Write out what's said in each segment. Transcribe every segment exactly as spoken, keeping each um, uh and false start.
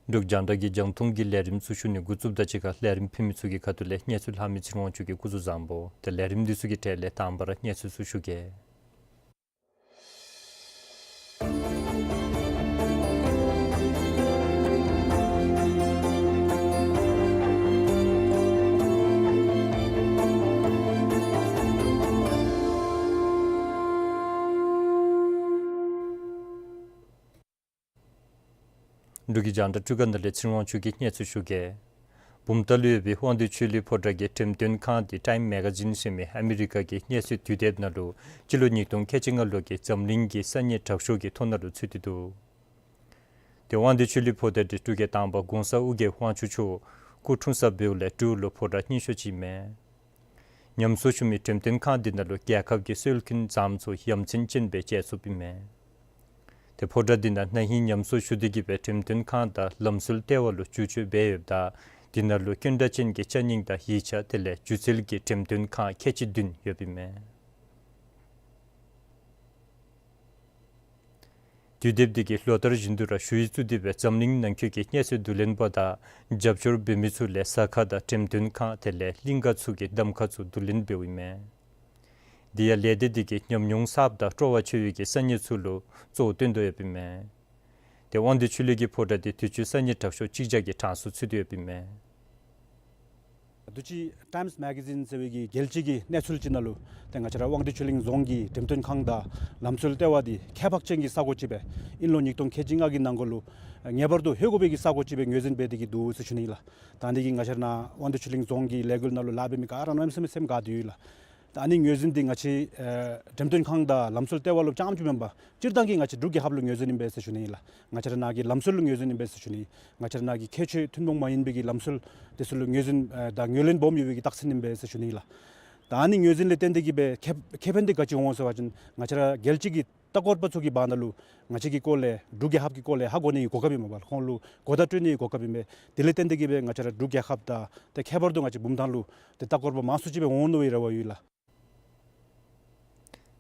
འབྲུག་རྒྱང་བསྒྲགས་ཀྱི་རྒྱང་མཐོང་གི་ལས་རིམ་ཚུ་ཞུ་ནི་འགོ་བཙུགསཔ་དང་གཅིག་ཁར་ལས་རིམ་ཕུལ་མི་ཚུ་གི་ཁ་ཐུག་ལས་གནས་ཚུལ་ལྷག་མི་ཚེ་རིང་དབང་ཕྱུག་གིས་སྐུ་གཟུགས་བཟང་པོ། ཏེ་ལས་རིམ་འདི་ཚུ་གི་གྲས་ལས་དང་པ་ར་གནས་ཚུལ་ཚུ་ཞུ་གེ། འབྲུག་གི་རྒྱང་བསྒྲགས་སྤྲུལ་ཁང་ནང་ལས་ཚེ་རིང་དབང་ཕྱུག་གིས་གནས་ཚུལ་ཞུ་གེ། བུམ་ཐང་ལུ་ཡོད་པའི་དབང་འདུས་ཆོས་གླིང་ཕོ་བྲང་གི་འགྲེམས་སྟོན་ཁང་འདི་ཊའིམ་མེ་ག་ཛིན་ཟེར་མི་ཨ་མི་རི་ཀ་གི་གནས་ཚུལ་དུས་དེབ་ནང་ལུ་སྤྱི་ལོ་ཉིས་སྟོང་ཁལ་གཅིག་ལྔ་ལོ་གི་འཛམ་གླིང་གི་ས་གནས་དྲག་ཤོས་ཀྱི་ཐོ་ནང་ལུ་ཚུད་དེ་འདུག། ཏེ་དབང་འདུས་ཆོས་གླིང་ཕོ་བྲང་འདི་འབྲུག་རྒྱལ་དང་པ་གོང་ས་ཨོ་རྒྱན་དབང་ཕྱུག་མཆོག་སྐུ་འཁྲུངས་ས་འབདཝ་ལས་འབྲུག་ལུ་ཕོ་བྲང་རྙིང་ཤོས་ཅིག་ཨིན་མས། ཉམས་གསོ་ཞུ་མི་འགྲེམས་སྟོན་ཁང་འདི་ནང་ལུ་རྒྱལ་ཁབ་ཀྱི་སྲོལ་རྒྱུན་བཟང་པོ་ཚུ་ཡ་མཚན་ཅན་སྦེ་མཇལ་ཚུགསཔ་ཨིན་མས། ཏེ་ཕོ་བྲང་འདི་ནང་ན་ཧིང་ཉམས་གསོ་ཞུ་སྟེ་གི་སྦེ་འགྲེམས་སྟོན་ཁང་དང་ལམ་སྲོལ་ལྟེ་བ་ལུ་བསྒྱུར་བཅོས་འབད་ཡོདཔ་ད་འདི་ནང་ལུ་དཀོན་དྲགས་ཅན་གྱི་ཅ་རྙིང་དང་ཡིག་ཆ་དེ་ལས་སྒྱུ་རྩལ་གྱི་འགྲེམས་སྟོན་ཁང་ཁལ་གཅིག་བདུན་ཡོདཔ་ཨིན་མས། དུས་དེབ་འདི་གིས་ལོ་ལྟར་བཞིན་དུ་ར་ཞུ་ཡིག་བཙུགས་ཏེ་སྦེ་འཛམ་གླིང་ནང་འཁོད་ཀྱི་གནས་ཚུལ་བསྡུ་ལེན་པ་དང་རྒྱབ་སྐྱོར་འབད་མི་ཚུ་ལས་ཟ་ཁང་དང་འགྲེམས་སྟོན་ཁང་དེ་ལས་གླིང་ག་ཚུ་གི་གདམ་ཁ་ཚུ་བསྡུ་ལེན་འབདཝ་ཨིན་མས། དེ་ཡང་ལས་སྡེ་འདི་གིས་ཉམས་མྱོང་གསརཔ་དང་སྤྲོ་བ་ཆེ་བའི་གི་ས་གནས་ཚུ་ལུ་གཙོ་བོ་བཏོན་དོ་ཡོདཔ་ཨིན་མས། ཏེ་དབང་འདུས་ཆོས་གླིང་གི་ཕོ་བྲང་འདི་དུས་ཅི་ས་གནས་དྲག་ཤོས་གཅིག་བརྒྱ་གི་གྲངས་སུ་ཚུད་དེ་ཡོདཔ་ཨིན་མས། ད་ཅི་ཊའིམས་མེ་ག་ཛིན་ཟེར་བའི་གི་རྒྱལ་སྤྱི་གི་གནས་ཚུལ་ཅིག་ནང་ལུ་ཏེ་ང་བཅས་ར་དབང་འདུས་ཆོས་གླིང་རྫོང་གི་འགྲེམས་སྟོན་ཁང་དང་ལམ་སྲོལ་ལྟེ་བ་འདི་ཁྱད་འཕགས་ཅན་གྱི་ས་གོ་ཅིག་སྦེ་དབྱིན་ལོ་ཉིས་སྟོང་ཁལ་གཅིག་ལྔ་གི་ནང་འཁོད་ལུ་ངེས་པར་དུ་ལྷོད་དགོ་པའི་གི་ས་གོ་ཅིག་སྦེ་ངོས་འཛིན་འབད་དེ་གི་འདུག་ཟེར་ཞུ་ནི་ཨིན་ལགས། ད་འདི་གིས་ང་བཅས་ར་ནཱ་དབང་འདུས་ཆོས་གླིང་རྫོང་གི་ལས་འགུལ་ནང་ལུ་ལཱ་འབད་མི་ག་ར་གནམ་མེད་ས་མེད་སེམས་དགའ་སྟེ་ཡོད་ལགས། ད་ཨ་ནི་ངོས་འཛིན་འདི་ང་བཅས་ཨེ་འགྲེམས་སྟོན་ཁང་དང་ལམ་སྲོལ་ལྟེ་བ་ལུ་རྐྱངམ་ཅིག་མེན་པར་སྤྱིར་བཏང་གི་ང་བཅས་འབྲུག་རྒྱལ་ཁབ་ལུ་ངོས་འཛིན་ཨིན་པས་ཟེར་ཞུ་ནི་ཨིན་ལགས། ང་བཅས་ར་ནཱ་གི་ལམ་སྲོལ་ལུ་ངོས་འཛིན་ཨིན་པས་ཟེར་ཞུ་ནི། ང་བཅས་ར་ནཱ་གི་ཁྱད་ཆོས་ཐུན་མོང་མ་ཡིན་པའི་གི་ལམ་སྲོལ་དེ་ཚུ་ལུ་ངོས་འཛིན་ཨེ་དང་ངོས་ལེན་སྦོམ་ཡོད་པའི་གི་རྟགས་མཚན་ཨིན་པས་ཟེར་ཞུ་ནི་ཨིན་ལགས། ད་ཨ་ནི་ངོས་འཛིན་ལས་བརྟེན་ཏེ་གི་སྦེ་ཁེ་ཁེ་ཕན་འདི་ག་ཅི་འོང་ཟེར་བ་ཅིན་ང་བཅས་ར་རྒྱལ་སྤྱི་གི་ལྟ་སྐོར་པ་ཚུ་གི་བར་ན་ལུ་ང་བཅས་ཀྱི་སྐོར་ལས་འབྲུག་རྒྱལ་ཁབ་ཀྱི་སྐོར་ལས་ཧ་གོ་ནི་གི་གོ་སྐབས་ཨིན་མས་པ་ལགས། ཁོང་ལུ་གོ་བརྡ་སྤྲོད་ནི་གི་གོ་སྐབས་ཨིན་པས། དེ་ལས་བརྟེན་ཏེ་གི་སྦེ་ང་བཅས་ར་འབྲུག་རྒྱལ་ཁབ་དང་ཏེ་ཁྱད་པར་དུ་ང་བཅས་བུམ་ཐང་ལུ་ཏེ་ལྟ་སྐོར་པ་མང་སུ་ཅིག་སྦེ་འོང་ནི་སྦེ་རེ་བ་ཡོད་ལགས།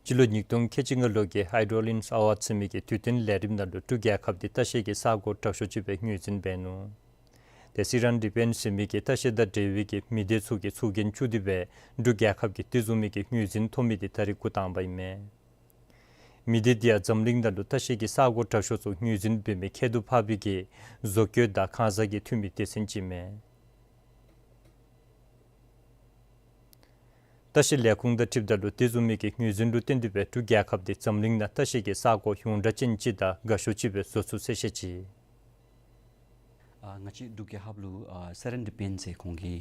སྤྱི་ལོ་ཉིས་སྟོང་ཁལ་གཅིག་ལྔ་ལོ་གི་ཨའི་ཌོལ་ཨིནསི་ཨ་ཝཱཌ་ཟེར་མི་གི་དུས་སྟོན་ལས་རིམ་ནང་ལུ་འབྲུག་རྒྱལ་ཁབ་འདི་ལྟ་བཤལ་གྱི་ས་གོ་དྲག་ཤོས་ཅིག་སྦེ་ངོས་འཛིན་འབད་ནུག། ཏེ་སི་རན་ཌི་པེན་ཟེར་མི་གི་ལྟ་བཤལ་དང་འབྲེལ་བའི་གི་མི་སྡེ་ཚུ་གིས་ཚོགས་རྒྱན་བཙུགས་ཏེ་སྦེ་འབྲུག་རྒྱལ་ཁབ་ཀྱི་དེ་བཟུམ་མའི་གི་ངོས་འཛིན་ཐོབ་མི་འདི་ད་རིས་འགོ་དང་པ་ཨིན་མས། མི་སྡེ་འདི་ཡང་འཛམ་གླིང་ནང་ལུ་ལྟ་བཤལ་གྱི་ས་གོ་དྲག་ཤོས་ཚུ་ངོས་འཛིན་འབད་མི་ཁྱད་དུ་འཕགས་པའི་གི་བཟོ་བཀོད་དང་ཁང་བཟང་གི་འཐུས་མི་སྡེ་ཚན་ཅིག་ཨིན་མས། ལྟ་བཤལ་ལས་ཁུངས་དང་འཁྲིལཝ་ད་ལུ་དེ་བཟུམ་མའི་གི་ངོས་འཛིན་ལུ་བརྟེན་ཏེ་སྦེ་འབྲུག་རྒྱལ་ཁབ་འདི་འཛམ་གླིང་ནང་ལྟ་བཤལ་གྱི་ས་གོ་ཡོངས་གྲགས་ཅན་ཅིག་དང་དགའ་ཤོས་ཅིག་སྦེ་བཟོ་ཚུགས་ཟེར་བཤད་ཅི། ཨ་ང་བཅས་འབྲུག་རྒྱལ་ཁབ་ལུ་ཨ་སི་རན་ཌི་པེན་ཟེར་ཁོང་གི་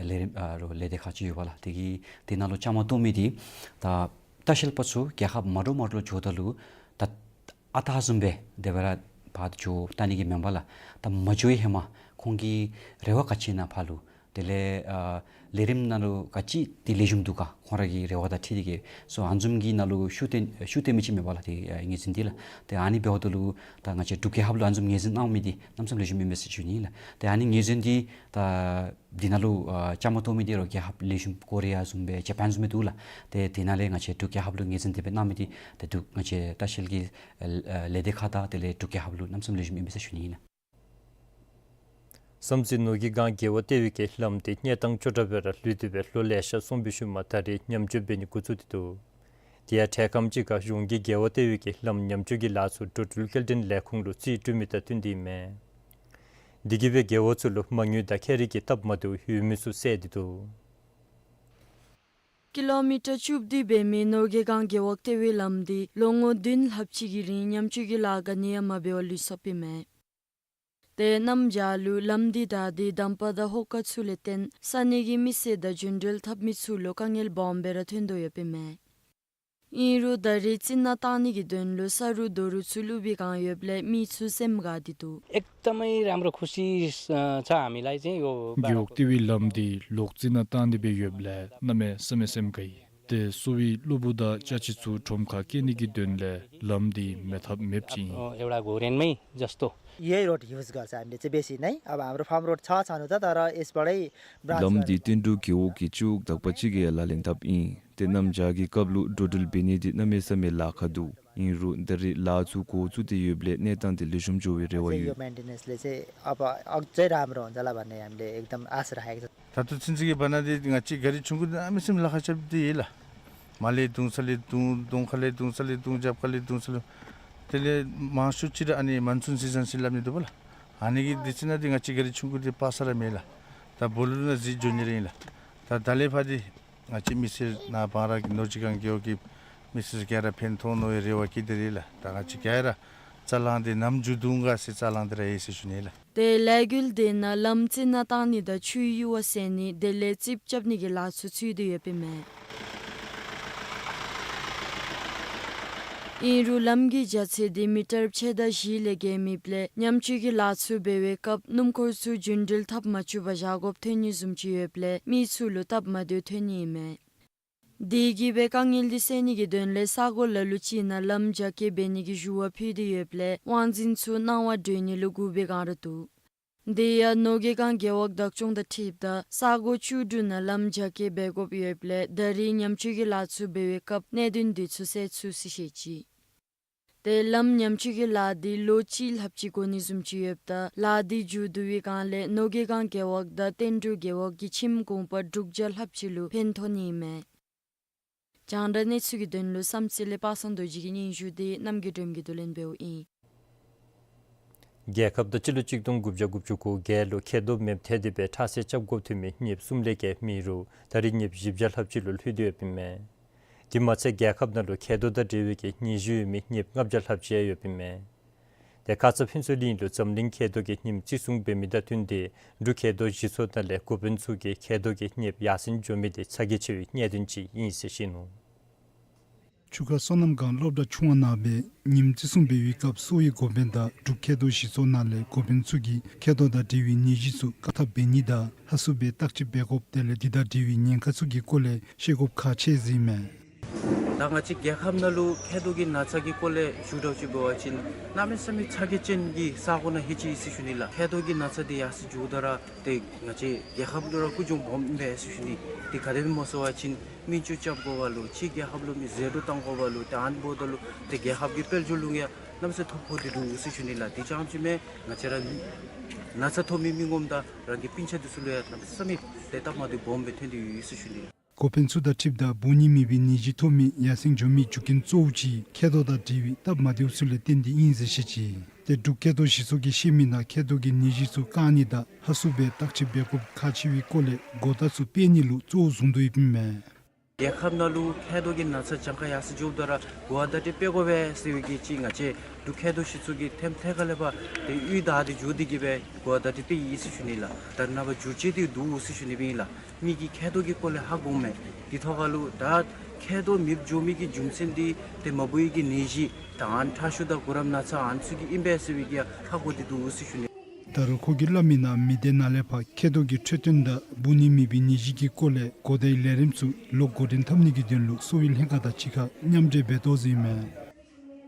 ལས་རིམ་ཨ་རོགས་ལས་སྡེ་ཁག་ཅིག་ཡོད་པ་ལགས། དེ་གིས་དེ་ནང་ལུ་བཅའ་མར་གཏོགས་མི་འདི་ད་ལྟ་བཤལ་པ་ཚུ་རྒྱལ་ཁབ་མ་འདྲཝ་མ་འདྲཝ་ལུ་འགྱོཝ་ད་ལུ་ད་ཨ་རྟག་བཟུམ་སྦེ་དེ་སྦེ་ར་ཕར་འགྱོ་བལྟ་ནི་གི་མེན་པ་ལགས། ད་མ་འགྱོ་བའི་ཧེ་མ་ཁོང་གི་རེ་བ་ག་ཅི་ཨིན་ན་ཕར་ལུ་ དེ་ལས་ཨ་ལས་རིམ་ནང་ལུ་ག་ཅི་དེ་ལེགས་ཤོམ་འདུག་ག་ཁོང་ར་གི་རེ་བ་དང་འཁྲིལ་ཏེ་གི་སོ་ཨ་ནི་བཟུམ་གྱི་ནང་ལུ་ཤུགས་བཏོན་ཤུགས་བཏོན་མི་ཅིག་མེད་པ་ལགས། དེ་ཨ་ངོས་འཛིན་འདི་ལགས། ཏེ་ཨ་ནི་འབདཝ་ད་ལུ་ད་ང་བཅས་འབྲུག་རྒྱལ་ཁབ་ལུ་ཨ་ནི་བཟུམ་ངོས་འཛིན་གནང་མི་འདི་གནམ་མེད་ས་མེད་ལེགས་ཤོམ་ཨིན་མས་ཟེར་ཞུ་ནི་ལགས། ཏེ་ཨ་ནི་ངོས་འཛིན་འདི་ད་འདི་ནང་ལུ་ཨ་བཅའ་མར་གཏོགས་མི་འདི་རོགས་རྒྱལ་ཁབ་ལེགས་ཤོམ་ཀོ་རི་ཡ་བཟུམ་སྦེ་ཇ་པཱན་བཟུམ་སྦེ་འདུག་ལགས། ཏེ་དེ་ནང་ལས་ང་བཅས་འབྲུག་རྒྱལ་ཁབ་ལུ་ངོས་འཛིན་དེ་སྦེ་གནང་མི་འདི་ཏེ་འབྲུག་ང་བཅས་ལྟ་བཤལ་གྱི་ཨ་ལས་སྡེ་ཁག་དང་དེ་ལས་འབྲུག་རྒྱལ་ཁབ་ལུ་གནམ་མེད་ས་མེད་ལེགས་ཤོམ་ཨིན་མས་ཟེར་ཞུ་ནི་ཨིན་ལགས། བསམ་རྩེ་ནོར་གྱི་སྒང་རྒེད་འོག་ལྟེ་བའི་གི་ལམ་དེ་གནས་སྟངས་སྐྱོ་དྲགས་སྦེ་ར་ལུས་ཏེ་སྦེ་ལོ་ལེ་ཤ་སོང་བའི་ཤུལ་མ་ད་རེས་ཉམས་བཅོས་འབད་ནི་འགོ་བཙུགས་ཏེ་འདུག། དེ་ཡང་འཕྲལ་ཁམས་ཅིག་ཁར་གཞུང་གིས་རྒེད་འོག་ལྟེ་བའི་གི་ལམ་ཉམས་བཅོས་ཀྱི་ལཱ་ཚུ་འགྲོ་འགྲུལ་སྐྱེལ་འདྲེན་ལས་ཁུངས་ལུ་རྩིས་སྤྲོད་མི་དང་བསྟུན་ཏེ་ཨིན་མས། དེ་གིས་སྦེ་རྒེད་འོག་ཚུ་ལུ་མ་དངུལ་དང་ཁེ་རིག་གི་སྟབས་མ་བདེཝ་ཡོད་མི་ཚུ་བསལ་ཏེ་འདུག། ཀི་ལོ་མི་ཊར་བཅུ་བདུན་འབད་མི་ནོར་གྱི་སྒང་རྒེད་འོག་ལྟེ་བའི་ལམ་འདི་ལོ་ངོ་བདུན་ལྷགཔ་ཅིག་གི་རིང་ཉམས་བཅོས་ཀྱི་ལཱ་ག་ནི་ཡང་མ་འབད་བར་ལུས་སོཔ་ཨིན་མས། ཏེ་གནམ་བྱཱར་ལུ་ལམ་འདི་བདའ་སྟེ་འདམ་པ་དང་ཧོ་ཀ་ཚུ་ལས་བརྟེན་ས་གནས་ཀྱི་མི་སེར་དང་རྒྱུན་འགྲུལ་འཐབ་མི་ཚུ་ལུ་དཀའ་ངལ་སྦོམ་སྦེ་ར་ཐོན་དོ་ཡོདཔ་ཨིན་མས། ཨིན་རུང་ད་རེས་རྩི་ནག་བཏང་ནི་གི་དོན་ལུ་ས་རུད་རྡོ་རུད་ཚུ་བླུགས་པའི་བསྒང་ཡོདཔ་ལས་མི་ཚུ་སེམས་དགའ་སྟེ་འདུག། एकदमै राम्रो खुसी छ हामीलाई चाहिँ यो རྒེད་འོག་ལྟེ་བའི་ལམ་འདི་ལོག་རྩི་ནག་བཏང་སྟེ་སྦེ་ཡོདཔ་ལས་གནམ་མེད་ས་མེད་སེམས་དགའ་ཡི། ཏེ་གསོ་བའི་སློབ་བུ་དང་ཅ་ཆས་ཚུ་ཁྲོམ་ཁར་སྐྱེལ་ནི་གི་དོན་ལས་ལམ་འདི་མེད་ཐབས་མེདཔ་ཅིག་ཨིན། अ, एउटा घुरेनमै जस्तो। यही रोड युज गर्छ हामीले चाहिँ बेसी नै। अब हाम्रो फार्म रोड छ छनु त, तर यसबाटै ब्रान्च ལམ་འདི་བསྟན་འབྲུག་རྒེད་འོག་གི་སྤྱི་འོག་དག་པ་ཅིག་གིས་ཡང་ལག་ལེན་འཐབ་ཨིན། ཏེ་གནམ་བྱཱར་གྱི་སྐབས་ལུ་འགྲོ་འགྲུལ་འབད་ནི་འདི་གནམ་མེད་ས་མེད་ལཱ་ཁག་འདུག། ཨིན་རུང་ད་རེས་ལཱ་ཚུ་འགོ་བཙུགས་ཏེ་ཡོདཔ་ལས་གནས་སྟངས་འདི་ལེགས་ཤོམ་འགྱོ་བའི་རེ་བ་ཡོད། यो मेन्टेनेन्सले चाहिँ अब अझै राम्रो हुन्छ होला भन्ने हामीले एकदम आशा राखेको छ। ད་ལྟོ་ཚུན་ཚོད་ཀྱི་བར་ན་འདི་ང་བཅས་གཱ་རི་ཆུང་ཀུ་འདི་གནམ་མེད་ས་མེད་ལཱ་ཁག་རྐྱབ་སྟེ་ཡོད་ལགས། མར་ལས་བརྡུང་ཚུར་ལས་བརྡུང་གདོང་ཁ་ལས་བརྡུང་རྩ་ལས་བརྡུང་རྒྱབ་ཁ་ལས་བརྡུང་ཚུར་ལས། དེ་ལས་མང་ཤོས་ཅིག་ར་ཨ་ནི་མོན་སུན་སི་ཛན་ཟེར་སླབ་ནི་འདུག་པ་ལགས། ཨ་ནི་གི་དུས་ཚོད་ནང་འདི་ང་བཅས་གཱ་རི་ཆུང་ཀུ་འདི་འཕར་ས་ར་མེད་ལགས། ད་སྦོ་ལོ་རོ་ནང་གཟིགས་འགྱོ་ནི་ར་ཨིན་ལགས། ད་ད་ལས་ཕར་འདི་ང་བཅས་མི་སེར་ནཱ་བང་ར་གི་ནོར་གྱི་སྒང་རྒེད་འོག་གི་མི་སེར་ག་ར་ཕན་ཐོགས་ནི་རེ་བ་བསྐྱེད་དེ་ར་ཨིན་ལགས། ད་ང་བཅས་ག་ར་རྩ་ལང་སྟེ་ནམ་མཇུག་བསྡུ་ག་ཟེར་རྩ་ལང་སྟེ་ར་ཡོད་ཟེར་ཞུ་ནི་ལགས། ཏེ་ལས་འགུལ་འདི་ནང་ལམ་རྩི་ནག་བཏང་ནི་དང་ཆུའི་ཡུར་བ་བསལ་ནི་དེ་ལས་རྩིགཔ་རྐྱབ་ནི་གི་ལཱ་ཚུ་ཚུད་དེ་ཡོདཔ་ཨིན་མས། ཨིན་རུང་ལམ་གྱི་རྒྱ་ཚད་འདི་མི་ཊར་ཕྱེད་དང་བཞི་ལས་བརྒལ་མེདཔ་ལས་ཉམས་བཅོས་ཀྱི་ལཱ་ཚུ་འབད་བའི་སྐབས་སྣུམ་འཁོར་ཚུ་རྒྱུན་འགྲུལ་འཐབ་མ་བཅུག་པར་བཞག་དགོཔ་ཐོན་ནི་བཟུམ་ཅིག་ཡོདཔ་ལས་མི་ཚུ་ལུ་སྟབས་མ་བདེཝ་ཐོན་ནི་ཨིན་མས། དེ་གིས་སྦེ་དཀའ་ངལ་འདི་སེལ་ནི་གི་དོན་ལས་ས་གོ་ལ་ལུ་ཅིག་ནང་ལམ་རྒྱ་སྐྱེད་འབད་ནི་གི་ཞུ་བ་ཕུལ་ཏེ་ཡོདཔ་ལས་དབང་འཛིན་ཚུ་གནང་བ་སྒྲོན་ནི་ལུ་སྒུག་པའི་བསྒང་ར་འདུག། དེ་ཡང་ནོར་གྱི་སྒང་རྒེད་འོག་བདག་སྐྱོང་དང་འཁྲིལཝ་ད་ས་གོ་བཅུ་དྲུག་ནང་ལམ་རྒྱ་སྐྱེད་འབད་དགོཔ་ཡོདཔ་ལས་ད་རེས་ཉམས་བཅོས་ཀྱི་ལཱ་ཚུ་འབད་བའི་སྐབས་གནད་དོན་འདི་ཚུ་སེལ་ཚུགས་ཟེར་བཤད་ཅི། ཏེ་ལམ་ཉམས་བཅོས་ཀྱི་ལཱ་འདི་ལོ་གཅིག་ལྷགཔ་ཅིག་འགོར་ནི་བཟུམ་ཅིག་ཡོདཔ་ད་ལཱ་འདི་མཇུག་བསྡུ་བའི་བསྒང་ལས་ནོར་གྱི་སྒང་རྒེད་འོག་དང་བསྟན་འབྲུག་རྒེད་འོག་གི་ཁྱིམ་གུང་པ་དྲུག་བརྒྱ་ལྷགཔ་ཅིག་ལུ་ཕན་ཐོགས་ནི་ཨིན་མས། རྒྱང་བསྒྲགས་གནས་ཚུལ་གྱི་དོན་ལུ་བསམ་རྩེ་ལས་པ་སངས་རྡོ་རྗེ་གི་སྙན་ཞུ་འདི་རྣམ་རྒྱལ་སྒྲོལ་མ་གིས་བསྡུ་ལེན་འབདཝ་ཨིན། རྒྱལ་ཁབ་ནང་སྤྱི་ལོ་གཅིག་སྟོང་དགུ་བརྒྱ་དགུ་བཅུ་གོ་བརྒྱད་ལུ་མཁལ་རྡོག་མེདཔ་ཐལ་ཏེ་སྦེ་ཁྲག་ཟས་རྐྱབ་དགོཔ་ཐོན་མི་གཉེརཔ་གསུམ་ལས་བརྒལ་མེད་རུང་ད་རེས་གཉེརཔ་བཞི་བརྒྱ་ལྷགཔ་ཅིག་ལུ་ལྷོད་དེ་ཡོདཔ་ཨིན་མས། དེ་མ་ཚད་རྒྱལ་ཁབ་ནང་ལུ་མཁལ་རྡོག་དང་འབྲེལ་བའི་གི་ནད་གཞི་ཡོད་མི་གཉེརཔ་ལྔ་བརྒྱ་ལྷགཔ་ཅིག་ཡོདཔ་ཨིན་མས། ཏེ་ཁ་ཙ་ཕུན་ཚོགས་གླིང་ལུ་འཛམ་གླིང་མཁལ་རྡོག་གི་ཉིནམ་བརྩི་སྲུང་འབད་མི་དང་བསྟུན་ཏེ་འབྲུག་མཁལ་རྡོག་གཞི་ཚོགས་ནང་ལས་འགོ་དཔོན་ཚུ་གིས་མཁལ་རྡོག་གི་གཉེརཔ་ཡར་སེང་འགྱོ་མི་དེ་ཚ་གྱང་ཆེ་བའི་གནད་དོན་ཅིག་ཨིན་ཟེར་བཤད་ནུག། ཆུ་ཁ་སོ་ནམ་སྒང་སློབ་གྲྭ་ཆུང་བ་ནང་སྦེ་ཉིནམ་བརྩི་སྲུང་འབད་བའི་སྐབས་གསོ་བའི་འགོ་དཔོན་དང་འབྲུག་མཁལ་རྡོག་གཞི་ཚོགས་ནང་ལས་འགོ་དཔོན་ཚུ་གིས་མཁལ་རྡོག་དང་འབྲེལ་བའི་ནད་གཞི་ཚུ་བཀག་ཐབས་འབད་ནི་དང་ཧ་སུ་སྦེ་བརྟག་དཔྱད་འབད་དགོཔ་དེ་ལས་འདི་དང་འབྲེལ་བའི་ཉེན་ཁ་ཚུ་གི་སྐོར་ལས་ཤེས་དགོཔ་ཁག་ཆེ་ཟེར་ཨིན་མས། ད་ང་བཅས་རྒྱལ་ཁབ་ནང་ལུ་མཁལ་རྡོག་གི་ན་ཚ་གི་སྐོར་ལས་ཞུ་དགོཔ་ཅིག་འབད་བ་ཅིན་གནམ་མེད་ས་མེད་ཚ་གྱང་ཅན་གྱི་ས་གོ་ནང་ལྷོད་ཅི་ཟེར་ཞུ་ནི་ལགས། མཁལ་རྡོག་གི་ན་ཚ་འདི་ཡར་སེང་འགྱོཝ་ད་ར་ཏེ་ང་བཅས་རྒྱལ་ཁབ་ལུ་ར་ཀུན་འབྱུང་སྦོམ་ཨིན་པས་ཟེར་ཞུ་ནི། ཏེ་ག་དེ་སྦེ་སྨོ་ཟེར་བ་ཅིན་མི་རྒྱུ་རྐྱབ་དགོ་པ་ལུ་ཕྱི་རྒྱལ་ཁབ་ལུ་མི་ཟད་འགྲོ་བཏང་དགོ་པ་ལུ་ཏེ་ཨ་ནི་འབདཝ་ད་ལུ་ཏེ་རྒྱལ་ཁབ་ཀྱི་དཔལ་འབྱོར་ལུ་ཡང་གནམ་མེད་ས་མེད་ཐོ་ཕོག་སྟེ་འདུག་ཟེར་ཞུ་ནི་ལགས། དེ་རྐྱངམ་ཅིག་མེན་ང་བཅས་ར་ན་ཚ་ཐོབ་མི་མི་ངོམ་དང་རང་གི་སྤུན་ཆ་འདི་ཚུ་ལུ་ཡང་གནམ་མེད་ས་མེད་ཏེ་སྟབས་མ་བདེཝ་སྦོམ་སྦེ་ཐོན་ཏེ་ཡོད་ཟེར་ཞུ་ནི་ལགས། འགོ་དཔོན་ཚུ་དང་འཁྲིལཝ་ད་འབུ་ནི་མེད་པའི་ནད་གཞི་ཐོབ་མི་ཡར་སེང་འགྱོ་མི་རྒྱུ་རྐྱེན་གཙོ་བོ་ཅིག་མཁལ་རྡོག་དང་འབྲེལ་བའི་སྟབས་མ་བདེཝ་ཚུ་ལས་བརྟེན་ཏེ་ཨིན་ཟེར་བཤད་ཅི། ཏེ་འབྲུག་མཁལ་རྡོག་གཞི་ཚོགས་ཀྱིས་བཤད་མི་ནང་མཁལ་རྡོག་གི་ནད་གཞི་ཚུ་བཀག་ནི་དང་ཧ་སུ་སྦེ་བརྟག་དཔྱད་འབད་དགོཔ་ཁག་ཆེ་བའི་སྐོར་ལས་གོ་བརྡ་ཚུ་སྤེལ་ནི་ལུ་གཙོ་བོ་བཟུང་དོ་ཡོདཔ་ཨིན་མས། རྒྱལ་ཁབ་ནང་ལུ་མཁལ་རྡོག་གི་ན་ཚ་གྱངས་ཁ་ཡར་སེང་འགྱོཝ་ད་ར་གོ་བ་བརྡ་སྤྲོད་སྤེལ་དགོ་པས་ཟེར་བའི་གི་ཅིག་ང་བཅས་འབྲུག་མཁལ་རྡོག་གཞི་ཚོགས་ཀྱིས་ཐེངས་ཐད་ཀར་ལས་ཕར་ཏེ་གཡུས་བདའ་སྟེ་འགྱོ་སྟེ་གི་སྦེ་གོ་བ་བརྡ་སྤྲོད་སྤེལ་ཡི་ཟེར་ཞུ་ནི་ལགས། ད་ནངས་པ་འགྱུར་བཅོས་འདི་འདུག་ཟེར་ཞུ་ནི་སྦེ་ཨིན་ལགས། མི་གིས་མཁལ་རྡོག་གི་སྐོར་ལས་ཧ་གོཝ་མས། དེ་ཐོག་ཁར་ལུ་ད་མཁལ་རྡོག་མེདཔ་འགྱོ་མི་གི་རྒྱུ་མཚན་འདི་ཏེ་མ་བུ་ཡི་གི་ནད་གཞི་དང་ཁྲག་ཤུགས་དང་གུ་རམ་ན་ཚ་ཨ་ནི་ཚུ་གིས་ཨིན་པས་ཟེར་བའི་གི་ཧ་གོ་སྟེ་འདུག་ཟེར་ཞུ་ནི། ད་རུང་ཁོ་གིས་སླབ་མི་ནང་མི་སྡེ་ནང་ལས་ཕར་མཁལ་རྡོག་གི་འཕྲོད་བསྟེན་དང་འབུ་ནད་མེད་པའི་ནད་གཞི་གི་སྐོར་ལས་གོ་བརྡའི་ལས་རིམ་ཚུ་ལོག་འགོ་འདྲེན་འཐབ་ནི་གི་དོན་ལུ་གསོ་བའི་ལྷན་ཁག་དང་གཅིག་ཁར་མཉམ་འབྲེལ་འབད་དོ་ཟེར་ཨིན་མས།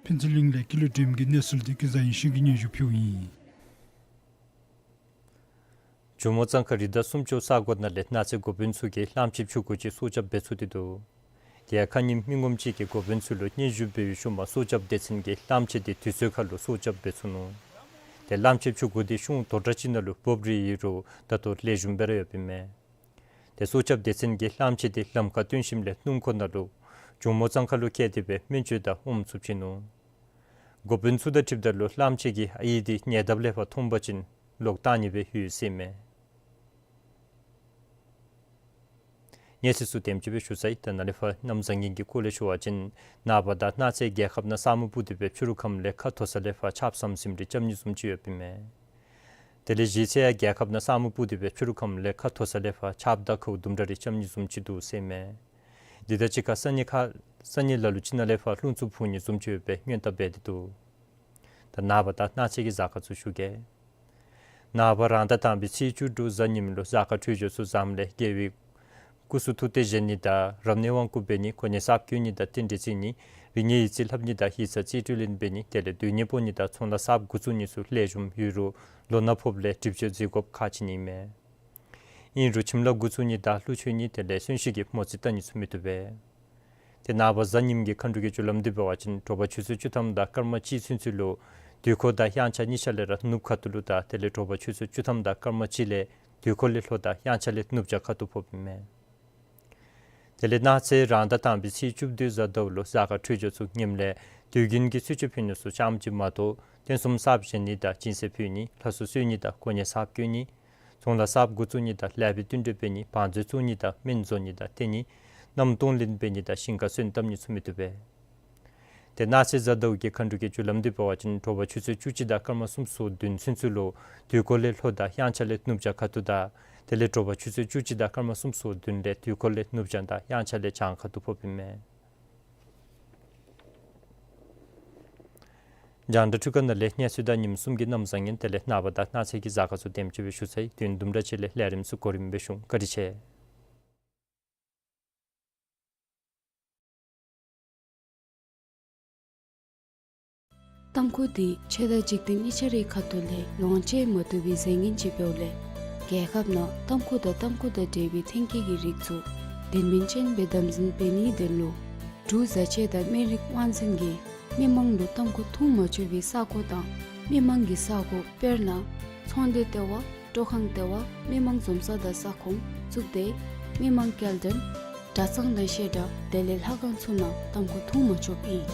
ཕུན་ཚོགས་གླིང་ལས་སྐྱིད་ལུ་སྒྲོལམ་གི་གནས་ཚུལ་འདི་ཀུན་བཟང་ཡེ་ཤེས་ཀྱིས་སྙན་ཞུ་ཕུལཝ་ཨིན། ཇོ་མོ་གཙང་ཁ་རི་དྭགས་སུམ་ཅུ་ས་གོ་ནང་ལས་གནའ་རྫས་འགོ་དཔོན་ཚུ་གིས་གླང་ཆེན་ཕྱུ་གུ་ཅིག་སྲོག་སྐྱབས་འབད་ཚུགས་ཏེ་འདུག། དེ་ཡང་ཁ་ཉིནམ་མི་ངོམ་ཅིག་གིས་འགོ་དཔོན་ཚུ་ལུ་སྙན་ཞུ་འབད་བའི་ཤུལ་མ་སྲོག་སྐྱབས་སྡེ་ཚན་གྱིས་གླང་ཆེན་དེ་དུས་ཚོད་ཁར་ལུ་སྲོག་སྐྱབས་འབད་ཚུགས་ནུག། དེ་གླང་ཆེན་ཕྱུ་གུ་དེ་གཞུང་དོག་དྲགས་ཅིག་ནང་ལུ་འབོ་རིལ་ཡི་རུང་ད་ལྟོ་ལེགས་ཤོམ་སྦེ་ར་ཡོདཔ་ཨིན་མས། དེ་སྲོག་སྐྱབས་སྡེ་ཚན་གྱིས་གླང་ཆེན་དེ་ལམ་ཁར་བཏོན་ཞིནམ་ལས་སྣུམ་འཁོར་ནང་ལུ་ཇོ་མོ་གཙང་ཁ་ལུ་བསྐྱལ་ཏེ་སྦེ་སྨན་བཅོས་དང་ཨོམ་བཙུགས་བྱིན་ནུག། འགོ་དཔོན་ཚུ་དང་འཁྲིལཝ་ད་ལུ་གླང་ཆེན་གྱིས་ཨའི་དེ་ཉེ་འདབས་ལས་ཕར་མཐོང་པ་ཅིན་ལོག་བཏང་ནི་སྦེ་ཡོད་ཟེར་ཨིན་མས། གནས་ཚུལ་ཚུ་དེམ་ཅིག་སྦེ་ཞུ་ཚར་ཡི། ད་ནཱ་ལས་ཕར་གནམ་བཟང་ངན་གྱི་སྐོར་ལས་ཞུ་བ་ཅིན་ནངས་པ་དང་གནངས་ཚེ་རྒྱལ་ཁབ་ནང་ས་སྨུག་སྤུབས་ཏེ་སྦེ་ཕྱི་རུ་ཁམས་ལས་ཁ་མཐོ་ས་ལས་ཕར་ཆརཔ་ཟམ་ཟིམ་རེ་རྐྱབ་ནི་བཟུམ་ཅིག་ཡོདཔ་ཨིན་མས། དེ་ལས་གཞེས་ཚེ་ཡང་རྒྱལ་ཁབ་ནང་ས་སྨུག་སྤུབས་ཏེ་སྦེ་ཕྱི་རུ་ཁམས་ལས་ཁ་མཐོ་ས་ལས་ཕར་ཆརཔ་དང་ཁཝ་དུམ་གྲ་རེ་རྐྱབ་ནི་བཟུམ་ཅིག་འདུག་ཟེར་ཨིན་མས། དེ་དང་གཅིག་ཁར་ས་གནས་ཁ་ས་གནས་ལ་ལུ་ཅིག་ནང་ལས་ཕར་རླུང་འཚུབ་འཕུ་ནི་བཟུམ་ཅིག་ཡོད་པའི་སྔོན་བརྡ་འབད་དེ་འདུག། ད་ནངས་པ་དང་གནངས་ཚེ་གི་གཟའ་སྐར་ཚུ་ཞུ་གེ། ནངས་པ་རང་ཟླ་དང་པའི་ཚེས་བཅུ་དྲུག་གཟའ་ཉིམ་ལུ་གཟའ་སྐར་འཕྲོད་སྦྱོར་ཚུ་བཟངམ་ལས་རྒྱལ་བའི་སྐུ་གསུང་ཐུགས་རྟེན་བཞེངས་ནི་དང་རབ་གནས་དབང་བསྐུར་འབད་ནི་གོ་གནས་གསརཔ་བསྐོ་ནི་དང་རྟེན་འབྲེལ་བརྩི་ནི་རིག་གནས་ཡིག་རྩིས་ལྷབ་ནི་དང་ཡིག་ཚང་རྩིས་སྤྲོད་ལེན་འབད་ནི་དེ་ལས་སྡོད་གནས་སྤོ་ནི་དང་ཚོང་ལཱ་གསརཔ་འགོ་བཙུགས་ནི་ཚུ་ལེགས་ཤོམ་ཡོད་རུང་ལོ་ན་ཕོགཔ་ལས་སྒྲིབ་སྦྱོར་འཛེམ་དགོཔ་ཁག་ཆེ་ནི་ཨིན་མས། ཨིན་རུང་ཁྱིམ་ལཱ་འགོ་བཙུགས་ནི་དང་ཀླུ་མཆོད་ནི་དེ་ལས་གསོན་གཤིན་གྱི་མོ་རྩིས་བལྟ་ནི་ཚུ་མི་བཏུབ་པས། དེ་ནངས་པ་གཟའ་ཉིམ་གྱི་མཁའ་འགྲོ་གི་རྒྱུ་ལམ་འདི་འབད་བ་ཅིན་དྲོ་པ་ཆུ་ཚོད་བཅུ་ཐམ་དང་སྐར་མ་གཅིག་ཚུན་ཚོད་ལུ་དུས་འཁོར་དང་དབྱངས་འཆར་གཉིས་ཆ་ལས་ར་ནུབ་ཁ་ཐུག་ལུ་དང་དེ་ལས་དྲོ་པ་ཆུ་ཚོད་བཅུ་ཐམ་དང་སྐར་མ་གཅིག་ལས་དུས་འཁོར་ལས་ལྷོ་དང་དབྱངས་འཆར་ལས་ནུབ་བྱང་ཁ་ཐུག་ཕོགཔ་ཨིན་མས། དེ་ལས་གནངས་ཚེ་རང་ཟླ་དང་པའི་ཚེས་བཅུ་བདུན་གཟའ་ཟླཝ་ལུ་གཟའ་སྐར་འཕྲོད་སྦྱོར་ཚུ་ངནམ་ལས་དུས་རྒྱུན་གྱི་ཚེས་བཅུ་ཕུལ་ནི་ཚུ་ཙམ་ཅིག་མ་གཏོགས་རྟེན་གསུམ་གསརཔ་བཞེངས་ནི་དང་སྦྱིན་སྲེག་ཕུལ་ནི་ལྷ་སྲུང་གསོལ་ནི་དང་གོ་གནས་གསརཔ་བསྐོ་ནི་ཚོང་ལཱ་གསརཔ་འགོ་བཙུགས་ནི་དང་ལེགས་པའི་བསྟུན་གྲོས་འབད་ནི་བང་མཛོད་བཙུགས་ནི་དང་སྨན་བཙོང་ནི་དང་བརྟེན་ནི་གནམ་གཏོང་ལེན་འབད་ནི་དང་ཞིང་ཁར་སོན་བཏབ་ནི་ཚུ་མི་བཏུབ་པས། དེ་གནངས་ཚེ་གཟའ་ཟླཝ་གི་མཁའ་འགྲོ་གི་རྒྱུ་ལམ་འདི་འབད་བ་ཅིན་དྲོ་པ་ཆུ་ཚོད་བཅུ་གཅིག་དང་སྐར་མ་སུམ་ཅུ་སོ་བདུན་ཚུན་ཚོད་ལུ་དུས་འཁོར་ལས་ལྷོ་དང་དབྱངས་འཆར་ལས་ནུབ་བྱང་ཁ་ཐུག་དང་དེ་ལས་དྲོ་པ་ཆུ་ཚོད་བཅུ་གཅིག་དང་སྐར་མ་སུམ་ཅུ་སོ་བདུན་ལས་དུས་འཁོར་ལས་ནུབ་བྱང་དང་དབྱངས་འཆར་ལས་བྱང་ཁ་ཐུག་ཕོགཔ་ཨིན་མས། རྒྱང་བསྒྲགས་འཕྲུལ་ཁང་ནང་ལས་གནས་ཚུལ་དང་ཉིནམ་གསུམ་གྱི་གནམ་བཟང་ངན་དེ་ལས་ནངས་པ་དང་གནངས་ཚེ་གི་གཟའ་སྐར་ཚུ་དེམ་ཅིག་སྦེ་ཞུ་ཚར་ཡི། དུས་ཡུན་དུམ་གྲ་ཅིག་ལས་ལས་རིམ་ཚུ་གོ་རིམ་སྦེ་ཞུ་འོང་། བཀའ་དྲིན་ཆེ། ཏམ་ཁུ་འདི་ཆོས་དང་འཇིག་རྟེན་གཉིས་ཆ་རའི་ཁ་ཐུག་ལས་ལོངས་སྤྱོད་མ་བཏུབ་པའི་རྫས་ངན་ཅིག་འབདཝ་ལས་རྒྱལ་ཁབ་ནང་ཏམ་ཁུ་དང་ཏམ་ཁུ་དང་འབྲེལ་བའི་ཐོན་སྐྱེད་ཀྱི་རིགས་ཚུ་དོན་སྨིན་ཅན་སྦེ་དམ་འཛིན་འབད་ནིའི་དོན་ལུ་འབྲུག་བཟའ་ཆས་དང་སྨན་རིགས་དབང་འཛིན་གྱིས་མི་མང་ལུ་ཏམ་ཁུ་འཐུང་མ་ཆོག་པའི་ས་གོ་དང་མི་མང་གི་ས་གོ་དཔེར་ན་ཚོང་སྡེ་ལྟེ་བ་སྤྲོ་ཁང་ལྟེ་བ་མི་མང་འཛོམས་ས་དང་ས་ཁོངས་གཙུག་སྡེ་མི་མང་སྐྱེལ་འདྲེན་གྲྭ་ཚང་དང་བཤད་གྲྭ་དེ་ལས་ལྷ་ཁང་ཚུ་ནང་ཏམ་ཁུ་འཐུང་མ་ཆོགཔ་ཨིན།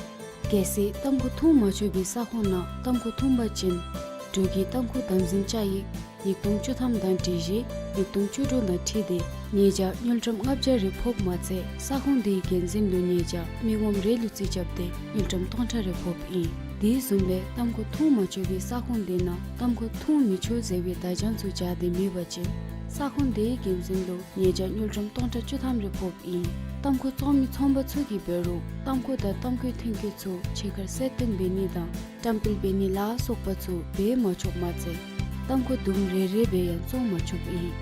གལ་སྲིད་ཏམ་ཁུ་འཐུང་མ་ཆོག་པའི་ས་ཁོངས་ནང་ཏམ་ཁུ་འཐུང་པ་ཅིན་འབྲུག་གི་ཏམ་ཁུ་དམ་འཛིན་བཅའ་ཡིག་ཉིས་སྟོང་བཅུ་ཐམ་དང་སྒྲིག་གཞི་ཉིས་སྟོང་བཅུ་དྲུག་དང་འཁྲིལ་ཏེ་ཉེས་བྱ་དངུལ་ཀྲམ་ལྔ་བརྒྱ་རེ་ཕོགཔ་མ་ཚད་ས་ཁོངས་དེའི་འགན་འཛིན་ལུ་ཉེས་བྱ་མི་ངོམ་རེ་ལུ་རྩིས་རྐྱབ་སྟེ་དངུལ་ཀྲམ་སྟོང་ཕྲག་རེ་ཕོགཔ་ཨིན། དེ་བཟུམ་སྦེ་ཏམ་ཁུ་འཐུང་མ་ཆོག་པའི་ས་ཁོངས་དེ་ནང་ཏམ་ཁུ་འཐུང་མི་ཆོག་ཟེར་བའི་བརྡ་བྱང་ཚུ་སྦྱར་ཏེ་མེད་པ་ཅིན་ས་ཁོངས་དེའི་འགན་འཛིན་ལུ་ཉེས་བྱ་དངུལ་ཀྲམ་སྟོང་ཕྲག་བཅུ་ཐམ་རེ་ཕོགཔ་ཨིན། ཏམ་ཁུ་བཙོང་མི་ཚོང་པ་ཚུ་གིས་འབད་རུང་ཏམ་ཁུ་དང་ཏམ་ཁུའི་ཐོན་སྐྱེད་ཚུ་ཕྱི་ཁར་གསལ་སྟོན་འབད་ནི་དང་བཀྲམ་སྤེལ་འབད་ནི་ལ་སོགས་པ་ཚུ་འབད་མ་ཆོགཔ་མ་ཚད་ཏམ་ཁུ་དུམ་རེ་རེ་སྦེ་ཡང་བཙོང་མ་ཆོགཔ་ཨིན།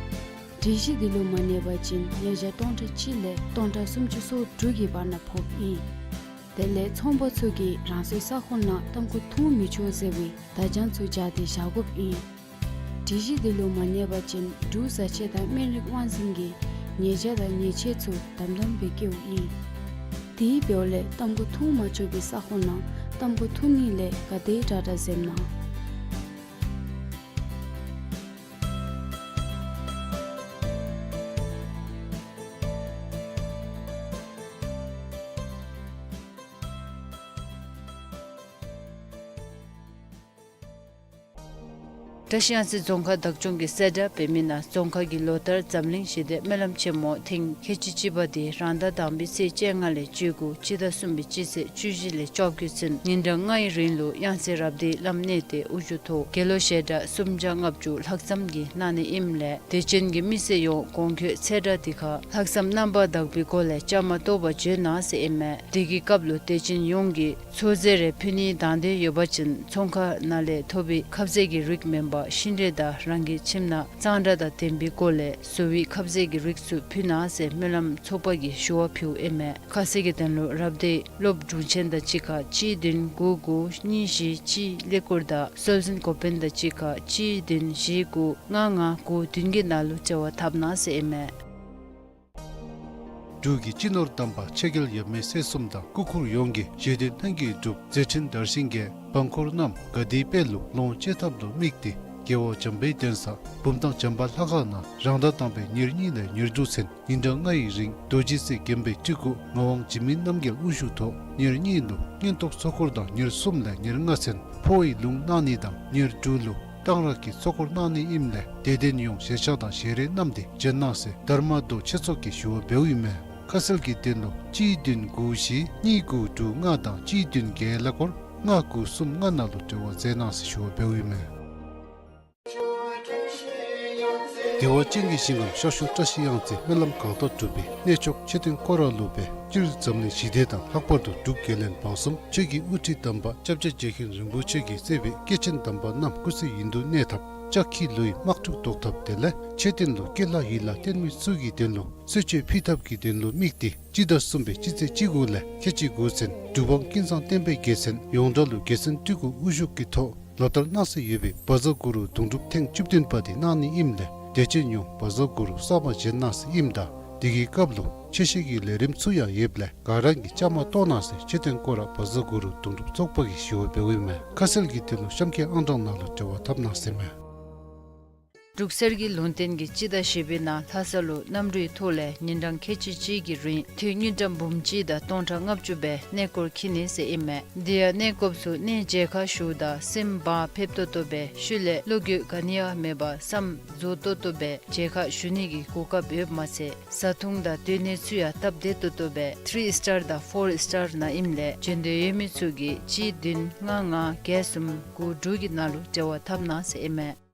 སྒྲིག་གཞི་འདི་ལུ་མ་གནས་པ་ཅིན་ཉེས་བྱ་སྟོང་ཕྲག་གཅིག་ལས་སྟོང་ཕྲག་སུམ་ཅུ་སོ་དྲུག་གི་བར་ན་ཕོགཔ་ཨིན། དེ་ལས་ཚོང་པ་ཚུ་གིས་རང་སོའི་ས་ཁོངས་ནང་ཏམ་ཁུ་འཐུང་མི་ཆོག་ཟེར་བའི་བརྡ་བྱང་ཚུ་སྦྱར་ཏེ་བཞག་དགོཔ་ཨིན། སྒྲིག་གཞི་འདི་ལུ་མ་གནས་པ་ཅིན་འབྲུག་བཟའ་ཆས་དང་སྨན་རིགས་དབང་འཛིན་གྱིས་ཉེས་བྱ་དང་ཉེས་ཆད་ཚུ་དམ་དམ་སྦེ་བཀལཝ་ཨིན། དེ་འབདཝ་ལས་ཏམ་ཁུ་འཐུང་མ་ཆོག་པའི་ས་ཁོངས་ནང་ཏམ་ཁུ་འཐུང་ནི་ལས་ག་དེ་དྲག་དྲག་འཛེམ་གནང་། བཀྲིས་གཡང་རྩེ་རྫོང་ཁག་བདག་སྐྱོང་གིས་གསལ་བསྒྲགས་འབད་མི་ནང་རྫོང་ཁག་གི་ལོ་ལྟར་འཛམ་གླིང་ཞི་བདེ་སྨོན་ལམ་ཆེན་མོ་ཐེངས་ཁལ་གཅིག་གཅིག་པ་དེ་རང་ཟླ་དང་པའི་ཚེས་བཅོ་ལྔ་ལས་བཅུ་དགུ་སྤྱི་ཟླ་གསུམ་པའི་སྤྱི་ཚེས་བཅུ་བཞི་ལས་བཅོ་བརྒྱད་ཚུན་ཉིན་གྲངས་ལྔའི་རིང་ལུ་གཡང་རྩེ་རབ་སྡེའི་བླམ་གནས་བརྟན་དབུ་བཞུགས་ཐོག་དགེ་སློང་ཞལ་གྲངས་སུམ་བརྒྱ་ལྔ་བཅུ་ལྷག་ཙམ་གྱིས་གནང་ནི་ཨིནམ་ལས་དད་ཅན་གྱི་མི་སེར་ཡོངས་གོང་འཁོད་ཚེས་གྲངས་དེ་ཁར་ལྷག་བསམ་རྣམ་པར་དག་པའི་སྒོ་ལས་བཅའ་མར་གཏོགས་པར་བྱོན་གནང་ཟེར་ཨིན་མས། དེ་གི་སྐབས་ལུ་དད་ཅན་ཡོངས་ཀྱིས་ཚོགས་རྫས་རེ་ཕུལ་ནིའི་དང་འདོད་ཡོད་པ་ཅིན་ཚོང་ཁང་ནང་ལས་ཐོབ་པའི་ཁབ་ཟས་ཀྱི་རིགས་མེན་པར་ ཤིང་འབྲས་དང་རང་གི་ཁྱིམ་ནང་གཙང་སྦྲ་དང་ལྡན་པའི་སྒོ་ལས་བཟོ་བའི་ཁབ་ཟས་ཀྱི་རིགས་ཚུ་ཕུལ་གནང་ཟེར་སྨོན་ལམ་ཚོགས་པ་གིས་ཞུ་བ་ཕུལཝ་ཨིན་མས། ཁ་གསལ་གྱི་དོན་ལུ་རབ་སྡེ་སློབ་དྲུང་ཆེན་དང་གཅིག་ཁར་གཅིག་བདུན་དགུ་དགུ་གཉིས་བཞི་གཅིག་ཀླད་ཀོར་དང་སྲོལ་འཛིན་འགོ་དཔོན་དང་གཅིག་ཁར་གཅིག་བདུན་བཞི་དགུ་ལྔ་ལྔ་དགུ་བདུན་གྱི་ནང་ལུ་འབྲེལ་བ་འཐབ་གནང་ཟེར་ཨིན་མས། འབྲུག་གི་སྤྱི་ནོར་དམ་པ་ཆོས་རྒྱལ་ཡབ་མེས་སྲས་གསུམ་དང་སྐུ་འཁོར་ཡོངས་ཀྱིས་བཞེད་དོན་ལྷུན་གྱིས་གྲུབ་མཛད་འཕྲིན་དར་ཞིང་རྒྱས། འབངས་འཁོར་རྣམས་དགའ་བདེའི་དཔལ་ལུ་ལོངས་སྤྱོད་ཐབས་ལུ་དམིགས་ཏེ་རྒྱལ་བ་བྱམས་པའི་གདན་ས་བུམ་ཐང་བྱམས་པ་ལྷ་ཁང་ནང་རང་ཟླ་དང་པའི་ཉེར་གཉིས་ལས་ཉེར་དྲུག་ཚུན་ཉིན་གྲངས་ལྔ་ཡི་རིང་རྡོ་རྗེ་རྩེ་དགོན་པའི་སྤྲུལ་སྐུ་ངག་དབང་འཇིགས་མེད་རྣམ་རྒྱལ་དབུ་བཞུགས་ཐོག་ཉེར་གཉིས་ལུ་མངོན་རྟོགས་ཚོགས་འཁོར་དང་ཉེར་གསུམ་ལས་ཉེར་ལྔ་ཚུན་འཕོ་བའི་ལུང་གནང་ནི་དང་ཉེར་དྲུག་ལུ་གཏང་རག་གི་ཚོགས་འཁོར་གནང་ནི་ཨིནམ་ལས་དད་ལྡན་ཡོངས་ཞལ་ཆས་དང་ཞལ་རས་བསྣམས་ཏེ་བྱོན་གནང་ཟེར་དྷརྨ་མདོ་ཆོས་ཚོགས་ཀྱིས་ཞུ་བ་འབདཝ་ཨིན་མས། ཁ་གསལ་གྱི་དོན་ལུ་གཅིག་བདུན་དགུ་བཞི་གཉིས་དགུ་དྲུག་ལྔ་དང་གཅིག་བདུན་བརྒྱད་ཀླད་ཀོར་ལྔ་དགུ་གསུམ་ལྔ་ནང་ལུ་འབྲེལ་བ་མཛད་གནང་ཟེར་ཞུ་བ་འབདཝ་ཨིན་མས། བདེ་བ་ཅན་གྱི་ཞིང་ཁམས་ཤར་ཕྱོགས་བཀྲ་ཤིས་གཡང་རྩེ་སྨོན་ལམ་གང་དག་འགྲུབ་པའི་གནས་མཆོག་མཆོད་རྟེན་སྐོར་ར་ལུ་སྦེ་སྤྱིར་འཛམ་གླིང་ཞི་བདེ་དང་ལྷག་པར་དུ་འབྲུག་རྒྱལ་བློན་འབངས་གསུམ་ཆོས་ཀྱི་དབུ་ཁྲིད་དམ་པ་སྐྱབས་རྗེ་རྗེ་མཁན་རིན་པོ་ཆེ་གིས་གཙོས་པའི་སྐྱེས་ཆེན་དམ་པ་རྣམས་སྐུ་ཚེ་ཡུན་དུ་གནས་ཐབས་ལྕགས་ཁྱི་ལུ་ཡི་དམག་འཁྲུག་བཟློག་ཐབས་དེ་ལས་མཆོད་རྟེན་ལུ་སྐྱེ་ལྷ་ཡི་ལྷ་རྟེན་མི་ཚུ་གི་དོན་ལུ་གསོལ་མཆོད་ཕུལ་ཐབས་ཀྱི་དོན་ལུ་དམིགས་ཏེ་སྤྱི་ཟླ་གསུམ་པའི་སྤྱི་ཚེས་བཅུ་དགུ་ལས་ཁལ་གཅིག་དགུ་ཚུན་འབྲུག་འབངས་ཀུན་བཟང་བསྟན་པའི་རྒྱལ་མཚན་ཡོངས་གྲགས་ལུ་རྒྱལ་མཚན་སྤྲུལ་སྐུ་དབུ་བཞུགས་ཀྱི་ཐོག་ལོ་ལྟར་གནང་སྲོལ་ཡོད་པའི་བཛྲ་གུ་རུ་དུང་སྒྲུབ་ཐེངས་བཅུ་བདུན་པ་དེ་གནང་ནི་ཨིནམ་ལས་དད་ཅན་ཡོངས་བཛྲ་གུ་རུ་གསར་པ་མཇལ་གནང་ཟེར་ཨིནམ་ད་དེ་གི་སྐབས་ལུ་ཆོས་བཤད་ཀྱི་ལས་རིམ་ཚུ་ཡང་ཡོདཔ་ལས་ག་ར་གིས་བཅའ་མར་གཏོགས་གནང་ཟེར་མཆོད་རྟེན་སྐོར་ར་བཛྲ་གུ་རུ་དུང་སྒྲུབ་ཚོགས་པ་གིས་ཞུ་བ་འབདཝ་ཨིན་མས། ཁ་གསལ་གྱི་དོན་ལུ་གཤམ་གྱི་ཨང་གྲངས་ནང་ལུ་འབྲེལ་བ་འཐབ་གནང་ཟེར་མས། འབྲུག་གསེར་གྱི་ལུང་བསྟན་གྱིས་སྤྱི་ཟླ་བཞི་པའི་ནང་ལྷ་ས་ལུ་གནམ་གྲུའི་ཐོག་ལས་ཉིན་གྲངས་ཁལ་གཅིག་གཅིག་གི་རིང་དུས་དངུལ་ཀྲམ་འབུམ་གཅིག་དང་སྟོང་ཕྲག་ལྔ་བཅུ་སྦེ་གནས་སྐོར་འཁྱིད་ནི་ཟེར་ཨིན་མས། དེ་ཡང་གནས་སྐོརཔ་ཚུ་གནས་མཇལ་ཁ་ཞུཝ་ད་སེམས་བག་ཕེབས་ཏོག་ཏོ་སྦེ་ཤུལ་ལས་བློ་འགྱོད་ག་ནི་ཡང་མེད་པར་བསམ་རྫོགས་ཏོག་ཏོ་སྦེ་མཇལ་ཁ་ཞུ་ནི་གི་གོ་སྐབས་ཡོདཔ་མ་ཚད་བཟའ་འཐུང་དང་སྡོད་གནས་ཚུ་ཡང་སྟབས་བདེ་ཏོག་ཏོ་སྦེ་ཐི་རི་སི་ཊར་དང་ཕོར་སི་ཊར་ནང་ཨིནམ་ལས་འབྱོན་འདོད་ཡོད་མི་ཚུ་གིས་གཅིག་བདུན་ལྔ་ལྔ་བརྒྱད་གསུམ་དགུ་དྲུག་གི་ནང་ལུ་འབྲེལ་བ་འཐབ་གནང་ཟེར་ཨིན་མས།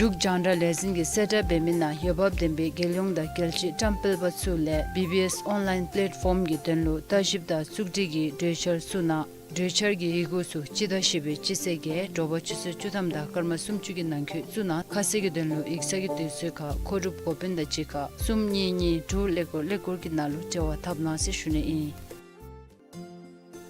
འབྲུག་རྒྱང་བསྒྲགས་ལས་འཛིན་གྱིས་གསལ་བསྒྲགས་འབད་མི་ནང་འོས་འབབ་ལྡན་པའི་རྒྱལ་ཡོངས་དང་རྒྱལ་སྤྱིའི་བཀྲམ་སྤེལ་པ་ཚུ་ལས་བི་བི་ཨེསི་ཨོན་ལའིན་པ་ལེཊ་ཕོམ་གྱི་དོན་ལུ་ལྟ་ཞིབ་དང་བཙུགས་སྒྲིག་གི་གྲོས་འཆར་ཚུ་ནང་གྲོས་འཆར་གྱི་ཡི་གུ་ཚུ་སྤྱི་ཟླ་བཞི་པའི་སྤྱི་ཚེས་བརྒྱད་དྲོ་པ་ཆུ་ཚོད་བཅུ་ཐམ་དང་སྐར་མ་སུམ་ཅུ་གི་ནང་འཁོད་བཙུགས་གནང་། ཁ་གསལ་གྱི་དོན་ལུ་ཡིག་ཚང་གི་དུས་ཚོད་ཁར་མཁོ་སྒྲུབ་འགོ་དཔོན་དང་གཅིག་ཁར་གསུམ་གཉིས་གཉིས་དྲུག་ཀླད་ཀོར་ཀླད་ཀོར་གྱི་ནང་ལུ་འབྲེལ་བ་འཐབ་གནང་ཟེར་ཞུ་ནི་ཨིན།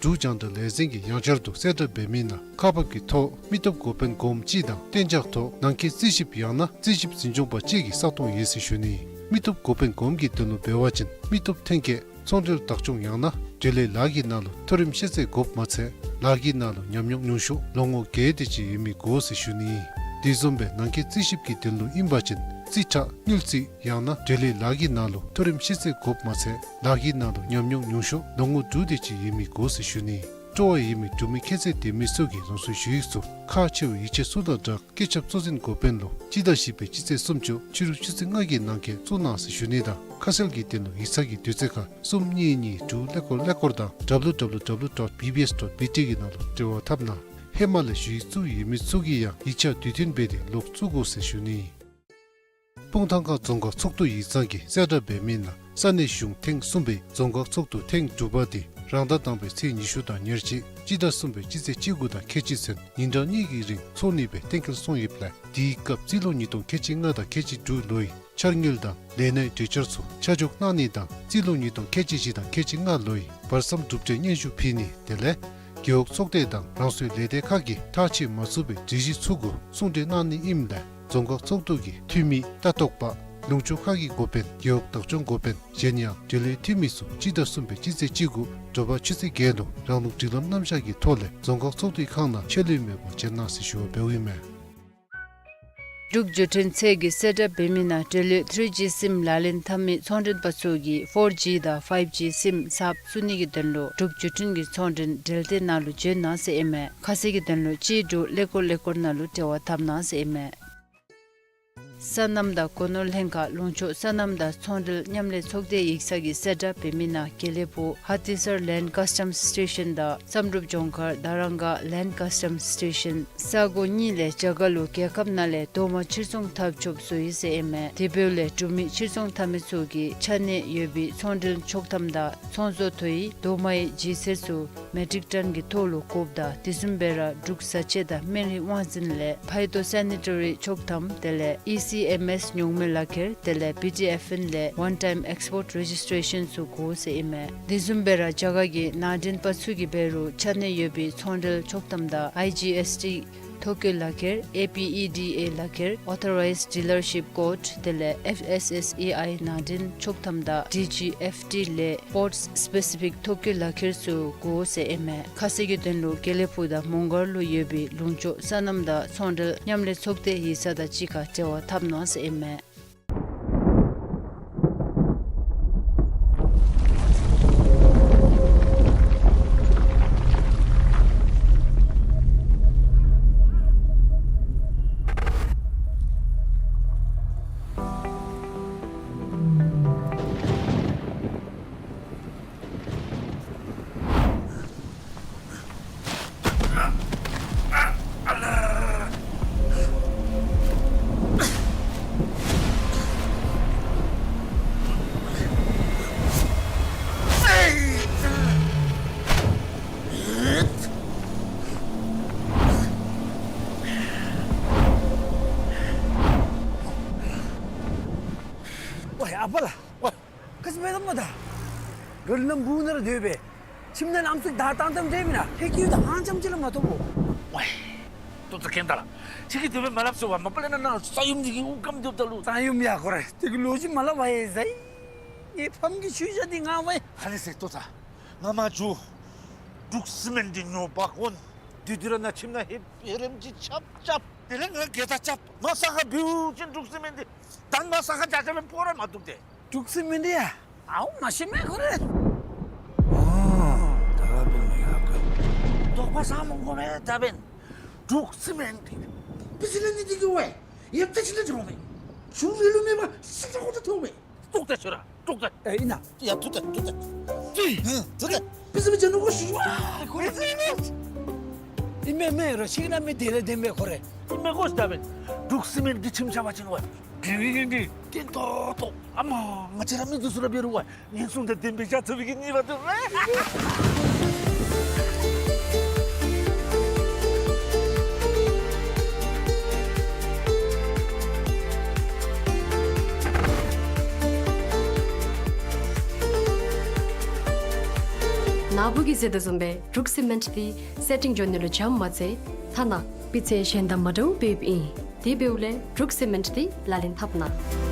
འབྲུག་རྒྱང་བསྒྲགས་ལས་འཛིན་གྱིས་ཡང་བསྐྱར་དུ་གསལ་བསྒྲགས་འབད་མི་ནང་ཁག་འབག་གི་ཐོག་མི་སྟོབས་འགོ་དཔོན་གོངམ་གཅིག་དང་གཏན་འཇགས་ཐོག་ནང་འཁོད་རྩིས་ཞིབ་ཡང་ན་རྩིས་ཞིབ་འཛིན་སྐྱོང་པ་གཅིག་གི་ས་སྟོང་ཡོད་ཟེར་ཞུ་ནི། མི་སྟོབས་འགོ་དཔོན་གོངམ་གྱི་དོན་ལུ་འབད་བ་ཅིན་མི་སྟོབས་ཐོན་སྐྱེད་ཚོང་འབྲེལ་བདག་སྐྱོང་ཡང་ན་འབྲེལ་ཡོད་ལཱ་གི་ནང་ལུ་མཐོ་རིམ་ཤེས་ཚད་དགོཔ་མ་ཚད་ལཱ་གི་ནང་ལུ་ཉམས་མྱོང་ཉུང་ཤོས་ལོ་ངོ་བརྒྱད་དེ་ཅིག་ཡོད་མི་དགོ་ཟེར་ཞུ་ནི། དེ་བཟུམ་སྦེ་ནང་འཁོད་རྩིས་ཞིབ་ཀྱི་དོན་ལུ་ཨིན་པ་ཅིན་རྩིས་ཁྲ་དངུལ་རྩིས་ཡང་ན་འབྲེལ་ཡོད་ལཱ་གི་ནང་ལུ་མཐོ་རིམ་ཤེས་ཚད་དགོཔ་མ་ཚད་ལཱ་གི་ནང་ལུ་ཉམས་མྱོང་ཉུང་ཤོས་ལོ་ངོ་དྲུག་དེ་ཅིག་ཡོད་མི་དགོ་ཟེར་ཞུ་ནི། སྤྲོ་བ་ཡོད་མི་འབྲུག་མི་ཁྱད་ཚད་ལྡན་མི་ཚུ་གིས་རང་སོའི་ཞུ་ཡིག་ཚུ་ཁག་ཆེ་བའི་ཡིག་ཆ་ཚུ་དང་སྦྲགས་སྐུ་ཚབ་གཙོ་འཛིན་འགོ་དཔོན་ལུ་སྤྱི་ཟླ་བཞི་པའི་སྤྱི་ཚེས་སུམ་ཅུ་ཕྱི་རུ་ཆུ་ཚོད་ལྔ་གི་ནང་འཁོད་བཙུགས་གནང་ཟེར་ཞུ་ནི་དང་ཁ་གསལ་གྱི་དོན་ལུ་ཡིག་ཚང་གི་དུས་ཚོད་ཁར་གསུམ་གཉིས་གཉིས་དྲུག་ཀླད་ཀོར་ཀླད་ཀོར་དང་W W W dot B B S dot B T གི་ནང་ལུ་འབྲེལ་བ་འཐབ་གནང་། ཧེ་མ་ལས་ཞུ་ཡིག་བཙུགས་ཡོད་མི་ཚུ་གིས་ཡང་ཡིག་ཆ་དུས་མཐུན་འབད་དེ་ལོག་བཙུགས་དགོ་ཟེར་ཞུ་ནི། སྤུངས་ཐང་ཁ་རྫོང་ཁག་ཚོགས་འདུ་ཡིག་ཚང་གིས་གསལ་བསྒྲགས་འབད་མི་ནང་ས་གནས་གཞུང་ཐེངས་གསུམ་པའི་རྫོང་ཁག་ཚོགས་འདུ་ཐེངས་དྲུག་པ་དེ་རང་ཟླ་དང་པའི་ཚེས་ཉི་ཤུ་དང་ཉེར་གཅིག་སྤྱི་ཟླ་གསུམ་པའི་སྤྱི་ཚེས་བཅུ་དགུ་དང་ཁལ་གཅིག་ཚུན་ཉིན་གྲངས་གཉིས་ཀྱི་རིང་འཚོགས་ནི་སྦེ་གཏན་འཁེལ་སོང་ཡོདཔ་ལས་དེའི་སྐབས་རྩིས་ལོ་ཉིས་སྟོང་ཁལ་གཅིག་ལྔ་དང་ཁལ་གཅིག་དྲུག་ལོའི་འཆར་དངུལ་དང་ལས་སྣའི་གྲོས་འཆར་ཚུ་ཆ་འཇོག་གནང་ནི་དང་རྩིས་ལོ་ཉིས་སྟོང་ཁལ་གཅིག་བཞི་དང་ཁལ་གཅིག་ལྔ་ལོའི་བར་མཚམས་གྲུབ་འབྲས་སྙན་ཞུ་ཕུལ་ནི་དེ་ལས་རྒེད་འོག་ཚོགས་སྡེ་དང་རང་སོའི་ལས་སྡེ་ཁག་གིས་ཐག་ཆོད་མ་ཚུགས་པའི་སྒྲིག་གཞི་ཚུ་གུ་གསུང་གྲོས་གནང་ནི་ཨིནམ་ལས་རྫོང་ཁག་ཚོགས་འདུ་གི་འཐུས་མི་ལྟ་རྟོག་པ་ལུང་ཕྱོགས་ཁག་གི་འགོ་དཔོན་རྒེད་འོག་བདག་སྐྱོང་འགོ་དཔོན་གཞན་ཡང་འབྲེལ་ཡོད་འཐུས་མི་ཚུ་སྤྱི་ཟླ་གསུམ་པའི་སྤྱི་ཚེས་བཅུ་དགུ་དྲོ་པ་ཆུ་ཚོད་བརྒྱད་ལུ་རང་ལུགས་སྒྲིག་ལམ་རྣམ་གཞག་གི་ཐོག་ལས་རྫོང་ཁག་ཚོགས་འདུའི་ཁང་ནང་ཆད་ལུས་མེད་པར་མཇལ་གནང་ཟེར་ཞུ་བ་འབདཝ་ཨིན་མས། འབྲུག་བརྒྱུད་འཕྲིན་ཚད་ཀྱིས་གསལ་བསྒྲགས་འབད་མི་ནང་འབྲེལ་ཡོད་ཐི་རི་ཇི་སིམ་ལག་ལེན་འཐབ་མི་ཚོང་མགྲོན་པ་ཚུ་གིས་ཕོར་ཇི་དང་ཕའིབ་ཇི་སིམ་གསརཔ་བཙུགས་ནི་གི་དོན་ལུ་འབྲུག་བརྒྱུད་འཕྲིན་གྱི་ཚོང་མགྲོན་འབྲེལ་སྡེ་ནང་ལུ་འབྱོན་གནང་ཟེར་ཨིན་མས། ཁ་གསལ་གྱི་དོན་ལུ་གཅིག་དྲུག་ཀླད་ཀོར་ཀླད་ཀོར་ནང་ལུ་འབྲེལ་བ་འཐབ་གནང་ཟེར་ཨིན་མས། སོ་ནམ་དང་སྒོ་ནོར་ལྷན་ཁག་ལུང་ཕྱོགས་སོ་ནམ་དང་ཚོང་འབྲེལ་མཉམ་ལས་ཚོགས་སྡེ་ཡིག་ཚང་གི་གསལ་བསྒྲགས་འབད་མི་ནང་དགེ་ལེགས་ཕུག་ཧ་ཏི་སར་ལེནཌ་ཀཱསི་ཊམ་སི་ཊེ་ཤཱན་དང་བསམ་གྲུབ་ལྗོངས་མཁར་དར་རང་ག་ལེནཌ་ཀཱསི་ཊམ་སི་ཊེ་ཤཱན་ས་གོ་གཉིས་ལས་རྒྱ་གར་ལུ་རྒྱལ་ཁབ་ནང་ལས་རྡོག་མ་ཕྱིར་ཚོང་འཐབ་ཆོགཔ་བཟོ་ཡི་ཟེར་ཨིན་མས། དེ་འབདཝ་ལས་འབྲུག་མི་ཕྱིར་ཚོང་འཐབ་མི་ཚུ་གིས་ཆ་གནས་ཡོད་པའི་ཚོང་འབྲེལ་ཆོག་ཐམ་དང་ཚོང་བཟོ་དོ་ཡི་རྡོག་མའི་ལྗིད་ཚད་ཚུ་མེ་ཊིག་ཊཱན་གྱི་ཐོག་ལུ་དགོཔ་དང་དེ་བཟུམ་སྦེ་ར་འབྲུག་བཟའ་ཆས་དང་སྨན་རིགས་དབང་འཛིན་ལས་ཕའི་ཊོ་སེ་ནི་ཊ་རི་ཆོག་ཐམ་དེ་ལས་ཨི་སི་ཨེམ་ཨེསི་ཉོག་མེད་ལག་ཁྱེར་དེ་ལས་བི་ཊི་ཨེཕ་ཨེན་ལས་ཝན་ཊའིམ་ཨེགསི་པོརཊ་རེ་ཇིསི་ཊེ་ཤཱན་ཚུ་དགོ་ཟེར་ཨིན་མས། དེ་བཟུམ་སྦེ་ར་རྒྱ་གར་གྱི་ནང་འདྲེན་པ་ཚུ་གིས་འབད་རུང་ཆ་གནས་ཡོད་པའི་ཚོང་འབྲེལ་ཆོག་ཐམ་དང་ཨའི་ཇི་ཨེསི་ཊི་ཐོ་བཀོད་ལག་ཁྱེར་ཨེ་པི་ཨི་ཌི་ཨེ་ལག་ཁྱེར་ཨོ་ཐོ་རའིཛ་ཌི་ལར་ཤིཔ་ཀཱརཌ་དེ་ལས་ཨེཕ་ཨེསི་ཨེསི་ཨེ་ཨའི་ནང་འདྲེན་ཆོག་ཐམ་དང་ཌི་ཇི་ཨེཕ་ཊི་ལས་པོརཊ་སི་པེ་སི་ཕིག་ཐོ་བཀོད་ལག་ཁྱེར་ཚུ་དགོ་ཟེར་ཨིན་མས། ཁ་གསལ་གྱི་དོན་ལུ་དགེ་ལེགས་ཕུག་དང་མོང་སྒར་ལུ་ཡོད་པའི་ལུང་ཕྱོགས་སོ་ནམ་དང་ཚོང་འབྲེལ་མཉམ་ལས་ཚོགས་སྡེ་ཡིག་ཚང་དང་གཅིག་ཁར་འབྲེལ་བ་འཐབ་གནང་ཟེར་ཨིན་མས། ཝའི་ཨ་པ་ལགས། ཝའི། ག་ཅི་འབད་དོ་སྨོ་ད། ག་ལས་ནམ་བུ་ནང་ར་སྡོད་པས། ཁྱིམ་ནང་ཨམ་སྲུ་བདའ་བཏང་བཏངམ་འདྲས་མེན་ན། ཧེ་ཀི་ཡུ་ད་ཧང་ཅམ་ཅིག་ལས་མ་ཐོབ་བོ། ཝའི། ཏོ་ཏོ་གན་ད་ལགས། ཁྱོད་ཀྱིས་དེ་སྦེ་མ་སླབ་ཟེར་བ། མ་པ་ལས་ན་ན་ས་ཡོམ་འདི་གིས་དབུགས་སྐམ་སྡོདཔ་ད་ལུ། ས་ཡོམ་ཡ་ཁོ་ར་དེ་གི་ལོ་རྒྱུས་མ་སླབ་པ་ཡ་ཟེར། ངེའི་ཕམ་གྱི་ཆུ་ཞག་འདི་ང་ཝའི། ཧ་ལས་ཟེར་ཏོ་ཚ། ང་མ་འགྱོ། འབྲུག་སི་མེནཊ་འདི་ཉོ་འབག་འོང་། དེ་དུས་ར་ང་ཁྱིམ་ནང་ཧེ་ཧེ་རེམ་ཅིག་རྐྱབ་རྐྱབ། དེ་ལས་ང་གེ་ད་རྐྱབ། མ་ས་ཁར་འབུད་ཅིན་འབྲུག་སི་མེནཊ་འདི། ད་མ་ས་ཁར་རྒྱག་རྐྱབ་པའི་སྤོ་ར་མ་བཏུབ་སྟེ། འབྲུག་སི་མེནཊ་འདི་ཡ། ཨའུ་མ་ཤེས་མས་ཁོ་རེ། ཨ་ད་འབདན་ཡ་ག། དོགས་པ་ཟ་མི་དགོ་པས་ད་འབདན། འབྲུག་སི་མེནཊ་འདི་པི་སི་ལ་ནི་འདི་གི་ཝའི་ཡབ་ཏ་ཅི་ལ་འགྱོ་མས། ཆུ་རེ་ལུ་མེད་པར་སི་ཏ་ཁོ་ཏ་ཐོབ་མས། ཏོག་ཏ་ཆུ་ར་ཏོག་ཏ། ཨེ་ཨིན་ན། ཡ་ཐུག་ཏ་ཐུག་ཏ། ཏི། ཧུམ་ཐུག་ཏ། པི་སི་མི་ཅན་ནུ་གོ་ཤུ་ཝ་ཁོ་རེ་ཟེར་ནི། ཨིན་མས་མས་རོ་ཤིག་ན་མི་དེ་ལས་དེ་མས་ཁོ་རེ། ཨིན་མས་གོ་ཤ་ད་འབདན། འབྲུག་སི་མེནཊ་གི་ཁྱིམ་ཆ་བ་ཅིན་ཝའི། དེ་བི་གིན་དེ། ཀེན་ཏོ་ཏོ། ཨ་མ་ང་བཅས་ར་མི་འདི་ཚུ་ར་འབད་རུང་ཝའི། ངན་སོང་དང་ལྡན་པའི་ཡ་ཐུབ་པའི་གི་ནི་བ་ཐུབ་རེ། ནཱ་བུ་གིས་ཟེར་དོ་བཟུམ་སྦེ་འབྲུག་སི་མེནཊ་འདི་སེ་ཊིང་འགྱོ་ནི་ལུ་འཇམ་མ་ཚད་ཐ་ན་སྤུས་ཚད་གཞན་དང་མ་འདྲཝ་འབདཝ་ཨིན། དེ་འབདཝ་ལས་འབྲུག་སི་མེནཊ་འདི་ལག་ལེན་འཐབ་གནང་།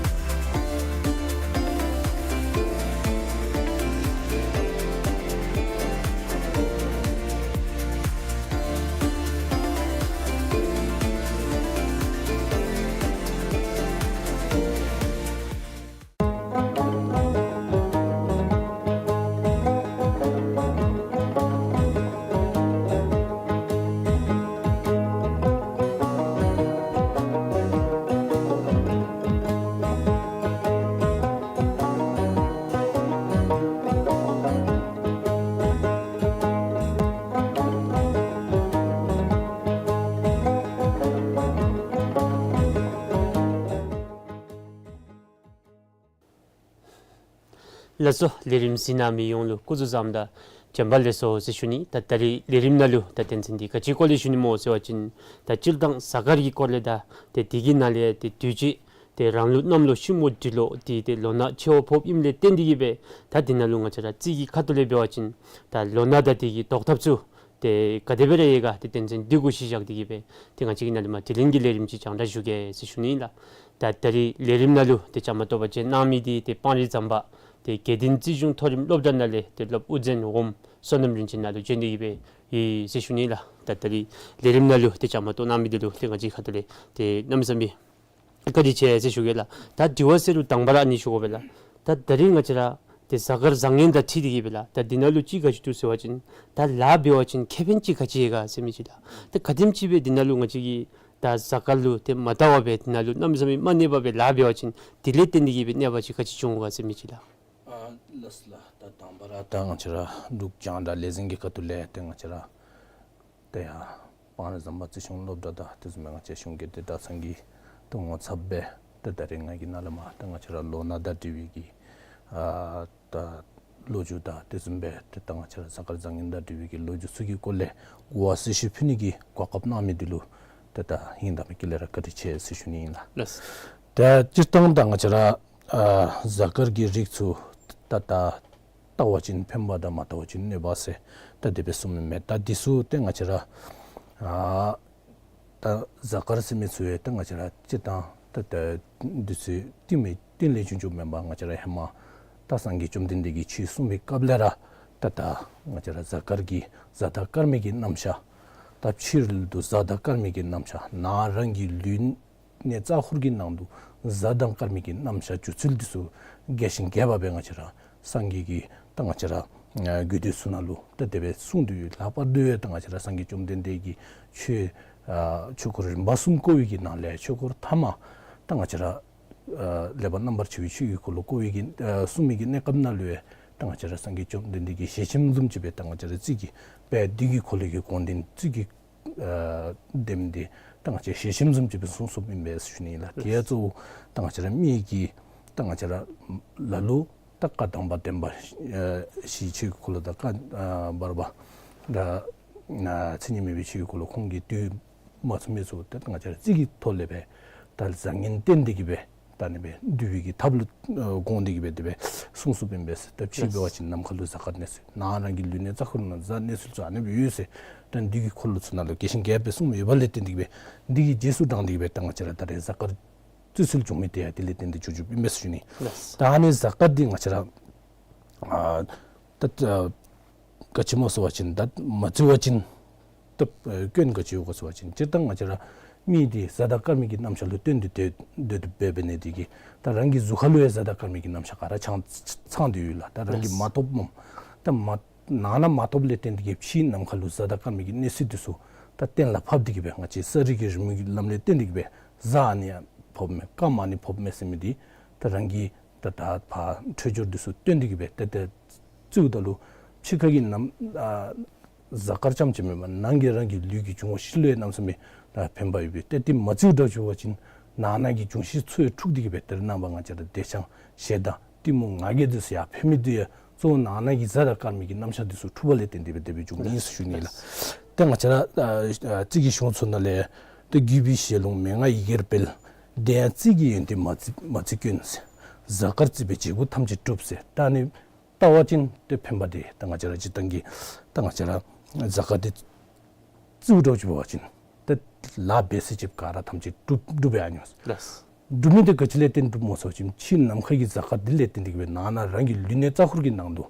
ལགས་སོ། ལས་རིམ་གཟིགས་གནང་མི་ཡོངས་ལུ་སྐུ་གཟུགས་བཟང་དང་བྱོན་པ་ལེགས་སོ་ཟེར་ཞུ་ནི། ད་ད་རིས་ལས་རིམ་ནང་ལུ་ད་དོན་ཚན་འདི་ག་ཅིའི་སྐོར་ལས་ཞུ་ནི་སྨོ་ཟེར་བ་ཅིན་ད་སྤྱིར་བཏང་གཟའ་སྐར་གྱི་སྐོར་ལས་དང་ཏེ་དེ་གི་ནང་ལས་ཏེ་དུས་ཅི་ཏེ་རང་ལུགས་གནམ་ལོ་ཤིང་མོ་འབྲི་ལོ་འདི་ཏེ་ལོ་ན་ཆེ་བ་ཕོགཔ་ཨིནམ་ལས་བརྟེན་ཏེ་གིས་སྦེ་ད་འདི་ནང་ལུ་ང་བཅས་ར་རྩིས་ཀྱི་ཁ་ཐུག་ལས་འབད་བ་ཅིན་ད་ལོ་ན་དང་དེ་གི་བཟློག་ཐབས་ཚུ་ཏེ་ག་དེ་སྦེ་ར་ཡོད་ག་ཏེ་དོན་ཚན་འདི་གུ་གཞི་བཞག་སྟེ་གིས་སྦེ་ཏེ་ང་བཅས་ཀྱིས་ནཱ་ལས་མར་དྲི་ལན་གྱི་ལས་རིམ་ཅིག་རྒྱང་བསྒྲགས་ཞུ་གེ་ཟེར་ཞུ་ནི་ཨིན་ལགས། ད་ད་རིས་ལས་རིམ་ནང་ལུ་ཏེ་བཅའ་མར་གཏོགས་པ་བྱོན་གནང་མི་འདི་ཏེ་སྤང་རི་ཟམ་པ་ཏེ་དགེ་ལྡན་རྩིས་གཞུང་མཐོ་རིམ་སློབ་གྲྭ་ནང་ལས་ཏེ་སློབ་དབུ་འཛིན་འོགམ་བསོད་ནམས་རིན་ཆེན་ནཱ་ལུ་བྱོན་ཏེ་གིས་སྦེ་ཡོད་ཟེར་ཞུ་ནི་ཨིན་ལགས། ད་ད་རིས་ལས་རིམ་ནང་ལུ་ཏེ་བཅའ་མར་གཏོགས་གནང་མི་འདི་ལུ་ཏེ་ང་བཅས་ཁ་ཐུག་ལས་ཏེ་གནམ་མེད་ས་མེད་བཀའ་དྲིན་ཆེ་ཟེར་ཞུ་གེ་ལགས། ད་དྲི་བ་ཟེར་རུང་དང་པ་ར་ཨ་ནི་ཞུ་དགོ་པས་ལགས། ད་ད་རིས་ང་བཅས་ར་ཏེ་གཟའ་སྐར་བཟང་ངན་དང་འཁྲིལ་ཏེ་གིས་སྦེ་ལགས། ད་འདི་ནང་ལུ་ཅིག་ག་ཅི་འདུག་ཟེར་བ་ཅིན་ད་ལཱ་འབད་བ་ཅིན་ཁེ་ཕན་ཅིག་ག་ཅི་ཡོད་ག་ཟེར་མི་ཅིག་ལགས། ད་ག་དེམ་ཅིག་སྦེ་འདི་ནང་ལུ་ང་བཅས་ཀྱིས་ ད་གཟའ་སྐར་ལུ་ཏེ་མ་བལྟ་བར་སྦེ་དེ་ནང་ལུ་གནམ་མེད་ས་མེད་མ་གནས་པར་སྦེ་ལཱ་འབད་བ་ཅིན་དེ་ལས་བརྟེན་ཏེ་གིས་སྦེ་གནོད་པ་ཅིག་ག་ཅི་བྱུང་ག་ཟེར་མི་ཅིག་ལགས། ཨ་ལགས་སོ་ལགས། ད་དང་པ་ར་ད་ང་བཅས་ར་འབྲུག་རྒྱང་བསྒྲགས་ལས་འཛིན་གྱི་ཁ་ཐུག་ལས་ཏེ་ང་བཅས་ར་ཏེ་ཡ་སྤང་རི་ཟམ་པ་རྩིས་གཞུང་སློབ་གྲྭ་དང་དེ་བཟུམ་སྦེ་ང་བཅས་གཞུང་གི་དོན་དག་ཚང་གི་ཏེ་ངོ་ཚབ་སྦེ་ཏེ་ད་རེས་ང་གིས་ནཱ་ལས་མར་ཏེ་ང་བཅས་ར་ལོ་ན་དང་འབྲེལ་བའི་གི་ཨ་ད་ལོ་རྒྱུས་དང་དེ་བཟུམ་སྦེ་ཏེ་ད་ང་བཅས་ར་གཟའ་སྐར་བཟང་ངན་དང་འབྲེལ་བའི་གི་ལོ་རྒྱུས་ཚུ་གི་སྐོར་ལས་གོ་བ་གསལ་ཞུ་ཕུལ་ནི་གི་གོ་སྐབས་གནང་མི་འདི་ལུ་ཏེ་ད་སྙིང་ཐག་པའི་དཀྱིལ་ལས་ར་བཀའ་དྲིན་ཆེ་ཟེར་ཞུ་ནི་ཨིན་ལགས། ལགས། ད་སྤྱིར་བཏང་ད་ང་བཅས་ར་ཨ་གཟའ་སྐར་གྱི་རིགས་ཚུ་ད་ད་བལྟ་བ་ཅིན་ཕན་པ་དང་མ་བལྟ་བ་ཅིན་གནོད་པ་ཟེར་ད་དེ་སྦེ་གསུངམ་ཨིན་མས། ད་འདི་ཚུ་ཏེ་ང་བཅས་ར་ཨ་ད་གཟའ་སྐར་ཟེར་མི་ཚུ་ཡང་ད་ང་བཅས་ར་སྤྱིར་བཏང་ད་ད་འདི་ཚུ་རྟེན་མི་རྟེན་ལས་བྱུང་བྱུངམ་མེན་པར་ང་བཅས་ར་ཧེ་མ་ད་སངས་རྒྱས་བཅོམ་ལྡན་འདས་ཀྱིས་ཆོས་གསུངས་པའི་སྐབས་ལས་ར་ད་ད་ང་བཅས་ར་གཟའ་སྐར་གྱི་གཟའ་དང་སྐར་མའི་གི་རྣམ་གཞག། ད་ཕྱི་རོལ་དུ་གཟའ་དང་སྐར་མའི་གི་རྣམ་གཞག། ནང་རང་གི་ལུས་གནས་རྩ་འཁོར་གྱི་ནང་དུ་གཟའ་དང་སྐར་མའི་གི་རྣམ་གཞག་འགྱུར་ཚུལ་འདི་ཚུ་རྒྱས་ཤིང་རྒྱས་པ་སྦེ་ང་བཅས་ར་སངས་རྒྱས་ཀྱི་ད་ང་བཅས་ར་ཨ་དགོངས་དོན་ཚུ་ནང་ལུ་ད་དེ་སྦེ་གསུངས་ཏེ་ཡོད། ལྷག་པར་དུ་ཡང་ད་ང་བཅས་ར་སངས་རྒྱས་བཅོམ་ལྡན་འདས་ཀྱིས་ཆོས་ཨ་ཆོས་འཁོར་རིམ་པ་གསུམ་བསྐོར་བའི་གི་ནང་ལས་ཆོས་འཁོར་ཐ་མ་ད་ང་བཅས་ར་ཨ་ལེགས་པར་རྣམ་པར་ཕྱེ་བའི་ཆོས་ཀྱི་འཁོར་ལོ་བསྐོར་བའི་གི་ཨ་གསུངས་མི་གི་གནས་སྐབས་ནང་ལུ་ཡང་ད་ང་བཅས་ར་སངས་རྒྱས་བཅོམ་ལྡན་འདས་ཀྱི་ཞལ་ཆེམས་བཟུམ་ཅིག་སྦེ་ད་ང་བཅས་ར་རྩིས་ཀྱི་དཔལ་བདུད་ཀྱི་འཁོར་ལོ་གི་དགོངས་དོན་རྩིས་ཀྱི་ཨ་དེ་མི་འདི་ད་ང་བཅས་ཞལ་ཆེམས་བཟུམ་ཅིག་སྦེ་གསུངས་གསུངསམ་ཨིན་པས་ཞུ་ནི་ལགས། དེ་ཡང་གཙོ་བོ་ད་ང་བཅས་ར་མི་གི་ད་ང་བཅས་ར་ལ་ལུ་ད་བཀའ་དང་པ་བདེན་པ་ཨ་བཞི་ཆོས་ཀྱི་འཁོར་ལོ་དང་བཀའ་ཨ་བར་པ་ད་ཨ་མཚན་ཉིད་མེད་པའི་ཆོས་ཀྱི་འཁོར་ལོ་ཁོང་གིས་བསྡུ་མ་ཚུགས་མི་ཚུ་ད་ང་བཅས་ར་རྩིས་ཀྱི་ཐོག་ལས་སྦེ་ད་བཟང་ངན་བསྟན་ཏེ་གིས་སྦེ་ད་ཨ་ནི་སྦེ་བསྡུ་བའི་གི་ཐབས་ལུ་ཨ་དགོངས་ཏེ་གིས་སྦེ་དེ་སྦེ་གསུངས་གསུངསམ་ཨིན་པས་ཟེར། ད་ཕྱི་འབད་བ་ཅིན་ནམ་མཁའ་ལུ་གཟའ་སྐར་གནས་ཚུལ་ནང་རང་གི་ལུས་གནས་རྩ་འཁོར་ནང་གཟའ་གནས་ཚུལ་ཚུ་ཨ་ནི་སྦེ་ཡོད་ཟེར་ད་བདུད་ཀྱི་འཁོར་ལོ་ཚུ་ནང་ལུ་རྒྱས་ཤིང་རྒྱས་པར་གསུངས་ཡོད་པ་ལས་བརྟེན་ཏེ་གིས་སྦེ་འདི་གི་རྗེས་སུ་འབྲངས་ཏེ་གིས་སྦེ་ད་ང་བཅས་ར་ད་རེས་གཟའ་སྐར་བརྩི་སྲོལ་བྱུང་མི་དེ་ཡང་དེ་ལས་བརྟེན་ཏེ་བྱུང་བྱུངམ་ཨིན་པས་ཟེར་ཞུ་ནི། ལགས། ད་ཨ་ནི་གཟའ་སྐར་འདི་ང་བཅས་ར་ཨ་ད་ཨ་ག་ཅི་སྨོ་ཟེར་བ་ཅིན་ད་མ་བརྩི་བ་ཅིན་ད་ཨ་སྐྱོན་ག་ཅི་ཡོད་ག་ཟེར་བ་ཅིན་སྤྱིར་བཏང་ང་བཅས་ར་མི་འདི་གཟའ་དང་སྐར་མའི་གི་རྣམ་གཞག་ལུ་བརྟེན་ཏེ་སྡོད་སྡོད་དོ་འབད་འབད་ནི་དེ་གིས་ད་རང་གི་གཟུགས་ཁ་ལུ་ཡང་གཟའ་དང་སྐར་མའི་གི་རྣམ་གཞག་ག་ར་ཚང་ཚང་སྟེ་ཡོད་ལགས། ད་རང་གིས་མ་ཐོབ་མམ་ད་མ་ནང་ན་མ་ཐོབ་ལས་བརྟེན་ཏེ་གིས་ཕྱི་ནམ་མཁའ་ལུ་གཟའ་དང་སྐར་མའི་གི་གནས་ཚུལ་འདི་ཚུ་ད་གཏན་ལ་ཕབ་སྟེ་གིས་སྦེ་ང་བཅས་ས་རིས་ཀྱི་རིམ་གྱི་ལམ་ལས་བརྟེན་ཏེ་གིས་སྦེ་གཟའ་ཨ་ནི་ཡང་ཕོགཔ་མས་སྐར་མ་ཨ་ནི་ཕོགཔ་མས་ཟེར་མི་འདི་ད་རང་གི་ད་ད་ཕར་འཕྲོད་སྦྱོར་འདི་ཚུ་བསྟུན་ཏེ་གིས་སྦེ་ཏེ་ཏེ་བརྩིཝ་ད་ལུ་ཕྱི་ཁ་གི་ནམ་ཨ་གཟའ་སྐར་རྐྱངམ་ཅིག་མེན་པར་ནང་གི་རང་གི་ལུས་ཀྱི་འབྱུང་བ་བཞི་ལུ་ཡང་གནམ་མེད་ས་མེད་ད་ཕན་པ་ཡོད་པས། ཏེ་དེ་མ་བརྩིཝ་འདྲཝ་ཅིག་འབད་བ་ཅིན་ནང་ན་གི་འབྱུང་བཞི་ཚུ་ཡང་འཁྲུགས་ཏེ་གིས་སྦེ་ཏེ་རེ་ནངས་པ་ང་བཅས་ར་བདེ་འཆང་ཞེ་སྡང་གཏི་མུག་ང་རྒྱལ་འདི་ཚུ་ཡར་འཕེལ་མི་འདི་ཡང་གཙོ་བོ་ནང་ན་གི་གཟའ་དང་སྐར་མའི་གི་རྣམ་གཞག་འདི་ཚུ་འཁྲུགས་པ་ལས་བརྟེན་ཏེ་སྦེ་དེ་སྦེ་བྱུངམ་ཨིན་ཟེར་ཞུ་ནི་ལགས། ཏེ་ང་བཅས་ར་ཨ་ཨ་རྩིས་ཀྱི་གཞུང་ཚུ་ནང་ལས་ཏེ་རྒྱུད་པའི་ཞལ་ལུང་མན་ངག་ཡི་གེར་སྤེལ། དེ་ཡང་རྩིས་ཀྱི་ཡོན་ཏན་མ་བརྩི་མ་བརྩི་སྐྱོན་ཟེར། གཟའ་སྐར་བརྩིས་པས་བྱེད་པོ་ཐམས་ཅད་འགྲུབ་ཟེར། ད་ཨ་ནི་བལྟ་བ་ཅིན་ཏེ་ཕན་པ་འདི་ད་ང་བཅས་ར་སྤྱིར་བཏང་གི་ད་ང་བཅས་ར་གཟའ་སྐར་འདི་བརྩིཝ་འདྲཝ་ཅིག་འབད་བ་ཅིན་ཏེ་ལཱ་འབད་ས་ཅིག་ག་ར་ཐམས་ཅད་འགྲུབ་འགྲུབ་ཡར་འགྱོ་ཟེར། ལགས། འགྲུབ་མི་འདི་ག་ཅི་ལས་བརྟེན་འགྲུབ་སྨོ་ཟེར་བ་ཅིན་ཕྱི་ནམ་མཁའ་གི་གཟའ་སྐར་འདི་ལས་བརྟེན་ཏེ་གིས་སྦེ་ནང་ན་རང་གི་ལུས་གནས་རྩ་འཁོར་གྱི་ནང་དུ་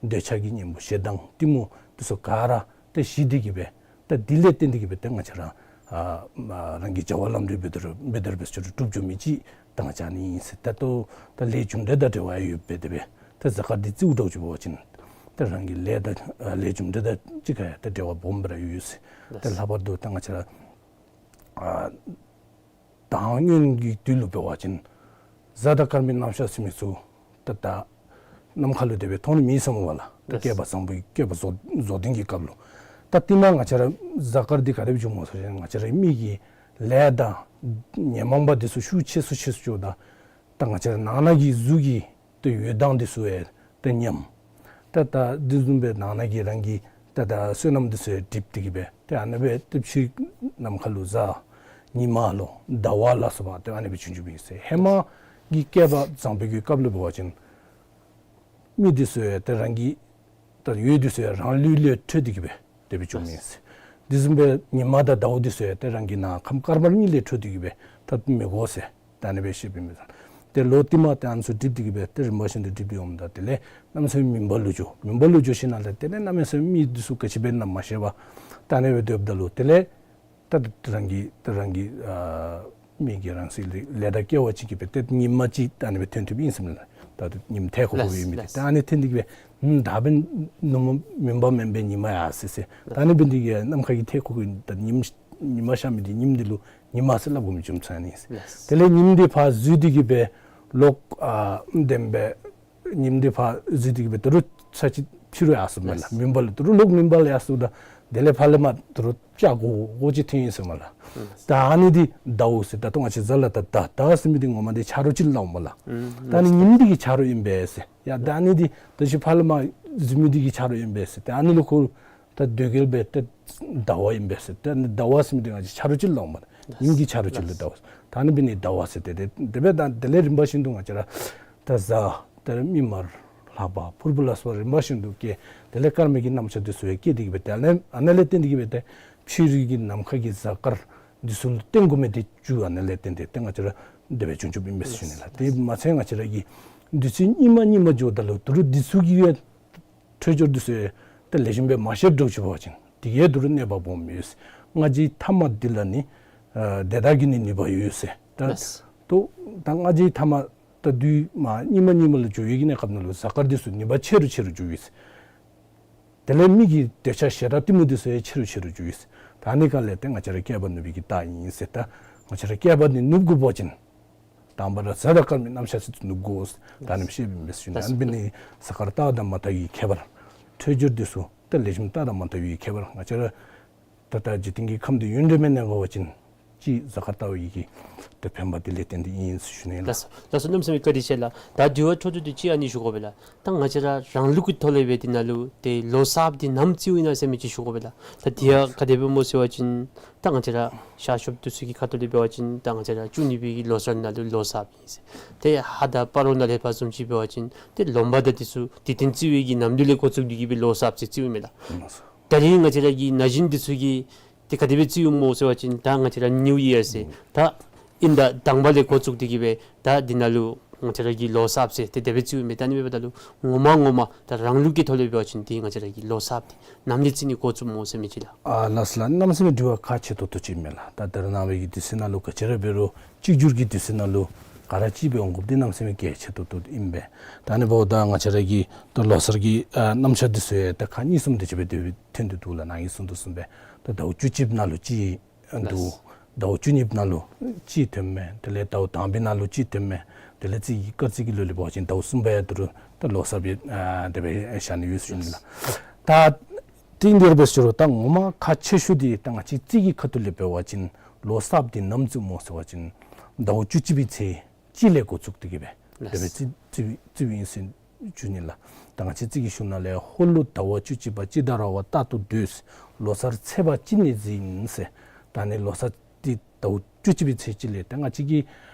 འདོད་ཆགས་ཀྱི་གཉེན་པོ་ཞེ་སྡང་གཏི་མུག་འདི་ཚུ་ག་ར་ཏེ་ཞི་སྟེ་གིས་སྦེ་ད་འདི་ལས་བརྟེན་ཏེ་གིས་སྦེ་ཏེ་ང་བཅས་ར་ཨ་ཨ་རང་གི་བྱ་བ་ལམ་འགྲོ་འབད་དོ་འབད་དོ་འབད་ཚུགས་འགྲུབ་འགྱོ་མི་ཅིག་ད་ང་བཅས་ཨ་ནི་ཨིན་ཟེར། ད་ལྟོ་ད་ལས་རྒྱུ་འབྲས་དང་འབྲེལ་བ་ཡོདཔ་སྦེ་དེ་སྦེ་ད་གཟའ་སྐར་འདི་བརྩིཝ་འདྲཝ་ཅིག་འབད་བ་ཅིན་ད་རང་གི་ལས་དང་ཨ་ལས་རྒྱུ་འབྲས་དང་གཅིག་ཁར་ཡང་ད་འབྲེལ་བ་སྦོམ་སྦེ་ར་ཡོད་ཟེར། ད་ལྷག་པར་དུ་ད་ང་བཅས་ར་ཨ་དང་སྔོན་གྱི་དུས་ལུ་འབད་བ་ཅིན་གཟའ་དང་སྐར་མའི་རྣམ་གཞག་ཟེར་མི་ཚུ་ད་ད་ནམ་མཁའ་ལུ་དེ་སྦེ་མཐོང་ནི་མེད་ཟེར་སྨོ་ལགས། ད་ལགས། བསྐལ་པ་བཟང་པོའི་བསྐལ་པ་རྫོགས་རྫོགས་ལྡན་གྱི་སྐབས་ལུ། ད་དེ་ནང་ང་བཅས་ར་གཟའ་སྐར་འདི་ག་དེ་སྦེ་བྱུངམ་སྨོ་ཟེར་བ་ཅིན་ང་བཅས་ར་མི་གི་ལས་དང་ཉོན་མོངས་པ་འདི་ཚུ་ཤུགས་ཆེ་སུ་ཆེ་སུ་འགྱོཝ་ད་ད་ང་བཅས་ར་ནང་ན་གི་གཟུགས་ཀྱི་ཏེ་འོད་མདངས་འདི་ཚུ་ཡང་ཏེ་ཉམས། ད་ད་འདི་བཟུམ་སྦེ་ནང་ན་གི་རང་གི་ད་ད་བསོད་ནམས་འདི་ཚུ་ཡང་འགྲིབ་སྟེ་གིས་སྦེ་ཏེ་ཨ་ནི་སྦེ་ཏེ་ཕྱི་ནམ་མཁའ་ལུ་གཟའ་ཉི་མ་ལོ་ཟླ་བ་ལ་སོགས་པ་ཏེ་ཨ་ནི་སྦེ་བྱུང་བྱུངམ་ཨིན་ཟེར། ཧེ་མ་གི་བསྐལ་པ་བཟང་པོའི་གི་སྐབས་ལུ་འབད་བ་ཅིན་མི་འདི་ཚུ་ཡང་ཏེ་རང་གི་ད་འོད་འདི་ཚུ་ཡང་རང་ལུས་ལས་འཕྲོས་ཏེ་གིས་སྦེ་དེ་སྦེ་བྱུངམ་ཨིན་ཟེར། འདི་བཟུམ་སྦེ་ཉི་མ་དང་ཟླཝ་འདི་ཚུ་ཡང་ཏེ་རང་གི་ནང་ཁམས་དཀར་དམར་གཉིས་ལས་འཕྲོས་ཏེ་གིས་སྦེ་ད་མི་གོ་ཟེར། ད་ཨ་ནི་སྦེ་བཤདཔ་ཨིན་མས། ཏེ་ལོ་དེ་མ་ཏེ་ཨ་ནི་ཚུ་འགྲིབ་སྟེ་གིས་སྦེ་ཏེ་རིམ་པ་བཞིན་དུ་འགྲིབ་སྟེ་འོངམ་ད་དེ་ལས་གནམ་མེད་ས་མེད་མུན་པ་ལུ་འགྱོ། མུན་པ་ལུ་འགྱོ་ཞིནམ་ལས་དེ་ལས་གནམ་མེད་ས་མེད་མི་འདི་ཚུ་ག་ཅི་འབད་ན་མ་ཤེས་པར་ད་ཨ་ནི་སྦེ་སྡོདཔ་ད་ལུ་དེ་ལས་ད་ད་རང་གི་ད་རང་གི་ཨ་མི་གི་རང་སྲིད་ལས་ལས་དང་སྐལ་བ་ཅིག་གིས་སྦེ་ཏེ་ཉི་མ་ཅིག་ད་ཨ་ནི་སྦེ་ཐོན་ཐུབ་ཨིན་ཟེར་མས་ལགས། ད་ཉིམ་ཐལ་ཁོག་ཁོག་ཡོད་མི་འདི་ད་ཨ་ནི་ཐོན་ཏེ་གིས་སྦེ་ད་འབདན་ནུབ་མོ་མུན་པ་མེན་པའི་ཉི་མ་ཡར་སོ་ཡི་ཟེར། ད་ཨ་ནི་འབད་ནི་དེ་གིས་ནམ་མཁའ་གི་ཐལ་ཁོག་ཁོག་ད་ཉིམ་ ཉི་མ་ཤར་མི་འདི་ཉིམ་འདི་ལུ་ཉི་མ་ཟེར་སླབ་དགོ་མི་རྒྱུ་མཚན་ཨིན། ལགས། དེ་ལས་ཉིམ་འདི་ཕར་འཛུལ་ཏེ་གི་སྦེ་ལོག་ཨ་དེ་སྦེ་ཉིམ་འདི་ཕར་འཛུལ་ཏེ་གི་སྦེ་ད་རུང་ཚར་གཅིག་ཕྱི་རུ་ཡར་སོངམ་མས་ལགས། ལགས། མུན་པ་ལས་ད་རུང་ལོག་མུན་པ་ལས་ཡར་སོངམ་ད་དེ་ལས་ཕར་ལས་མར་ད་རུང་ལྕགས་སྒོར་སྒོར་ཅིག་ཐོན་ཡི་ཟེརཝ་མས་ལགས། ལགས། ད་ཨ་ནི་འདི་ཟླཝ་ཟེར། ད་ལྟོ་ང་བཅས་ཟ་ལ་ད་ཟླ་ཟླ་ཟེར་མི་འདི་ངོ་མ་འདི་ཆ་རོགས་ཅིག་སླབ་འོང་མས་ལགས། ཨུམ། ད་ཨ་ནི་ཉིམ་འདི་གི་ཆ་རོགས་ཨིན་པས་ཟེར། ཡ་ད་ཨ་ནི་འདི་ད་ཅི་ཕར་ལས་མར་འཛུལ་མི་འདི་གི་ཆ་རོགས་ཨིན་པས་ཟེར། ད་ཨ་ནི་ལུ་ཁོ་ད་དོ་གལ་སྦེ་ད་ཟླཝ་ཨིན་པས་ཟེར། ད་ཨ་ནི་ཟླཝ་ཟེར་མི་འདི་ང་བཅས་ཆ་རོགས་ཅིག་སླབ་འོང་མས། ཉིམ་གི་ཆ་རོགས་ཅིག་ལུ་ཟླཝ་ཟེར། ད་ཨ་ནི་འབད་ནི་ཟླཝ་ཟེར། ཏེ་དེ་དེ་སྦེ་ད་དེ་ལས་རིམ་པ་བཞིན་དུ་ང་བཅས་ར་ད་གཟའ་ད་རེས་མིག་དམར་ལྷག་པ་ཕུར་བུ་ལ་སོགས་རིམ་པ་བཞིན་དུ་སྐྱེ། དེ་ལས་སྐར་མའི་གི་རྣམ་གཞག་འདི་ཚུ་ཡང་སྐྱེ་སྟེ་གི་སྦེ་དེ་ལས་ཨ་ནཱ་ལས་བརྟེན་ཏེ་གི་སྦེ་ཏེ་ཕྱི་རོལ་གྱི་ནམ་མཁའ་གི་གཟའ་སྐར་འདི་ཚུ་ལུ་བརྟེན་དགོ་མི་འདི་རྒྱུ་ཨ་ནཱ་ལས་བརྟེན་ཏེ་ཏེ་ང་བཅས་ར་དེ་སྦེ་བྱུང་བྱུངམ་ཨིན་པས་ཟེར་ཞུ་ནི་ལགས། དེ་མ་ཚད་ང་བཅས་ར་གི་དུས་ཚོད་སྙིགས་མ་སྙིགས་མ་འགྱོཝ་ད་ལུ་ད་རུང་འདི་ཚུ་གི་ཡང་འཕྲོད་སྦྱོར་འདི་ཚུ་ཡང་ཏེ་ལེགས་ཤོམ་སྦེ་མ་ཤེསཔ་འདྲཝ་ཅིག་འབད་བ་ཅིན་དེ་གིས་ད་རུང་གནོད་པ་སྦོམ་ཡོད་ཟེར། སྔ་རྗེས་ཐ་མ་འདི་ལ་ནི་ཨ་དེ་དག་གི་ནི་ནུས་པ་ཡོད་ཟེར། ད་ལགས། ད་ད་སྔ་རྗེས་ཐ་མ་ད་དུས་མ་སྙིགས་མ་སྙིགས་མ་ལུ་འགྱོ་བའི་གི་གནས་སྐབས་ནང་ལུ་གཟའ་སྐར་འདི་ཚུ་ནུས་པ་ཆེ་རུ་ཆེ་རུ་འགྱོཝ་ཨིན་ཟེར། དེ་ལས་མི་གི་འདོད་ཆགས་ཞེ་སྡང་གཏི་མུག་འདི་ཚུ་ཡང་ཆེ་རུ་ཆེ་རུ་འགྱོཝ་ཨིན་ཟེར། ད་ཨ་ནི་ག་ལས་ཏེ་ང་བཅས་ར་བསྐལ་པ་ནུབ་པའི་གི་རྟགས་ཨིན་ཟེར། ད་ང་བཅས་ར་བསྐལ་པ་འདི་ནུབ་དགོ་པ་ཅིན་དང་པ་ར་གཟའ་དང་སྐར་མའི་རྣམ་གཞག་འདི་ཚུ་ནུབ་དགོ་ཟེར། ད་ཨ་ནི་སྦེ་བཤདཔ་ཨིན་པས་ཟེར་ཞུ་ནི། ཨ་ནི་འབད་ནི་གཟའ་སྐར་རྟགས་དང་མ་བརྟགས་པའི་ཁྱད་པར་འཕྲོད་སྦྱོར་འདི་ཚུ་ད་ལེགས་ཤོམ་རྟགས་དང་མ་བརྟགས་པའི་ཁྱད་པར་ང་བཅས་ར་ད་ལྟ་འཇིག་རྟེན་གྱི་ཁམས་འདི་ཡུན་རིངམོ་གནས་དགོ་པ་ཅིན་གཅིག་གཟའ་སྐར་ལྟ་བའི་གི་ཏེ་ཕན་པ་འདི་ལས་བརྟེན་ཏེ་ཨིན་ཟེར་ཞུ་ནི་ལགས། ལགས་སོ་ལགས་སོ། གནམ་མེད་ས་མེད་བཀའ་དྲིན་ཆེ་ལགས། ད་དྲི་བ་འཕྲོ་མཐུད་དེ་གཅིག་ཨ་ནི་ཞུ་དགོ་པས་ལགས། ད་ང་བཅས་ར་རང་ལུགས་ཀྱི་ཐོག་ལས་འབད་དེ་ནང་ལུ་ཏེ་ལོ་གསརཔ་འདི་ནམ་བརྩིཝ་ཨིན་ན་ཟེར་མི་ཅིག་ཞུ་དགོ་པས་ལགས། ད་དེ་ཡང་ག་དེ་སྦེ་སྨོ་ཟེར་བ་ཅིན་ད་ང་བཅས་ར་ཤར་ཕྱོགས་འདི་ཚུ་གི་ཁ་ཐུག་ལས་འབད་བ་ཅིན་ད་ང་བཅས་ར་བཅུ་གཉིས་པའི་གི་ལོ་གསར་ནང་ལུ་ལོ་གསརཔ་ཨིན་ཟེར། ཏེ་ཧཱ་དང་སྤ་རོ་ནང་ལས་ཕར་བཟུམ་ཅིག་འབད་བ་ཅིན་ཏེ་ལོ་འབའ་དང་འདི་ཚུ་དུས་སྟོན་བརྩི་བའི་གི་ནམ་དུས་ལས་འགོ་བཙུགས་ཏེ་གི་སྦེ་ལོ་གསརཔ་ཟེར་བརྩིཝ་མས་ལགས། ད་རིས་ང་བཅས་ར་གི་ན་གཞོན་འདི་ཚུ་གིས་ཏེ་ག་དེ་སྦེ་བརྩིཝ་སྨོ་ཟེར་བ་ཅིན་ད་ང་བཅས་ར་ནིའུ་ཡིར་ཟེར་ད་དབྱིན་ཟླ་དང་པ་ལས་འགོ་བཙུགས་ཏེ་གི་སྦེ་ད་འདི་ནང་ལུ་ང་བཅས་ར་གི་ལོ་གསརཔ་ཟེར་ཏེ་དེ་སྦེ་བརྩིཝ་མས། ད་ཨ་ནི་འབདཝ་ད་ལུ་ངོ་མ་ངོ་མ་ད་རང་ལུགས་ཀྱི་ཐོག་ལས་འབད་བ་ཅིན་ཏེ་ང་བཅས་ར་གི་ལོ་གསརཔ་འདི་ནམ་ལས་བརྩི་ནི་འགོ་བཙུགསཔ་སྨོ་ཟེར་མི་ཅིག་ལགས། ཨ་ལགས་སོ་ལགས། གནམ་མེད་ས་མེད་དྲི་བ་ཁག་ཆེ་ཏོག་ཏོ་ཅིག་མས་ལགས། ད་ད་རེས་ནངས་པའི་གི་དུས་ཚོད་ནང་ལུ་ག་ཅི་ར་འབད་རུང་གཅིག་གྱུར་གྱི་དུས་ཚོད་ནང་ལུ་ག་ར་ཅིག་འབད་འོང་དགོཔ་འདི་གནམ་མེད་ས་མེད་གལ་ཆེ་ཏོག་ཏོ་ཨིན་པས། ད་ཨ་ནི་འབདཝ་ད་ང་བཅས་ར་གི་ད་ལོ་གསར་གྱི་ཨ་རྣམ་གཞག་འདི་ཚུ་ཡང་ད་ཁག་གཉིས་གསུམ་དེ་ཅིག་སྦེ་དེ་སྦེ་ཐོན་ཏེ་འདུག་ལགས། ནཱ་གིས་གསུངས་དོ་བཟུམ་སྦེ་ད་ཟླཝ་བཅུ་གཅིག་ནང་ལུ་གཅིག་འདུག། ཟླཝ་བཅུ་གཉིས་པའི་ནང་ལུ་གཅིག་ཐོནམ་མས། དེ་ལས་ཟླཝ་དང་པའི་ནང་ལུ་གཅིག་ཐོནམ་མས། དེ་ལས་རྩིས་ཀྱི་སྐར་རྩིས་ཀྱི་ལུགས་ལས་འབད་བ་ཅིན་ཟླཝ་གསུམ་པ་ཡང་ད་རུང་ད་ལོ་གསར་སྦེ་ཨ་དེ་སྦེ་བཞག་ནི་ཡོད་ཟེར་ཞུ་ནི་ལགས། ད་དེ་འདི་ར་འབད་ཟེར་རུང་ད་ངོ་མ་ཁག་ཆེ་ཤོས་འདི་ད་ང་བཅས་རྩིས་ཀྱི་ཁ་ཐུག་ལས་འབད་བ་ཅིན་ལོ་གསརཔ་འདི་ནམ་བརྩིཝ་སྨོ་ཟེར་བ་ཅིན་ཟླཝ་བཅུ་གཅིག་པའི་ཚེས་གཅིག་ལས་འགོ་བཙུགས་ཏེ་གི་སྦེ་དེ་སྦེ་རྩིས་རྩིས་རྩིསཝ་ཨིན་ཟེར་ཞུ་ནི་ལགས། ད་ང་བཅས་རྩིས་ཀྱི་གཞུང་ནང་ལས་ཧོར་ལུགས་ཟླ་བ་བཅུ་གཅིག་པ་སྤྱི་ཟླ་ར་བ་རྟག་ཏུ་སྡོད། ལོ་གསར་ཚེས་པ་གཅིག་ནས་འཛིན་ཟེར། ད་ཨ་ནི་ལོ་གསར་འདི་ཟླཝ་བཅུ་གཅིག་པའི་ཚེས་གཅིག་ལས་ད་ང་བཅས་ཀྱི་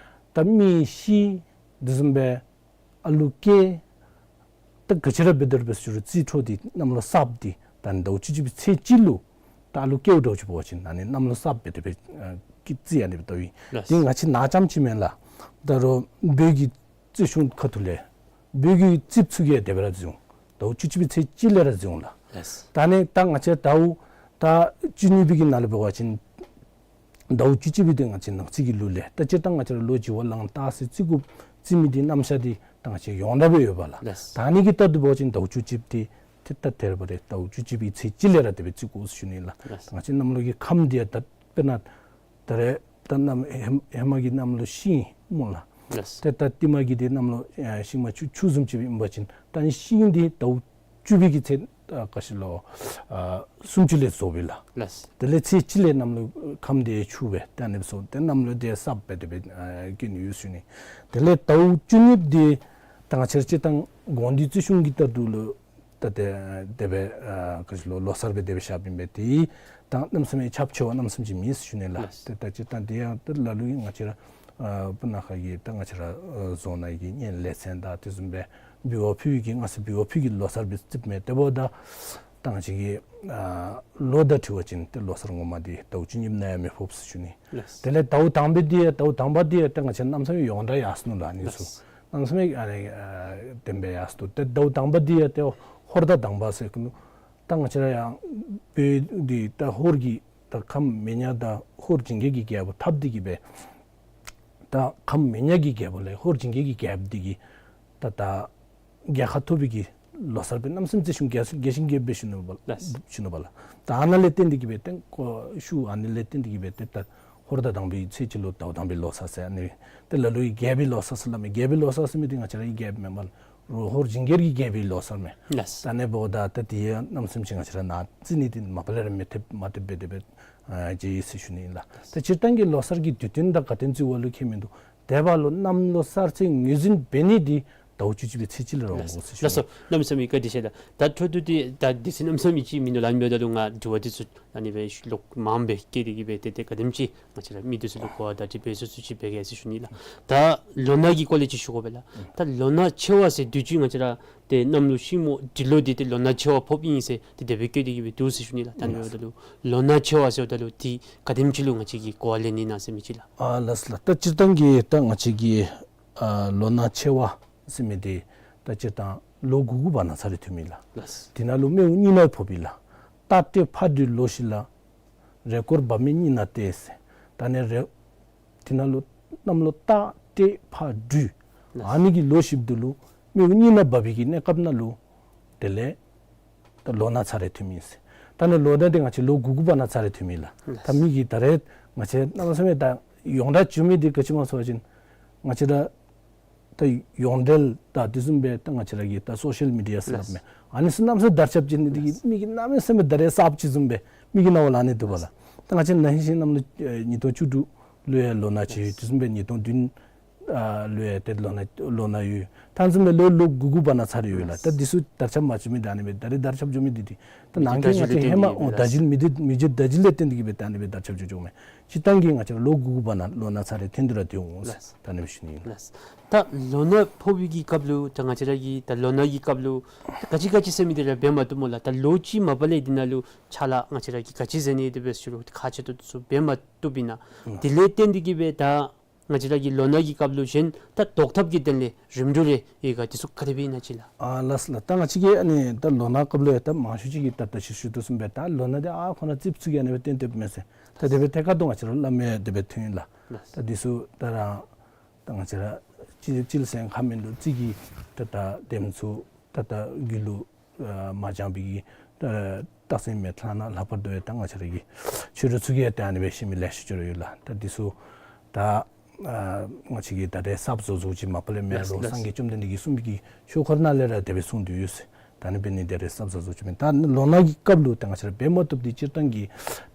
ད་མི་ཤི་དེ་བཟུམ་སྦེ་ཨ་ལུ་སྐྱེ་ད་ག་ཅི་ར་འབད་དེ་ར་འབད་ཟེར་རུང་རྩིས་འཕྲོ་འདི་གནམ་ལོ་གསརཔ་འདི་ད་ཨ་ནི་ཟླཝ་བཅུ་གཅིག་པའི་ཚེས་གཅིག་ལུ་ད་ཨ་ལུ་སྐྱེཝ་འདྲཝ་ཅིག་འབད་བ་ཅིན་ཨ་ནི་གནམ་ལོ་གསརཔ་སྦེ་དེ་སྦེ་ཨ་ཀི་རྩིས་ཨ་ནི་སྦེ་བལྟཝ་ཨིན། ལགས། འདི་ང་བཅས་ནཱ་རྐྱངམ་ཅིག་མེན་ལགས། ད་རུང་བོད་ཀྱི་རྩིས་གཞུང་ཁ་ཐུག་ལས་བོད་ཀྱི་རྩིསཔ་ཚུ་གིས་དེ་སྦེ་ར་རྩིསཝ་འོང་། ཟླཝ་བཅུ་གཅིག་པའི་ཚེས་གཅིག་ལས་ར་རྩིསཝ་འོང་ལགས། ལགས། ད་ཨ་ནི་ད་ང་བཅས་ཟླཝ་ད་བཅུ་གཉིས་པའི་གི་ནང་ལུ་འབད་བ་ཅིན་ཟླཝ་བཅུ་གཅིག་པའི་འདི་ང་བཅས་ནག་རྩིས་ཀྱི་ལུགས་ལས་ད་སྤྱིར་བཏང་ང་བཅས་ར་ལོ་བྱི་བ་གླང་སྟག་ཟེར་རྩི་དགོཔ་རྩི་མི་འདི་རྣམ་གཞག་འདི་ད་ང་བཅས་ཡོངས་གྲགས་སྦེ་ཡོད་པས་ལགས། ལགས། ད་ཨ་ནི་གི་ལྟར་དུ་འབད་བ་ཅིན་ཟླཝ་བཅུ་གཅིག་འདི་ཏེ་ད་དེ་ར་འབད་རུང་ཟླཝ་བཅུ་གཅིག་པའི་ཚེས་གཅིག་ལས་ར་དེ་སྦེ་རྩི་དགོ་ཟེར་ཞུ་ནི་ལགས། ལགས། ད་ང་བཅས་གནམ་ལོ་གི་ཁམས་འདི་ཡང་ད་དཔེར་ན་ད་རེས་ད་གནམ་ཧེ་ཧེ་མ་གི་གནམ་ལོ་ཤིང་སྨོ་ལགས། ལགས། ཏེ་ད་ལྟདམོ་གི་འདི་གནམ་ལོ་ཨ་ཤིང་མ་ཆུ་ཆུ་བཟུམ་ཅིག་ཨིན་པ་ཅིན་ད་ཨ་ནི་ཤིང་འདི་ཟླཝ་བཅུ་པའི་གི་ཚེས་ཨ་ག་ཅི་ལོ་ཨ་སུམ་ཅུ་ལས་རྫོགསཔ་ཨིན་ལགས། ལགས། དེ་ལས་ཚེས་གཅིག་ལས་གནམ་ལོ་ཁམས་འདི་ཆུ་སྦེ་ད་ཨ་ནི་སྦེ་སོང་། ཏེ་གནམ་ལོ་འདི་གསརཔ་སྦེ་དེ་སྦེ་ཨ་སྐྱེ་ནི་ཡོད་ཟེར་ཞུ་ནི། དེ་ལས་ཟླཝ་བཅུ་གཉིས་འདི་ད་ང་བཅས་ར་སྤྱིར་བཏང་དགོངས་འདུས་རྩིས་གཞུང་གི་ལྟར་དུ་ལུ་ད་དེ་དེ་སྦེ་ཨ་ག་ཅི་ལོ་ལོ་གསར་སྦེ་དེ་སྦེ་བཞགཔ་ཨིན་པས། དེ་ད་གནམ་མེད་ས་མེད་ཁྱབ་ཆེ་བ་གནམ་མེད་ས་མེད་ཅིག་མེད་ཟེར་ཞུ་ནི་ལགས། ལགས། ཏེ་ད་སྤྱིར་བཏང་འདི་ཡང་ད་ལ་ལུ་ཡང་ང་བཅས་ར་ཨ་སྤུ་ན་ཁ་གི་ད་ང་བཅས་ར་ཨ་རྫོང་ནང་གི་གཉེན་ལས་ཚན་དང་དེ་བཟུམ་སྦེ་འབུལ་བ་ཕུལ་བའི་གི་སྔ་ས་འབུལ་བ་ཕུལ་གྱི་ལོ་གསར་སྦེ་རྩིསཔ་མས། དེ་འབདཝ་ད་ད་ང་བཅས་ཀྱི་ཨ་ལོ་དང་འཁྲིལ་བ་ཅིན་ཏེ་ལོ་གསར་ངོ་མ་འདི་ཟླཝ་བཅུ་གཉིས་ནང་ཡང་མི་ཕོགཔ་ཟེར་ཞུ་ནི། ལགས། དེ་ལས་ཟླཝ་དང་པའི་འདི་ཡང་ཟླཝ་དང་པ་འདི་ཡང་ཏེ་ང་བཅས་གནམ་མེད་ས་མེད་ཡོངས་གྲགས་ཡར་སོ་ནུག་ལགས། ཨ་ནི་ཚུ། ལགས། གནམ་མེད་ས་མེད་ཨ་ནི་ཨ་བདེན་པའི་ཡར་སོ་ནུག། ཏེ་ཟླཝ་དང་པ་འདི་ཡང་ཏེ་ཧོར་ཟླ་དང་པ་ཟེར་གི་ནུག། ད་ང་བཅས་ར་ཡང་བོད་འདི་ད་ཧོར་གྱི་ད་ཁམས་མེ་ཉ་དང་ཧོར་ཇིང་གེ་གི་རྒྱལ་པོ་འཐབ་སྟེ་གི་སྦེ་ད་ཁམས་མེ་ཉ་གི་རྒྱལ་པོ་ལས་ཧོར་ཇིང་གེ་གི་རྒྱལཔོ་འདི་གིས་ད་ད་རྒྱལ་ཁ་ཐོབ་པའི་གི་ ལོ་གསར་སྦེ་གནམ་མེད་ས་མེད་ཅིག་ཤུགས་རྒྱས་རྒྱས་ཤིང་རྒྱས་སྦེ་ཞུ་ནི་པ་ལགས། ཞུ་ནི་པ་ལགས། ད་ཨ་ནཱ་ལས་བརྟེན་ཏེ་གིས་སྦེ་ཏེ་ཁོ་ཤུལ་ཨ་ནི་ལས་བརྟེན་ཏེ་གིས་སྦེ་ཏེ་ད་ཧོར་ཟླ་དང་པའི་ཚེས་གཅིག་ལུ་ཟླཝ་དང་པའི་ལོ་གསར་ཟེར་ཨ་ནི་ཏེ་ལ་ལུ་གིས་རྒྱལ་པོའི་ལོ་གསར་ཟེར་སླབ་མས། རྒྱལ་པོའི་ལོ་གསར་ཟེར་མི་འདི་ང་བཅས་ར་གི་རྒྱལཔོ་མེན་པ་ལགས། ཧོར་ཇིང་གེར་གྱི་རྒྱལ་པོའི་ལོ་གསར་མས། ལགས། ད་ཨ་ནི་འབདཝ་ད་ད་དེ་ཡང་གནམ་མེད་ས་མེད་ཅིག་ང་བཅས་ར་ནཱ་རྩིས་ནི་འདི་མ་པ་ལས་ར་མི་ཐེབས་མ་ཐེབས་སྦེ་དེ་སྦེ་ཨ་མཇལ་ཡི་ཟེར་ཞུ་ནི་ཨིན་ལགས། ད་སྤྱིར་བཏང་གི་ལོ་གསར་གྱི་དུས་སྟོན་དང་ག་དེམ་ཅིག་འབད་རུང་ཁྱད་མིན་འདུག། དེ་འབདཝ་ལུ་གནམ་ལོ་གསར་ཚེས་ངོས་འཛིན་འབད་ནི་འདི་ཟླཝ་བཅུ་གཅིག་པའི་ཚེས་གཅིག་ལུ་ར་འོང་ཟེར་ཞུ་ནི། ལགས་སོ། གནམ་མེད་ས་མེད་བཀའ་དྲིན་ཆེ་ལགས། ད་འཕྲོ་མཐུད་དེ་ད་དུས་ཚོད་གནམ་མེད་ས་མེད་ཅིག་མིན་འདུག་ལགས། ཨ་ནི་འབདཝ་ད་ལུ་ང་དྲི་བ་འདི་ཚུ་ཨ་ནི་སྦེ་ལོག་མངམ་སྦེ་བཀོད་དེ་གིས་སྦེ་ཏེ་ཏེ་ག་དེམ་ཅིག་ང་བཅས་ར་མི་འདི་ཚུ་ལུ་གོ་བ་བརྡ་སྤྲོད་འབད་ཚུགས་ཚུགས་ཅིག་འབད་གེ་ཟེར་ཞུ་ནི་ལགས། ད་ལོ་ན་གི་སྐོར་ལས་ཅིག་ཞུ་དགོ་པས་ལགས། ད་ལོ་ན་ཆེ་བ་ཟེར་དུས་ཅི་ང་བཅས་ར་ཏེ་གནམ་ལོ་ཤིང་མོ་འབྲི་ལོ་འདི་ཏེ་ལོ་ན་ཆེ་བ་ཕོགཔ་ཨིན་ཟེར་ཏེ་དེ་སྦེ་བཀོད་དེ་གིས་སྦེ་འདུག་ཟེར་ཞུ་ནི་ལགས། ད་ཨ་ནི་འབདཝ་ད་ལུ་ལོ་ན་ཆེ་བ་ཟེརཝ་ད་ལུ་འདི་ག་དེམ་ཅིག་ལུ་ང་བཅས་ཀྱིས་གོ་བ་ལེན་ནི་ཨིན་ན་ཟེར་མི་ཅིག་ལགས། ཨ་ལགས་ལགས། ད་སྤྱིར་བཏང་གི་ད་ང་བཅས་ཀྱི་ཨ་ལོ་ན་ཆེ་བ་ཟེར་མི་འདི་ད་སྤྱིར་བཏང་ལོ་དགུ་དགུ་བར་ན་ཚར་རེ་ཐོནམ་ཨིན་ལགས། ལགས། དེ་ནང་ལུ་སྨེ་བོ་གཉིས་ནང་ཕོགཔ་ཨིན་ལགས། སྟག་སྤྲེལ་ཕག་སྦྲུལ་ལོ་བཞི་ལ། རེས་སྐོར་འབབ་མེད་གཉིས་ནང་སྟེ་ཟེར། ད་ཨ་ནི་རེས་དེ་ནང་ལུ་གནམ་ལོ་སྟག་སྤྲེལ་ཕག་སྦྲུལ། ལགས། ཨ་ནི་གི་ལོ་བཞི་པོ་འདི་ལུ་སྨེ་བོ་གཉིས་ནང་འབབ་པའི་གི་གནས་སྐབས་ནང་ལུ་དེ་ལས་ད་ལོ་ན་ཚར་རེ་ཐོནམ་ཨིན་ཟེར། ད་ཨ་ནི་ལོ་ན་འདི་ང་བཅས་ལོ་དགུ་དགུ་བར་ན་ཚར་རེ་ཐོནམ་ཨིན་ལགས། ལགས། ད་མི་གིས་ད་རེས་ང་བཅས་གནམ་མེད་ས་མེད་ད་ཡོངས་གྲགས་བྱུང་མི་འདི་ག་ཅི་སྨོ་ཟེར་བ་ཅིན་ང་བཅས་ར་ད་ཡོངས་འབྲེལ་ད་དེ་བཟུམ་སྦེ་ད་ང་བཅས་ར་གི་ད་སོ་ཤལ་མི་ཌི་ཡ་ཟེར་སླབ་མས། ཨ་ནི་ཚུ་གནམ་མེད་ས་མེད་དར་ཁྱབ་ཅིག་ནི་འདི་གིས་མི་གིས་གནམ་མེད་ས་མེད་ད་རེས་གསརཔ་ཅིག་བཟུམ་སྦེ་མི་གི་རྣ་བ་ལུ་ཨ་ནི་འདུག་པ་ལགས། ད་ང་བཅས་ན་ཧིང་གཞེས་ནིང་ལུ་ཨེ་ཉིས་སྟོང་བཅུ་དྲུག་ལུ་ཡང་ལོ་ན་ཆེ་ཡི། དེ་བཟུམ་སྦེ་ཉིས་སྟོང་བདུན་ཨ་ལུ་ཡང་ཏེ་ལོ་ན་ལོ་ན་ཡོད། ད་དེ་བཟུམ་སྦེ་ལོ་ལོ་དགུ་དགུ་བར་ན་ཚར་རེ་ཡོད་ལགས། ད་འདི་ཚུ་དར་ཁྱབ་མ་བྱུང་མི་ད་ཨ་ནི་སྦེ་ད་རེས་དར་ཁྱབ་བྱུང་མི་འདི་འདི་ད་མི་ནང་གི་ང་བཅས་རྒྱུད་ཧེ་མ་ལས་ཨོ་བརྟེན་ད་རྒྱུད་མི་འདི་མི་རྒྱུད་ད་རྒྱུད་ལས་བརྟེན་ཏེ་གིས་སྦེ་ད་ཨ་ནི་སྦེ་དར་ཁྱབ་བྱུང་བྱུངམ་མས། སྤྱིར་བཏང་གི་ང་བཅས་ར་ལོ་དགུ་དགུ་བར་ན་ལོ་ན་ཚར་རེ་ཐོན་ཏེ་ར་སྡོད་འོང་ཟེར། ལགས། ད་ཨ་ནི་སྦེ་ཞུ་ནི་ཨིན། ལགས། ད་ལོ་ན་ཕོག་པའི་གི་སྐབས་ལུ་ད་ང་བཅས་ར་གི་ད་ལོ་ན་གི་སྐབས་ལུ་ག་ཅི་ག་ཅི་ཟེར་མི་འདི་ར་འབད་མ་བཏུབ་སྨོ་ལགས། ད་ལོ་གཅིག་མ་པ་ལས་འདི་ནང་ལུ་ཕྱག་ལཱ་ང་བཅས་ར་གིས་ག་ཅི་མཛད་ནི་དེ་སྦེ་ཞུ་རུང་ཁག་ཆེ་ཏོག་ཏོ་ཚུ་འབད་མ་བཏུབ་ཨིན་ན། ཨུམ། དེ་ལས་བརྟེན་ཏེ་གིས་སྦེ་ད་ང་བཅས་ར་གི་ལོ་ན་གི་སྐབས་ལུ་གཞན་ད་བཟློག་ཐབས་ཀྱི་དོན་ལས་རིམ་གྲོ་རེ་ཡོད་ག། དེ་ཚུ་ག་དེ་སྦེ་ཨིན་ན་ཅིག་ལགས། ཨ་ལགས་ལགས། ད་ང་བཅས་ཀྱིས་ཨ་ནི་ད་ལོ་ན་སྐབས་ལུ་ཡང་ད་མང་ཤོས་ཅིག་གིས་ད་ད་ཅི་ཞུ་དོ་བཟུམ་སྦེ་ད་ལོ་ན་འདི་ཨ་ཁོ་ན་ཙིགཔ་ཚུ་གིས་ཨ་ནི་སྦེ་བཏོན་མས་ཟེར། ད་དེ་སྦེ་ཐད་ཀར་དུ་ང་བཅས་ར་བླ་མའི་དེ་སྦེ་ཐོན་ལགས། ལགས། ད་འདི་ཚུ་ད་ར་ད་ང་བཅས་ར་སྤྱི་སྤྱི་ལ་སེམས་ཁར་མིན་འདུག། རྩིས་ཀྱི་ད་ད་དེམ་ཚུ་ད་ད་རྒྱུད་ལུ་ཨ་མ་སྦྱངས་པའི་གི་ད་རྟགས་མཚན་མེད། ལྷག་ན་ལྷག་པར་དུ་ཡང་ད་ང་བཅས་ར་གི་ཆོས་གྲོགས་ཚུ་གིས་ཡང་ད་ཨ་ནི་སྦེ་ཤེས་མི་ལེ་ཤ་ཅིག་ར་ཡོད་ལགས། ད་འདི་ཚུ་ད་ཨ་ང་བཅས་ཀྱིས་ད་རེས་གསརཔ་བཟོ་བཟོཝ་ཅིག་མ་པ་ལས་མེན། ལགས་ལགས། རོགས་སངས་རྒྱས་བཅོམ་ལྡན་འདས་ཀྱི་གསུང་གི་ཆོས་འཁོར་ནང་ལས་ར་དེ་སྦེ་གསུངས་ཏེ་ཡོད་ཟེར། ད་ཨ་ནི་འབད་ནི་དེ་རེས་གསརཔ་བཟོ་བཟོཝ་ཅིག་མེན། ད་ལོ་ན་གི་སྐབས་ལུ་ད་ང་བཅས་ར་འབད་མ་བཏུབ་འདི་སྤྱིར་བཏང་གི་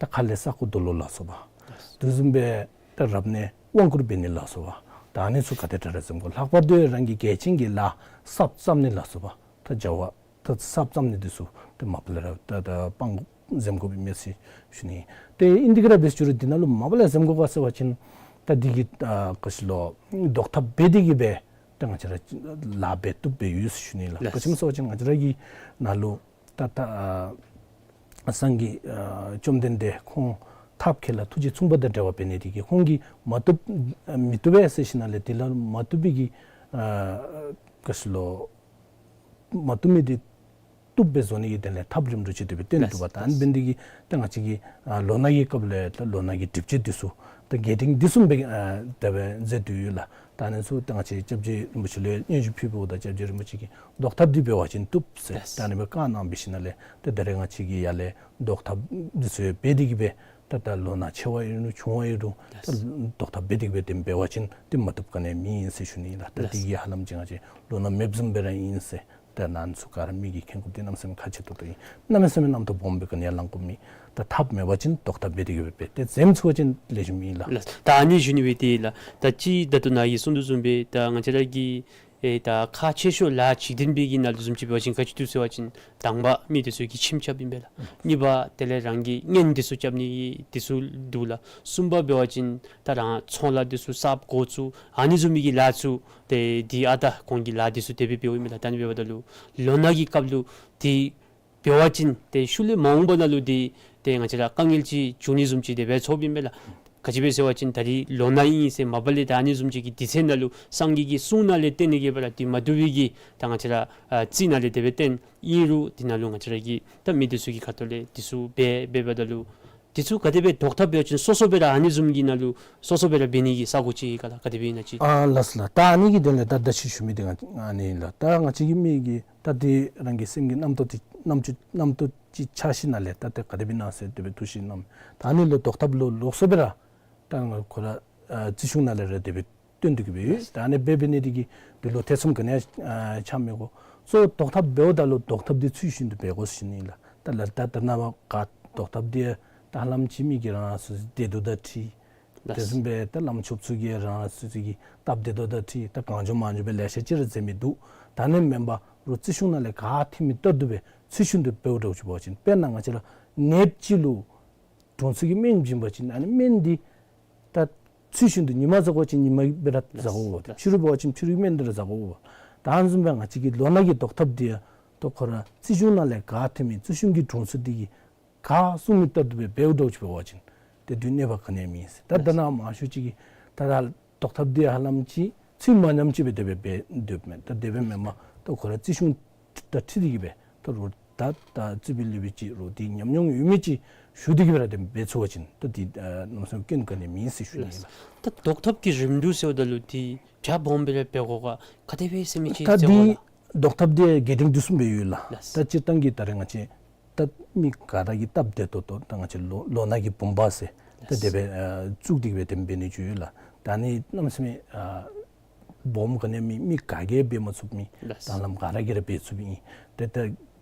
ད་ཁ་ལས་ས་རྐོ་རྡོ་སློག་ལ་སོགས་པ། ལགས། དེ་བཟུམ་སྦེ་ད་རབ་གནས་དབང་བསྐུར་འབད་ནི་ལ་སོགས་པ། ད་ཨ་ནི་ཚུ་ག་དེ་དྲག་ར་འཛེམ་དགོ། ལྷག་པར་དུ་རང་གི་གལ་ཆེན་གྱི་ལཱ་གསརཔ་བརྩམ་ནི་ལ་སོགས་པ། ད་བྱ་བ་ད་གསརཔ་བརྩམ་ནི་འདི་ཚུ་ད་མ་པ་ལས་ར་ད་ད་སྤང་དགོ་འཛེམ་དགོཔ་ཨིན་མས་ཟེར་ཞུ་ནི། ཏེ་ཨིན་དེ་གིས་ར་འབད་ཞུ་རུང་འདི་ནང་ལུ་མ་པ་ལས་འཛེམ་དགོ་ག་ཟེར་བ་ཅིན་ད་འདི་གིས་ཨ་ག་ཅི་ལོ་བཟློག་ཐབས་འབད་དེ་གིས་སྦེ་ད་ང་བཅས་ར་ལཱ་འབད་བཏུབ་སྦེ་ཡོད་ཟེར་ཞུ་ནི་ལགས། ལགས། ག་ཅི་སྨོ་ཟེར་བ་ཅིན་ང་བཅས་ར་གི་ནང་ལུ་ད་ད་ཨ་སངས་རྒྱས་ཨ་བཅོམ་ལྡན་འདས་ཁོང་ཐབས་མཁས་ལ་ཐུགས་རྗེ་མཚུངས་པ་དང་འབྲེལ་བ་འབད་ནི་དེ་གིས་ཁོང་གིས་མ་བཏུབ་ཨ་མི་བཏུབ་པས་ཟེར་ཞིནམ་ལས་དེ་ལུ་མ་བཏུབ་པའི་གི་ཨ་ག་ཅི་ལོ་མ་བཏུབ་མི་འདི་བཏུབ་སྦེ་བཟོ་ནི་གི་དོན་ལས་ཐབས་རིམ་གྲོ་ཅིག་དེ་སྦེ་བཏོན་ཏེ་འདུག་པ། ད་ཨ་ནི་འབད་ནི་དེ་གིས་ད་ང་བཅས་ཀྱིས་ཨ་ལོ་ན་གི་སྐབས་ལུ་ད་ལོ་ན་གི་སྒྲིབ་བྱེད་འདི་ཚུ་ད་རྒྱས་འབྲིང་འདི་བཟུམ་སྦེ་ཨ་དེ་སྦེ་མཛད་དེ་ཡོད་ལགས། ད་ཨ་ནི་ཚུ་ད་ང་བཅས་སྐྱབས་རྗེ་རིན་པོ་ཆེ་ལུ་ཡང་སྙན་ཞུ་ཕུལཝ་ད་སྐྱབས་རྗེ་རིན་པོ་ཆེ་གིས་བཟློག་ཐབས་འདི་འབད་བ་ཅིན་བཏུབ་ཟེར། ལགས། ད་ཨ་ནི་སྦེ་བཀའ་གནང་འབད་ཞིནམ་ལས་ད་ད་རེས་ང་བཅས་ཀྱིས་ཡར་ལས་བཟློག་ཐབས་འདི་ཚུ་ཡང་འབད་དེ་གིས་སྦེ་ད་ད་ལོ་ན་ཆེ་བ་ཨིན་རུང་ཆུང་བ་ཨིན་རུང་ད་ལགས། བཟློག་ཐབས་འབད་དེ་གིས་སྦེ་དེ་འབད་བ་ཅིན་ཏེ་མ་བཏུབ་ག་ནི་ཡང་མེད་ཨིན་ཟེར་ཞུ་ནི་ལགས། ད་དེ་གིས་ཧ་ལམ་ཅིག་ང་བཅས་ལོ་ན་མེདཔ་བཟུམ་སྦེ་ར་ཨིན་ཟེར། ད་ཨ་ནི་ཚུ་ག་ར་མི་གིས་མཁྱེན་དགོཔ་འདི་གནམ་མེད་ས་མེད་ཁག་ཆེ་ཏོག་ཏོ་ཨིན། གནམ་མེད་ས་མེད་རྣམ་རྟོག་སྦོམ་སྦེ་ག་ནི་ཡང་ལང་དགོཔ་མེད། ད་ཐབས་མེད་པ་ཅིན་བཟློག་ཐབས་འབད་དེ་གིས་སྦེ་འབད་དེ་འཛེམ་ཚུགས་པ་ཅིན་ལེགས་ཤོམ་ཨིན་ལགས། ལགས། ད་ཨ་ནི་ཞུ་ནི་སྦེ་ཏེ་ལགས། ད་ཅི་ད་ལྟོ་ནཱ་གིས་གསུང་དོ་བཟུམ་སྦེ་ད་ང་བཅས་ར་གི་ཨེ་ད་ཁག་ཆེ་ཤོས་ལཱ་འཇིག་རྟེན་པའི་གི་ནང་ལུ་བཟུམ་ཅིག་འབད་བ་ཅིན་ག་ཅི་འདུག་ཟེར་བ་ཅིན་དང་པ་མི་འདི་ཚུ་གིས་ཁྱིམ་རྐྱབ་ཨིན་པས་ལགས། གཉིས་པ་དེ་ལས་རང་གི་གཉེན་འདི་ཚུ་རྐྱབ་ནི་འདི་ཚུ་འདུག་ལགས། གསུམ་པ་འབད་བ་ཅིན་ད་རང་ཚོང་ལཱ་འདི་ཚུ་གསརཔ་འགོ་བཙུགས་ཨ་ནི་བཟུམ་མའི་གི་ལཱ་ཚུ་ཏེ་འདི་ཨ་ད་གོང་གི་ལཱ་འདི་ཚུ་དེ་སྦེ་འབདཝ་ཨིན་མས་ལགས། ད་ཨ་ནི་འབདཝ་ད་ལུ་ལོ་ན་གི་སྐབས་ལུ་འདི་འབད་བ་ཅིན་ཏེ་ཤུལ་ལས་མ་འོངས་པ་ནང་ལུ་འདི་ཏེ་ང་བཅས་ར་དཀའ་ངལ་ཅིག་འབྱུང་ནི་བཟུམ་ཅིག་དེ་སྦེ་ཚོརཝ་ཨིན་མས་ལགས། ག་ཅི་སྦེ་ཟེར་བ་ཅིན་ད་རིས་ལོ་ན་ཨིན་ཟེར་མ་པ་ལས་ད་ཨ་ནི་བཟུམ་ཅིག་གི་དུས་ཚོད་ནང་ལུ་སངས་རྒྱས་ཀྱི་གསུང་ནང་ལས་བརྟེན་ནི་གིས་སྦེ་ར་འདི་མ་བཏུབ་པའི་གི་ད་ང་བཅས་ར་ཨ་རྩིས་ནང་ལས་དེ་སྦེ་བཏོན་ཨིན་རུང་འདི་ནང་ལུ་ང་བཅས་ར་གི་ད་མི་འདི་ཚུ་གི་ཁ་ཐུག་ལས་འདི་ཚུ་འབད་འབདཝ་ད་ལུ་འདི་ཚུ་ག་དེ་སྦེ་བཟློག་ཐབས་འབད་བ་ཅིན་སོ་སོ་སྦེ་ར་ཨ་ནི་བཟུམ་གྱི་ནང་ལུ་སོ་སོ་སྦེ་ར་འབད་ནི་གི་ས་གོ་ཅིག་ག་ལགས། ག་དེ་སྦེ་ཨིན་ན་ཅིག། ཨ་ལགས་ལགས། ད་ཨ་ནི་གི་དོན་ལས་ད་ད་ཅི་ཞུ་མི་འདི་ང་ཨ་ནི་ལགས། ད་ང་བཅས་ཀྱི་མི་གིས་ ད་དེ་རང་གི་སེམས་ཀྱི་རྣམ་རྟོག་དེ་རྣམ་ཅོ་རྣམ་རྟོག་ཅིག་ཆགས་ཞིནམ་ལས་ད་དེ་ག་དེ་སྦེ་ཨིན་ན་ཟེར་དེ་སྦེ་འདུ་ཤེས་བསྣམས། ད་ཨ་ནི་ལུ་བཟློག་ཐབས་ལུ་ལོགས་སུ་སྦེ་ར་ད་ང་ཁོ་ར་ཨ་རྩིས་གཞུང་ནང་ལས་ར་དེ་སྦེ་བཏོན་ཏེ་གི་སྦེ་ཡོད། ད་ཨ་ནི་སྦེ་འབད་ནི་དེ་གིས་དེ་ལུ་ཐེ་ཚོམ་ག་ནི་ཡང་ཆགས་མི་དགོ། གཙོ་བོ་བཟློག་ཐབས་འབདཝ་ད་ལུ་བཟློག་ཐབས་དེ་ཚུལ་བཞིན་དུ་འབད་དགོ་ཟེར་ཞུ་ནི་ལགས། ད་ལགས་ད་ད་ནཱ་བ་ག་བཟློག་ཐབས་དེ་ད་ཧ་ལམ་ཅིག་མི་གིས་རང་རང་སོ་སོའི་བདེ་སྡུག་དང་འཁྲིལ། དེ་བཟུམ་སྦེ་ད་བླམ་ཆོསཔ་ཚུ་གིས་རང་རང་སོ་སོ་གི་སྟབས་བདེ་ཏོག་ཏོ་འཁྲིལ། ད་གང་བྱུང་མང་བྱུང་སྦེ་ལེ་ཤ་ཅིག་ར་མཛད་མི་འདུག། ད་ཨ་ནི་མེན་པར་རོགས་རྩིས་གཞུང་ནང་ལས་ག་ཐོན་མི་ལྟར་དུ་སྦེ་ཚུལ་བཞིན་དུ་འབདཝ་འདྲཝ་ཅིག་འབད་བ་ཅིན། དཔེར་ན་ང་བཅས་ར་ནདཔ་ཅིག་ལུ་དྲུང་འཚོ་གིས་སྨན་བྱིན་པ་ཅིན་ཨ་ནི་སྨན་འདི་ད་ཚུལ་བཞིན་དུ་ཉིན་མ་བཟའ་དགོ་པ་ཅིན་ཉིན་མ་སྦེ་ར་བཟའ་དགོ། ཕྱི་རུ་འབད་བ་ཅིན་ཕྱི་རུའི་སྨན་འདི་ར་བཟའ་དགོ། ད་ཨ་ནི་བཟུམ་སྦེ་ང་བཅས་ཀྱི་ལོ་ན་གི་བཟློག་ཐབས་འདི་ཡང་ད་ཁོ་ར་རྩིས་གཞུང་ནང་ལས་ག་ཐོན་མི་རྩིས་གཞུང་གི་དྲུང་འཚོ་འདི་གིས་ག་གསུང་མི་ལྟར་དུ་སྦེ་འབདཝ་འདྲཝ་ཅིག་འབད་བ་ཅིན་དེ་དུས་གནོད་པ་ག་ནི་ཡང་མེད་ཟེར། ད་ད་ནཱ་མང་ཤོས་ཅིག་གིས་ད་ད་བཟློག་ཐབས་འདི་ཧ་ལམ་ཅིག་ཚུལ་མ་ཉམས་ཅིག་སྦེ་དེ་སྦེ་འབད་སྡོདཔ་མས། ད་དེ་སྦེ་མེན་པར་ད་ཁོ་ར་རྩིས་གཞུང་དང་འཁྲིལ་ཏེ་གི་སྦེ་ད་རོགས་ད་ད་རྩིས་པའི་ལུགས་སྦེ་ཅིག་རོགས་དེ་ཉམས་མྱོང་ཡོད་མི་ཅིག་ཞུ་སྟེ་གི་སྦེ་ར་དེ་འབད་ཚུགས་པ་ཅིན་ད་དེ་ཨ་གནམ་མེད་ས་མེད་སྐྱོན་ག་ནི་ཡང་མེད་ཟེར་ཞུ་ནི་ཨིན་ལགས། ད་བཟློག་ཐབས་ཀྱི་རིམ་གྲོ་ཟེརཝ་ད་ལུ་དེ་གྲ་སྦོམ་སྦེ་ར་འབད་དགོ་ག་ག་དེ་སྦེ་ཟེར་མི་ཅིག་ད་ཟེར་དགོ་དེ་ལགས། བཟློག་ཐབས་དེ་རྒྱས་འབྲིང་བསྡུས་གསུམ་སྦེ་ཡོད་ལགས། ལགས། ད་སྤྱིར་བཏང་གི་ད་རེས་ང་བཅས་ད་མི་ག་ར་གིས་སྟབས་བདེ་ཏོག་ཏོ་ད་ང་བཅས་ལོ་ལོ་ན་གི་བུམ་པ་ཟེར་ད་དེ་སྦེ་ཨ་བཙུགས་ཏེ་གི་སྦེ་དེ་འབད་ནི་ཅིག་ཡོད་ལགས། ད་ཨ་ནི་གནམ་མེད་ས་མེད་ཨ་སྦོམ་ག་ནི་ཡང་མེད། མི་ག་གིས་འབད་མ་ཚུགས་མི། ལགས། ད་ལམ་ག་ར་གིས་ར་འབད་ཚུགས་མི་ཨིན། ཏེ་ད་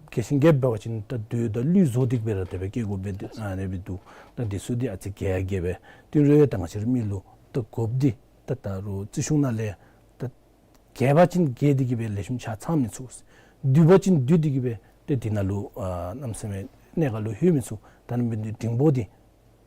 རྒྱས་ཤིང་རྒྱསཔ་འབད་བ་ཅིན་ད་རྡོ་དང་གླུད་བཟོ་སྟེ་གི་སྦེ་ར་དེ་སྦེ་བཀལ་དགོཔ་སྦེ་ཨ་ནི་སྦེ་འདུག། ད་དེ་ཚུ་འདི་ཨ་ཙི་རྒྱས་རྒྱསཔ་སྦེ་དེ་རུང་ཡང་ད་ང་བཅས་ར་མི་ལུ་ད་དགོཔ་འདི་ད་ད་རུང་རྩིས་གཞུང་ནང་ལས་ད་རྒྱས་པ་ཅིན་རྒྱས་ཏེ་གི་སྦེ་ལེགས་ཤོམ་ཆ་ཚང་མི་ཚུགས། བསྡུས་པ་ཅིན་བསྡུས་ཏེ་གི་སྦེ་ཏེ་དེ་ནང་ལུ་ཨ་གནམ་མེད་ས་མེད་གནད་འགག་ལུ་ལྷོད་མི་ཚུགས། ད་ཨ་ནི་འབད་ནི་འདི་འབྲིང་པོ་འདི་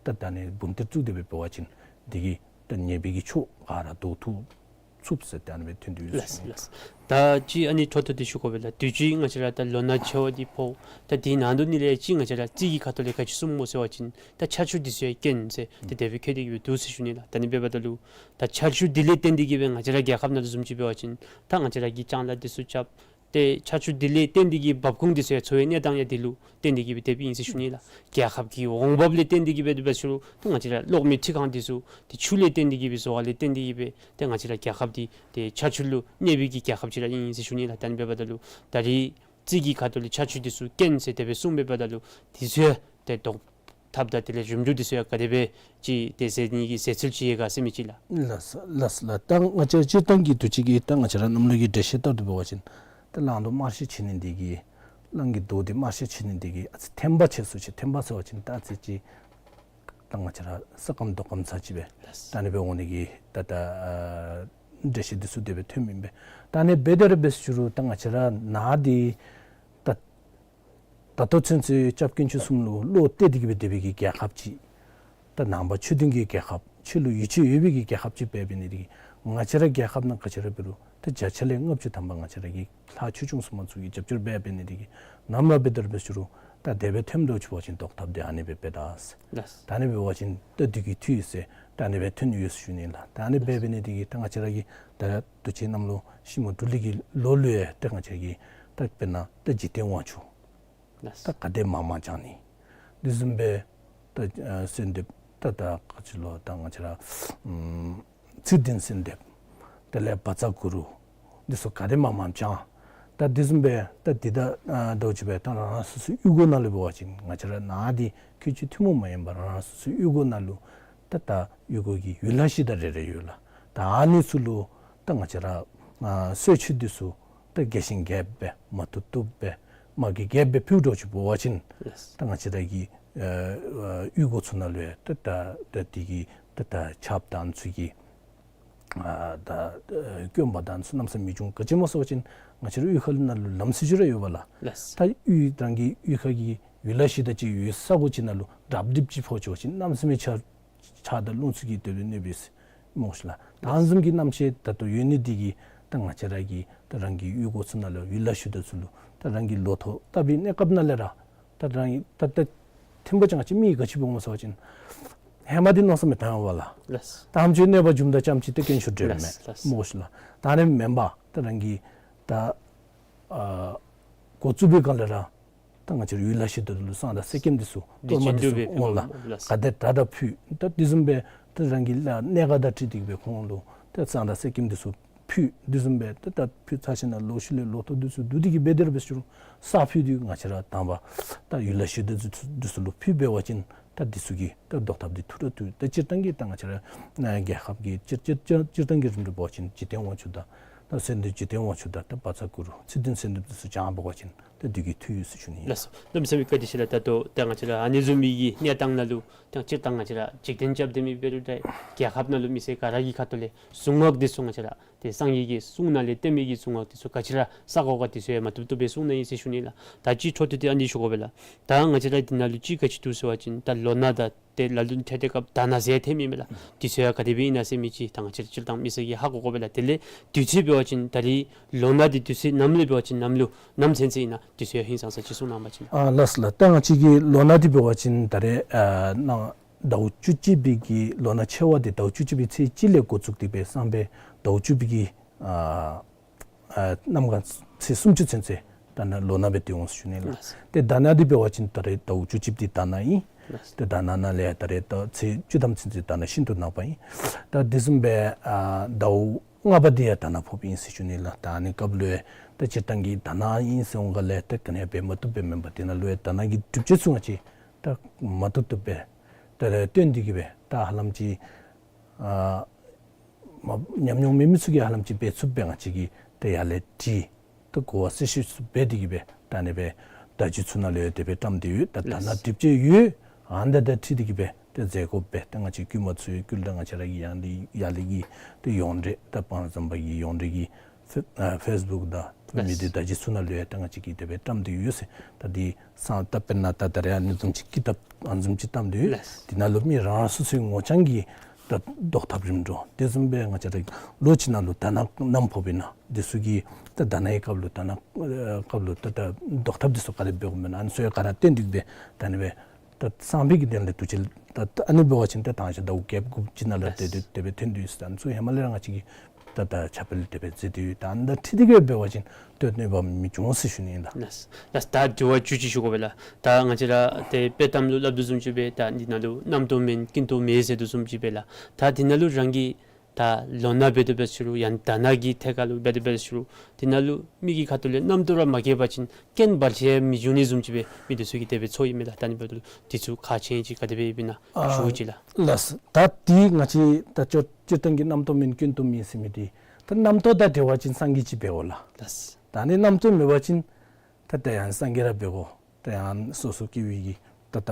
ད་ད་ཨ་ནི་འབུམ་ཐེར་བཙུགས་ཏེ་སྦེ་འབད་བ་ཅིན་དེ་གིས་ད་ཉེས་པའི་གི་ཕྱོགས་ག་ར་བཟློག་ཚུགས་ཚུགས་ཟེར་ད་ཨ་ནི་སྦེ་ཐོན་ཏེ་ཡོད་ཟེར་ཞུ་ནི། ལགས། ད་ཅི་ཨ་ནི་འཕྲོ་མཐུད་དེ་ཞུ་དགོ་པས་ལགས། དུས་ཅི་ང་བཅས་ར་ད་ལོ་ན་ཆེ་བ་འདི་ཕོག། ད་དེ་ནང་དོག་ནི་ལས་ཅི་ང་བཅས་ར་རྩིས་ཀྱི་ཁ་ཐུག་ལས་ག་ཅི་གསུངམ་སྨོ་ཟེར་བ་ཅིན་ད་ཆར་ཆུ་འདི་ཚུ་ཡང་རྐྱེན་ཟེར་ཏེ་དེ་སྦེ་བཀོད་དེ་གི་སྦེ་འདུག་ཟེར་ཞུ་ནི་ལགས། ད་ཨ་ནི་འབདཝ་ད་ལུ་ད་ཆར་ཆུ་འདི་ལས་བརྟེན་ཏེ་གི་སྦེ་ང་བཅས་ར་རྒྱལ་ཁབ་ནང་ལུ་བཟུམ་ཅིག་འབད་བ་ཅིན་ད་ང་བཅས་ར་གིས་ལྕང་ལཱ་འདི་ཚུ་རྐྱབ། ཏེ་ཆར་ཆུ་འདི་ལས་བརྟེན་ཏེ་གི་འབབ་ཁུངས་འདི་ཚུ་ཡང་འཚོ་བའི་གནས་སྟངས་ཡང་འདི་ལུ་བརྟེན་ཏེ་གི་སྦེ་དེ་སྦེ་ཨིན་ཟེར་ཞུ་ནི་ལགས། རྒྱལ་ཁབ་ཀྱི་འོང་འབབ་ལས་བརྟེན་ཏེ་གི་སྦེ་དེ་སྦེ་ཞུ་རུང་ད་ང་བཅས་ར་གློག་མེ་འཕྲུལ་ཁང་འདི་ཚུ་ཏེ་ཆུ་ལས་བརྟེན་ཏེ་གི་སྦེ་བཟོ་བ་ལས་བརྟེན་ཏེ་གི་སྦེ་ཏེ་ང་བཅས་ར་རྒྱལ་ཁབ་འདི་ཏེ་ཆར་ཆུ་ལུ་གནས་པའི་གི་རྒྱལ་ཁབ་ཅིག་ར་ཨིན་ཟེར་ཞུ་ནི་ལགས། ད་ཨ་ནི་འབདཝ་ད་ལུ་ད་རེས་རྩིས་ཀྱི་ཁ་ཐུག་ལས་ཆར་ཆུ་འདི་ཚུ་རྐྱེན་ཟེར་དེ་སྦེ་གསུངམ་འབདཝ་ད་ལུ་འདི་ཚུ་ཡང་ཏེ་བཟློག་ཐབས་དང་དེ་ལས་རིམ་གྲོ་འདི་ཚུ་ཡང་ག་དེ་སྦེ་ཅིག་ཏེ་ཟེར་ནི་གི་ཟེར་ཚུལ་ཅིག་ཡོད་ག་ཟེར་མི་ཅིག་ལགས། ལགས་ལགས་ལགས། ད་ང་བཅས་སྤྱིར་བཏང་གི་དུས་ཅི་གི་ད་ང་བཅས་ར་གནམ་ལོ་གི་འགྲེལ་བཤད་ལྟར་དུ་འབད་བ་ཅིན་ད་གླང་རྡོག་དམར་ཤོས་ཆེ་ནི་འདི་གིས་གླང་གི་རྡོག་འདི་དམར་ཤོས་ཆེ་ནི་འདི་གིས་ཨ་ཙི་ཐན་པ་ཆེ་སུ་ཅིག། ཐན་པ་ཟེར་བ་ཅིན་ད་ཨ་ཙི་ཅིག་ད་ང་བཅས་ར་ས་སྐམ་རྡོ་སྐམ་ཚར་ཅིག་སྦེ་ད་ཨ་ནི་སྦེ་འོང་ནི་གི་ད་ད་ཨ་འགྲེལ་བཤད་འདི་ཚུ་དེ་སྦེ་ཐོནམ་ཨིན་པས། ད་ཨ་ནི་སྦེ་དེ་ར་འབད་ཞུ་རུང་ད་ང་བཅས་ར་ནཱ་འདི་ད་ད་ལྟོ་ཚུན་ཚོད་སྐྱབས་དཀོན་མཆོག་གསུམ་ལུ་བློ་གཏད་དེ་གི་སྦེ་སྡོད་པའི་གི་རྒྱལ་ཁབ་ཅིག། ད་ནང་པ་ཆོས་ལྡན་གྱི་རྒྱལ་ཁབ་ཆོས་ལུ་ཡིད་ཆེས་ཡོད་པའི་གི་རྒྱལ་ཁབ་ཅིག་འབད་འབད་ནི་དེ་གིས་ང་བཅས་ར་རྒྱལ་ཁབ་ནང་ག་ཅི་ར་འབད་རུང་ད་བརྒྱ་ཆ་ལས་ལྔ་བཅུ་ཐམ་པ་ང་བཅས་ར་གི་ལྷ་ཆོས་སྐྱོང་སྲུང་མ་ཚུ་གིས་རྒྱབ་སྐྱོར་འབད་འབད་ནི་དེ་གིས་ནམ་ར་འབད་དེ་ར་འབད་ཞུ་རུང་ད་དེ་སྦེ་ཐོནམ་འདྲཝ་ཅིག་འབད་བ་ཅིན་བཟློག་ཐབས་འདི་ཨ་ནི་སྦེ་འབད་ད་ཟེར། ལགས། ད་ཨ་ནི་འབད་བ་ཅིན་ད་དུས་ཀྱི་འཐུས་ཟེར་ད་ཨ་ནི་སྦེ་ཐོན་ཡོད་ཟེར་ཞུ་ནི་ལགས། ད་ཨ་ནི་སྦེ་འབད་ནི་དེ་གིས་ད་ང་བཅས་ར་གི་ད་དུས་ཅི་གནམ་ལོ་ཤིང་མོ་འབྲུ་ལི་གི་ལོ་ལུ་ཡང་ད་ང་བཅས་ཀྱི་ད་དཔེར་ན་ད་འཇིག་རྟེན་དབང་ཕྱུག། ལགས། ད་ག་དེ་མང་མང་བྱང་ནི། དེ་བཟུམ་སྦེ་ད་ཨ་གསོལ་འདེབས་ད་ད་ག་ཅི་ལོ་ད་ང་བཅས་ར་ཨམ་ཚུལ་ལྡན་གསོལ་འདེབས། དེ་ལས་བཛྲ་གུ་རུ། འདི་ཚུ་ག་དེ་མང་མང་བྱང་། ད་དེ་བཟུམ་སྦེ་ད་འདི་ད་ཨ་འདྲཝ་ཅིག་སྦེ་ད་རང་རང་སོ་སོའི་གཡུས་སྒོ་ནང་ལུ་འབད་བ་ཅིན་ང་བཅས་ར་ནཱ་འདི་ཁྱོད་ཅིག་ཐུན་མོང་མ་ཡིན་པར་རང་རང་སོ་སོའི་གཡུས་སྒོ་ནང་ལུ་ད་ད་གཡུས་སྒོ་གི་ཡུལ་ལྷ་གཞི་བདག་རེ་རེ་ཡོད་ལགས། ད་ཨ་ནི་ཚུ་ལུ་ད་ང་བཅས་ར་ཨ་གསོལ་མཆོད་འདི་ཚུ་ད་རྒྱས་ཤིང་རྒྱསཔ་སྦེ་མ་བཏུབ་བཏུབ་སྦེ་མ་རྒྱས་རྒྱསཔ་སྦེ་ཕུལཝ་འདྲཝ་ཅིག་འབད་བ་ཅིན་ལགས། ད་ང་བཅས་ར་གི་ཨ་ཨ་གཡུས་སྒོ་ཚུ་ནང་ལུ་ཡང་ད་ད་ད་དེ་གི་ད་ད་ཆརཔ་དང་ཚུ་གི་ཨ་ད་ཨ་སྐྱོན་པ་དང་ཚུ་གནམ་མེད་ས་མེད་མི་འབྱུང་། ག་ཅི་སྨོ་ཟེར་བ་ཅིན་ང་བཅས་ར་གཡུས་ཁ་ལུ་ནང་ལུ་ལམ་སྲོལ་ཅིག་ར་ཡོད་པས་ལགས། ལགས། ད་གཡུས་རང་གི་གཡུས་ཁ་གི་ཡུལ་ལྷ་གཞི་བདག་ཅིག་ཡོད་ས་གོ་ཅིག་ནང་ལུ་དྲགཔ་དྲགཔ་ཅིག་ཕོག་ཅི་བ་ཅིན་གནམ་མེད་ས་མེད་ཆར་ཆར་དང་རླུང་ཚུ་གིས་དེ་ལུ་གནོད་པས་སྨོ་ཤིག་ལགས། ད་ཨ་ནི་བཟུམ་གྱི་རྣམ་ཤེས་ད་ལྟོ་ཡོད་ནི་འདི་གིས་ད་ང་བཅས་ར་གིས་ད་རང་གི་གཡུས་སྒོ་ཚུ་ནང་ལུ་ཡུལ་ལྷ་གཞི་བདག་ཚུ་ལུ་ད་རང་གི་ལོ་ཐོག་བཏབ་པའི་གནས་སྐབས་ནང་ལས་ར་ད་རང་གི་ད་ད་ཐེམ་པ་ཅང་ཅིག་མི་ག་ཅི་འབད་འོང་ཟེར་བ་ཅིན་ཧེ་མ་འདི་མནོ་བསམ་མི་བཏང་བས་ལགས། ལགས། ད་ཨ་ནེམ་ཅིག་གནོད་པ་འབྱུངམ་ད་ཙམ་ཅིག་ཏེ་སྐྱོན་ཤོར་འགྲོ་མས་ལགས། ལགས། སྨོ་ཤིག་ལགས། ད་ཨ་ནི་མེན་པར་ད་རང་གིས་ད་ཨ་འགོ་བཙུགས་པའི་སྒང་ལས་ར་ད་ང་བཅས་ར་ཡུལ་ལྷ་གཞི་བདག་ལུ་བསང་དང་གསེར་སྐྱེམས་འདི་ཚུ་གཏོར་མ་འདི་ཚུ་འོང་ལགས། ལགས། ག་དེ་དྲག་དྲག་ཕུལ། ད་དེ་བཟུམ་སྦེ་ད་རང་གི་ལཱ་གནད་འགག་དང་འཁྲིལ་ཏེ་གི་སྦེ་ཁོང་ལུ་ད་བསང་དང་གསེར་སྐྱེམས་འདི་ཚུ་ ཕུལ། དེ་བཟུམ་སྦེ་ད་ད་ཕུལ་ཚར་ཞིནམ་ལས་ལོ་ཤུལ་ལས་ལོ་ཐོག་དེ་ཚུ་བསྡུ་སྟེ་གི་སྦེ་དེ་ར་འབད་ཞུ་རུང་ས་ཕུད་དེ་ང་བཅས་ར་དང་པ་ད་ཡུལ་ལྷ་གཞིས་བདག་ཚུ་དེ་ཚུ་ལུ་ཕུལ་འབད་བ་ཅིན་ད་དེ་ཚུ་གིས་ད་བཟློག་ཐབས་དེ་ཐུགས་ར་འདུག། ད་སྤྱིར་བཏང་གི་ད་ང་བཅས་ར་ཨ་རྒྱལ་ཁབ་ཀྱི་སྤྱིར་སྤྱིར་སྤྱིར་སྤྱིར་བཏང་གི་རིམ་གྲོ་འབད་བ་ཅིན་འཇིག་རྟེན་དབང་ཕྱུག་དང་ད་སེམས་དོན་འཇིག་རྟེན་དབང་ཕྱུག་དང་ད་བཛྲ་གུ་རུ་ཚུལ་ཁྲིམས་སེམས་དོན་དེ་ཚུ་བགྱང་འབད་བ་ཅིན་ད་དེ་གིས་འཐུས་ཡོད་ཟེར་ཞུ་ནི་ཨིན། ལགས་སོ། གནམ་མེད་ས་མེད་བཀའ་དྲིན་ཆེ་ལགས། ད་ལྟོ་ད་ང་བཅས་ར་ཨ་ནི་བཟུམ་མའི་གི་གནས་སྟངས་ནང་ལུ་ད་སྤྱིར་བཏང་ང་བཅས་ར་འཇིག་རྟེན་རྐྱབ་སྡོད་མི་འབད་རུང་ད་རྒྱལ་ཁབ་ནང་ལུ་མི་སེར་ག་ར་གི་ཁ་ཐུག་ལས་གཟུངས་སྔགས་འདི་ཚུ་ང་བཅས་ར་ཏེ་སངས་རྒྱས་ཀྱི་གསུང་ནང་ལས་བསྟན་མི་གི་གཟུངས་སྔགས་འདི་ཚུ་ག་ཅི་ར་བསག་དགོ་ག་འདི་ཚུ་ཡང་མ་བཏུབ་བཏུབ་སྦེ་གསུངས་ནི་ཨིན་ཟེར་ཞུ་ནི་ལགས། ད་ཅི་འཕྲོ་མཐུད་དེ་ཨ་ནི་ཞུ་དགོ་པས་ལགས། ད་ང་བཅས་ར་འདི་ནང་ལུ་ཅིག་ག་ཅི་འདུག་ཟེར་བ་ཅིན་ད་ལོ་ན་དང་ཏེ་ལ་ལུ་ཐེབས་ཏེ་སྐབས་ད་ན་ཟེར་ཐོནམ་ཨིན་མས་ལགས། འདི་ཚུ་ཡང་ག་དེ་སྦེ་ཨིན་ན་ཟེར་མི་ཅིག་ད་ང་བཅས་ར་སྤྱིར་བཏང་མི་སེར་གྱིས་ཧ་གོ་དགོ་པས་ལགས། དེ་ལས་དུས་ཚོད་འབད་བ་ཅིན་ད་རིས་ལོ་ན་འདི་དུས་ཚོད་ནམ་ལུ་འབད་བ་ཅིན་ནམ་ལུ་ནམ་ཚུན་ཚོད་ཨིན་ན་འདི་ཚུ་ཡང་ཧིང་སངས་ས་ཅིག་གསུང་གནང་བ་ཅིན། ཨ་ལགས་ལགས། ད་ང་བཅས་ཀྱི་ལོ་ན་འདི་འབད་བ་ཅིན་ད་རེས་ཨ་ནཱ་ཟླཝ་བཅུ་གཅིག་པའི་གི་ལོ་ན་ཆེ་བ་འདི་ཟླཝ་བཅུ་གཅིག་པའི་ཚེས་གཅིག་ལས་འགོ་བཙུགས་ཏེ་སྦེ་སང་ཕོད་ཟླཝ་བཅུ་པའི་གི་ཨ་ཨ་གནམ་གང་ཚེས་སུམ་ཅུ་ཚུན་ཚོད་ད་ནཱ་ལོ་ན་སྦེ་སྡོད་འོང་ཟེར་ཞུ་ནི་ལགས། ལགས། ཏེ་ཟླ་ན་འདི་འབད་བ་ཅིན་ད་རེས་ཟླཝ་བཅུ་གཅིག་འདི་ཟླ་ན་ཨིན། ལགས། ཏེ་ཟླ་ན་ནང་ལས་ད་རེས་ད་ཚེས་བཅུ་ཐམ་ཚུན་ཚོད་ཟླ་ན་ཤིན་ཏུ་ནག་པ་ཨིན། ད་དེ་བཟུམ་སྦེ་ཨ་ཟླཝ་ལྔ་པ་འདི་ཡང་ཟླ་ན་ཕོགཔ་ཨིན་ཟེར་ཞུ་ནི་ལགས། ད་ཨ་ནི་སྐབས་ལུ་ད་སྤྱིར་བཏང་གི་ཟླ་ན་ཨིན་ཟེར་འོང་ག་ལས་ད་ག་ནི་ཡང་འབད་མ་བཏུབ་སྦེ་མེན་པར་དེ་ནང་ལུ་ཡང་ད་ནང་གི་སྒྲུབ་བྱེད་ཚུ་ང་བཅས་ད་མ་བཏུབ་བཏུབ་སྦེ་ད་སྟོན་ཏེ་གི་སྦེ་ད་ཧ་ལམ་ཅིག་ཨ་མ་ཉམས་མྱོང་མེད་མི་ཚུ་གིས་ཧ་ལམ་ཅིག་འབད་ཚུགསཔ་སྦེ་ང་བཅས་ཀྱིས་ད་ཡར་ལས་བྲིས་ད་གོ་བ་གསལ་ཤོས་ཚུ་འབད་དེ་གི་སྦེ་ད་ཨ་ནི་སྦེ་བརྡ་བརྒྱུད་ཚུ་ནང་ལུ་ཡང་དེ་སྦེ་བཀྲམ་སྟེ་ཡོད། ད་ད་ནཱ་ལགས། སྒྲུབ་བྱེད་ཡོད། ཨ་ནི་དང་འཁྲིལ་ཏེ་གི་སྦེ་ད་མཛད་དགོ་པས། ད་ང་བཅས་བཀོད་མ་ཚུགས་ཡོད་ཀྱི་ལགས། ང་བཅས་ར་གི་ཡར་ལས་ཡར་ལས་ཀྱི་ད་ཡོངས་འབྲེལ་ད་སྤང་ར་ཟམ་པ་གི་ཡོངས་འབྲེལ་གྱི་ཕེ་ཨ་ཕེསི་བུཀ་དང་མི་སྡེ་བརྡ་བརྒྱུད་ཚུ་ནང་ལུ་ཡང་ད་ང་བཅས་ཀྱིས་དེ་སྦེ་བཀྲམ་སྟེ་ཡོད་ཟེར། ད་འདི་སང་ད་དཔེར་ན་ད་ད་རེས་ཨ་ནི་བཟུམ་ཅིག་ཀི་ཏབ་ཨ་ནི་བཟུམ་ཅིག་བཀྲམ་སྟེ་ཡོད། ལགས། འདི་ནང་ལུ་མི་རང་རང་སོ་སོའི་ངོ་རྐྱང་གི་ད་བཟློག་ཐབས་རིམ་གྲོ་དེ་བཟུམ་སྦེ་ང་བཅས་ར་ལོ་གཅིག་ནང་ལུ་ད་ནམ་ཕོགཔ་ཨིན་ན་འདི་ཚུ་གི་ད་ད་ནའི་སྐབས་ལུ་ད་ནའི་སྐབས་ལུ་ད་ད་བཟློག་ཐབས་འདི་ཚུ་ག་དེ་སྦེ་འབད་དགོཔ་ཨིན་ན་ཨ་ནི་ཚུ་ཡང་ག་ར་བསྟན་ཏེ་གི་སྦེ་ད་ཨ་ནི་སྦེ་ད་སང་ཕོད་ཀྱི་དོན་ལས་དུས་ཅི་ད་ཨ་ནི་འབད་བ་ཅིན་ད་ད་ཞག་ཟླཝ་བརྒྱད་དགུ་ཅིག་ནང་ལུ་ཏེ་ཏེ་དེ་སྦེ་ཐོན་ཏེ་ཡོད་ཟེར། ཨ་ནི་ཚུ་ཧེ་མ་ལས་ར་ང་བཅས་ཀྱིས་ད་ད་ཁྱབ་སྤེལ་དེ་སྦེ་མཛད་དེ་ཡོད། ད་ཨ་ནི་དང་འཁྲིལ་ཏེ་གི་འབད་བ་ཅིན་ཏེ་གནོད་པ་མི་འབྱུང་ཟེར་ཞུ་ནི་ཨིན་ལགས། ལགས། ལགས། ད་དྲི་བ་བཅུ་གཅིག་ཞུ་དགོ་པས་ལགས། ད་ང་བཅས་ར་ཏེ་དཔྱེ་གཏམ་ལུ་སླབ་དོ་བཟུམ་ཅིག་སྦེ་ད་འདི་ནང་ལུ་རྣམ་རྟོག་མེད་ཀུན་རྟོག་མེད་ཟེར་དོ་བཟུམ་ཅིག་སྦེ་ལགས། ད་འདི་ནང་ལུ་རང་གིས་ད་ལོ་ན་འབད་དོ་འབད་ཟེར་རུང་ཡང་ད་ནའི་ཐད་ཁར་ལུ་འབད་དོ་འབད་ཟེར་རུང་འདི་ནང་ལུ་མི་གི་ཁ་ཐུག་ལས་རྣམ་རྟོག་ར་མ་སྐྱེས་པ་ཅིན་རྐྱེན་བར་ཆད་མི་འབྱུང་ནི་བཟུམ་ཅིག་སྦེ་མི་འདི་ཚུ་གིས་དེ་སྦེ་ཚོར་ཡི་མས་ལགས། ད་ཨ་ནི་འབདཝ་ད་ལུ་འདི་ཚུ་ཁག་ཆེ་ཅིག་ག་དེ་སྦེ་ཨིན་ན་ཨ་ཞུ་ཅིག་ལགས། ལགས། ད་འདི་ང་བཅས་ད་སྤྱིར་སྤྱིར་བཏང་གི་རྣམ་རྟོག་མེད་ཀུན་རྟོག་མེད་ཟེར་མི་འདི་ད་རྣམ་རྟོག་དང་བྲལ་བ་ཅིན་སངས་རྒྱས་ཅིག་འབད་དགོ་ལགས། ལགས། ད་ཨ་ནི་རྣམ་རྟོག་མེད་པ་ཅིན་ད་ད་ཡང་སངས་རྒྱས་ར་འབད་དགོ། ད་ཡང་སོ་སོ་སྐྱེ་བོའི་གི་ད་ད་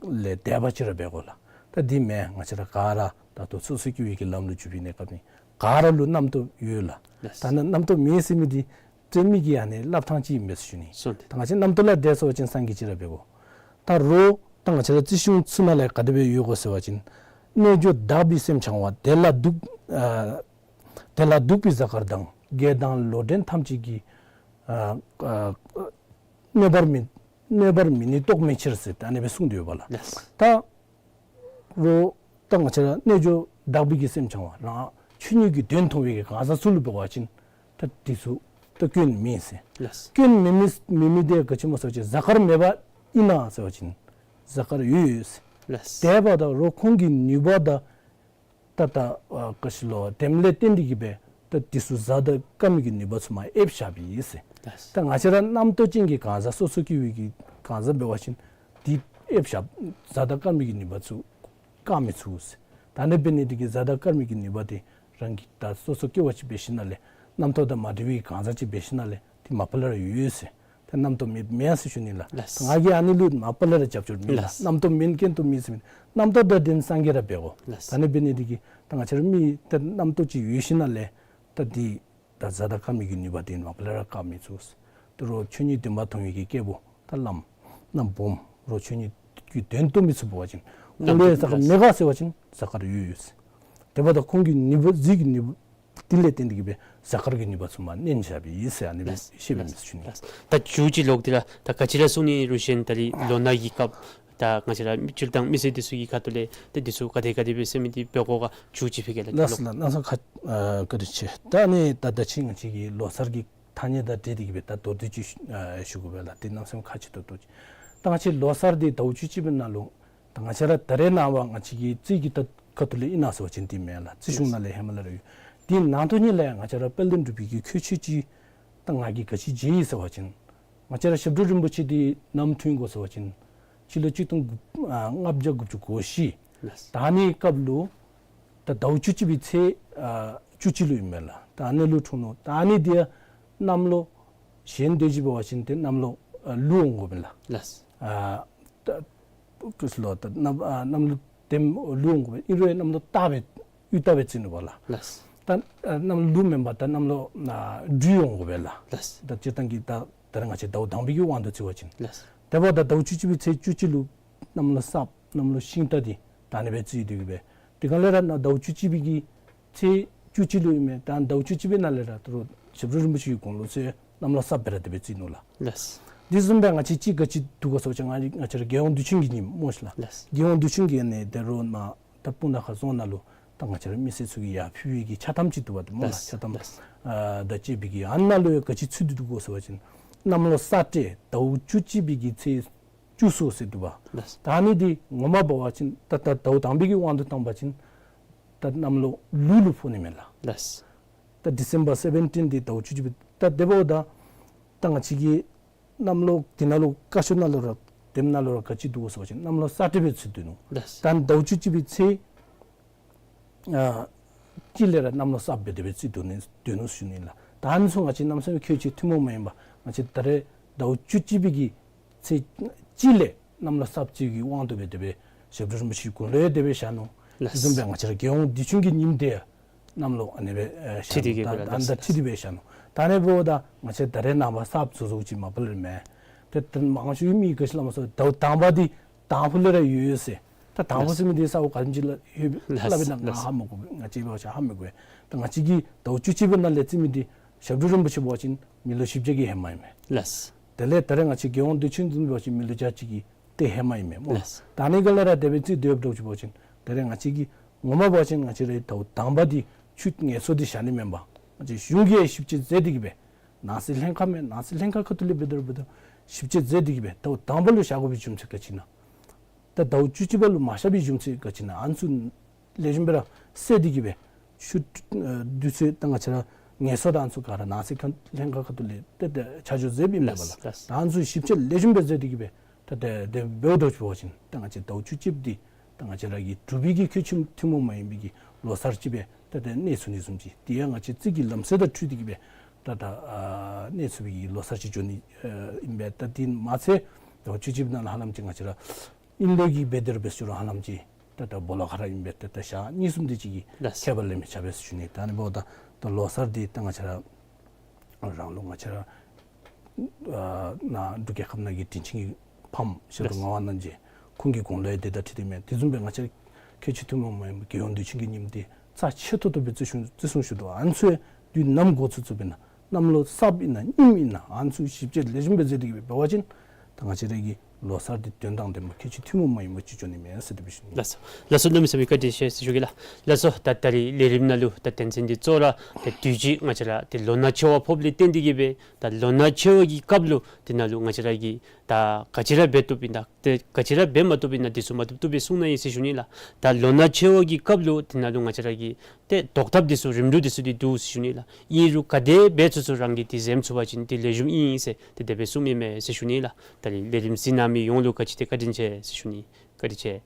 ལས་འདས་པ་ཅིག་ར་འབད་དགོ་ལགས། ད་འདི་མེན། ང་བཅས་ར་ག་ར་ད་ལྟོ་སོ་སོ་སྐྱེ་བོའི་གི་ལམ་ལུ་འཇུག་པའི་གནས་སྐབས་ནི་ག་ར་ལུ་རྣམ་རྟོག་ཡོད་ལགས། ལགས། ད་ནཱ་རྣམ་རྟོག་མེད་ཟེར་མི་འདི་ཏེ་མི་གི་ཨ་ནི་སླབ་ཐངས་ཅིག་ཨིན་པས་ཟེར་ཞུ་ནི། སོ་ནི། ད་ང་བཅས་རྣམ་རྟོག་ལས་འདས་སོང་པ་ཅིན་སངས་རྒྱས་ཅིག་ར་འབད་དགོ། ད་རོགས་ད་ང་བཅས་ར་རྩིས་གཞུང་ཚུ་ནང་ལས་ག་དེ་སྦེ་ཡོད་གོ་ཟེར་བ་ཅིན་རྣལ་འབྱོར་དག་པའི་སེམས་འཆང་བ། དེ་ལ་འདུག་ཨ་དེ་ལ་འདུག་པའི་གཟའ་སྐར་དང་། བགེགས་དང་ལོག་འདྲེན་ཐམས་ཅད་ཀྱིས་ཨ་ཨ་གནོད་པར་མི་གནོད་པར་མི་ནུས་རྟོག་མེད་ཕྱིར་ཟེར་ད་ཨ་ནི་སྦེ་གསུངས་ཏེ་ཡོད་པ་ལགས། ལགས། ད་རོགས་ད་ང་བཅས་ར་རྣལ་འབྱོར་དག་པའི་གི་སེམས་འཆང་བ་རང་ཆོས་ཉིད་ཀྱི་དོན་མཐོང་བའི་གི་གང་ཟག་ཚུ་ལུ་འབད་བ་ཅིན་ད་འདི་ཚུ་ད་སྐྱོན་མེད་ཟེར། ལགས། སྐྱོན་མེད་མི་མེད་མི་དེ་ག་ཅི་སྨོ་ཟེར་བ་ཅིན་གཟའ་སྐར་མེད་པ་ཨིན་ན་ཟེར་བ་ཅིན་གཟའ་སྐར་ཡོད་ཡོད་ཟེར། ལགས། དེ་འབདཝ་ད་རོགས་ཁོང་གི་ནུས་པ་དང་ད་ད་ཨ་ག་ཅི་ལོ་དེམ་ལས་བརྟེན་ཏེ་གི་སྦེ་ད་འདི་ཚུ་གཟའ་དང་སྐར་མའི་གི་ནུས་པ་ཚུ་མར་ཨེབ་བཞགཔ་ཨིན་ཟེར། ལགས། ད་ང་བཅས་ར་རྣམ་རྟོག་ཅན་གྱི་གང་ཟག་སོ་སོ་སྐྱེ་བོའི་གི་གང་ཟག་འབད་བ་ཅིན་འདི་ཨེབ་བཞག་གཟའ་དང་སྐར་མའི་གི་ནུས་པ་ཚུ་བཀག་མི་ཚུགས་ཟེར། ད་ཨ་ནི་འབད་ནི་འདི་གིས་གཟའ་དང་སྐར་མའི་གི་ནུས་པ་འདི་རང་གིས་ད་སོ་སོ་སྐྱེ་བ་ཅིག་འབད་ཞིནམ་ལས་རྣམ་རྟོག་དང་མ་བྲལ་བའི་གང་ཟག་ཅིག་འབད་ཞིནམ་ལས་འདི་མ་པ་ལས་ར་ཡོད་ཟེར། ད་རྣམ་རྟོག་མེད་མེན་ཟེར་ཞུ་ནི་ལགས། ལགས། ང་གིས་ཨ་ནི་ལུ་མ་པ་ལས་ར་རྒྱབ་སྐྱོར་མེད་ལགས། ལགས། རྣམ་རྟོག་མེད་ཀུན་རྟོག་མེད་ཟེར་མི་རྣམ་རྟོག་དང་ལྡན་སངས་རྒྱས་ར་འབད་དགོ། ལགས། ད་ཨ་ནི་འབད་ནི་འདི་གིས་ད་ང་བཅས་ར་མི་ད་རྣམ་རྟོག་ཅིག་ཡོད་ཞིནམ་ལས་ད་འདི་ད་གཟའ་དང་སྐར་མའི་གི་ནུས་པ་འདི་མ་པ་ལས་ར་བཀག་མི་ཚུགས། ད་རོགས་ཆོས་ཉིད་བདེན་པ་མཐོང་བའི་གི་སྐྱེས་བུ་ད་བླམ་རྣམ་སྦོམ་རོགས་ཆོས་ཉིད་ཀྱི་དོན་རྟོགས་མི་ཚུགས་པ་ཅིན་ཁོང་ལུ་གཟའ་སྐར་མེད་ག་ཟེར་བ་ཅིན་གཟའ་སྐར་ཡོད་ཡོད་ཟེར། དེ་འབདཝ་ད་ཁོང་གི་ནུས་པ་གཟིགས་ཀྱི་ནུས་པ་འདི་ལས་བརྟེན་ཏེ་གི་སྦེ་གཟའ་སྐར་གྱི་ནུས་པ་ཚུ་མར་མནན་བཞགཔ་ཨིན་ཟེར་ཨ་ནི་སྦེ་ལགས། ཤེས་པའི་མི་ཚུ་ཞུ་ནི། ལགས། ད་མཇུག་ཅིག་ལོག་སྟེ་ར་ད་ག་ཅི་ར་གསུང་ནི་རུང་གཞན་ད་རིས་ལོ་ན་གི་སྐབས་ད་ང་བཅས་ར་སྤྱིར་བཏང་མི་སེར་འདི་ཚུ་གི་ཁ་ཐུག་ལས་ད་འདི་ཚུ་ག་དེ་ག་དེ་སྦེ་ཟེར་མི་འདི་འབད་དགོ་ག་མཇུག་ཅིག་ཕུལ་གེ་ལགས། ལགས་ལགས། གནམ་མེད་ས་མེད་ཁག་ཨ་བཀའ་དྲིན་ཆེ། ད་ཨ་ནི་ད་ད་ཅི་ང་བཅས་ཀྱི་ལོ་གསར་གྱི་ཐ་སྙད་དང་འབྲེལ་ཏེ་གི་སྦེ་ད་མདོར་བསྡུས་ཅིག་ཨ་ཞུ་དགོ་པས་ལགས། དེ་གནམ་མེད་ས་མེད་ཁག་ཆེ་ཏོག་ཏོ་ཅིག། ད་ང་བཅས་ལོ་གསར་འདི་ཟླཝ་བཅུ་གཅིག་པའི་ནང་ལུ་ད་ང་བཅས་ར་ད་རེས་ནངས་པ་ང་བཅས་ཀྱི་རྩིས་ཀྱི་ད་ཁ་ཐུག་ལས་ཨིན་ན་ཟེར་བ་ཅིན་འདི་མེན་ལགས། རྩིས་གཞུང་ནང་ལས་ཧེ་མ་ལས་ར་ཡོད། དེ་ནང་དོན་ཉིད་ལས་ང་བཅས་ར་དཔལ་ལྡན་འབྲུག་པའི་གི་ཁྱད་ཆོས་ཅིག་ད་ང་གིས་ག་ཅི་མཇལ་ཡི་ཟེར་བ་ཅིན། ང་བཅས་ར་ཞབས་དྲུང་རིན་པོ་ཆེ་འདི་ནམ་འཁྲུངས་ཡི་གོ་ཟེར་བ་ཅིན། སྤྱི་ལོ་གཅིག་སྟོང་དགུ་ཨ་ལྔ་བརྒྱ་དགུ་བཅུ་གོ་བཞི། ལགས། ད་ཨ་ནི་སྐབས་ལུ་ད་ཟླཝ་བཅུ་གཅིག་པའི་ཚེས་ཨ་བཅུ་གཅིག་ལུ་ཨིན་མས་ལགས། ད་ཨ་ནི་ལུ་འཁྲུངས་ནུག། ད་ཨ་ནི་འདི་གནམ་ལོ་གཞན་དེ་ཅིག་འབད་བ་ཅིན་ཏེ་གནམ་ལོ་ཨ་ལུག་འོང་དགོ་པས་ལགས། ལགས། ཨ་ད་ཀུ་སི་ལོ་ད་གནམ་ཨ་གནམ་ལོ་དེམ་ལུག་འོང་དགོ་པས། ཨིན་རུང་གནམ་ལོ་སྟག་སྦེ་དབུ་སྟག་སྦེ་བརྩི་ནུག་པ་ལགས། ལགས། ད་ཨ་གནམ་ལོ་ལུག་མེན་པར་ད་གནམ་ལོ་ཨ་སྦྲུལ་འོང་དགོ་པས་ལགས། ལགས། ད་སྤྱིར་བཏང་གི་ད་ད་རེས་ང་བཅས་ཟླཝ་དང་པའི་གི་དབང་དུ་བརྩི་བ་ཅིན། ལགས། དེ་འབདཝ་ད་ཟླཝ་བཅུ་གཅིག་པའི་ཚེས་བཅུ་གཅིག་ལུ་གནམ་ལོ་གསརཔ་གནམ་ལོ་ཤིང་སྟག་འདི་ད་ཨ་ནི་སྦེ་བརྩི་དོ་གི་སྦེ། དེ་སྒང་ལས་ར་ནཱ་ཟླཝ་བཅུ་གཅིག་པའི་གི་ཚེས་བཅུ་གཅིག་ལུ་ཨིན་མས། ད་ཟླཝ་བཅུ་གཅིག་པའི་ནང་ལས་ར་ད་རུང་ཞབས་དྲུང་རིན་པོ་ཆེ་གི་དགུང་ལོ་ཚུ་གནམ་ལོ་གསརཔ་སྦེ་ར་དེ་སྦེ་བརྩི་ནུག་ལགས། ལགས། དེ་བཟུམ་སྦེ་ང་བཅས་ཅིག་ག་ཅི་འདུག་གོ་ཟེར་བ་ཅིན་ང་ང་བཅས་ར་རྒྱལ་ཡོངས་དུས་ཆེན་གྱི་ཉིནམ་སྨོ་ཤིག་ལགས། ལགས། རྒྱལ་ཡོངས་དུས་ཆེན་གྱི་ཨ་ནི་ད་རུང་ནཱ་ད་སྤུངས་ཐང་ཁ་རྫོང་ནང་ལུ་ད་ང་བཅས་ར་མི་སེར་ཚུ་གིས་ཡར་ཕུལ་བའི་གི་ཕྱག་ཐམ་ཅིག་འདུག་པ་ཏེ་སྨོ་ལགས། ལགས། ཕྱག་ཐམ། ལགས། ཨ་ད་བཅས་པའི་གི་ཨ་ནཱ་ལུ་ཡང་ག་ཅི་ཚུད་དེ་འདུག་གོ་ཟེར་བ་ཅིན་གནམ་ལོ་གསར་སྤྲེལ་ཟླཝ་བཅུ་གཅིག་པའི་གི་ཚེས་བཅུ་གསུམ་ཟེར་འདུག་པ། ལགས། ད་ཨ་ནི་འདི་ངོ་མ་འབད་བ་ཅིན་ད་ད་ཟླཝ་དང་པའི་གི་དབང་དུ་བཏང་བ་ཅིན་ད་གནམ་ལོ་ལུག་ལུ་ཕོག་ནི་མས་ལགས། ལགས། ད་ཌི་སེམ་བར་སེ་བེན་ཊིན་འདི་ཟླཝ་བཅུ་གཅིག་པའི་ད་དེ་འབདཝ་ད་ད་ང་བཅས་ཀྱི་གནམ་ལོ་འདི་ནང་ལུ་བཀའ་ཤོག་ནང་ལུ་ར་དེམ་ནང་ལུ་ར་ག་ཅི་འདུག་གོ་ཟེར་བ་ཅིན་གནམ་ལོ་གསར་སྤྲེལ་སྦེ་ཚུད་དེ་འདུག། ལགས། ད་ཟླཝ་བཅུ་གཅིག་པའི་ཚེས་ཨ་གཅིག་ལས་ར་གནམ་ལོ་གསརཔ་སྦེ་དེ་སྦེ་བརྩི་དོ་ནི་དོ་ནུག་ཞུ་ནི་ལགས། ད་ཨ་ནི་ཚུ་ང་བཅས་གནམ་ས་མེད་ཁྱད་ཆོས་ཐུན་མོང་མ་ཡིན་པ་ང་བཅས་ད་རེས་ཟླཝ་བཅུ་གཅིག་པའི་གི་ཚེས་གཅིག་ལས་གནམ་ལོ་གསརཔ་བརྩི་བའི་དབང་དུ་སྦེ་དེ་སྦེ་ཞབས་དྲུང་རིན་པོ་ཆེ་གི་དགུང་ལོ་ཡང་དེ་སྦེ་བཞག་ནུག། ལགས། དེ་བཟུམ་སྦེ་ང་བཅས་ར་རྒྱལ་ཡོངས་དུས་ཆེན་གྱི་ཉིནམ་དེ་ཡང་གནམ་ལོ་ཨ་ནི་སྦེ་ཨེ་བཞག་ནུག། འཁྲིལ་ཏེ་གི་ད་ཨ་ནི་ད་འཁྲིལ་ཏེ་སྦེ་བཞག་ནུག། ད་ཨ་ནི་འབདཝ་ད་ང་བཅས་ད་རེས་ནངས་པ་གསརཔ་བཟོ་བཟོཝ་ཅིག་མ་པ་ལས་མེད། ཏེ་ད་མང་ཤོས་ཀྱི་མི་ག་ཅི་སླབ་མས་ཟེར་བ་ཅིན་ཟླཝ་དང་པ་འདི་དང་ཕུ་ལས་ར་ཡོད་ཡོད་ཟེར། ད་དང་ཕུ་ཟེར་མི་འདི་ས་གོ་ག་དེམ་ཅིག་ལུ་ཡོད་སླབ་ཨིན་ན་ང་ཧ་མི་གོ། ང་བཅས་འབད་བ་ཅིན་ཧ་མི་གོ། ད་ང་བཅས་ཀྱིས་ཟླཝ་བཅུ་གཅིག་པའི་ནང་ལས་བརྩི་མི་འདི་ཞབས་དྲུང་རིན་པོ་ཆེ་འབད་བ་ཅིན་མི་ལོ་བཞི་བརྒྱ་གི་ཧེ་མ་ཨིན་མས། ལགས། དེ་ལས་ད་རེས་ང་བཅས་རྒྱལ་ཡོངས་དུས་ཆེན་བཟུམ་འབད་བ་ཅིན་མི་ལོ་བརྒྱ་གཅིག་གི་ཏེ་ཧེ་མ་ཨིན་མས་སྨོ། ལགས། ད་ཨ་ནི་སྒང་ལས་ར་དེ་སྦེ་བརྩི་དོ་ཡོདཔ་འདྲཝ་ཅིག་འབད་བ་ཅིན་ད་རེས་ང་བཅས་ཀྱིས་ངོ་མ་འབད་བ་ཅིན་ང་བཅས་ར་ཟླཝ་དང་པ་འདི་ཆུ་ངལ་གསོ་འདི་བཞག་ནི་མེན་པར་ང་བཅས་གཞུང་གིས་ཞིབ་དཔྱད་མཛད་དེ་གི་སྦེ་ནང་སྲིད་ལྷན་ཁག་མེན་ནང་སྲིད་ལྷན་ཁག་ཁ་ཐུག་ལས་འབད་དོ་རུང་འབད་དོ་རུང་ཞིབ་དཔྱད་མཛད་དེ་གི་སྦེ་ཟླཝ་དང་པ་ལུ་བཞག་དགོ་པའི་རྒྱུ་མཚན་ག་ཅི་ཨིན་ན། ད་ཟླཝ་བཅུ་གཅིག་པ་ལུ་མ་བཞག་པའི་རྒྱུ་མཚན་ག་ཅི་ཨིན་ན། ཨ་ནི་ཚུ་ལེགས་ཤོམ་སྦེ་ར་གསལ་ཏེ་གི་སྦེ་ཆུ་ཨ་དུས་ཚོད་ད་ང་བཅས་ར་ངལ་གསོ་དང་ཨ་ནི་ཚུ་ག་ར་ནང་སྲིད་ཁ་ལྷན་ཁག་ཁ་ཐུག་ལས་ཏེ་ཏེ་ཆ་འཇོག་མཛད་པའི་མེན་པ་ལགས། ལགས། ད་ཨ་ནི་ཚུ་ཞིབ་དཔྱད་ལེགས་ཤོམ་སྦེ་མཛད་དེ་གི་སྦེ་ད་ཏེ་དེ་འབདཝ་འདྲཝ་ཅིག་འབད་བ་ཅིན་ད་ང་བཅས་ཟླཝ་བཅུ་གཅིག་པ་འདི་ད་ང་བཅས་ར་གི་འབྲུག་པའི་གི་ཁྱད་ཆོས་ཐུན་མོང་མ་ཡིན་པའི་གི་ལོ་གསར་ཅིག་སྦེ་ད་ཏེ་གནས་ཚུགས་ནི་བཟུམ་ཅིག། དེ་ཡང་ང་བཅས་རྩིས་ཀྱི་ལམ་སྲོལ་དང་འཁྲིལ་ཏེ་གི་སྦེ་ད་ད་ཨ་གནས་ཚུགས་པའི་གི་ལོ་གསར་ཅིག་འགྱོ་ནི་ཨ་ཨིན་པས། ད་དེ་མ་ཚད་ཟླཝ་བཅུ་གཅིག་པའི་ནང་ལུ་ཧ་ལམ་ཅིག་ང་བཅས་ར་ཨིན་ལུགས་ཀྱི་འབད་དེ་ར་འབད་ཞུ་རུང་ཧ་ལམ་ཅིག་ད་ད་སྦོ་ལོགས་ཁར་ཨིན་པས། ད་ད་ཞག་གཉིས་གསུམ་དེ་ཅིག་གི་ལགས། ཁྱད་པར་ལས་མི་ཆགས་པས་ཟེར་ཞུ་ནི། ད་ཨ་ནི་འབདཝ་ད་ད་ལོ་གསར་འདི་ད་ང་བཅས་ར་རང་ལུགས་ང་བཅས་ར་ཨ་ནཱ་འབྲུག་རྒྱལ་ཁབ་ནང་གི་དྲིན་ཅན་གྱི་ཕམ་ཞབས་དྲུང་ལགས། ངག་དབང་རྣམ་རྒྱལ་ཁོང་གི་དགུང་ལོ་ཡང་དེ་དང་འཁྲིལ་ཏེ་མས། དེ་བཟུམ་སྦེ་ང་བཅས་ཁྱད་ཆོས་ཐུན་མོང་མ་ཡིན་པ་རྒྱལ་ཡོངས་དུས་ཆེན་གྱི་ཉིནམ་འདི་རྩ་ཆེ་ཏོག་ཏོ་སྦེ་བརྩི་སྲུང་བརྩི་སྲུང་ཞུ་དོ། ཨ་ནི་ཚུ་དུས་ནམ་འགོ་ཚུགས་ཚུགས་པས་ན་གནམ་ལོ་གསརཔ་ཨིན་ན་རྙིངམ་ཨིན་ན་ཨ་ནི་ཚུ་ཞིབ་དཔྱད་ལེགས་ཤོམ་སྦེ་མཛད་དེ་གི་སྦེ་འབད་བ་ཅིན་ད་ང་བཅས་ར་གི་ལོ་གསར་འདི་དོན་དང་ལྡནམ་ཁྱད་ཆོས་ཐུན་མོང་མ་ཡིན་པ་ཅིག་འགྱོ་ནི་མས་ཟེར་དེ་སྦེ་ཞུ་ནི། ལགས་སོ། ལགས་སོ། གནམ་མེད་ས་མེད་བཀའ་དྲིན་ཆེ་ཟེར་ཞུ་གེ་ལགས། ལགས་སོ། ད་ད་རིས་ལས་རིམ་ནང་ལུ་ད་དོན་ཚན་འདི་གཙོ་བོ་ར་ད་དུས་ཅི་ང་བཅས་ར་ཏེ་ལོ་ན་ཆེ་བ་ཕོགཔ་ལས་བརྟེན་ཏེ་གི་སྦེ་ད་ལོ་ན་ཆེ་བ་གི་སྐབས་ལུ་དེ་ནང་ལུ་ང་བཅས་ར་གིས་ད་ག་ཅི་ར་འབད་བཏུབ་ཨིན་ན་ཏེ་ག་ཅི་ར་འབད་མ་བཏུབ་ཨིན་ན་དེ་ཚུ་མ་བཏུབ་བཏུབ་སྦེ་གསུང་གནང་ཡི་ཟེར་ཞུ་ནི་ལགས། ད་ལོ་ན་ཆེ་བ་གི་སྐབས་ལུ་དེ་ནང་ལུ་ང་བཅས་ར་གི་ཏེ་བཟློག་ཐབས་དེ་ཚུ་རིམ་གྲོ་དེ་ཚུ་འདི་འདུག་ཟེར་ཞུ་ནི་ལགས། ཨིན་རུང་ག་དེ་འབད་ཚུགས་ཚུགས་རང་གིས་དེ་འཛེམ་ཚུགས་པ་ཅིན་དེ་ལེགས་ཤོམ་ཨིན་ཟེར་ཏེ་དེ་སྦེ་གསུངམ་ཨིན་མས་ཟེར་ཞུ་ནི་ལགས། ད་རིས་ལས་རིམ་གཟིགས་གནང་མི་ཡོངས་ལུ་ག་ཅི་ཏེ་བཀའ་དྲིན་ཆེ་ཟེར་ཞུ་ནི། བཀའ་དྲིན་ཆེ།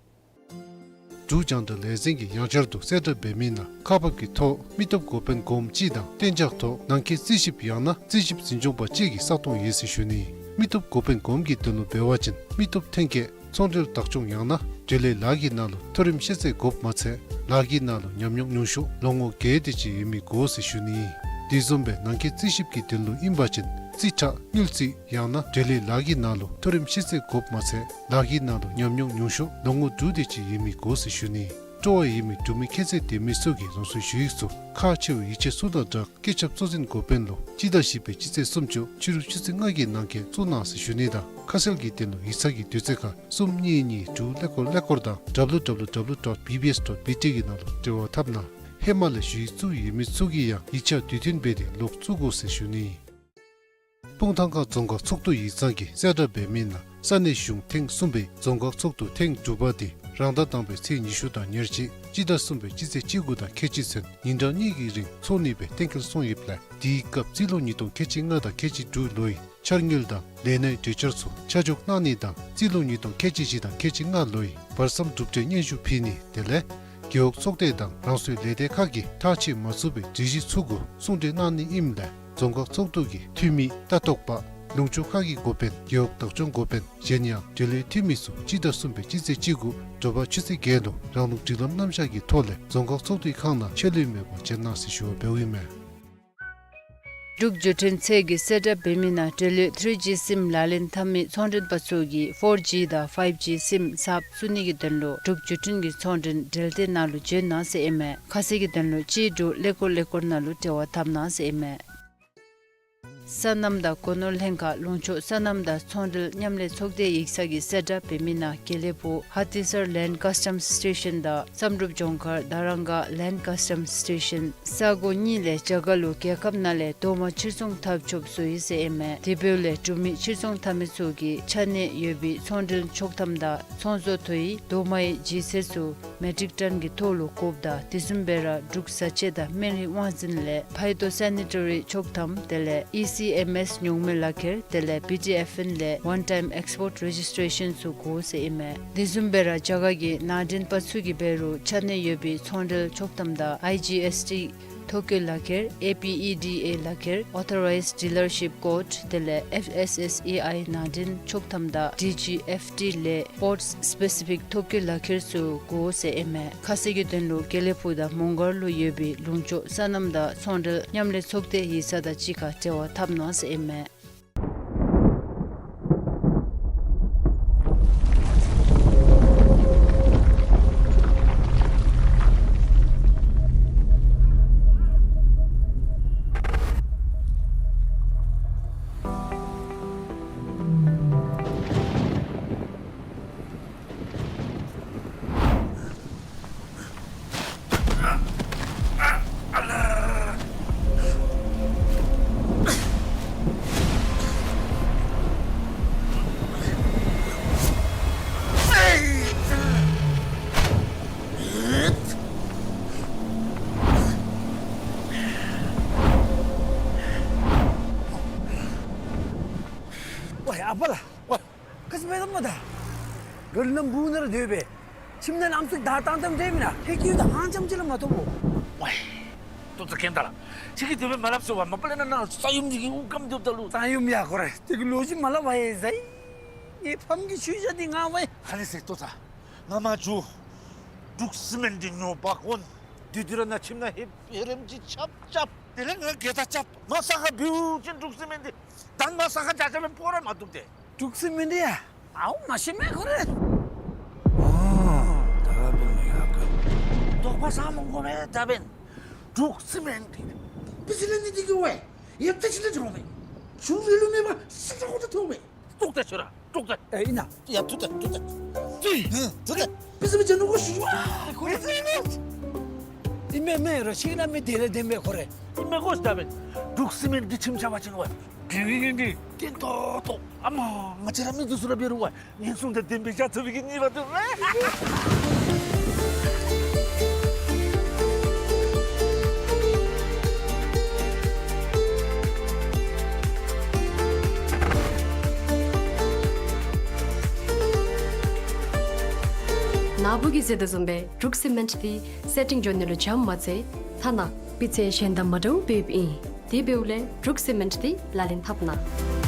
འབྲུག་རྒྱང་བསྒྲགས་ལས་འཛིན་གྱིས་ཡང་བསྐྱར་དུ་གསལ་བསྒྲགས་འབད་མི་ནང་ཁག་འབག་གི་ཐོག་མི་སྟོབས་འགོ་དཔོན་གོངམ་གཅིག་དང་གཏན་འཇགས་ཐོག་ནང་འཁོད་རྩིས་ཞིབ་ཡང་ན་རྩིས་ཞིབ་འཛིན་སྐྱོང་པ་གཅིག་གི་ས་སྟོང་ཡོད་ཟེར་ཞུ་ནི། མི་སྟོབས་འགོ་དཔོན་གོངམ་གྱི་དོན་ལུ་འབད་བ་ཅིན་མི་སྟོབས་ཐོན་སྐྱེད་ཚོང་འབྲེལ་བདག་སྐྱོང་ཡང་ན་འབྲེལ་ཡོད་ལཱ་གི་ནང་ལུ་མཐོ་རིམ་ཤེས་ཚད་དགོཔ་མ་ཚད་ལཱ་གི་ནང་ལུ་ཉམས་མྱོང་ཉུང་ཤོས་ལོ་ངོ་བརྒྱད་དེ་ཅིག་ཡོད་མི་དགོ་ཟེར་ཞུ་ནི། དེ་བཟུམ་སྦེ་ནང་འཁོད་རྩིས་ཞིབ་ཀྱི་དོན་ལུ་ཨིན་པ་ཅིན་རྩིས་ཁྲ་དངུལ་རྩིས་ཡང་ན་འབྲེལ་ཡོད་ལཱ་གི་ནང་ལུ་མཐོ་རིམ་ཤེས་ཚད་དགོཔ་མ་ཚད་ལཱ་གི་ནང་ལུ་ཉམས་མྱོང་ཉུང་ཤོས་ལོ་ངོ་དྲུག་དེ་ཅིག་ཡོད་མི་དགོ་ཟེར་ཞུ་ནི། སྤྲོ་བ་ཡོད་མི་འབྲུག་མི་ཁྱད་ཚད་ལྡན་མི་ཚུ་གིས་རང་སོའི་ཞུ་ཡིག་ཚུ་ཁག་ཆེ་བའི་ཡིག་ཆ་ཚུ་དང་སྦྲགས་སྐུ་ཞབས་གཙོ་འཛིན་འགོ་དཔོན་ལུ་སྤྱི་ཟླ་བཞི་པའི་སྤྱི་ཚེས་སུམ་ཅུ་ཕྱི་རུ་ཆུ་ཚོད་ལྔ་གི་ནང་འཁོད་བཙུགས་གནང་ཟེར་ཞུ་ནི་དང་ཁ་གསལ་གྱི་དོན་ལུ་ཡིག་ཚང་གི་དུས་ཚོད་ཁར་གསུམ་གཉིས་གཉིས་དྲུག་ཀླད་ཀོར་ཀླད་ཀོར་དང་W W W dot B B S dot B T གི་ནང་ལུ་འབྲེལ་བ་འཐབ་གནང་། ཧེ་མ་ལས་ཞུ་ཡིག་བཙུགས་ཡོད་མི་ཚུ་གིས་ཡང་ཡིག་ཆ་དུས་མཐུན་འབད་དེ་ལོག་བཙུགས་དགོ་ཟེར་ཞུ་ནི། སྤུངས་ཐང་ཁ་རྫོང་ཁག་ཚོགས་འདུ་ཡིག་ཚང་གིས་གསལ་བསྒྲགས་འབད་མི་ནང་ས་གནས་གཞུང་ཐེངས་གསུམ་པའི་རྫོང་ཁག་ཚོགས་འདུ་ཐེངས་དྲུག་པ་དེ་རང་ཟླ་དང་པའི་ཚེས་ཉི་ཤུ་དང་ཉེར་གཅིག་ སྤྱི་ཟླ་གསུམ་པའི་སྤྱི་ཚེས་བཅུ་དགུ་དང་ཁལ་གཅིག་ཚུན་ཉིན་གྲངས་གཉིས་ཀྱི་རིང་འཚོགས་ནི་སྦེ་གཏན་འཁེལ་སོང་ཡོདཔ་ལས། དེའི་སྐབས་རྩིས་ལོ་ཉིས་སྟོང་ཁལ་གཅིག་ལྔ་དང་ཁལ་གཅིག་དྲུག་ལོའི་འཆར་དངུལ་དང་ལས་སྣའི་གྲོས་འཆར་ཚུ་ཆ་འཇོག་གནང་ནི་དང་རྩིས་ལོ་ཉིས་སྟོང་ཁལ་གཅིག་བཞི་དང་ཁལ་གཅིག་ལྔ་ལོའི་བར་མཚམས་གྲུབ་འབྲས་སྙན་ཞུ་ཕུལ་ནི་དེ་ལས་རྒེད་འོག་ཚོགས་སྡེ་དང་རང་སོའི་ལས་སྡེ་ཁག་གིས་ཐག་ཆོད་མ་ཚུགས་པའི་སྒྲིག་གཞི་ཚུ་གུ་གསུང་གྲོས་གནང་ནི་ཨིནམ་ལས། རྫོང་ཁག་ཚོགས་འདུ་གི་འཐུས་མི་ལྟ་རྟོག་པ་ལུང་ཕྱོགས་ཁག་གི་འགོ་དཔོན་རྒེད་འོག་བདག་སྐྱོང་འགོ་དཔོན་གཞན་ཡང་འབྲེལ་ཡོད་འཐུས་མི་ཚུ་སྤྱི་ཟླ་གསུམ་པའི་སྤྱི་ཚེས་བཅུ་དགུ་དྲོ་པ་ཆུ་ཚོད་བརྒྱད་ལུ་རང་ལུགས་སྒྲིག་ལམ་རྣམ་གཞག་གི་ཐོག་ལས་རྫོང་ཁག་ཚོགས་འདུའི་ཁང་ནང་ཆད་ལུས་མེད་པར་བྱོན་གནང་ཟེར་ཞུ་བ་འབདཝ་ཨིན་མས། འབྲུག་བརྒྱུད་འཕྲིན་ཚད་ཀྱི་གསལ་བསྒྲགས་འབད་མི་ནང་འབྲེལ་ཡོད་ཐི་རི་ཇི་སིམ་ལག་ལེན་འཐབ་མི་ཚོང་མགྲོན་པ་ཚུ་གིས་ཕོར་ཇི་དང་ཕའིབ་ཇི་སིམ་གསརཔ་བཙུགས་ནི་གི་དོན་ལུ་འབྲུག་བརྒྱུད་འཕྲིན་གྱི་ཚོང་མགྲོན་འབྲེལ་སྡེ་ནང་ལུ་བྱོན་གནང་ཟེར་ཨིན་མས། ཁ་གསལ་གྱི་དོན་ལུ་གཅིག་དྲུག་ཀླད་ཀོར་ཀླད་ཀོར་ནང་ལུ་འབྲེལ་བ་འཐབ་གནང་ཟེར་ཨིན་མས། སོ་ནམ་དང་སྒོ་ནོར་ལྷན་ཁག་ལུང་ཕྱོགས་སོ་ནམ་དང་ཚོང་འབྲེལ་མཉམ་ལས་ཚོགས་སྡེའི་ཡིག་ཚང་གི་གསལ་བསྒྲགས་འབད་མི་ནང་དགེ་ལེགས་ཕུག་ཧ་ཏི་སར་ལེནཌ་ཀཱས་ཊམས་སི་ཊེ་ཤཱན་དང་བསམ་གྲུབ་ལྗོངས་མཁར་དྷ་རམ་སྒར་ལེནཌ་ཀཱས་ཊམས་སི་ཊེ་ཤཱན་ས་གོ་གཉིས་ལས་རྒྱ་གར་ལུ་རྒྱལ་ཁབ་ནང་ལས་རྡོག་མ་ཕྱིར་ཚོང་འཐབ་ཆོགཔ་བཟོ་ཡི་ཟེར་ཨིན་མས། དེ་འབདཝ་ལས་འབྲུག་མི་ཕྱིར་ཚོང་འཐབ་མི་ཚུ་གིས་ཆ་གནས་ཡོད་པའི་ཚོང་འབྲེལ་ཆོག་ཐམ་དང་ཚོང་བཟོ་ཐོ་ཡི་རྡོག་མའི་ལྗིད་ཚད་ཚུ་མེ་ཊིག་ཊོན་གྱི་ཐོག་ལུ་བཀོཝ་ད་དེ་བཟུམ་སྦེ་ར་འབྲུག་བཟའ་ཆས་དང་སྨན་རིགས་དབང་འཛིན་ལས་ཕའི་ཊོ་སེ་ནི་ཊ་རི་ཆོག་ཐམ་དེ་ལས་ཨི་སི་ཨེམ་ཨེསི་ཉོག་མེད་ལག་ཁྱེར་དེ་ལས་བི་ཊི་ཨེཕ་ཨེན་ལས་ཝན་ཊའིམ་ཨེགསི་པོརཊ་རེ་ཇིསི་ཊེ་ཤཱན་ཚུ་དགོ་ཟེར་ཨིན་མས། དེ་བཟུམ་སྦེ་ར་རྒྱ་གར་གྱི་ནང་འདྲེན་པ་ཚུ་གིས་འབད་རུང་ཆ་གནས་ཡོད་པའི་ཚོང་འབྲེལ་ཆོག་ཐམ་དང་ཨའི་ཇི་ཨེསི་ཊི་ཐོ་བཀོད་ལག་ཁྱེར་ཨེ་པི་ཨི་ཌི་ཨེ་ལག་ཁྱེར་ཨོ་ཐོ་རའིཛ་ཌི་ལར་ཤིཔ་ཀཱརཌ་དེ་ལས་ཨེཕ་ཨེསི་ཨེསི་ཨེ་ཨའི་ནང་འདྲེན་ཆོག་ཐམ་དང་ཌི་ཇི་ཨེཕ་ཊི་ལས་པོརཊ་སི་པེ་སི་ཕིག་ཐོ་བཀོད་ལག་ཁྱེར་ཚུ་དགོ་ཟེར་ཨིན་མས། ཁ་གསལ་གྱི་དོན་ལུ་དགེ་ལེགས་ཕུག་དང་མོང་སྒར་ལུ་ཡོད་པའི་ལུང་ཕྱོགས་སོ་ནམ་དང་ཚོང་འབྲེལ་མཉམ་ལས་ཚོགས་སྡེའི་ཡིག་ཚང་དང་གཅིག་ཁར་འབྲེལ་བ་འཐབ་གནང་ཟེར་ཨིན་མས། ཝའི་ཨ་པ་ལགས། ཝའི། ག་ཅི་འབད་དོ་མས་ད། ག་ལས་ནམ་བུ་ནང་ར་སྡོད་པས། ཁྱིམ་ནང་ལམ་སྲོལ་བདའ་བཏང་བཏངམ་འདྲས་མེན་ན། ཧེ་ཀི་ཡུ་ད་ཧང་ཙམ་ཅིག་ལས་མ་ཐོབ་བོ། ཝའི། ཏོ་ཏོ་གེན་ད་ལགས། ཁྱོད་ཀྱིས་དེ་སྦེ་མ་སླབ་ཟེར་བ་མ་པ་ལས་ན་ན་ས་ཡོམ་འདི་གིས་དབུགས་སྐམ་སྡོདཔ་ད་ལུ། ས་ཡོམ་ཡ་ཁོ་རེ་དེ་གི་ལོ་རྒྱུས་མ་སླབ་པ་ཡེ་ཟ་ཡི། ངེའི་ཕམ་གྱི་ཆུ་ཞག་འདི་ང་ཝའི། ཧ་ལས་ཟེར་ཏོ་ད། ང་མ་འགྱོ། འབྲུག་སི་མེནཊ་འདི་ཉོ་བར་འོང་། དེ་དུས་ར་ང་ཁྱིམ་ནང་ཧེ་ཧེ་རེམ་ཅིག་རྐྱབ་རྐྱབ། དེ་ལས་ང་གེ་ད་རྐྱབ། མ་ས་ཁར་འབུད་ཅིན་འབྲུག་སི་མེནཊ་འདི། ད་མ་ས་ཁར་རྐྱབ་རྐྱབ་སྦེ་ཕོག་ར་མ་བཏུབ་སྟེ། འབྲུག་སི་མེནཊ་འདི་ཡ། ཨའུ་མ་ཤེས་མས་ཁོ་རེ། ཨོ། ད་འབདན་ཡ་ག། དོགས་པ་ཟ་མི་དགོ་པས་ད་འབདན། འབྲུག་སི་མེནཊ་འདི་པི་སི་ལེ་ནི་འདི་གི་ཝའི། ཡབ་ཏེ་ཅི་ལས་འགྱོ་མས། ཆུ་རི་ལུ་མེད་པ་སི་ཏྲ་ཁོ་ཏ་ཐོབ་མས། ཏོག་ཏ་ཆུ་ར་ཏོག་ཏ། ཨེ་ཨིན་ན། ཡ་ཐུག་ཏ་ཐུག་ཏ། ཏུ་ཡི། ཧུམ་ཐུག་ཏ། པི་སི་མི་ཅན་ནུ་གོ་ཤུ་ཝ། ཁོ་རེ་ཏུ་ཡི་ནོ། ཨིན་མས་མས་རོ་ཤིག་ན་མི་དེ་ལས་དེ་མས་ཁོ་རེ། ཨིན་མས་གོ་ཤ་ད་འབདན། འབྲུག་སི་མེནཊ་འདི་ཁྱིམ་ཆ་བ་ཅིན་ཝའི། གི་གི་གི་གི། གེན་ཏོག་ཏོ། ཨ་མ། ང་བཅས་ར་མི་འདི་ཚུ་ར་འབད་རུང་ཝའི། ངན་སོང་དང་ལྡན་པའི་བྱ་ཚུགས་པའི་གི་ནི་བ་དུ་ཝའི། ནཱ་བུ་གིས་ཟེར་དོ་བཟུམ་སྦེ་འབྲུག་སི་མེནཊ་འདི་སེ་ཊིང་འགྱོ་ནི་ལུ་འཇམ་མ་ཚད་ཐ་ན་སྤུས་ཚད་གཞན་དང་མ་འདྲཝ་སྦེ་ཨིན། དེ་འབདཝ་ལས་འབྲུག་སི་མེནཊ་འདི་ལག་ལེན་འཐབ་གནང་།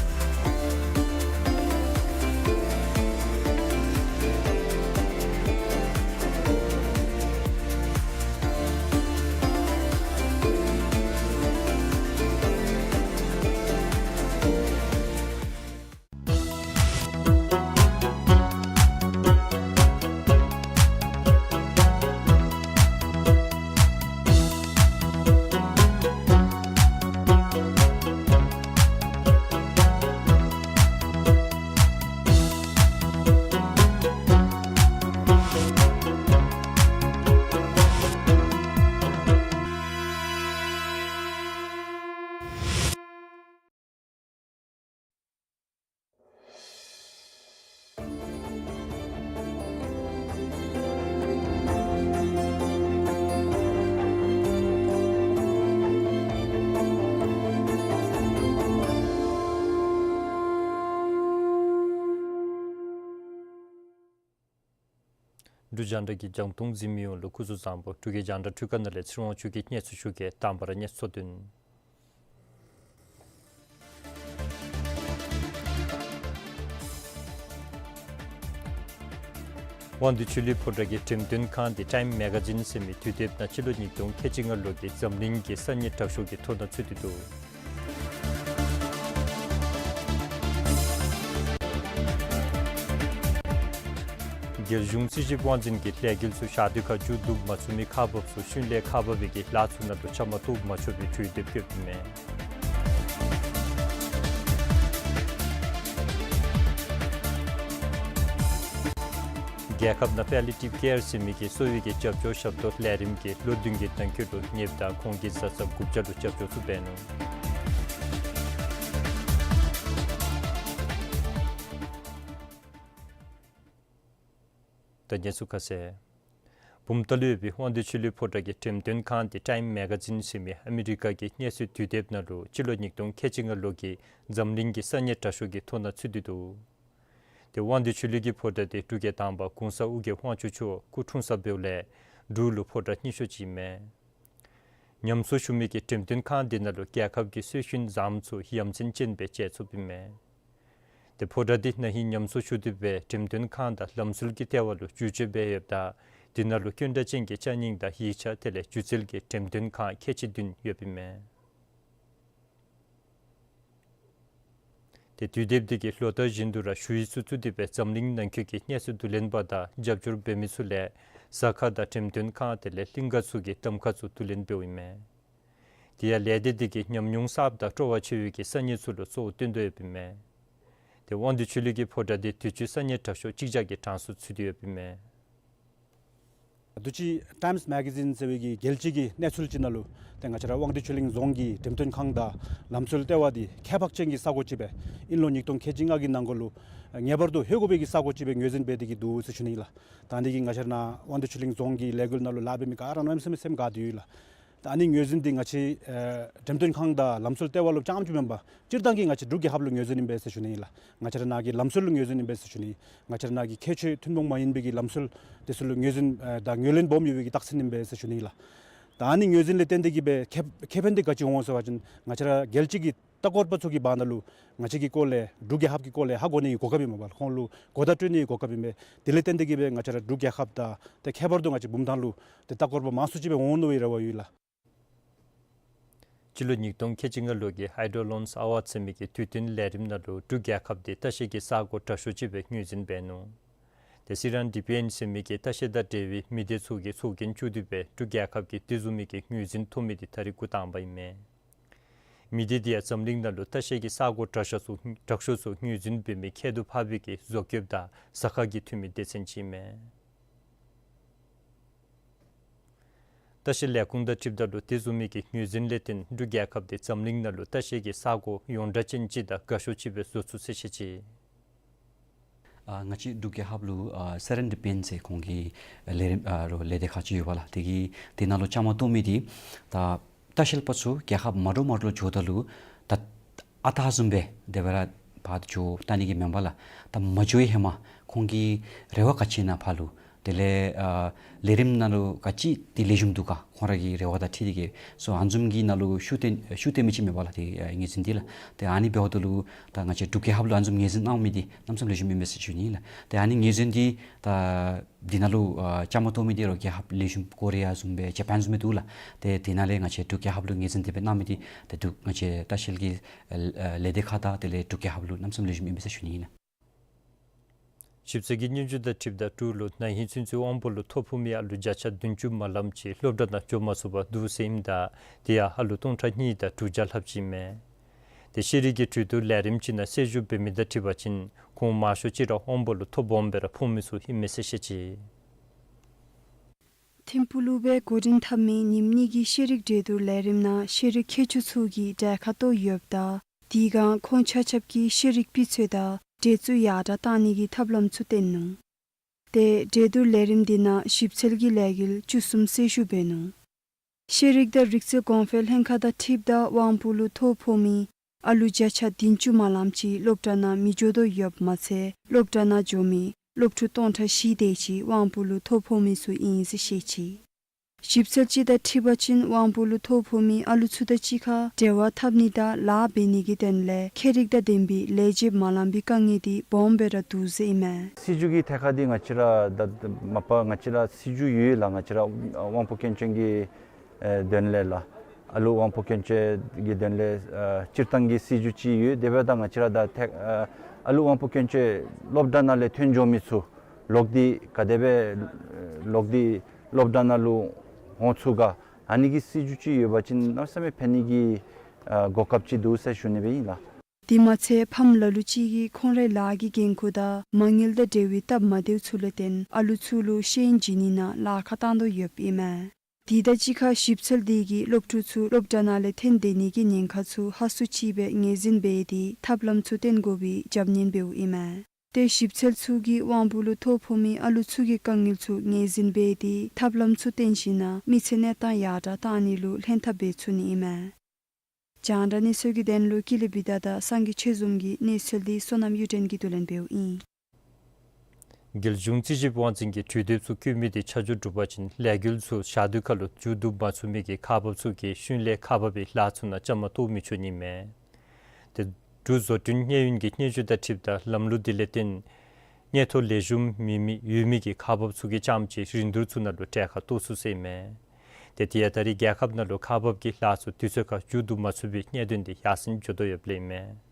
རྒྱང་བསྒྲགས་ཀྱི་རྒྱང་མཐོང་གཟིགས་མི་ཡོངས་ལུ་སྐུ་གཟུགས་བཟང་པོ། འབྲུག་གི་རྒྱང་བསྒྲགས་འཕྲུལ་ཁང་ནང་ལས་ཚེ་རིང་དབང་ཕྱུག་གིས་སྙན་སེང་ཞུ་གེ། དང་པ་ར་གནས་ཚུལ་དོན། དབང་འདུས་ཆོས་གླིང་ཕོ་བྲང་གི་འགྲེམས་སྟོན་ཁང་འདི་ཊའིམ་མེ་ག་ཛིན་ཟེར་མི་དུས་དེབ་ནང་སྤྱི་ལོ་ཉིས་སྟོང་ཁལ་གཅིག་ལྔ་ལོ་གི་འཛམ་གླིང་གི་ས་གནས་དྲག་ཤོས་ཀྱི་ཐོ་ནང་ཚུད་དེ་འདུག། རྒྱལ་གཞུང་རྩིས་ཞིབ་དབང་འཛིན་གྱིས་ལས་འགུལ་ཚུ་བཞག་སྡོད་ཁར་མཇུག་བསྡུ་མ་ཚུགས་མི་ཁག་འབགཔ་ཚུ་ཤུལ་ལས་ཁག་འབག་པའི་གི་ལཱ་ཚུ་ནང་ལུ་བཅའ་མར་གཏོགས་མ་ཆོག་པའི་གྲོས་འདེབས་བཀོད་ཡོདཔ་མས། རྒྱལ་ཁབ་ནང་པཱ་ལི་ཊིབ་ཀེར་ཟེར་མི་གི་གསོ་བའི་གི་རྒྱབ་སྐྱོར་ཞབས་ཏོག་ལས་རིམ་གྱིས་ལོ་བདུན་གྱི་ནང་འཁོད་ལུ་ནདཔ་དང་ཁོང་གི་བཟའ་ཚང་དགུ་བརྒྱ་ལུ་རྒྱབ་སྐྱོར་ཚུ་འབད་ནུག། ད་གནས་ཚུལ་ཁ་གསལ། བུམ་ཐང་ལུ་ཡོད་པའི་དབང་འདུས་ཆོས་གླིང་ཕོ་བྲང་གི་འགྲེམས་སྟོན་ཁང་འདི་ཊའིམ་མེ་ག་ཛིན་ཟེར་མི་ཨ་མི་རི་ཀ་གི་གནས་ཚུལ་དུས་དེབ་ནང་ལུ་སྤྱི་ལོ་ཉིས་སྟོང་ཁལ་གཅིག་ལྔ་ལོ་གི་འཛམ་གླིང་གི་ས་གནས་དྲག་ཤོས་ཀྱི་ཐོ་ནང་ཚུད་དེ་འདུག། ཏེ་དབང་འདུས་ཆོས་གླིང་གི་ཕོ་བྲང་འདི་འབྲུག་རྒྱལ་དང་པ་གོང་ས་ཨོ་རྒྱན་དབང་ཕྱུག་མཆོག་སྐུ་འཁྲུངས་ས་འབདཝ་ལས་འབྲུག་ལུ་ཕོ་བྲང་རྙིང་ཤོས་ཅིག་ཨིན་མས། ཉམས་གསོ་ཞུ་མི་གི་འགྲེམས་སྟོན་ཁང་འདི་ནང་ལུ་རྒྱལ་ཁབ་ཀྱི་སྲོལ་རྒྱུན་བཟངམ་ཚུ་ཡ་མཚན་ཅན་སྦེ་མཇལ་ཚུགསཔ་ཨིན་མས། ཏེ་ཕོ་བྲང་འདི་ན་ཧིང་ཉམས་གསོ་ཞུ་སྟེ་སྦེ་འགྲེམས་སྟོན་ཁང་དང་ལམ་སྲོལ་གྱི་ལྟེ་བ་ལུ་བསྒྱུར་བཅོས་འབད་ཡོདཔ་ད་འདི་ནང་ལུ་དཀོན་དྲགས་ཅན་གྱི་ཅ་རྙིང་དང་ཡིག་ཆ་དེ་ལས་སྒྱུ་རྩལ་གྱི་འགྲེམས་སྟོན་ཁང་ཁལ་གཅིག་བདུན་ཡོདཔ་ཨིན་མས། ཏེ་དུས་དེབ་འདི་གི་ལོ་ལྟར་བཞིན་དུ་ར་ཞུ་ཡིག་ཚུ་བཙུགས་ཏེ་སྦེ་འཛམ་གླིང་ནང་འཁོད་ཀྱི་གནས་ཚུལ་བསྡུ་ལེན་པ་དང་རྒྱབ་སྐྱོར་འབད་མི་ཚུ་ལས་ཟ་ཁང་དང་འགྲེམས་སྟོན་ཁང་དེ་ལས་གླིང་ག་ཚུ་གི་གདམ་ཁ་ཚུ་བསྡུ་ལེན་འབདཝ་ཨིན་མས། དེ་ཡང་ལས་སྡེ་འདི་གིས་ཉམས་མྱོང་གསརཔ་དང་སྤྲོ་བ་ཆེ་བའི་གི་ས་གནས་ཚུ་ལུ་གཙོ་བོ་བཏོན་དོ་ཡོདཔ་ཨིན་མས། ཏེ་དབང་འདུས་ཆོས་གླིང་གི་ཕོ་བྲང་འདི་དུས་ཅི་ས་གནས་དྲག་ཤོས་གཅིག་བརྒྱ་གི་གྲངས་སུ་ཚུད་དེ་ཡོདཔ་ཨིན་མས། དུས་ཅི་ཊའིམས་མེ་ག་ཛིན་ཟེར་བའི་གི་རྒྱལ་སྤྱི་གི་གནས་ཚུལ་ཅིག་ནང་ལུ་ཏེ་ང་བཅས་ར་དབང་འདུས་ཆོས་གླིང་རྫོང་གི་འགྲེམས་སྟོན་ཁང་དང་ལམ་སྲོལ་ལྟེ་བ་འདི་ཁྱད་འཕགས་ཅན་གྱི་ས་གོ་ཅིག་སྦེ་ཨིན་ལོ་ཉིས་སྟོང་ཁལ་གཅིག་ལྔ་གི་ནང་འཁོད་ལུ་ངེས་པར་དུ་ལྷོད་དགོ་པའི་གི་ས་གོ་ཅིག་སྦེ་ངོས་འཛིན་འབད་དེ་གི་འདུག་ཟེར་ཞུ་ནི་ལགས། ད་འདི་གིས་ང་བཅས་ར་ནཱ་དབང་འདུས་ཆོས་གླིང་རྫོང་གི་ལས་འགུལ་ནང་ལུ་ལཱ་འབད་མི་ག་ར་གནམ་མེད་ས་མེད་སེམས་དགའ་སྟེ་ཡོད་ལགས། ད་ཨ་ནི་ངོས་འཛིན་འདི་ང་བཅས་ཨེ་འགྲེམས་སྟོན་ཁང་དང་ལམ་སྲོལ་ལྟེ་བ་ལུ་རྐྱངམ་ཅིག་མེན་པར་སྤྱིར་བཏང་གི་ང་བཅས་འབྲུག་རྒྱལ་ཁབ་ལུ་ངོས་འཛིན་ཨིན་པས་ཟེར་ཞུ་ནི་ལགས། ང་བཅས་ར་ནཱ་གི་ལམ་སྲོལ་ལུ་ངོས་འཛིན་ཨིན་པས་ཟེར་ཞུ་ནི། ང་བཅས་ར་ནཱ་གི་ཁྱད་ཆོས་ཐུན་མོང་མ་ཡིན་པའི་གི་ལམ་སྲོལ་དེ་ཚུ་ལུ་ངོས་འཛིན་ཨེ་དང་ངོས་ལེན་སྦོམ་ཡོད་པའི་གི་རྟགས་མཚན་ཨིན་པས་ཟེར་ཞུ་ནི་ལགས། ད་ཨ་ནི་ངོས་འཛིན་ལས་བརྟེན་ཏེ་གི་སྦེ་ཁེ་ཁེ་ཕན་འདི་ག་ཅི་འོང་ཟེར་བ་ཅིན་ང་བཅས་ར་རྒྱལ་སྤྱི་གི་ལྟ་སྐོར་པ་ཚུ་གི་བར་ན་ལུ་ང་བཅས་ཀྱི་སྐོར་ལས་འབྲུག་རྒྱལ་ཁབ་ཀྱི་སྐོར་ལས་ཧ་གོ་ནི་གི་གོ་སྐབས་ཨིན་མས་པ་ལགས། ཁོང་ལུ་གོ་བརྡ་སྤྲོད་ནི་གི་གོ་སྐབས་ཨིན་པས། དེ་ལས་བརྟེན་ཏེ་གི་སྦེ་ང་བཅས་ར་འབྲུག་རྒྱལ་ཁབ་དང་ཏེ་ཁྱད་པར་དུ་ང་བཅས་བུམ་ཐང་ལུ་ཏེ་ལྟ་སྐོར་པ་མང་སུ་ཅིག་སྦེ་འོང་ནི་སྦེ་རེ་བ་ཡོད་ལགས། སྤྱི་ལོ་ཉིས་སྟོང་ཁལ་གཅིག་ལྔ་ལོ་གི་ཨའི་ཌོ་ལོན་སི་ཨ་ཝཱཌ་ཟེར་མི་གི་དུས་སྟོན་ལས་རིམ་ནང་ལུ་འབྲུག་རྒྱལ་ཁབ་འདི་ལྟ་བཤལ་གྱི་ས་གོ་དྲག་ཤོས་ཅིག་སྦེ་ངོས་འཛིན་འབད་ནུག། ཏེ་སི་རན་ཌི་པི་ཨེན་ཟེར་མི་གི་ལྟ་བཤལ་དང་འབྲེལ་བའི་མི་སྡེ་ཚུ་གིས་ཚོགས་རྒྱན་བཙུགས་ཏེ་སྦེ་འབྲུག་རྒྱལ་ཁབ་ཀྱིས་དེ་བཟུམ་མའི་གི་ངོས་འཛིན་ཐོབ་མི་འདི་ད་རེས་འགོ་དང་པ་ཨིན་མས། མི་སྡེ་འདི་ཡང་འཛམ་གླིང་ནང་ལུ་ལྟ་བཤལ་གྱི་ས་གོ་དྲག་ཤོས་ཚུ་དྲག་ཤོས་ཚུ་ངོས་འཛིན་འབད་མི་ཁྱད་དུ་འཕགས་པའི་གི་བཟོ་བཀོདཔ་དང་ཟ་ཁང་གི་འཐུས་མི་སྡེ་ཚན་ཅིག་ཨིན་མས། ལྟ་བཤལ་ལས་ཁུངས་དང་འཁྲིལཝ་ད་ལུ་དེ་བཟུམ་མའི་གི་ངོས་འཛིན་ལས་བརྟེན་འབྲུག་རྒྱལ་ཁབ་འདི་འཛམ་གླིང་ནང་ལུ་ལྟ་བཤལ་གྱི་ས་གོ་ཡོངས་གྲགས་ཅན་ཅིག་དང་དགའ་ཤོས་ཅིག་སྦེ་བཟོ་ཚུགས་ཟེར་བཤད་ཅི། ཨ་ང་བཅས་འབྲུག་རྒྱལ་ཁབ་ལུ་ཨ་སི་རན་ཌི་པི་ཨེན་ཟེར་ཁོང་གི་ལས་རིམ་ཨ་རོགས་ལས་སྡེ་ཁག་ཅིག་ཡོད་པ་ལགས། དེ་གིས་དེ་ནང་ལུ་བཅའ་མར་གཏོགས་མི་འདི་ད་ལྟ་བཤལ་པ་ཚུ་རྒྱལ་ཁབ་མ་འདྲཝ་མ་འདྲཝ་ལུ་འགྱོཝ་ད་ལུ་ད་ཨ་རྟག་བཟུམ་སྦེ་དེ་སྦེ་ར་ཕར་འགྱོ་བལྟ་ནི་གི་མེན་པ་ལགས། ད་མ་འགྱོ་བའི་ཧེ་མ་ཁོང་གི་རེ་བ་ག་ཅི་ཨིན་ན་ཕར་ལུ་དེ་ལས་ཨ་ལས་རིམ་ནང་ལུ་ག་ཅི་འདི་ལེགས་ཤོམ་འདུག་ག་ཁོང་ར་གི་རེ་བ་དང་འཁྲིལ་ཏེ་གི་སོ་ཨ་ནི་བཟུམ་གྱི་ནང་ལུ་ཤུགས་བཏོན་ཤུགས་བཏོན་མི་ཅིག་མེན་པ་ལགས། ཏེ་ཨ་ངོས་འཛིན་འདི་ལགས། ཏེ་ཨ་ནི་འབདཝ་ད་ལུ་ད་ང་བཅས་འབྲུག་རྒྱལ་ཁབ་ལུ་ཨ་ནི་བཟུམ་ངོས་འཛིན་གནང་མི་འདི་གནམ་མེད་ས་མེད་ལེགས་ཤོམ་ཨིན་མས་ཟེར་ཞུ་ནི་ལགས། ཏེ་ཨ་ནི་ངོས་འཛིན་འདི་ད་འདི་ནང་ལུ་ཨ་བཅའ་མར་གཏོགས་མི་འདི་རོགས་རྒྱལ་ཁབ་ལེགས་ཤོམ་ཀོ་རི་ཡ་བཟུམ་སྦེ་ཇ་པཱན་བཟུམ་སྦེ་འདུག་ལགས། ཏེ་དེ་ནང་ལས་ང་བཅས་འབྲུག་རྒྱལ་ཁབ་ལུ་ངོས་འཛིན་དེ་སྦེ་གནང་མི་འདི་ཏེ་འབྲུག་ང་བཅས་ལྟ་བཤལ་གྱི་ཨ་ལས་སྡེ་ཁག་དང་དེ་ལས་འབྲུག་རྒྱལ་ཁབ་ལུ་གནམ་མེད་ས་མེད་ལེགས་ཤོམ་ཨིན་མས་ཟེར་ཞུ་ནི་ཨིན་ལགས། ཞིབ་འཚོལ་གྱི་སྙན་ཞུ་དང་འཁྲིལཝ་ད་འབྲུག་ལུ་ན་ཧིང་ཚུན་ཚོད་དབང་པོ་ལུ་ཐོ་ཕོག་མི་ཨ་ལུ་བརྒྱ་ཆ་བདུན་ཅུ་མ་ལངམ་ཅིག་སློབ་གྲྭ་ནང་འགྱོ་མ་ཚུགས་པར་འདུག་ཟེར་ཨིནམ་ད་དེ་ཡང་ཨ་ལུ་སྟོང་ཕྲག་གཉིས་དང་དྲུག་བརྒྱ་ལྷགཔ་ཅིག་ཨིན་མས། ཏེ་ཤེས་རིག་གི་གྲོས་བསྡུར་ལས་རིམ་ཅིག་ནང་གསལ་ཞུ་འབད་མི་དང་འཁྲིལ་བ་ཅིན་ཁོང་མང་ཤོས་ཅིག་ར་དབང་པོ་ལུ་ཐོ་སྦོམ་སྦེ་ར་ཕོག་མི་ཚུ་ཨིན་མས་ཟེར་བཤད་ཅི། ཐིམ་ཕུག་ལུ་སྦེ་འགོ་འདྲེན་འཐབ་མི་ཉིནམ་གཉིས་ཀྱི་ཤེས་རིག་གྲོས་བསྡུར་ལས་རིམ་ནང་ཤེས་རིག་མཁས་མཆོག་ཚུ་གིས་གྲལ་ཁར་གཏོགས་ཡོདཔ་ད་དེ་སྒང་ཁོང་ཆ་ཁྱབ་ཀྱིས་ཤེས་རིག་སྤུས་ཚད་དང་འགྲན་བསྡུར་ཡར་དྲག་གཏང་ནི་གི་ཐབས་ལམ་ཚུ་བསྟན་ནུག། ཏེ་གྲོས་བསྡུར་ལས་རིམ་འདི་ནང་ཞིབ་འཚོལ་གྱི་ལས་འགུལ་བཅུ་གསུམ་གསལ་ཞུ་འབད་ནུག། ཤེས་རིག་དང་རིག་རྩལ་གོང་འཕེལ་ལྷན་ཁག་དང་འཁྲིལཝ་ད་དབང་པོ་ལུ་ཐོ་ཕོག་མི་ཨ་ལུ་བརྒྱ་ཆ་བདུན་ཅུ་མ་ལངམ་ཅིག་སློབ་གྲྭ་ནང་མི་འགྱོ་དོ་ཡོདཔ་མ་ཚད་སློབ་གྲྭ་ནང་འགྱོ་མི་ སློབ་ཕྲུག་སྟོང་ཕྲག་བཞི་དེ་ཅིག་དབང་པོ་ལུ་ཐོ་ཕོག་མི་ཚུ་ཨིན་ཟེར་བཤད་ཅི། ཞིབ་འཚོལ་ཅིག་དང་འཁྲིལ་བ་ཅིན་དབང་པོ་ལུ་ཐོ་ཕོག་མི་ཨ་ལུ་ཚུ་དང་གཅིག་ཁར་འབྲེལ་བ་འཐབ་ནི་དང་ལཱ་འབད་ནི་གི་དོན་ལས་ཁྱད་རིག་དང་ལྡན་པའི་ལས་བྱེདཔ་མ་ལང་པའི་དཀའ་ངལ་འདི་སྦོམ་སྦེ་ར་འདུག་ཟེར་ཨིན་མས། སྲིད་བྱུས་ཀྱི་ཐད་ཁར་འདི་ང་བཅས་ར་ད་མ་པ་ང་བཅས་ར་སྲིད་བྱུས་ཡོད་ལགས། ང་བཅས་ར་དབང་པོ་སྐྱོན་ཅན་གྱི་ཨེ་དོན་ལས་ལགས། ཨ་ལུ་དབང་པོ་སྐྱོན་ཅན་གྱི་དོན་ལས་ཨ་སྤྱིར་བཏང་གི་སྲིད་བྱུས་ཅིག་ཡོད། དེ་འབདཝ་ད་ང་བཅས་ར་ད་ཐད་ཨ་ཨ་ལུ་དབང་པོ་སྐྱོན་ཅན་སློབ་གྲྭ་ནང་ལས་ཐོན་འགྱོ་མི་ཚུ་ལོག་སྟེ་ག་དེ་སྦེ་ལོག་སྟེ་སློབ་གྲྭ་ནང་ལུ་འོང་ཚུགས་ག། ཨ་ནི་གི་སྲིད་བྱུས་ཅིག་ཡོད་པ་ཅིན་གནམ་མེད་ས་མེད་ཕན་ནི་གི་ཨ་གོ་སྐབས་ཅིག་འདུག་ཟེར་ཞུ་ནི་སྦེ་ཨིན་ལགས། དེ་མ་ཚད་ཕམ་ལ་ལུ་ཅིག་གིས་ཁོང་རའི་ལཱ་གི་འགན་ཁུར་དང་མ་དངུལ་དང་འབྲེལ་བའི་སྟབས་མ་བདེཝ་ཚུ་ལུ་བརྟེན་ཨ་ལུ་ཚུ་ལུ་ཤེས་ཡོན་བྱིན་ནི་ནང་ལཱ་ཁག་བཏང་དོ་ཡོདཔ་ཨིན་མས། དེ་དང་གཅིག་ཁར་ཞིབ་འཚོལ་འདི་གིས་སློབ་ཕྲུག་ཚུ་སློབ་གྲྭ་ནང་ལས་ཐོན་སྡོད་ནི་གི་ཉེན་ཁ་ཚུ་ཧ་སུ་ཅིག་སྦེ་ངོས་འཛིན་འབད་དེ་ཐབས་ལམ་ཚུ་བཏོན་དགོ་པའི་རྒྱབ་སྣོན་འབདཝ་ཨིན་མས། ཏེ་ཞིབ་འཚོལ་ཚུ་གིས་དབང་པོ་ལུ་ཐོ་ཕོག་མི་ཨ་ལུ་ཚུ་གི་དཀའ་ངལ་ཚུ་ངོས་འཛིན་འབད་དེ་ཐབས་ལམ་ཚུ་བཏོན་ཞིནམ་ལས་མི་ཚེ་གནས་སྟངས་ཡར་དྲགས་བཏང་ནི་ལུ་ལྷན་ཐབས་འབད་ཚུགས་ནི་ཨིན་མས། རྒྱང་བསྒྲགས་གནས་ཚུལ་གྱི་དོན་ལུ་ཀུན་ལེགས་བི་དྷ་དང་སངས་རྒྱས་ཆོས་འཛོམས་ཀྱི་གནས་ཚུལ་འདི་བསོད་ནམས་གཡུ་སྒྲོན་གྱིས་བསྡུ་ལེན་འབདཝ་ཨིན། རྒྱལ་གཞུང་རྩིས་ཞིབ་དབང་འཛིན་གྱིས་གྲོས་འདེབས་ཚུ་བཀོད་མི་དེ་ཆ་འཇོག་གྲུབ་པ་ཅིན་ལས་འགུལ་ཚུ་ཞག་དུས་ཁར་ལུ་མཇུག་བསྡུ་མ་ཚུགས་མི་གི་ཁག་འབགཔ་ཚུ་གིས་ཤུལ་ལས་ཁག་འབག་པའི་ལཱ་ཚུ་ནང་བཅའ་མར་གཏོགས་མི་ཆོག་ནི་མས། ཏེ་འབྲུག་བཟོ་སྐྲུན་གནས་ཡུན་གྱི་སྙན་ཞུ་དང་འཁྲིལཝ་ད་ལམ་ལུགས་འདི་ལས་བརྟེན་མངགས་ཐོ་ལེགས་ཤོམ་མེད་མི་ཡོད་མི་གི་ཁག་འབགཔ་ཚུ་གིས་རྐྱངམ་ཅིག་རིན་བསྡུར་ཚུ་ནང་ལུ་གྲལ་ཁར་གཏོགས་ཚུགས་ཟེར་ཨིན་མས། ཏེ་དེ་ཡང་ད་རེས་རྒྱལ་ཁབ་ནང་ལུ་ཁག་འབག་གི་ལཱ་ཚུ་དུས་ཚོད་ཁར་མཇུག་བསྡུ་མ་ཚུགས་པའི་གནད་དོན་འདི་ཡར་སེང་འགྱོ་དོ་ཡོདཔ་ལས་ཨིན་མས།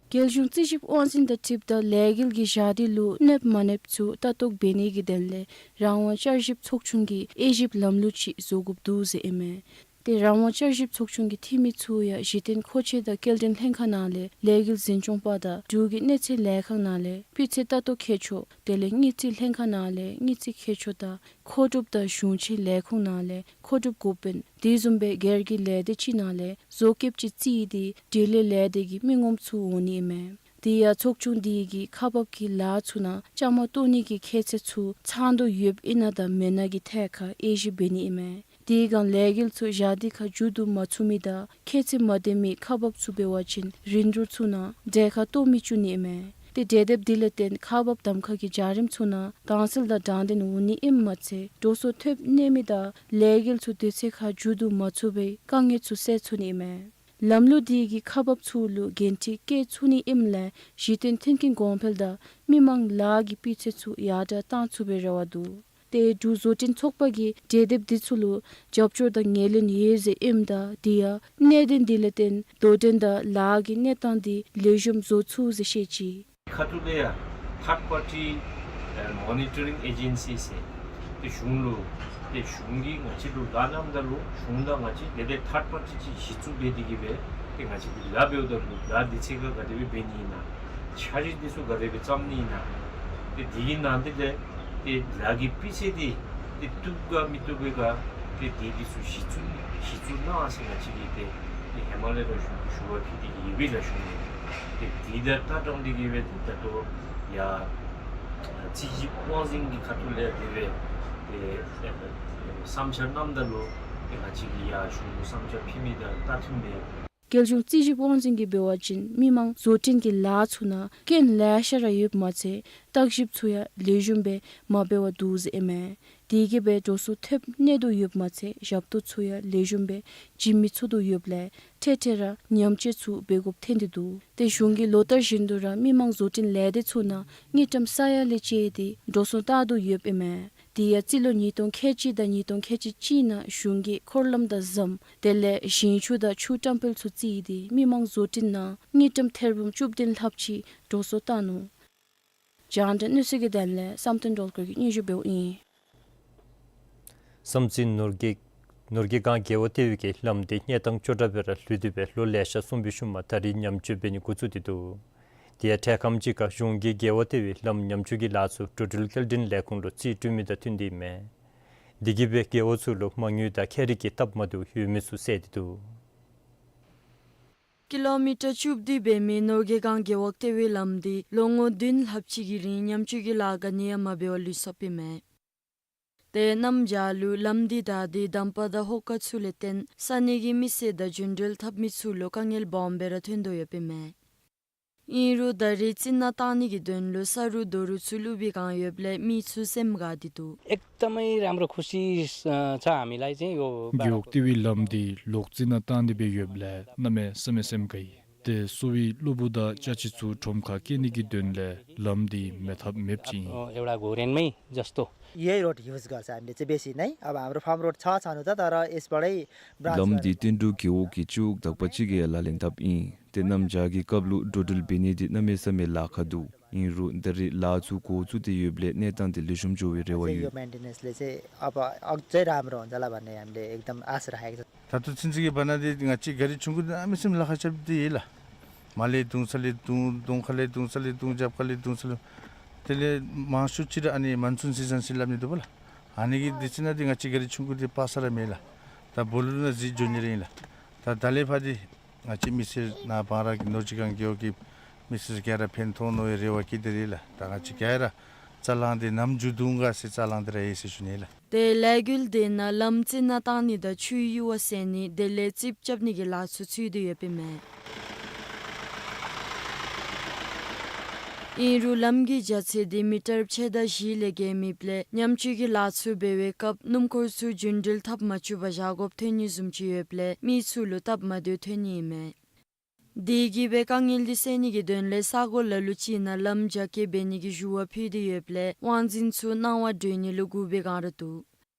རྒྱལ་གཞུང་རྩིས་ཞིབ་དབང་འཛིན་དང་འཁྲིལཝ་ད་ལས་འགུལ་གྱི་ཞག་དུས་ལུ་གནསཔ་མ་གནསཔ་ཚུ་ལྟ་རྟོག་འབད་ནི་གི་དོན་ལས་རང་དབང་བསྐྱར་ཞིབ་ཚོགས་ཆུང་གིས་དབྱེ་ཞིབ་ལམ་ལུགས་ཅིག་བཟོ་དགོཔ་འདུག་ཟེར་ཨིན་མས། ཏེ་རང་དབང་བསྐྱར་ཞིབ་ཚོགས་ཆུང་གི་འཐུས་མི་ཚུ་ཡང་གཞི་རྟེན་མཁོ་ཆས་དང་སྐྱེལ་འདྲེན་ལྷན་ཁག་ནང་ལས་ལས་འགུལ་འཛིན་སྐྱོང་པ་དང་འབྲུག་གི་གནས་ཚད་ལས་ཁང་ནང་ལས་སྤུས་ཚད་ལྟ་རྟོག་མཁས་མཆོག་དེ་ལས་དངུལ་རྩིས་ལྷན་ཁག་ནང་ལས་དངུལ་རྩིས་མཁས་མཆོག་དང་མཁོ་སྒྲུབ་དང་གཞུང་ཆེན་ལས་ཁུངས་ནང་ལས་མཁོ་སྒྲུབ་འགོ་དཔོན་དེ་བཟུམ་སྦེ་སྒེར་གྱི་ལས་སྡེ་ཅིག་ནང་ལས་བཟོ་བཀོདཔ་ཅིག་བརྩིས་ཏེ་འབྲེལ་ཡོད་ལས་སྡེ་གི་མི་ངོམ་ཚུ་འོང་ནི་ཨིན་མས། དེ་ཡང་ཚོགས་ཆུང་འདི་གིས་ཁག་འབག་གི་ལཱ་ཚུ་ནང་བཅའ་མར་གཏོགས་ནི་གི་ཁྱད་ཚད་ཚུ་ཚང་དོ་ཡོདཔ་ཨིན་ན་དང་མེན་ན་གི་ཐད་ཁར་དབྱེ་ཞིབ་འབད་ནི་ཨིན་མས། དེ་སྒང་ལས་འགུལ་ཚུ་ཞག་དུས་ཁར་མཇུག་བསྡུ་མ་ཚུགས་མི་དང་ཁྱད་ཚད་མ་ལྡན་མི་ཁག་འབགཔ་ཚུ་འབད་བ་ཅིན་རིན་བསྡུར་ཚུ་ནང་གྲལ་ཁར་གཏོགས་མི་བཅུག་ནི་ཨིན་མས། ཏེ་གྲོས་འདེབས་འདི་ལས་བརྟེན་ཁག་འབག་གདམ་ཁ་གི་བྱ་རིམ་ཚུ་ནང་དྭངས་གསལ་དང་དྲང་བདེན་འོང་ནི་ཨིནམ་མ་ཚད་འགྲོ་སོང་ཐོབ་ནི་མི་དང་ལས་འགུལ་ཚུ་དུས་ཚོད་ཁར་མཇུག་བསྡུ་མ་ཚུགས་པའི་དཀའ་ངལ་ཚུ་སེལ་ཚུགས་ནི་ཨིན་མས། ལམ་ལུགས་འདི་གིས་ཁག་འབགཔ་ཚུ་ལུ་འགན་འཁྲི་བཀལ་ཚུགས་ནི་ཨིནམ་ལས་གཞི་རྟེན་མཐུན་རྐྱེན་གོང་འཕེལ་དང་མི་མང་ལཱ་གི་སྤུས་ཚད་ཚུ་ཡར་དྲགས་བཏང་ཚུགས་པའི་རེ་བ་འདུག། ཏེ་འབྲུག་བཟོ་སྐྲུན་ཚོགས་པ་གིས་གྲོས་འདེབས་འདི་ཚུ་ལུ་རྒྱབ་སྐྱོར་དང་ངོས་ལེན་ཡོད་ཟེར་ཨིནམ་ད་དེ་ཡང་གནད་དོན་འདི་ལས་བརྟེན་དོ་འགྲན་དང་ལཱ་གི་གནས་སྟངས་འདི་ལེགས་ཤོམ་བཟོ་ཚུགས་ཟེར་བཤད་ཅི། ཁ་ཐུག་ལས་ཡང་ཐརཌ་པར་ཊི་མོ་ནི་ཊ་རིང་ཨེ་ཇེན་སི་ཟེར་ཏེ་གཞུང་ལུ་ཏེ་གཞུང་གིས་ང་བཅས་ལུ་ལཱ་གནངམ་ད་ལུ་གཞུང་དང་ང་བཅས་དེ་ལས་ཐརཌ་པར་ཊི་ཅིག་གཞི་བཙུགས་འབད་དེ་གིས་སྦེ་ཏེ་ང་བཅས་ཀྱིས་ལཱ་འབདཝ་ད་ལུ་ལཱ་དུས་ཚོད་ཁར་ག་དེ་སྦེ་འབད་ནི་ཨིན་ན་འཆར་གཞི་འདི་ཚུ་ག་དེ་སྦེ་བརྩམ་ནི་ཨིན་ན་ཏེ་དེ་གི་ནང་དེ་ལས་ཏེ་ལཱ་གི་སྤུས་ཚད་འདི་ཏེ་བཏུབ་ག་མི་བཏུབ་པས་ག་ཏེ་དེ་འདི་ཚུ་གཞི་བཙུགས་གཞི་བཙུགས་གནང་ཟེར་ང་བཅས་ཀྱིས་ཏེ་ཏེ་ཧེ་མ་ལས་ར་ཞུ་ཞུ་བ་ཕུལ་ཏེ་གིས་ཡོད་པས་ལགས། གཞུང་ལུ་ཏེ་དེ་དང་ལྟ་སྟངས་འདི་གིས་སྦེ་ཏེ་ད་ལྟོ་ཡར་རྩིས་ཞིབ་དབང་འཛིན་གྱི་ཁ་ཐུག་ལས་དེ་སྦེ་ཏེ་བསམ་འཆར་གནངམ་ད་ལུ་ཏེ་ང་བཅས་ཀྱིས་ཡར་གཞུང་ལུ་བསམ་འཆར་ཕུལ་མི་དང་ལྟ་མཐུན་མས། རྒྱལ་གཞུང་རྩིས་ཞིབ་དབང་འཛིན་གྱིས་འབད་བ་ཅིན་མི་མང་བཟོ་སྐྲུན་གྱི་ལཱ་ཚུ་ནང་རྐྱེན་ལེ་ཤ་ར་ཡོདཔ་མ་ཚད་བརྟག་ཞིབ་ཚུ་ཡང་ལེགས་ཤོམ་སྦེ་མ་འབད་བར་འདུག་ཟེར་ཨིན་མས། དེ་གིས་སྦེ་འགྲོ་སོང་ཐོབ་ནི་དོ་ཡོདཔ་མ་ཚད་ཞབས་ཏོག་ཚུ་ཡང་ལེགས་ཤོམ་སྦེ་བྱིན་མི་ཚུགས་དོ་ཡོདཔ་ལས་འཕྲལ་འཕྲལ་ར་ཉམས་བཅོས་ཚུ་འབད་དགོཔ་ཐོན་ཏེ་འདུག། ཏེ་གཞུང་གིས་ལོ་ལྟར་བཞིན་དུ་ར་མི་མང་བཟོ་སྐྲུན་ལས་སྡེ་ཚུ་ནང་དངུལ་ཀྲམ་ས་ཡ་ལས་བཅད་དེ་འགྲོ་སོང་བཏང་དོ་ཡོདཔ་ཨིན་མས། དེ་ཡང་རྩིས་ལོ་ཉིས་སྟོང་ཁལ་གཅིག་དང་ཉིས་སྟོང་ཁལ་གཅིག་གཅིག་ནང་གཞུང་གིས་འཁོར་ལམ་དང་ཟམ་དེ་ལས་ཞིང་ཆུ་དང་ཆུ་བཀྲམ་སྤེལ་ཚུ་བརྩིས་ཏེ་མི་མང་བཟོ་སྐྲུན་ནང་དངུལ་ཀྲམ་ཐེར་འབུམ་བཅུ་བདུན་ལྷགཔ་ཅིག་འགྲོ་སོང་བཏང་ནུག། རྒྱང་བསྒྲགས་གནས་ཚུལ་གྱི་དོན་ལས་བསམ་གཏན་སྒྲོལ་དཀར་གྱིས་སྙན་ཞུ་འབདཝ་ཨིན། བསམ་རྩེ་ནོར་དགེ་ནོར་དགེ་སྒང་རྒེད་འོག་ལྟེ་བའི་གི་ལམ་འདི་གནས་སྟངས་སྐྱོ་དྲགས་སྦེ་ར་ལུས་ཏེ་སྦེ་ལོ་ལེ་ཤ་སོང་བའི་ཤུལ་མ་ད་རེས་ཉམས་བཅོས་འབད་ནི་འགོ་བཙུགས་ཏེ་འདུག། དེ་ཡང་འཕྲལ་ཁམས་ཅིག་ཁར་གཞུང་གིས་རྒེད་འོག་ལྟེ་བའི་ལམ་ཉམས་བཅོས་ཀྱི་ལཱ་ཚུ་འགྲོ་འགྲུལ་སྐྱེལ་འདྲེན་ལས་ཁུངས་ལུ་རྩིས་སྤྲོད་མི་དང་བསྟུན་ཏེ་ཨིན་མས། འདི་གིས་སྦེ་རྒེད་འོག་ཚུ་ལུ་མ་དངུལ་དང་ཁྱད་རིག་གི་སྟབས་མ་བདེཝ་ཡོད་མི་ཚུ་བསལ་ཏེ་འདུག། ཀི་ལོ་མི་ཊར་བཅུ་བདུན་འབད་མི་ནོར་དགེ་སྒང་རྒེད་འོག་ལྟེ་བའི་ལམ་འདི་ལོ་ངོ་བདུན་ལྷགཔ་ཅིག་གི་རིང་ཉམས་བཅོས་ཀྱི་ལཱ་ག་ནི་ཡང་མ་འབད་བར་ལུས་སོཔ་ཨིན་མས། ཏེ་གནམ་བྱཱར་ལུ་ལམ་འདི་བདའ་སྟེ་འདམ་པ་དང་ཧོ་ཀ་ཚུ་ལས་བརྟེན་ས་གནས་ཀྱི་མི་སེར་དང་རྒྱུ་འགྲུལ་འཐབ་མི་ཚུ་ལུ་དཀའ་ངལ་སྦོམ་སྦེ་ར་ཐོན་དོ་ཡོདཔ་ཨིན་མས། ཨིན་རུང་ད་རེས་རྩི་ནག་བཏང་ནི་གི་དོན་ལུ་ས་རུ་རྡོ་རུག་ཚུ་བླུག་པའི་བསྒང་ཡོདཔ་ལས་མི་ཚུ་སེམས་དགའ་སྟེ་འདུག། एकदमै राम्रो खुसी छ हामीलाई चाहिँ यो རྒེད་འོག་དེ་བའི་ལམ་འདི་ལོག་རྩི་ནག་བཏང་སྟེ་སྦེ་ཡོདཔ་ལས་གནམ་མེད་ས་མེད་སེམས་དགའ་ཡི། ཏེ་གསོ་བའི་སློབ་བུ་དང་ཅ་ཆས་ཚུ་ཁྲོམ་ཁར་སྐྱེལ་ནི་གི་དོན་ལས་ལམ་འདི་མེད་ཐབས་མེདཔ་ཅིག་ཨིན། एउटा घुरेनमै जस्तो। यही रोड युज गर्छ हामीले चाहिँ बेसी नै। अब हाम्रो फार्म रोड छ छनु त, तर यसबाटै ब्रान्च ལམ་འདི་བསྟན་འབྲུག་རྒེད་འོག་གི་སྤྱི་འོག་དག་པ་ཅིག་གིས་ཡང་ལག་ལེན་འཐབ་ཨིན། ཏེ་གནམ་བྱཱར་གྱི་སྐབས་ལུ་འགྲོ་འགྲུལ་འབད་ནི་འདི་གནམ་མེད་ས་མེད་ལཱ་ཁག་འདུག། ཨིན་རུང་ད་རེས་ལཱ་ཚུ་འགོ་བཙུགས་ཏེ་ཡོདཔ་ལས་གནས་སྟངས་འདི་ལེགས་ཤོམ་འགྱོ་བའི་རེ་བ་ཡོད། यो मेन्टेनेन्सले चाहिँ अब अझै राम्रो हुन्छ होला भन्ने हामीले एकदम आशा राखेको छ। ད་ལྟོ་ཚུན་ཚོད་ཀྱི་བར་ན་འདི་ང་བཅས་ག་རི་ཆུང་ཀུ་འདི་གནམ་མེད་ས་མེད་ལཱ་ཁག་རྐྱབ་སྟེ་ཡོད་ལགས། མར་ལས་བརྡུང་ས་ལས་བརྡུང་གདོང་ཁ་ལས་བརྡུང་ས་ལས་བརྡུང་རྒྱབ་ཁ་ལས་བརྡུང་ས་ལས། དེ་ལས་མང་ཤོས་ཅིག་ར་ཨ་ནི་མོན་སུན་སི་ཛན་ཟེར་སླབ་ནི་འདུག་པ་ལགས། ཨ་ནི་གི་དུས་ཚོད་ནང་འདི་ང་བཅས་ག་རི་ཆུང་ཀུ་འདི་འཕར་ས་ར་མེད་ལགས། ད་སྦོ་ལོ་རོ་ནང་འཛུལ་འགྱོ་ནི་ར་ཨིན་ལགས། ད་ད་ལས་ཕར་འདི་ང་བཅས་མི་སེར་ནཱ་བང་ར་གི་ནོར་གཅིག་སྒང་རྒེད་འོག་གི་མི་སེར་ག་ར་ཕན་ཐོགས་ནི་རེ་བ་བསྐྱེད་དེ་རེད་ལགས། ད་ང་བཅས་ག་ར་རྩ་ལང་འདི་ནམ་མཇུག་བསྡུ་ག་ཟེར་རྩ་ལང་སྟེ་ར་ཡོད་ཟེར་ཞུ་ནི་ལགས། ཏེ་ལས་འགུལ་འདི་ནང་ལམ་རྩི་ནག་བཏང་ནི་དང་ཆུའི་ཡུར་བ་བསལ་ནི་དེ་ལས་རྩིགཔ་རྐྱབ་ནི་གི་ལཱ་ཚུ་ཚུད་དེ་ཡོདཔ་ཨིན་མས། ཨིན་རུང་ལམ་གྱི་རྒྱ་ཚད་འདི་མི་ཊར་ཕྱེད་དང་བཞི་ལས་བརྒལ་མེདཔ་ལས་ཉམས་བཅོས་ཀྱི་ལཱ་ཚུ་འབད་བའི་སྐབས་སྣུམ་འཁོར་ཚུ་རྒྱུན་འགྲུལ་འཐབ་མ་བཅུག་པར་བཞག་དགོཔ་ཐོན་ནི་བཟུམ་ཅིག་ཡོདཔ་ལས་མི་ཚུ་ལུ་སྟབས་མ་བདེཝ་ཐོན་ནི་ཨིན་མས། དེ་གིས་སྦེ་དཀའ་ངལ་འདི་སེལ་ནི་གི་དོན་ལས་ས་གོ་ལ་ལུ་ཅིག་ནང་ལམ་རྒྱ་སྐྱེད་འབད་ནི་གི་ཞུ་བ་ཕུལ་ཏེ་ཡོདཔ་ལས་དབང་འཛིན་ཚུ་སྣང་བ་འདྲེན་ནི་ལུ་སྒུག་པའི་བསྒང་ར་འདུག།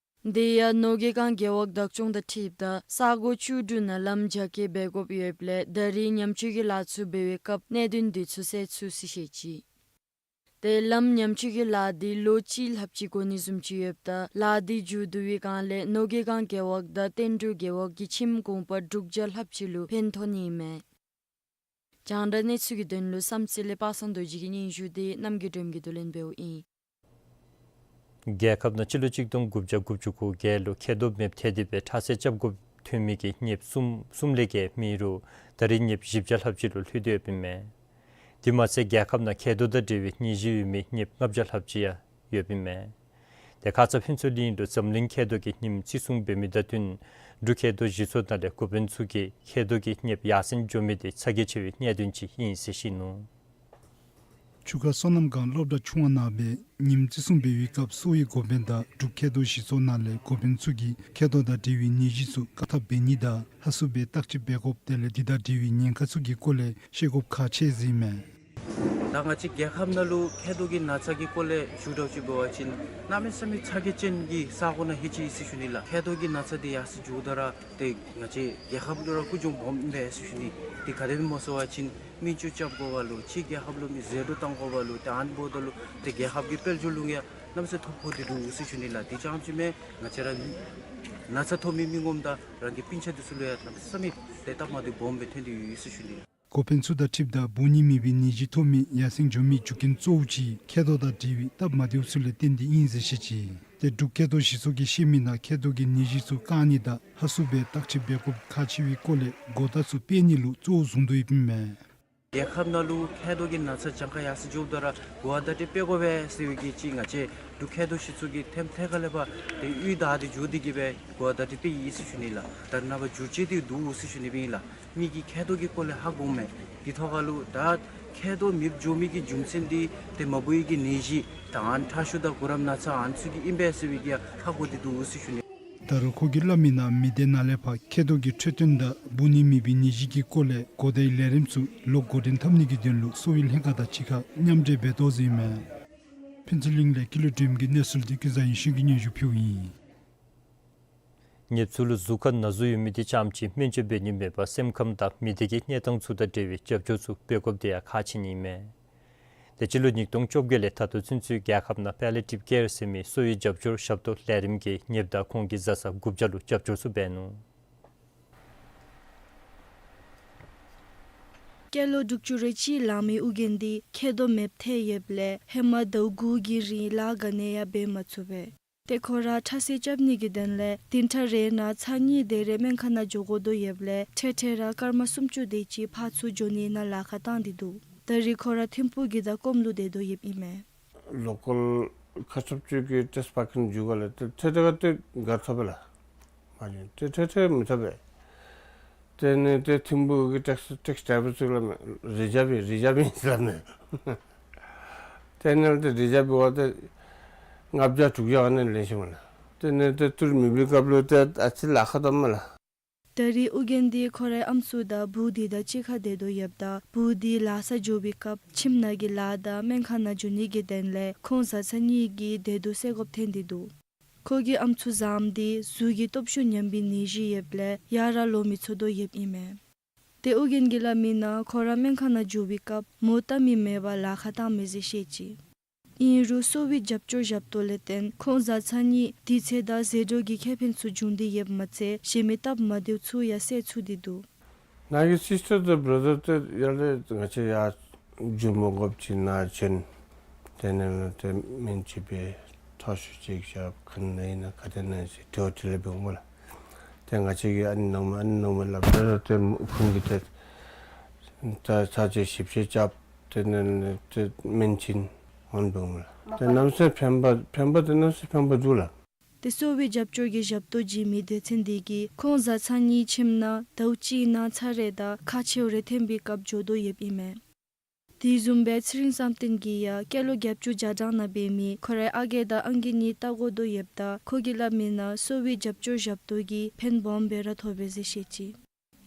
དེ་ཡང་ནོར་དགེ་སྒང་རྒེད་འོག་བདག་སྐྱོང་དང་འཁྲིལཝ་ད་ས་གོ་བཅུ་དྲུག་ནང་ལམ་རྒྱ་སྐྱེད་འབད་དགོཔ་ཡོདཔ་ལས་ད་རེས་ཉམས་བཅོས་ཀྱི་ལཱ་ཚུ་འབད་བའི་སྐབས་གནད་དོན་འདི་ཚུ་སེལ་ཚུགས་ཟེར་བཤད་ཅི། ཏེ་ལམ་ཉམས་བཅོས་ཀྱི་ལཱ་འདི་ལོ་གཅིག་ལྷགཔ་ཅིག་འགོར་ནི་བཟུམ་ཅིག་ཡོདཔ་ད་ལཱ་འདི་མཇུག་བསྡུ་བའི་བསྒང་ལས་ནོར་དགེ་སྒང་རྒེད་འོག་དང་བསྟན་འབྲུག་རྒེད་འོག་གི་ཁྱིམ་གུང་པ་དྲུག་བརྒྱ་ལྷགཔ་ཅིག་ལུ་ཕན་ཐོགས་ནི་ཨིན་མས། རྒྱང་བསྒྲགས་གནས་ཚུལ་གྱི་དོན་ལུ་བསམ་རྩེ་ལས་པ་སངས་རྡོ་རྗེ་གི་སྙན་ཞུ་འདི་རྣམ་རྒྱལ་སྒྲོལམ་གྱིས་བསྡུ་ལེན་འབདཝ་ཨིན། རྒྱལ་ཁབ་ནང་སྤྱི་ལོ་གཅིག་སྟོང་དགུ་བརྒྱ་དགུ་བཅུ་གོ་བརྒྱད་ལུ་མཁལ་རྡོག་མེདཔ་ཐལ་ཏེ་སྦེ་ཁྲག་ཚད་རྐྱབ་དགོཔ་ཐོན་མི་གི་གཉེརཔ་གསུམ་གསུམ་ལས་བརྒལ་མེད་རུང་ད་རེས་གཉེརཔ་བཞི་བརྒྱ་ལྷགཔ་ཅིག་ལུ་ལྷོད་དེ་ཡོདཔ་ཨིན་མས། དེ་མ་ཚད་རྒྱལ་ཁབ་ནང་མཁལ་རྡོག་དང་འབྲེལ་བའི་ནད་གཞི་ཡོད་མི་གཉེརཔ་ལྔ་བརྒྱ་ལྷགཔ་ཅིག་ཡང་ཡོདཔ་ཨིན་མས། ཏེ་ཁ་ཙ་ཕུན་ཚོགས་གླིང་ལུ་འཛམ་གླིང་མཁལ་རྡོག་གི་ཉིནམ་བརྩི་སྲུང་འབད་མི་དང་བསྟུན་འབྲུག་མཁལ་རྡོག་གཞི་ཚོགས་ནང་ལས་འགོ་དཔོན་ཚུ་གིས་མཁལ་རྡོག་གི་གཉེརཔ་ཡར་སེང་འགྱོ་མི་དེ་ཚ་གྱང་ཆེ་བའི་གནད་དོན་ཅིག་ཨིན་ཟེར་བཤད་ནུག། ཆུ་ཁ་སོ་ནམ་སྒང་སློབ་གྲྭ་ཆུང་བ་ནང་སྦེ་ཉིནམ་བརྩི་སྲུང་འབད་བའི་སྐབས་གསོ་བའི་འགོ་དཔོན་དང་འབྲུག་མཁལ་རྡོག་གཞི་ཚོགས་ནང་ལས་འགོ་དཔོན་ཚུ་གིས་མཁལ་རྡོག་དང་འབྲེལ་བའི་ནད་གཞི་ཚུ་བཀག་ཐབས་འབད་ནི་དང་ཧ་སུ་སྦེ་བརྟག་དཔྱད་འབད་དགོཔ་དེ་ལས་དེ་དང་འབྲེལ་བའི་ཉེན་ཁ་ཚུ་གི་སྐོར་ལས་ཤེས་དགོཔ་ཁག་ཆེ་ཟེར་ཨིན་མས། ད་ང་བཅས་རྒྱལ་ཁབ་ནང་ལུ་མཁལ་རྡོག་གི་ན་ཚ་གི་སྐོར་ལས་ཞུ་དགོཔ་ཅིག་འབད་བ་ཅིན་གནམ་མེད་ས་མེད་ཚ་གྱང་ཅན་གྱི་ས་གོ་ནང་ལྷོད་ཅི་ཟེར་ཞུ་ནི་ལགས། མཁལ་རྡོག་གི་ན་ཚ་འདི་ཡར་སེང་འགྱོཝ་ད་ར་ཏེ་ང་བཅས་རྒྱལ་ཁབ་ལུ་ར་ཀུན་འབྱུང་སྦོམ་ཨིན་པས་ཟེར་ཞུ་ནི། དེ་ག་དེ་སྦེ་སྨོ་ཟེར་བ་ཅིན་སྨན་བཅོས་རྐྱབ་དགོ་པ་ལུ་ཕྱི་རྒྱལ་ཁབ་ལུ་མི་ཟད་འགྲོ་གཏང་དགོ་པ་ལུ་ཏེ་ཨ་ནི་འབདཝ་ད་ལུ་ཏེ་རྒྱལ་ཁབ་ཀྱི་དཔལ་འབྱོར་ལུ་ཡང་གནམ་མེད་ས་མེད་ཐོ་ཕོག་སྟེ་འདུག་ཟེར་ཞུ་ནི་ལགས། དེ་རྐྱངམ་ཅིག་མེན་ང་བཅས་ར་ན་ཚ་ཐོབ་མི་མི་ངོམ་དང་རང་གི་སྤུན་ཆ་འདི་ཚུ་ལུ་ཡང་གནམ་མེད་ས་མེད་ཏེ་སྟབས་མ་བདེཝ་སྦོམ་སྦེ་ཐོན་ཏེ་ཡོད་ཟེར་ཞུ་ནི་ལགས། འགོ་དཔོན་ཚུ་དང་འཁྲིལཝ་ད་འབུ་ནད་མེད་པའི་ནད་གཞི་ཐོབ་མི་ཡར་སེང་འགྱོ་མི་རྒྱུ་རྐྱེན་གཙོ་བོ་ཅིག་མཁལ་རྡོག་དང་འབྲེལ་བའི་སྟབས་མ་བདེཝ་ཚུ་ལས་བརྟེན་ཏེ་ཨིན་ཟེར་བཤད་ཅི། ཏེ་འབྲུག་མཁལ་རྡོག་གཞི་ཚོགས་ཀྱིས་བཤད་མི་ནང་མཁལ་རྡོག་གི་ནད་གཞི་ཚུ་བཀག་ནི་དང་ཧ་སུ་སྦེ་བརྟག་དཔྱད་འབད་དགོཔ་ཁག་ཆེ་བའི་སྐོར་ལས་གོ་བརྡ་ཚུ་སྤེལ་ནི་ལུ་གཙོ་བོ་བཟུང་དོ་ཡོདཔ་ཨིན་མས། རྒྱལ་ཁབ་ནང་ལུ་མཁལ་རྡོག་གི་ན་ཚ་གྱངས་ཁ་ཡར་སེང་འགྱོཝ་ད་ར་གོ་བ་བརྡ་སྤྲོད་འབད་དགོ་པས་ཟེར་བའི་གི་ཅིག་ང་བཅས་འབྲུག་མཁལ་རྡོག་གཞི་ཚོགས་ཀྱིས་ཐེམ་ཐད་ཁ་ལས་ཕར་ཏེ་གཡུས་བདའ་སྟེ་འགྱོ་སྟེ་གི་སྦེ་གོ་བ་བརྡ་སྤྲོད་འབད་ཡི་ཟེར་ཞུ་ནི་ལགས། ད་རེས་ནངས་པ་འགྱུར་བཅོས་འདི་འདུག་ཟེར་ཞུ་ནི་སྦེ་ཨིན་ལགས། མི་གིས་མཁལ་རྡོག་གི་སྐོར་ལས་ཧ་གོཝ་མས། དེ་ཐོག་ཁ་ལུ་ད་མཁལ་རྡོག་མེདཔ་འགྱོ་མི་གི་རྒྱུ་མཚན་འདི་ཏེ་མ་བུ་ཡི་གི་ནད་གཞི་ད་ཨ་ནི་ཁྲག་ཤུགས་དང་གུ་རམ་ན་ཚ་ཨ་ནི་ཚུ་གིས་ཨིན་པས་ཟེར་བའི་གི་ཧ་གོ་སྟེ་འདུག་ཟེར་ཞུ་ནི། ད་རུང་ཁོ་གིས་སླབ་མི་ནང་མི་སྡེ་ནང་ལས་ཕར་མཁལ་རྡོག་གི་འཕྲོད་བསྟེན་དང་འབུ་ནད་མེད་པའི་ནད་གཞི་གི་སྐོར་ལས་གོ་བརྡའི་ལས་རིམ་ཚུ་ལོག་འགོ་འདྲེན་འཐབ་ནི་གི་དོན་ལུ་གསོ་བའི་ལྷན་ཁག་དང་གཅིག་ཁར་མཉམ་འབྲེལ་འབད་དོ་ཟེར་ཨིན་མས། ཕུན་ཚོགས་གླིང་ལས་ཀུན་ལེགས་སྒྲོལམ་གྱི་གནས་ཚུལ་འདི་ཀུན་བཟང་ཡེ་ཤེས་ཀྱིས་སྙན་ཞུ་ཕུལཝ་ཨིན། ཉེ་ཚུ་ལུ་གཟུགས་ཁར་ན་ཟུག་ཡོད་མི་འདི་རྐྱངམ་ཅིག་སྨན་བཅོས་འབད་ནི་མེད་པར་སེམས་ཁམས་དང་མི་སྡེ་གི་གནས་སྟངས་ཚུ་དང་འབྲེལ་བའི་རྒྱབ་སྐྱོར་ཚུ་འབད་དགོཔ་འདི་ཡང་ཁག་ཆེ་ནི་ཨིན་མས། ཏེ་སྤྱི་ལོ་ཉིས་སྟོང་བཅོ་བརྒྱད་ལས་ད་ལྟོ་ཚུན་ཚོད་རྒྱལ་ཁབ་ནང་པཱ་ལི་ཡེ་ཊིབ་ཀེར་ཟེར་མི་གསོ་བའི་རྒྱབ་སྐྱོར་ཞབས་ཏོག་ལས་རིམ་གྱིས་ཉེཔ་དང་ཁོང་གི་བཟའ་ཚང་དགུ་བརྒྱ་ལུ་རྒྱབ་སྐྱོར་ཚུ་འབད་ནུག། སྐྱེས་ལོ་དྲུག་ཅུ་རེ་གཅིག་ལང་མི་ཨོ་རྒྱན་འདི་མཁལ་རྡོག་མེདཔ་ཐལ་ཡོདཔ་ལས་ཧེ་མ་ཟླཝ་དགུ་གི་རིང་ལཱ་ག་ནི་ཡང་འབད་མ་ཚུགས་པས། ཏེ་ཁོ་ར་ཁྲག་ཤེད་རྐྱབ་ནི་གི་དོན་ལས་བདུན་ཕྲག་རེ་ནང་ཚར་གཉིས་དེ་རེ་སྨན་ཁང་ནང་འགྱོ་དགོ་དོ་ཡོདཔ་ལས་ཁྲལ་ཁྲལ་ར་སྐར་མ་སུམ་ཅུ་དེ་ཅིག་ཕར་ཚུར་འགྱོ་ནི་ནང་ལཱ་ཁག་བཏང་སྟེ་འདུག། ད་རེས་ཁོ་ར་ཐིམ་ཕུག་གི་བདག་སྐོམ་ལུ་སྡོད་དོ་ཡོདཔ་ཨིན་མས། ལོ་ཀཱལ་ཁ་ཚུབ་ཅིག་གི་ཊེསཊ་ཕར་ཁར་འགྱོ་ག་ལས་ཏེ་ཐད་ཐད་ཁར་ཏེ་ག་ཐོབ་པས་ལགས། མ་གཞི་ཏེ་ཐད་ཐད་མི་ཐོབ་པས། དེ་ནི་ཏེ་ཐིམ་ཕུག་གི་ཊེགསི་ཊེགསི་ཌའི་བར་ཚུ་ལུ་རི་ཛརབ་ཨིན་རི་ཛརབ་ཨིན་ཟེར་སླབ་མས། དེ་ནི་ཏེ་རི་ཛརབ་འབད་བ་ཏེ་ལྔ་བརྒྱ་དྲུག་བརྒྱ་ཨ་ནི་ལེན་ཞིནམ་ལས། དེ་ནི་ཏེ་ཏི་རུ་མེད་པའི་སྐབས་ལུ་ཏེ་ཨ་ཙི་ལཱ་ཁག་འདུག་སྨོ་ལགས། ད་རེས་ཨོ་རྒྱན་འདི་ཁོ་རའི་ཨམ་སྲུ་དང་བུ་འདི་དང་གཅིག་ཁར་སྡོད་དོ་ཡོདཔ་ད་བུ་འདི་ལཱ་སར་འགྱོ་བའི་སྐབས་ཁྱིམ་ནང་གི་ལཱ་དང་སྨན་ཁང་ནང་འགྱོ་ནི་གི་དོན་ལས་ཁོང་བཟའ་ཚང་གཉིས་ཀྱི་བདེ་སྡུག་སེལ་དགོཔ་ཐོན་ཏེ་འདུག། ཁོ་གི་ཨམ་སྲུ་བཟངམ་འདི་གཟུགས་ཀྱི་སྟོབས་ཤུགས་ཉམས་པའི་ནད་གཞི་ཡོདཔ་ལས་ཡར་ར་ལོང་མི་ཚུགས་དོ་ཡོདཔ་ཨིན་མས། ཏེ་ཨོ་རྒྱན་གྱིས་སླབ་མིའི་ནང་ཁོ་ར་སྨན་ཁང་ནང་འགྱོ་བའི་སྐབས་མོ་བལྟ་མི་མེད་པར་ལཱ་ཁག་བཏངམ་མས་ཟེར་བཤད་ཅི། ཨིན་རུང་གསོ་བའི་རྒྱབ་སྐྱོར་ཞབས་ཏོག་ལས་བརྟེན་ཁོང་བཟའ་ཚང་གཉིས་དུས་ཚོད་དང་ཟད་འགྲོ་གི་ཁེ་ཕན་ཚུ་འབྱུང་སྟེ་ཡོདཔ་མ་ཚད་གཞན་མི་སྟབས་མ་བདེཝ་ཚུ་ཡང་སེལ་ཚུགས་ཏེ་འདུག། ང་གི་སིསི་ཊར་དང་བར་དར་ཏེ་ཡར་ལས་ང་བཅས་ཡར་འགྱོ་མི་དགོཔ་ཅིག་ནཱ་བྱོན། དེ་ནང་ལུ་ཏེ་སྨན་ཅིག་འབད་ཐོ་ཤུ་ཅིག་རྐྱབ་ཁ་ནང་ཨིན་ན་ག་ཏེ་ཨིན་ན་ཟེར་དྲི་བ་དྲིས་ལན་འབདཝ་སྨོ་ལགས། ཏེ་ང་བཅས་ཀྱིས་ཨ་ནི་གནང་མས་ཨ་ནི་གནང་མས་སླབ་ད་ཏེ་ཁོང་གིས་ཏེ་ད་ཚར་ཅིག་ཞིབ་དཔྱད་རྐྱབ། དེ་ནང་ལས་ཏེ་སྨན་ཅིག་འོང་འབདཝ་སྨོ་ལགས། ཏེ་གནམ་མེད་ས་མེད་ཕན་པ་ཕན་པ་ཏེ་གནམ་མེད་ས་མེད་ཕན་པ་འདུག་ལགས། ཏེ་གསོ་བའི་རྒྱབ་སྐྱོར་གྱི་ཞབས་ཏོག་བྱིན་མི་སྡེ་ཚན་འདི་གིས་ཁོང་བཟའ་ཚང་གཉིས་ཁྱིམ་ནང་ཟླཝ་གཅིག་ནང་ཚར་རེ་དང་ཁག་ཆེཝ་རེ་ཐོན་པའི་སྐབས་འགྱོ་དོ་ཡོདཔ་ཨིན་མས། དེ་བཟུམ་སྦེ་ཚེ་རིང་བསམ་གཏན་གྱིས་ཡང་སྐྱེས་ལོ་བརྒྱད་ཅུ་གྱ་གྲངས་ནང་འབད་མི་ཁོ་རའི་ཨ་རྒས་དང་ཨང་རྒས་གཉིས་བལྟ་དགོ་དོ་ཡོདཔ་ད་ཁོ་གིས་སླབ་མིའི་ནང་གསོ་བའི་རྒྱབ་སྐྱོར་ཞབས་ཏོག་གིས་ཕན་སྦོམ་སྦེ་ར་ཐོགས་པས་ཟེར་བཤད་ཅི།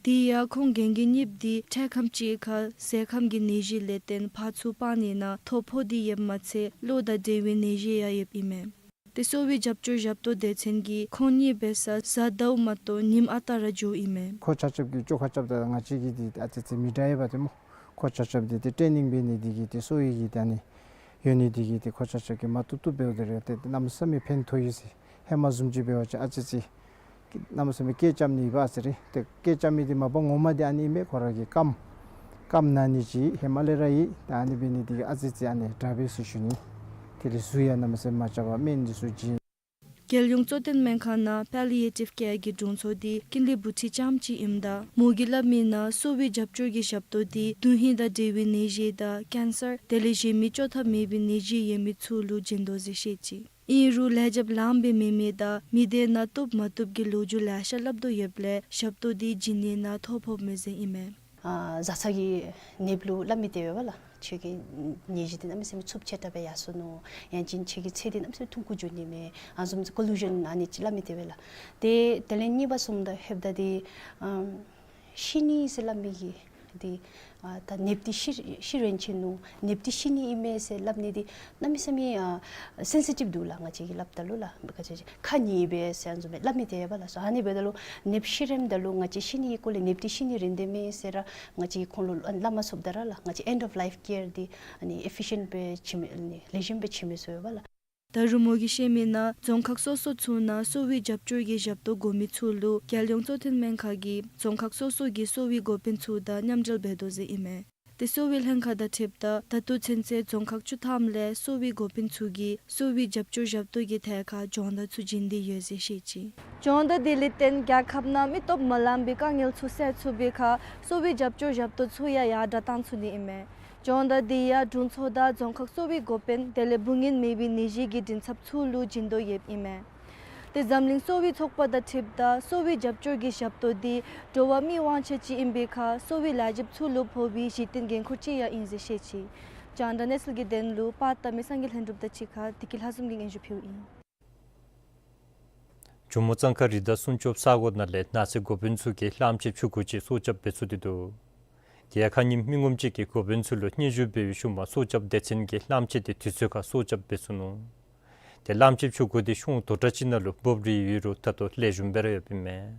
དེ་ཡང་ཁོང་རྒན་རྒས་གཉིས་འདི་འཕྲལ་ཁམས་ཅིག་ཁར་ཟས་ཁམས་ཀྱི་ནད་གཞི་ལས་བརྟེན་ཕར་ཚུར་སྤང་ནི་ནང་ཐོ་ཕོག་སྟེ་ཡོདཔ་མ་ཚད་གློ་དང་འབྲེལ་བའི་ནད་གཞི་ཡང་ཡོདཔ་ཨིན་མས། ཏེ་གསོ་བའི་རྒྱབ་སྐྱོར་ཞབས་ཏོག་སྡེ་ཚན་གྱིས་ཁོང་གཉིས་འབད་སར་གཟའ་ཟླཝ་མ་གཏོགས་ཉིནམ་ཨ་རྟག་ར་འགྱོཝ་ཨིན་མས། ཁོ་ཆ་ཁྱབ་ཀྱིས་བཅོ་ཁ་རྐྱབ་ད་ང་བཅས་ཀྱིས་འདི་ཨ་ཙི་ཙི་མི་དྲག་ཡོདཔ་འདི་སྨོ། ཁོ་ཆ་ཁྱབ་འདི་ཏེ་ཊེ་ནིང་འབད་ནི་འདི་གིས་ཏེ་གསོ་བའི་གི་ཏེ་ཨ་ནི་ཡོད་ནི་འདི་གིས་ཏེ་ཁོ་ཆ་ཁྱབ་ཀྱིས་མ་བཏུབ་བཏུབ་འབདཝ་ད་ར་ཏེ་གནམ་མེད་ས་མེད་ཕན་ཐོགས་ཡི་ཟེར། ཧེ་མ་བཟུམ་ཅིག་འབད་བ་ཅིན་ཨ་ཙི་ཙི་གནམ་མེད་ས་མེད་སྐད་རྐྱབ་ནི་ཡོདཔ་ཨ་ཙི་རེ། ཏེ་སྐད་རྐྱབ་མི་འདི་མ་པ་ངོ་མ་འདི་ཨ་ནི་ཨིན་མས། ཁོ་ར་གི་རྐངམ་རྐངམ་ན་ནི་ཅིག་ཧེ་མ་ལས་ར་ཡོད། ད་ཨ་ནི་འབད་ནི་འདི་གིས་ཨ་ཙི་ཙི་ཨ་ནི་དྲག་པས་ཟེར་ཞུ་ནི། དེ་ལས་གཟུགས་ཡང་གནམ་མེད་ས་མེད་མ་འཇའ་བར་སྨན་འདི་ཚུ་བྱིན། རྒྱལ་ཡོངས་གཙོ་བསྟེན་སྨན་ཁང་ནང་པཱ་ལི་ཡེ་ཊིབ་ཀེར་གྱི་དྲུང་འཚོ་འདི་ཀིན་ལི་བུ་ཁྲིད་ལྕམ་ཅིག་ཨིནམ་ད་མོ་གིས་སླབ་མིའི་ནང་གསོ་བའི་རྒྱབ་སྐྱོར་གྱི་ཞབས་ཏོག་འདི་དོན་ཧིང་དང་འབྲེལ་བའི་ནད་གཞི་དང་ཀེན་སར་དེ་ལས་གཞན་མི་བཅོ་ཐབས་མེད་པའི་ནད་གཞི་ཡོད་མི་ཚུ་ལུ་བྱིན་དོ་ཟེར་བཤད་ཅི། ཨིན་རུང་ལེགས་ཤོམ་ལངམ་སྦེ་མེད་མི་དང་མི་སྡེ་ནང་བཏུབ་མ་བཏུབ་ཀྱི་ལོ་རྒྱུས་ལེ་ཤ་སླབ་དོ་ཡོདཔ་ལས་ཞབས་ཏོག་འདི་བྱིན་ནི་ནང་ཐོ་ཕོགཔ་མས་ཟེར་ཨིན་མས། ཨ་བཟའ་ཚང་གི་ནདཔ་ལུ་སླབ་མི་དེ་འབདཝ་ལགས། ཁྱོད་ཀྱི་ནད་གཞི་འདི་གནམ་མེད་ས་མེད་འཚུབ་ཆེ་དྲགས་སྦེ་ཡར་སོ་ནུག། ཡང་ཅིན་ཁྱོད་ཀྱི་ཚེ་འདི་གནམ་མེད་ས་མེད་ཐུང་ཀུ་འགྱོ་ནི་མས། ཨ་བཟུམ་ཅིག་ཀོ་ལུ་ཤཱན་ཨ་ནི་ཅིག་སླབ་མི་དེ་འབདཝ་ལགས། ཏེ་དེ་ལས་གཉིས་པ་སོངམ་ད་ལྷོདཔ་ད་འདི་ཨམ་ཤི་ནི་ཟེར་སླབ་མི་གི་འདི་ཨ་ད་ནདཔ་འདི་ཤི་ཤི་རན་ཆི་ནུག། ནདཔ་འདི་ཤི་ནི་ཨིན་མས་ཟེར་སླབ་ནི་འདི་གནམ་མེད་ས་མེད་ཨ་སེན་སི་ཊིབ་འདུག་ལགས། ང་བཅས་ཀྱིས་སླབ་ད་ལུ་ལགས། ག་ཅི་ཅིག་ཁ་ཉེས་པས་ཟེར་ཨ་བཟུམ་སྦེ་སླབ་མི་དེ་འབདཝ་ལགས། སོ་ཨ་ནི་འབདཝ་ད་ལུ་ནདཔ་ཤི་རནམ་ད་ལུ་ང་བཅས་ཤི་ནི་གི་སྐོར་ལས་ནདཔ་འདི་ཤི་ནི་རན་དེས་མས་ཟེར་ར་ང་བཅས་ཀྱིས་ཁོང་ལུ་སླབ་མ་ཚུགསཔ་ད་ར་ལགས། ང་བཅས་ཨེནཌ་ཨོཕ་ལའིཕ་ཀེར་འདི་ཨ་ནི་ཨེཕ་ཕི་ཤེནཊ་སྦེ་བྱིན་མི་ཨ་ནི་ལེགས་ཤོམ་སྦེ་བྱིན་མི་ཚུགས་པས་ལགས། ད་རུང་མོ་གིས་བཤད་མིའི་ནང་རྫོང་ཁག་སོ་སོ་ཚུ་ནང་གསོ་བའི་རྒྱབ་སྐྱོར་གྱི་ཞབས་ཏོག་དགོ་མི་ཚུ་ལུ་རྒྱལ་ཡོངས་གཙོ་བསྟེན་སྨན་ཁང་གིས་རྫོང་ཁག་སོ་སོ་གི་གསོ་བའི་འགོ་དཔོན་ཚུ་དང་མཉམ་འབྲེལ་འབད་དོ་ཟེར་ཨིན་མས། ཏེ་གསོ་བའི་ལྷན་ཁག་དང་འཁྲིལཝ་ད་ད་ལྟོ་ཚུན་ཚོད་རྫོང་ཁག་བཅུ་ཐམ་ལས་གསོ་བའི་འགོ་དཔོན་ཚུ་གིས་གསོ་བའི་རྒྱབ་སྐྱོར་ཞབས་ཏོག་གི་ཐད་ཁར་སྦྱོང་བརྡར་ཚུ་བྱིན་ཏེ་ཡོད་ཟེར་བཤད་ཅི། སྦྱོང་བརྡར་དེ་ལས་བརྟེན་རྒྱལ་ཁབ་ནང་མི་སྟོབས་མ་ལང་པའི་དཀའ་ངལ་ཚུ་སེལ་ཚུགས་པའི་ཁར་གསོ་བའི་རྒྱབ་སྐྱོར་ཞབས་ཏོག་ཚུ་ཡང་ཡར་དྲག་བཏང་ཚུགས་ནི་ཨིན་མས། སྦྱོང་བརྡར་དེ་ཡང་དྲུང་འཚོ་དང་རྫོང་ཁག་གསོ་བའི་འགོ་དཔོན་དེ་ལས་བུ་ངན་མེད་པའི་ནད་གཞི་གི་མགྲིན་ཚབ་ཚུ་ལུ་བྱིན་དོ་ཡོདཔ་ཨིན་མས། ཏེ་འཛམ་གླིང་གསོ་བའི་ཚོགས་པ་དང་འཁྲིལཝ་ད་གསོ་བའི་རྒྱབ་སྐྱོར་གྱི་ཞབས་ཏོག་འདི་འགྲོ་བ་མིའི་དབང་ཆ་ཅིག་ཨིན་པའི་ཁར་གསོ་བའི་ལས་བྱེདཔ་ཚུ་ལུ་ཕོག་པའི་གཞི་རྟེན་འགན་ཁུར་ཅིག་ཡང་ཨིན་ཟེར་བཤད་ཅི། རྒྱང་བསྒྲགས་གནས་ཚུལ་གྱི་དོན་ལུ་པར་བཏབ་མི་སངས་རྒྱས་ལྷུན་གྲུབ་དང་གཅིག་ཁར་བདེ་སྐྱིད་ལྷ་འཛོམས་ཀྱིས་སྙན་ཞུ་ཕུལཝ་ཨིན། ཇོ་མོ་གཙང་ཁ་རི་དྭགས་སྲུང་སྐྱོབ་ས་གོ་ནང་ལས་ནགས་ཚལ་འགོ་དཔོན་ཚུ་གིས་གླངམོ་ཆེ་ཕྱུ་གུ་ཅིག་སྲོག་སྐྱབས་འབད་ཚུགས་ཏེ་འདུག། དེ་ཡང་ཁ་ཉིནམ་མི་ངོམ་ཅིག་གིས་འགོ་དཔོན་ཚུ་ལུ་སྙན་ཞུ་འབད་བའི་ཤུལ་མ་སྲོག་སྐྱབ་སྡེ་ཚན་གྱིས་གླངམོ་ཆེ་དེ་དུས་ཚོད་ཁར་སྲོག་སྐྱབས་འབད་ཚུགས་ནུག། ཏེ་གླངམོ་ཆེ་ཕྱུ་གུ་དེ་ཤོང་དོ་ར་ཅིག་ནང་ལུ་སྦོབ་རིལ་ཡོད་རུང་ད་ལྟོ་ལེགས་ཤོམ་སྦེ་ར་ཡོདཔ་ཨིན་མས།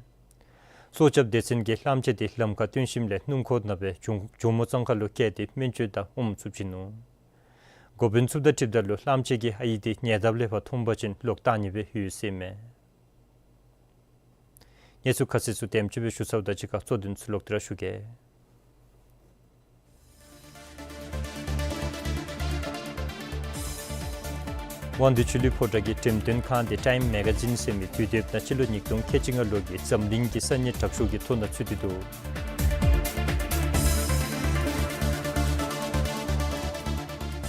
སྲོག་སྐྱབ་སྡེ་ཚན་གྱིས་གླངམོ་ཆེ་དེ་ལམ་ཁར་བཏོན་ཞིནམ་ལས་སྣུམ་འཁོར་ནང་སྦེ་ཇོ་ཇོ་མོ་གཙང་ཁ་ལུ་བསྐྱལ་ཏེ་སྨན་བཅོས་དང་ཨོམ་བཙུགས་བྱིན་ནུག། འགོ་དཔོན་ཚུ་དང་འཁྲིལཝ་ད་ལུ་གླངམོ་ཆེ་གི་ཨའི་དེ་ཉེ་འདབས་ལས་ཕར་མཐོང་པ་ཅིན་ལོག་བཏང་ནི་སྦེ་ཡོད་ཟེར་ཨིན་མས། གནས་ཚུལ་ཁ་གསལ་ཚུ་དེམ་ཅིག་སྦེ་ཞུ་ཚརཝ་དང་གཅིག་ཁར་གཙོ་དོན་ཚུ་ལོག་སྟེ་ར་ཞུ་གེ། དབང་འདུས་ཆོས་གླིང་ཕོ་བྲང་གི་འགྲེམས་སྟོན་ཁང་དེ་ཊའིམ་མེ་ག་ཛིན་ཟེར་མི་དུས་དེབ་ནང་སྤྱི་ལོ་ཉིས་སྟོང་ཁལ་གཅིག་ལྔ་ལོ་གི་འཛམ་གླིང་གི་ས་གནས་དྲག་ཤོས་ཀྱི་ཐོ་ནང་ཚུད་དེ་འདུག།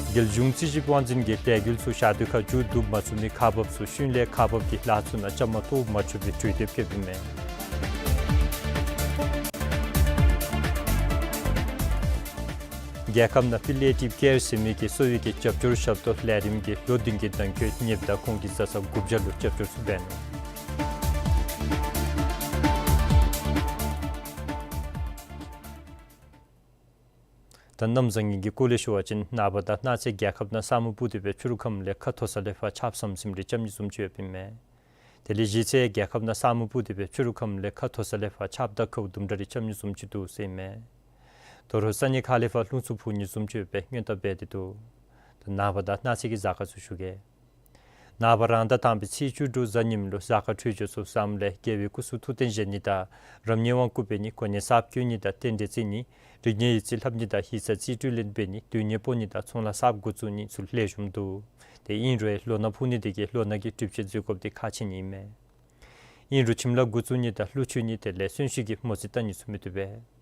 རྒྱལ་གཞུང་རྩིས་ཞིབ་དབང་འཛིན་གྱིས་ལས་འགུལ་ཚུ་ཞག་དུས་ཁར་མཇུག་བསྡུ་མ་ཚུགས་མི་ཁག་འབགཔ་ཚུ་ཤུལ་ལས་ཁག་འབག་གི་ལཱ་ཚུ་ནང་བཅའ་མར་གཏོགས་མ་ཆོག་པའི་གྲོས་འདེབས་བཀོདཔ་ཨིན་མས། རྒྱལ་ཁབ་ནང་པེ་ལི་ཡེ་ཊིབ་ཀེར་ཟེར་མི་གི་གསོ་བའི་གི་རྒྱབ་སྐྱོར་ཞབས་ཏོག་ལས་རིམ་གྱི་ལོ་བདུན་གྱི་ནང་འཁོད་ཉེ་བའི་ཟླ་ཁོང་གི་གཟའ་ཚང་དགུ་བརྒྱ་ལུ་རྒྱབ་སྐྱོར་ཚུ་འབད་ནུག། ད་གནམ་བཟང་ངན་གྱི་སྐོར་ལས་ཞུ་བ་ཅིན་ནངས་པ་དང་གནངས་ཚེ་རྒྱལ་ཁབ་ནང་ས་སྨུག་སྤུབས་ཏེ་སྦེ་ཕྱི་རུ་ཁམས་ལས་ཁ་མཐོ་ས་ལས་ཕར་ཆརཔ་ཟམ་ཟིམ་རེ་རྐྱབ་ནི་བཟུམ་ཅིག་ཡོདཔ་ཨིན་མས། དེ་ལས་གཞེས་ཚེ་རྒྱལ་ཁབ་ནང་ས་སྨུག་སྤུབས་ཏེ་སྦེ་ཕྱི་རུ་ཁམས་ལས་ཁ་མཐོ་ས་ལས་ཕར་ཆརཔ་དང་ཁཝ་དུམ་གྲ་རེ་རྐྱབ་ནི་བཟུམ་ཅིག་འདུག་ཟེར་ཨིན་མས། དོ་རུང་ས་གནས་ཁག་ལས་ཕར་རླུང་འཚུབ་འཕུ་ནི་བཟུམ་ཅིག་ཡོད་པའི་སྔོན་བརྡ་འབད་དེ་འདུག། ད་ནངས་པ་དང་གནངས་ཚེ་གི་གཟའ་སྐར་ཚུ་ཞུ་གེ། ནངས་པ་རང་ཟླ་དང་པའི་ཚེས་བཅུ་དྲུག་གཟའ་ཉིམ་ལུ་གཟའ་སྐར་འཕྲོད་སྦྱོར་ཚུ་བཟངམ་ལས་རྒྱལ་བའི་སྐུ་གསུང་ཐུགས་རྟེན་བཞེངས་ནི་དང་རབ་གནས་དབང་བསྐུར་འབད་ནི་གོ་གནས་གསརཔ་བསྐོ་ནི་དང་རྟེན་འབྲེལ་བརྩི་ནི་རིག་གནས་ཡིག་རྩིས་ལྷབ་ནི་དང་ཡིག་ཚང་རྩིས་སྤྲོད་ལེན་འབད་ནི་སྡོད་གནས་སྤོ་ནི་དང་ཚོང་ལཱ་གསརཔ་འགོ་བཙུགས་ནི་ཚུ་ལེགས་ཤོམ་འདུག། དེ་ཨིན་རུང་ལོ་ན་ཕུག་ནི་དེ་གིས་ལོ་ན་གི་སྒྲིབ་བྱེད་འཛུལ་དགོཔ་དེ་ཁག་ཆེ་ནི་ཨིན་མས། ཨིན་རུང་ཁྱིམ་ལཱ་འགོ་བཙུགས་ནི་དང་ཀླུ་མཆོད་ནི་དེ་ལས་གསོན་གཤིན་གྱི་མོ་རྩིས་བལྟ་ནི་ཚུ་མི་བཏུབ་པས།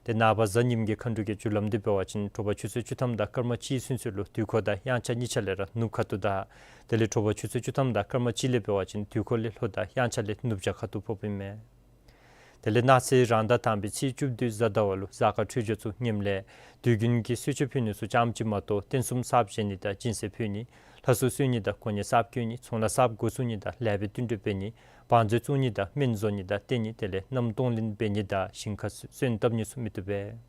དེ་ནངས་པ་གཟའ་ཉིམ་གྱི་མཁའ་འགྲོ་གི་རྒྱུ་ལམ་དེ་འབད་བ་ཅིན་དྲོ་པ་ཆུ་ཚོད་བཅུ་ཐམ་དང་སྐར་མ་གཅིག་ཚུན་ཚོད་ལུ་དུས་འཁོར་དང་དབྱངས་འཆར་གཉིས་ཆ་ལས་ར་ནུབ་ཁ་ཐུག་དང་དེ་ལས་དྲོ་པ་ཆུ་ཚོད་བཅུ་ཐམ་དང་སྐར་མ་གཅིག་ལས་འབད་བ་ཅིན་དུས་འཁོར་ལས་ལྷོ་དང་དབྱངས་འཆར་ལས་ནུབ་བྱང་ཁ་ཐུག་ཕོགཔ་ཨིན་མས། དེ་ལས་གནངས་ཚེ་རང་ཟླ་དང་པའི་ཚེས་བཅུ་བདུན་གཟའ་ཟླ་བ་ལུ་གཟའ་སྐར་འཕྲོད་སྦྱོར་ཚུ་ངནམ་ལས་དུས་རྒྱུན་གྱི་གསོལ་མཆོད་ཕུལ་ནི་ཚུ་ཙམ་ཅིག་མ་གཏོགས་རྟེན་གསུམ་གསརཔ་བཞེངས་ནི་དང་སྦྱིན་སྲེག་ཕུལ་ནི་ལྷ་གསོལ་གསོལ་ནི་དང་གོ་གནས་གསརཔ་བསྐོ་ནི་ཚོང་ལཱ་གསརཔ་འགོ་བཙུགས་ནི་དང་ལེགས་པའི་བསྟུན་གྲོས་འབད་ནི་བང་མཛོད་བཙུགས་ནི་དང་སྨན་བཟོ་ནི་དང་བསྟེན་ནི་དེ་ལས་མནའམ་གཏོང་ལེན་འབད་ནི་དང་ཞིང་ཁར་སོན་བཏབ་ནི་ཚུ་མི་བཏུབ་པས།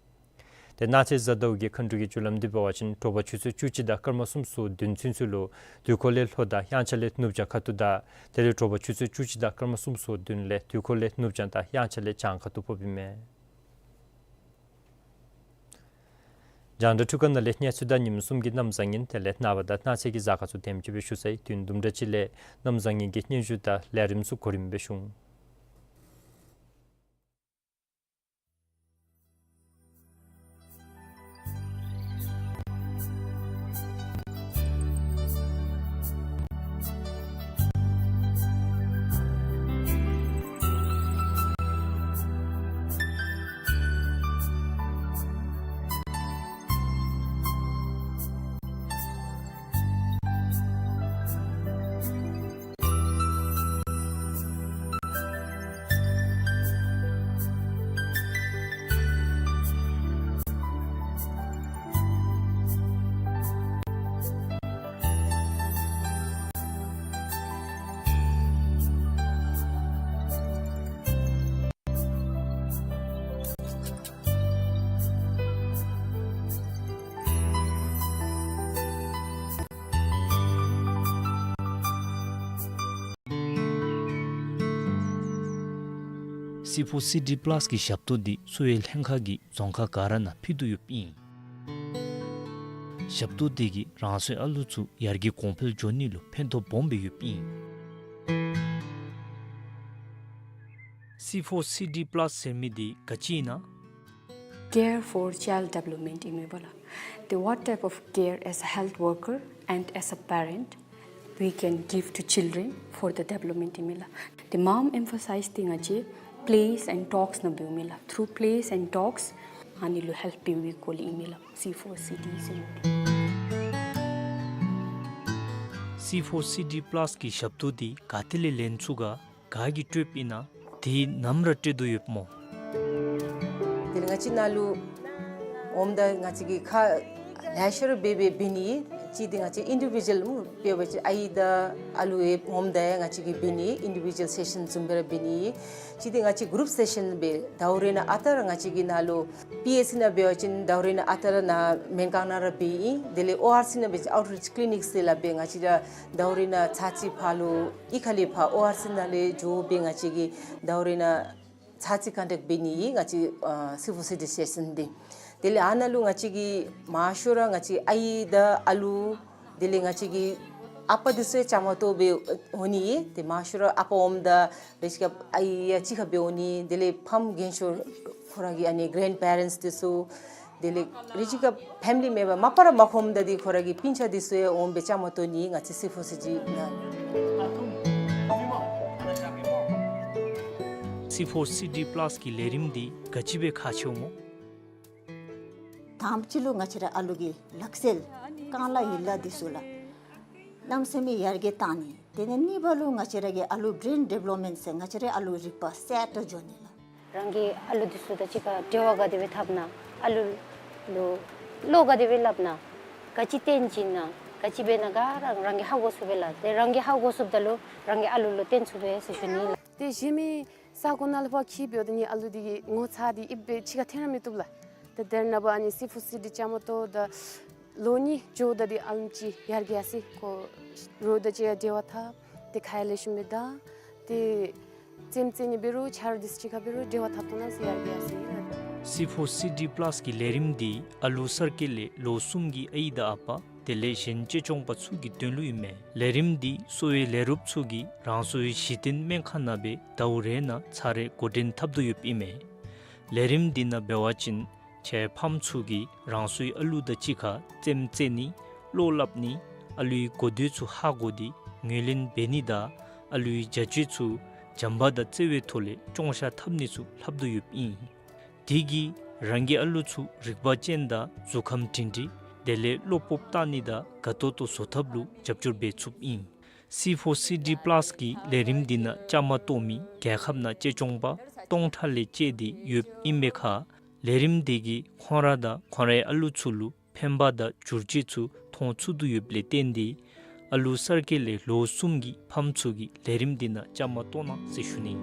དེ་གནངས་ཚེ་གཟའ་ཟླཝ་གི་མཁའ་འགྲོ་གི་རྒྱུ་ལམ་དེ་འབད་བ་ཅིན་དྲོ་པ་ཆུ་ཚོད་བཅུ་གཅིག་དང་སྐར་མ་སུམ་ཅུ་སོ་བདུན་ཚུན་ཚོད་ལུ་དུས་འཁོར་ལས་ལྷོ་དང་དབྱངས་འཆར་ལས་ནུབ་བྱང་ཁ་ཐུག་དང་དེ་ལས་དྲོ་པ་ཆུ་ཚོད་བཅུ་གཅིག་དང་སྐར་མ་སུམ་ཅུ་སོ་བདུན་ལས་དུས་འཁོར་ལས་ནུབ་བྱང་དང་དབྱངས་འཆར་ལས་བྱང་ཁ་ཐུག་ཕོགཔ་ཨིན་མས། རྒྱང་བསྒྲགས་འཕྲུལ་ཁང་ནང་ལས་གནས་ཚུལ་དང་ཉིནམ་གསུམ་གྱི་གནམ་བཟང་ངན་དེ་ལས་ནངས་པ་དང་གནངས་ཚེ་གི་གཟའ་སྐར་ཚུ་དེམ་ཅིག་སྦེ་ཞུ་ཚར་ཡི། དུས་ཡུན་དུམ་གྲ་ཅིག་ལས་གནམ་བཟང་ངན་གྱི་སྙན་ཞུ་དང་ལས་རིམ་ཚུ་གོ་རིམ་སྦེ་ཞུ་འོང་། སི་ཕོར་སི་ཌི་པ་ལཱས་ཀྱི་ཞབས་ཏོག་འདི་གསོ་བའི་ལྷན་ཁག་གིས་རྫོང་ཁག་ག་ར་ནང་ཕུལ་དོ་ཡོདཔ་ཨིན། ཞབས་ཏོག་འདི་གིས་རང་སོའི་ཨ་ལུ་ཚུ་ཡར་རྒྱས་གོང་འཕེལ་འགྱོ་ནི་ལུ་ཕན་ཐོགས་སྦོམ་སྦེ་ཡོདཔ་ཨིན། སི་ཕོར་སི་ཌི་པ་ལཱས་ཟེར་མི་འདི་ག་ཅི་ཨིན་ན། Care for child development ཨིན་མས་པ་ལགས། ཏེ་what type of care as a health worker and as a parent we can give to children for the development ཨིན་མས་ལགས། ཏེ་མངམ་ཨེམ་ཕ་སའིཛ་འདི་ང་བཅས་plays and talks ནང་འབདཝ་མས་ལགས། Through plays and talks ཨ་ནི་ལུ་ཧེལཔ་འབད་བའི་སྐོར་ལས་ཨིན་མས་ལགས། སི་ཕོར་སི་ཌི་ཟེར་མི་འདི། སི་ཕོར་སི་ཌི་པ་ལཱས་ཀྱི་ཞབས་ཏོག་འདི་ག་ཏེ་ལས་ལེན་ཚུགས་ག་ག་གིས་སྤྲོདཔ་ཨིན་ན། དེ་ནམ་ར་སྤྲོད་དོ་ཡོདཔ་སྨོ། དེ་ལས་ང་བཅས་ནཱ་ལུ་འོངམ་ད་ང་བཅས་ཀྱིས་ཁག་ལེ་ཤ་ར་འབད་འབད་འབད་ནི། གཅིག་འདི་ང་བཅས་ཨིན་ཌི་བི་ཇུ་ཝལ་སྨོ། དཔེར་ན་ཨའི་དང་ཨ་ལུ་ཡང་འོངམ་ད་ཡང་ང་བཅས་ཀྱིས་འབད་ནི། ཨིན་ཌི་བི་ཇུ་ཝལ་སེ་ཤཱན་བཟུམ་སྦེ་ར་འབད་ནི། གཅིག་འདི་ང་བཅས་གུ་རུབ་སེ་ཤཱན་སྦེ་ཟླཝ་རེ་ནང་ཨ་རྟག་ར་ང་བཅས་ཀྱིས་ནཱ་ལུ་པི་ཨེཆ་སི་ནང་འབད་བ་ཅིན་ཟླཝ་རེ་ནང་ཨ་རྟག་ར་ནཱ་སྨན་ཁང་ནང་ར་འབད་ཨིན། དེ་ལས་ཨོ་ཨར་སི་ནང་འབད་བ་ཅིན་ཨའུཊ་རིཆ་ཀི་ལི་ནིཀ་ཟེར་སླབ་སྦེ་ང་བཅས་ར་ཟླཝ་རེ་ནང་ཚར་གཅིག་ཕར་ལུ་གཡུས་ཁ་ལས་ཕར་ཨོ་ཨར་སི་ནང་ལས་འགྱོ་སྦེ་ང་བཅས་ཀྱིས་ཟླཝ་རེ་ནང་ཚར་གཅིག་ཀོན་ཊེཀཊ་འབད་ནི་ཨིན་ང་བཅས་ཨ་སི་ཕོར་སི་ཌི་སེ་ཤཱན་འདི། དེ་ལས་ཨ་ནཱ་ལུ་ང་བཅས་ཀྱིས་མང་ཤོས་ར་ང་བཅས་ཨའི་དང་ཨ་ལུ་དེ་ལས་ང་བཅས་ཀྱི་ཨ་པ་འདི་ཚུ་ཡང་བཅའ་མར་གཏོགས་སྦེ་འོང་ནི། ཏེ་མང་ཤོས་ར་ཨ་པ་འོངམ་ད་རེ་ཅིག་ཁར་ཨའི་ཡང་གཅིག་ཁར་སྦེ་འོང་ནི། དེ་ལས་ཕམ་རྒན་ཤོས་ཁོ་ར་གི་ཨ་ནི་གེ་རེནཌ་པེ་རེནཊསི་འདི་ཚུ་དེ་ལས་རེ་ཅིག་ཁར་ཕེ་མི་ལི་མེམ་བར་མ་པ་ར་མ་ཁོམ་ད་འདི་ཁོ་ར་གི་སྤུན་ཆ་འདི་ཚུ་ཡང་འོང་སྦེ་བཅའ་མར་གཏོགས་ནི་ང་བཅས་སི་ཕོར་སི་ཌི་ནང་། སི་ཕོར་སི་ཌི་པ་ལཱས་ཀྱི་ལས་རིམ་འདི་ག་ཅི་སྦེ་ཁག་ཆེཝ་སྨོ། དང་པ་ཅིག་ལུ་ང་བཅས་ར་ཨ་ལུ་གི་ལག་རྩལ་རྐང་ལག་ཡན་ལག་འདི་ཚུ་ལགས། གནམ་མེད་ས་མེད་ཡར་རྒྱས་བཏང་ནི། དེ་ལས་གཉིས་པ་ལུ་ང་བཅས་ར་གི་ཨ་ལུ་བེརེན་ཌི་བེ་ལོབ་མེནཊ་ཟེར་ང་བཅས་རའི་ཨ་ལུ་རིག་པ་གསལ་ཏོག་ཏོ་འགྱོ་ནི་ལགས། རང་གི་ཨ་ལུ་འདི་ཚུ་དང་གཅིག་ཁར་འབྲེལ་བ་ག་དེ་སྦེ་འཐབ་ན། ཨ་ལུ་ལུ་ བློ་ག་དེ་སྦེ་སླབ་ན་ག་ཅི་བསྟན་ཅི་ན་ག་ཅི་འབད་ན་ག་ར་རང་གིས་ཧ་གོ་ཚུགས་པས་ལགས། ཏེ་རང་གིས་ཧ་གོ་ཚུགསཔ་ད་ལུ་རང་གི་ཨ་ལུ་ལུ་བསྟན་ཚུགས་པས་ཟེར་ཞུ་ནི་ལགས། ཏེ་གཞན་མི་ས་གོ་ནང་ལུ་ཕར་འཁྱིད་འབདཝ་ད་ནི་ཨ་ལུ་འདི་གི་ངོ་ཚ་འདི་ཨིབ་སྦེ་ཕྱི་ཁར་འཐོན་ར་མི་བཏུབ་ལགས། ཏེ་དེ་ནངས་པ་ཨ་ནི་སི་ཕོར་སི་ཌི་བཅའ་མར་གཏོགས་ད་ལོ་གཉིས་འགྱོཝ་ད་འདི་ཨ་ལུ་ཅིག་ཡར་རྒྱས་ཡར་སོ་ཡི། ཁོ་རོགས་དང་གཅིག་ཁར་འབྲེལ་བ་འཐབ། ཏེ་ཁ་ཡ་ལེགས་ཤོམ་སྦེ་བདའ། ཏེ་རྩེདམོ་རྩེ་ནི་འབད་རུང་ཆ་རོགས་དང་གཅིག་ཁར་འབད་རུང་འབྲེལ་བ་འཐབ་བཏུབ་གནང་ཟེར་ཡར་རྒྱས་ཡར་སོ་ཡི་ལགས། སི་ཕོར་སི་ཌི་པ་ལཱསི་གི་ལས་རིམ་འདི་ཨ་ལུ་གསར་སྐྱེས་ལས་ལོ་གསུམ་གྱི་ཨའི་དང་ཨ་པ་དེ་ལས་གཞན་གཅེས་སྐྱོང་པ་ཚུ་གི་དོན་ལུ་ཨིན་མས། ལས་རིམ་འདི་གསོ་བའི་ལས་རོགསཔ་ཚུ་གིས་རང་སོའི་གཞི་རྟེན་སྨན་ཁང་ནང་སྦེ་ཟླཝ་རེ་ནང་ཚར་རེ་འགོ་འདྲེན་འཐབ་དོ་ཡོདཔ་ཨིན་མས། ལས་རིམ་འདི་ནང་འབད་བ་ཅིན་ཁྱེད་ཕམ་ཚུ་གིས་རང་སོའི་ཨ་ལུ་དང་གཅིག་ཁར་རྩེདམོ་རྩེ་ནི་བློ་སླབ་ནི་ཨ་ལུའི་གོ་དོན་ཚུ་ཧ་གོ་སྟེ་ངོས་ལེན་འབད་ནི་དང་ཨ་ལུའི་བྱ་སྤྱོད་ཚུ་བྱམས་པ་དང་བརྩེ་བའི་ཐོག་ལས་སྐྱོང་བཤལ་འཐབ་ནི་ཚུ་ལྷབ་དོ་ཡོདཔ་ཨིན། དེ་གིས་རང་གི་ཨ་ལུ་ཚུ་རིག་པ་ཅན་དང་གཟུགས་ཁམས་སྒྲིང་སྒྲིང་དེ་ལས་བློ་སྤོབས་བཏང་ནི་དང་དགའ་ཏོག་ཏོ་བཟོ་ཐབས་ལུ་རྒྱབ་སྐྱོར་འབད་ཚུགསཔ་ཨིན། སི་ཕོར་སི་ཌི་པ་ལཱསི་གི་ལས་རིམ་འདི་ནང་བཅའ་མར་གཏོགས་མི་རྒྱལ་ཁབ་ནང་གཅེས་སྐྱོང་པ་སྟོང་ཕྲག་ལས་བཅད་དེ་ཡོདཔ་ཨིན་པའི་ཁར་ལས་རིམ་འདི་གིས་ཁོང་ར་དང་ཁོང་རའི་ཨ་ལུ་ཚུ་ལུ་ཕན་པ་དང་བསྒྱུར་བཅོས་ཚུ་མཐོང་ཚུགས་དོ་ཡོདཔ་ལས་བརྟེན་ཏེ་ཨ་ལུ་གསར་སྐྱེས་ལས་ལོ་གསུམ་གྱི་ཕམ་ཚུ་གིས་ལས་རིམ་འདི་ནང་བཅའ་མར་གཏོགས་གནང་ཟེར་ཞུ་ནི།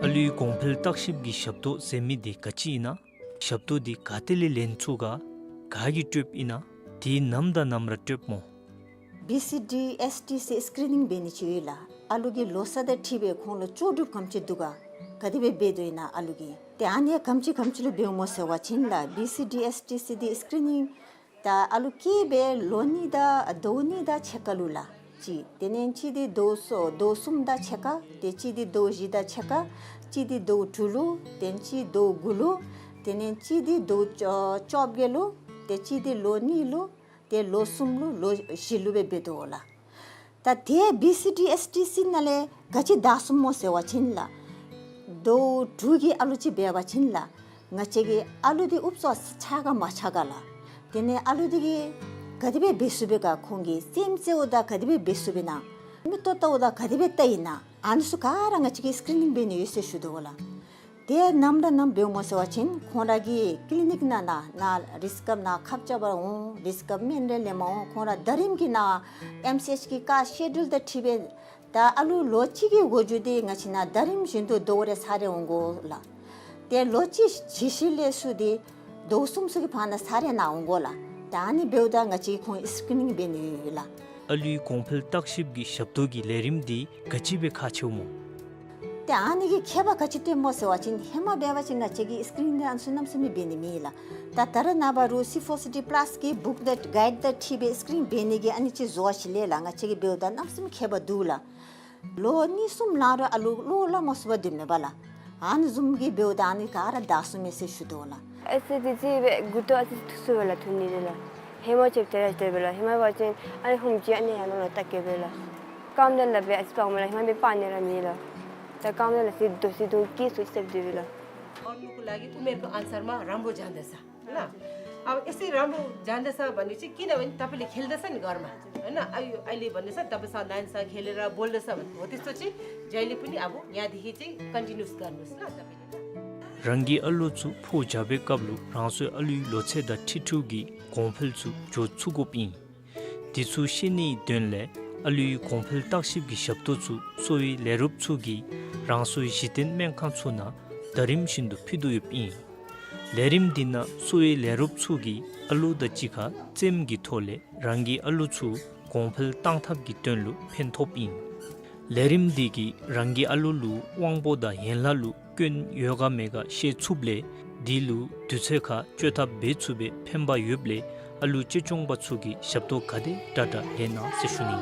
ཨ་ལུའི་གོང་འཕེལ་བརྟག་ཞིབ་ཀྱི་ཞབས་ཏོག་ཟེར་མི་འདི་ག་ཅི་ཨིན་ན། ཞབས་ཏོག་འདི་ག་ཏེ་ལས་ལེན་ཚུགས་ག། ག་གིས་སྤྲོདཔ་ཨིན་ན། དེ་ནམ་དང་ནམ་ར་སྤྲོདཔ་སྨོ། བི་སི་ཌི་ཨེསི་ཊི་སི་སི་ཀི་རི་ནིང་འབད་ནི་ཅིག་ཡོད་ལགས། ཨ་ལུ་གི་ལོ་གསར་དང་འཁྲིལ་སྦེ་ཁོང་ལུ་ལྕོགས་གྲུབ་ག་དེམ་ཅིག་འདུག་ག། ག་དེ་སྦེ་འབད་དོ་ཨིན་ན་ཨ་ལུ་གིས། ཏེ་ཨ་ནི་ག་དེམ་ཅིག་ག་དེམ་ཅིག་ལུ་འབདཝ་སྨོ་ཟེར་བ་ཅིན་ལགས་བི་སི་ཌི་ཨེསི་ཊི་སི་འདི་སི་ཀི་རི་ནིང་ད་ཨ་ལུ་སྐྱེས་སྦེ་ལོ་གཉིས་དང་ཟླཝ་གཉིས་དང་ཕྱེད་ཀ་ལུ་ལགས། གཅིག། དེ་ལས་གཅིག་འདི་ཟླཝ་གསུམ་ཟླཝ་གསུམ་དང་ཕྱེད་ཀ། ཏེ་གཅིག་འདི་ཟླཝ་བཞི་དང་ཕྱེད་ཀ། གཅིག་འདི་ཟླཝ་དྲུག་ལུ། ཏེ་གཅིག་ཟླཝ་དགུ་ལུ། དེ་ལས་གཅིག་འདི་ཟླཝ་བཅོ་བཅོ་བརྒྱད་ལུ། ཏེ་གཅིག་འདི་ལོ་གཉིས་ལུ། ཏེ་ལོ་གསུམ་ལུ་ལོ་བཞི་ལུ་སྦེ་འབད་དོ་ལགས། ད་དེ་བི་སི་ཌི་ཨེསི་ཊི་སི་ནང་ལས་ག་ཅི་བདའ་ཚུགསཔ་སྨོ་ཟེར་བ་ཅིན་ལགས། ཟླཝ་དྲུག་གི་ཨ་ལུ་ཅིག་འབད་བ་ཅིན་ལགས། ང་བཅས་ཀྱི་ཨ་ལུ་འདི་ཨུབ་ཙམ་ཆགས་ག་མ་ཆགས་ག་ལགས། དེ་ལས་ཨ་ལུ་འདི་གིས་ག་དེ་སྦེ་འབད་ཚུགས་པས་ག། ཁོང་གིས་རྩེདམོ་རྩེཝ་ད་ག་དེ་སྦེ་འབད་ཚུགས་པས་ན། མིག་ཏོ་བལྟཝ་ད་ག་དེ་སྦེ་བལྟ་ཡི་ན། ཨ་ནི་ཚུ་ག་ར་ང་བཅས་ཀྱིས་སི་ཀི་རི་ནིང་འབད་ནི་ཡོད་ཟེར་ཞུ་དོ་ལགས། དེ་ནམ་ར་ནམ་འབདཝ་སྨོ་ཟེར་བ་ཅིན་ཁོང་ར་གི་ཀི་ལི་ནིཀ་ནང་ན་ན་རིས་སྐབས་ནང་ཁབ་རྐྱབ་པར་འོང་། རིས་སྐབས་སྨན་རེ་ལེནམ་འོང་། ཁོང་ར་ཟླ་རིམ་གྱི་ནང་ཨེམ་སི་ཨེཆ་གི་ཀ་སི་ཀེ་ཇུལ་དང་འཁྲིལ་སྦེ་ད་ཨ་ལུ་ལོ་གཅིག་གི་འགོ་འགྱོ་སྟེ་ང་བཅས་ནང་ཟླ་རིམ་བཞིན་དུ་ཟླཝ་རེ་ཚར་རེ་འོང་དགོ་ལགས། ཏེ་ལོ་གཅིག་བྱི་ཤི་ལས་ཚུར་ཏེ་ཟླཝ་གསུམ་ཚུ་གི་བར་ན་ཚར་རེ་ནང་འོང་དགོ་ལགས། ད་ཨ་ནི་འབདཝ་ད་ང་བཅས་ཁོང་སི་ཀི་རི་ནིང་འབད་ནི་ཡོད་ལགས། ཨ་ལུའི་གོང་འཕེལ་བརྟག་ཞིབ་ཀྱི་ཞབས་ཏོག་གི་ལས་རིམ་འདི་ག་ཅི་སྦེ་ཁག་ཆེཝ་སྨོ། ཏེ་ཨ་ནི་གི་ཁྱད་པར་ག་ཅི་སྟོནམ་སྨོ་ཟེར་བ་ཅིན་ཧེ་མ་འབད་བ་ཅིན་ང་བཅས་ཀྱིས་སི་ཀི་རི་ནིང་འདི་ཨ་ནི་ཚུ་གནམ་མེད་ས་མེད་འབད་ནི་མེད་ལགས། ད་ད་རེས་ནངས་པ་རུང་སི་ཕོར་སི་ཌི་པ་ལཱསི་གི་བུཀ་དང་གའིཌ་དང་འཁྲིལ་སྦེ་སི་ཀི་རི་ནིང་འབད་ནི་གི་ཨ་ནི་ཅིག་བཟོ་བ་ཅིག་ལས་ལགས། ང་བཅས་ཀྱིས་འབདཝ་ད་གནམ་མེད་ས་མེད་ཁྱད་པར་འདུག་ལགས། ལོ་གཉིས་གསུམ་ལང་རུང་ཨ་ལུ་བློ་སླབ་མ་ཚུགས་པར་སྡོདཔ་མས་པ་ལགས། ཨ་ནི་བཟུམ་གྱི་འབདཝ་ད་ཨ་ནི་ག་ར་བདའ་ཚུགས་མས་ཟེར་ཞུ་དོ་ལགས། ཨེ་སི་ཌི་ཅིག་སྦེ་མགུ་ཏོ་ཨ་ཙི་ཐུག་སོང་པས་ལགས། ཐུག་ནི་དེ་ལགས། ཧེ་མ་ཅིག་དེ་ར་དེ་སྦེ་ལགས། ཧེ་མ་འབད་བ་ཅིན་ཨ་ནི་ཧུམ་ཅིག་ཨ་ནི་ཡར་ལོང་ལོང་བལྟ་གེ་སྦེ་ལགས། རྐངམ་དེ་ལག་པས་ཨ་ཙི་སྤརཝ་མས་ལགས། ཧེ་མ་འབད་སྤར་ནི་ར་མེད་ལགས། ད་རྐངམ་དེ་ལག་ཅིག་རྡོ་ཅིག་རྡོ་སྐྱེས་སོང་ཟེར་སྡོདཔ་ལགས། और उनको लागि उमेरको अनुसारमा राम्रो जाँदछ। होइन? अब यसै राम्रो जाँदछ भनेपछि किनभने तपाईँले खेल्दछ नि घरमा, होइन? अहिले, अहिले भन्दैछ तपाईँ स-, नानीसँग खेलेर बोल्दछ भने, हो त्यस्तो चाहिँ जहिले पनि अब यहाँदेखि चाहिँ कन्टिन्युस गर्नुहोस् ल तपाईँले ल। རང་གི་ཨ་ལུ་ཚུ་ཕོ་རྒྱས་པའི་སྐབས་ལུ་རང་སོའི་ཨ་ལུའི་ལོ་ཚད་དང་འཁྲིལ་འཁྲིལཝ་གི་གོང་འཕེལ་ཚུ་འགྱོ་ཚུགས་དགོཔ་ཨིན། དེ་ཚུ་ཤེས་ནིའི་དོན་ལས་ཨ་ལུའི་གོང་འཕེལ་བརྟག་ཞིབ་ཀྱི་ཞབས་ཏོག་ཚུ་གསོ་བའི་ལས་རོགསཔ་ཚུ་གིས་རང་སོའི་གཞི་རྟེན་སྨན་ཁང་ཚུ་ནང་ཟླ་རིམ་བཞིན་དུ་ཕུལ་དོ་ཡོདཔ་ཨིན། ལས་རིམ་འདི་ནང་གསོ་བའི་ལས་རོགསཔ་ཚུ་གིས་ཨ་ལུ་དང་གཅིག་ཁར་རྩེདམོ་གི་ཐོག་ལས་རང་གི་ཨ་ལུ་ཚུ་གོང་འཕེལ་གཏང་ཐབས་ཀྱི་དོན་ལུ་ཕན་ཐོགསཔ་ཨིན། ལས་རིམ་འདི་གིས་རང་གི་ཨ་ལུ་ལུ་དབང་པོ་དང་ཡན་ལག་ལུ་སྐྱོན་ཡོད་ག་མེད་ག་ཤེས་ཚུགསཔ་ལས་འདི་ལུ་དུས་ཚོད་ཁར་བཅོས་ཐབས་འབད་ཚུགས་པའི་ཕན་པ་ཡོདཔ་ལས་ཨ་ལུ་གཅེས་སྐྱོང་པ་ཚུ་གིས་ཞབས་ཏོག་ག་དེ་དྲག་དྲག་ལེན་གནང་ཟེར་ཞུ་ནི།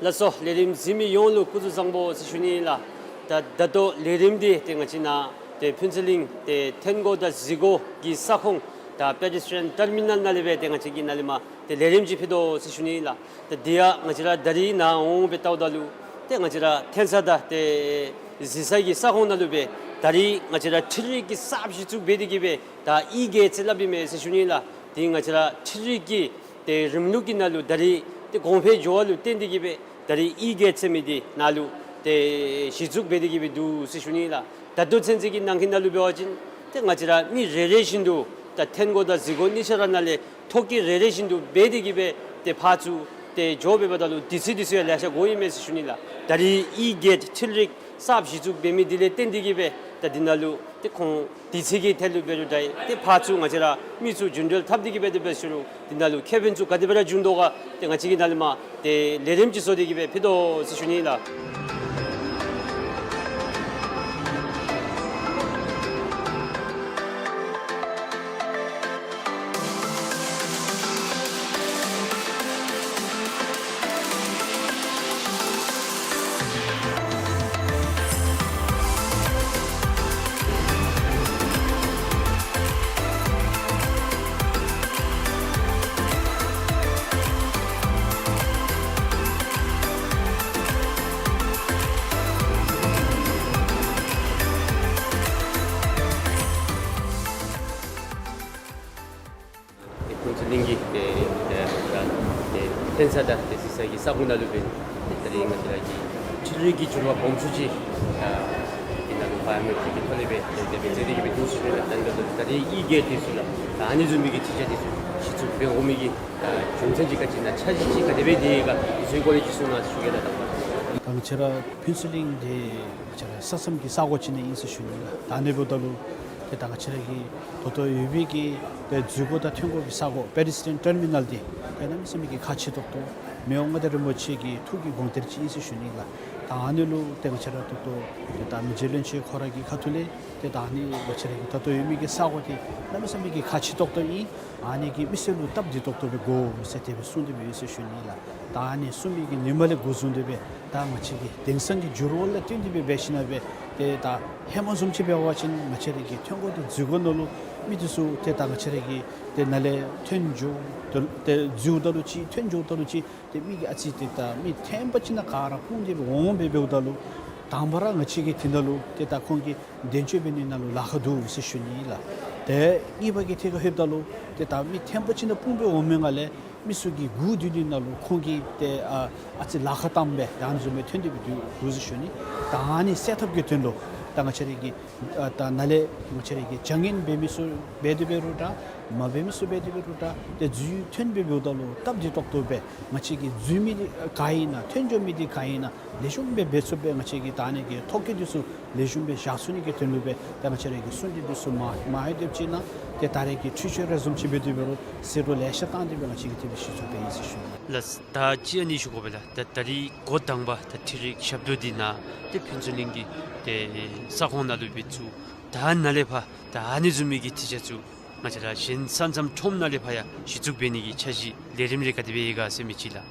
ལགས་སོ། ལས་རིམ་གཟིགས་མི་ཡོངས་ལུ་སྐུ་གཟུགས་བཟང་པོ་ཟེར་ཞུ་ནི་ལགས། ད་ད་ལྟོ་ལས་རིམ་འདི་ཏེ་ང་བཅས་ནཱ་ཏེ་ཕུན་ཚོགས་གླིང་ཏེ་ཐོན་སྒོ་དང་འཛུལ་སྒོ་གི་ས་ཁོངས་ད་པེ་ཌེ་སི་ཊི་རི་ཡཱན་ཊར་མི་ནཱལ་ནང་ལས་སྦེ་ཏེ་ང་བཅས་ཀྱིས་ནཱ་ལས་མར་ཏེ་ལས་རིམ་ཅིག་ཕུལ་དོ་ཟེར་ཞུ་ནི་ལགས། ཏེ་དེ་ཡང་ང་བཅས་ར་ད་རིས་ནཱ་འོང་སྦེ་བལྟཝ་ད་ལུ་ཏེ་ང་བཅས་ར་ཐོན་ས་དང་ཏེ་འཛུལ་ས་གི་ས་ཁོངས་ནང་ལུ་སྦེ་ད་རིས་ང་བཅས་ར་འཕྲུལ་རིག་གི་གསརཔ་གཞི་བཙུགས་འབད་དེ་གིས་སྦེ་ད་ཨི་གེཊ་ཟེར་སླབ་ཨིན་མས་ཟེར་ཞུ་ནི་ལགས། ཏེ་ང་བཅས་ར་འཕྲུལ་རིག་གི་ཏེ་རིམ་ལུགས་ཀྱི་ནང་ལུ་ད་རིས་ཏེ་གོང་འཕེལ་འགྱོ་བ་ལུ་བརྟེན་ཏེ་གིས་སྦེ་ད་རིས་ཨི་གེཊ་ཟེར་མི་འདི་ནཱ་ལུ་ཏེ་གཞི་བཙུགས་འབད་དེ་གིས་སྦེ་འདུག་ཟེར་ཞུ་ནི་ལགས། ད་ལྟོ་ཚུན་ཚོད་ཀྱི་ནང་གི་ནང་ལུ་འབད་བ་ཅིན་ཏེ་ང་བཅས་ར་མི་རེ་རེ་བཞིན་དུ་ད་ཐོན་སྒོ་དང་འཛུལ་སྒོ་གཉིས་ཆ་ར་ནང་ལས་ཐོ་བཀོད་རེ་རེ་བཞིན་དུ་འབད་དེ་གིས་སྦེ་ཏེ་ཕར་ཚུར་ཏེ་འགྱོ་འབདཝ་ད་ལུ་དུས་ཚོད་འདི་ཚུ་ཡང་ལེ་ཤ་འགོརཝ་ཨིན་མས་ཟེར་ཞུ་ནི་ལགས། ད་རིས་ཨི་གེཊ་འཕྲུལ་རིག་གསརཔ་གཞི་བཙུགས་འབད་མི་འདི་ལས་བརྟེན་ཏེ་གིས་སྦེ་ད་འདི་ནང་ལུ་ཏེ་ཁོང་དུས་ཚོད་ཀྱི་ཐད་ལུ་འབད་རུང་ད་ཏེ་ཕར་ཚུར་ང་བཅས་ར་མི་ཚུ་རྒྱུན་འགྲུལ་འཐབ་སྟེ་གིས་སྦེ་དེ་སྦེ་ཞུ་རུང་འདི་ནང་ལུ་ཁེ་ཕན་ཚུ་ག་དེ་སྦེ་ར་འབྱུང་དོ་ག་ཏེ་ང་བཅས་ཀྱིས་ནཱ་ལས་མར་ཏེ་ལས་རིམ་ཅིག་བཟོ་སྟེ་གིས་སྦེ་ཕུལ་དོ་ཟེར་ཞུ་ནི་ལགས། ཏེ་ཕུན་ཚོགས་གླིང་གི་ཏེ་ཏེ་ཏེ་ཐོན་ས་དང་ཏེ་འཛུལ་ས་གི་ས་ཁོངས་ནང་ལུ་སྦེ་ཏེ་ད་རིས་ང་བཅས་ར་གི་འཕྲུལ་རིག་གི་འགྱུར་བ་སྦོམ་ཤོས་ཅིག་ཏེ་ནཱ་ལུ་བཱ་ཡོ་མེ་ཊིཀ་གི་ཐོག་ལས་སྦེ་ཏེ་དེ་སྦེ་མཛད་དེ་གིས་སྦེ་འདུག་ཟེར་ཞུ་ནི་ལགས། ད་ད་ད་རིས་ཨི་གེཊ་འདི་ཚུ་ལགས་ད་ཨ་ནི་བཟུམ་མའི་གི་ཐིག་ཆ་འདི་ཚུ་གཞི་བཙུགས་འབད་འོང་མི་གི་རྒྱུ་མཚན་ཅིག་ག་ཅི་ཨིན་ན་འཆར་གཞི་ཅིག་ག་དེ་སྦེ་དེ་ག་འདི་ཚུ་སྐོར་ལས་ཅིག་གསུང་གནང་ཟེར་ཞུ་གེ་ལགས། ད་ང་བཅས་ར་ཕུན་ཚོགས་གླིང་འདི་ང་བཅས་ར་ས་མཚམས་ཀྱི་ས་གོ་ཅིག་ནང་ཨིན་ཟེར་ཞུ་ནི་ལགས། ད་ཨ་ནི་འབདཝ་ད་ལུ་ཏེ་ད་ང་བཅས་ར་གི་ད་ལྟོ་ཡོད་པའི་གི་ཏེ་འཛུལ་སྒོ་དང་ཐོན་སྒོ་གི་ས་གོ་པེ་ཌེ་སི་ཊི་རི་ཡཱན་ཊར་མི་ནཱལ་འདི་ཏེ་གནམ་མེད་ས་མེད་ཀྱི་ཁག་ཆེ་ཏོག་ཏོ་མི་དབང་མངའ་བདག་རིན་པོ་ཆེ་གི་ཐུགས་ཀྱི་དགོངས་གཏེར་ཅིག་ཨིན་ཟེར་ཞུ་ནི་ལགས། ད་ཨ་ནི་ལུ་ཏེ་ང་བཅས་ར་ད་ལྟོ་ཏེ་ད་མི་རྗེ་བློན་ཆེན་ཁོ་ར་གི་ཁ་ཐུག་ལས་ཏེ་ད་ཨ་ནི་ང་བཅས་ར་གི་ད་ལྟོ་ཡོད་མི་གི་ས་གོ་འདི་གནམ་མེད་ས་མེད་ཀྱི་ཁག་ཆེ་ཏོག་ཏོ་ཨིན། ཨ་ནི་གི་མི་སེར་ལུ་སྟབས་བདེ་ཏོག་ཏོ་སྦེ་དགོ་ཟེར་དེ་སྦེ་གསུངས་ཏེ་སྦེ་ཡོད་ཟེར་ཞུ་ནི་ལགས། ད་ཨ་ནི་གསུངས་མི་གི་ཉིནམ་ལས་འགོ་བཟུང་སྟེ་སྦེ་ད་ང་བཅས་ཀྱི་དེང་སང་གི་འགྱུར་བ་ལུ་བསྟུན་ཏེ་སྦེ་འབད་ཞིནམ་ལས་སྦེ་ཏེ་ད་ཧེ་མ་བཟུམ་ཅིག་འབད་བ་ཅིན་ང་བཅས་ར་གི་ཐོན་སྒོ་དང་འཛུལ་སྒོ་ནང་ལུ་མི་འདི་ཚུ་ཏེ་ད་ང་བཅས་ར་གི་ཏེ་ནཱ་ལས་ཐོན་འགྱོ་ད་ཏེ་འཛུལཝ་ད་ལུ་ཅིག་ཐོན་འགྱོཝ་ད་ལུ་ཅིག་ཏེ་མི་གིས་ཨ་ཙི་ཏེ་ད་མི་ཐེམ་པ་ཅིག་ནང་ག་ར་སྤུངས་ཏེ་སྦེ་འོང་སྦེ་འབདཝ་ད་ལུ་དང་པ་ར་ང་བཅས་ཀྱིས་དེ་ནང་ལུ་ཏེ་ད་ཁོང་གི་གདན་གཅོད་འབད་ནི་ནང་ལུ་ལཱ་ཁག་འདུག་ཟེར་ཞུ་ནི་ལགས། ཏེ་གཉིས་པ་གི་ཐད་ཁར་ལྷོདཔ་ད་ལུ་ཏེ་ད་མི་ཐེམ་པ་ཅིག་ནང་སྤུངས་སྦེ་འོང་མི་ནང་ལས་མི་ཚུ་གིས་སྒུག་སྡོད་ནི་ནང་ལུ་ཁོང་གིས་ཏེ་ཨ་ཨ་ཙི་ལཱ་ཁག་བཏངམ་སྦེ་ད་ཨ་ནི་བཟུམ་སྦེ་ཐོན་ཏེ་སྦེ་འདུག་འདུག་ཟེར་ཞུ་ནི། ད་ཨ་ནི་སེལ་ཐབས་ཀྱི་དོན་ལུ་ད་ང་བཅས་ར་གི་ཨ་ད་ནཱ་ལས་ང་བཅས་ར་གི་བྱ་ངན་འབད་མི་ཚུ་འབད་དེ་འབད་རུང་འདྲ་མ་འབད་མི་ཚུ་འབད་དེ་འབད་རུང་འདྲ་ཏེ་འཛུལ་ཐོན་སྦེ་འབདཝ་ད་ལུ་སྟབས་བདེ་ཏོག་ཏོ་སྦེ་ང་བཅས་ཀྱི་འཛུལ་མི་འདི་ག་ཨིན་ན་ཐོན་འགྱོ་མི་འདི་ག་ཨིན་ན་ལེགས་ཤོམ་སྦེ་འབད་ཚུགསཔ་སྦེ་ང་བཅས་ཀྱིས་ད་ཨ་ནི་གི་ཐོ་བཀོད་འདི་ཚུ་ལེགས་ཤོམ་སྦེ་བཞག་ཚུགས་ནི་གི་དོན་ལུ་སྦེ་ད་ང་བཅས་ར་གིས་གསུང་སྟེ་འདི་ཚུ་མ་མ་ཡོད་དེ་ཅིག་ནང་ཏེ་ད་རེས་ཀྱི་འཕྲུལ་ཆས་རེ་བཟུམ་ཅིག་འབད་དེ་འབད་རུང་ཟད་འགྲོ་ལེ་ཤ་བཏང་སྟེ་སྦེ་ང་བཅས་ཀྱིས་དེ་སྦེ་ཞུ་ཚུགས་པའི་ཨིན་ཟེར་ཞུ་ནི། ལགས། ད་ཅི་ཨ་ནི་ཞུ་དགོ་པས་ལགས། ད་ད་རིས་འགོ་དང་པ་ད་འཕྲུལ་རིག་ཞབས་ཏོག་འདི་ནཱ་ཏེ་ཕུན་ཚོགས་གླིང་གི་ཏེ་ས་ཁོངས་ནང་ལུ་སྦེ་བཙུགས། ད་ནཱ་ལས་ཕར་ད་ཨ་ནི་བཟུམ་མའི་གི་ཐིག་ཆ་ཚུ་ང་བཅས་ར་གཞན་ས་མཚམས་ཁྲོམ་ནང་ལས་ཕར་ཡང་གཞི་བཙུགས་འབད་ནི་གི་འཆར་གཞི་ལས་རིམ་རེ་ག་དེ་སྦེ་ཡོད་ག་ཟེར་མི་ཅིག་ལགས།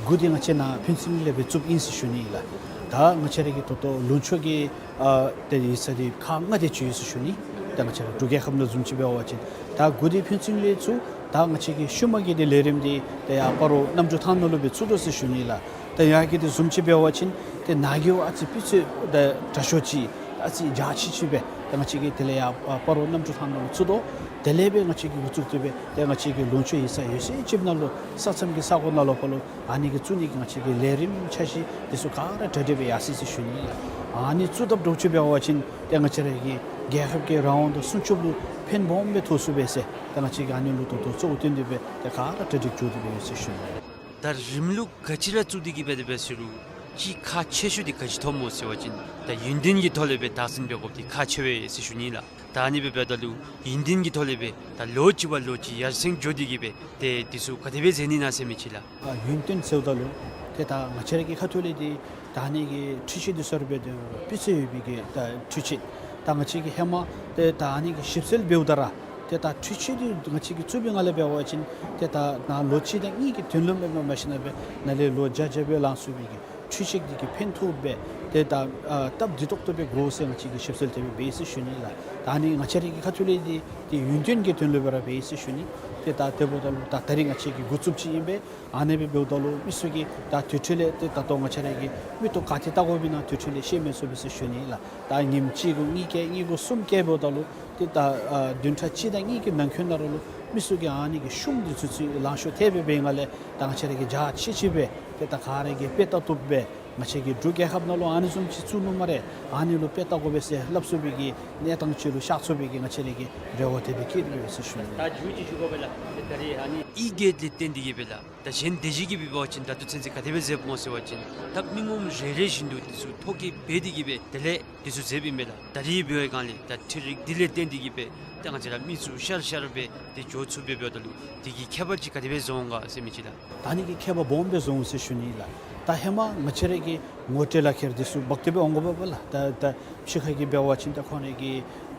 འགོ་འདི་ང་བཅས་ནཱ་ཕུན་ཚོགས་གླིང་ལས་སྦེ་བཙུགསཔ་ཨིན་ཟེར་ཞུ་ནི་ཨིན་ལགས། ད་ང་བཅས་ར་གི་ད་ལྟོ་ལུང་ཕྱོགས་ཀྱི་ཨ་ཏེ་ཡིག་ཚང་འདི་ཁག་ལྔ་དེ་ཅིག་ཡོད་ཟེར་ཞུ་ནི། ད་ང་བཅས་ར་འབྲུག་རྒྱལ་ཁབ་ནང་བཟུམ་ཅིག་འབད་བ་ཅིན་ད་འགོ་འདི་ཕུན་ཚོགས་གླིང་ལས་བཙུགས། ད་ང་བཅས་ཀྱི་ཤུལ་མ་གི་འདི་ལས་རིམ་འདི་ཏེ་ཡར་སྤ་རོ་གནམ་གྲུ་ཐང་ནང་ལུ་སྦེ་བཙུགས་དོ་ཟེར་ཞུ་ནི་ཨིན་ལགས། ད་ཡར་གི་འདི་བཟུམ་ཅིག་འབད་བ་ཅིན་ཏེ་ནཱ་གི་ཨ་ཙི་སྤུས་ཚད་ད་དྲག་ཤོས་ཅིག་ཨ་ཙི་རྒྱ་ཆེ་ཅིག་སྦེ་ད་ང་བཅས་ཀྱིས་དེ་ལས་ཡར་ཨ་སྤ་རོ་གནམ་གྲུ་ཐང་ནང་ལུ་བཙུགས་དོ། དེ་ལས་སྦེ་ང་བཅས་ཀྱིས་འགོ་བཙུགས་ཏེ་སྦེ་ཏེ་ང་བཅས་ཀྱི་ལུང་ཕྱོགས་ཡིག་ཚང་ཡོད་ཚད་ཅིག་ནང་ལུ་ས་མཚམས་ཀྱི་ས་གོ་ནང་ལུ་ཕར་ལུ་ཨ་ནི་གི་བཙུགས་ནི་གི་ང་བཅས་ཀྱི་ལས་རིམ་འཆར་གཞི་འདི་ཚུ་ག་ར་གྲ་སྒྲིག་སྦེ་ཡར་སོ་ཡི་ཟེར་ཞུ་ནི་ཨིན་ལགས། ཨ་ནི་བཙུགས་དཔ་འདྲཝ་ཅིག་འབད་བ་ཅིན་ཏེ་ང་བཅས་ར་གི་རྒྱལ་ཁབ་ཀྱི་རང་དབང་དང་སྲུང་སྐྱོབ་ལུ་ཕན་སྦོམ་སྦེ་ཐོགས་ཚུགས་པས་ཟེར་ཏེ་ང་བཅས་ཀྱིས་ཨ་ནི་ལུ་ད་ལྟོ་གཙོ་བོ་བཏོན་ཏེ་སྦེ་ཏེ་ག་ར་གྲ་སྒྲིག་འགྱོ་སྟེ་སྦེ་ཡོད་ཟེར་ཞུ་ནི་ཨིན་ལགས། ད་རིམ་ལུགས་ག་ཅི་ར་བཙུགས་ཏེ་གི་སྦེ་དེ་སྦེ་ཟེར་རུང་ཅིག་ཁག་ཆེ་ཤོས་འདི་ག་ཅི་མཐོངམ་སྨོ་ཟེར་བ་ཅིན་ད་ཡུན་བརྟན་གྱི་ཐོག་ལས་སྦེ་བདག་འཛིན་འབད་དགོཔ་འདི་ཁག་ཆེ་བས་ཟེར་ཞུ་ནི་ཨིན་ལགས། ད་ཨ་ནི་སྦེ་འབདཝ་ད་ལུ་ཡུན་བརྟན་གྱི་ཐོག་ལས་སྦེ་ད་ལོ་གཅིག་བ་ལོ་གཅིག་ཡར་སེང་འགྱོ་སྟེ་གི་སྦེ་ཏེ་འདི་ཚུ་ག་དེ་སྦེ་མཛད་ནི་ཨིན་ན་ཟེར་མི་ཅིག་ལགས། ཨ་ཡུན་བརྟན་ཟེརཝ་ད་ལུ་ཏེ་ད་ང་བཅས་ར་གི་ཁ་ཐུག་ལས་འདི་ད་ཨ་ནི་གི་འཕྲུལ་ཆས་འདི་ཚུ་ར་འབད་དེ་སྤུས་ཚད་ཡོད་པའི་གི་ད་འཕྲུལ་ཆས་ད་ང་བཅས་ཀྱིས་ཧེ་མ་ཏེ་ད་ཨ་ནི་གི་ཞིབ་འཚོལ་འབདཝ་ད་ར་ ཏེ་ད་འཕྲུལ་ཆས་འདི་ང་བཅས་ཀྱིས་བཙུགས་པའི་སྒང་ལས་འབད་བ་ཅིན་ཏེ་ད་ནཱ་ལོ་གཅིག་དང་གཉིས་ཀྱི་དོན་ལུ་མེན་པར་མ་གཞི་ན་སྦེ་ནཱ་ལས་ལོ་བརྒྱ་བརྒྱ་སྦེ་ལང་ཚུགས་པའི་གི་འཕྲུལ་ཆས་འདི་གིས་ཕན་ཐོགས་སྦེ་ཏེ་ད་ཨ་སྟབས་བདེ་ཏོག་ཏོ་སྦེ་དགོ་ཟེར་ང་བཅས་ཀྱིས་ཞིབ་འཚོལ་དེ་སྦེ་འབད་ཡི་ཟེར་ཞུ་ནི་ལགས། ད་ཨ་ནི་ང་བཅས་རའི་གི་ཁ་ཐུག་ལས་འདི་ཏེ་ཡུན་བརྟན་གྱི་དོན་ལུ་སྦེ་ར་འབད་ཡི་ཟེར་ཞུ་ནི། ཏེ་ད་དེ་འབདཝ་ད་ལུ་ད་ད་རིས་ང་བཅས་ཀྱིས་འགོ་བཙུགསཔ་ཅིག་ཨིན་པས། ཨ་ནི་སྦེ་འབདཝ་ད་ལུ་མི་ཚུ་གིས་ད་དུས་ཚོད་ལས་ཏེ་ད་ལྟོ་ང་བཅས་ར་གི་མིག་ཏོ་ག་ཏེ་བལྟ་དགོ་པས་ན་དུས་ཚོད་ལས་ཤེས་མི་ཚུགས་པས་ཟེར་ཞུ་ནི་ལགས། ད་ཉིནམ་གཅིག་གུ་གཉིས་བཀལ་གཉིས་གུ་གསུམ་བཀལ་འབདཝ་ད་ལུ་ཏེ་ད་ཨ་བདུན་ཕྲག་གཅིག་དང་གཉིས་ཀྱི་ནང་འཁོད་ནང་ར་ལུ་མི་ཚུ་གིས་ཨ་ནི་གི་ཤུགས་འདི་ཚུ་ཚུ་ལང་ཤོར་ཐལ་སྦེ་འབད་བའི་སྒང་ལས་ད་ང་བཅས་ར་གིས་རྒྱ་ཆེ་ཆེ་སྦེ་ཏེ་ད་ག་ར་གིས་དཔེ་བལྟ་བཏུབ་སྦེ་ང་བཅས་ཀྱི་འབྲུག་རྒྱལ་ཁབ་ནང་ལུ་ཨ་ནི་བཟུམ་ཅིག་བཙུགས་ནུག་སྨ་རེ། ཨ་ནི་ལུ་དཔེ་བལྟ་དགོ་པས་ཟེར་སླབ་ཚུགས་པའི་གི་གནས་སྟངས་ཅིག་ལུ་ཤར་ཚུགས་པའི་གི་ང་བཅས་ར་གི་རེ་བ་དེ་སྦེ་བསྐྱེད་དེ་ཡོད་ཟེར་ཞུ་ནི། ད་མཇུག་ཅིག་ཞུ་དགོ་པས་ལགས། ད་རིས་ཨ་ནི་ཨི་གེཊ་ལས་བརྟེན་ཏེ་གིས་སྦེ་ལགས། ད་གཞན་དེ་ཅིག་གིས་འབད་བ་ཅིན་ད་ལྟོ་ཚུན་ཚོད་ག་དེ་སྦེ་མཛདཔ་འོང་ཟེར་བ་ཅིན་ད་མི་ངོམ་རེ་རེ་བཞིན་དུ་འདི་ཚུ་ཐོ་བཀོད་འབད་དེ་གིས་སྦེ་དེ་ལས་འདི་ཚུ་མཛདཔ་ཨིན་པས་ལགས། ད་རིས་འབད་བའི་སྒང་ལས་ད་འཕྲུལ་རིག་འདི་ལས་བརྟེན་ཏེ་གིས་སྦེ་ད་ང་བཅས་ར་མི་ཚུ་ཤར་ཤར་སྦེ་ཏེ་འགྱོ་ཚུགསཔ་སྦེ་འབདཝ་ད་ལུ་དེ་གིས་ཁྱད་པར་ཅིག་ག་དེ་སྦེ་བཟོ་འོང་ག་ཟེར་མི་ཅིག་ལགས། ད་ཨ་ནི་གིས་ཁྱད་པར་སྦོམ་སྦེ་བཟོ་འོང་ཟེར་ཞུ་ནི་ལགས། ད་ཧེ་མ་ང་བཅས་ར་གི་ངོ་སྤྲོད་ལག་ཁྱེར་འདི་ཚུ་འབག་སྟེ་སྦེ་འོང་དགོ་པས་ལགས། ད་ད་ཕྱི་ཁ་གི་འབད་བ་ཅིན་ད་ཁོང་ར་གི་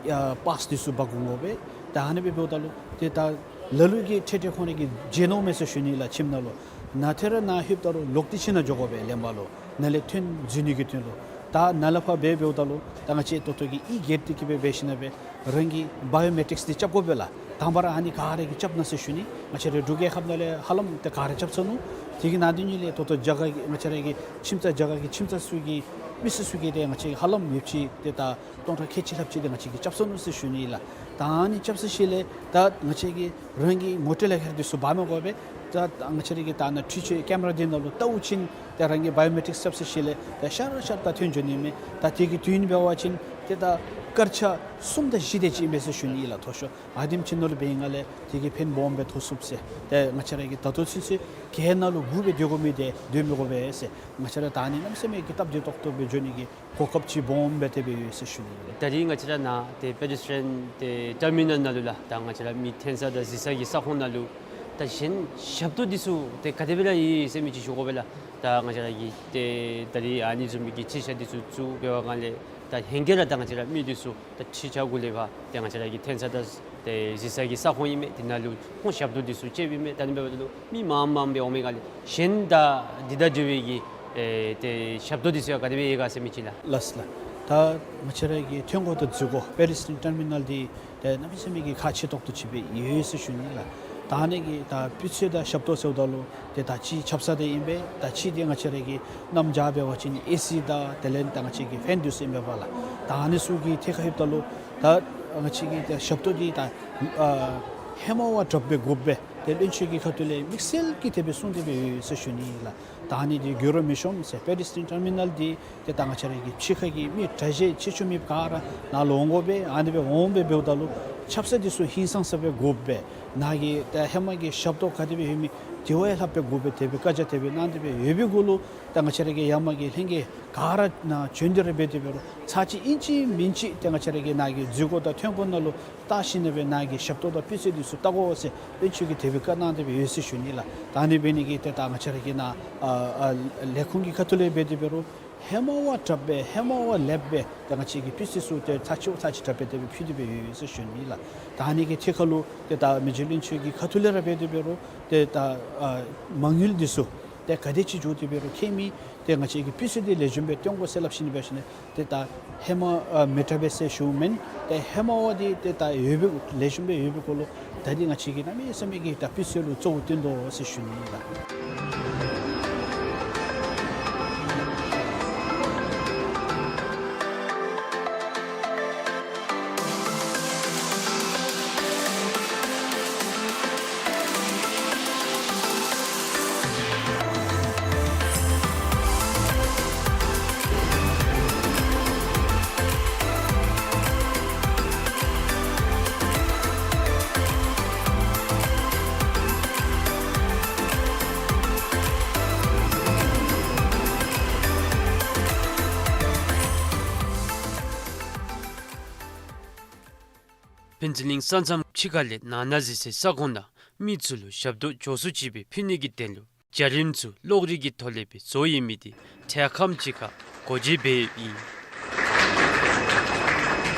ཨ་པཱསི་འདི་ཚུ་འབག་འོང་དགོ་པས། ད་ཨ་ནི་སྦེ་འབདཝ་ད་ལུ་ཏེ་ད་ལ་ལུ་གིས་ཐད་ཐད་ཁོང་ར་གིས་མཇལ་ནི་མས་ཟེར་ཞུ་ནི་ལགས། ཁྱིམ་ནང་ལུ་ནཱ་ཏེ་ར་ནཱ་ལྷོདཔ་ད་ལུ་ལོག་སྟེ་ཁྱིམ་ནང་འགྱོ་དགོ་པས། ལེན་པ་ལུ་ནཱ་ལས་ཐོན་འཛུལ་ནི་གི་དོན་ལུ། ད་ནཱ་ལས་ཕར་འབད་འབདཝ་ད་ལུ་ད་ང་བཅས་ད་ལྟོ་གི་ཨི་གེཊ་འདི་གིས་འབད་འབད་ཞིན་ན་སྦེ་རང་གི་བའི་ཡོ་མེ་ཊིཀསི་འདི་རྐྱབ་དགོ་པས་ལགས། དང་པ་ར་ཨ་ནི་ག་ར་གིས་རྐྱབ་གནང་ཟེར་ཞུ་ནི། ང་བཅས་རའི་འབྲུག་རྒྱལ་ཁབ་ནང་ལས་ཧ་ལམ་ཏེ་ག་ར་རྐྱབ་ཚར་ནུག། དེ་གི་ནང་དོན་ཉིད་ལས་ད་ལྟོ་རྒྱ་གར་གྱི་ང་བཅས་ར་གི་ཁྱིམ་ཚང་རྒྱ་གར་གྱི་ཁྱིམ་ཚང་ཚུ་གི་མི་སེར་ཚུ་གིས་ཏེ་ང་བཅས་ཧ་ལམ་ཡོདཔ་ཅིག་ཏེ་ད་སྟོང་ཕྲག་ཁལ་གཅིག་ལྷགཔ་ཅིག་ཏེ་ང་བཅས་ཀྱིས་རྐྱབ་ཚར་ནུག་ཟེར་ཞུ་ནི་ལགས། ད་ཨ་ནི་རྐྱབ་ཚར་ཞིནམ་ལས་ད་ང་བཅས་ཀྱིས་རང་གི་ངོ་སྤྲོད་ལག་ཁྱེར་འདི་ཚུ་འབག་མི་དགོ་པས། ད་ང་བཅས་ར་གི་ད་ནཱ་འཕྲུལ་ཆས་ཀེམ་ར་འདི་ནང་ལུ་བལྟཝ་ཅིག་ཏེ་རང་གི་བའི་ཡོ་མེ་ཊིཀསི་རྐྱབ་ཚར་ཞིནམ་ལས་ད་ཤར་ཤར་ད་ཐོན་འགྱོ་ནི་མས། ད་དེ་གི་དུས་ཡུན་འབད་བ་ཅིན་ཏེ་ད་སྐར་ཆ་གསུམ་དང་བཞི་དེ་ཅིག་ཨིན་པས་ཟེར་ཞུ་ནི་ལགས། མཐོ་ཤོས་ཨ་དེམ་ཅིག་ནང་ལུ་འབད་བའི་སྒང་ལས་དེ་གི་ཕན་སྦོམ་སྦེ་ཐོགས་ཚུགས་ཟེར། ཏེ་ང་བཅས་ར་གིས་ད་ལྟོ་ཚུན་ཚོད་གྱལ་ནང་ལུ་སྒུག་སྦེ་སྡོད་དགོ་མི་དེ་སྡོད་མི་དགོ་པས་ཟེར། ང་བཅས་ར་ད་ཨ་ནི་གནམ་མེད་ས་མེད་ཀྱི་སྟབས་བདེ་ཏོག་ཏོ་སྦེ་འགྱོ་ནི་གི་གོ་སྐབས་ཅིག་སྦོམ་སྦེ་དེ་སྦེ་ཡོད་ཟེར་ཞུ་ནི། ད་རིས་ང་བཅས་ར་ནཱ་ཏེ་པེ་ཌེ་སི་ཊི་རི་ཡཱན་ཏེ་ཊར་མི་ནཱལ་ནང་ལུ་ལགས། ད་ང་བཅས་ར་མི་ཐོན་ས་དང་གཟིགས་ས་གི་ས་ཁོངས་ནང་ལུ་ད་གཞན་ཞབས་ཏོག་འདི་ཚུ་ཏེ་ག་དེ་སྦེ་ར་ཡོད་ཟེར་མི་ཅིག་ཞུ་དགོ་པས་ལགས། ད་ང་བཅས་ར་གིས་ཏེ་ད་རིས་ཨ་ནི་བཟུམ་མའི་གི་ཕྱེ་ཤ་འདི་ཚུ་བཙུགས་འབད་བའི་སྒང་ལས་ད་ཧེང་སྐལ་ར་ད་ང་བཅས་ར་མི་འདི་ཚུ་ད་ཕྱི་རྒྱལ་ཁབ་ལས་ཕར་ཏེ་ང་བཅས་ར་གི་ཐོན་ས་དང་ཏེ་གཟིགས་ས་གི་ས་ཁོངས་ཨིན་མས། དེ་ནང་ལུ་ཁོང་ཞབས་ཏོག་འདི་ཚུ་སྤྱོདཔ་ཨིན་མས། ད་ཨ་ནི་འབདཝ་ད་ལུ་མི་མངམ་མངམ་སྦེ་འོང་མི་ག་ལས་གཞན་ད་འདི་དང་འབྲེལ་བའི་གི་ཨེ་ཏེ་ཞབས་ཏོག་འདི་ཚུ་ཡང་ག་དེ་སྦེ་ཡོད་ག་ཟེར་མི་ཅིག་ལགས། ལགས་ལགས། ད་ང་བཅས་ར་གི་ཐོན་ཁུངས་དང་འཛུལ་ཁུངས་པེ་ཌེ་སི་ཊི་རི་ཡཱན་ཊར་མི་ནཱལ་འདི་ཏེ་གནམ་མེད་ས་མེད་ཀྱི་ཁག་ཆེ་ཏོག་ཏོ་ཅིག་སྦེ་ཡོད་ཟེར་ཞུ་ནི་ལགས། ད་ཨ་ནི་གི་ད་སྤུས་ཚད་དང་ཞབས་ཏོག་ཟེརཝ་ད་ལུ་ཏེ་ད་གཅིག་ཆབ་གསང་འདི་ཨིན་པས། ད་གཅིག་འདི་ང་བཅས་ར་གི་གནམ་བྱཱར་འབད་བ་ཅིན་ཨེ་སི་དང་དེ་ལས་ད་ང་བཅས་ཀྱི་ཕེན་འདི་ཚུ་ཨིན་པས་ལགས། ད་ཨ་ནི་ཚུ་གི་ཐད་ཁར་ལྷོདཔ་ད་ལུ་ད་ང་བཅས་ཀྱི་ད་ཞབས་ཏོག་འདི་ད་ཨ་ཧེ་མ་བ་དྲགཔ་སྦེ་དགོ་པས། ཏེ་བློན་ཆེན་གྱི་ཁ་ཐུག་ལས་དམིགས་བསལ་གྱིས་དེ་སྦེ་གསུངས་ཏེ་སྦེ་ཡོད་ཟེར་ཞུ་ནི་ལགས། ད་ཨ་ནི་འདི་འགྱུར་བ་མི་འོང་ཟེར། པེ་ཌེ་སི་ཊི་རི་ཡཱན་ཊར་མི་ནཱལ་འདི་ཏེ་ད་ང་བཅས་ར་གི་ཕྱི་ཁ་གི་མི་གྲལ་གཞི་ཆེ་ཆུང་མེད་པར་ག་ར་ནཱ་ལུ་འོང་དགོ་པས། ཨ་ནི་སྦེ་འོང་སྦེ་འབདཝ་ད་ལུ་ཆབ་གསང་འདི་ཚུ་ཧིང་སངས་ས་སྦེ་དགོ་པས། ནཱ་གི་ཏེ་ཧེ་མ་གི་ཞབས་ཏོག་ག་དེ་སྦེ་ཡོད་མི་དེ་བ་ཡང་ལྷགཔ་སྦེ་དགོ་པས། དེ་སྦེ་བཀའ་རྒྱ་དེ་སྦེ་གནང་སྟེ་སྦེ་ཡོད་པའི་གུ་ལུ་ད་ང་བཅས་ར་གི་ཡར་མར་གྱི་ལྷན་རྒྱས་ག་ར་ནཱ་བྱོན་ཏེ་ར་འབད་དེ་འབད་རུང་ཚར་གཅིག་ཨིན་ཅི་མིན་ཅི་ཏེ་ང་བཅས་ར་གི་ནཱ་གི་འཛུལ་ཁུངས་དང་ཐོན་ཁུངས་ནང་ལུ་བལྟ་ཞིན་ན་སྦེ་ནཱ་གི་ཞབས་ཏོག་དང་སྤུས་ཚད་འདི་ཚུ་བལྟ་དགོ་ཟེར་བློན་ཆེན་གྱིས་དེ་སྦེ་བཀའ་གནང་སྟེ་སྦེ་ཡོད་ཟེར་ཞུ་ནི་ལགས། ད་ཨ་ནི་འབད་ནི་གིས་ཏེ་ད་ང་བཅས་ར་གི་ནཱ་ཨ་ཨ་ལས་ཁུངས་ཀྱི་ཁ་ཐུག་ལས་འབད་དེ་འབད་རུང་ཧེ་མ་བ་དྲགཔ་སྦེ་ཧེ་མ་བ་ལེགསཔ་སྦེ་ཏེ་ང་བཅས་ཀྱི་སྤུས་ཚད་ཚུ་ཏེ་ཚར་གཅིག་བ་ཚར་གཅིག་དྲགཔ་སྦེ་དེ་སྦེ་ཕུལ་ཏེ་སྦེ་ཡོད་ཟེར་ཞུ་ནི་ལགས། ད་ཨ་ནི་གི་ཐད་ཁར་ལུ་ཏེ་ད་མི་རྗེ་བློན་ཆེན་གྱི་ཁ་ཐུག་ལས་ར་འབད་དེ་འབད་རུང་ཏེ་ད་ཨ་མ་དངུལ་འདི་ཚུ་ཏེ་ག་དེ་ཅིག་འགྱོ་སྟེ་འབད་རུང་ཁྱད་མེད། ཏེ་ང་བཅས་ཀྱི་སྤུས་ཚད་འདི་ལེགས་ཤོམ་སྦེ་སྟོན་དགོ་ཟེར་སླབ་ཞིན་འབད་ཞིན་ཏེ་ད་ཧེ་མ་ཨ་མི་དྲག་པས་ཟེར་ཞུཝ་མེན། ཏེ་ཧེ་མ་བ་འདི་ཏེ་ད་ཡོད་པའི་ལེགས་ཤོམ་སྦེ་ཡོད་པའི་གུ་ལུ་ད་འདི་ང་བཅས་ཀྱིས་གནམ་མེད་ས་མེད་ཀྱི་ད་སྤུས་ཚད་ལུ་གཙོ་བོ་བཏོན་དོ་ཟེར་ཞུ་ནི་ཨིན་ལགས། ཕུན་ཚོགས་གླིང་ས་མཚམས་ཕྱི་ཁ་ལས་ནང་ན་གཟིགས་སའི་ས་ཁོངས་ནང་མི་ཚུ་ལུ་ཞབས་ཏོག་མགྱོགས་སུ་ཅིག་སྦེ་ཕུལ་ནི་གི་དོན་ལུ་བྱ་རིམ་ཚུ་གློག་རིག་གི་ཐོག་ལས་སྦེ་བཟོ་ཡོད་མི་འདི་འཕྲལ་ཁམས་ཅིག་ཁར་སྒོ་འབྱེད་འབད་ཡོདཔ་ཨིན།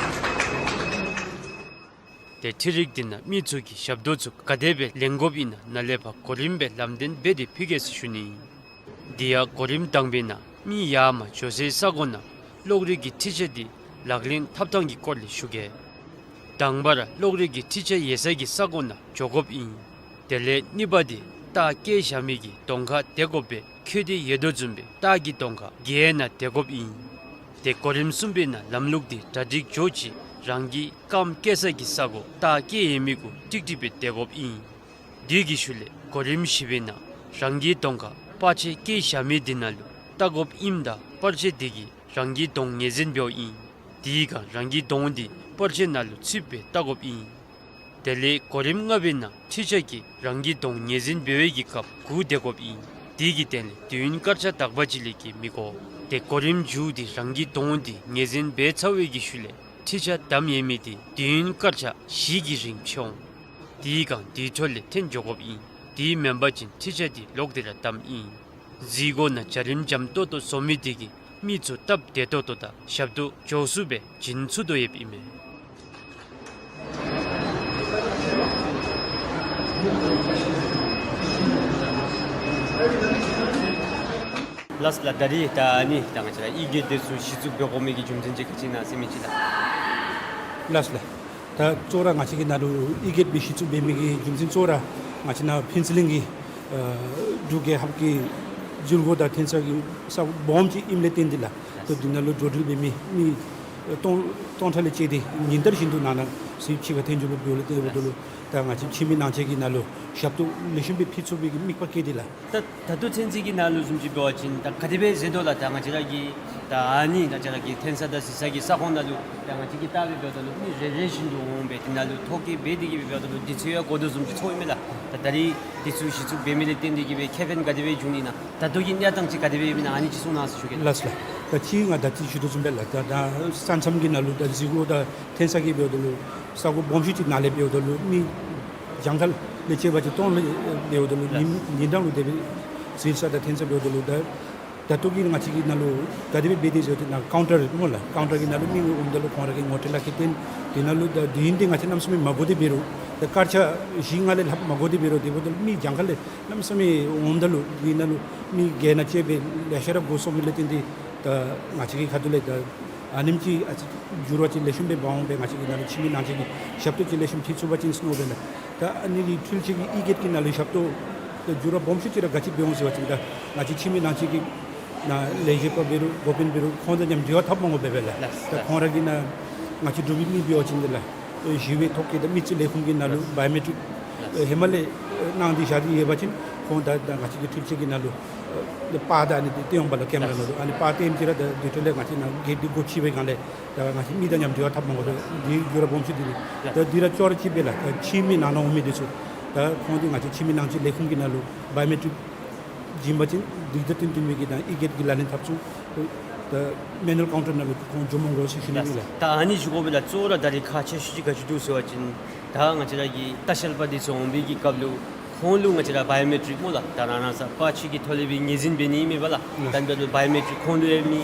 ཏེ་འཕྲུལ་རིག་འདི་ནང་མི་ཚུ་གིས་ཞབས་ཏོག་ཚུ་ག་དེ་སྦེ་ལེན་དགོཔ་ཨིན་ན་ནཱ་ལས་ཕར་གོ་རིམ་སྦེ་ལམ་སྟོན་འབད་དེ་ཕུལ་གེ་ཟེར་ཞུ་ནི་ཨིན། དེ་ཡང་གོ་རིམ་དང་པའི་ནང་མི་ཡར་མར་འགྱོ་སའི་ས་གོ་ནང་གློག་རིག་གི་འཕྲུལ་ཆས་འདི་ལག་ལེན་འཐབ་ཐངས་ཀྱི་སྐོར་ལས་ཞུ་གེ། དང་པ་ར་གློག་རིག་གི་འཕྲུལ་ཆས་ཡོད་ས་གི་ས་གོ་ནང་འགྱོ་དགོཔ་ཨིན། དེ་ལས་གཉིས་པ་འདི་རྟགས་བཀལ་བཞག་མི་གི་གདོང་ཁར་སྡོད་དགོ་པས། འཁོད་དེ་ཡོད་དོ་བཟུམ་སྦེ་རྟགས་ཀྱི་གདོང་ཁར་སྒོ་ནང་སྡོད་དགོཔ་ཨིན། ཏེ་གོ་རིམ་གསུམ་པའི་ནང་ལམ་ལུགས་འདི་གྲ་སྒྲིག་འགྱོ་ཅི། རང་གི་རྐངམ་བཀལ་ས་གི་ས་གོ་རྟགས་བཀལ་ཡོད་མི་གུ་ཀྲིག་ཀྲི་སྦེ་སྡོད་དགོཔ་ཨིན། དེ་གི་ཤུལ་ལས་གོ་རིམ་བཞི་པའི་ནང་རང་གི་གདོང་ཁར་པར་ཆས་བཀལ་བཞག་མི་འདི་ནང་ལུ་བལྟ་དགོཔ་ཨིནམ་ད་པར་ཆས་འདི་གིས་རང་གི་གདོང་ངོས་འཛིན་འབདཝ་ཨིན། དེ་སྒང་རང་གི་གདོང་འདི་པར་ཆས་ནང་ལུ་ཚུདཔ་སྦེ་བལྟ་དགོཔ་ཨིན། དེ་ལས་གོ་རིམ་ལྔ་པའི་ནང་འཕྲུལ་ཆས་ཀྱིས་རང་གི་གདོང་ངོས་འཛིན་འབད་བའི་གི་སྐབས་སྒུག་སྡོད་དགོཔ་ཨིན། དེ་གི་སྟེང་ལས་དུས་ཡུན་སྐར་ཆ་དག་པ་ཅིག་ལས་བརྒལ་མི་དགོ། ཏེ་གོ་རིམ་མཇུག་འདི་རང་གི་གདོང་འདི་ངོས་འཛིན་འབད་ཚར་བའི་གི་ཤུལ་ལས་འཕྲུལ་ཆས་བསྡམས་ཡོད་མི་འདི་དུས་ཡུན་སྐར་ཆ་བཞི་གི་རིང་ཕྱེ་འོང་། དེ་སྒང་དེ་འཕྲོ་ལས་འཐེན་འགྱོ་དགོཔ་ཨིན། དེ་མེན་པ་ཅིན་འཕྲུལ་ཆས་འདི་ལོག་སྟེ་ར་བསྡམ་ཨིན། གཟིགས་སྒོ་ནང་འཇའ་རིསམོ་འཇམ་ཏོག་ཏོ་བཟོ་མི་འདི་གིས་མི་ཚུ་སྟབས་བདེ་ཏོག་ཏོ་དང་ཞབས་ཏོག་མགྱོགས་སུ་སྦེ་བྱིན་ཚུགས་དོ་ཡོདཔ་ཨིན་མས། ལགས་ལགས། ད་རིས་ད་ཨ་ནི་ད་ང་བཅས་ར་ཨི་གེཊ་འདི་ཚུ་གཞི་བཙུགས་འབད་དགོ་མི་གི་རྒྱུ་མཚན་ཅིག་ག་ཅི་ཨིན་ན་ཟེར་མི་ཅིག་ལགས། ལགས་ལགས། ད་གཙོ་བོ་ར་ང་བཅས་ཀྱིས་ནཱ་ལུ་ཨི་གེཊ་སྦེ་གཞི་བཙུགས་འབད་མི་གི་རྒྱུ་མཚན་གཙོ་བོ་ར་ང་བཅས་ནཱ་ཕུན་ཚོགས་གླིང་གི་ཨ་འབྲུག་རྒྱལ་ཁབ་ཀྱི་འཛུལ་སྒོ་དང་ཐོན་ས་གི་ས་སྦོམ་ཅིག་ཨིནམ་ལས་བརྟེན་ཏེ་ལགས། ད་འདི་ནང་ལུ་འགྲོ་འགྲུལ་འབད་མི་མི་སྟོང་སྟོང་ཕྲག་ལས་བཅད་དེ་ཉིན་ལྟར་བཞིན་དུ་ནང་ན་གཟིགས་ཕྱི་ཁར་ཐོན་འགྱོ་དགོཔ་འབདཝ་ལས་བརྟེན་འབདཝ་ད་ལུ་ད་ང་བཅས་ཕྱི་མི་ནང་བཅས་ཀྱིས་ནཱ་ལུ་ཞབས་ཏོག་ལེགས་ཤོམ་སྦེ་ཕུལ་ཚུགས་པའི་གི་དམིགས་པ་བསྐྱེད་དེ་ལགས། ད་ད་ལྟོ་ཚུན་ཚོད་ཀྱི་ནང་ལུ་བཟུམ་ཅིག་འབད་བ་ཅིན་ད་ག་དེ་སྦེ་མཛད་དོ་ལགས། ད་ང་བཅས་ར་གི་ད་ཨ་ནི་ང་བཅས་ར་གི་ཐོན་ས་དང་གཟིགས་ས་གི་ས་ཁོངས་ནང་ལུ་ད་ང་བཅས་ཀྱིས་བལྟ་སྦེ་འབདཝ་ད་ལུ་མི་རེ་རེ་བཞིན་དུ་འོང་སྦེ་དེ་ནང་ལུ་ཐོ་བཀོད་འབད་དེ་གི་སྦེ་འབདཝ་ད་ལུ་དུས་ཚོད་ཡང་འགོར་དོ་བཟུམ་ཅིག་ཚོརཝ་ཨིན་མས་ལགས། ད་ད་རིས་དུས་ཚོད་གཞི་བཙུགས་འབད་མི་ལས་བརྟེན་ཏེ་གི་སྦེ་ཁེ་ཕན་ག་དེ་སྦེ་བྱུང་ནི་ཨིན་ན། ད་ལྟོ་གི་གནས་སྟངས་ཅིག་ག་དེ་སྦེ་ཨིན་ན་ཨ་ནི་ཅིག་གསུང་གནང་ཟེར་ཞུ་གེ་ལགས། ལགས་ལགས། ད་ཅི་ང་ད་ཅི་ཞུ་དོ་བཟུམ་སྦེ་ལགས། ད་ད་ས་མཚམས་ཀྱི་ནང་ལུ་ད་གཟིགས་སྒོ་དང་ཐོན་ས་གི་འབདཝ་ད་ལུ་ས་གོ་སྦོམ་ཤོས་ཅིག་ནང་ལས་འབདཝ་ད་ལུ་མི་གྱངས་ཁ་ལས་བཅད་པ་ཅིན་སྟོང་ལས་འབདཝ་ད་ལུ་ཉིན་ཉིན་གྲངས་ལུ་དེ་སྦེ་གཟིགས་ས་དང་ཐོན་ས་འབདཝ་ད་ལུ་ད་ད་ལྟོ་གི་ང་བཅས་ཀྱི་ནང་ལུ་ག་དེ་སྦེ་འབད་དེ་ཟེར་བ་ཅིན་ནཱ་ཀའུན་ཊར་སྨོ་ལགས། ཀའུན་ཊར་གྱི་ནང་ལུ་མི་འོངམ་ད་ལུ་ཁོང་ར་གི་ངོ་སྤྲོད་ལག་ཁྱེར་སྟོན། དེ་ནང་ལུ་ད་དུས་ཡུན་འདི་ང་བཅས་གནམ་མེད་ས་མེད་མ་འགོར་ཏེ་འབད་རུང་ད་སྐར་ཆ་བཞི་ལྔ་ལས་ལྷག་མ་འགོར་ཏེ་འབད་རུང་དེ་འབདཝ་ད་ལུ་མི་གྱངས་ཁ་ལས་གནམ་མེད་ས་མེད་འོངམ་ད་ལུ་དེ་ནང་ལུ་མི་སྒོ་ནང་བཅད་སྦེ་ལེ་ཤ་ར་འགོར་སོང་མི་ལས་བརྟེན་ཏེ་ད་ང་བཅས་ཀྱི་ཁ་ཐུག་ལས་ད་ཨ་ནེམ་ཅིག་ཨ་ཙི་འགྱུར་བ་ཅིག་ལེགས་ཤོམ་སྦེ་འབག་འོང་སྦེ་ང་བཅས་ཀྱི་ནང་ལུ་ཕྱི་མི་ནང་བཅས་ཀྱིས་ཞབས་ཏོག་ཅིག་ལེགས་ཤོམ་ཕུལ་ཚུགས་པ་ཅིན་ཟེར་མནོ་སྦེ་ལགས། ད་ཨ་ནི་འཕྲུལ་ཆས་ཀྱི་ཨི་གེཊ་ཀྱི་ནང་ལུ་ཞབས་ཏོག་ད་འགྱུར་བ་སྦོམ་ཤོས་ཅིག་ར་ག་ཅི་འབད་འོང་ཟེར་བ་ཅིན་ད་ང་བཅས་ཕྱི་མི་ནང་བཅས་ཀྱི་ནཱ་ལས་བྱེདཔ་འབད་རུང་འགོ་དཔོན་འབད་རུང་ཁོང་དང་མཉམ་འབྲེལ་བ་འཐབ་མ་དགོ་པས་སྦེ་ལགས། ལགས། ད་ཁོང་ར་གིས་ནཱ་ང་བཅས་འབྲུག་པའི་མི་འབད་བ་ཅིན་ཏེ་ལགས་ཞི་བའི་ཐོ་བཀོད་དང་མི་རྩིས་ལས་ཁུངས་ཀྱི་ནང་ལུ་བའི་ཡོ་མེ་ཊིཀ་ལགས། ཨེ་ཧེ་མ་ལས་ཨེ་གནང་སྟེ་བཞག་སྟེ་ཡོད་པ་ཅིན་ཁོང་ད་ད་ང་བཅས་ཀྱི་འཕྲུལ་ཆས་ཀྱི་ནང་ལུ་ཨེ་པར་དང་ཨ་ནི་འདི་སྟོན་འོང་པ་ལགས། ཀེམ་ར་ནང་ལུ་ཨ་ནི་པར་སྟོནམ་ཅིག་ར་ད་དེ་འཕྲོ་ལས་ང་བཅས་ནཱ་གེཊ་འདི་སྒོ་ཕྱེ་བའི་སྒང་ལས་ད་ང་བཅས་མི་དང་མཉམ་འབྲེལ་བ་འཐབ་མ་དགོ་པས། འདི་འགྱུར་བ་སྦོམ་ཤོས་འདི་ཨིན། ད་འདི་ར་ཅོག་ར་གཅིག་སྦེ་ལགས་ད་ཕྱི་མི་ནང་ན་འོང་མི་འདི་ཚུ་ད་ཁོང་འདི་ང་བཅས་ཕྱི་མི་ནང་བཅས་ལས་ཁུངས་ཀྱི་ནང་ལུ་བའི་ཡོ་མེ་ཊིཀ་བྱིན་པ་ཅིན་འདི་དང་བསྟུན་བསྟུན་མི་གི་ད་ཨི་གེཊ་ཀྱི་ལག་ལེན་འཐབ་ཚུགས། ད་མེ་ནུ་ཨལ་ཀའུན་ཊར་ནང་ལུ་ཁོང་འགྱོ་མ་དགོ་ཟེར་ཞུ་ནི་ཨིན་ལགས། ད་ཨ་ནི་ཞུ་དགོ་པས་ལགས། གཙོ་བོ་ར་ད་རིས་ཁག་ཆེ་ཤོས་ཅིག་ག་ཅི་འདུག་ཟེར་བ་ཅིན་ད་ང་བཅས་ར་གི་ལྟ་བཤལ་པ་འདི་ཚུ་འོང་བའི་གི་སྐབས་ལུ་ཁོང་ལུ་ང་བཅས་ར་བའི་ཡོ་མེ་ཊིཀ་སྨོ་ལགས། ད་རང་རང་ས་པར་ཆས་ཀྱི་ཐོག་ལས་སྦེ་ངོས་འཛིན་འབད་ནི་ཨིན་མས་པ་ལགས། ད་འབདཝ་ད་བའི་ཡོ་མེ་ཊིཀ་ཁོང་ལུ་ཡོད་མི་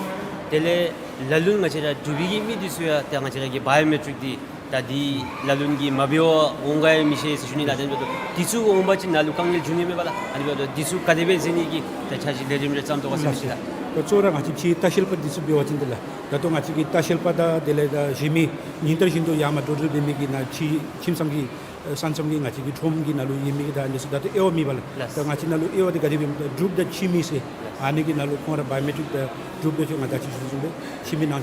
དེ་ལས་ལ་ལུ་ང་བཅས་ར་འབྲུག་པའི་གི་མི་འདི་ཚུ་ཡང་ད་ང་བཅས་ར་གི་བའི་ཡོ་མེ་ཊིཀ་འདི་ད་འདི་ལ་ལུ་གིས་མ་འབད་བར་འོང་ག་ཡང་མི་ཤེས་ཟེར་ཞུ་ནི་ལགས། དེ་འབདཝ་ད་འདི་ཚུ་འོང་པ་ཅིན་ནཱ་ལུ་དཀའ་ངལ་འབྱུང་ནི་མས་པ་ལགས། ཨ་ནི་འབདཝ་ད་འདི་ཚུ་ག་དེ་སྦེ་མཛད་ནི་གི་ད་འཆར་གཞི་ལས་རིམ་རེ་བརྩམ་དོ་ག་ཟེར་མི་ཅིག་ལགས། ད་གཙོ་བོ་ར་ང་བཅས་ཕྱིའི་ལྟ་བཤལ་པ་འདི་ཚུ་འབད་བ་ཅིན་ཏེ་ལགས་ད་ལྟོ་ང་བཅས་ཀྱི་ལྟ་བཤལ་པ་དང་དེ་ལས་ད་གཞན་མི་ཉིན་ལྟར་བཞིན་དུ་ཡར་མར་འགྲོ་འགྲུལ་འབད་མི་གི་ནཱ་ཕྱི་ཁྱིམ་ཚང་གི་ཨེ་ས་མཚམས་ཀྱི་ང་བཅས་ཀྱི་ཁྲོམ་གྱི་ནང་ལུ་ཡོད་མི་གི་ད་འདི་ཚུ་ད་ལྟོ་དབྱེ་བ་མེད་པ་ལགས། ལགས། ད་ང་བཅས་ནང་ལུ་དབྱེ་བ་འདི་ག་དེ་སྦེ་ད་འབྲུགཔ་དང་ཕྱི་མི་ཟེར་ཨ་ནི་གི་ནང་ལུ་ཁོང་ར་བའི་ཡོ་མེ་ཊིཀ་ད་འབྲུགཔ་འབད་ཚེ་ང་ད་ཅི་ཞུ་དོ་བཟུམ་སྦེ་ཕྱི་མི་ནང་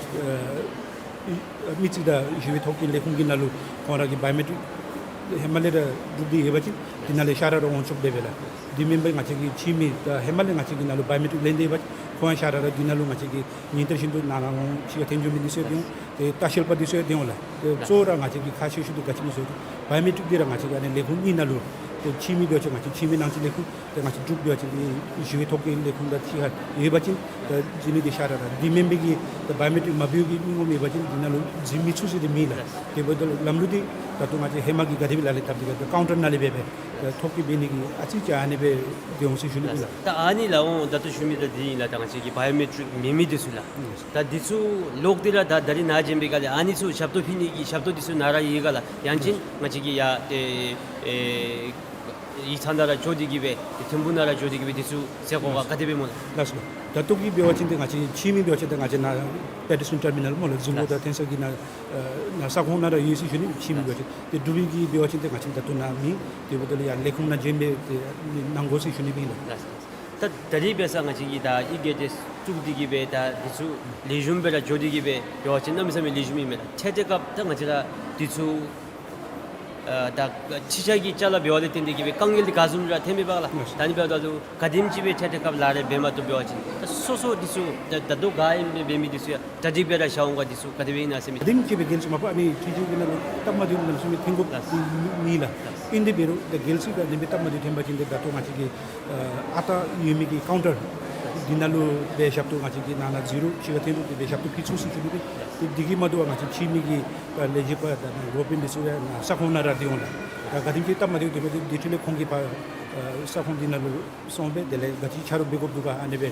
ཨེ་མི་རྩིས་དང་ཞི་བའི་ཐོ་བཀོད་ལས་ཁུངས་ཀྱི་ནང་ལུ་ཁོང་ར་གི་བའི་ཡོ་མེ་ཊིཀ་ཧེ་མ་ལས་ར་གྲུབ་སྟེ་ཡོད་པ་ཅིན་དེ་ནང་ལས་ཤར་ར་ར་འོང་ཆོགཔ་སྦེ་སྦེ་ལགས། དེ་མེན་པར་ང་བཅས་ཀྱི་ཕྱི་མི་ད་ཧེ་མ་ལས་ང་བཅས་ཀྱི་ནང་ལུ་བའི་ཡོ་མེ་ཊིཀ་ལེན་ཏེ་ཡོད་པ་ཅིན་ཁོང་ཡང་ཤར་ར་ར་དེ་ནང་ལུ་ང་བཅས་ཀྱི་ཉིན་ལྟར་བཞིན་དུ་ནང་ན་འོང་ཕྱི་ཁར་ཐོན་འགྱོ་མི་འདི་ཚུ་ཡང་འདི་འོང་ལགས། ཏེ་ལྟ་བཤལ་པ་འདི་ཚུ་ཡང་འདི་འོང་ལགས། ཏེ་གཙོ་བོ་ར་ང་བཅས་ཀྱི་ཁག་ཆེ་ཤོས་འདི་ག་ཅི་སྨོ་ཟེར་བ་ཅིན་བའི་ཡོ་མེ་ཊིཀ་འདི་ར་ང་བཅས་ཀྱི་ཨ་ནི་ལས་ཁུངས་གཉིས་ནང་ལུ་ཏེ་ཕྱི་མི་འབད་བ་ཅིན་ང་བཅས་ཕྱི་མི་ནང་བཅས་ལས་ཁུངས་ཏེ་ང་བཅས་གྲུབ་འབད་བ་ཅིན་ཏེ་ཞི་བའི་ཐོ་བཀོད་ལས་ཁུངས་དང་ཕྱི་ཁར་ཡོད་པ་ཅིན་ད་འདི་ནི་འདི་ཤར་ར་ར་འདི་མེན་པའི་གི་ད་བའི་ཡོ་མེ་ཊིཀ་མ་འབད་བའི་གི་མི་ངོམ་ཡོད་པ་ཅིན་འདི་ནང་ལུ་འཛུལ་མི་ཚུགས་ཟེར་འདི་མེད་ལགས། དེ་འབདཝ་ད་ལམ་ལུགས་འདི་ད་ལྟོ་ང་བཅས་ཧེ་མ་གི་ག་དེ་སྦེ་ལག་ལེན་འཐབ་སྟེ་གི་ད་ཀའུན་ཊར་ནང་ལས་འབད་སྦེ་ ཐོ་བཀོད་འབད་ནི་གི་ཨ་ཙི་ཅིག་ཨ་ནི་སྦེ་འགྱོ་འོང་ཟེར་ཞུ་ནི་ཨིན་ལགས། ད་ཨ་ནི་ལགས་འོང་ད་ལྟོ་ཞུ་མི་ད་འདི་ཨིན་ལགས། ད་ང་བཅས་ཀྱི་བའི་ཡོ་མེ་ཊིཀ་མེད་མི་འདི་ཚུ་ལགས། ད་འདི་ཚུ་ལོག་སྟེ་ར་ད་ད་རིས་ནཱ་བྱོན་པའི་སྒང་ལས་ཨ་ནི་ཚུ་ཞབས་ཏོག་ཕུལ་ནི་གི་ཞབས་ཏོག་འདི་ཚུ་ནཱ་ར་ཡོད་ག་ལགས། ཡང་ཅིན་ང་བཅས་ཀྱིས་ཡར་ཏེ་ཨེ་ཡིག་ཚང་ནང་ར་འགྱོ་སྟེ་གི་སྦེ་ཏེ་ཐིམ་ཕུག་ནང་ར་འགྱོ་སྟེ་གི་སྦེ་འདི་ཚུ་ཟེར་དགོ་ག། ག་དེ་སྦེ་སྨོ་ལགས། ལགས་སོ། ད་ལྟོ་གི་འབད་བ་ཅིན་ཏེ་ང་བཅས་ཕྱི་མི་འབད་བ་ཅིན་ཏེ་ང་བཅས་ནཱ་པེ་ཊི་སི་ཊོན་ཊར་མི་ནཱལ་སྨོ་ལགས། བཟུམ་སྒོ་ལགས། དང་ཐོན་ས་གི་ནང་ཨ་ནཱ་ས་ཁོངས་ནང་ར་ཡོད་ཟེར་ཞུ་ནི། ཕྱི་མི་འབད་བ་ཅིན་ཏེ་འབྲུག་པའི་གི་འབད་བ་ཅིན་ཏེ་ང་བཅས་ད་ལྟོ་ནཱ་མེད། དེ་འབདཝ་ད་ལུ་ཡར་ལས་ཁུངས་ནང་བྱོན་སྦེ་ཏེ་གནང་དགོ་ཟེར་ཞུ་ནི་ཨིན་ལགས། ད་ད་རིས་འབད་ས་ང་བཅས་ཀྱིས་ད་ཨི་གེཊ་དེ་བཙུགས་ཏེ་གི་སྦེ་ད་འདི་ཚུ་ལེགས་ཤོམ་སྦེ་ར་འགྱོ་སྟེ་གི་སྦེ་འབད་བ་ཅིན་གནམ་མེད་ས་མེད་ལེགས་ཤོམ་ཨིན་མས་ལགས། འཕྲལ་འཕྲལ་སྐབས་ད་ང་བཅས་ར་འདི་ཚུ་ཨ་ད་ཕྱི་རྒྱལ་གྱི་ཅ་ལ་འབདཝ་ལས་བརྟེན་ཏེ་གི་སྦེ་དཀའ་ངལ་འདི་ག་བཟུམ་ར་ཐོན་མི་པ་ལགས། ལགས། ད་ཨ་ནི་འབདཝ་ད་ལུ་ག་དེམ་ཅིག་སྦེ་འཕྲལ་འཕྲལ་སྐབས་ལག་ལེན་འབད་མ་བཏུབ་འབད་བ་ཅིན་ད་སོ་སོ་འདི་ཚུ་ད་ད་ལྟོ་ག་ཨིནམ་སྦེ་འབད་མི་འདི་ཚུ་ཡང་གྲ་སྒྲིག་སྦེ་ར་བཞག་འོང་ག། འདི་ཚུ་ག་དེ་སྦེ་ཨིན་ན་ཟེར་མི་འདི། ག་དེམ་ཅིག་སྦེ་རྒྱལ་སྲིད་མ་པ་ཨ་ནི་ཕྱི་རྒྱལ་གྱི་ནང་ལུ་སྟབས་མ་བདེཝ་གནམ་མེད་ས་མེད་ཐོན་དགོཔ་ལགས། འདི་མེད་ལགས། ཨིན་དེ་འབད་རུང་ད་རྒྱལ་སྲིད་ག་ཨ་ནི་སྦེ་སྟབས་མ་བདེཝ་ཐོན་པ་ཅིན་ཏེ་ད་ལྟོ་ང་བཅས་ཀྱི་ཨ་ཨ་རྟག་ཡོད་མི་གི་ཀའུན་ཊར་འདི་ནང་ལུ་སྦེ་ཞབས་ཏོག་ང་བཅས་ཀྱིས་ནང་ན་ཟི་རོ་ཕྱི་ཁར་འཐོན་རུང་དེ་སྦེ་ཞབས་ཏོག་ཕུལ་ཚུགས་ཟེར་ཞུ་ནི་ཨིན། ཏེ་འདི་གིས་མ་དོ་བར་ང་བཅས་ཕྱི་མི་གི་ཨ་ལས་བྱེདཔ་དང་འགོ་དཔོན་འདི་ཚུ་ཡང་ནཱ་ས་ཁོངས་ནང་ར་སྡོད་འོང་ལགས། ད་ག་དེམ་ཅིག་སྟབས་མ་བདེཝ་ཐོན་པ་ཅིན་དེ་འཕྲོ་ལས་ཁོང་གིས་ཕར་ཨ་ས་ཁོངས་འདི་ནང་ལུ་སོང་སྦེ་དེ་ལས་ག་ཅི་ཆ་རོགས་འབད་དགོཔ་འདུག་ག་ཨ་ནི་སྦེ་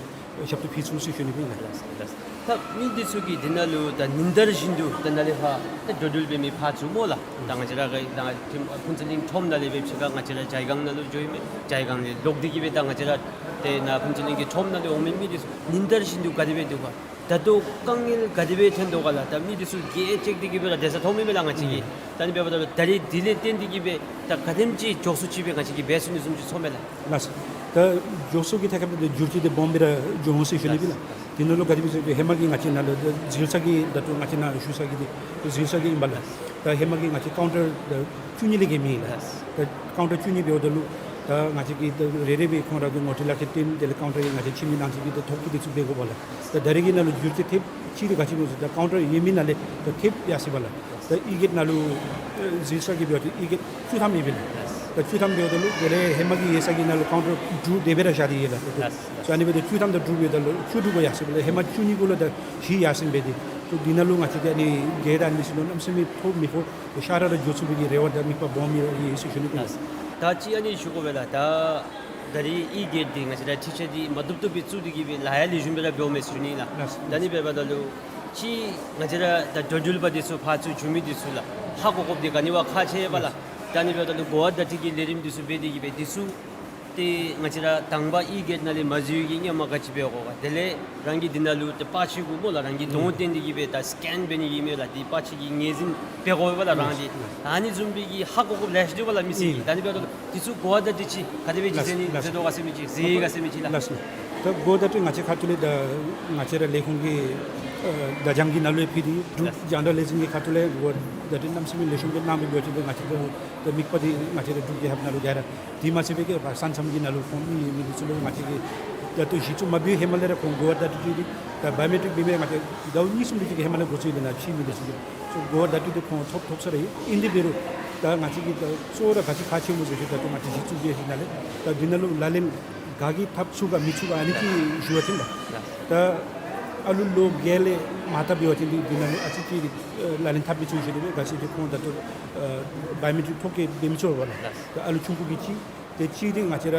ཞབས་ཏོག་ཕུལ་ཚུགས་ཟེར་ཞུ་ནི་ཨིན་ལགས། ད་མི་འདི་ཚུ་གིས་འདི་ནང་ལུ་ད་ཉིན་ལྟར་བཞིན་དུ་ད་ནཱ་ལས་ཕར་ད་འགྲོ་འགྲུལ་འབད་མི་ཕར་ཚུར་སྨོ་ལགས། ད་ང་བཅས་ར་གི་ད་ཕུན་ཚོགས་གླིང་ཁྲོམ་ནང་ལས་སྦེ་ཕྱི་ཁར་ང་བཅས་ར་ཇའི་སྒང་ནང་ལུ་འགྱོ་ཡི་མས། ཇའི་སྒང་ལས་ལོག་སྟེ་གི་སྦེ་ད་ང་བཅས་ར་ཏེ་ནཱ་ཕུན་ཚོགས་གླིང་གི་ཁྲོམ་ནང་ལུ་འོང་མི་མི་འདི་ཚུ་ཉིན་ལྟར་བཞིན་དུ་ག་དེ་སྦེ་འདུག་ག། ད་ལྟོ་དཀའ་ངལ་ག་དེ་སྦེ་ཐོན་དོ་ག་ལགས། ད་མི་འདི་ཚུ་གིས་ཅིག་སྟེ་གི་སྦེ་ར་སྡོད་ས་མཐོང་མི་མས་ལགས་ང་བཅས་ཀྱིས། ད་ཨ་ནི་འབདཝ་ད་ལུ་ད་རིས་འདི་ལས་བརྟེན་ཏེ་གི་སྦེ་ད་ག་དེམ་ཅིག་མགྱོགས་སུ་ཅིག་སྦེ་ང་བཅས་ཀྱིས་འབད་ཚུགས་ནི་བཟུམ་ཅིག་ཚོར་མས་ལགས། ལགས། ད་མགྱོགས་སུ་གི་ཐད་ཁར་ད་འགྱུར་བཅོས་འདི་སྦོམ་སྦེ་ར་འགྱོ་འོང་ཟེར་ཞུ་ནི་ཨིན་ལགས། འདི་ནང་ལུ་ག་དེ་སྦེ་ཟེར་ཧེ་མ་གི་ང་བཅས་ནཱ་ལུ་ད་འཛུལ་ས་གི་ད་ལྟོ་ང་བཅས་ནཱ་བཞུགས་ས་གི་འདི་འཛུལ་ས་གི་ཨིན་པ་ལགས། ད་ཧེ་མ་གི་ང་བཅས་ཀའུན་ཊར་ད་བཅུ་གཉིས་ལས་བརྒལ་མེད་ལགས། ད་ཀའུན་ཊར་བཅུ་གཉིས་འབདཝ་ད་ལུ་ད་ང་བཅས་ཀྱིས་ད་རེ་རེ་སྦེ་ཁོང་ར་གི་ངོ་སྤྲོད་ལག་ཁྱེར་སྟོན། དེ་ལས་ཀའུན་ཊར་གྱི་ང་བཅས་ཁྱིམ་མི་ནང་གཅིག་གི་ད་ཐོ་བཀོད་འདི་ཚུ་འབད་དགོ་པ་ལགས། ད་ད་རེས་ཀྱི་ནང་ལུ་འགྱུར་བཅོས་ཐེབས་ཅིག་འདི་ག་ཅི་སྨོ་ཟེར་ད་ཀའུན་ཊར་ཡོད་མི་ནང་ལས་ད་ཐེབས་ཡར་སོ་ཡི་པ་ལགས། ད་ཨི་གེཊ་ནང་ལུ་ཨེ་འཛུལ་ས་གི་འབདཝ་ད་ཨི་གེཊ་བཅུ་ཐམ་ཡོད་པས་ལགས། ད་བཅུ་ཐམ་འབདཝ་ད་ལུ་དེ་ལས་ཧེ་མ་གི་ཡོད་ས་གི་ནང་ལུ་ཀའུན་ཊར་དྲུག་དེ་སྦེ་ར་བཞག་སྟེ་ཡོད་ལགས། ད་ཨ་ནི་འབདཝ་ད་བཅུ་ཐམ་དང་དྲུག་འབདཝ་ད་ལུ་བཅུ་དྲུག་གུ་ཡར་སོ་ཡི་པ་ལགས། ཧེ་མ་བཅུ་གཉིས་གུ་ལུ་ད་བཞི་ཡར་སོ་ཡི་པས། ཏེ་ད་འདི་ནང་ལུ་ང་བཅས་ཀྱིས་ཨ་ནི་གེཊ་ཨ་ནི་ཚུ་ལུ་གནམ་མེད་ས་མེད་ཐོ་མི་ཕོག་ཏེ་ཤ་ར་ར་འགྱོ་ཚུགས་པའི་གི་རེ་བ་དང་དམིགས་པ་སྦོམ་ཡོད་ཟེར་ཞུ་ནི་ཨིན་ལགས། ད་ཅི་ཨ་ནི་ཞུ་དགོ་པས་ལགས། ད་ད་རིས་ཨི་གེཊ་འདི་ང་བཅས་ར་འཕྲུལ་ཆས་འདི་མ་བཏུབ་བཏུབ་སྦེ་བཙུགས་ཏེ་གི་སྦེ་ལཱ་ཡང་ལེགས་ཤོམ་སྦེ་ར་འབདཝ་མས་ཟེར་ཞུ་ནི་ཨིན་ལགས། ལགས། ད་ཨ་ནི་འབདཝ་ད་ལུ་ཅིག་ང་བཅས་ར་ད་འགྲོ་འགྲུལ་པ་འདི་ཚུ་ཕར་ཚུར་འགྱོ་མི་འདི་ཚུ་ལགས་ཧ་གོ་དགོཔ་འདི་ག་ནི་བ་ཁག་ཆེ་བས་ལགས། ད་ཨ་ནི་འབདཝ་ད་ལུ་གོ་བ་བརྡ་སྤྲོད་ཀྱི་ལས་རིམ་འདི་ཚུ་འབད་དེ་གི་སྦེ་འདི་ཚུ་ཏེ་ང་བཅས་ར་དང་པ་ཨི་གེཊ་ནང་ལས་མ་འཛུལ་བའི་གི་སྔོན་མ་ག་ཅི་འབད་དགོ་ག། དེ་ལས་རང་གི་འདི་ནང་ལུ་ཏེ་པར་ཆས་གུ་སྨོ་ལགས་རང་གི་གདོང་བསྟན་ཏེ་གི་སྦེ་ད་སི་ཀེན་འབད་ནི་ཨིན་མས་ལགས། ཏེ་པར་ཆས་ཀྱི་ངོས་འཛིན་འབད་དགོ་པས་ལགས་རང་འདི། ཨ་ནི་བཟུམ་སྦེ་གི་ཧ་གོ་དགོཔ་ལེ་ཤ་འདུག་པ་ལགས་མི་སེར་གྱིས། ད་ཨ་ནི་འབདཝ་ད་ལུ་འདི་ཚུ་གོ་བ་བརྡ་སྤྲོད་ཅིག་ག་དེ་སྦེ་ཅིག་མཛད་ནི་མཛད་དོ་ག་ཟེར་མི་ཅིག་མཛད་ག་ཟེར་མི་ཅིག་ལགས། ལགས་སོ། ད་གོ་བ་བརྡ་སྤྲོད་ང་བཅས་ཁ་ཐུག་ལས་ད་ང་བཅས་ར་ལས་ཁུངས་ཀྱི་ཨ་བརྡ་བྱང་གི་ནང་ལུ་ཡང་ཕུལ་ཏེ་འདུག། ཇེ་ནེ་རལ་ལེ་ཟིང་གི་ཁ་ཐུག་ལས་གོ་བ་བརྡ་སྤྲོད་གནམ་མེད་ས་མེད་ལེགས་ཤོམ་སྦེ་གནང་མི་འབད་བ་ཅིན་ཏེ་ང་བཅས་ཀྱི་ད་དམིགས་པ་འདི་ང་བཅས་ར་འབྲུག་རྒྱལ་ཁབ་ནང་ལུ་ག་ར་དེ་མ་ཚད་པའི་གི་ས་མཚམས་ཀྱི་ནང་ལུ་ཁོང་མི་ཡོད་མི་འདི་ཚུ་ལུ་ང་བཅས་ཀྱིས་ད་ལྟོ་གཞི་བཙུགས་མ་འབད་བའི་ཧེ་མ་ལས་ར་ཁོང་གོ་བ་བརྡ་སྤྲོད་ཅིག་འདི་ད་བའི་ཡོ་མེ་ཊིཀ་འབད་མི་ང་བཅས་ཟླཝ་གཉིས་གསུམ་དེ་ཅིག་གི་ཧེ་མ་ལས་འགོ་བཙུགས་ཡི་ལགས། ཕྱི་མི་འདི་ཚུ་གིས་གོ་བ་བརྡ་སྤྲོད་འདི་ཁོང་ཐོབ་ཐོབ་ས་ར་ཨིན། ཨིན་དེ་འབད་རུང་ད་ང་བཅས་ཀྱི་ད་གཙོ་བོ་ར་ག་ཅི་ཁག་ཆེ་སྨོ་ཟེར་ཞུ་ད་ལྟོ་ང་བཅས་གཞི་བཙུགས་འབད་ཞིནམ་ལས་ད་འདི་ནང་ལུ་ལག་ལེན་ག་གིས་འཐབ་ཚུགས་ག་མི་ཚུགས་ག་ཨ་ནི་ཅིག་ཞུ་བ་ཅིན་ལགས། ད་ཨ་ལུ་ལོ་བརྒྱད་ལས་མར་ད་འབད་བ་ཅིན་འདི་འདི་ནང་ལུ་ཨ་ཙི་ཅིག་ལག་ལེན་འཐབ་མི་ཚུགས་ཞུ་ནི་སྦེ། ག་ཅི་ཅིག་ཁོང་ད་ལྟོ་བའི་ཡོ་མེ་ཊིཀ་ཐོ་བཀོད་འབད་མི་ཚུགས་པས་ལགས། ད་ཨ་ལུ་ཆུང་ཀུ་གི་ཅིག་ཏེ་ཅིག་འདི་ང་བཅས་ར་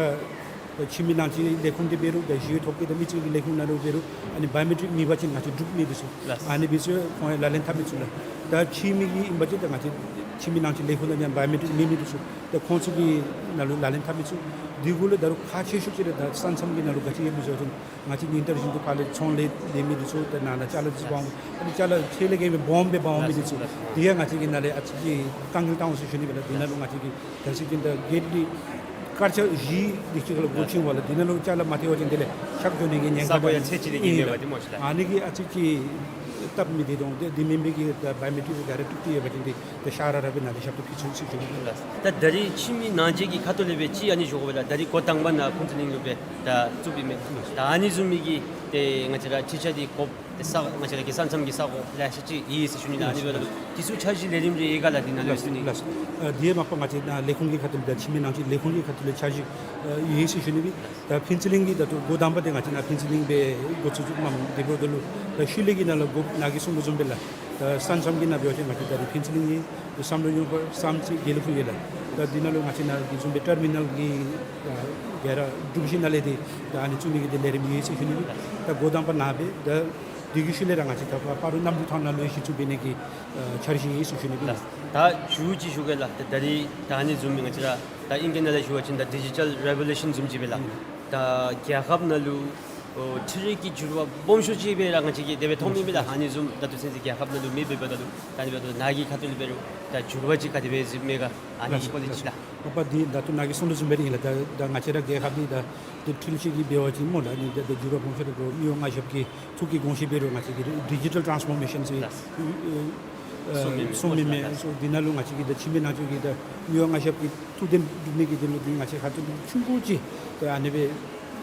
ད་ཁྱིམ་མི་ནང་གཅིག་ལས་ཁུངས་འདི་འབད་རུང་ད་གཞི་ཐོ་བཀོད་ད་མི་སེར་གྱི་ལས་ཁུངས་ནང་ལུ་འབད་རུང་ཨ་ནི་བའི་ཡོ་མེ་ཊིཀ་མེད་པ་ཅིན་ང་བཅས་འབྲུག་མི་འདི་ཚུ་ཨ་ནི་འབད་ཚུགས་ཁོང་ཡང་ལག་ལེན་འཐབ་མི་ཚུགས་ལགས། ད་ཕྱི་མི་གི་ཨིན་པ་ཅིན་ད་ང་བཅས་ཁྱིམ་མི་ནང་གཅིག་ལས་ཁུངས་ནང་ཡང་བའི་ཡོ་མེ་ཊིཀ་མེད་མི་འདི་ཚུ་ད་ཁོང་ཚུ་གི་ནང་ལུ་ལག་ལེན་འཐབ་མི་ཚུགས། འདི་གུ་ལུ་ད་རུང་ཁག་ཆེ་ཤོས་ཅིག་ར་ད་ས་མཚམས་ཀྱི་ནང་ལུ་ག་ཅི་ཡོད་མི་ཚུགས་ཅིན་ང་བཅས་ཉིན་ལྟར་བཞིན་དུ་ཕར་ལས་ཚོང་ལས་ལས་མི་འདི་ཚུ་ད་ནང་ན་ཅ་ལ་འདི་ཚུ་འབག་འོང་། ཨ་ནི་ཅ་ལ་ཆེ་ལས་བརྒལ་སྦེ་སྦོམ་སྦེ་འབག་འོང་མི་འདི་ཚུ་འདི་ཡང་ང་བཅས་ཀྱི་ནང་ལས་ཨ་ཙི་ཅིག་དཀའ་ངལ་བཏང་འོང་ཟེར་ཞུ་ནི་སྦེ་ལགས། འདི་ནང་ལུ་ང་བཅས་ཀྱི་ད་ཅི་ཅིག་ད་གེཊ་འདི་དཀར་ཆག་བཞི་འདི་ཅིག་ལུ་སྒོ་ཕྱེ་བ་ལགས། འདི་ནང་ལུ་ཅ་ལ་མ་ཐལ་བ་ཅིན་དེ་ལས་ཆག་འགྱོ་ནི་གི་ཉེན་ཁ་ས་གོ་ཡང་ཚད་ཅིག་ལས་ཨིན་མས་པ་འདི་སྨོ་ཤིག་ལགས། ཨ་ནི་གིས་ཨ་ཙི་ཅིག་སྟབས་མི་བདེ་དོ་འོང་། དེ་འདི་མེན་པའི་གི་ད་བའི་ཡོ་མེ་ཊིཀ་ག་ར་གྲུབ་སྟེ་ཡོད་པ་ཅིན་འདི་ད་ཤ་ར་ར་སྦེ་ནཱ་ལས་ཞབས་ཏོག་ཕུལ་ཚུགས་ཟེར་ཞུ་ནི་ལགས། ད་ད་རིས་ཁྱིམ་མི་ནང་གཅིག་གི་ཁ་ཐུག་ལས་སྦེ་ཅིག་ཨ་ནི་ཞུ་དགོ་པས་ལགས། ད་རིས་འགོ་དང་པ་ནཱ་ཕུན་ཚོགས་གླིང་ལུ་སྦེ་ད་བཙུགས་པའི་མས། ད་ཨ་ནི་བཟུམ་མའི་གི་ཏེ་ང་བཅས་ར་འཕྲུལ་ཆས་འདི་དགོཔ་ཏེ་ས་ང་བཅས་ར་གི་ས་མཚམས་ཀྱི་ས་གོ་ལེ་ཤ་ཅིག་ཡོད་ཟེར་ཞུ་ནི་ལགས། ཨ་ནི་འབདཝ་ད་འདི་ཚུ་འཆར་གཞི་ལས་རིམ་རེ་ཡོད་ག་ལགས། འདི་ནང་ལུ་ཡོད་ཟེར་ནི། ལགས་སོ། ཨ་དེ་མ་པ་ང་བཅས་ནཱ་ལས་ཁུངས་ཀྱི་ཁ་ཐུག་ལས་ད་ཁྱིམ་མི་ནང་གཅིག་ལས་ཁུངས་ཀྱི་ཁ་ཐུག་ལས་འཆར་གཞི་ཨ་ཡོད་ཟེར་ཞུ་ནི་སྦེ། ད་ཕུན་ཚོགས་གླིང་གི་ད་ལྟོ་འགོ་དང་པ་འདི་ང་བཅས་ནཱ་ཕུན་ཚོགས་གླིང་སྦེ་འགོ་བཙུགས་བཙུགསཔ་མས། དེ་འབདཝ་ད་ལུ་ད་ཤུལ་ལས་ཀྱི་ནང་ལུ་འགོ་ནཱ་གིས་གསུངས་དོ་བཟུམ་སྦེ་ལགས། ད་ས་མཚམས་ཀྱི་ནང་འབད་བ་ཅིན་ང་བཅས་ད་རིས་ཕུན་ཚོགས་གླིང་ཡོད། བསམ་གྲུབ་གཡུང་དཀར་བསམ་རྩེ་དགེ་ལེགས་ཕུག་ཡོད་ལགས། ད་འདི་ནང་ལུ་ང་བཅས་ནཱ་གི་བཟུམ་སྦེ་ཊར་མི་ནཱལ་གྱི་ཨ་ག་ར་སྒྲུབ་གཞི་ནང་ལས་འདི་ད་ཨ་ནི་བཙུགས་ནི་གི་འདི་ལས་རིམ་ཡོད་ཟེར་ཞུ་ནི་ཨིན། ད་འགོ་དང་པ་ནཱ་སྦེ་ད་འདི་གི་ཤུལ་ལས་ར་ང་བཅས་ད་སྤ་རོ་གནམ་གྲུ་ཐང་ནང་ལུ་གཞི་བཙུགས་འབད་ནི་གི་ཨ་འཆར་གཞི་ཡོད་ཟེར་ཞུ་ནི་ཨིན། ད་ཞུ་ཅིག་ཞུ་གེ་ལགས། ད་ད་རིས་ད་ཨ་ནི་བཟུམ་སྦེ་ང་བཅས་ར་ད་ཨིང་སྐད་ནང་ལས་ཞུ་བ་ཅིན་ད་ཌི་ཇི་ཊལ་རེ་བོ་ལུ་ཤཱན་བཟུམ་ཅིག་སྦེ་ལགས། ཨིན། ད་རྒྱལ་ཁབ་ནང་ལུ་ཨོ་འཕྲུལ་རིག་གི་འགྱུར་བ་སྦོམ་ཤོས་ཅིག་སྦེ་ར་ང་བཅས་ཀྱིས་དེ་སྦེ་མཐོངམ་ཨིན་པས་ལགས། ཨ་ནི་བཟུམ་ད་ལྟོ་ཚུན་ཚོད་རྒྱལ་ཁབ་ནང་ལུ་མེདཔ་འབདཝ་ད་ལུ་ད་ཨ་ནི་འབདཝ་ད་ནཱ་གི་ཁ་ཐུག་ལས་འབད་རུང་ད་འགྱུར་བ་ཅིག་ག་དེ་སྦེ་གཟིགསཔ་མས་ག། ཨ་ནི་གི་སྐོར་ལས་ཅིག་ལགས། ཨོ་པ་འདི་ད་ལྟོ་ནཱ་གིས་གསུངས་དོ་བཟུམ་སྦེ་ར་ཨིན་ལགས། ད་ད་ང་བཅས་ར་རྒྱལ་ཁབ་འདི་ད་འདི་འཕྲུལ་ཆས་ཀྱིས་འབད་བ་ཅིན་སྨོ་ལགས། ཨ་ནི་ད་ད་འགྱུར་བ་སྦོམ་ཤོས་ར་གོ་མི་དབང་མངའ་ཞབས་ཀྱི་ཐུགས་ཀྱི་དགོངས་བཞེད་འབད་རུང་ང་བཅས་ཀྱིས་ཌི་ཇི་ཊལ་ཊཱནསི་ཕོར་མེ་ཤཱན་ཟེར་ལགས། ཨ་གསུམ་ཨིན་མས། གསུམ་ཨིན་མས། ལགས། སོ་འདི་ནང་ལུ་ང་བཅས་ཀྱིས་ད་ཕྱི་མི་ནང་ཆོས་ཀྱིས་ད་མི་དབང་མངའ་ཞབས་ཀྱི་ཐུགས་དོན་སྒྲུབ་ནི་གི་དོན་ལུ་འདི་ང་བཅས་ཁ་ཐུག་ལུ་ཆུང་ཀུ་ཅིག་ད་ཨ་ནི་སྦེ་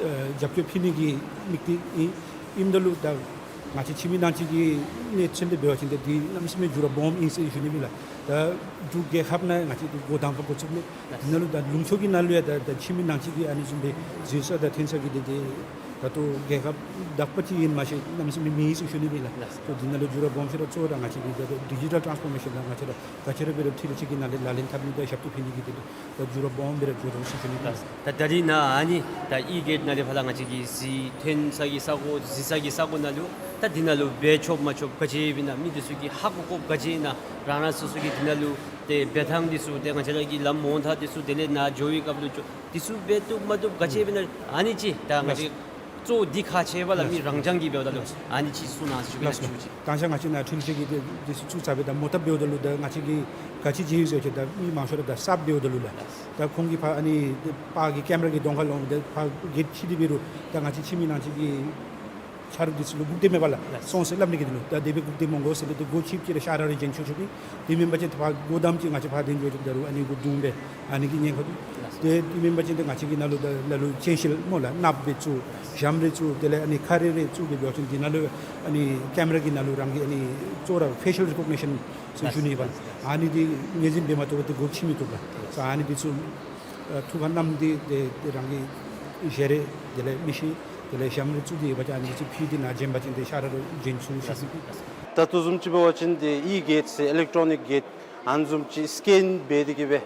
ཨ་རྒྱབ་སྐྱོར་ཕུལ་ནི་གི་དམིགས་གཏད་ཨིན། ཨིནམ་ད་ལུ་ད་ང་བཅས་ཕྱི་མི་ནང་ཆོས་ཀྱི་གནས་ཚུལ་འདི་འབད་བ་ཅིན་ད་འདི་གནམ་མེད་ས་མེད་འགྱུར་བ་སྦོམ་ཨིན་ཟེར་ཞུ་ནི་ཨིན་ལགས། ད་འབྲུག་རྒྱལ་ཁབ་ནང་ང་བཅས་འདི་འགོ་དང་པ་འགོ་བཙུགསཔ་མས། འདི་ནང་ལུ་ད་ལུང་ཕྱོགས་ཀྱི་ནང་ལུ་ཡང་ད་ད་ཕྱི་མི་ནང་ཆོས་ཀྱི་ཨ་ནི་བཟུམ་སྦེ་འཛུལ་ས་དང་ཐོན་ས་གི་འདི་འདི་ད་ལྟོ་རྒྱལ་ཁབ་དག་པ་ཅིག་ཨིན་མ་ཤེས་གནམ་མེད་ས་མེད་མེད་ཟེར་ཞུ་ནི་ཨིན་ལགས། ལགས། སོ་འདི་ནང་ལུ་འགྱུར་བ་སྦོམ་ཤོས་ར་གཙོ་བོ་ར་ང་བཅས་ཀྱི་ད་ཌི་ཇི་ཊལ་ཊཱནསི་ཕོར་མེ་ཤཱན་ནང་ང་བཅས་ར་ག་ཅི་ར་འབད་རུང་འཕྲུལ་ཆས་ཀྱི་ནང་ལས་ལག་ལེན་འཐབ་ནི་དང་ཞབས་ཏོག་ཕུལ་ནི་གི་དོན་ལུ་ད་འགྱུར་བ་སྦོམ་སྦེ་ར་འགྱོ་དོ་ཟེར་ཞུ་ནི་ཨིན། ད་ད་རིས་ནཱ་ཨ་ནི་ད་ཨི་གེཊ་ནང་ལས་ཕར་ལས་ང་བཅས་ཀྱི་གཟིགས་ཐོན་ས་གི་ས་གོ་གཟིགས་ས་གི་ས་གོ་ནང་ལུ་ད་འདི་ནང་ལུ་འབད་ཆོགཔ་མ་ཆོགཔ་ག་ཅི་ཡོདཔ་ཨིན་ན་མི་འདི་ཚུ་གིས་ཧ་གོ་དགོཔ་ག་ཅི་ཨིན་ན་རང་རང་སོ་སོ་གི་འདི་ནང་ལུ་ཏེ་འབད་ཐངས་འདི་ཚུ་ཏེ་ང་བཅས་ར་གི་ལམ་མོ་ཊ་འདི་ཚུ་དེ་ལས་ནཱ་འགྱོ་བའི་སྐབས་ལུ་འགྱོ་འདི་ཚུ་འབད་བཏུབ་མ་བཏུབ་ག་ཅི་ཡོདཔ་ཨིན་ན་ཨ་ནི་ཅིག་ད་ང་བཅས་གཙོ་བོ་འདི་ཁག་ཆེ་བས་ལགས། མི་རང་རྐྱང་གིས་འབདཝ་ད་ལུ་ཨ་ནི་ཅིག་གསུང་གནང་ཟེར་ཞུ་གེ་ལགས། ཞུ་ཅིག། ད་ང་བཅས་ནཱ་འཕྲུལ་ཆས་ཀྱི་འདི་འདི་ཚུ་བཙུགས་ཚར་བའི་ད་མོ་ཊ་འབདཝ་ད་ལུ་ད་ང་བཅས་ཀྱིས་ག་ཅི་མཇལ་ཡི་ཟེར་བ་ཅིན་ད་མི་མང་ཤོས་ར་ད་གསརཔ་འབདཝ་ད་ལུ་ལགས། ད་ཁོང་གིས་ཕར་ཨ་ནི་ཕར་གྱི་ཀེམ་ར་གི་གདོང་ཁར་ལོག་སྟེ་ཕར་གྱི་ཕྱེ་སྟེ་འབད་རུང་ད་ང་བཅས་ཕྱི་མི་ནང་ཆོས་ཀྱི་ཆ་རོགས་འདི་ཚུ་ལུ་སྒུག་སྡོདཔ་མས་པ་ལགས། སོང་ཟེར་སླབ་ནི་གི་དོན་ལུ་ད་དེ་སྦེ་སྒུག་སྡོད་མི་དགོ་ཟེར་སླབ་སྟེ་སྒོ་ཕྱེ་ཕྱེ་ར་ཤ་ར་ར་བྱིན་ཆོག་ཆོགཔ་ཨིན། དེ་མེན་པ་ཅིན་ད་ཕར་སྒོ་བསྡམས་ཅིག་ང་བཅས་ཕར་འཐོན་འགྱོ་ཅིག་ད་རུང་ཨ་ནི་གུ་རྡུང་སྦེ་ཨ་ནི་གི་ཉེན་ཁ་འདུག། དེ་དེ་མེན་པ་ཅིན་ད་ང་བཅས་ཀྱི་ནང་ལུ་ད་ལ་ལུ་དཔྱད་ཤེལ་སྨོ་ལགས་ནགཔ་སྦེ་བཙུགས་ཞྭམོ་རེ་བཙུགས་དེ་ལས་ཨ་ནི་ཁ་རས་རེ་བཙུགས་སྦེ་འབད་བ་ཅིན་འདི་ནང་ལུ་ཨ་ནི་ཀེམ་ར་གི་ནང་ལུ་རང་གི་ཨ་ནི་གཙོ་བོ་ར་ཕེ་ཤལ་རི་ཀོག་ནི་ཤཱན་ཟེར་ཞུ་ནི་ཨིན་པ་ལགས། ཨ་ནི་འདི་ངོས་འཛིན་འབད་མ་བཏུབ་པར་ཏེ་སྒོ་ཕྱེ་མི་བཏུབ་ལགས། ཨ་ནི་འདི་ཚུ་ཨ་ཐུགས་ཁར་བསྣམས་ཏེ་ཏེ་ཏེ་རང་གི་ཞལ་རས་དེ་ལས་མིག་ཤེལ་དེ་ལས་ཞྭམོ་རེ་བཙུགས་ཏེ་ཡོད་པ་ཅིན་ཨ་ནི་འདི་ཚུ་ཕུད་དེ་ནཱ་བྱོན་པ་ཅིན་ཏེ་ཤ་ར་ར་བྱོན་ཚུགས་ཟེར་ཞུ་ནི། ད་ལྟོ་བཟུམ་ཅིག་འབད་བ་ཅིན་ཏེ་ཨི་གེཊ་ཟེར་ཨི་ལེག་ཊོ་ནིག་གེཊ་ཨ་ནི་བཟུམ་ཅིག་སི་ཀེན་འབད་དེ་གིས་སྦེ་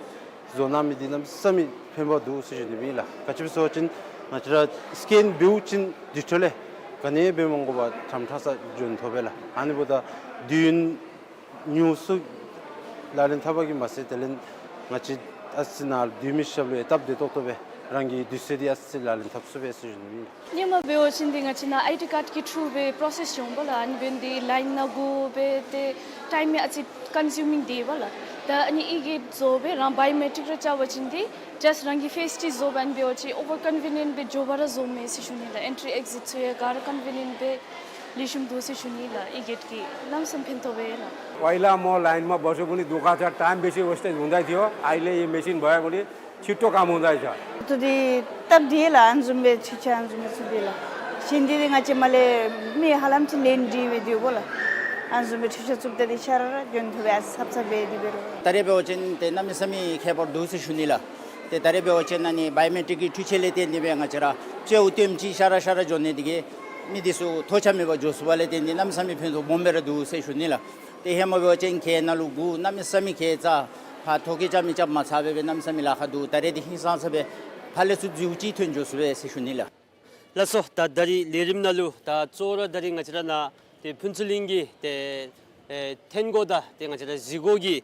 བཟོ་གནང་མི་འདི་གནམ་མེད་ས་མེད་ཕན་པ་འདུག་ཟེར་ཞུ་ནི་ཨིན་ལགས། ག་ཅི་སྦེ་ཟེར་བ་ཅིན་ང་བཅས་ར་སི་ཀེན་འབདཝ་ཅིན་དུས་ཚོད་ལས་ག་ནི་འབད་མ་དགོ་པར་ཁྲམ་ཁྲ་ས་འབྱོན་ཐོབ་པས་ལགས། ཨ་ནི་འབདཝ་ད་དུས་ཡུན་ཉུང་སུ་ལག་ལེན་འཐབ་པ་གིས་མ་ཚད་དེ་ལས་ང་བཅས་ཨ་ཙི་ནཱ་སྡོད་མི་ཤུལ་ལུ་ཡང་སྟབས་བདེ་ཏོག་ཏོ་སྦེ་རང་གི་དུས་ཚོད་འདི་ཨ་ཙི་ལག་ལེན་འཐབ་ཚུགས་པས་ཟེར་ཞུ་ནི་ཨིན། སྔོན་མ་འབད་བ་ཅིན་འདི་ང་བཅས་ནཱ་ཨའི་ཌི་ཀཱཌ་ཀྱི་ཐྲུ་སྦེ་པྲོ་སེསི་འོང་པ་ལགས། ཨ་ནི་འབདན་འདི་ལའིན་ནང་འགོར་སྦེ་ཏེ་ཊའིམ་ཡང་ཨ་ཙི་ཀོན་སིའུ་མིང་འདི་པ་ལགས། ད་ཨ་ནི་ཨི་གེཊ་བཟོ་སྦེ་རང་བའི་ཡོ་མེ་ཊིཀ་ར་བཅར་བ་ཅིན་འདི་ཇཱསཊ་རང་གི་ཕེསི་འདི་བཟོ་སྦེ་ཨ་ནི་འབད་བ་ཅིན་ཨོ་བར་ཀོན་བི་ནི་ཡེནཊ་སྦེ་མགྱོགས་པ་ར་བཟོཝ་མས་ཟེར་ཞུ་ནི་ལགས། ཨེན་ཊི་རི་ཨེག་ཛིཊ་ཚུ་ཡང་ག་ར་ཀོན་བི་ནི་ཡེནཊ་སྦེ་ལེགས་ཤོམ་འདུག་ཟེར་ཞུ་ནི་ལགས། ཨི་གེཊ་ཀྱིས་གནམ་མེད་ས་མེད་ཕན་ཐོགས་པས་ལགས། पहिला म लाइनमा बसेको पनि दुःख छ, टाइम बेसी वेस्ट हुँदै थियो। अहिले यो मेसिन भएकोले छिट्टो काम हुँदैछ। ད་ལྟོ་འདི་སྟབས་བདེ་ལགས། ཨ་ནི་བཟུམ་སྦེ་ཕྱི་ཁར་ཨ་ནི་བཟུམ་སྦེ་བཙུགས་པས་ལགས། གཞན་འདི་ང་བཅས་མར་ལས་མི་ཧ་ལམ་ཅིག་ལེན་འདི་སྦེ་སྡོདཔ་ལགས། ཨ་ནི་བཟུམ་སྦེ་ཕྱི་ཁར་བཙུགསཔ་ད་འདི་ཤ་ར་ར་འབྱོན་ཐོབ་པས། ཨ་ཙི་ཚབ་ཚབ་སྦེ་འདི་འབད་རུང་། ད་རེས་འབད་བ་ཅིན་ཏེ་གནམ་མེད་ས་མེད་ཁྱད་པར་འདུག་ཟེར་ཞུ་ནི་ལགས། ཏེ་ད་རེས་འབད་བ་ཅིན་ཨ་ནི་བའི་ཡོ་མེ་ཊིཀ་གི་འཕྲུལ་ཆས་ལས་བརྟེན་ཏེ་སྦེ་ང་བཅས་ར་ཅིག་འོ་ཏེམ་ཅིག་ཤ་ར་ཤ་ར་འགྱོ་ནི་འདི་གིས་མི་འདི་ཚུ་ཐོགས་ཆགས་མེད་པར་འགྱོ་ཚུགས་པ་ལས་བརྟེན་ཏེ་གནམ་མེད་ས་མེད་ཕན་ཐོགས་སྦོམ་སྦེ་ར་འདུག་ཟེར་ཞུ་ནི་ལགས། ཏེ་ཧེ་མ་འབད་བ་ཅིན་ཁེ་ནང་ལུ་གུ་གནམ་མེད་ས་མེད་ཁེ་ཙ་ཕར་ཐོ་ཁེ་རྐྱབ་མི་རྐྱབ་མ་ཚར་བར་སྦེ་གནམ་མེད་ས་མེད་ལཱ་ཁག་འདུག། ད་རེས་འདི་ཧིང་སངས་ས་སྦེ་ཕར་ལས་ཚུར་འཛུལཝ་ཅིག་ཐོན་འགྱོ་ཚུགས་པས་ཟེར་ཞུ་ནི་ལགས། ལགས་སོ། ད་ད་རིས་ལས་རིམ་ནང་ལུ་ད་གཙོ་བོ་ར་ད་རིས་ང་བཅས་ར་ནཱ་ཏེ་ཕུན་ཚོགས་གླིང་གི་ཏེ་ཨེ་ཐོན་སྒོ་དང་ཏེ་ང་བཅས་ར་གཟིགས་སྒོ་གི་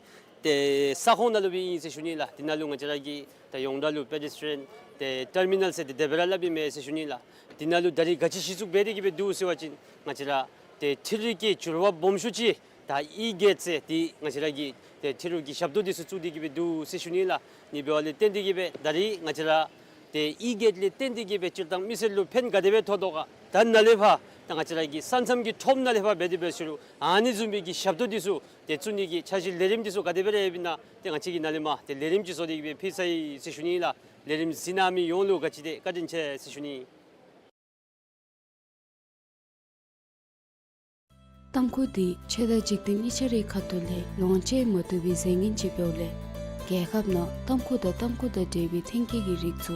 ཏེ་ས་ཁོངས་ནང་ལུ་སྦེ་ཨིན་ཟེར་ཞུ་ནི་ལགས། འདི་ནང་ལུ་ང་བཅས་ར་གི་ད་ཡོངས་གྲགས་ལུ་པེ་ཌེས་ཊི་རི་ཡཱན་ཏེ་ཊར་མི་ནཱལ་ཟེར་ཏེ་དེ་སྦེ་ར་སླབ་ཨིན་མས་ཟེར་ཞུ་ནི་ལགས། འདི་ནང་ལུ་ད་རིས་ག་ཅི་གཞི་བཙུགས་འབད་དེ་གིས་སྦེ་འདུག་ཟེར་བ་ཅིན་ང་བཅས་ར་ཏེ་འཕྲུལ་རིག་གི་འགྱུར་བ་སྦོམ་ཤོས་ཅིག་ད་ཨི་གེཊ་ཟེར་འདི་ང་བཅས་ར་གི་ཏེ་འཕྲུལ་རིག་གི་ཞབས་ཏོག་འདི་ཚུ་བཙུགས་ཏེ་གིས་སྦེ་འདུག་ཟེར་ཞུ་ནི་ལགས། ཨ་ནི་འབདཝ་ལས་བརྟེན་ཏེ་གིས་སྦེ་ད་རིས་ང་བཅས་ར་ཏེ་ཨི་གེཊ་ལས་བརྟེན་ཏེ་གིས་སྦེ་སྤྱིར་བཏང་མི་སེར་ལུ་ཕན་ག་དེ་སྦེ་ཐོགས་དོ་ག། ད་ནཱ་ལས་ཕར་ད་ང་བཅས་ར་གི་ས་མཚམས་ཀྱི་ཁྲོམ་ནང་ལས་ཕར་འབད་དེ་འབད་ཞུ་རུང་ཨ་ནི་བཟུམ་སྦེ་གི་ཞབས་ཏོག་འདི་ཚུ་ཏེ་བཙུགས་ནི་གི་འཆར་གཞི་ལས་རིམ་འདི་ཚུ་ག་དེ་སྦེ་ར་ཡོདཔ་ཨིན་ན་ཏེ་ང་བཅས་ཀྱིས་ནཱ་ལས་མར་ཏེ་ལས་རིམ་ཅིག་བཟོ་སྟེ་གིས་སྦེ་ཕུལ་ཚར་ཡི་ཟེར་ཞུ་ནི་ལགས། ལས་རིམ་གཟིགས་གནང་མི་ཡོངས་ལུ་ག་ཅི་དེ་བཀའ་དྲིན་ཆེ་ཟེར་ཞུ་ནི། ཏམ་ཁུ་འདི་ཆོས་དང་འཇིག་རྟེན་གཉིས་ཆ་རའི་ཁ་ཐུག་ལས་ལོངས་སྤྱོད་མ་བཏུབ་པའི་རྫས་ངན་ཅིག་འབདཝ་ལས་རྒྱལ་ཁབ་ནང་ཏམ་ཁུ་དང་ཏམ་ཁུ་དང་འབྲེལ་བའི་ཐོན་སྐྱེད་ཀྱི་རིགས་ཚུ་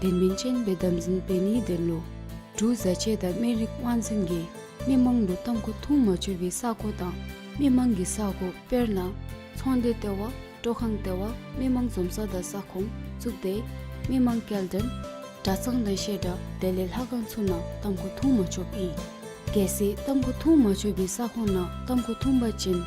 དོན་ལྡན་ཅན་སྦེ་དམ་འཛིན་འབད་ནིའི་དོན་ལུ་འབྲུག་བཟའ་ཆས་དང་སྨན་རིགས་དབང་འཛིན་གྱིས་མི་མང་ལུ་ཏམ་ཁུ་འཐུང་མ་ཆོག་པའི་ས་གོ་དང་མི་མང་གི་ས་གོ་དཔེར་ན་ཚོང་སྡེ་ལྟེ་བ། སྤྲོ་ཁང་ལྟེ་བ་མི་མང་འཛོམས་ས་དང་ས་ཁོངས་གཙུག་སྡེ་མི་མང་སྐྱེལ་འདྲེན་གྲྭ་ཚང་དང་བཤད་གྲྭ་དེ་ལས་ལྷ་ཁང་ཚུ་ནང་ཏམ་ཁུ་འཐུང་མ་ཆོགཔ་ཨིན། གལ་སྲིད་ཏམ་ཁུ་འཐུང་མ་ཆོག་པའི་ས་ཁོངས་ནང་ཏམ་ཁུ་འཐུང་པ་ཅིན་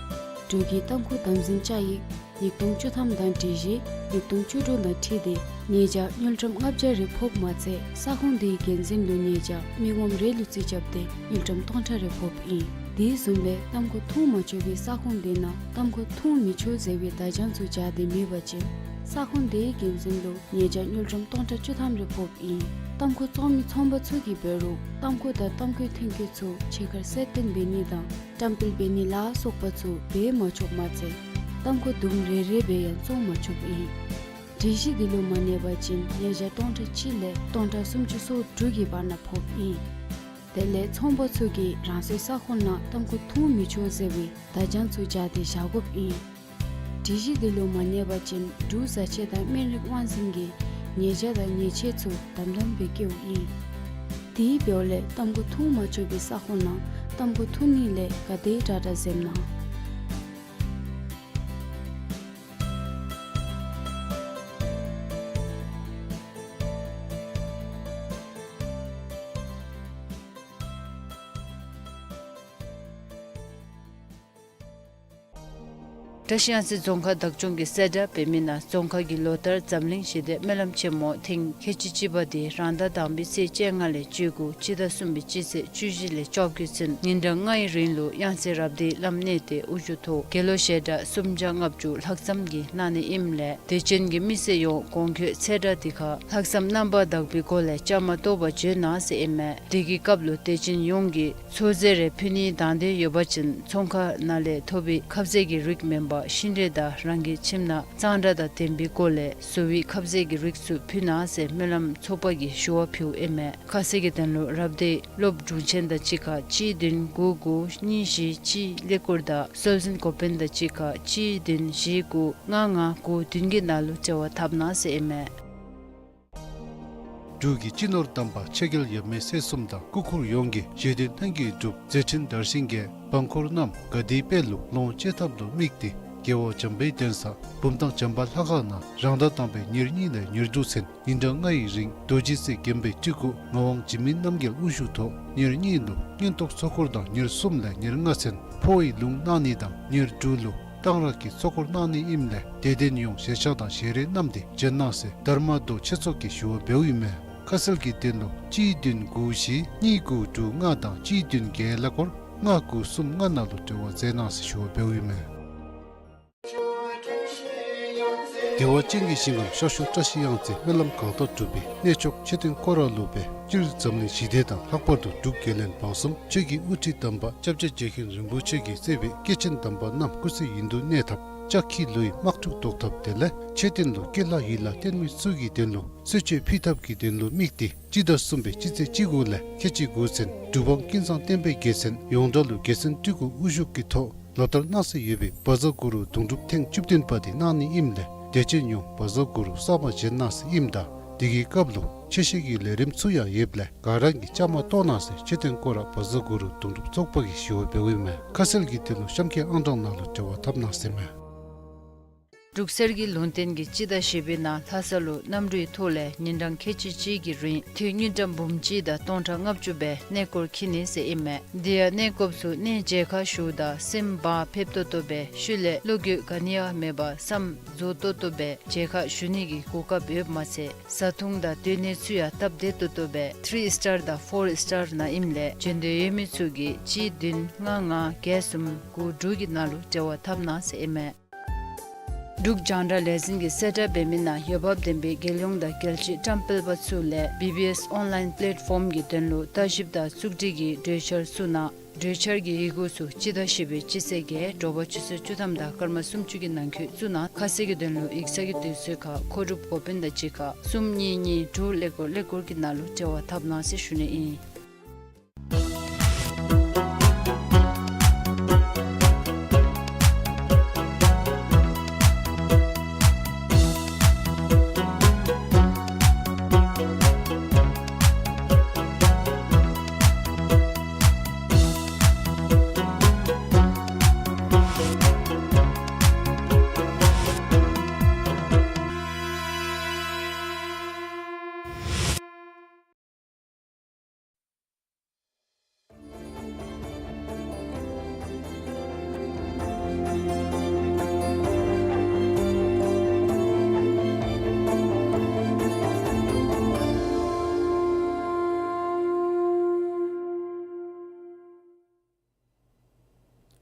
འབྲུག་གི་ཏམ་ཁུ་དམ་འཛིན་བཅའ་ཡིག་ཉིས་སྟོང་བཅུ་ཐམ་དང་སྒྲིག་གཞི་ཉིས་སྟོང་བཅུ་དྲུག་དང་འཁྲིལ་ཏེ་ཉེས་བྱ་དངུལ་ཀྲམ་ལྔ་བརྒྱ་རེ་ཕོགཔ་མ་ཚད་ས་ཁོངས་དེའི་འགན་འཛིན་ལུ་ཉེས་བྱ་མི་ངོམ་རེ་ལུ་རྩིས་རྐྱབ་སྟེ་དངུལ་ཀྲམ་སྟོང་ཕྲག་རེ་ཕོགཔ་ཨིན། དེ་བཟུམ་སྦེ་ཏམ་ཁུ་འཐུང་མ་ཆོག་པའི་ས་ཁོངས་དེ་ནང་ཏམ་ཁུ་འཐུང་མི་ཆོག་ཟེར་བའི་བརྡ་བྱང་ཚུ་སྦྱར་ཏེ་མེད་པ་ཅིན་ས་ཁོངས་དེའི་འགན་འཛིན་ལུ་ཉེས་བྱ་དངུལ་ཀྲམ་སྟོང་ཕྲག་བཅུ་ཐམ་རེ་ཕོགཔ་ཨིན། ཏམ་ཁུ་བཙོང་མི་ཚོང་པ་ཚུ་གིས་འབད་རུང་ཏམ་ཁུ་དང་ཏམ་ཁུའི་ཐོན་སྐྱེད་ཚུ་ཕྱི་ཁར་གསལ་སྟོན་འབད་ནི་དང་བཀྲམ་སྤེལ་འབད་ནི་ལ་སོགས་པ་ཚུ་འབད་མ་ཆོགཔ་མ་ཚད་ཏམ་ཁུ་དུམ་རེ་རེ་སྦེ་ཡང་བཙོང་མ་ཆོགཔ་ཨིན། སྒྲིག་གཞི་འདི་ལུ་མ་གནས་པ་ཅིན་ཉེས་བྱ་སྟོང་ཕྲག་གཅིག་ལས་སྟོང་ཕྲག་སུམ་ཅུ་སོ་དྲུག་གི་བར་ན་ཕོགཔ་ཨིན། དེ་ལས་ཚོང་པ་ཚུ་གིས་རང་སོའི་ས་ཁོངས་ནང་ཏམ་ཁུ་འཐུང་མི་ཆོག་ཟེར་བའི་བརྡ་བྱང་ཚུ་སྦྱར་ཏེ་བཞག་དགོཔ་ཨིན། སྒྲིག་གཞི་འདི་ལུ་མ་གནས་པ་ཅིན་འབྲུག་བཟའ་ཆས་དང་སྨན་རིགས་དབང་འཛིན་གྱིས་ཉེས་བྱ་དང་ཉེས་ཆད་ཚུ་དམ་དམ་སྦེ་བཀལཝ་ཨིན། དེ་འབདཝ་ལས་ཏམ་ཁུ་འཐུང་མ་ཆོག་པའི་ས་ཁོངས་ནང་ཏམ་ཁུ་འཐུང་ནི་ལས་ག་དེ་དྲག་དྲག་འཛེམ་གནང་། བཀྲིས་གཡང་རྩེ་རྫོང་ཁག་བདག་སྐྱོང་གིས་གསལ་བསྒྲགས་འབད་མི་ནང་རྫོང་ཁག་གི་ལོ་ལྟར་འཛམ་གླིང་ཞི་བདེ་སྨོན་ལམ་ཆེན་མོ་ཐེངས་ཁལ་གཅིག་གཅིག་པ་དེ་རང་ཟླ་དང་པའི་ཚེས་བཅོ་ལྔ་ལས་བཅུ་དགུ་སྤྱི་ཟླ་གསུམ་པའི་སྤྱི་ཚེས་བཅུ་བཞི་ལས་བཅོ་བརྒྱད་ཚུན་ཉིན་གྲངས་ལྔའི་རིང་ལུ་གཡང་རྩེ་རབ་སྡེའི་བླམ་གནས་བརྟན་དབུ་བཞུགས་ཐོག་དགེ་སློང་ཞལ་གྲངས་སུམ་བརྒྱ་ལྔ་བཅུ་ལྷག་ཙམ་གྱིས་གནང་ནི་ཨིནམ་ལས་དད་ཅན་གྱི་མི་སེར་ཡོངས་གོང་འཁོད་ཚེས་གྲངས་དེ་ཁར་ལྷག་བསམ་རྣམ་པར་དག་པའི་སྒོ་ལས་བཅའ་མར་གཏོགས་པར་བྱོན་གནང་ཟེར་ཨིན་མས། དེ་གི་སྐབས་ལུ་དད་ཅན་ཡོངས་ཀྱིས་ཚོད་ཟས་རེ་ཕུལ་ནིའི་དང་འདོད་ཡོད་པ་ཅིན་ཚོང་ཁང་ནང་ལས་ཐོབ་པའི་ཁབ་ཟས་ཀྱི་རིགས་མེན་པར་ཤིང་འབྲས་དང་རང་གི་ཁྱིམ་ནང་གཙང་སྦྲ་དང་ལྡན་པའི་སྒོ་ལས་བཟོ་བའི་ཁབ་ཟས་ཀྱི་རིགས་ཚུ་ཕུལ་གནང་ཟེར་སྨོན་ལམ་ཚོགས་པ་གིས་ཞུ་བ་ཕུལཝ་ཨིན་མས། ཁ་གསལ་གྱི་དོན་ལུ་རབ་སྡེའི་སློབ་དྲུང་ཆེན་དང་གཅིག་ཁར་གཅིག་བདུན་དགུ་དགུ་གཉིས་བཞི་གཅིག་ཀླད་ཀོར་དང་སྲོལ་འཛིན་འགོ་དཔོན་དང་གཅིག་ཁར་གཅིག་བདུན་བཞི་དགུ་ལྔ་ལྔ་དགུ་བདུན་གྱི་ནང་ལུ་འབྲེལ་བ་འཐབ་གནང་ཟེར་ཨིན་མས། འབྲུག་གི་སྤྱི་ནོར་དམ་པ་ཆོས་རྒྱལ་ཡབ་མེས་སྲས་གསུམ་དང་སྐུ་འཁོར་ཡོངས་ཀྱིས་ཞི་བདེ་ལྷན་སྐྱེས་སྒྲུབ་མཛད་འཕྲིན་དར་ཞིང་རྒྱས། འབངས་འཁོར་རྣམས་དགའ་བདེའི་དཔལ་ལུ་ལོངས་སྤྱོད་ཐབས་ལུ་དམིགས་ཏེ་རྒྱལ་བ་བྱམས་པའི་གདན་ས་བུམ་ཐང་བྱམས་པ་ལྷ་ཁང་ནང་རང་ཟླ་དང་པའི་ཉེར་གཉིས་ལས་ཉེར་དྲུག་ཚུན་ཉིན་གྲངས་ལྔའི་རིང་རྡོ་རྗེ་རྩེ་དགོན་པའི་སྤྲུལ་སྐུ་ངག་དབང་འཇིགས་མེད་རྣམ་རྒྱལ་དབུ་བཞུགས་ཐོག་ཉེར་གཉིས་ལུ་མངོན་རྟོགས་ཚོགས་འཁོར་དང་ཉེར་གསུམ་ལས་ཉེར་ལྔ་ཚུན་འཕོ་བའི་ལུང་གནང་ནི་དང་ཉེར་དྲུག་ལུ་གཏང་རག་གི་ཚོགས་འཁོར་གནང་ནི་ཨིནམ་ལས་དད་ལྡན་ཡོངས་ཞལ་ཆས་དང་ཞལ་རས་བསྣམས་ཏེ་བྱོན་གནང་ཟེར་དྷརྨ་མདོ་ཆོས་ཚོགས་ཀྱིས་ཞུ་བ་འབདཝ་ཨིན་མས། ཁ་གསལ་གྱི་དོན་ལུ་གཅིག་བདུན་དགུ་བཞི་གཉིས་དགུ་དྲུག་ལྔ་དང་གཅིག་བདུན་བརྒྱད་ཀླད་ཀོར་ལྔ་དགུ་གསུམ་ལྔ་ནང་ལུ་འབྲེལ་བ་མཛད་གནང་ཟེར་ཞུ་བ་འབདཝ་ཨིན་མས། བདེ་བ་ཅན་གྱི་ཞིང་ཁམས་ཤར་ཕྱོགས་བཀྲ་ཤིས་གཡང་རྩེ་སྨོན་ལམ་གང་དག་སྒྲུབ་པའི་གནས་མཆོག་མཆོད་རྟེན་སྐོར་ར་ལུ་སྦེ་སྤྱིར་འཛམ་གླིང་ཞི་བདེ་དང་ལྷག་པར་དུ་འབྲུག་རྒྱལ་བློན་འབངས་གསུམ་ཆོས་ཀྱི་དབུ་ཁྲིད་དམ་པ་སྐྱབས་རྗེ་རྗེ་མཁན་རིན་པོ་ཆེ་གིས་གཙོས་པའི་སྐྱེས་ཆེན་དམ་པ་རྣམས་སྐུ་ཚེ་ཡུན་དུ་གནས་ཐབས་ལྕགས་ཁྱི་ལུ་ཡི་དམག་འཁྲུག་བཟློག་ཐབས་དེ་ལས་མཆོད་རྟེན་ལུ་སྐྱེས་ལྷ་ཡིད་ལ་བརྟན་མི་ཚུ་གི་དོན་ལུ་གསོལ་མཆོད་ཕུལ་ཐབས་ཀྱི་དོན་ལུ་དམིགས་ཏེ་སྤྱི་ཟླ་གསུམ་པའི་སྤྱི་ཚེས་བཅུ་དགུ་ལས་ཁལ་གཅིག་དགུ་ཚུན་འབྲུག་འབངས་ཀུན་བཟང་བསྟན་པའི་རྒྱལ་མཚན་ཡོངས་གྲགས་ལུ་རྒྱལ་མཚན་སྤྲུལ་སྐུ་དབུ་བཞུགས་ཀྱི་ཐོག་ལོ་ལྟར་གནང་སྲོལ་ཡོད་པའི་བཛྲ་གུ་རུ་དུང་སྒྲུབ་ཐེངས་བཅུ་བདུན་པ་དེ་གནང་ནི་ཨིནམ་ལས་དད་ཅན་ཡོངས་བཛྲ་གུ་རུ་གསར་མ་བཞེངས་གནང་ཟེར་ཨིནམ་ད་དེ་གི་སྐབས་ལུ་ཆོས་བཤད་ཀྱི་ལས་རིམ་ཚུ་ཡང་ཡོདཔ་ལས་ག་ར་གིས་བཅའ་མར་གཏོགས་གནང་ཟེར་མཆོད་རྟེན་སྐོར་ར་བཛྲ་གུ་རུ་དུང་སྒྲུབ་ཚོགས་པ་གིས་ཞུ་བ་འབདཝ་ཨིན་མས། ཁ་གསལ་གྱི་དོན་ལུ་གཤམ་འཁོད་ཨང་གྲངས་ནང་ལུ་འབྲེལ་བ་འཐབ་གནང་ཟེར་མས། འབྲུག་གསེར་གྱི་ལུང་བསྟན་གྱིས་སྤྱི་ཟླ་བཞི་པའི་ནང་ལྷ་ས་ལུ་གནམ་གྲུའི་ཐོག་ལས་ཉིན་གྲངས་ཁལ་གཅིག་གཅིག་གི་རིང་དུས་དངུལ་ཀྲམ་འབུམ་གཅིག་དང་སྟོང་ཕྲག་ལྔ་བཅུ་སྦེ་གནས་སྐོར་འཁྱིད་ནི་ཟེར་ཨིན་མས། དེ་ཡང་གནས་སྐོརཔ་ཚུ་གནས་མཇལ་ཁ་ཞུཝ་ད་སེམས་བག་ཕེབས་ཏོག་ཏོ་སྦེ་ཤུལ་ལས་བློ་འགྱོད་ག་ནི་ཡང་མེད་པར་བསམ་རྫོགས་ཏོག་ཏོ་སྦེ་མཇལ་ཁ་ཞུ་ནི་གི་གོ་སྐབས་ཡོདཔ་མ་ཚད་བཟའ་འཐུང་དང་སྡོད་གནས་ཚུ་ཡང་སྟབས་བདེ་ཏོག་ཏོ་སྦེ་ཐི་རི་སི་ཊར་དང་ཕོར་སི་ཊར་ནང་ཨིནམ་ལས་འབྱོན་འདོད་ཡོད་མི་ཚུ་གིས་གཅིག་བདུན་ལྔ་ལྔ་བརྒྱད་གསུམ་དགུ་དྲུག་གི་ནང་ལུ་འབྲེལ་བ་འཐབ་གནང་ཟེར་ཨིན་མས། འབྲུག་རྒྱང་བསྒྲགས་ལས་འཛིན་གྱིས་གསལ་བསྒྲགས་འབད་མི་ནང་འོས་འབབ་ལྡན་པའི་རྒྱལ་ཡོངས་དང་རྒྱལ་སྤྱིའི་བཀྲམ་སྤེལ་པ་ཚུ་ལས་བི་བི་ཨེསི་ཨོན་ལའིན་པ་ལེཊ་ཕོམ་གྱི་དོན་ལུ་ལྟ་ཞིབ་དང་བཙུགས་སྒྲིག་གི་གྲོས་འཆར་བཙུགས་གནང་། གྲོས་འཆར་གྱི་ཡི་གུ་ཚུ་སྤྱི་ཟླ་བཞི་པའི་སྤྱི་ཚེས་བརྒྱད་དྲོ་པ་ཆུ་ཚོད་བཅུ་ཐམ་དང་སྐར་མ་སུམ་ཅུ་གི་ནང་འཁོད་བཙུགས་གནང་། ཁ་གསལ་གྱི་དོན་ལུ་ཡིག་ཚང་གི་དུས་ཚོད་ཁར་མཁོ་སྒྲུབ་འགོ་དཔོན་དང་གཅིག་ཁར་གསུམ་གཉིས་གཉིས་དྲུག་ཀླད་ཀོར་ཀླད་ཀོར་གྱི་ནང་ལུ་འབྲེལ་བ་འཐབ་གནང་ཟེར་ཞུ་ནི་ཨིན།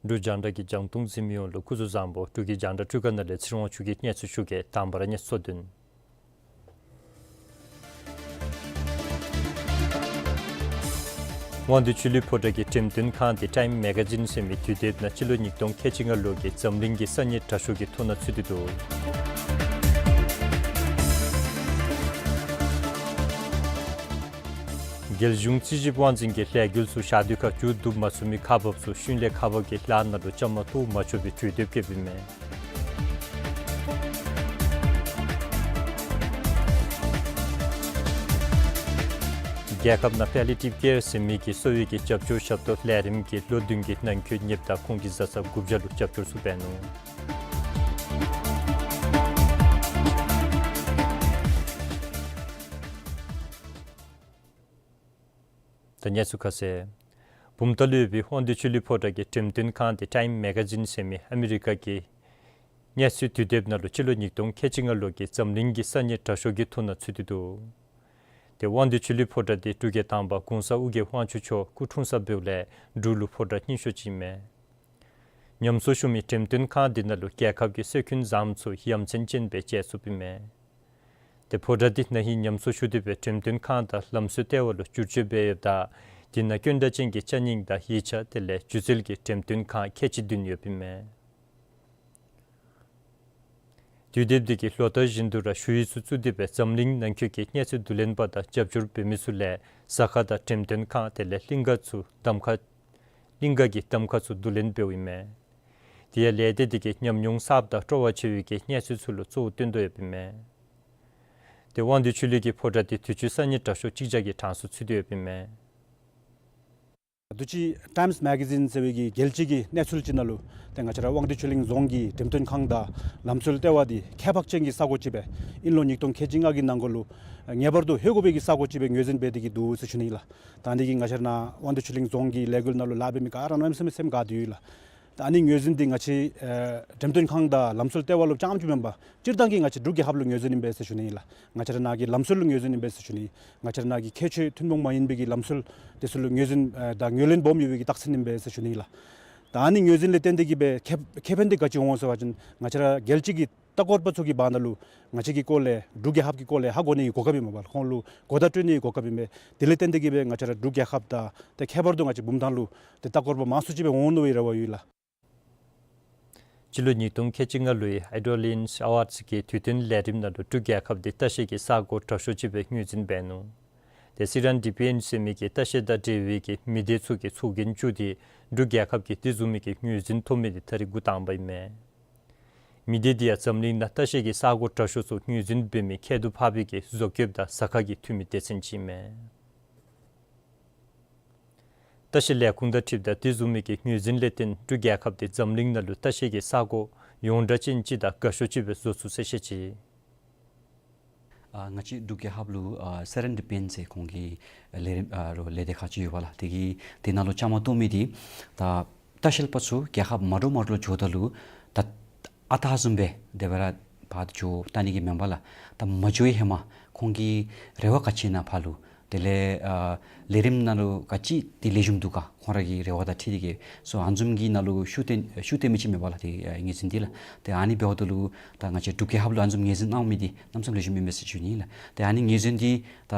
འབྲུག་རྒྱང་བསྒྲགས་ཀྱི་རྒྱང་མཐོང་གཟིགས་མི་ཡོངས་ལུ་སྐུ་གཟུགས་བཟང་པོ། འབྲུག་གི་རྒྱང་བསྒྲགས་འཕྲུལ་ཁང་ནང་ལས་ཚེ་རིང་དབང་ཕྱུག་གིས་གནས་ཚུལ་ཞུ་གེ། དང་པ་ར་གནས་ཚུལ་གཙོ་དོན། དབང་འདུས་ཆོས་གླིང་ཕོ་བྲང་གི་འགྲེམས་སྟོན་ཁང་འདི་ཊའིམ་མེ་ག་ཛིན་ཟེར་མི་དུས་དེབ་ནང་སྤྱི་ལོ་ཉིས་སྟོང་ཁལ་གཅིག་ལྔ་ལོ་གི་འཛམ་གླིང་གི་ས་གནས་དྲག་ཤོས་ཀྱི་ཐོ་ནང་ཚུད་དེ་འདུག། རྒྱལ་གཞུང་རྩིས་ཞིབ་དབང་འཛིན་གྱིས་ལས་འགུལ་ཚུ་བཞག་དུས་ཁར་མཇུག་བསྡུ་མ་ཚུགས་མི་ཁག་འབགཔ་ཚུ་ཤུལ་ལས་ཁག་འབགཔ་ཀྱི་ལཱ་ནང་ལུ་བཅའ་མར་གཏོགས་མ་ཆོག་པའི་གྲོས་འདེབས་བཀོདཔ་ཨིན་མས། རྒྱལ་ཁབ་ནང་པེ་ལི་ཡེ་ཊིབ་ཀེར་ཟེར་མི་གི་གསོ་བའི་གི་རྒྱབ་སྐྱོར་ཞབས་ཏོག་ལས་རིམ་གྱིས་ལོ་བདུན་གྱི་ནང་འཁོད་ཉེཔ་དང་ཁོང་གི་བཟའ་ཚང་དགུ་བརྒྱ་ལུ་རྒྱབ་སྐྱོར་ཚུ་འབད་ནུག། ད་གནས་ཚུལ་ཁ་གསལ། བུམ་ཐང་ལུ་ཡོད་པའི་དབང་འདུས་ཆོས་གླིང་ཕོ་བྲང་གི་འགྲེམས་སྟོན་ཁང་འདི་ཊའིམ་མེ་ག་ཛིན་ཟེར་མི་ཨ་མི་རི་ཀ་གི་གནས་ཚུལ་དུས་དེབ་ནང་ལུ་སྤྱི་ལོ་ཉིས་སྟོང་ཁལ་གཅིག་ལྔ་ལོ་གི་འཛམ་གླིང་གི་ས་གནས་དྲག་ཤོས་ཀྱི་ཐོ་ནང་ཚུད་དེ་འདུག། ཏེ་དབང་འདུས་ཆོས་གླིང་ཕོ་བྲང་འདི་འབྲུག་རྒྱལ་དང་པ་གོང་ས་ཨོ་རྒྱན་དབང་ཕྱུག་མཆོག་སྐུ་འཁྲུངས་ས་འབདཝ་ལས་འབྲུག་ལུ་ཕོ་བྲང་རྙིང་ཤོས་ཅིག་ཨིན་མས། ཉམས་གསོ་ཞུ་མི་འགྲེམས་སྟོན་ཁང་འདི་ནང་ལུ་རྒྱལ་ཁབ་ཀྱི་སྲོལ་རྒྱུན་བཟངམ་ཚུ་ཡ་མཚན་ཅན་སྦེ་མཇལ་ཚུགསཔ་ཨིན་མས། ཏེ་ཕོ་བྲང་འདི་ན་ཧིང་ཉམས་གསོ་ཞུ་སྟེ་སྦེ་འགྲེམས་སྟོན་ཁང་དང་ལམ་སྲོལ་ལྟེ་བ་ལུ་བསྒྱུར་བཅོས་འབད་ཡོདཔ་ད་འདི་ནང་དཀོན་དྲགས་ཅན་གྱི་ཅ་རྙིང་དང་ཡིག་ཆ་དེ་ལས་སྒྱུ་རྩལ་གྱི་འགྲེམས་སྟོན་ཁང་ཁལ་གཅིག་བདུན་ཡོདཔ་ཨིན་མས། དུས་དེབ་འདི་གིས་ལོ་ལྟར་བཞིན་དུ་ར་ཞུ་ཡིག་ཚུ་བཙུགས་ཏེ་སྦེ་འཛམ་གླིང་ནང་འཁོད་ཀྱི་གནས་ཚུལ་བསྡུ་ལེན་པ་དང་རྒྱབ་སྐྱོར་འབད་མི་ཚུ་ལས་ཟ་ཁང་དང་འགྲེམས་སྟོན་ཁང་དེ་ལས་གླིང་ག་ཚུ་གདམ་ཁ་གླིང་ག་གི་གདམ་ཁ་ཚུ་བསྡུ་ལེན་འབདཝ་ཨིན་མས། དེ་ཡང་ལས་སྡེ་འདི་གིས་ཉམས་མྱོང་གསརཔ་དང་སྤྲོ་བ་ཆེ་བའི་གི་གནས་ཚུལ་ཚུ་ལུ་གཙོ་བོ་བཏོན་དོ་ཡོདཔ་ཨིན་མས། ཏེ་དབང་འདུས་ཆོས་གླིང་གི་ཕོ་བྲང་འདི་དུས་ཅི་ས་གནས་དྲག་ཤོས་གཅིག་བརྒྱ་གི་གྲངས་སུ་ཚུད་དེ་ཡོདཔ་ཨིན་མས། ད་ཅི་ཊའིམས་མེ་ག་ཛིན་ཟེར་བའི་གི་རྒྱལ་སྤྱི་གི་གནས་ཚུལ་ཅིག་ནང་ལུ་ཏེ་ང་བཅས་ར་དབང་འདུས་ཆོས་གླིང་རྫོང་གི་འགྲེམས་སྟོན་ཁང་དང་ལམ་སྲོལ་ལྟེ་བ་འདི་ཁྱད་འཕགས་ཅན་གྱི་ས་གོ་ཅིག་སྦེ་ཨིན་ལོ་ཉིས་སྟོང་ཁལ་གཅིག་ལྔ་གི་ནང་འཁོད་ལུ་ངེས་པར་དུ་ལྷོད་དགོ་པའི་གི་ས་གོ་ཅིག་སྦེ་ངོས་འཛིན་འབད་དེ་གི་འདུག་ཟེར་ཞུ་ནི་ཨིན་ལགས། ད་འདི་གིས་ང་བཅས་ར་ནཱ་དབང་འདུས་ཆོས་གླིང་རྫོང་གི་ལས་འགུལ་ནང་ལུ་ལཱ་འབད་མི་ག་ར་གནམ་མེད་ས་མེད་སེམས་དགའ་སྟེ་ཡོད་ལགས། ད་ཨ་ནི་ངོས་འཛིན་འདི་ང་བཅས་ཨེ་འགྲེམས་སྟོན་ཁང་དང་ལམ་སྲོལ་ལྟེ་བ་ལུ་རྐྱངམ་ཅིག་མེན་པར་སྤྱིར་བཏང་གི་ང་བཅས་འབྲུག་རྒྱལ་ཁབ་ལུ་ངོས་འཛིན་ཨིན་པས་ཟེར་ཞུ་ནི་ཨིན་ལགས། ང་བཅས་ར་ནཱ་གི་ལམ་སྲོལ་ལུ་ངོས་འཛིན་ཨིན་པས་ཟེར་ཞུ་ནི། ང་བཅས་ར་ནཱ་གི་ཁྱད་ཆོས་ཐུན་མོང་མ་ཡིན་པའི་གི་ལམ་སྲོལ་དེ་ཚུ་ལུ་ངོས་འཛིན་ཨེ་དང་ངོས་ལེན་སྦོམ་ཡོད་པའི་གི་རྟགས་མཚན་ཨིན་པས་ཟེར་ཞུ་ནི་ཨིན་ལགས། ད་ཨ་ནི་ངོས་འཛིན་ལས་བརྟེན་ཏེ་གི་སྦེ་ཁེ་ཁེ་ཕན་འདི་ག་ཅི་འོང་ཟེར་བ་ཅིན་ང་བཅས་ར་རྒྱལ་སྤྱི་གི་ལྟ་སྐོར་པ་ཚུ་གི་བར་ན་ལུ་ང་བཅས་ཀྱི་སྐོར་ལས་འབྲུག་རྒྱལ་ཁབ་ཀྱི་སྐོར་ལས་ཧ་གོ་ནི་གི་གོ་སྐབས་ཨིན་མས་པ་ལགས། ཁོང་ལུ་གོ་བརྡ་སྤྲོད་ནི་གི་གོ་སྐབས་ཨིན་པས། དེ་ལས་བརྟེན་ཏེ་གི་སྦེ་ང་བཅས་ར་འབྲུག་རྒྱལ་ཁབ་དང་ཏེ་ཁྱད་པར་དུ་ང་བཅས་བུམ་ཐང་ལུ་ཏེ་ལྟ་སྐོར་པ་མང་སུ་ཅིག་སྦེ་འོང་ནི་སྦེ་རེ་བ་ཡོད་ལགས། སྤྱི་ལོ་ཉིས་སྟོང་ཁལ་གཅིག་ལྔ་ལོའི་ཨའི་ཌོ་ལིནསི་ཨ་ཝཱརཌསི་གི་དུས་སྟོན་ལས་རིམ་ནང་ལུ་འབྲུག་རྒྱལ་ཁབ་འདི་ལྟ་བཤལ་གྱི་ས་གོ་དྲག་ཤོས་ཅིག་སྦེ་ངོས་འཛིན་འབད་ནུག། ཏེ་སི་རན་ཌི་པི་ཨེན་ཟེར་མི་གི་ལྟ་བཤལ་དང་འབྲེལ་བའི་གི་མི་སྡེ་ཚུ་གི་ཚོགས་རྒྱན་བཙུགས་ཏེ་འབྲུག་རྒྱལ་ཁབ་ཀྱི་དེ་བཟུམ་མའི་གི་ངོས་འཛིན་ཐོབ་མི་འདི་ད་རེས་འགོ་དང་པ་ཨིན་མས། མི་སྡེ་འདི་ཡང་འཛམ་གླིང་ནང་ལྟ་བཤལ་གྱི་ས་གོ་དྲག་ཤོས་ཚུ་ངོས་འཛིན་འབད་མི་ཁྱད་དུ་འཕགས་པའི་གི་བཟོ་བཀོདཔ་དང་ཟ་ཁང་གི་འཐུས་མི་སྡེ་ཚན་ཅིག་ཨིན་མས། ལྟ་བཤལ་ལས་ཁུངས་དང་འཁྲིལཝ་ད་དེ་བཟུམ་མའི་གི་ངོས་འཛིན་ལས་བརྟེན་འབྲུག་རྒྱལ་ཁབ་འདི་འཛམ་གླིང་ནང་ལུ་ལྟ་བཤལ་གྱི་ས་གོ་ཡོངས་གྲགས་ཅན་ཅིག་དང་དགའ་ཤོས་ཅིག་སྦེ་བཟོ་ཚུགས་ཟེར་བཤད་ཅི། ཨ་ང་བཅས་འབྲུག་རྒྱལ་ཁབ་ལུ་ཨ་སི་རན་ཌི་པི་ཨེན་ཟེར་ཁོང་གི་ལས་རིམ་ཨ་རོགས་ལས་སྡེ་ཁག་ཅིག་ཡོད་པ་ལགས། དེ་གིས་དེ་ནང་ལུ་བཅའ་མར་གཏོགས་མི་འདི་ད་ལྟ་བཤལ་པ་ཚུ་རྒྱལ་ཁབ་མ་འདྲཝ་མ་འདྲཝ་ལུ་འགྱོཝ་ད་ལུ་ད་ཨ་རྟག་བཟུམ་སྦེ་དེ་སྦེ་ར་ཕར་འགྱོ་བལྟ་ནི་གི་མེན་པ་ལགས། ད་མ་འགྱོ་བའི་ཧེ་མ་ཁོང་གི་རེ་བ་ག་ཅི་ཨིན་ན་ཕར་ལུ་དེ་ལས་ཨ་ལས་རིམ་ནང་ལུ་ག་ཅི་འདི་ལེགས་ཤོམ་འདུག་ག་ཁོང་ར་གི་རེ་བ་དང་འཁྲིལ་ཏེ་གི་སོ་ཨ་ནི་བཟུམ་གྱི་ནང་ལུ་ཤུགས་བཏོན་ཤུགས་བཏོན་མི་ཅིག་མེན་པ་ལགས། དེ་ཨ་ངོས་འཛིན་འདི་ལགས། ཏེ་ཨ་ནི་འབདཝ་ད་ལུ་ད་ང་བཅས་འབྲུག་རྒྱལ་ཁབ་ལུ་ཨ་ནི་བཟུམ་ངོས་འཛིན་གནང་མི་འདི་གནམ་མེད་ས་མེད་ལེགས་ཤོམ་ཨིན་མས་ཟེར་ཞུ་ནི་ལགས། ཏེ་ཨ་ནི་ངོས་འཛིན་འདི་ད་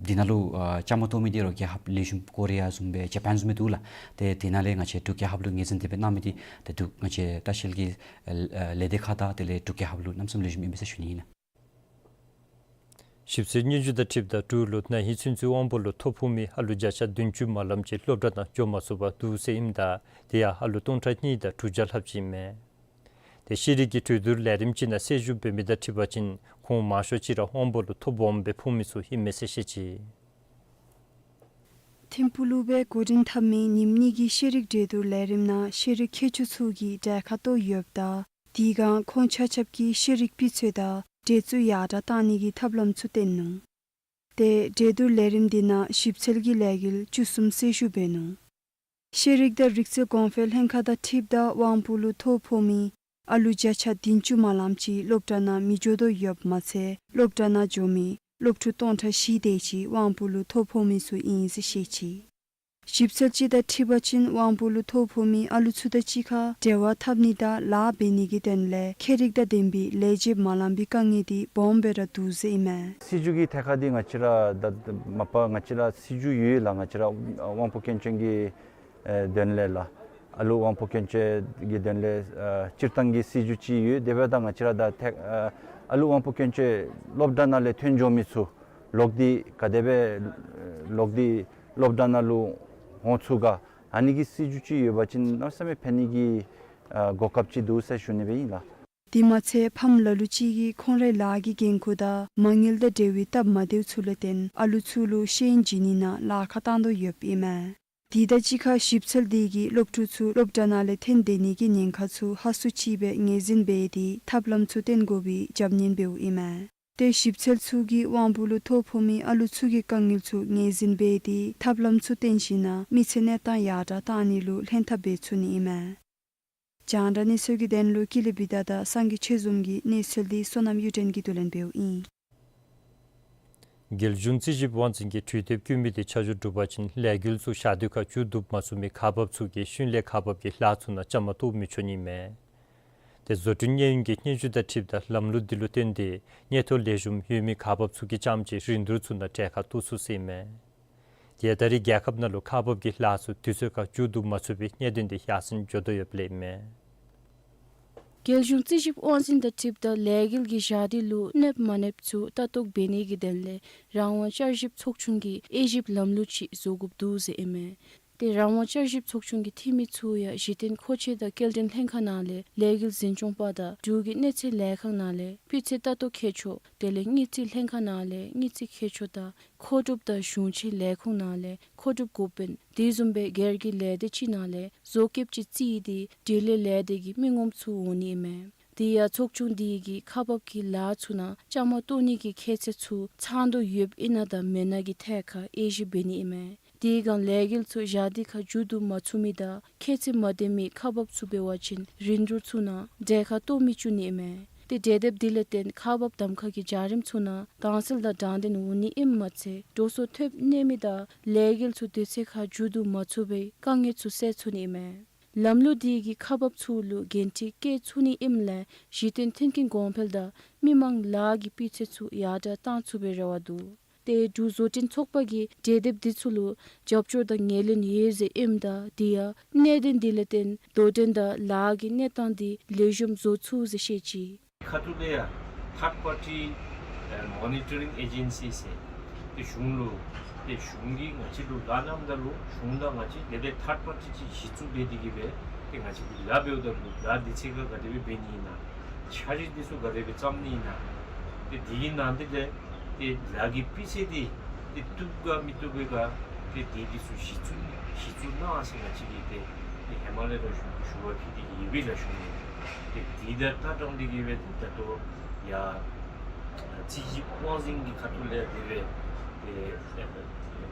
འདི་ནང་ལུ་ཨ་བཅའ་མར་གཏོགས་མི་འདི་རོགས་རྒྱལ་ཁབ་ལེགས་ཤོམ་ཀོ་རི་ཡ་བཟུམ་སྦེ་ཇ་པཱན་བཟུམ་སྦེ་འདུག་ལགས། ཏེ་དེ་ནང་ལས་ང་བཅས་འབྲུག་རྒྱལ་ཁབ་ལུ་ངོས་འཛིན་དེ་སྦེ་གནང་མི་འདི་ཏེ་འབྲུག་ང་བཅས་ལྟ་བཤལ་གྱི་ཨ་ལས་སྡེ་ཁག་དང་དེ་ལས་འབྲུག་རྒྱལ་ཁབ་ལུ་གནམ་མེད་ས་མེད་ལེགས་ཤོམ་ཨིན་མས་ཟེར་ཞུ་ནི་ཨིན་ལགས། ཞིབ་འཚོལ་སྙན་ཞུ་དང་འཁྲིལཝ་ད་འབྲུག་ལུ་ན་ཧིང་ཚུན་ཚོད་དབང་པོ་ལུ་ཐོ་ཕོག་མི་ཨ་ལུ་བརྒྱ་ཆ་བདུན་ཅུ་མ་ལམ་ཅིག་སློབ་གྲྭ་ནང་འགྱོ་མ་ཚུགས་པར་འདུག་ཟེར་ཨིནམ་ད་དེ་ཡང་ཨ་ལུ་སྟོང་ཕྲག་གཉིས་དང་དྲུག་བརྒྱ་ལྷགཔ་ཅིག་ཨིན་མས། ཏེ་ཤེས་རིག་གི་གྲོས་བསྡུར་ལས་རིམ་ཅིག་ནང་གསལ་ཞུ་འབད་མི་དང་འཁྲིལ་བ་ཅིན་ཁོང་མང་ཤོས་ཅིག་ར་དབང་པོ་ལུ་ཐོ་སྦོམ་སྦེ་ཕོག་མི་ཚུ་ཨིན་མས་ཟེར་བཤད་ཅི། ཐིམ་ཕུག་ལུ་སྦེ་འགོ་འདྲེན་འཐབ་མི་ཉིནམ་གཉིས་ཀྱི་ཤེས་རིག་གྲོས་བསྡུར་ལས་རིམ་ནང་ཤེས་རིག་མཁས་མཆོག་ཚུ་གིས་གྲལ་ཁར་གཏོགས་ཡོདཔ་ད་དེ་སྒང་ཁོང་ཆ་ཁྱབ་ཀྱིས་ཤེས་རིག་སྤུས་ཚད་དང་གྲལ་ཚུད་ཡར་དྲགས་གཏང་ནི་གི་ཐབས་ལམ་ཚུ་བསྟན་ནུག། ཏེ་གྲོས་བསྡུར་ལས་རིམ་འདི་ནང་ཞིབ་འཚོལ་གྱི་ལས་འགུལ་བཅུ་གསུམ་གསལ་ཞུ་འབད་ནུག། ཤེས་རིག་དང་རིག་རྩལ་གོང་འཕེལ་ལྷན་ཁག་དང་འཁྲིལཝ་ད་དབང་པོ་ལུ་ཐོ་ཕོག་མི་ཨ་ལུ་བརྒྱ་ཆ་བདུན་ཅུ་མ་ལམ་ཅིག་སློབ་གྲྭ་ནང་མི་འགྱོ་དོ་ཡོདཔ་མ་ཚད་སློབ་གྲྭ་ནང་འགྱོ་མི་སློབ་ཕྲུག་སྟོང་ཕྲག་བཞི་དེ་ཅིག་དབང་པོ་ལུ་ཐོ་ཕོག་མི་ཚུ་ཨིན་ཟེར་བཤད་ཅི། ཞིབ་འཚོལ་ཅིག་དང་འཁྲིལ་བ་ཅིན་དབང་པོ་ལུ་ཐོ་ཕོག་མི་ཨ་ལུ་ཚུ་དང་གཅིག་ཁར་འབྲེལ་བ་འཐབ་ནི་དང་ལཱ་འབད་ནི་གི་དོན་ལས་ཁྱད་རིག་དང་ལྡན་པའི་ལས་བྱེདཔ་མ་ལང་པའི་དཀའ་ངལ་འདི་སྦོམ་སྦེ་ར་འདུག་ཟེར་ཨིན་མས། སྲིད་བྱུས་ཀྱི་ཐད་ཁར་འདི་ང་བཅས་ར་ད་མ་པ་ང་བཅས་ར་སྲིད་བྱུས་ཡོད་ལགས། ང་བཅས་ར་དབང་པོ་སྐྱོན་ཅན་གྱི་ཨེ་དོན་ལས་ལགས། ཨ་ལུ་དབང་པོ་སྐྱོན་ཅན་གྱི་དོན་ལས་ཨ་སྤྱིར་བཏང་གི་སྲིད་བྱུས་ཅིག་ཡོད། དེ་འབདཝ་ད་ང་བཅས་ར་ད་ཐད་ཨ་ཨ་ལུ་དབང་པོ་སྐྱོན་ཅན་སློབ་གྲྭ་ནང་ལས་ཐོན་འགྱོ་མི་ཚུ་ལོག་སྟེ་ག་དེ་སྦེ་ལོག་སྟེ་སློབ་གྲྭ་ནང་ལུ་འོང་ཚུགས་ག། ཨ་ནི་གི་སྲིད་བྱུས་ཅིག་ཡོད་པ་ཅིན་གནམ་མེད་ས་མེད་ཕན་ནི་གི་ཨ་གོ་སྐབས་ཅིག་འདུག་ཟེར་ཞུ་ནི་སྦེ་ཨིན་ལགས། དེ་མ་ཚད་ཕམ་ལ་ལུ་ཅིག་གིས་ཁོང་རའི་ལཱ་གི་འགན་ཁུར་དང་མ་དངུལ་དང་འབྲེལ་བའི་སྟབས་མ་བདེཝ་ཚུ་ལུ་བརྟེན་ཨ་ལུ་ཚུ་ལུ་ཤེས་ཡོན་སྦྱིན་ནི་ནང་ལཱ་ཁག་བཏང་དོ་ཡོདཔ་ཨིན་མས། དེ་དང་གཅིག་ཁར་ཞིབ་འཚོལ་འདི་གིས་སློབ་ཕྲུག་ཚུ་སློབ་གྲྭ་ནང་ལས་ཐོན་སྡོད་ནི་གི་ཉེན་ཁ་ཚུ་ཧ་སུ་ཅིག་སྦེ་ངོས་འཛིན་འབད་དེ་ཐབས་ལམ་ཚུ་བཏོན་དགོ་པའི་རྒྱབ་སྣོན་འབདཝ་ཨིན་མས། ཏེ་ཞིབ་འཚོལ་ཚུ་གིས་དབང་པོ་ལུ་ཐོ་ཕོག་མི་ཨ་ལུ་ཚུ་གི་དཀའ་ངལ་ཚུ་ངོས་འཛིན་འབད་དེ་ཐབས་ལམ་ཚུ་བཏོན་ཞིནམ་ལས་མི་ཚེ་གནས་སྟངས་ཡར་དྲགས་བཏང་ནི་ལུ་ལྷན་ཐབས་འབད་ཚུགས་ནི་ཨིན་མས། རྒྱང་བསྒྲགས་གནས་ཚུལ་གྱི་དོན་ལུ་ཀུན་ལེགས་བི་དྷ་དང་སངས་རྒྱས་ཆོས་འཛོམས་ཀྱི་གནས་ཚུལ་འདི་བསོད་ནམས་གཡུ་སྒྲོན་གྱིས་བསྡུ་ལེན་འབདཝ་ཨིན། རྒྱལ་གཞུང་རྩིས་ཞིབ་དབང་འཛིན་གྱིས་གྲོས་འདེབས་བཀོད་མི་དེ་ཆ་འཇོག་གྲུབ་པ་ཅིན་ལས་འགུལ་ཚུ་ཞག་དུས་ཁར་མཇུག་བསྡུ་མ་ཚུགས་མི་ཁག་འབགཔ་ཚུ་གིས་ཤུལ་ལས་ཁག་འབག་གི་ལཱ་ཚུ་ནང་བཅའ་མར་གཏོགས་མི་ཆོག་ནི་མས། ཏེ་བཟོ་སྐྲུན་གནས་ཡུན་གྱི་སྙན་ཞུ་དང་འཁྲིལཝ་ད་ལམ་ལུགས་འདི་ལུ་བརྟེན་ཏེ་གནས་ཐོག་ལེགས་ཤོམ་ཡོད་མི་ཁག་འབགཔ་ཚུ་གིས་རྐྱངམ་ཅིག་རིན་བསྡུར་ཚུ་ནང་གྲལ་ཁར་གཏོགས་ཚུགས་ཟེར་ཨིན་མས། ཏེ་ད་རེས་རྒྱལ་ཁབ་ནང་ལུ་ཁག་འབག་གི་ལཱ་ཚུ་དུས་ཚོད་ཁར་མཇུག་བསྡུ་མ་ཚུགས་པའི་གནད་དོན་དེ་ཡར་སེང་འགྱོ་དོ་ཡོདཔ་ལས་ཨིན་མས། རྒྱལ་གཞུང་རྩིས་ཞིབ་དབང་འཛིན་དང་འཁྲིལཝ་ད་ལས་འགུལ་གྱི་ཞག་དུས་ལུ་གནསཔ་མ་གནསཔ་ཚུ་ལྟ་རྟོག་འབད་ནི་གི་དོན་ལས་རང་དབང་བསྐྱར་ཞིབ་ཚོགས་ཆུང་གིས་དབྱེ་ཞིབ་ལམ་ལུགས་ཅིག་བཟོ་དགོཔ་འདུག་ཟེར་ཨིན་མས། ཏེ་རང་དབང་བསྐྱར་ཞིབ་ཚོགས་ཆུང་གི་འཐུས་མི་ཚུ་ཡང་གཞི་རྟེན་མཁོ་ཆས་དང་སྐྱེལ་འདྲེན་ལྷན་ཁག་ནང་ལས་ལས་འགུལ་འཛིན་སྐྱོང་པ་དང་འབྲུག་གི་གནས་ཚད་ལས་ཁང་ནང་ལས་སྤུས་ཚད་ལྟ་རྟོག་མཁས་མཆོག་དེ་ལས་དངུལ་རྩིས་ལྷན་ཁག་ནང་ལས་དངུལ་རྩིས་མཁས་མཆོག་དང་མཁོ་སྒྲུབ་དང་གཞུང་ཆེན་ལས་ཁུངས་ནང་ལས་མཁོ་སྒྲུབ་འགོ་དཔོན་དེ་བཟུམ་སྦེ་སྒེར་གྱི་ལས་སྡེ་ཅིག་ནང་ལས་བཟོ་མཁསཔ་ཅིག་བརྩིས་ཏེ་འབྲེལ་ཡོད་ལས་སྡེ་གི་མི་ངོམ་ཚུ་འོང་ནི་ཨིན་མས། དེ་ཡང་ཚོགས་ཆུང་དེ་གིས་ཁག་འབག་གི་ལཱ་ཚུ་ནང་བཅའ་མར་གཏོགས་ནི་གི་ཁྱད་ཚད་ཚུ་ཚང་དོ་ཡོདཔ་ཨིན་ན་དང་མེན་ན་གི་ཐད་ཁར་དབྱེ་ཞིབ་འབད་ནི་ཨིན་མས། དེ་སྒང་ལས་འགུལ་ཚུ་ཞག་དུས་ཁར་མཇུག་བསྡུ་མ་ཚུགས་མི་དང་ཁྱད་ཚད་མ་ལྡན་མི་ཁག་འབགཔ་ཚུ་འབད་བ་ཅིན་རིན་བསྡུར་ཚུ་ནང་གྲལ་ཁར་གཏོགས་མི་བཅུག་ནི་ཨིན་མས། ཏེ་གྲོས་འདེབས་དེ་ལས་བརྟེན་ཁག་འབག་གདམ་ཁ་གི་བྱ་རིམ་ཚུ་ནང་དྭངས་གསལ་དང་དྲང་བདེན་འོང་ནི་ཨིནམ་མ་ཚད་འགྲོ་སོང་ཐོབ་ནི་མི་དང་ལས་འགུལ་ཚུ་དུས་ཚོད་ཁར་མཇུག་བསྡུ་མ་ཚུགས་པའི་དཀའ་ངལ་ཚུ་སེལ་ཚུགས་ནི་ཨིན་མས། ལམ་ལུགས་དེ་གིས་ཁག་འབགཔ་ཚུ་ལུ་འགན་འཁྲི་བཀལ་ཚུགས་ནི་ཨིནམ་ལས་གཞི་རྟེན་མཐུན་རྐྱེན་གོང་འཕེལ་དང་མི་མང་ལཱ་གི་སྤུས་ཚད་ཚུ་ཡར་དྲགས་བཏང་ཚུགས་པའི་རེ་བ་འདུག། ཏེ་འབྲུག་བཟོ་སྐྲུན་ཚོགས་པ་གིས་གྲོས་འདེབས་དེ་ཚུ་ལུ་རྒྱབ་སྐྱོར་དང་ངོས་ལེན་ཡོད་ཟེར་ཨིནམ་ད་དེ་ཡང་གནད་དོན་དེ་ལས་བརྟེན་དོ་འགྲན་དང་ལཱ་གི་གནས་སྟངས་དེ་ལེགས་ཤོམ་བཟོ་ཚུགས་ཟེར་བཤད་ཅི། ཁ་ཐུག་ལས་ཡང་ཐཱརཌ་པར་ཊི་ཨེ་མོ་ནི་ཊ་རིང་ཨེ་ཇེན་སི་ཟེར་ཏེ་གཞུང་ལུ་ཏེ་གཞུང་གིས་ང་བཅས་ལུ་ལཱ་གནངམ་ད་ལུ་གཞུང་དང་ང་བཅས་དེ་ལས་ཐཱརཌ་པར་ཊི་ཅིག་གཞི་བཙུགས་འབད་དེ་གིས་སྦེ་ཏེ་ང་བཅས་ཀྱིས་ལཱ་འབདཝ་ད་ལུ་ལཱ་དུས་ཚོད་ཁར་ག་དེ་སྦེ་འབད་ནི་ཨིན་ན་འཆར་གཞི་དེ་ཚུ་ག་དེ་སྦེ་བརྩམ་ནི་ཨིན་ན་ཏེ་དེ་གི་ནང་དེ་ལས་ཏེ་ལཱ་གི་སྤུས་ཚད་དེ་ཏེ་བཏུབ་ག་མི་བཏུབ་པས་ག་ཏེ་དེ་དེ་ཚུ་གཞི་བཙུགས་གཞི་བཙུགས་གནང་ཟེར་ང་བཅས་ཀྱིས་ཏེ་ཏེ་ཧེ་མ་ལས་ར་གཞུང་གུ་ཞུ་བ་ཕུལ་ཏེ་གིས་ཡོད་པས་ལགས། གཞུང་ལུ་ཏེ་དེ་ད་ལྟ་དྲང་དེ་གིས་སྦེ་ཏེ་ད་ལྟོ་ཡང་རྩིས་ཞིབ་དབང་འཛིན་གྱི་ཁ་ཐུག་ལས་དེ་སྦེ་ཏེ་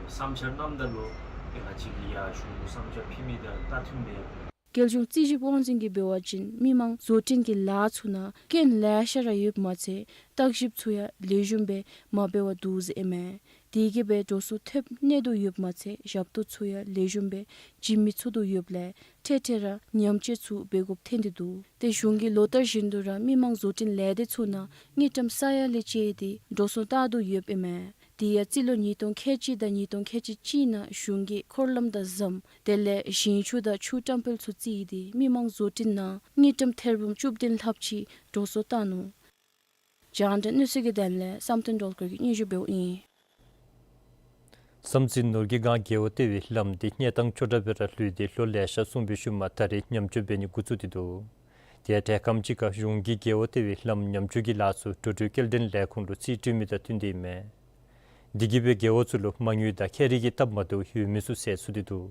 བསམ་འཆར་གནངམ་ད་ལུ་ཏེ་ང་བཅས་ཀྱིས་ཡང་གཞུང་ལུ་བསམ་འཆར་ཕུལ་མི་དང་ད་མཐུནམ་མས། རྒྱལ་གཞུང་རྩིས་ཞིབ་དབང་འཛིན་གྱིས་འབད་བ་ཅིན་མི་མང་བཟོ་སྐྲུན་གྱི་ལཱ་ཚུ་ནང་རྐྱེན་ལེ་ཤ་ར་ཡོདཔ་མ་ཚད་བརྟག་ཞིབ་ཚུ་ཡང་ལེགས་ཤོམ་སྦེ་མ་འབད་བར་འདུག་ཟེར་ཨིན་མས། དེ་གིས་སྦེ་འགྲོ་སོང་ཐོབ་ནི་དོ་ཡོདཔ་མ་ཚད་ཞབས་ཏོག་ཚུ་ཡང་ལེགས་ཤོམ་སྦེ་བྱིན་མི་ཚུགས་དོ་ཡོདཔ་ལས་འཕྲལ་འཕྲལ་ར་ཉམས་བཅོས་ཚུ་འབད་དགོཔ་ཐོན་ཏེ་འདུག། ཏེ་གཞུང་གིས་ལོ་ལྟར་བཞིན་དུ་ར་མི་མང་བཟོ་སྐྲུན་ལས་སྡེ་ཚུ་ནང་དངུལ་ཀྲམ་ས་ཡ་ལས་བཅད་དེ་འགྲོ་སོང་བཏང་དོ་ཡོདཔ་ཨིན་མས། དེ་ཡང་རྩིས་ལོ་ཉིས་སྟོང་ཁལ་གཅིག་དང་ཉིས་སྟོང་ཁལ་གཅིག་གཅིག་ནང་གཞུང་གིས་འཁོར་ལམ་དང་ཟམ་དེ་ལས་ཞིང་ཆུ་དང་ཆུ་བཀྲམ་སྤེལ་ཚུ་རྩིས་ཏེ་མི་མང་བཟོ་སྐྲུན་ནང་དངུལ་ཀྲམ་ཐེར་འབུམ་བཅུ་བདུན་ལྷགཔ་ཅིག་འགྲོ་སོང་བཏང་ནུག། རྒྱང་བསྒྲགས་གནས་ཚུལ་གྱི་དོན་ལས་བསམ་གཏན་སྒྲོལ་དཀར་གྱིས་སྙན་ཞུ་འབདཝ་ཨིན། བསམ་རྩེ་ནོར་གྱི་སྒང་རྒེད་འོག་ལྟེ་བའི་ལམ་འདི་གནས་སྟངས་སྐྱོ་དྲགས་སྦེ་ར་ལུས་ཏེ་ལོ་ལེ་ཤ་སོང་བའི་ཤུལ་མ་ད་རེས་ཉམས་བཅོས་འབད་ནི་འགོ་བཙུགས་ཏེ་འདུག། དེ་ཡང་འཕྲལ་ཁམས་ཅིག་ཁར་གཞུང་གིས་རྒེད་འོག་ལྟེ་བའི་ལམ་ཉམས་བཅོས་ཀྱི་ལཱ་ཚུ་འགྲོ་འགྲུལ་སྐྱེལ་འདྲེན་ལས་ཁུངས་ལུ་རྩིས་སྤྲོད་མི་དང་བསྟུན་ཏེ་ཨིན་མས། འདི་གིས་སྦེ་རྒེད་འོག་ཚུ་ལུ་མ་དངུལ་དང་ཁྱད་རིག་གི་སྟབས་མ་བདེཝ་ཡོད་མི་ཚུ་སེལ་ཚུགས་ཏེ་འདུག།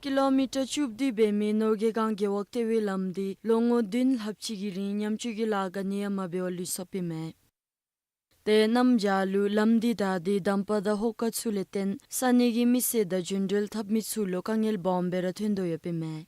ཀི་ལོ་མི་ཊར་བཅུ་བདུན་འབད་མི་ནོར་གྱི་སྒང་རྒེད་འོག་ལྟེ་བའི་ལམ་འདི་ལོ་ངོ་བདུན་ལྷགཔ་ཅིག་གི་རིང་ཉམས་བཅོས་ཀྱི་ལཱ་ག་ནི་ཡང་མ་འབད་བར་ལུས་སོཔ་ཨིན་མས། ཏེ་གནམ་བྱཱར་ལུ་ལམ་འདི་བདའ་སྟེ་འདམ་པ་དང་ཧོ་ཀ་ཚུ་ལས་བརྟེན་ས་གནས་ཀྱི་མི་སེར་དང་རྒྱུན་འགྲུལ་འཐབ་མི་ཚུ་ལུ་དཀའ་ངལ་སྦོམ་སྦེ་ར་ཐོན་དོ་ཡོདཔ་ཨིན་མས།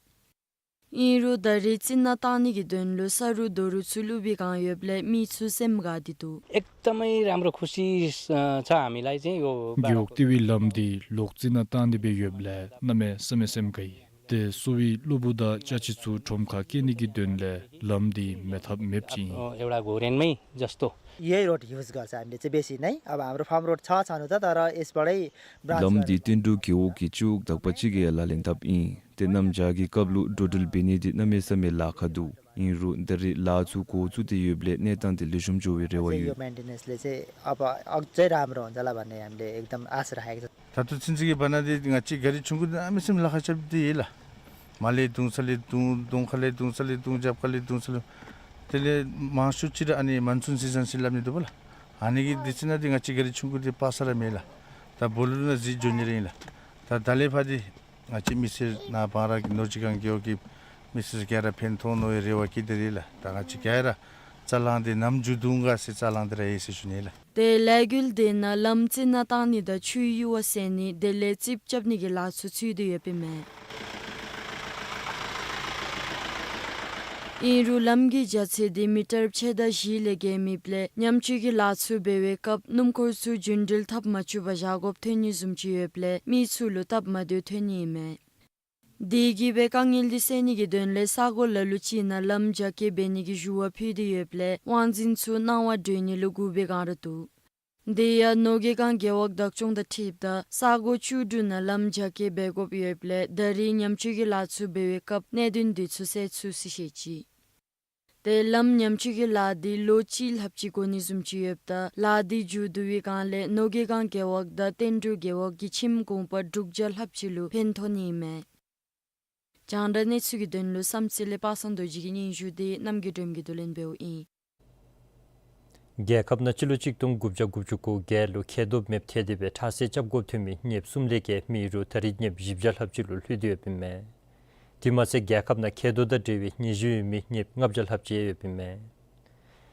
ཨིན་རུང་ད་རེས་རྩི་ནག་བཏང་ནི་གི་དོན་ལུ་ས་རུག་རྡོ་རུག་ཚུ་བླུགས་པའི་བསྒང་ཡོདཔ་ལས་མི་ཚུ་སེམས་དགའ་སྟེ་འདུག། एकदमै राम्रो खुसी, अ, छ हामीलाई चाहिँ यो རྒེད་འོག་དེ་བའི་ལམ་འདི་ལོག་རྩི་ནག་བཏང་སྟེ་སྦེ་ཡོདཔ་ལས་གནམ་མེད་ས་མེད་སེམས་དགའ་ཡི། ཏེ་གསོ་བའི་སློབ་བུ་དང་ཅ་ཆས་ཚུ་ཁྲོམ་ཁར་སྐྱེལ་ནི་གི་དོན་ལས་ལམ་འདི་མེད་ཐབས་མེདཔ་ཅིག་ཨིན། अ, एउटा घुरेनमै जस्तो। यही रोड युज गर्छ हामीले चाहिँ बेसी नै। अब हाम्रो फार्म रोड छ छनु त, तर यसबाटै ब्रान्च ལམ་འདི་བསྟན་འབྲུག་རྒེད་འོག་གི་སྤྱི་འོག་དག་པ་ཅིག་གི་ཡང་ལག་ལེན་འཐབ་ཨིན། ཏེ་གནམ་བྱཱར་གྱི་སྐབས་ལུ་འགྲོ་འགྲུལ་འབད་ནི་འདི་གནམ་མེད་ས་མེད་ལཱ་ཁག་འདུག། ཨིན་རུང་ད་རེས་ལཱ་ཚུ་འགོ་བཙུགས་ཏེ་ཡོདཔ་ལས་གནས་སྟངས་འདི་ལེགས་ཤོམ་འགྱོ་བའི་རེ་བ་ཡོད། यो मेन्टेनेन्सले चाहिँ अब अझै राम्रो हुन्छ होला भन्ने हामीले एकदम आशा राखेको छ। ད་ལྟོ་ཚུན་ཚོད་ཀྱི་བར་ན་འདི་ང་བཅས་ག་རི་ཆུང་ཀུ་འདི་གནམ་མེད་ས་མེད་ལཱ་ཁག་རྐྱབ་སྟེ་ཡོད་ལགས། མར་ལས་བརྡུང་ས་ལས་བརྡུང་གདོང་ཁ་ལས་བརྡུང་ས་ལས་བརྡུང་རྒྱབ་ཁ་ལས་བརྡུང་ས་ལས། དེ་ལས་མང་ཤོས་ཅིག་ར་ཨ་ནི་མོན་སུན་སི་ཛན་ཟེར་སླབ་ནི་འདུག་པ་ལགས། ཨ་ནི་གི་དུས་ཚོད་ནང་འདི་ང་བཅས་ག་རི་ཆུང་ཀུ་འདི་འཕར་ས་ར་མེད་ལགས། ད་སྦོ་ལོ་རོ་ནང་གཟིགས་འགྱོ་ནི་ར་ཨིན་ལགས། ད་ད་ལས་ཕར་འདི་ང་བཅས་མི་སེར་ནཱ་བང་ར་གི་ནོར་གཅིག་སྒང་རྒེད་འོག་གི་མི་སེར་ག་ར་ཕན་ཐོགས་ནི་རེ་བ་བསྐྱེད་དེ་ར་ལགས། ད་ང་བཅས་ག་ར་རྩ་ལང་འདི་ནམ་མཇུག་བསྡུ་ག་ཟེར་རྩ་ལང་སྟེ་ར་ཡོད་ཟེར་ཞུ་ནི་ལགས། ཏེ་ལས་འགུལ་འདི་ནང་ལམ་རྩི་ནག་བཏང་ནི་དང་ཆུའི་གཡུར་བ་བསལ་ནི་དེ་ལས་རྩིགཔ་རྐྱབ་ནི་གི་ལཱ་ཚུ་ཚུད་དེ་ཡོདཔ་ཨིན་མས། ཨིན་རུང་ལམ་གྱི་རྒྱ་ཚད་འདི་མི་ཊར་ཕྱེད་དང་བཞི་ལས་བརྒལ་མེདཔ་ལས་ཉམས་བཅོས་ཀྱི་ལཱ་ཚུ་འབད་བའི་སྐབས་སྣུམ་འཁོར་ཚུ་རྒྱུན་འགྲུལ་འཐབ་མ་བཅུག་པར་བཞག་དགོཔ་ཐོན་ནི་བཟུམ་ཅིག་ཡོདཔ་ལས་མི་ཚུ་ལུ་སྟབས་མ་བདེཝ་ཐོན་ནི་ཨིན་མས། དེ་གིས་སྦེ་དཀའ་ངལ་འདི་སེལ་ནི་གི་དོན་ལས་ས་གོ་ལ་ལུ་ཅིག་ནང་ལམ་རྒྱ་སྐྱེད་འབད་ནི་གི་ཞུ་བ་ཕུལ་ཏེ་ཡོདཔ་ལས་དབང་འཛིན་ཚུ་གནང་བ་སྒྲོལ་ནི་ལུ་སྒུག་པའི་བསྒང་ར་འདུག། དེ་ཡང་ནོར་དགེ་སྒང་རྒེད་འོག་བདག་སྐྱོང་དང་འཁྲིལཝ་ད་ས་གོ་བཅུ་དྲུག་ནང་ལམ་རྒྱ་སྐྱེད་འབད་དགོཔ་ཡོདཔ་ལས་ད་རེས་ཉམས་བཅོས་ཀྱི་ལཱ་ཚུ་འབད་བའི་སྐབས་གནད་དོན་འདི་ཚུ་སེལ་ཚུགས་ཟེར་བཤད་ཅི། ཏེ་ལམ་ཉམས་བཅོས་ཀྱི་ལཱ་འདི་ལོ་གཅིག་ལྷགཔ་ཅིག་འགོར་ནི་བཟུམ་ཅིག་ཡོདཔ་ད་ལཱ་འདི་མཇུག་བསྡུ་བའི་བསྒང་ལས་ནོར་དགེ་སྒང་རྒེད་འོག་དང་བསྟན་འབྲུག་རྒེད་འོག་གི་ཁྱིམ་གུང་པ་དྲུག་བརྒྱ་ལྷགཔ་ཅིག་ལུ་ཕན་ཐོགས་ནི་ཨིན་མས། རྒྱང་བསྒྲགས་གནས་ཚུལ་གྱི་དོན་ལུ་བསམ་རྩེ་ལས་པ་སངས་རྡོ་རྗེ་གི་སྙན་ཞུ་འདི་རྣམ་རྒྱལ་སྒྲོལམ་གྱིས་བསྡུ་ལེན་འབདཝ་ཨིན། རྒྱལ་ཁབ་ནང་སྤྱི་ལོ་གཅིག་སྟོང་དགུ་བརྒྱ་དགུ་བཅུ་གོ་བརྒྱད་ལུ་མཁལ་རྡོག་མེདཔ་ཐལ་ཏེ་སྦེ་ཁྲག་སེལ་རྐྱབ་དགོཔ་ཐོན་མི་གཉེརཔ་གསུམ་ལས་བརྒལ་མེད་རུང་ད་རེས་གཉེརཔ་བཞི་བརྒྱ་ལྷགཔ་ཅིག་ལུ་ལྷོད་དེ་ཡོདཔ་ཨིན་མས། དེ་མ་ཚད་རྒྱལ་ཁབ་ནང་མཁལ་རྡོག་དང་འབྲེལ་བའི་ནད་གཞི་ཡོད་མི་གཉེརཔ་ལྔ་བརྒྱ་ལྷགཔ་ཅིག་ཡོདཔ་ཨིན་མས།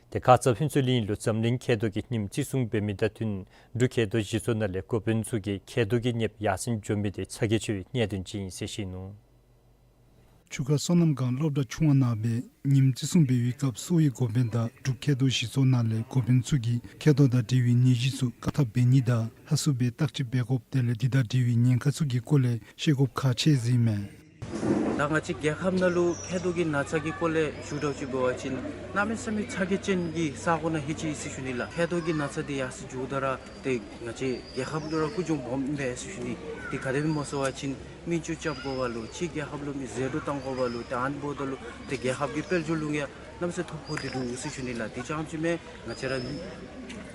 ཏེ་ཁ་ཙ་ཕུན་ཚོགས་གླིང་ལུ་འཛམ་གླིང་མཁལ་རྡོག་གི་ཉིནམ་བརྩི་སྲུང་འབད་མི་དང་བསྟུན་འབྲུག་མཁལ་རྡོག་གཞི་ཚོགས་ནང་ལས་འགོ་དཔོན་ཚུ་གིས་མཁལ་རྡོག་གི་གཉེརཔ་ཡར་སེང་འགྱོ་མི་དེ་ཚ་གྱང་ཆེ་བའི་གནད་དོན་ཅིག་ཨིན་ཟེར་བཤད་ནུག། ཆུ་ཁ་སོ་ནམ་སྒང་སློབ་གྲྭ་ཆུང་བ་ནང་སྦེ་ཉིནམ་བརྩི་སྲུང་འབད་བའི་སྐབས་གསོ་བའི་འགོ་དཔོན་དང་འབྲུག་མཁལ་རྡོག་གཞི་ཚོགས་ནང་ལས་འགོ་དཔོན་ཚུ་གིས་མཁལ་རྡོག་དང་འབྲེལ་བའི་ནད་གཞི་ཚུ་བཀག་ཐབས་འབད་ནི་དང་ཧ་སུ་སྦེ་བརྟག་དཔྱད་འབད་དགོཔ་དེ་ལས་དེ་དང་འབྲེལ་བའི་ཉེན་ཁ་ཚུ་གི་སྐོར་ལས་ཤེས་དགོཔ་ཁག་ཆེ་ཟེར་ཨིན་མས། ད་ང་བཅས་རྒྱལ་ཁབ་ནང་ལུ་མཁལ་རྡོག་གི་ན་ཚ་གི་སྐོར་ལས་ཞུ་དགོཔ་ཅིག་འབད་བ་ཅིན་གནམ་མེད་ས་མེད་ཚ་གྱང་ཅན་གྱི་ས་གོ་ནང་ལྷོད་ཅི་ཟེར་ཞུ་ནི་ལགས། མཁལ་རྡོག་གི་ན་ཚ་འདི་ཡར་སེང་འགྱོཝ་ད་ར་ཏེ་ང་བཅས་རྒྱལ་ཁབ་ལུ་ར་ཀུན་འབྱུང་སྦོམ་ཨིན་པས་ཟེར་ཞུ་ནི། དེ་ག་དེ་སྦེ་སྨོ་ཟེར་བ་ཅིན་སྨན་བཅོས་རྐྱབ་དགོ་པ་ལུ་ཕྱི་རྒྱལ་ཁབ་ལུ་མི་ཟད་འགྲོ་གཏང་དགོ་པ་ལུ་ཏེ་ཨ་ནི་འབདཝ་ད་ལུ་ཏེ་རྒྱལ་ཁབ་ཀྱི་དཔལ་འབྱོར་ལུ་ཡང་གནམ་མེད་ས་མེད་ཐོ་ཕོག་སྟེ་འདུག་ཟེར་ཞུ་ནི་ལགས། དེ་རྐྱངམ་ཅིག་མེན་ང་བཅས་ར་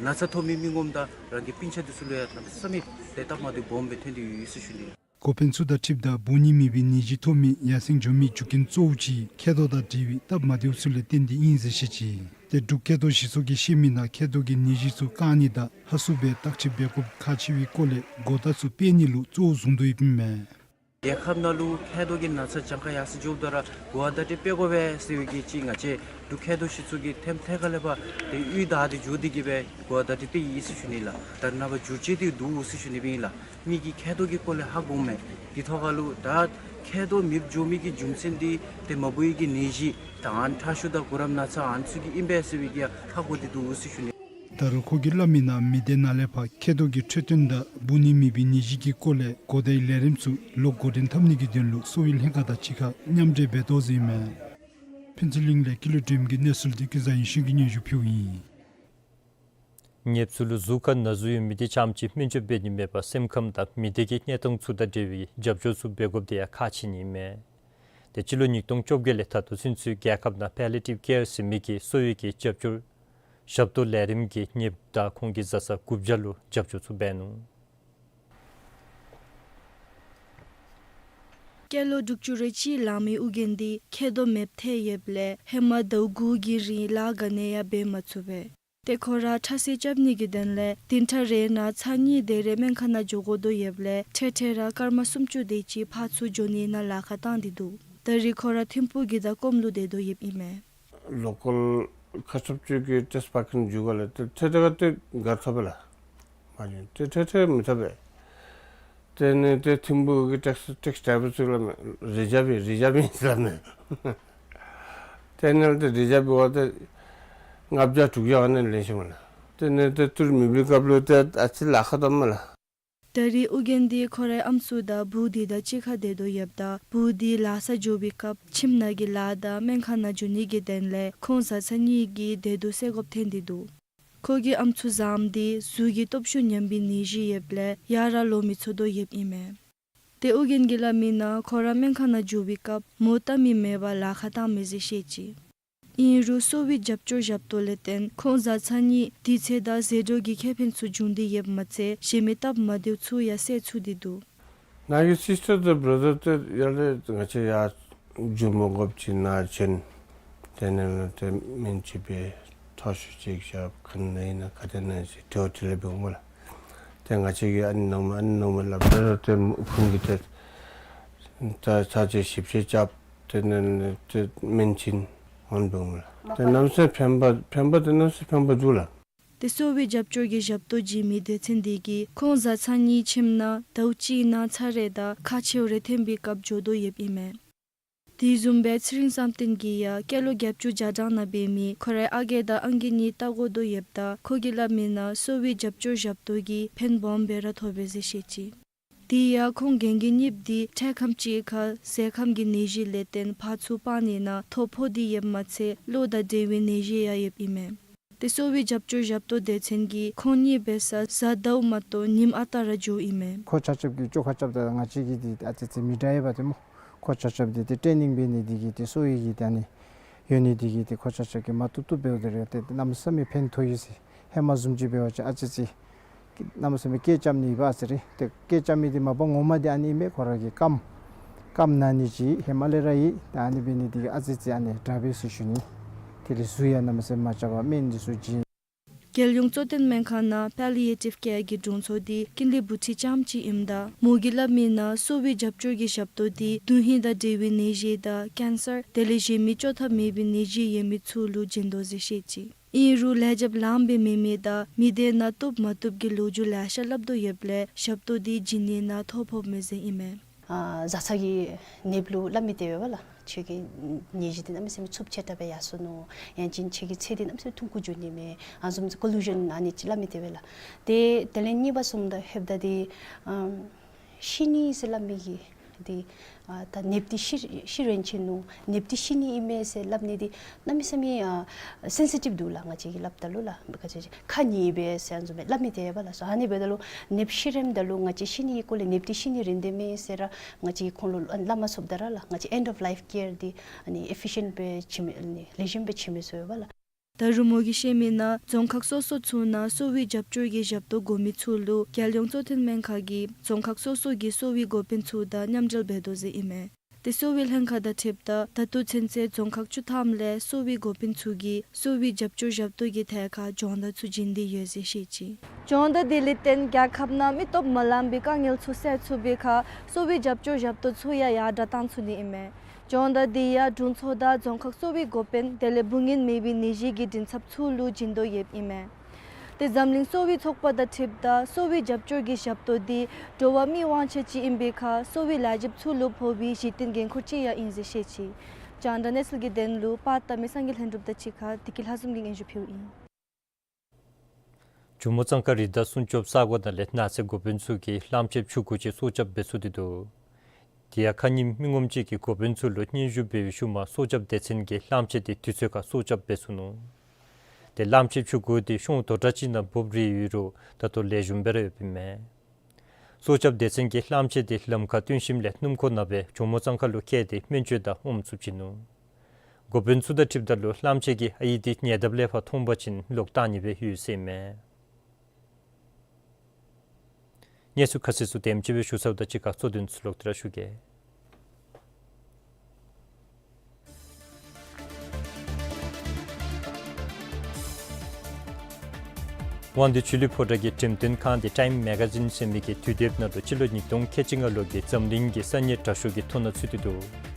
ན་ཚ་ཐོབ་མི་མི་ངོམ་དང་རང་གི་སྤུན་ཆ་འདི་ཚུ་ལུ་ཡང་གནམ་མེད་ས་མེད་ཏེ་སྟབས་མ་བདེཝ་སྦོམ་སྦེ་ཐོན་ཏེ་ཡོད་ཟེར་ཞུ་ནི། འགོ་དཔོན་ཚུ་དང་འཁྲིལཝ་ད་འབུ་ནད་མེད་པའི་ནད་གཞི་ཐོབ་མི་ཡར་སེང་འགྱོ་མི་རྒྱུ་རྐྱེན་གཙོ་བོ་ཅིག་མཁལ་རྡོག་དང་འབྲེལ་བའི་སྟབས་མ་བདེཝ་ཚུ་ལས་བརྟེན་ཏེ་ཨིན་ཟེར་བཤད་ཅི། ཏེ་འབྲུག་མཁལ་རྡོག་གཞི་ཚོགས་ཀྱིས་བཤད་མི་ནང་མཁལ་རྡོག་གི་ནད་གཞི་ཚུ་བཀག་ནི་དང་ཧ་སུ་སྦེ་བརྟག་དཔྱད་འབད་དགོཔ་ཁག་ཆེ་བའི་སྐོར་ལས་གོ་བརྡ་ཚུ་སྤེལ་ནི་ལུ་གཙོ་བོ་བཟུང་དོ་ཡོདཔ་ཨིན་མས། རྒྱལ་ཁབ་ནང་ལུ་མཁལ་རྡོག་གི་ན་ཚ་གྱངས་ཁ་ཡར་སེང་འགྱོཝ་ད་ར་གོ་བ་བརྡ་སྤྲོད་འབད་དགོ་པས་ཟེར་བའི་གི་ཅིག་ང་བཅས་འབྲུག་མཁལ་རྡོག་གཞི་ཚོགས་ཀྱིས་ཐེམ་ཐད་ཀར་ལས་ཕར་ཏེ་གཡུས་བདའ་སྟེ་འགྱོ་སྟེ་གི་སྦེ་གོ་བ་བརྡ་སྤྲོད་འབད་ཡི་ཟེར་ཞུ་ནི་ལགས། ད་རེས་ནངས་པ་འགྱུར་བཅོས་འདི་འདུག་ཟེར་ཞུ་ནི་སྦེ་ཨིན་ལགས། མི་གིས་མཁལ་རྡོག་གི་སྐོར་ལས་ཧ་གོཝ་མས། དེ་ཐོག་ཁར་ལུ་ད་མཁལ་རྡོག་མེདཔ་འགྱོ་མི་གི་རྒྱུ་མཚན་འདི་ཏེ་མ་བུ་ཡི་གི་ནད་གཞི་ད་ཨ་ནི་ཁྲག་ཤུགས་དང་གུ་རམ་ན་ཚ་ཨ་ནི་ཚུ་གིས་ཨིན་པས་ཟེར་བའི་གི་ཧ་གོ་སྟེ་འདུག་ཟེར་ཞུ་ནི། ད་རུང་ཁོ་གིས་སླབ་མི་ནང་མི་སྡེ་ནང་ལས་ཕར་མཁལ་རྡོག་གི་འཕྲོད་བསྟེན་དང་འབུ་ནད་མེད་པའི་ནད་གཞི་གི་སྐོར་ལས་གོ་བརྡའི་ལས་རིམ་ཚུ་ལོག་འགོ་འདྲེན་འཐབ་ནི་གི་དོན་ལུ་གསོ་བའི་ལྷན་ཁག་དང་གཅིག་ཁར་མཉམ་འབྲེལ་འབད་དོ་ཟེར་ཨིན་མས། ཕུན་ཚོགས་གླིང་ལས་ཀུན་ལེགས་སྒྲོལམ་གྱི་གནས་ཚུལ་འདི་ཀུན་བཟང་ཡེ་ཤེས་ཀྱིས་སྙན་ཞུ་ཕུལཝ་ཨིན། གཉེརཔ་ཚུ་ལུ་གཟུགས་ཁར་ན་ཟུག་ཡོད་མི་དེ་རྐྱངམ་ཅིག་སྨན་བཅོས་འབད་ནི་མེད་པར་སེམས་ཁམས་དང་མི་སྡེ་གི་གནས་སྟངས་ཚུ་དང་འབྲེལ་བའི་རྒྱབ་སྐྱོར་ཚུ་འབད་དགོཔ་དེ་ཡང་ཁག་ཆེ་ནི་ཨིན་མས། ཏེ་སྤྱི་ལོ་ཉིས་སྟོང་བཅོ་བརྒྱད་ལས་ད་ལྟོ་ཚུན་ཚོད་རྒྱལ་ཁབ་ནང་པཱ་ལི་ཡེ་ཊིབ་ཀེར་ཟེར་མི་གི་གསོ་བའི་གི་རྒྱབ་སྐྱོར་ཞབས་ཏོག་ལས་རིམ་གྱི་གཉེརཔ་དང་ཁོང་གི་བཟའ་ཚང་དགུ་བརྒྱ་ལུ་རྒྱབ་སྐྱོར་ཚུ་འབད་ནུག། སྐྱེས་ལོ་དྲུག་ཅུ་རེ་གཅིག་ལང་མི་ཨོ་རྒྱན་འདི་མཁལ་རྡོག་མེདཔ་ཐལ་ཡོདཔ་ལས་ཧེ་མ་ཟླཝ་དགུ་གི་རིང་ལཱ་ག་ནི་ཡང་འབད་མ་ཚུགས་པས། ཏེ་ཁོ་ར་ཁྲག་སེལ་རྐྱབ་ནི་གི་དོན་ལས་བདུན་ཕྲག་རེ་ནང་ཚར་གཉིས་དེ་རེ་སྨན་ཁང་ནང་འགྱོ་དགོ་དོ་ཡོདཔ་ལས་འཕྲལ་འཕྲལ་ར་སྐར་མ་སུམ་ཅུ་དེ་ཅིག་ཕར་ཚུར་འགྱོ་ནི་ནང་ལཱ་ཁག་བཏང་སྟེ་འདུག། ད་རེས་ཁོ་ར་ཐིམ་ཕུག་གི་བདག་སྐོམ་ལུ་སྡོད་དོ་ཡོདཔ་ཨིན་མས། ལོ་ཀལ་ཁ་ཚབ་ཅིག་གིས་ཊེསཊ་འབད་གེ་ན་འགྱོ་ག་ལགས། ཏེ་ཏེ་ཏེ་ག་ཏེ་ག་ཐོབ་པས་ལགས། མ་ཡིན་ཏེ་ཏེ་ཏེ་མི་ཐོབ་པས། དེ་ནས་ཏེ་ཐིམ་ཕུག་གི་ཊེག་སི་ཊེག་སི་ཌྲའི་བར་ཚུ་གིས་སླབ་མས། རི་ཛརབ་ཨིན་རི་ཛརབ་ཨིན་ཟེར་སླབ་མས། དེ་ནང་ལུ་ཏེ་རི་ཟརབ་འབད་བ་ཏེ་ལྔ་བརྒྱ་དྲུག་བརྒྱ་ཨ་ནི་ལེན་ཞིནམ་ལགས། དེ་ནང་ཏེ་ཏི་རུ་མེད་པའི་སྐབས་ལུ་ཏེ་ཨ་ཙི་ལཱ་ཁག་འདུག་སྨོ་ལགས། ད་རེས་ཨོ་རྒྱན་འདི་ཁོ་རའི་ཨམ་སྲུ་དང་བུ་འདི་དང་གཅིག་ཁར་སྡོད་དོ་ཡོདཔ་ད་བུ་འདི་ལཱ་སར་འགྱོ་བའི་སྐབས་ཁྱིམ་ནང་གི་ལཱ་དང་སྨན་ཁང་ནང་འགྱོ་ནི་གི་དོན་ལས་ཁོང་བཟའ་ཚང་གཉིས་ཀྱི་བདེ་སྡུག་སེལ་དགོཔ་ཐོན་ཏེ་འདུག། ཁོ་གི་ཨམ་སྲུ་བཟངམོ་འདི་གཟུགས་ཀྱི་སྟོབས་ཤུགས་ཉམས་པའི་ནད་གཞི་ཡོདཔ་ལས་ཡར་ར་ལོང་མི་ཚུགས་དོ་ཡོདཔ་ཨིན་མས། ཏེ་ཨོ་རྒྱན་གྱིས་སླབ་མིའི་ནང་ཁོ་ར་སྨན་ཁང་ནང་འགྱོ་བའི་སྐབས་མོ་བལྟ་མི་མེད་པར་ལཱ་ཁག་བཏང་མས་ཟེར་བཤད་ཅི། ཨིན་རུང་གསོ་བའི་རྒྱབ་སྐྱོར་བཞགཔ་ད་ལས་བརྟེན་ཁོང་བཟའ་ཚང་གཉིས་དུས་ཚོད་དང་ཟད་འགྲོ་གི་ཁེ་ཕན་ཚུ་བྱུང་སྟེ་ཡོདཔ་མ་ཚད་གཞན་མི་སྟབས་མ་བདེཝ་ཚུ་ཡང་སེལ་ཚུགས་ཏེ་འདུག། ནཱ་གི་སིསི་ཊར་དང་བར་དར་ཏེ་ཡར་ལས་ང་བཅས་ཡར་འགྱོ་མ་དགོཔ་ཅིག་ནཱ་བྱོན། དེ་ནང་ལུ་ཏེ་སྨན་ཅིག་འབད་ཐོ་ཤུ་ཅིག་བཞག་ག་ནི་ཨིན་ན་ག་དེ་ཨིན་ན་ཟེར་དྲི་བ་དྲིས་ལན་འབདཝ་སྨོ་ལགས། ཏེ་ང་བཅས་ཀྱིས་ཨ་ནི་གནང་མས་ཨ་ནི་གནང་མས་སླབ་ད་ཏེ་ཕུང་གིས་ཏེ་ད་ཚར་གཅིག་ཞིབ་དཔྱད་རྐྱབ། དེ་ནང་ལུ་ཏེ་སྨན་བྱིན་འོང་འབདཝ་སྨོ་ལགས། ཏེ་གནམ་མེད་ས་མེད་ཕན་པ་ཕན་པ་ཏེ་གནམ་མེད་ས་མེད་ཕན་པ་འདུག་ལགས། ཏེ་གསོ་བའི་རྒྱབ་སྐྱོར་གྱི་ཞབས་ཏོག་བྱིན་མི་སྡེ་ཚན་འདི་གིས་ཁོང་བཟའ་ཚང་གཉིས་ཁྱིམ་ནང་ཟླཝ་གཅིག་ནང་ཚར་རེ་དང་ཁག་ཆེཝ་རེ་ཐོན་པའི་སྐབས་འགྱོ་དོ་ཡོདཔ་ཨིན་མས། དེ་བཟུམ་སྦེ་ཚེ་རིང་བསམ་གཏན་གྱིས་ཡང་སྐྱེས་ལོ་བརྒྱད་ཅུ་གྱ་གྲངས་ནང་འབད་མི་ཁོ་རའི་ཨ་རྒས་དང་ཨང་རྒས་གཉིས་བལྟ་དགོ་དོ་ཡོདཔ་ད་ཁོ་གིས་སླབ་མིའི་ནང་གསོ་བའི་རྒྱབ་སྐྱོར་ཞབས་ཏོག་གིས་ཕན་སྦོམ་སྦེ་ར་ཐོབ་པས་ཟེར་བཤད་ཅི། དེ་ཡང་ཁོང་རྒན་རྒས་གཉིས་འདི་འཕྲལ་ཁམས་ཅིག་ཁར་ཟས་ཁམས་ཀྱི་ནད་གཞི་ལས་བརྟེན་ཕར་ཚུར་སྤར་ནི་ནང་ཐོ་ཕོག་སྟེ་ཡོདཔ་མ་ཚད་གློ་དང་འབྲེལ་བའི་ནད་གཞི་ཡང་ཡོདཔ་ཨིན་མས། ཏེ་གསོ་བའི་རྒྱབ་སྐྱོར་ཞབས་ཏོག་སྡེ་ཚན་གྱིས་ཁོང་གཉིས་འབད་སར་གཟའ་ཟླཝ་མ་གཏོགས་ཉིནམ་ཨ་རྟག་ར་འགྱོཝ་ཨིན་མས། ཁོ་ཆ་ཁྱབ་ཀྱིས་བཅོ་ཁ་རྐྱབ་ད་ང་བཅས་ཀྱིས་འདི་ཨ་ཙི་ཅིག་མི་དྲག་ཡོདཔ་འདི་སྨོ། ཁོ་ཆ་ཁྱབ་འདི་ཏེ་ཊེ་ནིང་འབད་ནི་འདི་གིས་ཏེ་གསོ་བའི་གི་ད་ཨ་ནི་ཡོད་ནི་འདི་གིས་ཏེ་ཁོ་ཆ་ཁྱབ་ཀྱིས་མ་བཏུབ་བཏུབ་འབདཝ་ད་ར་ཏེ་གནམ་མེད་ས་མེད་ཕན་ཐོགས་ཡི་ཟེར། ཧེ་མ་བཟུམ་ཅིག་འབད་བ་ཅིན་ཨ་ཙི་ཅིག་གནམ་མེད་ས་མེད་སྐད་རྐྱབ་ནི་ཡོདཔ་ཨ་ཙི་རེ། ཏེ་སྐད་རྐྱབ་མི་འདི་མ་པ་ངོ་མ་འདི་ཨ་ནི་ཨིན་མས། ཁོ་ར་གི་རྐངམ་རྐངམ་ན་ནི་ཅིག་ཧེ་མ་ལས་ར་ཡོད། ད་ཨ་ནི་འབད་ནི་འདི་གིས་ཨ་ཙི་ཅིག་ཨ་ནི་དྲག་པས་ཟེར་ཞུ་ནི། དེ་ལས་གཟུགས་ཡང་གནམ་མེད་ས་མེད་མ་འཇའ་བར་སྨན་འདི་ཚུ་བྱིན། རྒྱལ་ཡོངས་གཙོ་བསྟེན་སྨན་ཁང་ནང་པཱ་ལི་ཡེ་ཊིབ་ཀེར་གྱི་དྲུང་འཚོ་འདི་ཀུན་ལེགས་བུ་ཁྲིད་རྐྱངམ་ཅིག་ཨིནམ་ད་མོ་གིས་སླབ་མིའི་ནང་གསོ་བའི་རྒྱབ་སྐྱོར་གྱི་ཞབས་ཏོག་འདི་དོན་ཧིང་དང་འབྲེལ་བའི་ནད་གཞི་དང་ཀེན་སར་དེ་ལས་གཞན་མི་བཅོ་ཐབས་མེད་པའི་ནད་གཞི་ཡོད་མི་ཚུ་ལུ་བྱིན་དོ་ཟེར་བཤད་ཅི། ཨིན་རུང་ལས་རྒྱབ་ལངམ་སྦེ་མེད་མི་དང་མི་སྡེ་ནང་བཏུབ་མ་བཏུབ་ཀྱི་ལོ་རྒྱུས་ལེ་ཤ་སླབ་དོ་ཡོདཔ་ལས་ཞབས་ཏོག་འདི་བྱིན་ནི་ནང་ཐོ་ཕོགཔ་མས་ཟེར་ཨིན་མས། ཨ་བཟའ་ཚང་གི་ནདཔ་ལུ་སླབ་མི་དེ་སྦེ་བ་ལགས། ཁྱོད་ཀྱི་ནད་གཞི་འདི་གནམ་མེད་ས་མེད་འཚུབ་ཆེ་དྲགས་སྦེ་ཡར་སོ་ནུག། ཡང་ཅིན་ཁྱོད་ཀྱི་ཚེ་འདི་གནམ་མེད་ས་མེད་ཐུང་ཀུ་འགྱོ་ནི་མས། ཨ་བཟུམ་ཀོ་ལུ་ཤཱན་ཨ་ནི་ཅིག་སླབ་མི་དེ་སྦེ་ལགས། ཏེ་དེ་ལས་གཉིས་པ་བཟུམ་ད་ལྷོདཔ་ད་འདི་ཨམ་ཤི་ནི་ཟེར་སླབ་མི་གི་འདི་ཨ་ད་ནདཔ་འདི་ཤི་ཤི་རན་ཆི་ནུག། ནདཔ་འདི་ཤི་ནི་ཨིན་མས་ཟེར་སླབ་ནི་འདི་གནམ་མེད་ས་མེད་ཨ་སེན་སི་ཊིབ་འདུག་ལགས། ང་བཅས་ཀྱིས་སླབ་ད་ལུ་ལགས། ཁ་ཉེས་པས་ཟེར་ཨ་བཟུམ་སྦེ་སླབ་མི་དེ་སྦེ་ལགས། སོ་ཨ་ནི་འབདཝ་ད་ལུ་ནདཔ་ཤི་རནམ་ད་ལུ་ང་བཅས་ཤི་ནི་གི་སྐོར་ལས་ནདཔ་འདི་ཤི་ནི་རན་དེས་མས་ཟེར་ར་ང་བཅས་ཁོང་ལུ་སླབ་མ་ཚུགསཔ་ད་ར་ལགས། ང་བཅས་ཨེནཌ་ཨོཕ་ལའིཕ་ཀེར་འདི་ཨ་ནི་ཨེ་ཕི་ཤིནཊ་སྦེ་བྱིན་མི་ཨ་ནི་ལེགས་ཤོམ་སྦེ་བྱིན་མི་ཚུགས་པས་ལགས། ད་རུང་མོ་གིས་བཤད་མིའི་ནང་རྫོང་ཁག་སོ་སོ་ཚུ་ནང་གསོ་བའི་རྒྱབ་སྐྱོར་གྱི་ཞབས་ཏོག་དགོ་མི་ཚུ་ལུ་རྒྱལ་ཡོངས་གཙོ་བསྟེན་སྨན་ཁང་གིས་རྫོང་ཁག་སོ་སོ་གི་གསོ་བའི་འགོ་དཔོན་ཚུ་དང་མཉམ་འབྲེལ་འབད་དོ་ཟེར་ཨིན་མས། ཏེ་གསོ་བའི་ལྷན་ཁག་དང་འཁྲིལཝ་ད་ད་ལྟོ་ཚུན་ཚོད་རྫོང་ཁག་བཅུ་ཐམ་ལས་གསོ་བའི་འགོ་དཔོན་ཚུ་གིས་གསོ་བའི་རྒྱབ་སྐྱོར་ཞབས་ཏོག་གི་ཐད་ཁར་སྦྱོང་བརྡར་ཚུ་བྱིན་ཏེ་ཡོད་ཟེར་བཤད་ཅི། སྦྱོང་བརྡར་དེ་ལས་བརྟེན་རྒྱལ་ཁབ་ནང་མི་སྟོབས་མ་ལང་པའི་དཀའ་ངལ་ཚུ་སེལ་ཚུགས་པའི་ཁར་གསོ་བའི་རྒྱབ་སྐྱོར་ཞབས་ཏོག་ཚུ་ཡང་ཡར་དྲག་བཏང་ཚུགས་ནི་ཨིན་མས། སྦྱོང་བརྡར་དེ་ཡང་དྲུང་འཚོ་དང་རྫོང་ཁག་གསོ་བའི་འགོ་དཔོན་དེ་ལས་བུ་ངན་མེད་པའི་ནད་གཞི་གི་མགྲིན་ཚབ་ཚུ་ལུ་བྱིན་དོ་ཡོདཔ་ཨིན་མས། ཏེ་འཛམ་གླིང་གསོ་བའི་ཚོགས་པ་དང་འཁྲིལཝ་ད་གསོ་བའི་རྒྱབ་སྐྱོར་གྱི་ཞབས་ཏོག་འདི་འགྲོ་བ་མིའི་དབང་ཆ་ཅིག་ཨིན་པའི་ཁར་གསོ་བའི་ལས་བྱེདཔ་ཚུ་ལུ་ཕོག་པའི་གཞི་རྟེན་འགན་ཁུར་ཅིག་ཡང་ཨིན་ཟེར་བཤད་ཅི། རྒྱང་བསྒྲགས་གནས་ཚུལ་གྱི་དོན་ལུ་པར་བཏབ་མི་སངས་རྒྱས་ལྷུན་གྲུབ་དང་གཅིག་ཁར་བདེ་སྐྱིད་ལྷ་འཛོམས་ཀྱིས་སྙན་ཞུ་ཕུལཝ་ཨིན། ཇོ་མོ་གཙང་ཁ་རི་དྭགས་སྲུང་སྐྱོབ་ས་གོ་ནང་ལས་ནགས་ཚལ་འགོ་དཔོན་ཚུ་གིས་གླངམོ་ཆེ་ཕྱུག་གུ་ཅིག་སྲོག་སྐྱབས་འབད་ཚུགས་ཏེ་འདུག། དེ་ཡང་ཁ་ཉིནམ་མི་ངོམ་ཅིག་གིས་འགོ་དཔོན་ཚུ་ལུ་སྙན་ཞུ་འབད་བའི་ཤུལ་མ་སྲོག་སྐྱབས་སྡེ་ཚན་གྱིས་གླངམོ་ཆེ་དེ་དུས་ཚོད་ཁར་སྲོག་སྐྱབས་འབད་ཚུགས་ནུག། ཏེ་གླངམོ་ཆེ་ཕྱུག་གུ་དེ་གཤོངམ་དོག་དྲགས་ཅིག་ནང་འབོ་རུང་ཡོད་རུང་ད་ལྟོ་ལེགས་ཤོམ་སྦེ་ར་ཡོདཔ་ཨིན་མས། སྲོག་སྐྱབས་སྡེ་ཚན་གྱིས་གླངམོ་ཆེ་དེ་ལམ་ཁར་བཏོན་ཞིནམ་ལས་སྣུམ་འཁོར་ནང་སྦེ་ཇོ་མོ་གཙང་ཁ་ལུ་བསྐྱལ་ཏེ་སྨན་བཅོས་དང་ཨོམ་བཙུགས་བྱིན་ནུག། འགོ་དཔོན་ཚུ་དང་འཁྲིལཝ་ད་ལུ་གླངམོ་ཆེ་གིས་ཨའི་དེ་ཉལ་དཔ་ལས་ཕར་མཐོང་པ་ཅིན་ལོག་བཏང་ནི་སྦེ་ཡོད་ཟེར་ཨིན་མས། གནས་ཚུལ་ཁ་གསལ་ཚུ་དེམ་ཅིག་སྦེ་ཞུ་ཚརཝ་དང་གཅིག་ཁར་གཙོ་དོན་ཚུ་ལོག་སྟེ་ར་ཞུ་གེ། དབང་འདུས་ཆོས་གླིང་ཕོ་བྲང་གི་འགྲེམས་སྟོན་ཁང་དེ་ཊའིམ་མེ་ག་ཛིན་ཟེར་མི་གི་དུས་དེབ་ནང་ལུ་སྤྱི་ལོ་ཉིས་སྟོང་ཁལ་གཅིག་ལྔ་ལོ་གི་འཛམ་གླིང་གི་ས་གནས་དྲག་ཤོས་ཀྱི་ཐོ་ནང་ཚུད་དེ་འདུག།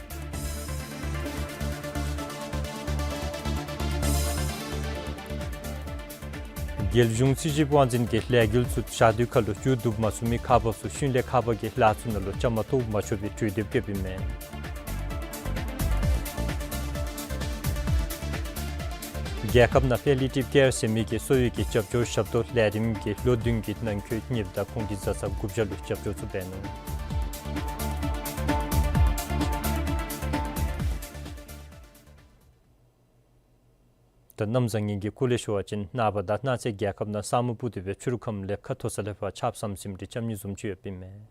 རྒྱལ་གཞུང་རྩིས་ཞིབ་དབང་འཛིན་གྱིས་ལས་འགུལ་ཚུ་ཞག་དུས་ཁ་ལུ་མཇུག་བསྡུ་མ་ཚུགས་མི་ཁག་འབགཔ་ཚུ་ཤུལ་ལས་ཁག་འབག་གི་ལཱ་ཚུ་ནང་ལུ་བཅའ་མར་གཏོགས་མ་ཆོག་པའི་གྲོས་འདེབས་བཀོདཔ་ཨིན་མས། རྒྱལ་ཁབ་ནང་པེ་ལི་ཊིབ་ཀེར་ཟེར་མི་གི་གསོ་བའི་གི་རྒྱབ་སྐྱོར་ཞབས་ཏོག་ལས་རིམ་གྱི་ལོ་བདུན་གྱི་ནང་འཁོད་གཉེརཔ་དང་ཁོང་གི་བཟའ་ཚང་དགུ་བརྒྱ་ལུ་རྒྱབ་སྐྱོར་ཚུ་འབད་ནུག། ད་གནམ་བཟང་ངན་གྱི་སྐོར་ལས་ཞུ་བ་ཅིན་ནངས་པ་དང་གནངས་ཚེ་རྒྱལ་ཁབ་ནང་ས་སྨུག་སྤུབས་ཏེ་སྦེ་ཕྱི་རུ་ཁམས་ལས་ཁ་མཐོ་ས་ལས་ཕར་ཆརཔ་ཟམ་ཟིམ་རེ་རྐྱབ་ནི་བཟུམ་ཅིག་ཡོདཔ་ཨིན་མས།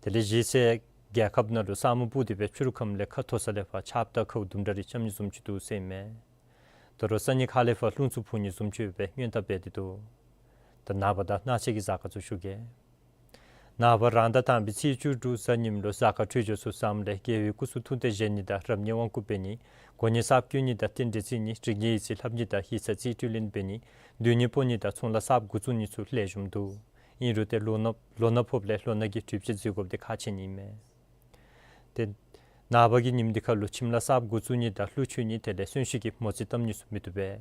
དེ་ལས་གཞེས་ཚེ་རྒྱལ་ཁབ་ནང་ལུ་ས་སྨུག་སྤུབས་ཏེ་སྦེ་ཕྱི་རུ་ཁམས་ལས་ཁ་མཐོ་ས་ལས་ཕར་ཆརཔ་དང་ཁཝ་དུམ་གྲ་རེ་རྐྱབ་ནི་བཟུམ་ཅིག་འདུག་ཟེར་ཨིན་མས། ད་རུང་ས་གནས་ཁག་ལས་ཕར་རླུང་འཚུབ་འཕུ་ནི་བཟུམ་ཅིག་ཡོད་པའི་སྔོན་བརྡ་འབད་དེ་འདུག། ད་ནངས་པ་དང་གནངས་ཚེ་གི་གཟའ་སྐར་ཚུ་ཞུ་གེ། ནངས་པ་རང་ཟླ་དང་པའི་ཚེས་བཅུ་དྲུག་གཟའ་ཉིམ་ལུ་གཟའ་སྐར་འཕྲོད་སྦྱོར་ཚུ་བཟངམ་ལས་དགེ་བའི་སྐུ་གསུང་ཐུགས་རྟེན་བཞེངས་ནི་དང་རབ་གནས་དབང་བསྐུར་འབད་ནི། གོ་གནས་གསརཔ་བསྐོ་ནི་དང་རྟེན་འབྲེལ་བརྩི་ནི། རིག་གནས་ཡིག་རྩིས་ལྷབ་ནི་དང་ཡིག་ཚང་རྩིས་སྤྲོད་ལེན་འབད་ནི། སྡོད་གནས་སྤོ་ནི་དང་ཚོང་ལཱ་གསརཔ་འགོ་བཙུགས་ནི་ཚུ་ལེགས་ཤོམ་འདུག། ཨིན་རུང་ཏེ་ལོ་ན་ལོ་ན་ཕོགཔ་ལས་ལོ་ན་གི་གྲོས་ཆོད་འཛོལ་དགོཔ་འདི་ཁག་ཆེ་ནི་ཨིན་མས། ཏེ་ནངས་པ་གི་ཉིནམ་འདི་ཁར་ལུ་ཁྱིམ་ལཱ་གསརཔ་འགོ་བཙུགས་ནི་དང་ཀླུ་མཆོད་ནི་དེ་ལས་གསོན་གཤིན་གྱི་མོ་རྩིས་བཏབ་ནི་ཚུ་མི་བཏུབ་པས།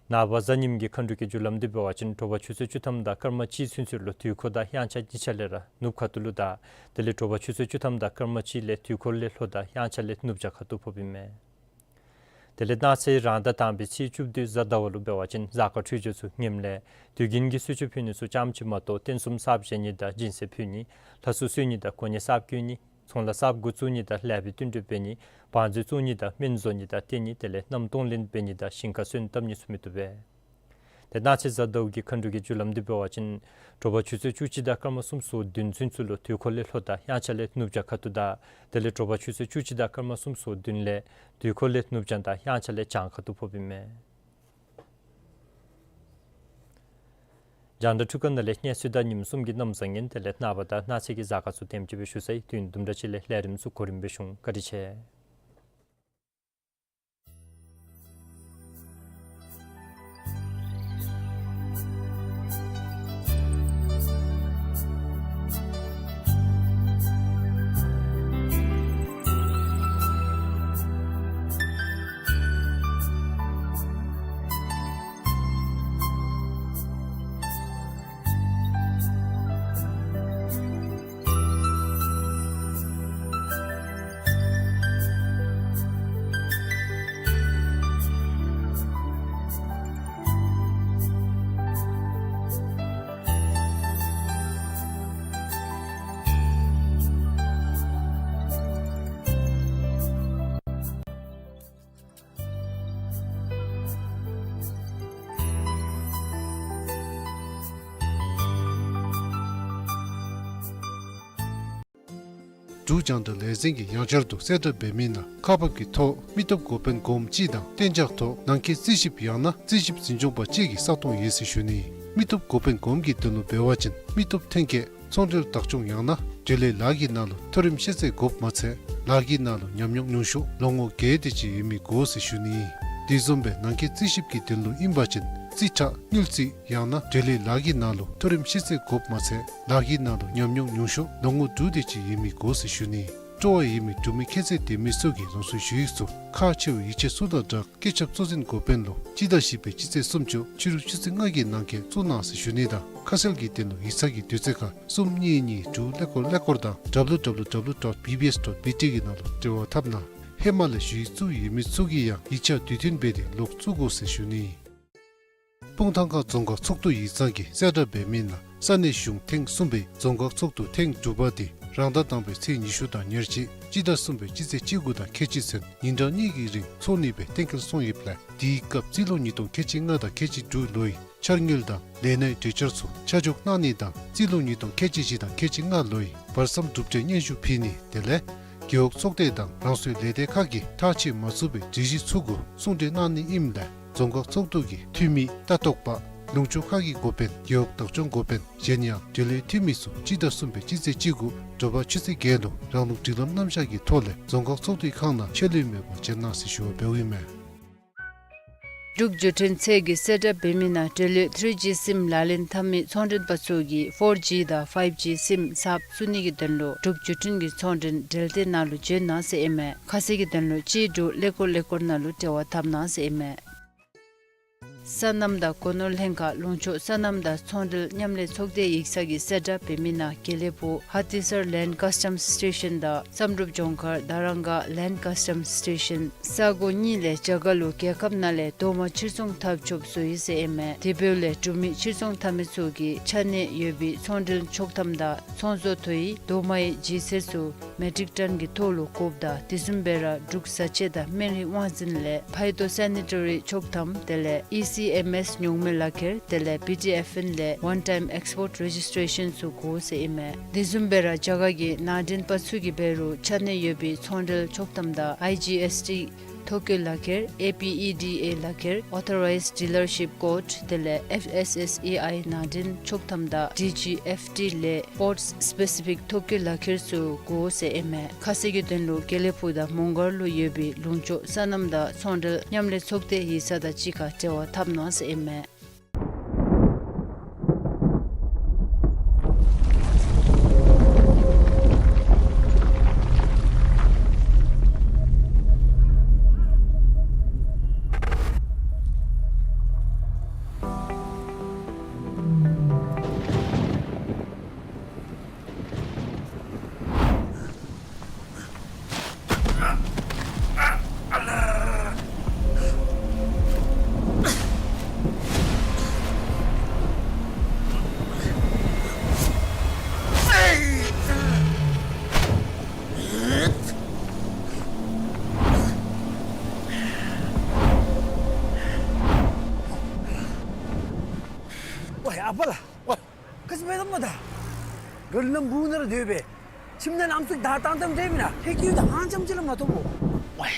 ནངས་པ་གཟའ་ཉིམ་གྱི་མཁའ་འགྲོ་གི་རྒྱུ་ལམ་འདི་འབད་བ་ཅིན་དྲོ་པ་ཆུ་ཚོད་བཅུ་ཐམ་དང་སྐར་མ་གཅིག་ཚུན་ཚོད་ལུ་དུས་འཁོར་དང་དབྱངས་འཆར་གཉིས་ཆ་ལས་ར་ནུབ་ཁ་ཐུག་ལུ་དང་དེ་ལས་དྲོ་པ་ཆུ་ཚོད་བཅུ་ཐམ་དང་སྐར་མ་གཅིག་ལས་དུས་འཁོར་ལས་ལྷོ་དང་དབྱངས་འཆར་ལས་ནུབ་བྱང་ཁ་ཐུག་ཕོགཔ་ཨིན་མས། དེ་ལས་གནངས་ཚེ་རང་ཟླ་དང་པའི་ཚེས་བཅུ་བདུན་གཟའ་ཟླ་བ་ལུ་འབད་བ་ཅིན་གཟའ་སྐར་འཕྲོད་སྦྱོར་ཚུ་ངནམ་ལས་དུས་རྒྱུན་གྱི་གསོལ་མཆོད་ཕུལ་ནི་ཚུ་ཙམ་ཅིག་མ་གཏོགས་རྟེན་གསུམ་གསརཔ་བཞེངས་ནི་དང་སྦྱིན་སྲེག་ཕུལ་ནི། ལྷ་སྲུང་གསོལ་ནི་དང་གོ་གནས་གསརཔ་བསྐོ་ནི། ཚོང་ལཱ་གསརཔ་འགོ་བཙུགས་ནི་དང་ལེགས་པའི་བསྟུན་གྲོས་འབད་ནི། བང་མཛོད་བཙུགས་ནི་དང་སྨན་བཟོ་ནི་དང་བརྟེན་ནི་དེ་ལས་གནམ་སྟོང་ལེན་འབད་ནི་དང་ཞིང་ཁར་སོན་བཏབ་ནི་ཚུ་མི་བཏུབ་པས། ཏེ་གནངས་ཚེ་གཟའ་ཟླཝ་གི་མཁའ་འགྲོ་གི་རྒྱུ་ལམ་འདི་འབད་བ་ཅིན་དྲོ་པ་ཆུ་ཚོད་བཅུ་གཅིག་དང་སྐར་མ་སུམ་ཅུ་སོ་བདུན་ཚུན་ཚོད་ལུ་དུས་འཁོར་ལས་ལྷོ་དང་དབྱངས་འཆར་ལས་ནུབ་བྱང་ཁ་ཐུག་དང་དེ་ལས་དྲོ་པ་ཆུ་ཚོད་བཅུ་གཅིག་དང་སྐར་མ་སུམ་ཅུ་སོ་བདུན་ལས་དུས་འཁོར་ལས་ནུབ་བྱང་དང་དབྱངས་འཆར་ལས་བྱང་ཁ་ཐུག་ཕོགཔ་ཨིན་མས། རྒྱང་བསྒྲགས་འཕྲུལ་ཁང་ནང་ལས་གནས་ཚུལ་དང་ཉིནམ་གསུམ་གྱི་གནམ་བཟང་ངན་དེ་ལས་ནངས་པ་དང་གནངས་ཚེ་གི་གཟའ་སྐར་ཚུ་དེམ་ཅིག་སྦེ་ཞུ་ཚར་ཡི། དུས་ཡུན་དུམ་གྲ་ཅིག་ལས་ལས་རིམ་ཚུ་གོ་རིམ་སྦེ་ཞུ་འོང་། བཀའ་དྲིན་ཆེ། འབྲུག་རྒྱང་བསྒྲགས་ལས་འཛིན་གྱིས་ཡང་བསྐྱར་དུ་གསལ་བསྒྲགས་འབད་མི་ནང་ཁག་འབག་གི་ཐོག་མི་སྟོབས་འགོ་དཔོན་གོངམ་གཅིག་དང་གཏན་འཇགས་ཐོག་ནང་འཁོད་རྩིས་ཞིབ་ཡང་ན་རྩིས་ཞིབ་འཛིན་སྐྱོང་པ་གཅིག་གི་ས་སྟོང་ཡོད་ཟེར་ཞུ་ནི། མི་སྟོབས་འགོ་དཔོན་གོངམ་གྱི་དོན་ལུ་འབད་བ་ཅིན་མི་སྟོབས་ཐོན་སྐྱེད་ཚོང་འབྲེལ་བདག་སྐྱོང་ཡང་ན་འབྲེལ་ཡོད་ལཱ་གི་ནང་ལུ་མཐོ་རིམ་ཤེས་ཚད་དགོཔ་མ་ཚད་ལཱ་གི་ནང་ལུ་ཉམས་མྱོང་ཉུང་ཤོས་ལོ་ངོ་བརྒྱད་དེ་ཅིག་ཡོད་མི་དགོ་ཟེར་ཞུ་ནི། དེ་བཟུམ་སྦེ་ནང་འཁོད་རྩིས་ཞིབ་ཀྱི་དོན་ལུ་ཨིན་པ་ཅིན་རྩིས་ཁྲ་དངུལ་རྩིས་ཡང་ན་འབྲེལ་ཡོད་ལཱ་གི་ནང་ལུ་མཐོ་རིམ་ཤེས་ཚད་དགོཔ་མ་ཚད་ལཱ་གི་ནང་ལུ་ཉམས་མྱོང་ཉུང་ཤོས་ལོ་ངོ་དྲུག་དེ་ཅིག་ཡོད་མི་དགོ་ཟེར་ཞུ་ནི། སྤྲོ་བ་ཡོད་མི་འབྲུག་མི་ཁྱད་ཚད་ལྡན་མི་ཚུ་གིས་རང་སོའི་ཞུ་ཡིག་ཚུ་ཁག་ཆེ་བའི་ཡིག་ཆ་ཚུ་དང་སྦྲགས་སྐུ་ཚབ་གཙོ་འཛིན་འགོ་དཔོན་ལུ་སྤྱི་ཟླ་བཞི་པའི་སྤྱི་ཚེས་སུམ་ཅུ་ཕྱི་རུ་ཆུ་ཚོད་ལྔ་གི་ནང་འཁོད་བཙུགས་གནང་ཟེར་ཞུ་ནི་དང་ཁ་གསལ་གྱི་དོན་ལུ་ཡིག་ཚང་གི་དུས་ཚོད་ཁར་གསུམ་གཉིས་གཉིས་དྲུག་ཀླད་ཀོར་ཀླད་ཀོར་དང་W W W dot B B S dot B T གི་ནང་ལུ་འབྲེལ་བ་འཐབ་གནང་། ཧེ་མ་ལས་ཞུ་ཡིག་བཙུགས་ཡོད་མི་ཚུ་གིས་ཡང་ཡིག་ཆ་དུས་མཐུན་འབད་དེ་ལོག་བཙུགས་དགོ་ཟེར་ཞུ་ནི། སྤུངས་ཐང་ཁ་རྫོང་ཁག་ཚོགས་འདུ་ཡིག་ཚང་གིས་གསལ་བསྒྲགས་འབད་མི་ནང་ས་གནས་གཞུང་ཐེངས་གསུམ་པའི་རྫོང་ཁག་ཚོགས་འདུ་ཐེངས་དྲུག་པ་དེ་རང་ཟླ་དང་པའི་ཚེས་ཉི་ཤུ་དང་ཉེར་གཅིག་སྤྱི་ཟླ་གསུམ་པའི་སྤྱི་ཚེས་བཅུ་དགུ་དང་ཁལ་གཅིག་ཚུན་ཉིན་གྲངས་གཉིས་ཀྱི་རིང་འཚོགས་ནི་སྦེ་གཏན་འཁེལ་སོང་ཡོདཔ་ལས་དེའི་སྐབས་རྩིས་ལོ་ཉིས་སྟོང་ཁལ་གཅིག་ལྔ་དང་ཁལ་གཅིག་དྲུག་ལོའི་འཆར་དངུལ་དང་ལས་གནས་གྲོས་འཆར་ཚུ་ཆ་འཇོག་གནང་ནི་དང་རྩིས་ལོ་ཉིས་སྟོང་ཁལ་གཅིག་བཞི་དང་ཁལ་གཅིག་ལྔ་ལོའི་བར་མཚམས་གྲུབ་འབྲས་སྙན་ཞུ་ཕུལ་ནི་དེ་ལས་རྒེད་འོག་ཚོགས་སྡེ་དང་རང་སོའི་ལས་སྡེ་ཁག་གིས་ཐག་ཆོད་མ་ཚུགས་པའི་སྒྲིག་གཞི་ཚུ་གུ་གསུང་གྲོས་གནང་ནི་ཨིནམ་ལས་རྫོང་ཁག་ཚོགས་འདུ་གི་འཐུས་མི་ལྟ་རྟོག་པ་ལུང་ཕྱོགས་ཁག་གི་འགོ་དཔོན་རྒེད་འོག་བདག་སྐྱོང་འགོ་དཔོན་གཞན་ཡང་འབྲེལ་ཡོད་འཐུས་མི་ཚུ་སྤྱི་ཟླ་གསུམ་པའི་སྤྱི་ཚེས་བཅུ་དགུ་དྲོ་པ་ཆུ་ཚོད་བརྒྱད་ལུ་རང་ལུགས་སྒྲིག་ལམ་རྣམ་གཞག་གི་ཐོག་ལས་རྫོང་ཁག་ཚོགས་འདུའི་ཁང་ནང་ཆད་ལུས་མེད་པར་བྱོན་གནང་ཟེར་ཞུ་བ་འབདཝ་ཨིན་མས། འབྲུག་བརྒྱུད་འཕྲིན་ཚད་ཀྱིས་གསལ་བསྒྲགས་འབད་མི་ནང་འབྲེལ་ཡོད་ཐི་རི་ཇི་སིམ་ལག་ལེན་འཐབ་མི་ཚོང་མགྲོན་པ་ཚུ་གིས་ཕོར་ཇི་དང་ཕའིབ་ཇི་སིམ་གསརཔ་བཙུགས་ནི་གི་དོན་ལུ་འབྲུག་བརྒྱུད་འཕྲིན་གྱི་ཚོང་མགྲོན་འབྲེལ་སྡེ་ནང་ལུ་བྱོན་གནང་ཟེར་ཨིན་མས། ཁ་གསལ་གྱི་དོན་ལུ་གཅིག་དྲུག་ཀླད་ཀོར་ཀླད་ཀོར་ནང་ལུ་འབྲེལ་བ་འཐབ་གནང་ཟེར་ཨིན་མས། སོ་ནམ་དང་སྒོ་ནོར་ལྷན་ཁག་ལུང་ཕྱོགས་སོ་ནམ་དང་ཚོང་འབྲེལ་མཉམ་ལས་ཚོགས་སྡེ་ཡིག་ཚང་གིས་གསལ་བསྒྲགས་འབད་མི་ནང་དགེ་ལེགས་ཕུག་ཧ་ཏི་སར་ལེནཌ་ཀཱསི་ཊམ་སི་ཊེ་ཤཱན་དང་བསམ་གྲུབ་ལྗོངས་མཁར་དར་རང་ག་ལེནཌ་ཀཱསི་ཊམ་སི་ཊེ་ཤཱན་ས་གོ་གཉིས་ལས་རྒྱ་གར་ལུ་རྒྱལ་ཁབ་ནང་ལས་རྡོག་མ་ཕྱིར་ཚོང་འཐབ་ཆོགཔ་བཟོ་ཡི་ཟེར་ཨིན་མས། དེ་འབདཝ་ལས་འབྲུག་མི་ཕྱིར་ཚོང་འཐབ་མི་ཚུ་གིས་ཆ་གནས་ཡོད་པའི་ཚོང་འབྲེལ་ཆོག་ཐམ་དང་ཚོང་བཟོ་ཐོ་ཡི་རྡོག་མའི་ལྗིད་ཚད་ཚུ་མེ་ཊིག་ཊོན་གྱི་ཐོག་ལུ་དགོཔ་དང་དེ་བཟུམ་སྦེ་ར་འབྲུག་བཟའ་ཆས་དང་སྨན་རིགས་དབང་འཛིན་ལས་ཕའི་ཊོ་སེ་ནི་ཊ་རི་ཆོག་ཐམ་དེ་ལས་ཨི་སི་ཨེམ་ཨེསི་ཉོག་མེད་ལག་ཁྱེར་དེ་ལས་བི་ཊི་ཨེཕ་ཨེན་ལས་ཝན་ཊའིམ་ཨེགསི་པོརཊ་རེ་ཇིསི་ཊེ་ཤཱན་ཚུ་དགོ་ཟེར་ཨིན་མས། དེ་བཟུམ་སྦེ་ར་རྒྱ་གར་གྱི་ནང་འདྲེན་པ་ཚུ་གིས་འབད་རུང་ཆ་གནས་ཡོད་པའི་ཚོང་འབྲེལ་ཆོག་ཐམ་དང་ཨའི་ཇི་ཨེསི་ཊི་ཐོ་བཀོད་ལག་ཁྱེར་ཨེ་པི་ཨི་ཌི་ཨེ་ལག་ཁྱེར་ཨོ་ཐོ་རའིཛ་ཌི་ལར་ཤིཔ་ཀོཌ་དེ་ལས་ཨེཕ་ཨེསི་ཨེསི་ཨེ་ཨའི་ནང་འདྲེན་ཆོག་ཐམ་དང་ཌི་ཇི་ཨེཕ་ཊི་ལས་པོརཊ་སི་པེ་སི་ཕིག་ཐོ་བཀོད་ལག་ཁྱེར་ཚུ་དགོ་ཟེར་ཨིན་མས། ཁ་གསལ་གྱི་དོན་ལུ་དགེ་ལེགས་ཕུག་དང་མོང་སྒར་ལུ་ཡོད་པའི་ལུང་ཕྱོགས་སོ་ནམ་དང་ཚོང་འབྲེལ་མཉམ་ལས་ཚོགས་སྡེ་ཡིག་ཚང་དང་གཅིག་ཁར་འབྲེལ་བ་འཐབ་གནང་ཟེར་ཨིན་མས། ཝའི་ཨ་པ་ལགས། ཝའི། ག་ཅི་འབད་དོ་སྨོ་ད། ག་ལུ་ནམ་བུ་ནང་ར་སྡོད་པས། ཁྱིམ་ནང་ཨམ་སྲུ་བདའ་བཏང་བཏངམ་འདྲས་མེན་ན། ཧེ་ཀི་ཡུ་ད་ཧང་ཅམ་ཅིག་ལུ་མ་ཐོབ་བོ། ཝའི།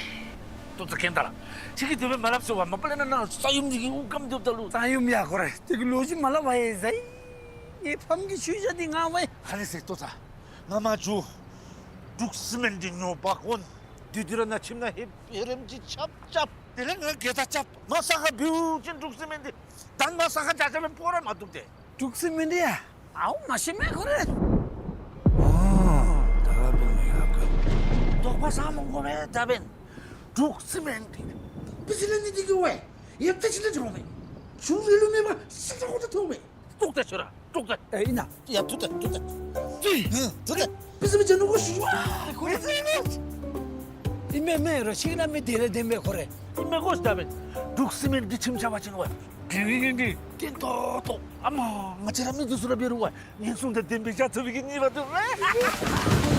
ཏོ་ཚ་གེན་ད་ལགས། ཁྱོད་ཀྱིས་དེ་སྦེ་མ་སླབ་ཟེར་བ། མ་པ་ལས་ན་ནཱ་ས་ཡོམ་འདི་གིས་དབུགས་སྐམ་སྡོདཔ་ད་ལུ། ས་ཡོམ་ཡ་ཁོ་རེ། དེ་གི་ལོ་རྒྱུས་མ་སླབ་པ་ཡེ་ཟ་ཡི། ངེའི་ཕམ་གྱི་ཆོས་བཤད་འདི་ང་ཝའི། ཧ་ལས་ཟེར་ཏོ་ཚ། ང་མ་འགྱོ། འབྲུག་སི་མེནཊ་འདི་ཉོ་འབག་འོང་། དེ་དུས་ར་ནཱ་ཁྱིམ་ནང་ཧེ་ཧེ་རེམ་ཅིག་རྐྱབ་རྐྱབ། དེ་ལས་ང་གེ་ད་རྐྱབ། མར་ས་ཁར་འབུད་ཅིན་འབྲུག་སི་མེནཊ་འདི་ད་མར་ས་ཁར་རྐྱབ་རྐྱབ་སྦེ་ཕོག་ར་མ་བཏུབ་སྟེ། འབྲུག་སི་མེནཊ་ཡ། ཨའུ་མ་ཤེས་མས་ཁོ་རེ། ཨ་ད་ག་འབད་ནི་ཡ་ག། དོགས་པ་ཟ་མ་དགོ་པས་ད་འབདན། འབྲུག་སི་མེནཊ་འདི་པི་སི་ལ་ནི་འདི་གི་ཝའི་ཡེབ་ཏེ་ཅི་ལ་འགྱོ་མས། ཆུ་རི་ལུ་མེད་པ་སི་ཏ་ཁོ་ཏ་ཐོབ་མས། ཏོག་ཏ་ཤོར་ར་ཏོག་ཏ། ཨེ་ཨིན་ན། ཡ་ཐུག་ཏ་ཐུག་ཏ། ཏི། ཧུམ་ཐུག་ཏ། པི་སི་མི་ཅན་ནུ་གོ་ཤུ་ཤུ་ཨ། ཁོ་རེ་ཟེར་ནི། ཨིན་མས་མས་རོ་ཤིག་ན་མི་དེ་ལས་བདེན་པས་ཁོ་རེ། ཨིན་མས་གོ་ཤ་ད་འབདན། འབྲུག་སི་མེནཊ་འདི་ཁྱིམ་ཆགས་པ་ཅིན་ཝའི། དེ་བའི་གི་འདི། ཀེན་ཏོག་ཏོ། ཨ་མ་ང་བཅས་ར་མི་འདི་ཚུ་ར་འབད་རུང་ཝའི། ངན་སོང་དང་ལྡན་པའི་ཡ་ཚ་བའི་གི་ཉེས་པ་འདུག་པས།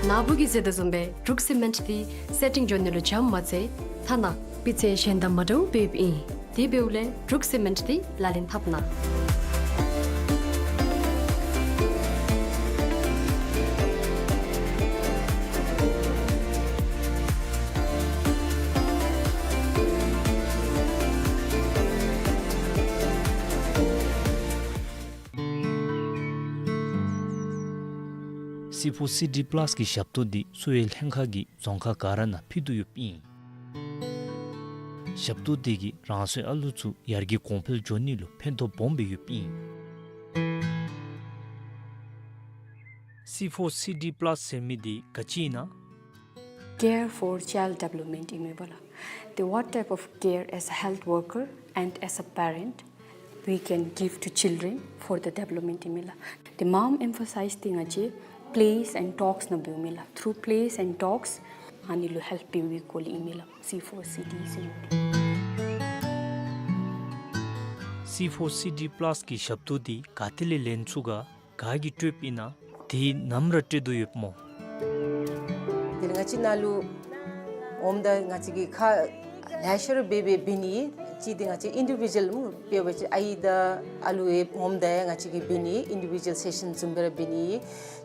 ནཱ་བུ་གིས་ཟེར་དོ་བཟུམ་སྦེ་འབྲུག་སི་མེནཊ་འདི་སེ་ཊིང་འགྱོ་ནི་ལུ་འཇམ་མ་ཚད་ཐ་ན་སྤུས་ཚད་གཞན་དང་མ་འདྲཝ་སྦེ་ཡོདཔ་ཨིན། དེ་འབདཝ་ལས་འབྲུག་སི་མེནཊ་འདི་ལག་ལེན་འཐབ་གནང་། སི་ཕོར་སི་ཌི་པ་ལཱསི་གི་ཞབས་ཏོག་འདི་གསོ་བའི་ལྷན་ཁག་གིས་རྫོང་ཁག་ག་ར་ནང་ཕུལ་དོ་ཡོདཔ་ཨིན། ཞབས་ཏོག་འདི་གིས་རང་སོའི་ཨ་ལུ་ཚུ་ཡར་རྒྱས་གོང་འཕེལ་འགྱོ་ནི་ལུ་ཕན་ཐོགས་སྦོམ་སྦེ་ཡོདཔ་ཨིན། སི་ཕོར་སི་ཌི་པ་ལཱསི་ཟེར་མི་འདི་ག་ཅི་ཨིན་ན། Care for child development ཨིན་མས་པ་ལགས། The what type of care as a health worker and as a parent we can give to children for the development ཨིན་མས་ལགས། The mom emphasize འདི་ང་བཅས་plays and talks ནང་འབདཝ་ཨིན་མས་ལགས། Through plays and talks ཨ་ནི་ལུ་ཧེལཔ་འབད་བའི་སྐོར་ལས་ཨིན་མས་ལགས། སི་ཕོར་སི་ཌི་ཟེར་མི་འདི། སི་ཕོར་སི་ཌི་པ་ལཱསི་གི་ཞབས་ཏོག་འདི་ག་ཏེ་ལས་ལེན་ཚུགས་ག། ག་གིས་སྤྲོདཔ་ཨིན་ན། དེ་ནམ་ར་སྤྲོད་དོ་ཡོདཔ་སྨོ། དེ་ལས་ང་བཅས་ནཱ་ལུ་འོངམ་ད་ང་བཅས་ཀྱིས་ཁག་ལེ་ཤ་ར་འབད་འབད་འབད་ནི། གཅིག་འདི་ང་བཅས་ཨིན་ཌི་བི་ཇུ་ཝལ་སྨོ། འབད་བ་ཅིན་ཨའི་དང་ཨ་ལུ་ཡང་འོངམ་ད་ཡང་ང་བཅས་ཀྱིས་འབད་ནི་ཨིན་ཌི་བི་ཇུ་ཝལ་སེ་ཤཱན་བཟུམ་སྦེ་ར་འབད་ནི།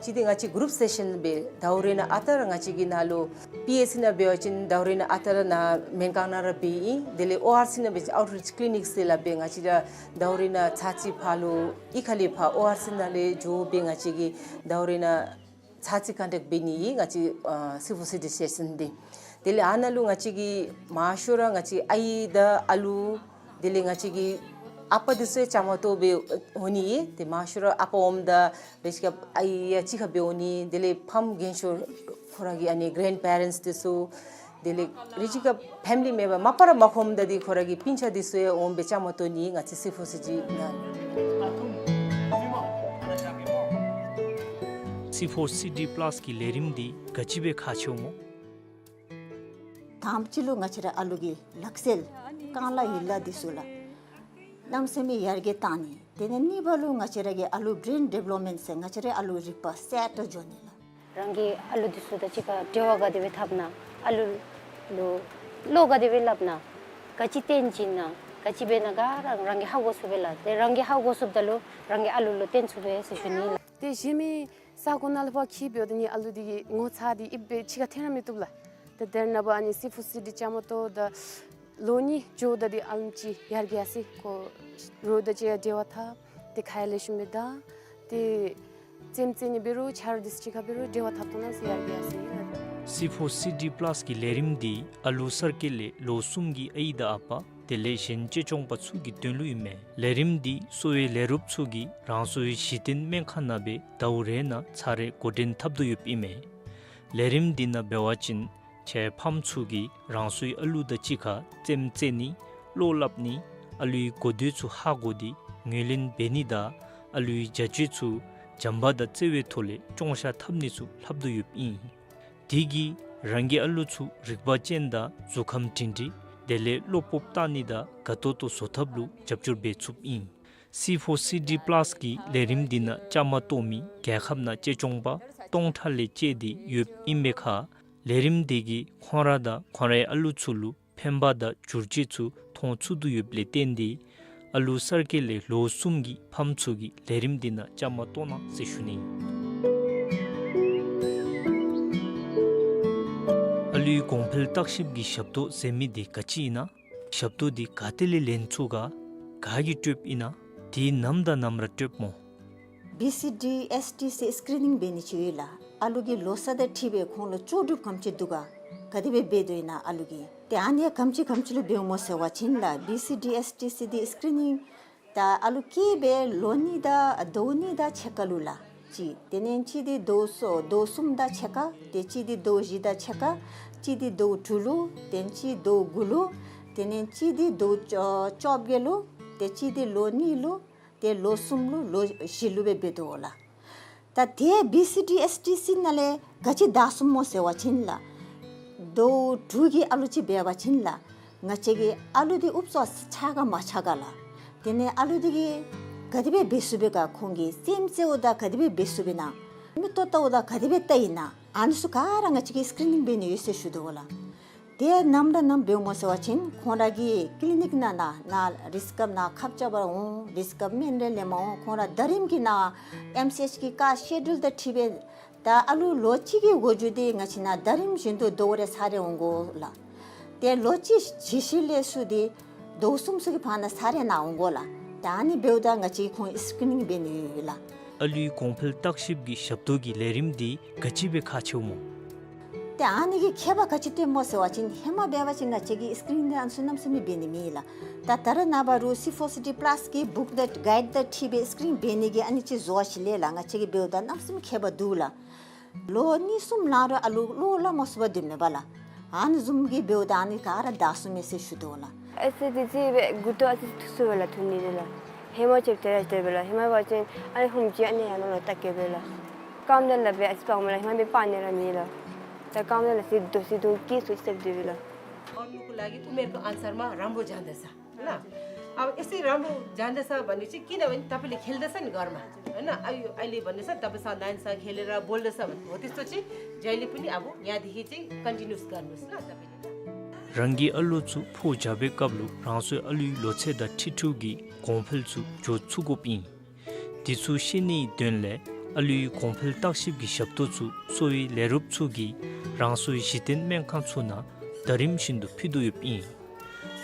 གཅིག་འདི་ང་བཅས་གུ་རུབ་སེ་ཤཱན་འབད། ཟླཝ་རེ་ནང་ཨ་རྟག་ར་ང་བཅས་ཀྱིས་ནཱ་ལུ་པི་ཨེཆ་སི་ནང་འབད་བ་ཅིན་ཟླཝ་རེ་ནང་ཨ་རྟག་ར་ནཱ་སྨན་ཁང་ནང་ར་འབད་ཨིན། དེ་ལས་ཨོ་ཨར་སི་ནང་འབད་བ་ཅིན་ཨའུཊ་རིཆ་ཀི་ལི་ནིཀ་ཟེར་སླབ་སྦེ་ང་བཅས་ར་ཟླཝ་རེ་ནང་ཚར་གཅིག་ཕར་ལུ་གཡུས་ཁ་ལས་ཕར་ཨོ་ཨར་སི་ནང་ལས་འགྱོ་སྦེ་ང་བཅས་ཀྱིས་ཟླཝ་རེ་ནང་ཚར་གཅིག་ཀོན་ཊེཀཊ་འབད་ནི་ཨིན་ང་བཅས་ཨ་སི་ཕོར་སི་ཌི་སེ་ཤཱན་འདི། དེ་ལས་ཨ་ནཱ་ལུ་ང་བཅས་ཀྱིས་མང་ཤོས་ར་ང་བཅས་ཨའི་དང་ཨ་ལུ་དེ་ལས་ང་བཅས་ཀྱི་ ཨ་པ་འདི་ཚུ་ཡང་བཅའ་མར་གཏོགས་སྦེ་འོང་ནི། ཏེ་མང་ཤོས་ར་ཨ་པ་འོངམ་ད་རེ་ཅིག་ཁར་ཨའི་ཡང་གཅིག་ཁར་སྦེ་འོང་ནི། དེ་ལས་ཕམ་རྒན་ཤོས་ཁོ་ར་གི་ཨ་ནི་གེ་རེནཌ་པེ་རེནཊསི་འདི་ཚུ། དེ་ལས་རེ་ཅིག་ཁར་ཕེ་མི་ལི་མེམ་བར་མ་པ་ར་མ་ཁོམ་ད་འདི་ཁོ་ར་གི་སྤུན་ཆ་འདི་ཚུ་ཡང་འོངམ་སྦེ་བཅའ་མར་གཏོགས་ནི། ང་བཅས་སི་ཕོར་སི་ཌི་ནང་སི་ཕོར་སི་ཌི་པ་ལཱསི་གི་ལས་རིམ་འདི་ག་ཅི་སྦེ་ཁག་ཆེཝ་སྨོ། དང་པ་ཅིག་ལུ་ང་བཅས་ར་ཨ་ལུ་གི་ལག་རྩལ་རྐང་ལག་ཡན་ལག་འདི་ཚུ་ལགས། གནམ་མེད་ས་མེད་ཡར་རྒྱས་བཏང་ནི། དེ་ལས་གཉིས་པ་ལུ་ང་བཅས་ར་གི་ཨ་ལུ་བེ་རེན་ཌི་བེ་ལོབ་མེནཊ་ཟེར་ང་བཅས་ར་ཨ་ལུ་རིག་པ་གསར་དུ་འགྱོ་ནི་ལགས། རང་གི་ཨ་ལུ་འདི་ཚུ་དང་གཅིག་ཁར་འབྲེལ་བ་ག་དེ་སྦེ་འཐབ་ན། ཨ་ལུ་ལུ་བློ་ག་དེ་སྦེ་སླབ་ན། ག་ཅི་སྟོན་བྱིན་ན། ག་ཅི་འབད་ན་ག་ར་རང་གིས་ཧ་གོ་ཚུགས་པས་ལགས། ཏེ་རང་གིས་ཧ་གོ་ཚུགསཔ་ད་ལུ་རང་གི་ཨ་ལུ་ལུ་སྟོན་ཚུགས་པས་ཟེར་ཞུ་ནི་ལགས། ཏེ་གཞན་མི་ས་གོ་ནང་ལས་ཕར་འཁྱིད་འབདཝ་ད་ནི་ཨ་ལུ་འདི་གི་ངོ་ཚ་འདི་ཨིབ་སྦེ་ཕྱི་ཁར་འཐོན་ར་མི་བཏུབ་ལགས། ཏེ་དེ་ནངས་པ་ཨ་ནི་སི་ཕོར་སི་ཌི་བཅའ་མར་གཏོགས་ད་ལོ་གཉིས་འགྱོཝ་ད་འདི་ཨ་ལུ་ཅིག་ཡར་རྒྱས་ཡར་སོ་ཡི། ཁོ་རོགས་དང་གཅིག་ཁར་འབྲེལ་བ་འཐབ། ཏེ་ཁ་ཡ་ལེགས་ཤོམ་སྦེ་བདའ། ཏེ་རྩེདམོ་རྩེ་ནི་འབད་རུང་ཆ་རོགས་འདི་ཚུ་གཅིག་ཁར་འབད་རུང་འབྲེལ་བ་འཐབ་ཐོག་ནང་ཚུ་ཡར་རྒྱས་ཡར་སོ་ཡི་ལགས། སི་ཕོར་སི་ཌི་པ་ལཱསི་གི་ལས་རིམ་འདི་ཨ་ལུ་གསར་སྐྱེས་ལས་ལོ་གསུམ་གྱི་ཨའི་དང་ཨ་པ་དེ་ལས་གཞན་གཅེས་སྐྱོང་པ་ཚུ་གི་དོན་ལུ་ཨིན་མས། ལས་རིམ་འདི་གསོ་བའི་ལས་རོགསཔ་ཚུ་གིས་རང་སོའི་གཞི་རྟེན་སྨན་ཁང་ནང་སྦེ་ཟླཝ་རེ་ནང་ཚར་རེ་འགོ་འདྲེན་འཐབ་དོ་ཡོདཔ་ཨིན་མས། ལས་རིམ་འདི་ནང་འབད་བ་ཅིན་ཁྱེད་ཕམ་ཚུ་གིས་རང་སོའི་ཨ་ལུ་དང་གཅིག་ཁར་རྩེདམོ་རྩེ་ནི། བློ་སླབ་ནི། ཨ་ལུའི་གོ་ཐོས་ཚུ་ཧ་གོ་སྟེ་ངོས་ལེན་འབད་ནི་དང་ཨ་ལུའི་བྱ་སྤྱོད་ཚུ་བྱམས་པ་དང་བརྩེ་བའི་ཐོག་ལས་ཅོང་ཤ་འཐབ་ནི་ཚུ་ལྷབ་དོ་ཡོདཔ་ཨིན། དེ་གིས་རང་གི་ཨ་ལུ་ཚུ་རིག་པ་ཅན་དང་གཟུགས་ཁམས་སྒྲིང་སྒྲིང་དེ་ལས་བློ་སྤོབས་བཏང་ནི་དང་དགའ་ཏོག་ཏོ་བཟོ་ཐབས་ལུ་རྒྱབ་སྐྱོར་འབད་ཚུགསཔ་ཨིན། སི་ཕོར་སི་ཌི་པ་ལཱསི་གི་ལས་རིམ་འདི་ནང་བཅའ་མར་གཏོགས་མི་རྒྱལ་ཁབ་ནང་གཅེས་སྐྱོང་པ་སྟོང་ཕྲག་ལས་བཅད་དེ་ཡོདཔ་ཨིན་པའི་ཁར་ལས་རིམ་འདི་གིས་ཁོང་ར་དང་ཁོང་རའི་ཨ་ལུ་ཚུ་ལུ་ཕན་པ་དང་བསྒྱུར་བཅོས་ཚུ་མཐོང་ཚུགས་དོ་ཡོདཔ་ལས་བརྟེན་ཏེ་ཨ་ལུ་གསར་སྐྱེས་ལས་ལོ་གསུམ་གྱི་ཕམ་ཚུ་གིས་ལས་རིམ་འདི་ནང་བཅའ་མར་གཏོགས་གནང་ཟེར་ཞུ་ནི། ཨ་ལུའི་གོང་འཕེལ་བརྟག་ཞིབ་ཀྱི་ཞབས་ཏོག་ཟེར་མི་འདི་ག་ཅི་ཨིན་ན། ཞབས་ཏོག་འདི་ག་ཏེ་ལས་ལེན་ཚུགས་ག། ག་གིས་སྤྲོདཔ་ཨིན་ན། དེ་ནམ་དང་ནམ་ར་སྤྲོདཔ་སྨོ། བི་སི་ཌི་ཨེསི་ཊི་སི་སི་ཀི་རི་ནིང་འབད་ནི་ཅིག་ཡོད་ལགས། ཨ་ལུ་གི་ལོ་ཚད་དང་འཁྲིལ་སྦེ་ཁོང་ལུ་ལྕོགས་གྲུབ་ག་དེམ་ཅིག་འདུག་ག། ག་དེ་སྦེ་འབད་དོ་ཨིན་ན་ཨ་ལུ་གིས། ཏེ་ཨ་ནི་ག་དེམ་ཅིག་ག་དེམ་ཅིག་ལུ་འབདཝ་སྨོ་ཟེར་བ་ཅིན་ལགས། བི་སི་ཌི་ཨེསི་ཊི་སི་འདི་སི་ཀི་རི་ནིང་ད་ཨ་ལུ་སྐྱེས་སྦེ་ལོ་གཉིས་དང་ཟླཝ་གཉིས་དང་ཕྱེད་ཀ་ལུ་ལགས་གཅིག། དེ་ལས་གཅིག་འདི་ཟླཝ་གསུམ་ཟླཝ་གསུམ་དང་ཕྱེད་ཀ། ཏེ་གཅིག་འདི་ཟླཝ་བཞི་དང་ཕྱེད་ཀ། གཅིག་འདི་ཟླཝ་དྲུག་ལུ། ཏེ་གཅིག་ཟླཝ་དགུ་ལུ། དེ་ལས་གཅིག་འདི་ཟླཝ་བཅོ་བཅོ་བརྒྱད་ལུ། ཏེ་གཅིག་འདི་ལོ་གཉིས་ལུ། ཏེ་ལོ་གསུམ་ལུ་ལོ་བཞི་ལུ་སྦེ་འབད་དོ་ལགས། ད་ཏེ་བི་སི་ཌི་ཨེསི་ཊི་སི་ནང་ལས་ག་ཅི་བདའ་ཚུགས་སྨོ་ཟེར་བ་ཅིན་ལགས། ཟླཝ་དྲུག་གི་ཨ་ལུ་ཅིག་འབད་བ་ཅིན་ལགས། ང་བཅས་ཀྱི་ཨ་ལུ་འདི་ཨུབ་ཙམ་ཆགས་ག་མ་ཆགས་ག་ལགས། དེ་ལས་ཨ་ལུ་འདི་གིས་ག་དེ་སྦེ་འབད་ཚུགས་པས་ག། ཁོང་གིས་རྩེདམོ་རྩེཝ་ད་ག་དེ་སྦེ་འབད་ཚུགས་པས་ན། མིག་ཏོ་བལྟཝ་ད་ག་དེ་སྦེ་བལྟ་ཡི་ན། ཨ་ནི་ཚུ་ག་ར་ང་བཅས་ཀྱིས་སི་ཀི་རི་ནིང་འབད་ནི་ཡོད་ཟེར་ཞུ་དོ་ལགས། ཏེ་ནམ་ར་ནམ་འབདཝ་སྨོ་ཟེར་བ་ཅིན་ཁོང་ར་གི་ཀི་ལི་ནིཀ་ནང་ན་ན་རིསི་ཀབ་ནང་ཁབ་རྐྱབ་པར་འོང་། རིསི་ཀབ་སྨན་རེ་ལེནམ་འོང་། ཁོང་ར་ཟླ་རིམ་གྱི་ནང་ཨེམ་སི་ཨེཆ་གི་ཀ་སི་ཀེ་ཌུལ་དང་འཁྲིལ་སྦེ་ད་ཨ་ལུ་ལོ་གཅིག་གི་འགོ་འགྱོ་སྟེ་ང་བཅས་ནང་ཟླ་རིམ་བཞིན་དུ་ཟླཝ་རེ་ཚར་རེ་འོང་དགོ་ལགས། ཏེ་ལོ་གཅིག་བྱི་ཤི་ལས་ཚུར་ཏེ་ཟླཝ་གསུམ་ཚུ་གི་བར་ན་ཚར་རེ་ནང་འོང་དགོ་ལགས། ད་ཨ་ནི་འབདཝ་ད་ང་བཅས་ཁོང་སི་ཀི་རི་ནིང་འབད་ནི་ཡོད་ལགས། ཨ་ལུའི་གོང་འཕེལ་བརྟག་ཞིབ་ཀྱི་ཞབས་ཏོག་གི་ལས་རིམ་འདི་ག་ཅི་སྦེ་ཁག་ཆེཝ་སྨོ། ཏེ་ཨ་ནི་གིས་ཁྱད་པར་ག་ཅི་སྟོནམ་སྨོ་ཟེར་བ་ཅིན་ཧེ་མ་འབད་བ་ཅིན་ང་བཅས་ཀྱིས་སི་ཀི་རི་ནིང་འདི་ཨ་ནི་ཚུ་གནམ་མེད་ས་མེད་འབད་ནི་མེད་ལགས། ད་ད་རེས་ནངས་པ་རུང་སི་ཕོར་སི་ཌི་པ་ལཱསི་གི་བུཀ་དང་གའིཌ་དང་འཁྲིལ་སྦེ་སི་ཀི་རི་ནིང་འབད་ནི་གི་ཨ་ནི་ཅིག་བཟོ་བ་ཅིག་ལས་ལགས། ང་བཅས་ཀྱིས་འབདཝ་ད་གནམ་མེད་ས་མེད་ཁྱད་པར་འདུག་ལགས། ལོ་གཉིས་གསུམ་ལང་རུང་ཨ་ལུ་བློ་སླབ་མ་ཚུགས་པར་སྡོདཔ་མས་པ་ལགས། ཨ་ནི་བཟུམ་གྱི་འབདཝ་ད་ཨ་ནི་ག་ར་བདའ་ཚུགས་མས་ཟེར་ཞུ་དོ་ལགས། ཨེ་སི་ཌི་ཅིག་སྦེ་མགུ་ཏོ་ཨ་ཙི་ཐུག་སོང་པས་ལགས། ཐུག་ནི་འདི་ལགས། ཧེ་མ་ཅིག་དེ་ར་དེ་སྦེ་ལགས། ཧེ་མ་འབད་བ་ཅིན་ཨ་ནི་ཧུམ་ཅིག་ཨ་ནི་ཡར་ནང་ལུ་བལྟ་གེ་སྦེ་ལགས། རྐངམ་དེ་ལག་པས་ཨ་ཙི་སྤརཝ་མས་ལགས། ཧེ་མ་སྦེ་སྤར་ནི་ར་མེད་ལགས། ད་རྐངམ་དེ་ལགས་ཨ་ཙི་རྡོག་ཅིག་རྡོག་ཅིག་སྐྱེས་སོང་ཟེར་སྡོདཔ་མས་ལགས། और नुको लागि उमेरको अनुसारमा राम्रो जाँदैछ। ल। अब यसै राम्रो जाँदैछ भनेपछि किनभने तपाईँले खेल्दैछ नि घरमा, होइन? अब यो अहिले भन्दैछ तपाईँ सदान छ खेलेर बोल्दैछ भने, हो त्यस्तो चाहिँ जहिले पनि अब यहाँदेखि चाहिँ कन्टिन्युस गर्नुहोस् ल तपाईँले। རང་གི་ཨ་ལུ་ཚུ་ཕོ་རྒྱས་པའི་སྐབས་ལུ་རང་སོའི་ཨ་ལུའི་ལོ་ཚད་དང་འཁྲིལ་འཁྲིལཝ་གི་གོང་འཕེལ་ཚུ་འགྱོ་ཚུགས་དགོཔ་ཨིན། དེ་ཚུ་ཤེས་ནིའི་དོན་ལས་ཨ་ལུའི་གོང་འཕེལ་བརྟག་ཞིབ་ཀྱི་ཞབས་ཏོག་ཚུ་གསོ་བའི་ལས་རོགསཔ་ཚུ་གིས་རང་སོའི་གཞི་རྟེན་སྨན་ཁང་ཚུ་ནང་ཟླ་རིམ་བཞིན་དུ་ཕུལ་དོ་ཡོདཔ་ཨིན།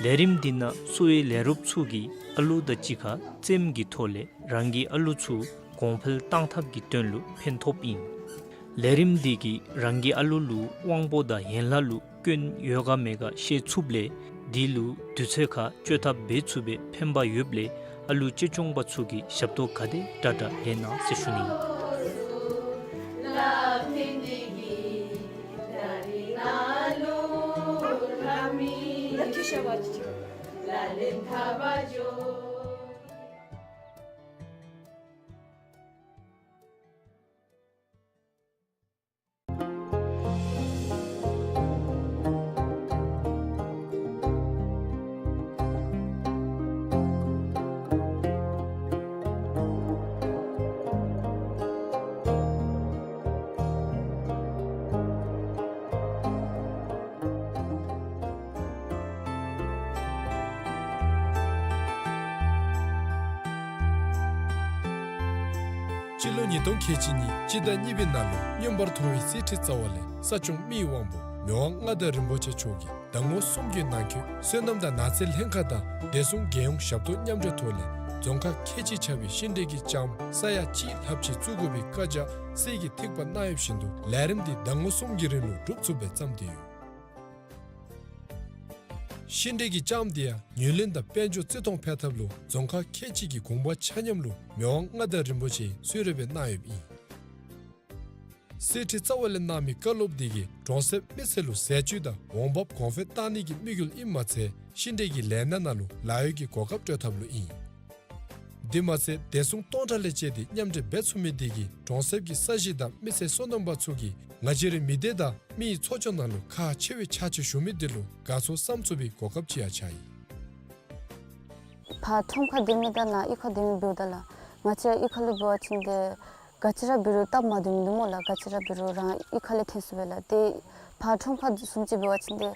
ལས་རིམ་འདི་ནང་གསོ་བའི་ལས་རོགསཔ་ཚུ་གིས་ཨ་ལུ་དང་གཅིག་ཁར་རྩེདམོ་གི་ཐོག་ལས་རང་གི་ཨ་ལུ་ཚུ་གོང་འཕེལ་གཏང་ཐབས་ཀྱི་དོན་ལུ་ཕན་ཐོགསཔ་ཨིན། ལས་རིམ་འདི་གིས་རང་གི་ཨ་ལུ་ལུ་དབང་པོ་དང་ཡན་ལག་ལུ་སྐྱོན་ཡོད་ག་མེད་ག་ཤེས་ཚུགསཔ་ལས་དེ་ལུ་དུས་ཚོད་ཁར་བཅོས་ཐབས་འབད་ཚུགས་པའི་ཕན་པ་ཡོདཔ་ལས་ ཨ་ལུ་གཅེས་སྐྱོང་པ་ཚུ་གིས་ཞབས་ཏོག་ག་དེ་དྲག་དྲག་ལེན་གནང་ཟེར་ཞུ་ནི་ཨིན། སྤྱི་ལོ་ཉིས་སྟོང་ཁལ་གཅིག་གཉིས་སྤྱི་ཟླ་གཉིས་པའི་ནང་ལུ་མངོན་པར་མཐོ་བའི་གསེར་ཁྲི་རྩ་བ་ལས་ས་སྐྱོང་མི་ཡི་དབང་པོ་མི་དབང་མངའ་བདག་རིན་པོ་ཆེ་མཆོག་གིས་ཟླ་ངོ་གསུམ་གྱི་ནང་འཁོད་སོ་ནམ་དང་ནགས་ཚལ་ལྷན་ཁག་དང་བདེ་སྲུང་རྒྱལ་ཡོངས་ཞབས་ཏོག་མཉམ་འབྲེལ་ཐོག་ལས་རྫོང་ཁག་ཁལ་གཅིག་ཁྱབ་པའི་ཤིང་འབྲས་ཀྱི་ལྕངམ་ས་ཡ་གཅིག་ལྷགཔ་ཅིག་བཙུགས་དགོ་པའི་བཀའ་རྒྱ་གསེར་གྱི་ཐིགཔ་གནང་ཡོདཔ་བཞིན་དུ་ལས་རིམ་འདི་ཟླ་ངོ་གསུམ་གྱི་རིང་ལུ་འགྲུབ་ཚུགསཔ་སྦེ་བརྩམས་ཏེ་ཡོད། ཤིང་འབྲས་ཀྱི་ལྕངམ་འདི་ཡང་ངོས་ལེན་དང་དཔལ་འབྱོར་བརྩི་མཐོང་འཕེལ་ཐབས་ལུ་རྫོང་ཁག་ཁལ་གཅིག་གི་དགོངས་པ་ཆ་མཉམ་ལུ་མི་དབང་མངའ་བདག་རིན་པོ་ཆེ་གསོལ་རས་སྦེ་གནང་ཡོདཔ་ཨིན། གསེར་ཁྲི་རྩ་བ་ལས་གནང་མི་བཀའ་སློབ་འདི་གིས་གྲོང་གསེབ་མི་སེར་ལུ་ཟས་བཅུད་དང་འོང་འབབ་གོང་འཕེལ་གཏང་ནི་གི་དམིགས་ཡུལ་ཨིནམ་མ་ཚད་ཤིང་འབྲས་ཀྱི་ལས་སྣ་ནང་ལུ་ལཱ་གཡོག་གི་གོ་སྐབས་སྤྲོད་ཐབས་ལུ་ཨིན། དེ་མ་ཚད་བདེ་སྲུང་སྟོང་ཕྲག་ལས་བཅད་དེ་མཉམ་འབྲེལ་འབད་ཚུགས་མི་འདི་གིས་གྲོང་གསེབ་ཀྱི་ས་གཞི་དང་མི་སེར་སོ་ནམ་པ་ཚུ་གིས་ང་བཅས་རའི་མི་སྡེ་དང་མི་ཡི་འཚོ་སྐྱོང་ནང་ལུ་ཁག་ཆེ་བའི་ཕྱག་ཕྱིད་ཞུ་མི་འདི་ལུ་དགའ་ཚོར་བསམ་ཚུགས་པའི་གོ་སྐབས་ཅིག་ཡང་ཆགས་ཡི། ཕར་ཁྲོམ་ཁར་སྡོད་མི་དང་ནཱ་གཡུས་ཁར་སྡོད་མི་འབདཝ་ད་ལགས། ང་བཅས་གཡུས་ཁ་ལུ་འབད་བ་ཅིན་ཏེ་ག་ཅི་ར་འབད་རུང་སྟབས་མ་བདེཝ་མིན་འདུག་སྨོ་ལགས། ག་ཅི་ར་འབད་རུང་རང་གཡུས་ཁ་ལས་ཐོན་ཚུགས་པས་ལགས། ཏེ་ཕར་ཁྲོམ་ཁར་བཟུམ་ཅིག་འབད་བ་ཅིན་ཏེ་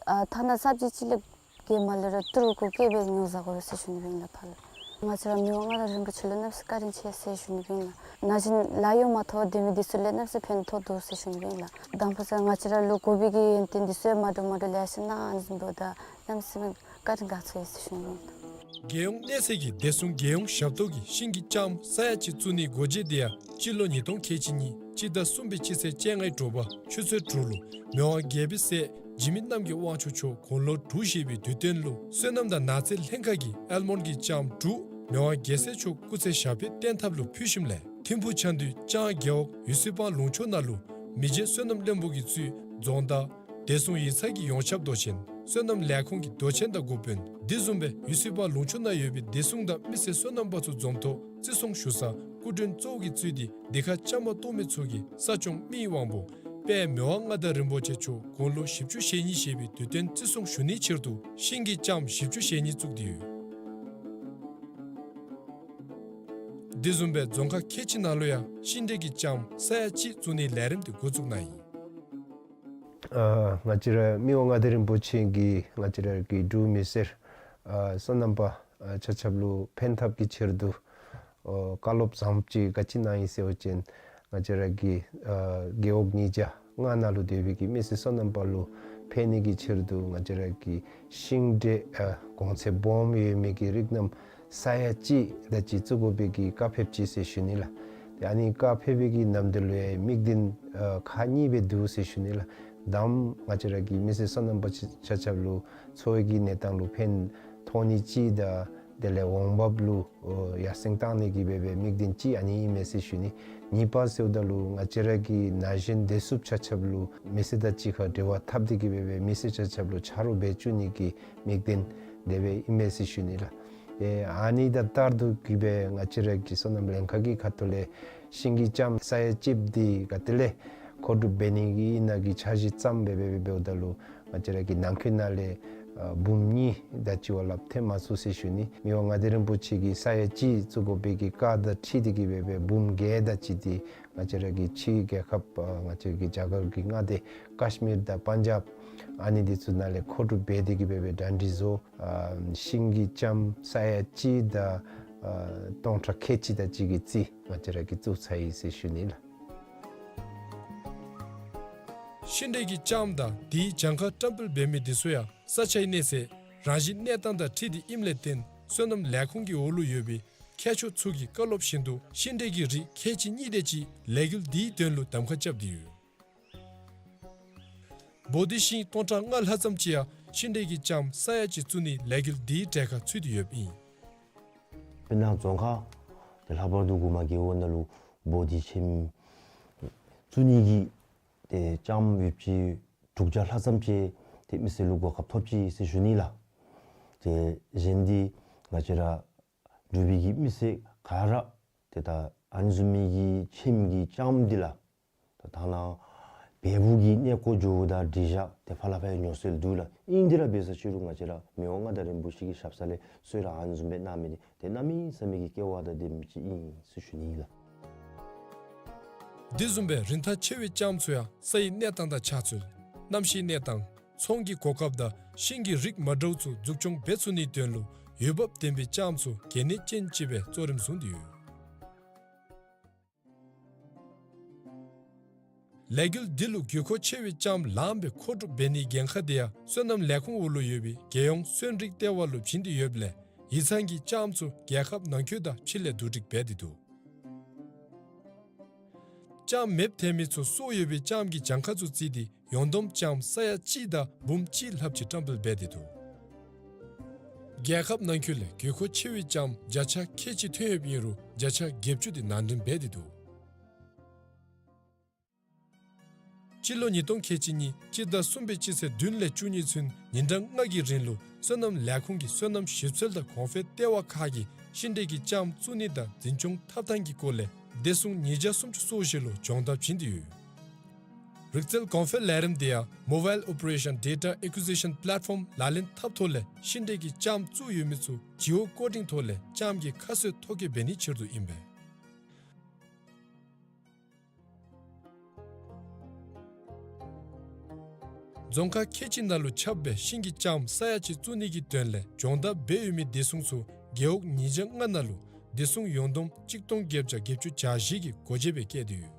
ཨ་ཐ་ན་སབ་ཇི་ཅིག་ལས་བརྒལ་མ་ལེན་རུང་ཏི་རུ་གུ་བཀལ་སྦེ་ཉོ་བཟའ་དགོ་ཟེར་ཞུ་ནི་ཨིན་ལགས་ཕར་ལུ། ང་བཅས་ར་མི་དབང་མངའ་བདག་རིན་པོ་ཆེ་ལུ་གནམ་མེད་ས་མེད་བཀའ་དྲིན་ཆེ་ཟེར་ཞུ་ནི་ཨིན་ལགས། ན་གཞོན་ལཱ་གཡོག་མ་ཐོབ་སྡོད་མི་འདི་ཚུ་ལུ་གནམ་མེད་ས་མེད་ཕན་ཐོགས་འདུག་ཟེར་ཞུ་ནི་ཨིན་ལགས། དང་ཕུ་ས་ང་བཅས་ར་ལུ་དགོ་པའི་གི་ཡོན་ཏན་འདི་ཚུ་ཡང་མ་འདྲཝ་མ་འདྲཝ་ལེ་ཤ་གནང་ནི་བཟུམ་འབདཝ་ད་གནམ་མེད་ས་མེད་བཀའ་དྲིན་དགའ་ཚོར་ཡོད་ཟེར་ཞུ་ནི་ཨིན་ལགས། རྒྱལ་ཡོངས་གནས་ཚད་ཀྱི་བདེ་སྲུང་རྒྱལ་ཡོངས་ཞབས་ཏོག་གི་ཤིང་གི་ལྕངམ་ས་ཡ་གཅིག་བཙུགས་ནིའི་སྒོ་འབྱེད་འདི་ཡང་སྤྱི་ལོ་ཉིས་སྟོང་ཁལ་གཅིག་གཉིས་སྤྱི་ཟླ་གསུམ་པའི་སྤྱི་ཚེས་བཅོ་ལྔའི་དྲོ་པ་ཆུ་ཚོད་དྲུག་ལུ་མི་དབང་རྒྱལ་པོའི་སྲས་འཇིགས་མེད་རྣམ་རྒྱལ་དབང་ཕྱུག་མཆོག་དགུང་ལོ་དྲུག་བཞེས་པའི་དུས་སྟོན་ལུ་སོ་ནམ་དང་ནགས་ཚལ་ལྷན་ཁག་གིས་ཨལ་མོན་གྱི་ལྕངམ་དྲུག་མི་དབང་རྒྱལ་སྲས་མཆོག་སྐུ་ཚེ་ཞབས་པད་བརྟན་ཐབས་ལུ་ཕུལ་ཞིནམ་ལས་ཐིམ་ཕུག་ཆ་འདུས་ལྕང་རྒེད་འོག་ཡུ་སི་པང་ལུང་ཕྱོགས་ནང་ལུ་མི་རྗེ་སོ་ནམ་བློན་པོ་གིས་གཙོས་རྫོང་བདག་བདེ་སྲུང་ཡིག་ཚང་གི་ཡོངས་ཁྱབ་མདོ་ཆེན་སོ་ནམ་ལས་ཁུངས་ཀྱི་མདོ་ཆེན་དང་འགོ་དཔོན་དེ་བཟུམ་སྦེ་ཡུ་སི་པང་ལུང་ཕྱོགས་ནང་ཡོད་པའི་བདེ་སྲུང་དང་མི་སེར་སོ་ནམ་པ་ཚུ་འཛོམས་ཐོག་བརྩི་སྲུང་ཞུ་ས་སྐུ་མགྲོན་གཙོ་བོ་གིས་གཙོས་ཏེ་སྡེ་ཁག་བཅའ་མར་གཏོགས་མི་ཚུ་གིས་ས་སྐྱོང་མི་ཡི་དབང་པོ་དཔལ་མི་དབང་མངའ་བདག་རིན་པོ་ཆེ་མཆོག་དགུང་ལོ་བཞི་བཅུ་ཞེ་གཉིས་བཞེས་པའི་དུས་སྟོན་བརྩི་སྲུང་ཞུ་ནིའི་ཕྱིར་དུ་ཤིང་གི་ལྕངམ་བཞི་བཅུ་ཞེ་གཉིས་བཙུགས་ཏེ་ཡོད། དེ་བཟུམ་སྦེ་རྫོང་ཁག་ཁལ་གཅིག་ནང་ལུ་ཡང་ཤིང་འབྲས་ཀྱི་ལྕངམ་ས་ཡ་གཅིག་བཙུགས་ནིའི་ལས་རིམ་དེ་འགོ་བཙུགས་གནང་ཡི། ཨ་ང་བཅས་ར་མི་དབང་མངའ་བདག་རིན་པོ་ཆེ་གིས་ང་བཅས་ར་གི་འབྲུག་མི་སེར་ཨ་སོ་ནམ་པ་ཨ་ཆ་ཁྱབ་ལུ་ཕན་ཐབས་ཀྱི་ཕྱིར་དུ་ཨོ་བཀའ་སློབ་བཟང་པོ་ཅིག་ག་ཅི་གནང་ཡི་ཟེར་བ་ཅིན་ང་བཅས་ར་གི་ཨ་རྒེད་འོག་ཉིས་བརྒྱ་ལྔ་ནང་ལུ་སྡོད་པའི་གི་མི་སེར་སོ་ནམ་པ་ལུ་ཕན་ནི་གི་ཕྱིར་དུ་ང་བཅས་ར་གི་ཤིང་འབྲས་ཨ་གོང་ཚད་སྦོམ་ཡོད་མི་གི་རིགས་རྣམས་ས་ཡ་གཅིག་དེ་ཅིག་བཙུགས་དགོ་པའི་གི་བཀའ་ཕེབས་ཅི་ཟེར་ཞུ་ནི་ལགས། ཏེ་ཨ་ནི་བཀའ་ཕེབས་པའི་གི་ནམ་དུས་ལུ་ཡང་དམིགས་དོན་ཨ་ཁག་གཉིས་སྦེ་འདུག་ཟེར་ཞུ་ནི་ལགས། དང་པ་ང་བཅས་ར་གི་མི་སེར་སོ་ནམ་པ་ཆ་ཆ་ཁྱབ་ལུ་འཚོ་བའི་གི་གནས་སྟངས་ལུ་ཕན་ཐོགས་ནི་ཅིག་དང་དེ་ལས་འོང་འབབ་ལུ་ཨོ་ཡར་སེང་གཏང་ནི་གི་སྦེ་སྦེ་དམིགས་དོན་ཅིག་ཨ་ནི་ཨིན་མས་ཟེར་ཞུ་ནི། གཉིས་པ་ཟེརཝ་ད་ལུ་ང་བཅས་ར་གི་ན་གཞོན་བདེ་སྲུངཔ་ཆ་ཁྱབ་ལུ་མི་སེར་དང་གཅིག་ཁར་འབྲེལ་བ་འཐབ་སྟེ་གི་སྦེ་སྦེ་མི་སེར་ཆ་ཁྱབ་ལུ་ཆ་རོགས་འབད་བཅུག་ནི་གི་དམིགས་དོན་དེ་སྦེ་ཨིན་མས་ཟེར་ཞུ་ནི་ལགས། ཨེ་ཨ་ནི་དང་བསྟུན་ཏེ་གི་སྦེ་ང་བཅས་ར་གི་སོ་ནམ་ལྷན་ཁག་གི་ཁ་ཐུག་ལས་ཤིང་གི་ལྕངམ་ས་ཡ་གཅིག་འདི་ག་ཏེ་ལས་མཁོ་སྒྲུབ་འབད་ནི་གི་ཨིན་ན་གི་འཆར་གཞི་བརྩམས་སྦེ་སྦེ་སྦེ་འབདཝ་ད་ལུ་ང་བཅས་ར་གི་ནང་འཁོད་ནང་ལས་ཨ་འབུམ་གཉིས་དེ་ཅིག་བ་ལྷགཔ་ཐོན་མ་ཚུགས་ཟེར་ཞུ་ནི། མི་དབང་མངའ་བདག་རིན་པོ་ཆེ་གིས་ས་ཡ་གཅིག་བཙུགས་དགོ་པའི་གི་བཀའ་དང་འཁྲིལ་ཏེ་གི་སྦེ་སྦེ་འབུམ་བརྒྱད་དེ་ཅིག་འདི་ང་བཅས་ར་གི་ཕྱི་རྒྱལ་ཁབ་ཨ་ང་བཅས་ར་གི་རྒྱ་གར་གྱི་མངའ་སྡེ་ཀཱཤ་མིར་དང་པན་ཇབ་ཨ་ནི་འདི་ཚུ་ནང་ལས་མཁོ་སྒྲུབ་འབད་དེ་གི་སྦེ་སྦེ་གྲ་སྒྲིག་བཟོ། ཨ་ཤིང་གི་ལྕངམ་ས་ཡ་གཅིག་དང་ཨ་སྟོང་ཕྲག་ཁལ་གཅིག་དེ་ཅིག་གི་རྩིས་ང་བཅས་ར་གིས་བཙུགས་ཚར་ཡི་ཟེར་ཞུ་ནི་ལགས། ཤིང་འབྲས་ཀྱི་ལྕངམ་དང་དེའི་གྱངས་ཁ་བཀྲམ་སྤེལ་འབད་མི་འདི་ཚུ་ཡང་ས་ཆའི་གནས་ཚད་རང་བཞིན་གནས་སྟངས་དང་འཁྲིལ་ཏེ་ཨིནམ་ལས་བརྟེན་སོ་ནམ་ལས་ཁུངས་ཀྱི་འོག་ལུ་ཡོད་པའི་མཁས་མཆོག་ཚུ་གི་བཀའ་སློབ་བཞིན་དུ་ཤིང་འབྲས་ཀྱི་རིགས་ཁལ་གཅིག་གཉིས་དེ་ཅིག་ལས་འགུལ་འདིའི་དོན་ལུ་གདམ་ཁ་རྐྱབ་སྟེ་ཡོད། བོ་དྷི་ཤིང་སྟོང་ཕྲག་ལྔ་ལྷག་ཙམ་ཅིག་ཡང་ཤིང་འབྲས་ཀྱི་ལྕངམ་ས་ཡ་གཅིག་བཙུགས་ནིའི་ལས་འགུལ་འདིའི་གྲལ་ཁར་ཚུད་དེ་ཡོདཔ་ཨིན། དཔེར་ན་རྫོང་ཁག་ཏེ་ལྷག་པར་དུ་གུ་མ་རྒེད་འོག་ནང་ལུ་བོ་དྷི་ཁྱིམ་བཙུགས་ནི་གི་ཏེ་ལྕངམ་ཡོདཔ་ཅིག་དྲུག་བརྒྱ་ལྷག་ཙམ་ཅིག་ཏེ་མི་སེར་ལུ་གོ་སྐབས་ཐོབ་ཅི་ཟེར་ཞུ་ནི་ལགས། ཏེ་གཞན་འདི་ང་བཅས་ར་འབྲུག་པའི་གི་མི་སེར་ག་ར་ཏེ་ད་ཨ་ནི་བཟུམ་མའི་གི་ཁྱིམ་གྱི་ལྕངམ་འདི་ལགས། ད་ད་ནཱ་བལ་པོ་གི་གནས་སྐོར་འགྱོཝ་ད་འགྲིག་བཞག་ཏེ་ཕར་ལས་ཕར་ཡང་ཉོ་སྲོལ་འདུག་ལགས། ཨིན་དེ་ར་འབད་ས་ཅིག་རུང་ང་བཅས་ར་མི་དབང་མངའ་བདག་རིན་པོ་ཆེ་གི་ཞབས་ས་ལས་གསོལ་རས་ཨ་ནི་བཟུམ་སྦེ་གནང་མི་འདི་ཏེ་གནམ་མེད་ས་མེད་ཀྱི་སྐལ་བ་དང་ལྡནམ་ཅིག་ཨིན་ཟེར་ཞུ་ནི་ཨིན་ལགས། དེ་བཟུམ་སྦེ་རིན་ཐང་ཆེ་བའི་ལྕངམ་ཚུ་ཡང་ས་ཡི་གནས་སྟངས་དང་ཆ་ཚུལ་གནམ་གཤིས་གནས་སྟངས་ཚོང་གི་གོ་སྐབས་དང་ཤིང་གི་རིགས་མ་འདྲཝ་ཚུ་འཛུགས་སྐྱོང་འབད་ཚུགས་ནིའི་དོན་ལུ་འོས་འབབ་ལྡན་པའི་ལྕངམ་ཚུ་གལ་གནད་ཅན་ཅིག་སྦེ་གཙོ་རིམ་བཟུང་སྟེ་ཡོད། ལས་འགུལ་འདི་ལུ་དགོས་མཁོ་ཆེ་བའི་ལྕངམ་ལངམ་སྦེ་མཁོ་སྒྲུབ་འབད་ནིའི་འགན་ཁག་དེ་ཡང་སོ་ནམ་ལས་ཁུངས་འོག་ལུ་ཡོད་པའི་རྒྱལ་ཡོངས་སོན་རིགས་ལྟེ་བ་ལུ་བྱིན་ཏེ་ཡོདཔ་ལས་ཡིག་ཚང་གིས་ལྕངམ་ཚུ་རྒྱལ་ཁབ་ནང་འཁོད་དང་ཕྱི་ལས་བསྡུ་སྒྲིག་འབད་དེ་འདུག། ལྕངམ་མེདཔ་ཐལ་མི་ཚུ་སྲོག་ཡོད་པའི་ལྕངམ་གྱི་གྱངས་ཁ་ཚུ་བརྩིས་ཏེ་ཡོངས་བསྡོམས་ལྕངམ་ས་ཡ་གཅིག་དང་འབུམ་གཅིག་ལྷགཔ་ཅིག་བཀྲམ་སྤེལ་འབད་དེ་འདུག། རྒྱལ་ཁབ་ནང་འཁོད་ལས་དགོས་མཁོ་ཆེ་བའི་ལྕངམ་བརྒྱ་ཆ་ཁལ་གཅིག་ཐོན་ཡོདཔ་ཨིན་རུང་བརྒྱ་ཆ་བརྒྱད་ཅུ་དེ་ནང་འདྲེན་འབད་དེ་འདུག། སྤྱི་ལོ་ཉིས་སྟོང་ཁལ་གཅིག་གཉིས་སྤྱི་ཟླ་གསུམ་པའི་སྤྱི་ཚེས་བདུན་ལས་བཅུ་གཉིས་ཚུན་ཉིན་གྲངས་ལྔ་གི་རིང་ལུ་སོ་ནམ་ལས་ཁུངས་ཀྱི་སོ་ནམ་ཞིབ་འཚོལ་དང་གོང་འཕེལ་ལྟེ་བ་ཁག་གིས་ཤིང་འབྲས་ཀྱི་ལྕངམ་བཙུགས་ནི་དང་འཛིན་སྐྱོང་ཐབས་ཐང་གི་སྐོར་ལས་བདེ་སྲུང་ཉིས་བརྒྱ་སུམ་ཅུ་སོ་བཞི་ལུ་སྦྱོང་བརྡར་བྱིན་ཏེ་ཡོད། རིག་རྩལ་གོང་འཕེལ་ལས་རིམ་དེ་ཡང་Mobile Operation Data Acquisition Platform ལག་ལེན་འཐབ་ཐོག་ལས་ཤིང་འབྲས་ཀྱི་ལྕངམ་བཙུགས་ཡོད་མི་ཚུ་Geocoding ཐོག་ལས་ལྕངམ་གྱི་ཁ་གསོའི་ཐོ་བཀོད་འབད་ནིའི་ཕྱིར་དུ་ཨིན་པས། རྫོང་ཁག་ཁལ་གཅིག་ནང་ལུ་ཁྱབ་སྦེ་ཤིང་གི་ལྕངམ་ས་ཡ་གཅིག་བཙུགས་ནི་གི་དོན་ལས་སྦྱོང་བརྡར་འབད་ཡོད་མི་བདེ་སྲུང་ཚུ་རྒེད་འོག་ཉིས་བརྒྱ་ལྔ་ནང་ལུ་བདེ་སྲུང་ཡོངས་བསྡོམས་གཅིག་སྟོང་བརྒྱད་བརྒྱ་བརྒྱད་ཅུ་གྱ་བཞི་གི་སྒོ་འབྱེད་སྦེ་བཀལ་ཏེ་ཡོད།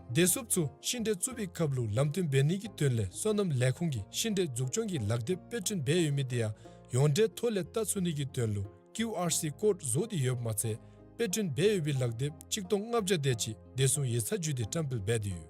བདེ་སྲུངཔ་ཚུ་ཤིང་འབྲས་བཙུགས་པའི་སྐབས་ལུ་ལམ་སྟོན་འབད་ནི་གི་དོན་ལས་སོ་ནམ་ལས་ཁུངས་ཀྱིས་ཤིང་འབྲས་འཛུགས་སྐྱོང་གི་ལག་དེབ་དཔེ་སྐྲུན་འབད་ཡོད་མི་དེ་ཡང་ཡོངས་འབྲེལ་ཐོག་ལས་བལྟ་ཚུགས་ནི་གི་དོན་ལུ་ཀིའུ་ཨར་སི་ཀོཌ་བཟོ་སྟེ་ཡོདཔ་མ་ཚད་དཔེ་སྐྲུན་འབད་ཡོད་པའི་ལག་དེབ་གཅིག་སྟོང་ལྔ་བརྒྱ་དེ་ཅིག་བདེ་སྲུང་ཡིག་ཚང་བརྒྱུད་དེ་བཀྲམ་སྤེལ་འབད་དེ་ཡོད།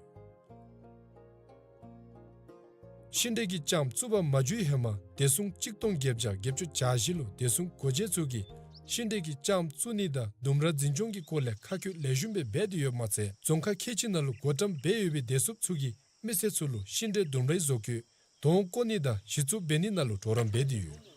ཤིང་འབྲས་ཀྱི་ལྕངམ་བཙུགས་པར་མ་འཇུག་ཧེ་མ་བདེ་སྲུང་གཅིག་སྟོང་བརྒྱད་བརྒྱ་བརྒྱད་ཅུ་གྱ་བཞི་ལུ་བདེ་སྲུང་སྒོ་འབྱེད་ཚུ་གིས་ཤིང་འབྲས་ཀྱི་ལྕངམ་བཙུགས་ནི་དང་ལྡུམ་ར་འཛིན་སྐྱོང་གི་སྐོར་ལས་ཁ་བཀོད་ལེགས་ཤོམ་སྦེ་འབད་དེ་ཡོདཔ་མ་ཚད་རྫོང་ཁག་ཁལ་གཅིག་ནང་ལུ་སྒོ་བཀྲམ་འབད་ཡོད་པའི་བདེ་སྲུངཔ་ཚུ་གིས་མི་སེར་ཚུ་ལུ་ཤིང་འབྲས་ལྡུམ་རའི་བཟོ་བཀོད་དོང་བརྐོ་ནི་དང་གཞི་བཙུགས་འབད་ནི་ནང་ལུ་གྲོགས་རམ་འབད་དེ་ཡོད།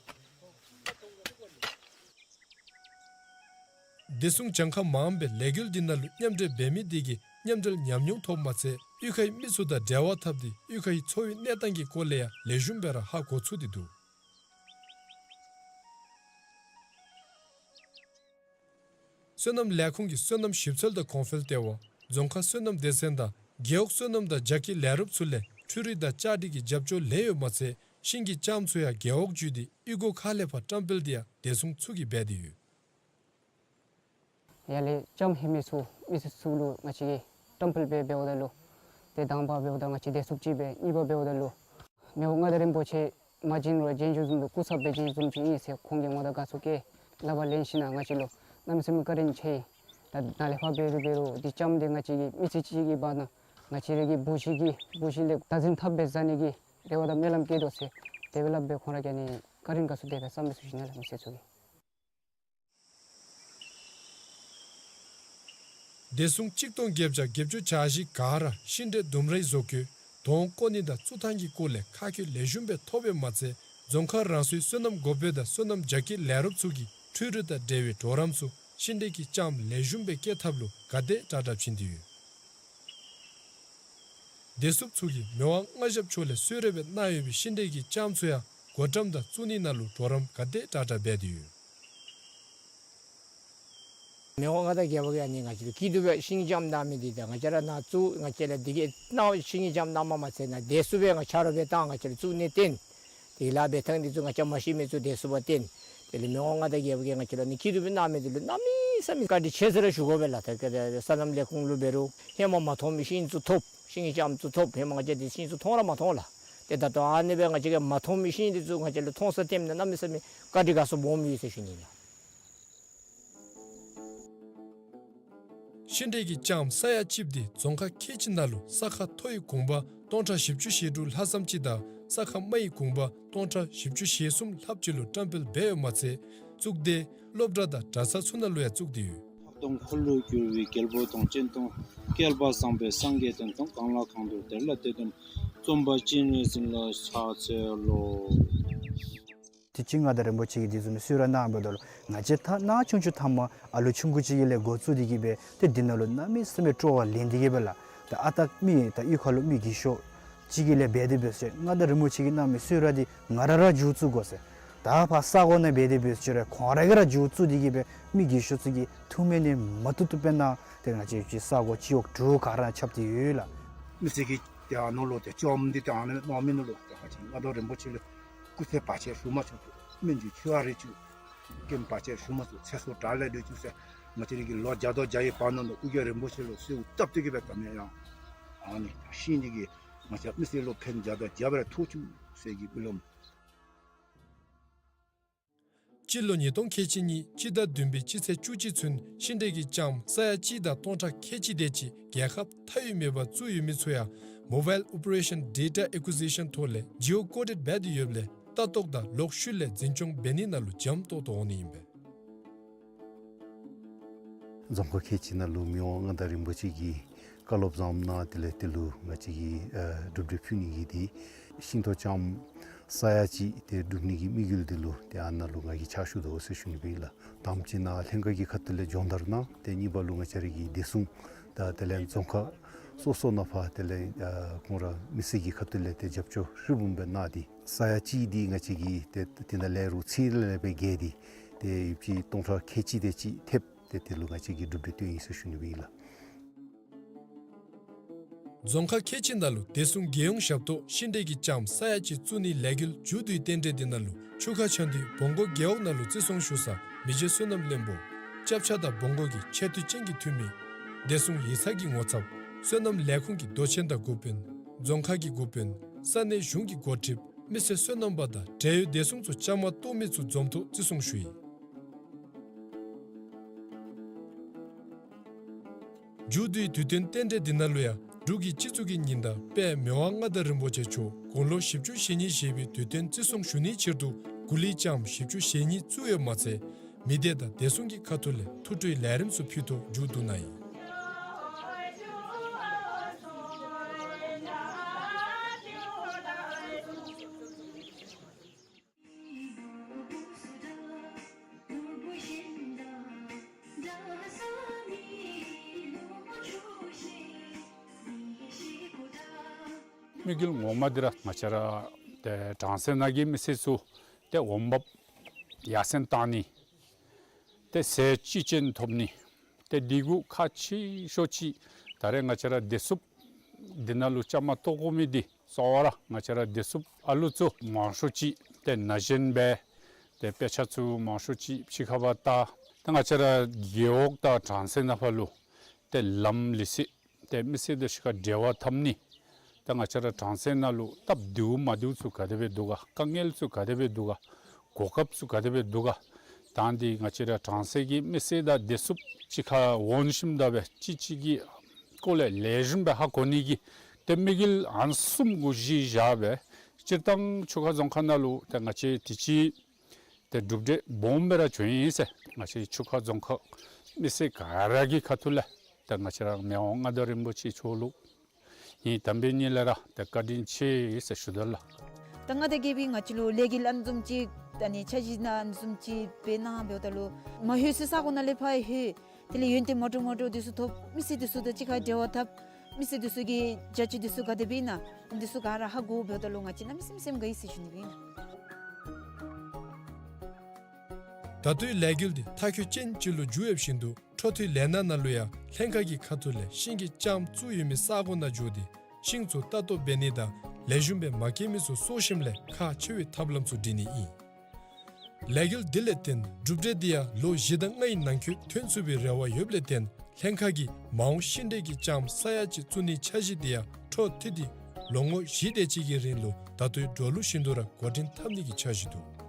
བདེ་སྲུང་གྱངས་ཁ་མངམ་སྦེ་ལས་འགུལ་འདི་ནང་ལུ་མཉམ་འབྲེལ་འབད་མི་དེ་གིས་མཉམ་འབྲེལ་ཉམས་མྱོང་ཐོབ་མ་ཚད་གཡུས་ཁའི་མི་ཚུ་དང་འབྲེལ་བ་འཐབ་སྟེ་གཡུས་ཁའི་འཚོ་བའི་གནས་སྟངས་ཀྱི་སྐོར་ལས་ཡང་ལེགས་ཤོམ་སྦེ་ར་ཧ་གོ་ཚུགས་ཏེ་འདུག། སོ་ནམ་ལས་ཁུངས་ཀྱི་སོ་ནམ་ཞིབ་འཚོལ་དང་གོང་འཕེལ་ལྟེ་བ་རྫོང་ཁག་སོ་ནམ་སྡེ་ཚན་དང་རྒེད་འོག་སོ་ནམ་དང་རྒྱ་སྐྱེད་ལས་རོགསཔ་ཚུ་ལས་འཕྲུལ་རིག་དང་བཅའ་སྒྲིག་གི་རྒྱབ་སྐྱོར་ལེན་ཡོདཔ་མ་ཚད་ཤིང་གི་ལྕངམ་ཚུ་ཡང་རྒེད་འོག་བརྒྱུད་དེ་གཡུས་སྒོ་ཁག་ལས་ཕར་བཀྲམ་སྤེལ་དེ་ཡང་བདེ་སྲུང་ཚུ་གིས་འབད་དེ་ཡོད། ཡར་ལས་ལྕངམ་ལྷོད་མི་ཚུ་མི་སེར་ཚུ་ལུ་ང་བཅས་ཀྱིས་བཀྲམ་སྤེལ་འབད་འབདཝ་ད་ལུ་ཏེ་དང་པ་འབདཝ་ད་ང་བཅས་བདེ་སྲུངཔ་ཅིག་སྦེ་གཉིས་པ་འབདཝ་ད་ལུ་མི་དབང་མངའ་བདག་རིན་པོ་ཆེ་མ་བྱོན་རུང་བྱོན་བྱོནམ་བཟུམ་ལུ་སྐུ་ཚབ་སྦེ་བྱོནམ་བཟུམ་ཅིག་ཨིན་ཟེར་ཁོང་གིས་ང་དང་དགའ་ཚོར་བསྐྱེད་ལག་པར་ལེན་ཞིནམ་ལས་ང་བཅས་ལུ་གནམ་མེད་ས་མེད་བཀའ་དྲིན་ཆེ་ཡི། ད་ནཱ་ལས་ཕར་འབད་རུང་འབད་རུང་འདི་ལྕངམ་འདི་ང་བཅས་ཀྱིས་མི་ཚེ་གཅིག་གི་བར་ན་ང་བཅས་ར་གི་བུ་གཞི་གི་བུ་གཞི་ལས་བདག་འཛིན་འཐབ་སྦེ་བཟའ་ནི་གི་རེ་བ་དང་སྨོན་ལམ་བསྐྱེད་དོ་ཟེར་དེ་སྦེ་སླབ་སྦེ་ཁོང་ར་ག་ནི་བཀའ་དྲིན་དགའ་ཚོར་དེ་སྦེ་བསམ་སྦེ་ཞུ་ཞུ་ནི་ལགས། མི་སེར་ཚུ་གིས། བདེ་སྲུང་གཅིག་སྟོང་བརྒྱད་བརྒྱ་བརྒྱད་ཅུ་གྱ་བཞི་ག་ར་ཤིང་འབྲས་ལྡུམ་རའི་བཟོ་བཀོད་དོང་བརྐོ་ནི་དང་བཙུགས་ཐངས་ཀྱི་སྐོར་ལས་ཁ་བཀོད་ལེགས་ཤོམ་སྦེ་ཐོབ་པའི་མ་ཚད་རྫོང་ཁག་རང་སོའི་སོ་ནམ་འགོ་དཔོན་དང་སོ་ནམ་རྒྱ་སྐྱེད་ལས་རོགསཔ་ཚུ་གིས་འཕྲུལ་རིག་དང་འབྲེལ་བའི་གྲོགས་རམ་ཚུ་ཤིང་འབྲས་ཀྱི་ལྕངམ་ལེགས་ཤོམ་སྦེ་སྐྱེ་ཐབས་ལུ་ག་དེ་དྲག་དྲག་བྱིན་ཏེ་ཡོད། བདེ་སྲུངཔ་ཚུ་གིས་མི་དབང་མངའ་ཞབས་མཆོག་ལས་གསོལ་རས་སྦེ་གནང་ཡོད་པའི་ཤིང་འབྲས་ཀྱི་ལྕངམ་ཚུ་ཡང་སྒོ་བཀྲམ་དང་བཙུགས་ནི་ནང་ལུ་གྲོགས་རམ་ག་དེ་དྲག་དྲག་འབད་དེ་ཡོད། མི་དབང་མངའ་བདག་རྒྱལ་པོ་གིས་ཨ་ནི་ང་བཅས་ལུ་སྐྱིད་སྡུག་སྦེ་ཤིང་ལྕངམ་གནང་མི་འདི་དང་ང་བཅས་ར་ནཱ་བཙུགས་ང་བཅས་ལུ་འདི་གི་གནང་ཤིང་ལྕངམ་གནངམ་མ་ཚད་ནཱ་བདེ་སྲུངཔ་སྦེ་ང་ཆ་རོགས་སྦེ་བཏང་ང་བཅས་ལུ་བཙུགས་ནི་བརྟེན་དེ་ལཱ་འབད་ཐངས་འདི་ཚུ་ང་བཅས་མ་ཤེས་མི་ཚུ་བདེ་སྲུངཔ་སྦེ་བསྟེན། དེ་ལས་མི་དབང་མངའ་བདག་རྒྱལ་པོ་གིས་ང་བཅས་ལུ་ཨ་ནི་སྐྱིད་སྡུག་སྦེ་གནང་མི་འདི་ལུ་གནམ་མེད་ས་མེད་བཀའ་དྲིན་ཆེ་ཟེར་ར་ཞུ་དགོ་པས་ལགས། ད་ག་ད་སོ་ནམ་ལས་ཁུངས་ལུ་འབད་རུང་ཧེ་མ་མ་མཐོང་མི་ཤིང་ཚུ་ཐོབ། ཤིང་ལྕངམ་ཚུ་ཐོབ། ཧེ་མ་ང་བཅས་འདི་ཤིང་ཚུ་མཐོང་ར་མ་མཐོང་ལགས། ཏེ་ད་ལྟོ་ཨ་ནི་སྦེ་ང་བཅས་ཀྱིས་མ་མཐོང་མི་ཤིང་འདི་ཚུ་ང་བཅས་ལུ་མཐོང་ས་ཐོནམ་ད་གནམ་མེད་ས་མེད་བཀའ་དྲིན་དགའ་ཚོར་སྦོམ་ཡོད་ཟེར་ཞུ་ནི་ལགས། ཤིང་འབྲས་ཀྱི་ལྕངམ་ས་ཡ་གཅིག་འདི་རྫོང་ཁག་ཁལ་གཅིག་ནང་ལུ་ས་ཁ་མཐོ་བའི་གུང་པ་སྟོང་ཕྲག་བཞི་བཅུ་ཞེ་དྲུག་ལྷག་ཙམ་ཅིག་དང་ ས་ཁམས་མ་ཡི་གོང་འཕེལ་སྟོང་ཕྲག་བཞི་བཅུ་ཞེ་གསུམ་ལྷགཔ་ཅིག་ལུ་བཀྲམ་སྤེལ་འབད་ཡོདཔ་མ་ཚད་གཙུག་སྡེ་སློབ་གྲྭ་དང་གྲྭ་ས་ཚུ་ནང་ལུ་ཡང་བཙུགས་ཏེ་ཡོད། འཁོར་ལོས་སྒྱུར་བའི་རྒྱལ་པོ་དང་། སྤྱན་སྟོང་བསྐལ་པ་བཟང་པོའི་སངས་རྒྱས་དོན་དང་། གང་ལ་གང་འདུལ་དེ་ལ་དེ་སྟོན་པ། རྩོམ་པ་སྤྱན་རས་གཟིགས་ལ་ཕྱག་འཚལ་ལོ། དུས་ཅི་མངའ་བདག་རིན་པོ་ཆེ་གིས་དེ་བཟུམ་གསོལ་རས་གནང་འབདཝ་ད་ལུ་ང་བཅས་ད་ནཱ་ཆུང་ཆུང་ཐ་མ་ཨ་ལུ་ཆུང་ཀུ་ཅིག་གི་ལས་འགོ་བཙུགས་ཏེ་གིས་སྦེ་ཏེ་འདི་ནང་ལུ་གནམ་མེད་ས་མེད་སྤྲོ་བ་ལེན་ཏེ་གིས་སྦེ་ལགས། ད་ཨ་རྟག་མི་ད་གཡུས་ཁ་ལུ་མི་རྒས་ཤོས་ཅིག་གི་ལས་འབད་དེ་འབད་ཟེར་མངའ་བདག་རིན་པོ་ཆེ་གིས་གནང་མི་གསོལ་རས་འདི་ང་ར་ར་མཇུག་བཙུགས་དགོ་ཟེར། ད་ཕར་ས་གོ་ནང་འབད་དེ་འབད་ཟེར་ཁོང་ར་གིས་ར་མཇུག་བཙུགས་ཏེ་གིས་སྦེ་མི་རྒས་ཤོས་ཚུ་གིས་ཐུགས་སྨོན་ནི་མ་བཏུབ་བཏུབ་སྦེ་གནང་། ཏེ་ང་བཅས་ཀྱི་ས་གོ་སྤྱི་འོག་དྲུག་ག་ར་ཁྱབ་སྟེ་ཡོད་ལགས། མི་སེར་གྱིས་ཏེ་ཨ་ནཱ་ལུ་ཏེ་བཅོམ་སྟེ་ཏེ་ཨ་ནཱ་གནང་མི་ནང་ལུ་ཏེ་ང་བཅས་མངའ་བདག་རིན་པོ་ཆེ་ལུ་སྐུ་ཚེ་བར་ཆད་ཞུ་མ་ཆོག་པར་སྨོན་འཇུག་ཆེ་བ་རེ་ཅིག་སྐྱེམས་བར་ཆད་ཞུ་མ་ཆོག་ཚེ་སྲོག་དྲག་ལས་སྒྲོལ་བཅུག་ཟེར། ང་བཅས་ར་གི་ལོ་བརྒྱ་དང་བརྒྱ་ཡི་བར་ན་ལུ་ཨོ་རྒྱན་རིན་པོ་ཆེ་ལུ་གསོལཝ་བཏབ་སྟེ་གིས་སྦེ་ད་མེན་ཡང་ཨ་ནི་ཤིང་འདི་གིས་ང་བཅས་མི་སེར་ལུ་ཕན་བརྒྱ་དང་བརྒྱ་སྦེ་ཐོགས་བཅུག་ཟེར་གྱི་སྦེ་ལོ། སྤྱི་ལོ་ཉིས་སྟོང་ཁལ་གཅིག་གཉིས་སྤྱི་ཟླ་བདུན་པའི་སྤྱི་ཚེས་བཅུ་གཅིག་ཚུན་ཤིང་འབྲས་ཀྱི་ལྕངམ་ས་ཡ་གཅིག་དང་སྟོང་ཕྲག་ཁལ་གཅིག་དེ་ཅིག་རྒྱལ་ཁབ་མཐའ་དབུས་མེད་པར་བཙུགས་ཡོད་མི་ཚུ་ཡང་Mobile Operation Data Acquisition ཐོག་ལས་Geo Coded འབད་དེ་ཡོདཔ་ལས་ལྟ་རྟོག་དང་ལོག་ཤུལ་ལས་འཛིན་སྐྱོང་འབད་ནི་ནང་ལུ་འཇམ་ཏོག་ཏོ་འོང་ནི་ཨིན་པས། རྫོང་ཁག་ཁལ་གཅིག་ནང་ལུ་མི་དབང་མངའ་བདག་རིན་པོ་ཆེ་གིས་བཀའ་སློབ་བཟངམ་གནང་། དེ་ལས་དེ་ལུ་ང་བཅས་ཀྱིས་ཨ་གྲུབ་འབྲས་ཕུལ་ནི་གི་དེ་ཤིང་ཏོག་ལྕངམ་ས་ཡ་གཅིག་དེ་སྒྲུབ་ནི་གི་དམིགས་ཡུལ་དེ་ལུ་ཏེ་ཨ་ནཱ་ལུ་ང་གིས་ཕྱག་ཞུ་དོ་ཟེར་ཞུ་ནི་སྦེ་ཨིན་ལགས། དང་པ་ཅིག་ནཱ་ལྷན་ཁག་གི་ཁ་ཐུག་ལས་སྦྱོང་བརྡར་གནང་། ཏེ་གཉིས་པ་ལུ་ང་བཅས་ར་གི་བདེ་སྲུང་དང་དེ་ལས་རྫོང་ཁག་སོ་སོ་ནང་ཕར་དེ་ལས་ཨ་ཁོང་ར་མི་སེར་གྱི་ཁ་ཐུག་ལས་ཏེ་རྒྱབ་སྐྱོར་ཧྲིལ་བུམ་སྦེ་གནང་སྟེ་ས་ཡ་གཅིག་འདི་ང་བཅས་ཀྱིས་ཏེ་དེ་ནང་ལས་རུང་ཚིག་ལས་སྦེ་བརྒལ་ཏེ་ཏེ་ཡོདཔ་ཅིག་སྟོང་ཕྲག་ཁལ་གཅིག་དེ་ཅིག་ཐེབས། ཏེ་དེ་ལུ་ང་བཅས་ཀྱིས་གྲུབ་འབྲས་བཏོན་ཡི་ཟེར་ཞུ་ནི་སྦེ་ཨིན་ལགས། རྫོང་ཁག་ཁལ་གཅིག་ནང་ལུ་བདེ་སྲུང་རྒྱལ་ཡོངས་ཞབས་ཏོག་ཤིང་འབྲས་ཀྱི་ལྕངམ་ས་ཡ་གཅིག་བཙུགས་ནིའི་ལས་འགུལ་མཇུག་བསྡུའི་རྟེན་འབྲེལ་འདི་ནང་ལུ་ཆུ་ཁ་བྱང་མཐོའི་བོང་སྒོ་རྒེད་འོག་ནང་ལུ་བརྩི་སྲུང་ཞུ་ས་མི་རྗེ་བསོད་ནམས་བློན་པོ་སྐྱབས་ཆ་དང་བོང་སྒོ་གི་ཆེ་བསྟོད་ཅན་གྱི་འཐུས་མི་བདེ་སྲུང་ཡིག་ཚང་གི་ངོ་ཚབ་བསོད་ནམས་ལས་ཁུངས་ཀྱི་མདོ་ཆེན་དང་འགོ་དཔོན་རྫོང་ཁག་གི་འགོ་དཔོན་ས་གནས་གཞུང་གི་འགོ་ཁྲིདཔ་མི་སེར་སོ་ནམ་པ་དང་འབྲེལ་ཡོད་བདེ་སྲུང་ཚུ་བཅའ་མར་གཏོགས་མི་ཚུ་འཛོམས་ཐོག་བརྩི་སྲུང་ཞུ་ཡི། མཇུག་བསྡུའི་དུས་སྟོན་རྟེན་འབྲེལ་འདི་ནང་ལུ་ཡང་འབྲུག་གི་སྤྱི་གཙུག་གི་ཉི་ཟླ་དཔལ་མི་དབང་མངའ་བདག་རིན་པོ་ཆེ་མཆོག་དགུང་ལོ་བཞི་བཅུ་ཞེ་གཉིས་བཞེས་པའི་དུས་སྟོན་བརྩི་སྲུང་ཞུ་ནིའི་ཕྱིར་དུ་གོ་ལའི་ལྕངམ་བཞི་བཅུ་ཞེ་གཉིས་བཙུགས་ཡོདཔ་མ་ཚད་མི་སྡེ་དང་བདེ་སྲུང་གི་ཁ་ཐུག་ལས་ཐུགས་སྤྲོའི་ལས་རིམ་ཚུ་ཕུལ་ཐོག་མཇུག་བསྡུ་གནང་ཡི། དམིགས་ཡུལ་ངོ་མ་འདི་ར་ང་བཅས་ར་ཏེ་གྲངས་སུ་ནང་གི་མི་སེར་ཚུ་ཏེ་འོང་འབབ་ཡར་སེང་བཏང་ནི་ཏེ་ཟས་ཅི་ཅན་ཐོབ་ནི་ཏེ་འདི་གུ་ཁག་ཆེ་ཤོས་ཅིག་ད་རེས་ང་བཅས་ར་བདེ་སྲུངཔ་འདི་ནང་ལུ་བཅའ་མར་གཏོགས་དགོ་མི་འདི་གཙོ་བོ་ར་ང་བཅས་ར་བདེ་སྲུངཔ་ཨ་ལུ་ཚུ་མང་ཤོས་ཅིག་ཏེ་ན་གཞོན་སྦེ་ཏེ་དཔེ་ཆ་ཚུ་མང་ཤོས་ཅིག་ཕྱི་ཁར་ཕར་ལྟ། ཏེ་ང་བཅས་ར་རྒེད་འོག་དང་གྲངས་སུ་ནང་ཕར་ལུ་ཏེ་ལམ་ལུགས་སྲོལ་ཏེ་མི་སེར་དང་གཅིག་ཁར་འབྲེལ་བ་འཐབ་ནི། ཏེ་ང་བཅས་ར་གྲངས་སུ་ནང་ལུ་སྟབས་བདེཝ་མ་བདེཝ་ཚུ་ག་དེ་སྦེ་འདུག་ག། དཀའ་ངལ་ཚུ་ག་དེ་སྦེ་འདུག་ག། གོ་སྐབས་ཚུ་ག་དེ་སྦེ་འདུག་ག། ད་འདི་ང་བཅས་ར་གྲངས་སུ་གི་མི་སེར་དང་བདེ་སྲུངཔ་གཅིག་ཁར་འོང་ཞིནམ་ད་སྦེ་གཅིག་གཅིག་གི་སྐོར་ལས་ལེགས་ཤོམ་སྦེ་ཧ་གོ་ནི་གི་ཏེ་དམིགས་ཡུལ་ཨ་ནི་བཟུམ་གུ་གཞི་བཞག་སྦེ་སྤྱིར་བཏང་ཆུ་ཁ་རྫོང་ཁག་ནང་ལུ་ཏེ་ང་བཅས་དུས་ཅི་ཏེ་གྲུབ་འབྲས་སྦོམ་སྦེ་ར་བྱུང་ཡི་ཟེར། ང་བཅས་ཆུ་ཁ་རྫོང་ཁག་མི་སེར་ག་ར་གི་ཁ་ཐུག་ལས་ཏེ་ང་བཅས་ར་མི་དབང་མངའ་བདག་རིན་པོ་ཆེ་མཆོག་ལུ་ངེའི་དམ་པའི་ཉིད་ལས་ར་ཏེ་བཀའ་དྲིན་ཆེ་ཟེར་ཞུ་དོ་ལགས། ད་མངའ་བདག་རྒྱལ་པོའི་ང་བཅས་ལུ་ལས་འགུལ་ཨ་ནི་བཟུམ་ཅིག་ད་ནི་འཆར་གཞི་ཨ་ནི་བཟུམ་ཅིག་སྦེ་གནང་འབདཝ་ད་ལུ་མ་ལྷོད་ས་ས་གོ་ནང་ལས་ཕར་ལྷོད། དེ་ལས་ཡོན་ཏན་མ་འདྲཝ་མ་འདྲཝ་འདི་ཚུ་ཐོབ། མི་སེར་འདི་ཚུ་དང་གཅིག་ཁར་འབྲེལ་བ་འཐབ། མི་སེར་འདི་ཚུ་གི་བྱ་སྤྱོད་འདི་ཚུ་ག་དེ་སྦེ་ཨིན་ན་འདི་ཚུ་ག་ར་ཧ་གོ་འབདཝ་ད་ལུ་ང་བཅས་གནམ་མེད་ས་མེད་སེམས་དགའ་ཡི་ཟེར་ཞུ་ནི་སྦེ་ཨིན། ད་ལྟོའི་ལས་འགུལ་འདི་མཐའ་འཁྱོལ་ཅན་ཅིག་ལུ་འགྱུར་ཡོད་བཞིན་དུ་འཕྲོ་མཐུད་ལས་སྣ་ནང་ལུ་ཡང་ལྷན་ཁག་གི་ཁ་ཐུག་ལས་ཤིང་གི་ལྕངམ་བཙུགས་ཡོད་མི་ས་གོ་ནང་འགྱོ་སྟེ་ཤིང་ཚུ་ལྟ་རྟོག་འབད་ནི་དང་ལེགས་ཤོམ་སྦེ་མ་སྐྱེས་མི་ཚུ་གསོ་ཞིནམ་ལས་ཁག་ཆེ་བའི་ཐབས་ལམ་ཚུ་སྒྲིག་ནི་ཨིན། ལས་འགུལ་འདི་ལས་བརྟེན་གྲུབ་འབྲས་འདི་ཡང་ལོ་བཞི་དང་ལྔའི་ནང་འཁོད་ཐོན་ཚུགས་པའི་རེ་བ་ཡོདཔ་ལས་བརྟེན་ལྷན་ཁག་གིས་མ་འོངས་ཤིང་འབྲས་ཀྱི་ལྕངམ་ས་ཡ་གཅིག་བཙུགས་ནིའི་འཆར་གཞི་འདི་ཡང་འཕྲོ་མཐུད་དེ་ལོ་ངོ་བཞི་དེ་ཅིག་གི་རིང་ལུ་ད་ལྟོའི་འགྲོ་ལུགས་བཞིན་དུ་ར་འགོ་འདྲེན་འཐབ་ནི་གི་འཆར་གཞི་འདུག།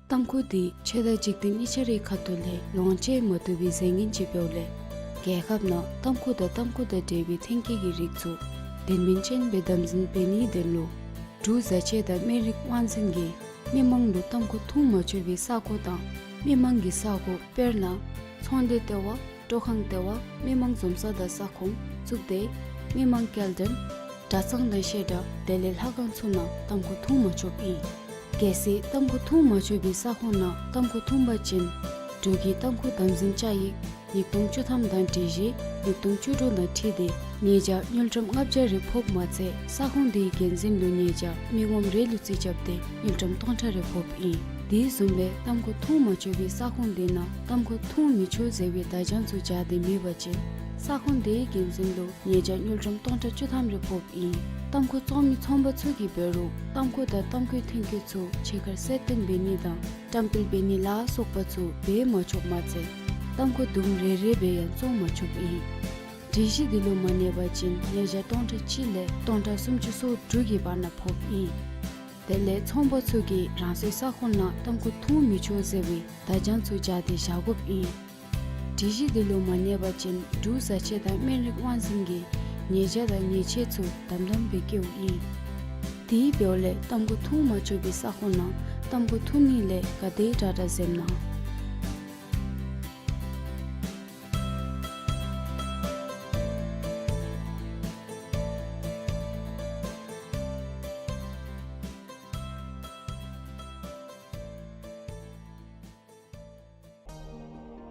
ཏམ་ཁུ་འདི་ཆོས་དང་འཇིག་རྟེན་གཉིས་ཆ་རའི་ཁ་ཐུག་ལས་ལོངས་སྤྱོད་མ་བཏུབ་པའི་རྫས་ངན་ཅིག་འབདཝ་ལས། རྒྱལ་ཁབ་ནང་ཏམ་ཁུ་དང་ཏམ་ཁུ་དང་འབྲེལ་བའི་ཐོན་སྐྱེད་ཀྱི་རིགས་ཚུ་དོན་སྨིན་ཅན་སྦེ་དམ་འཛིན་འབད་ནིའི་དོན་ལུ་འབྲུག་བཟའ་ཆས་དང་སྨན་རིགས་དབང་འཛིན་གྱིས་མི་མང་ལུ་ཏམ་ཁུ་འཐུང་མ་ཆོག་པའི་ས་ཁོངས་དང་མི་མང་གི་ས་ཁོངས། དཔེར་ན་ཚོང་སྡེ་ལྟེ་བ། སྤྲོ་ཁང་ལྟེ་བ། མི་མང་འཛོམས་ས་དང་ས་ཁོངས། གཙུག་སྡེ། མི་མང་སྐྱེལ་འདྲེན། གྲྭ་ཚང་དང་བཤད་གྲྭ། དེ་ལས་ལྷ་ཁང་ཚུ་ནང་ཏམ་ཁུ་འཐུང་མ་ཆོགཔ་ཨིན། གལ་སྲིད་ཏམ་ཁུ་འཐུང་མ་ཆོག་པའི་ས་ཁོངས་ནང་ཏམ་ཁུ་འཐུང་པ་ཅིན་འབྲུག་གི་ཏམ་ཁུ་དམ་འཛིན་བཅའ་ཡིག་ཉིས་སྟོང་བཅུ་ཐམ་དང་སྒྲིག་གཞི་ཉིས་སྟོང་བཅུ་དྲུག་དང་འཁྲིལ་ཏེ་ཉེས་བྱ་དངུལ་ཀྲམ་ལྔ་བརྒྱ་རེ་ཕོགཔ་མ་ཚད་ས་ཁོངས་དེའི་འགན་འཛིན་ལུ་ཉེས་བྱ་མི་ངོམ་རེ་ལུ་རྩིས་རྐྱབ་སྟེ་དངུལ་ཀྲམ་སྟོང་ཕྲག་རེ་ཕོགཔ་ཨིན། དེ་བཟུམ་སྦེ་ཏམ་ཁུ་འཐུང་མ་ཆོག་པའི་ས་ཁོངས་དེ་ནང་ཏམ་ཁུ་འཐུང་མི་ཆོག་ཟེར་བའི་བརྡ་བྱང་ཚུ་སྦྱར་ཏེ་མེད་པ་ཅིན་ས་ཁོངས་དེའི་འགན་འཛིན་ལུ་ཉེས་བྱ་དངུལ་ཀྲམ་སྟོང་ཕྲག་བཅུ་ཐམ་རེ་ཕོགཔ་ཨིན། ཏམ་ཁུ་བཙོང་མི་ཚོང་པ་ཚུ་གིས་འབད་རུང་ཏམ་ཁུ་དང་ཏམ་ཁུའི་ཐོན་སྐྱེད་ཚུ་ཕྱི་ཁར་གསལ་སྟོན་འབད་ནི་དང་བཀྲམ་སྤེལ་འབད་ནི་ལ་སོགས་པ་ཚུ་འབད་མ་ཆོགཔ་མ་ཚད་ཏམ་ཁུ་དུམ་རེ་རེ་སྦེ་ཡང་བཙོང་མ་ཆོགཔ་ཨིན། སྒྲིག་གཞི་འདི་ལུ་མ་གནས་པ་ཅིན་ཉེས་བྱ་སྟོང་ཕྲག་གཅིག་ལས་སྟོང་ཕྲག་སུམ་ཅུ་སོ་དྲུག་གི་བར་ན་ཕོགཔ་ཨིན། དེ་ལས་ཚོང་པ་ཚུ་གིས་རང་སོའི་ས་ཁོངས་ནང་ཏམ་ཁུ་འཐུང་མི་ཆོག་ཟེར་བའི་བརྡ་བྱང་ཚུ་སྦྱར་ཏེ་བཞག་དགོཔ་ཨིན། སྒྲིག་གཞི་འདི་ལུ་མ་གནས་པ་ཅིན་འབྲུག་བཟའ་ཆས་དང་སྨན་རིགས་དབང་འཛིན་གྱིས་ཉེས་བྱ་དང་ཉེས་ཆད་ཚུ་དམ་དམ་སྦེ་བཀལཝ་ཨིན། དེ་འབདཝ་ལས་ཏམ་ཁུ་འཐུང་མ་ཆོག་པའི་ས་ཁོངས་ནང་ཏམ་ཁུ་འཐུང་ནི་ལས་ག་དེ་དྲག་དྲག་འཛེམ་གནང་།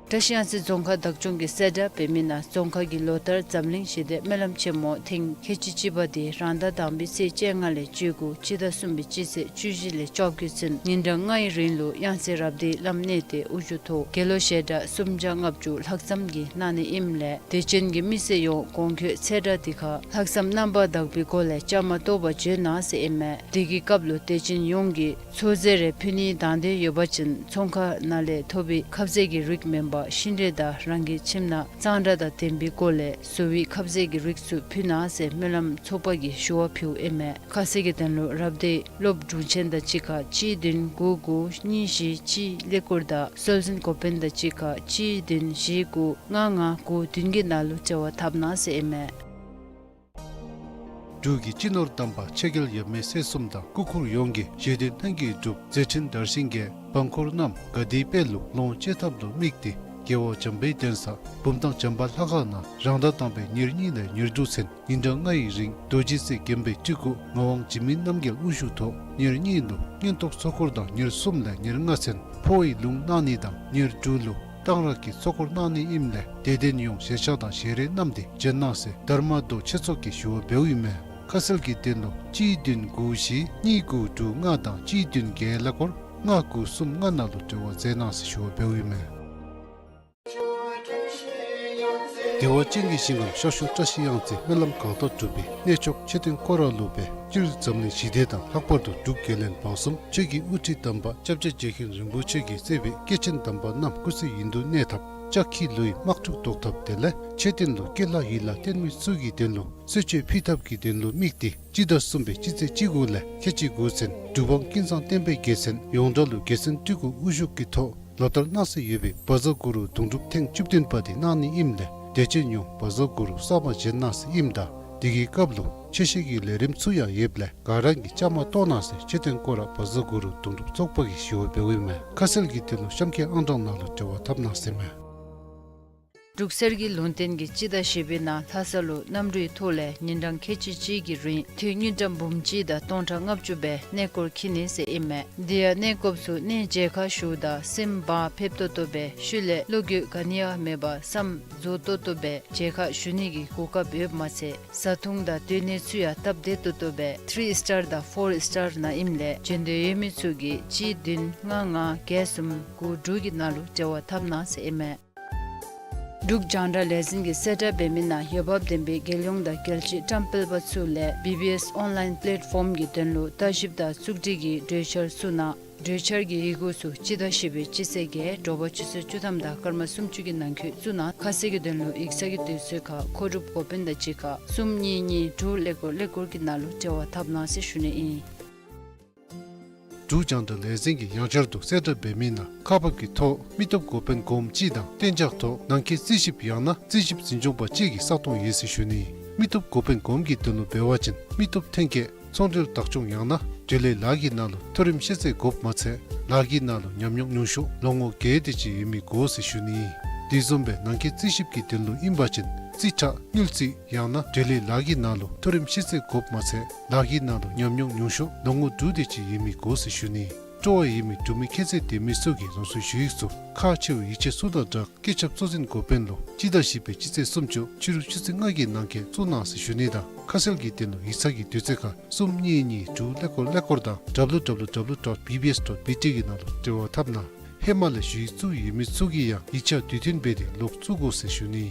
བཀྲིས་གཡང་རྩེ་རྫོང་ཁག་བདག་སྐྱོང་གིས་གསལ་བསྒྲགས་འབད་མི་ནང་རྫོང་ཁག་གི་ལོ་ལྟར་འཛམ་གླིང་ཞི་བདེ་སྨོན་ལམ་ཆེན་མོ་ཐེངས་ཁལ་གཅིག་གཅིག་པ་དེ་རང་ཟླ་དང་པའི་ཚེས་བཅོ་ལྔ་ལས་བཅུ་དགུ་སྤྱི་ཟླ་གསུམ་པའི་སྤྱི་ཚེས་བཅུ་བཞི་ལས་བཅོ་བརྒྱད་ཚུན་ཉིན་གྲངས་ལྔའི་རིང་ལུ་གཡང་རྩེ་རབ་སྡེའི་བླམ་གནས་བརྟན་དབུ་བཞུགས་ཐོག་དགེ་སློང་ཞལ་གྲངས་སུམ་བརྒྱ་ལྔ་བཅུ་ལྷག་ཙམ་གྱིས་གནང་ནི་ཨིནམ་ལས་དད་ཅན་གྱི་མི་སེར་ཡོངས་གོང་འཁོད་ཚེས་གྲངས་དེ་ཁར་ལྷག་བསམ་རྣམ་པར་དག་པའི་སྒོ་ལས་བཅའ་མར་གཏོགས་པར་བྱོན་གནང་ཟེར་ཨིན་མས། དེ་གི་སྐབས་ལུ་དད་ཅན་ཡོངས་ཀྱིས་ཚོད་ཟས་རེ་ཕུལ་ནིའི་དང་འདོད་ཡོད་པ་ཅིན་ཚོང་ཁང་ནང་ལས་ཐོབ་པའི་ཁབ་ཟས་ཀྱི་རིགས་མེན་པར་ཤིང་འབྲས་དང་རང་གི་ཁྱིམ་ནང་གཙང་སྦྲ་དང་ལྡན་པའི་སྒོ་ལས་བཟོ་བའི་ཁབ་ཟས་ཀྱི་རིགས་ཚུ་ཕུལ་གནང་ཟེར་སྨོན་ལམ་ཚོགས་པ་གིས་ཞུ་བ་ཕུལཝ་ཨིན་མས། ཁ་གསལ་གྱི་དོན་ལུ་རབ་སྡེའི་སློབ་དྲུང་ཆེན་དང་གཅིག་ཁར་གཅིག་བདུན་དགུ་དགུ་གཉིས་བཞི་གཅིག་ཀླད་ཀོར་དང་སྲོལ་འཛིན་འགོ་དཔོན་དང་གཅིག་ཁར་གཅིག་བདུན་བཞི་དགུ་ལྔ་ལྔ་དགུ་བདུན་གྱི་ནང་ལུ་འབྲེལ་བ་འཐབ་གནང་ཟེར་ཨིན་མས། འབྲུག་གི་སྤྱི་ནོར་དམ་པ་ཆོས་རྒྱལ་ཡབ་མེས་སྲས་གསུམ་དང་སྐུ་འཁོར་ཡོངས་ཀྱིས་ཞི་བདེ་ལྷན་སྐྱེས་སྒྲུབ་མཛད་འཕྲིན་དར་ཞིང་རྒྱས། འབངས་འཁོར་རྣམས་དགའ་བདེའི་དཔལ་ལུ་ལོངས་སྤྱོད་ཐབས་ལུ་དམིགས་ཏེ་རྒྱལ་བ་བྱམས་པའི་གདན་ས་བུམ་ཐང་བྱམས་པ་ལྷ་ཁང་ནང་རང་ཟླ་དང་པའི་ཉེར་གཉིས་ལས་ཉེར་དྲུག་ཚུན་ཉིན་གྲངས་ལྔའི་རིང་རྡོ་རྗེ་རྩེ་དགོན་པའི་སྤྲུལ་སྐུ་ངག་དབང་འཇིགས་མེད་རྣམ་རྒྱལ་དབུ་བཞུགས་ཐོག་ཉེར་གཉིས་ལུ་མངོན་རྟོགས་ཚོགས་འཁོར་དང་ཉེར་གསུམ་ལས་ཉེར་ལྔ་ཚུན་འཕོ་བའི་ལུང་གནང་ནི་དང་ཉེར་དྲུག་ལུ་གཏང་རག་གི་ཚོགས་འཁོར་གནང་ནི་ཨིནམ་ལས་དད་ལྡན་ཡོངས་ཞལ་ཕྱག་དང་ཞལ་རས་བསྣམས་ཏེ་བྱོན་གནང་ཟེར་དྷརྨ་མདོ་ཆོས་ཚོགས་ཀྱིས་ཞུ་བ་འབདཝ་ཨིན་མས། ཁ་གསལ་གྱི་དོན་ལུ་གཅིག་བདུན་དགུ་བཞི་གཉིས་དགུ་དྲུག་ལྔ་དང་གཅིག་བདུན་བརྒྱད་ཀླད་ཀོར་ལྔ་དགུ་གསུམ་ལྔ་ནང་ལུ་འབྲེལ་བ་མཛད་གནང་ཟེར་ཞུ་བ་འབདཝ་ཨིན་མས། བདེ་བ་ཅན་གྱི་ཞིང་ཁམས་ཤར་ཕྱོགས་བཀྲིས་གཡང་རྩེ་སྨོན་ལམ་གང་དག་སྒྲུབ་པའི་གནས་མཆོག་མཆོད་རྟེན་སྐོར་ར་ལུ་སྦེ་སྤྱིར་འཛམ་གླིང་ཞི་བདེ་དང་ལྷག་པར་དུ་འབྲུག་རྒྱལ་བློན་འབངས་གསུམ་ཆོས་ཀྱི་དབུ་ཁྲིད་དམ་པ་སྐྱབས་རྗེ་རྗེ་མཁན་རིན་པོ་ཆེ་གིས་གཙོས་པའི་སྐྱེས་ཆེན་དམ་པ་རྣམས་སྐུ་ཚེ་ཡུན་དུ་གནས་ཐབས་ལྕགས་ཁྱི་ལུ་ཡི་དམག་འཁྲུག་བཟློག་ཐབས་དེ་ལས་མཆོད་རྟེན་ལུ་སྐྱེས་ལྷ་ཡིད་ལ་བརྟན་མི་ཚུ་གི་དོན་ལུ་གསོལ་མཆོད་ཕུལ་ཐབས་ཀྱི་དོན་ལུ་དམིགས་ཏེ་སྤྱི་ཟླ་གསུམ་པའི་སྤྱི་ཚེས་བཅུ་དགུ་ལས་ཁལ་གཅིག་དགུ་ཚུན་འབྲུག་འབངས་ཀུན་བཟང་བསྟན་པའི་རྒྱལ་མཚན་ཡོངས་གྲགས་ལུ་རྒྱལ་མཚན་སྤྲུལ་སྐུ་དབུ་བཞུགས་ཀྱི་ཐོག་ལོ་ལྟར་གནང་སྲོལ་ཡོད་པའི་བཛྲ་གུ་རུ་གདུང་སྒྲུབ་ཐེངས་བཅུ་བདུན་པ་དེ་གནང་ནི་ཨིནམ་ལས་དད་ཅན་ཡོངས་བཛྲ་གུ་རུ་གསར་མ་བཞེངས་གནང་སྲོལ་ཨིནམ་ད་དེ་གི་སྐབས་ལུ་ཆོས་བཤད་ཀྱི་ལས་རིམ་ཚུ་ཡང་ཡོདཔ་ལས་ག་ར་གིས་བཅའ་མར་གཏོགས་གནང་ཟེར་མཆོད་རྟེན་སྐོར་ར་བཛྲ་གུ་རུ་གདུང་སྒྲུབ་ཚོགས་པ་གིས་ཞུ་བ་འབདཝ་ཨིན་མས། ཁ་གསལ་གྱི་དོན་ལུ་གཤམ་གྱི་ཨང་གྲངས་ནང་ལུ་འབྲེལ་བ་འཐབ་གནང་ཟེར་མས། འབྲུག་གསེར་གྱི་ལུང་བསྟན་གྱིས་སྤྱི་ཟླ་བཞི་པའི་ནང་ལྷ་ས་ལུ་གནམ་གྲུའི་ཐོག་ལས་ཉིན་གྲངས་ཁལ་གཅིག་གཅིག་གི་རིང་དུས་དངུལ་ཀྲམ་འབུམ་གཅིག་དང་སྟོང་ཕྲག་ལྔ་བཅུ་སྦེ་གནས་སྐོར་འཁྱིད་ནི་ཟེར་ཨིན་མས། དེ་ཡང་གནས་སྐོརཔ་ཚུ་གནས་མཇལ་ཁ་ཞུཝ་ད་སེམས་བག་ཕེབས་ཏོག་ཏོ་སྦེ་ཤུལ་ལས་བློ་འགྱོད་ག་ནི་ཡང་མེད་པར་བསམ་རྫོགས་ཏོག་ཏོ་སྦེ་མཇལ་ཁ་ཞུ་ནི་གི་གོ་སྐབས་ཡོདཔ་མ་ཚད་བཟའ་འཐུང་དང་སྡོད་གནས་ཚུ་ཡང་སྟབས་བདེ་ཏོག་ཏོ་སྦེ་ཐི་རི་སི་ཊར་དང་ཕོར་སི་ཊར་ནང་ཨིནམ་ལས་འབྱོན་འདོད་ཡོད་མི་ཚུ་གིས་གཅིག་བདུན་ལྔ་ལྔ་བརྒྱད་གསུམ་དགུ་དྲུག་གི་ནང་ལུ་འབྲེལ་བ་འཐབ་གནང་ཟེར་ཨིན་མས། འབྲུག་རྒྱང་བསྒྲགས་ལས་འཛིན་གྱིས་གསལ་བསྒྲགས་འབད་མི་ནང་འོས་འབབ་ལྡན་པའི་རྒྱལ་ཡོངས་དང་རྒྱལ་སྤྱིའི་བཀྲམ་སྤེལ་པ་ཚུ་ལས་བི་བི་ཨེསི་ཨོན་ལའིན་པེ་ལེཊ་ཕོམ་གྱི་དོན་ལུ་ལྟ་ཞིབ་དང་བཙུགས་སྒྲིག་གི་གྲོས་འཆར་བཙུགས་གནང་། གྲོས་འཆར་གྱི་ཡི་གུ་ཚུ་སྤྱི་ཟླ་བཞི་པའི་སྤྱི་ཚེས་བརྒྱད་དྲོ་པ་ཆུ་ཚོད་བཅུ་ཐམ་དང་སྐར་མ་སུམ་ཅུ་གི་ནང་འཁོད་བཙུགས་གནང་། ཁ་གསལ་གྱི་དོན་ལུ་ཡིག་ཚང་གི་དུས་ཚོད་ཁར་མཁོ་སྒྲུབ་འགོ་དཔོན་དང་གཅིག་ཁར་གསུམ་གཉིས་གཉིས་དྲུག་ཀླད་ཀོར་ཀླད་ཀོར་གྱི་ནང་ལུ་འབྲེལ་བ་འཐབ་གནང་ཟེར་ཞུ་ནི་ཨིན། འབྲུག་རྒྱང་བསྒྲགས་ལས་འཛིན་གྱིས་ཡང་བསྐྱར་དུ་གསལ་བསྒྲགས་འབད་མི་ནང་ཁག་འབག་གི་ཐོག་མི་སྟོབས་འགོ་དཔོན་གོངམ་གཅིག་དང་གཏན་འཇགས་ཐོག་ནང་འཁོད་རྩིས་ཞིབ་ཡང་ན་རྩིས་ཞིབ་འཛིན་སྐྱོང་པ་གཅིག་གི་ས་སྟོང་ཡོད་ཟེར་ཞུ་ནི། མི་སྟོབས་འགོ་དཔོན་གོངམ་གྱི་དོན་ལུ་འབད་བ་ཅིན་མི་སྟོབས་ཐོན་སྐྱེད་ཚོང་འབྲེལ་བདག་སྐྱོང་ཡང་ན་འབྲེལ་ཡོད་ལཱ་གི་ནང་ལུ་མཐོ་རིམ་ཤེས་ཚད་དགོཔ་མ་ཚད་ལཱ་གི་ནང་ལུ་ཉམས་མྱོང་ཉུང་ཤོས་ལོ་ངོ་བརྒྱད་དེ་ཅིག་ཡོད་མི་དགོ་ཟེར་ཞུ་ནི། དེ་བཟུམ་སྦེ་ནང་འཁོད་རྩིས་ཞིབ་ཀྱི་དོན་ལུ་ཨིན་པ་ཅིན་རྩིས་ཁྲ་དངུལ་རྩིས་ཡང་ན་འབྲེལ་ཡོད་ལཱ་གི་ནང་ལུ་མཐོ་རིམ་ཤེས་ཚད་དགོཔ་མ་ཚད་ལཱ་གི་ནང་ལུ་ཉམས་མྱོང་ཉུང་ཤོས་ལོ་ངོ་དྲུག་དེ་ཅིག་ཡོད་མི་དགོ་ཟེར་ཞུ་ནི། སྤྲོ་བ་ཡོད་མི་འབྲུག་མི་ཁྱད་ཚད་ལྡན་མི་ཚུ་གིས་རང་སོའི་ཞུ་ཡིག་ཚུ་ཁག་ཆེ་བའི་ཡིག་ཆ་ཚུ་དང་སྦྲགས་སྐུ་ཚབ་གཙོ་འཛིན་འགོ་དཔོན་ལུ་སྤྱི་ཟླ་བཞི་པའི་སྤྱི་ཚེས་སུམ་ཅུ་ཕྱི་རུ་ཆུ་ཚོད་ལྔ་གི་ནང་འཁོད་བཙུགས་གནང་ཟེར་ཞུ་ནི་དང་ཁ་གསལ་གྱི་དོན་ལུ་ཡིག་ཚང་གི་དུས་ཚོད་ཁར་གསུམ་གཉིས་གཉིས་དྲུག་ཀླད་ཀོར་ཀླད་ཀོར་དང་W W W dot B B S dot B T གི་ནང་ལུ་འབྲེལ་བ་འཐབ་གནང་། ཧེ་མ་ལས་ཞུ་ཡིག་བཙུགས་ཡོད་མི་ཚུ་གིས་ཡང་ཡིག་ཆ་དུས་མཐུན་འབད་དེ་ལོག་བཙུགས་དགོ་ཟེར་ཞུ་ནི།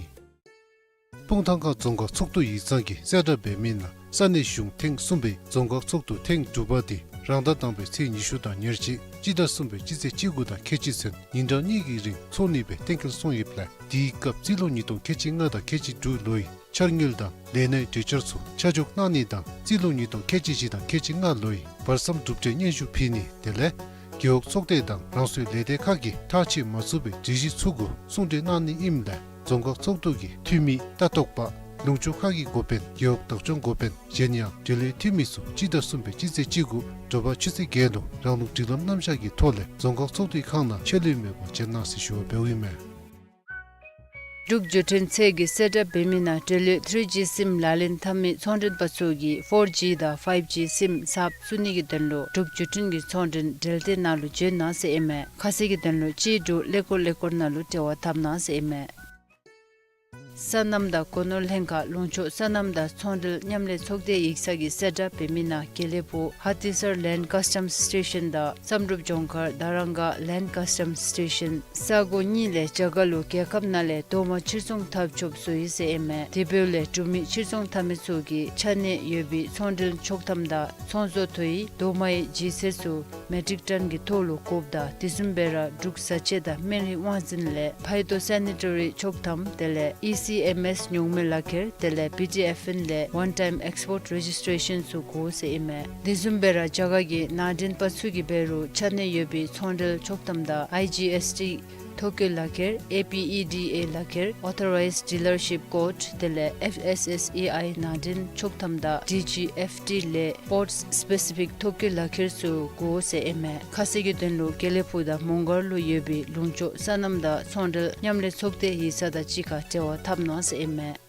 སྤུངས་ཐང་ཁ་རྫོང་ཁག་ཚོགས་འདུ་ཡིག་ཚང་གིས་གསལ་བསྒྲགས་འབད་མི་ནང་ས་གནས་གཞུང་ཐེངས་གསུམ་པའི་རྫོང་ཁག་ཚོགས་འདུ་ཐེངས་དྲུག་པ་དེ་རང་ཟླ་དང་པའི་ཚེས་ཉི་ཤུ་དང་ཉེར་གཅིག་སྤྱི་ཟླ་གསུམ་པའི་སྤྱི་ཚེས་བཅུ་དགུ་དང་ཁལ་གཅིག་ཚུན་ཉིན་གྲངས་གཉིས་ཀྱི་རིང་འཚོགས་ནི་སྦེ་གཏན་འཁེལ་སོང་ཡོདཔ་ལས་དེའི་སྐབས་རྩིས་ལོ་ཉིས་སྟོང་ཁལ་གཅིག་ལྔ་དང་ཁལ་གཅིག་དྲུག་ལོའི་འཆར་དངུལ་དང་ལས་སྣའི་གྲོས་འཆར་ཚུ་ཆ་འཇོག་གནང་ནི་དང་རྩིས་ལོ་ཉིས་སྟོང་ཁལ་གཅིག་བཞི་དང་ཁལ་གཅིག་ལྔ་ལོའི་བར་མཚམས་གྲུབ་འབྲས་སྙན་ཞུ་ཕུལ་ནི་དེ་ལས་རྒེད་འོག་ཚོགས་སྡེ་དང་རང་སོའི་ལས་སྡེ་ཁག་གིས་ཐག་ཆོད་མ་ཚུགས་པའི་སྒྲིག་གཞི་ཚུ་གུ་གསུང་གྲོས་གནང་ནི་ཨིནམ་ལས་རྫོང་ཁག་ཚོགས་འདུ་གི་འཐུས་མི་ལྟ་རྟོག་པ་ལུང་ཕྱོགས་ཁག་གི་འགོ་དཔོན་རྒེད་འོག་བདག་སྐྱོང་འགོ་དཔོན་གཞན་ཡང་འབྲེལ་ཡོད་འཐུས་མི་ཚུ་སྤྱི་ཟླ་གསུམ་པའི་སྤྱི་ཚེས་བཅུ་དགུ་དྲོ་པ་ཆུ་ཚོད་བརྒྱད་ལུ་རང་ལུགས་སྒྲིག་ལམ་རྣམ་གཞག་གི་ཐོག་ལས་རྫོང་ཁག་ཚོགས་འདུའི་ཁང་ནང་ཆད་ལུས་མེད་པར་བྱོན་གནང་ཟེར་ཞུ་བ་འབདཝ་ཨིན་མས། འབྲུག་བརྒྱུད་འཕྲིན་ཚད་ཀྱིས་གསལ་བསྒྲགས་འབད་མི་ནང་འབྲེལ་ཡོད་ཐྲི་ཇི་སིམ་ལག་ལེན་འཐབ་མི་ཚོང་མགྲོན་པ་ཚུ་གིས་ཕོར་ཇི་དང་ཕའིབ་ཇི་སིམ་གསརཔ་བཙུགས་ནི་གི་དོན་ལུ་འབྲུག་བརྒྱུད་འཕྲིན་གྱི་ཚོང་མགྲོན་འབྲེལ་སྡེ་ནང་ལུ་འབྱོན་གནང་ཟེར་ཨིན་མས། ཁ་གསལ་གྱི་དོན་ལུ་གཅིག་དྲུག་ཀླད་ཀོར་ཀླད་ཀོར་ནང་ལུ་འབྲེལ་བ་འཐབ་གནང་ཟེར་ཨིན་མས། སོ་ནམ་དང་སྒོ་ནོར་ལྷན་ཁག་ལུང་ཕྱོགས་སོ་ནམ་དང་ཚོང་འབྲེལ་མཉམ་ལས་ཚོགས་སྡེ་ཡིག་ཚང་གིས་གསལ་བསྒྲགས་འབད་མི་ནང་དགེ་ལེགས་ཕུག་ཧ་ཏི་སར་ལེནཌ་ཀཱས་ཊམས་སི་ཊེ་ཤཱན་དང་བསམ་གྲུབ་ལྗོངས་མཁར་རྡ་རམ་སྒར་ལེནཌ་ཀཱས་ཊམས་སི་ཊེ་ཤཱན་ས་གོ་གཉིས་ལས་རྒྱ་གར་ལུ་རྒྱལ་ཁབ་ནང་ལས་རྡོག་མ་ཕྱིར་ཚོང་འཐབ་ཆོགཔ་བཟོ་ཡི་ཟེར་ཨིན་མས། དེ་འབདཝ་ལས་འབྲུག་མི་ཕྱིར་ཚོང་འཐབ་མི་ཚུ་གིས་ཆ་གནས་ཡོད་པའི་ཚོང་འབྲེལ་ཆོག་ཐམ་དང་ཚོང་བཟོ་ཐོ་ཡི་རྡོག་མའི་ལྗིད་ཚད་ཚུ་མེ་ཊིག་ཊོན་གྱི་ཐོག་ལུ་བཀོདཔ་དང་དེ་བཟུམ་སྦེ་ར་འབྲུག་བཟའ་ཆས་དང་སྨན་རིགས་དབང་འཛིན་ལས་ཕའི་ཏོ་སེ་ནི་ཊ་རི་ཆོག་ཐམ་དེ་ལས་ཨི་སི་ཨེམ་ཨེསི་ཉོག་མེད་ལག་ཁྱེར་དེ་ལས་བི་ཊི་ཨེཕ་ཨེན་ལས་ཝན་ཊའིམ་ཨེགསི་པོརཊ་རེ་ཇིསི་ཊེ་ཤཱན་ཚུ་དགོ་ཟེར་ཨིན་མས། དེ་བཟུམ་སྦེ་ར་རྒྱ་གར་གྱི་ནང་འདྲེན་པ་ཚུ་གིས་འབད་རུང་ཆ་གནས་ཡོད་པའི་ཚོང་འབྲེལ་ཆོག་ཐམ་དང་ཨའི་ཇི་ཨེསི་ཊི་ཐོ་བཀོད་ལག་ཁྱེར་ཨེ་པི་ཨི་ཌི་ཨེ་ལག་ཁྱེར་ཨོ་ཐོ་རའིཛ་ཌི་ལར་ཤིཔ་ཀཱརཌ་དེ་ལས་ཨེཕ་ཨེསི་ཨེསི་ཨེ་ཨའི་ནང་འདྲེན་ཆོག་ཐམ་དང་ཌི་ཇི་ཨེཕ་ཊི་ལས་པོརཊ་སི་པེ་སི་ཕིག་ཐོ་བཀོད་ལག་ཁྱེར་ཚུ་དགོ་ཟེར་ཨིན་མས། ཁ་གསལ་གྱི་དོན་ལུ་དགེ་ལེགས་ཕུག་དང་མོང་སྒར་ལུ་ཡོད་པའི་ལུང་ཕྱོགས་སོ་ནམ་དང་ཚོང་འབྲེལ་མཉམ་ལས་ཚོགས་སྡེ་ཡིག་ཚང་དང་གཅིག་ཁར་འབྲེལ་བ་འཐབ་གནང་ཟེར་ཨིན་མས།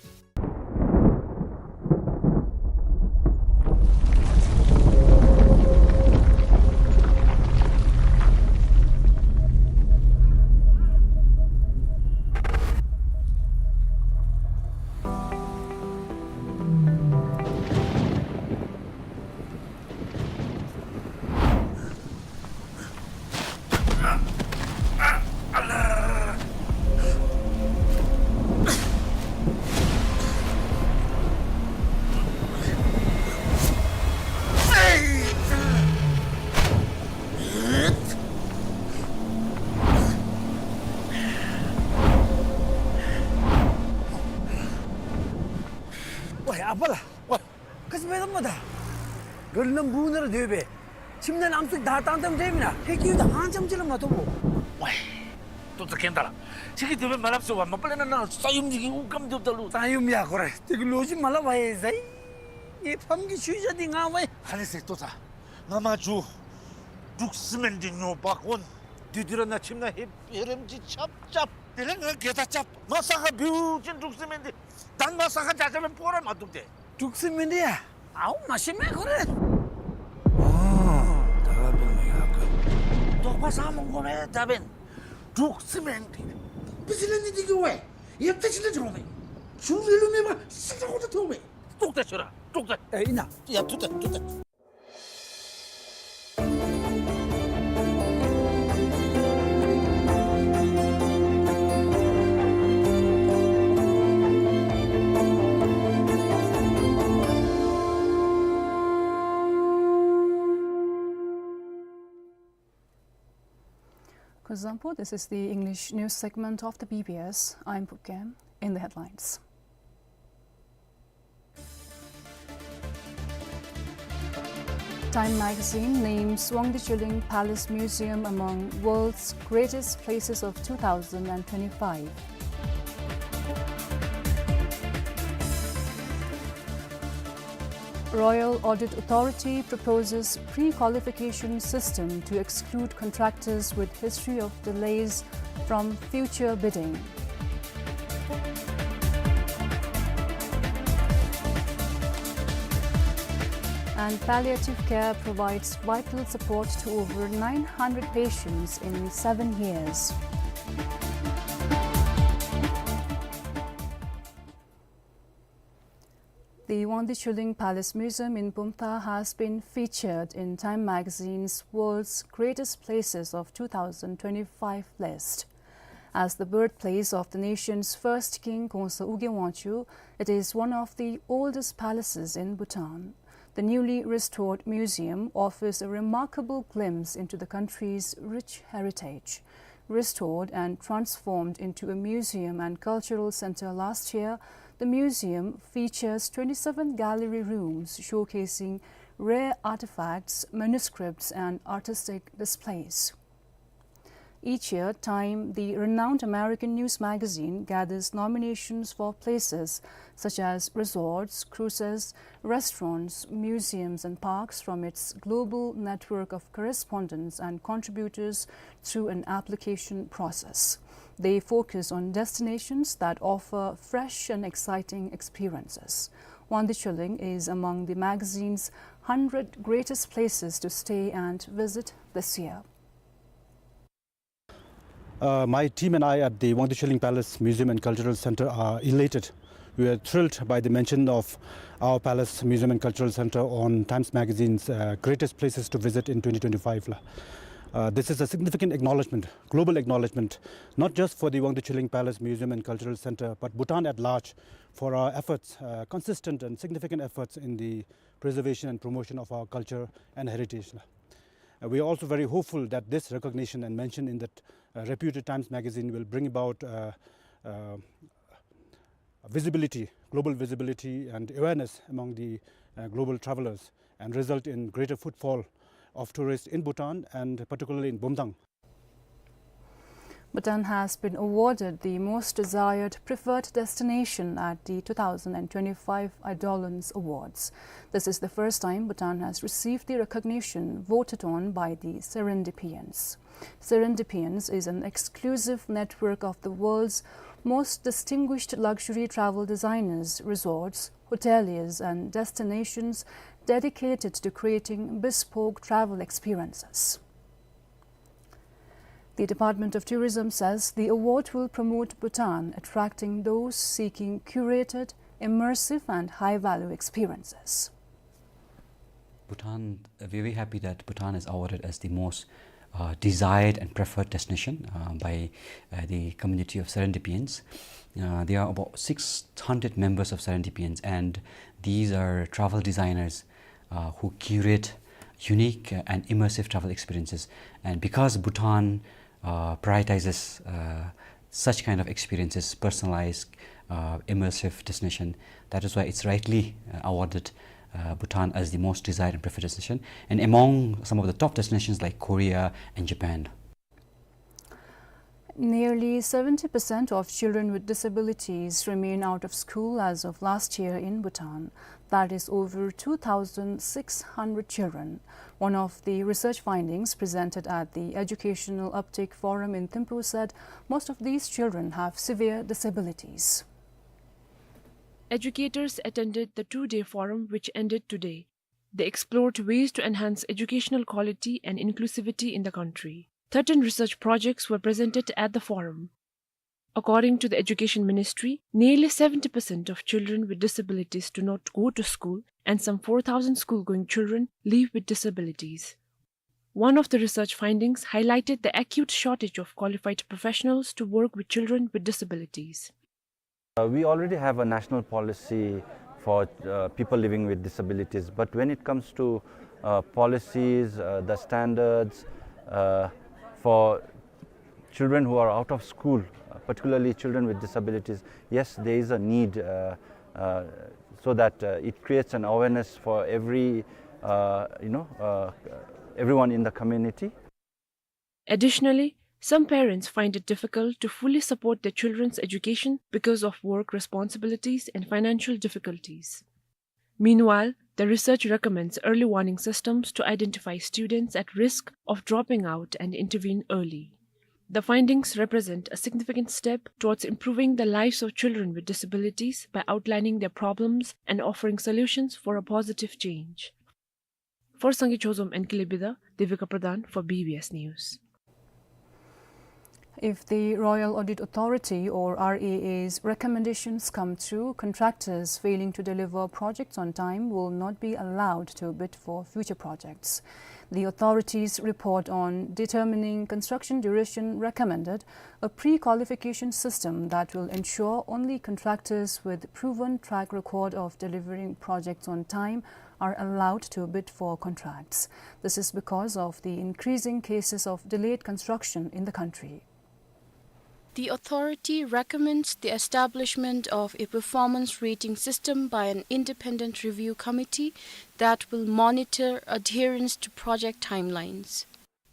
ཝའི་ཨ་པ་ལགས། ཝའི། ག་ཅི་འབད་དོ་མས་ད། ག་ལམ་བུ་ནང་ར་སྡོད་པས། ཁྱིམ་ནང་ཨམ་སྲུ་དང་དང་དམ་འདྲེས་མེན་ན། ཕ་གི་ཡུལ་དུ་ཧང་ཅམ་ཅིག་ལས་མ་ཐོབ་བོ། ཝའི། ཏོ་ཏོ་གེན་ད་ལགས། ཁྱོད་ཀྱིས་དེ་སྦེ་མ་སླབ་ཟེར་བ། མ་པ་ལས་ན་ན་ས་ཡོམ་འདི་གིས་དབུགས་སྐམ་སྡོདཔ་ད་ལུ། ས་ཡོམ་ཡ་ཁོ་ར་དེ་གི་ལོ་རྒྱུས་མ་སླབ་པ་ཡ་ཟེར། ངེའི་ཕམ་གྱི་ཆུ་ཇ་འདི་ང་ཝའི། ཧ་ལས་ཟེར་ཏོ་ཚ། ང་མ་འགྱོ། འབྲུག་སི་མེནཊ་འདི་ཉོ་བར་འོང་། དེ་དུས་ར་ནཱ་ཁྱིམ་ནང་ཧེ་ཧེ་རེམ་ཅིག་རྐྱབ་རྐྱབ། དེ་ལས་ང་གེ་ད་རྐྱབ། མ་ས་ཁར་བུད་ཅིན་འབྲུག་སི་མེནཊ་འདི་ད་མ་ས་ཁར་རྒྱ་ཆ་ལས་སྤོ་ར་མ་བཏུབ་སྟེ། འབྲུག་སི་མེནཊ་ཡ། ཨའུ་མ་ཤེས་མས་ཁོ་རེ། ཨོ། ད་འབདན་ཡ་ག། དོགས་པ་ཟ་མི་དགོ་པས་ད་འབདན། འབྲུག་སི་མེནཊ་འདི་པི་སི་ལ་ནི་འདི་གི་ཝའི། ཡབ་ཏ་ཅི་ལ་འགྱོ་མས། ཆུ་རི་ལུ་མེད་པ་སི་ཏ་ཁོ་ཏ་ཐོབ་མས། ཏོག་ཏ་ཆུ་ར་ཏོག་ཏ། ཨེ་ཨིན་ན། ཡ་ཏོག་ཏ་ཏོག་ཏ། Kuzuzangpo, this is the English news segment of the B B S. I'm Pukkem. In the headlines. Time magazine names Wangdue Chilling Palace Museum among World's Greatest Places of two thousand twenty-five. Royal Audit Authority proposes pre-qualification system to exclude contractors with history of delays from future bidding. And palliative care provides vital support to over nine hundred patients in seven years. The Wangdue Chilling Palace Museum in Bumthang has been featured in Time magazine's World's Greatest Places of two thousand twenty-five list. As the birthplace of the nation's first king, Khongsa Ugye Wangchuck, it is one of the oldest palaces in Bhutan. The newly restored museum offers a remarkable glimpse into the country's rich heritage. Restored and transformed into a museum and cultural center last year, the museum features twenty-seven gallery rooms showcasing rare artifacts, manuscripts, and artistic displays. Each year, Time, the renowned American news magazine, gathers nominations for places such as resorts, cruises, restaurants, museums, and parks from its global network of correspondents and contributors through an application process. They focus on destinations that offer fresh and exciting experiences. Wangdue Chilling is among the magazine's hundred greatest places to stay and visit this year. Uh, my team and I at the Wangdue Chilling Palace Museum and Cultural Center are elated. We are thrilled by the mention of our Palace Museum and Cultural Center on Times Magazine's, uh, Greatest Places to Visit in twenty twenty-five la. Uh, this is a significant acknowledgement, global acknowledgement, not just for the Wangdue Chilling Palace Museum and Cultural Center, but Bhutan at large, for our efforts, uh, consistent and significant efforts in the preservation and promotion of our culture and heritage la. Uh, we are also very hopeful that this recognition and mention in that, uh, reputed Times Magazine will bring about, uh, uh, visibility, global visibility and awareness among the, uh, global travelers and result in greater footfall of tourists in Bhutan and particularly in Bumthang. Bhutan has been awarded the Most Desired Preferred Destination at the two thousand twenty-five Eidolons Awards. This is the first time Bhutan has received the recognition voted on by the Serendipians. Serendipians is an exclusive network of the world's most distinguished luxury travel designers, resorts, hoteliers, and destinations dedicated to creating bespoke travel experiences. The Department of Tourism says the award will promote Bhutan, attracting those seeking curated, immersive, and high-value experiences. Bhutan, uh, we're very happy that Bhutan is awarded as the most, uh, desired and preferred destination, uh, by, uh, the community of Serendipians. Uh, there are about six hundred members of Serendipians, and these are travel designers, uh, who curate unique, uh, and immersive travel experiences. And because Bhutan, uh, prioritizes, uh, such kind of experiences, personalized, uh, immersive destination, that is why it's rightly, uh, awarded, uh, Bhutan as the most desired and preferred destination, and among some of the top destinations like Korea and Japan. Nearly seventy percent of children with disabilities remain out of school as of last year in Bhutan. That is over two thousand six hundred children. One of the research findings presented at the Educational Uptake Forum in Thimphu said most of these children have severe disabilities. Educators attended the two-day forum, which ended today. They explored ways to enhance educational quality and inclusivity in the country. Thirteen research projects were presented at the forum. According to the Education Ministry, nearly seventy percent of children with disabilities do not go to school, and some four thousand school-going children live with disabilities. One of the research findings highlighted the acute shortage of qualified professionals to work with children with disabilities. Uh, we already have a national policy for, uh, people living with disabilities, but when it comes to, uh, policies, uh, the standards, uh, for children who are out of school, uh, particularly children with disabilities, yes, there is a need, uh, uh, so that, uh, it creates an awareness for every, uh, you know, uh, everyone in the community. Additionally, some parents find it difficult to fully support their children's education because of work responsibilities and financial difficulties. Meanwhile, the research recommends early warning systems to identify students at risk of dropping out and intervene early. The findings represent a significant step towards improving the lives of children with disabilities by outlining their problems and offering solutions for a positive change. For Sangay Chozom and Kilebi-dar, Devika Pradhan for B B S News. If the Royal Audit Authority or R A A's recommendations come true, contractors failing to deliver projects on time will not be allowed to bid for future projects. The authority's report on determining construction duration recommended a pre-qualification system that will ensure only contractors with proven track record of delivering projects on time are allowed to bid for contracts. This is because of the increasing cases of delayed construction in the country. The authority recommends the establishment of a performance rating system by an independent review committee that will monitor adherence to project timelines.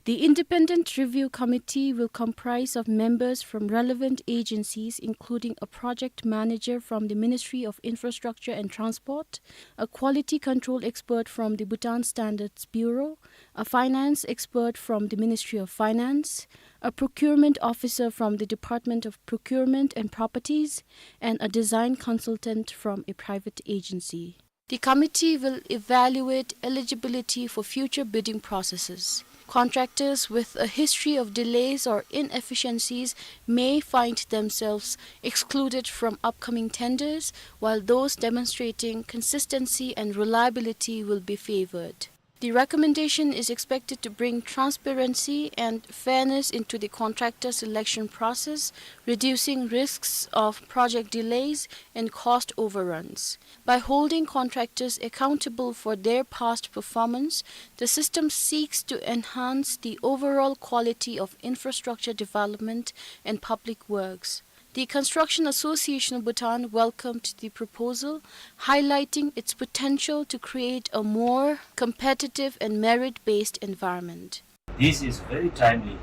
The independent review committee will comprise of members from relevant agencies, including a project manager from the Ministry of Infrastructure and Transport, a quality control expert from the Bhutan Standards Bureau, a finance expert from the Ministry of Finance, a procurement officer from the Department of Procurement and Properties, and a design consultant from a private agency. The committee will evaluate eligibility for future bidding processes. Contractors with a history of delays or inefficiencies may find themselves excluded from upcoming tenders, while those demonstrating consistency and reliability will be favored. The recommendation is expected to bring transparency and fairness into the contractor selection process, reducing risks of project delays and cost overruns. By holding contractors accountable for their past performance, the system seeks to enhance the overall quality of infrastructure development and public works. The Construction Association of Bhutan welcomed the proposal, highlighting its potential to create a more competitive and merit-based environment. This is very timely.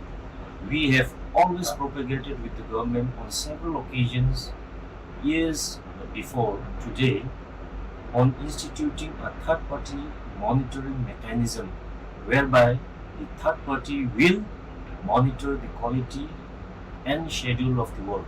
We have always propagated with the government on several occasions, years before today, on instituting a third-party monitoring mechanism whereby the third party will monitor the quality and schedule of the work.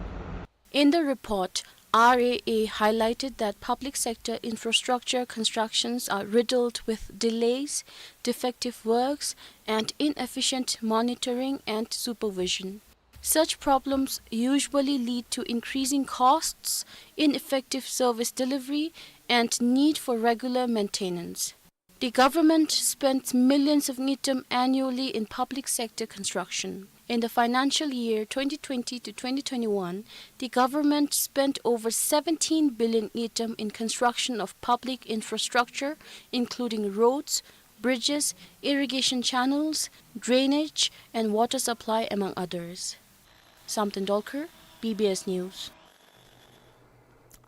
In the report, R A A highlighted that public sector infrastructure constructions are riddled with delays, defective works, and inefficient monitoring and supervision. Such problems usually lead to increasing costs, ineffective service delivery, and need for regular maintenance. The government spends millions of ngultrum annually in public sector construction. In the financial year twenty twenty to twenty twenty-one, the government spent over seventeen billion ngultrum in construction of public infrastructure, including roads, bridges, irrigation channels, drainage, and water supply, among others. Samten Dolkar, B B S News.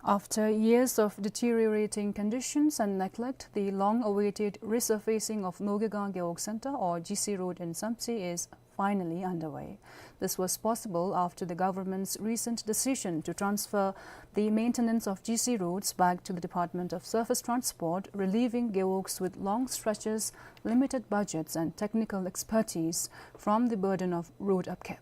After years of deteriorating conditions and neglect, the long-awaited resurfacing of Nogiga Gewog Center, or G C Road in Samtse, is finally underway. This was possible after the government's recent decision to transfer the maintenance of G C roads back to the Department of Surface Transport, relieving Gewogs with long stretches, limited budgets, and technical expertise from the burden of road upkeep.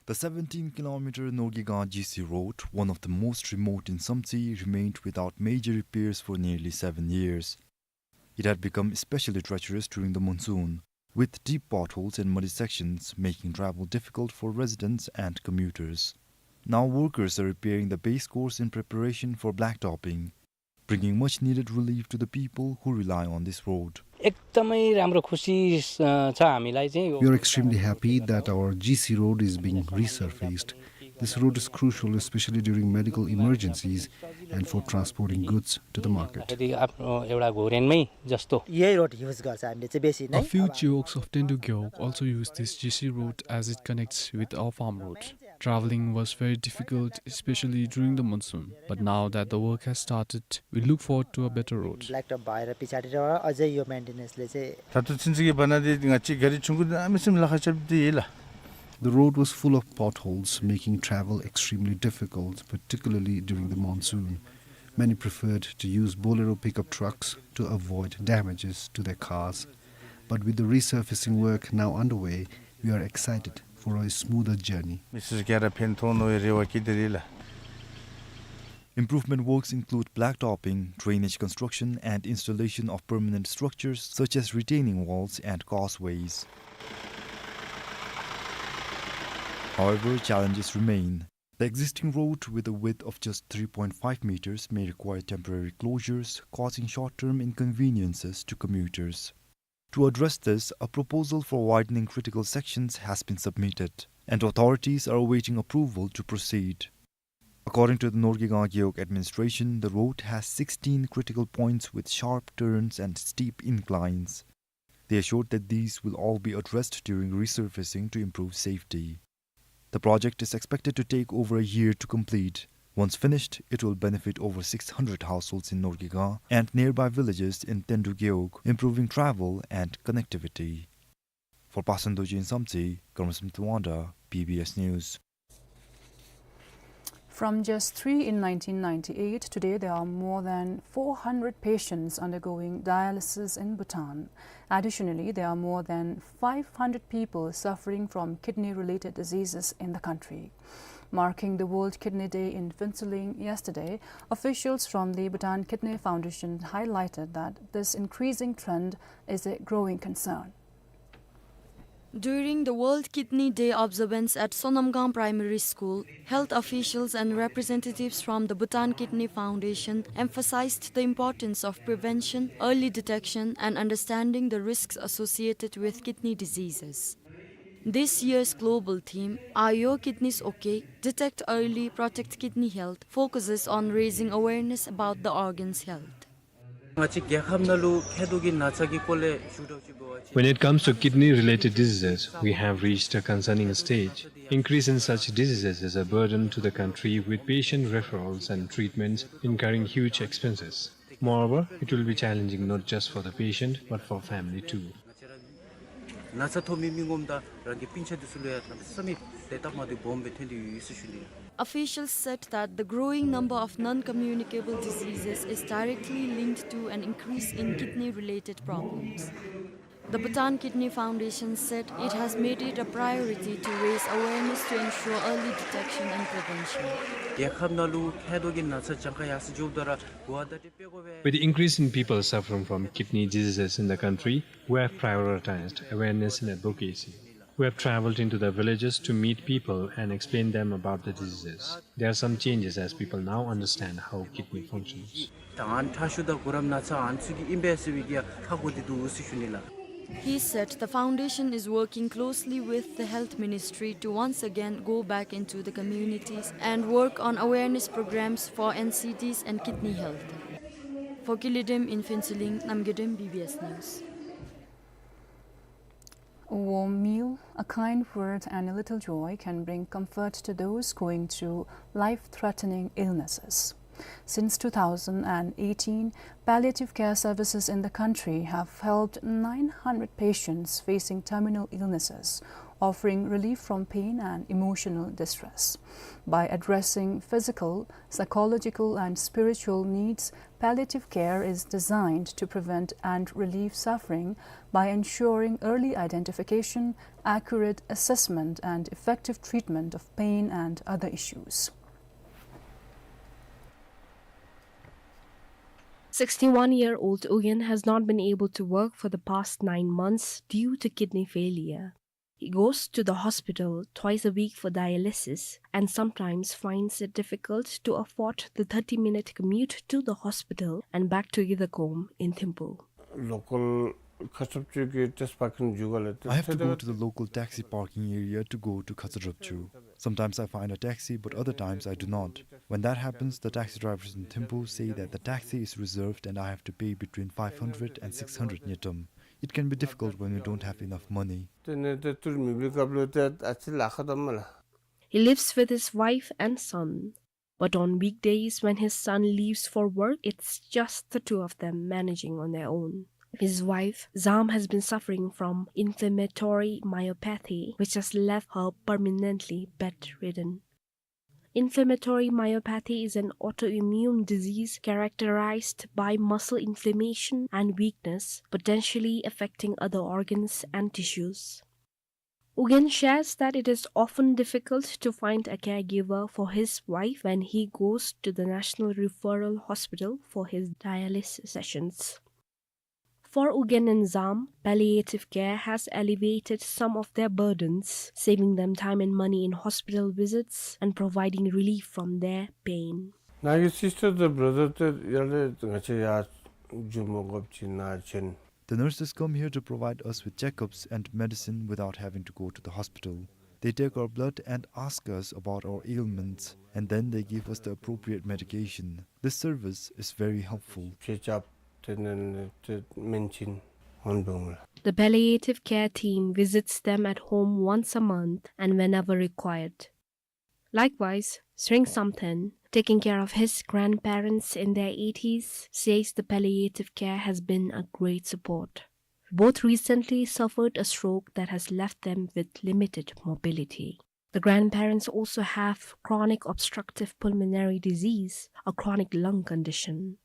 The seventeen kilometer Nogiga G C road, one of the most remote in Samtse, remained without major repairs for nearly seven years. It had become especially treacherous during the monsoon, with deep potholes and muddy sections making travel difficult for residents and commuters. Now workers are repairing the base course in preparation for blacktopping, bringing much needed relief to the people who rely on this road. एकदमै राम्रो खुसी, अ, छ हामीलाई चाहिँ यो We are extremely happy that our G C road is being resurfaced. This road is crucial, especially during medical emergencies and for transporting goods to the market. यदि आफ्नो एउटा घुरेनमै जस्तो। यही रोड युज गर्छ हामीले चाहिँ बेसी नै। A few Gewogs of Tendu Gewog also use this G C road as it connects with our farm road. Traveling was very difficult, especially during the monsoon. But now that the work has started, we look forward to a better road. Blacktop भएर पछाडि र अझै यो मेन्टेनेन्सले चाहिँ तातु छिन्चकी बनादे ङाचि गाडी छुङ्गु दामे सिम लाखा चेप्दे यिला। The road was full of potholes, making travel extremely difficult, particularly during the monsoon. Many preferred to use Bolero pickup trucks to avoid damages to their cars. But with the resurfacing work now underway, we are excited for a smoother journey. Mister Gyara Phentono Rewa Kidirila. Improvement works include blacktopping, drainage construction, and installation of permanent structures such as retaining walls and causeways. However, challenges remain. The existing road, with a width of just three point five meters, may require temporary closures, causing short-term inconveniences to commuters. To address this, a proposal for widening critical sections has been submitted, and authorities are awaiting approval to proceed. According to the Norgegaon Gewog administration, the road has sixteen critical points with sharp turns and steep inclines. They assured that these will all be addressed during resurfacing to improve safety. The project is expected to take over a year to complete. Once finished, it will benefit over six hundred households in Norgegaon and nearby villages in Tendu Gewog, improving travel and connectivity. For Pasan Dorji in Samtse, Karmasam Tuanda, B B S News. From just three in nineteen ninety-eight, today there are more than four hundred patients undergoing dialysis in Bhutan. Additionally, there are more than five hundred people suffering from kidney-related diseases in the country. Marking the World Kidney Day in Phuentsholing yesterday, officials from the Bhutan Kidney Foundation highlighted that this increasing trend is a growing concern. During the World Kidney Day observance at Sonamgang Primary School, health officials and representatives from the Bhutan Kidney Foundation emphasized the importance of prevention, early detection, and understanding the risks associated with kidney diseases. This year's global theme, Are Your Kidneys Okay? Detect Early, Protect Kidney Health, focuses on raising awareness about the organ's health. When it comes to kidney-related diseases, we have reached a concerning stage. Increase in such diseases is a burden to the country, with patient referrals and treatments incurring huge expenses. Moreover, it will be challenging not just for the patient, but for family too. ནད་ཚ་ཐོབ་མི་མི་ངོམ་དང་རང་གི་སྤུན་ཆ་དེ་ཚུ་ལུ་ཡང་གནམ་མེད་ས་མེད་དེ་སྟབས་མ་བདེཝ་སྦོམ་སྦེ་ཐོན་ཏེ་ཡོད་ཟེར་ཞུ་ནི། Officials said that the growing number of non-communicable diseases is directly linked to an increase in kidney-related problems. The Bhutan Kidney Foundation said it has made it a priority to raise awareness to ensure early detection and prevention. རྒྱལ་ཁབ་ནང་ལུ་མཁལ་རྡོག་གི་ནད་ཚ་གྱངས་ཁ་ཡར་སེང་འགྱོཝ་ད་ར་འགོ་བ་བརྡ་སྤྲོད་དཔེ་དགོ་པས། With the increase in people suffering from kidney diseases in the country, we have prioritized awareness and advocacy. We have traveled into the villages to meet people and explain them about the diseases. There are some changes as people now understand how kidney functions. ད་ཨ་ནི་ཁྲག་ཤུགས་དང་གུ་རམ་ནད་ཚ་ཨ་ནི་ཚུ་གི་ཨིན་པས་ཟེར་བའི་གི་ཧ་གོ་སྟེ་འདུག་ཟེར་ཞུ་ནི་ལགས། He said the foundation is working closely with the health ministry to once again go back into the communities and work on awareness programs for N C Ds and kidney health. For Kili Dem in Phuentsholing, Namgay Dem, B B S News. A warm meal, a kind word, and a little joy can bring comfort to those going through life-threatening illnesses. Since two thousand and eighteen, palliative care services in the country have helped nine hundred patients facing terminal illnesses, offering relief from pain and emotional distress. By addressing physical, psychological, and spiritual needs, palliative care is designed to prevent and relieve suffering by ensuring early identification, accurate assessment, and effective treatment of pain and other issues. Sixty-one-year-old Ugyen has not been able to work for the past nine months due to kidney failure. He goes to the hospital twice a week for dialysis and sometimes finds it difficult to afford the thirty-minute commute to the hospital and back to Yidakom in Thimphu. Local ཁ་ཚབ་ཅིག་གི་ཊེག་སི་པར་ཀིང་འགྱོ་ག་ལས། I have to go to the local taxi parking area to go to Khatsadrapchu. Sometimes I find a taxi, but other times I do not. When that happens, the taxi drivers in Thimphu say that the taxi is reserved and I have to pay between five hundred and six hundred ngultrum. It can be difficult when we don't have enough money. དེ་ནས་ཏེ་ཏུར་མི་འབད་སྐབས་ལུ་ཏེ་ཨ་ཙི་ལཱ་ཁག་འདུག་སྨོ་ལགས། He lives with his wife and son, but on weekdays when his son leaves for work, it's just the two of them managing on their own. His wife, Zam, has been suffering from inflammatory myopathy, which has left her permanently bedridden. Inflammatory myopathy is an autoimmune disease characterized by muscle inflammation and weakness, potentially affecting other organs and tissues. Ugyen shares that it is often difficult to find a caregiver for his wife when he goes to the National Referral Hospital for his dialysis sessions. For Ugyen and Zam, palliative care has alleviated some of their burdens, saving them time and money in hospital visits and providing relief from their pain. ནཱ་གི་སིསི་ཊར་དང་བྷར་དར་དེ་ཡར་ལས་ང་བཅས་ཡར་འགྱོ་མ་དགོཔ་ཅིག་ནཱ་བྱོན། The nurses come here to provide us with checkups and medicine without having to go to the hospital. They take our blood and ask us about our ailments, and then they give us the appropriate medication. This service is very helpful. ཁྱེད་ཅག་དེ་ནས་དེ་སྨན་བྱིན་འོང་འབདཝ་ལགས། The palliative care team visits them at home once a month and whenever required. Likewise, Sring Samthen, taking care of his grandparents in their eighties, says the palliative care has been a great support. Both recently suffered a stroke that has left them with limited mobility. The grandparents also have chronic obstructive pulmonary disease, a chronic lung condition.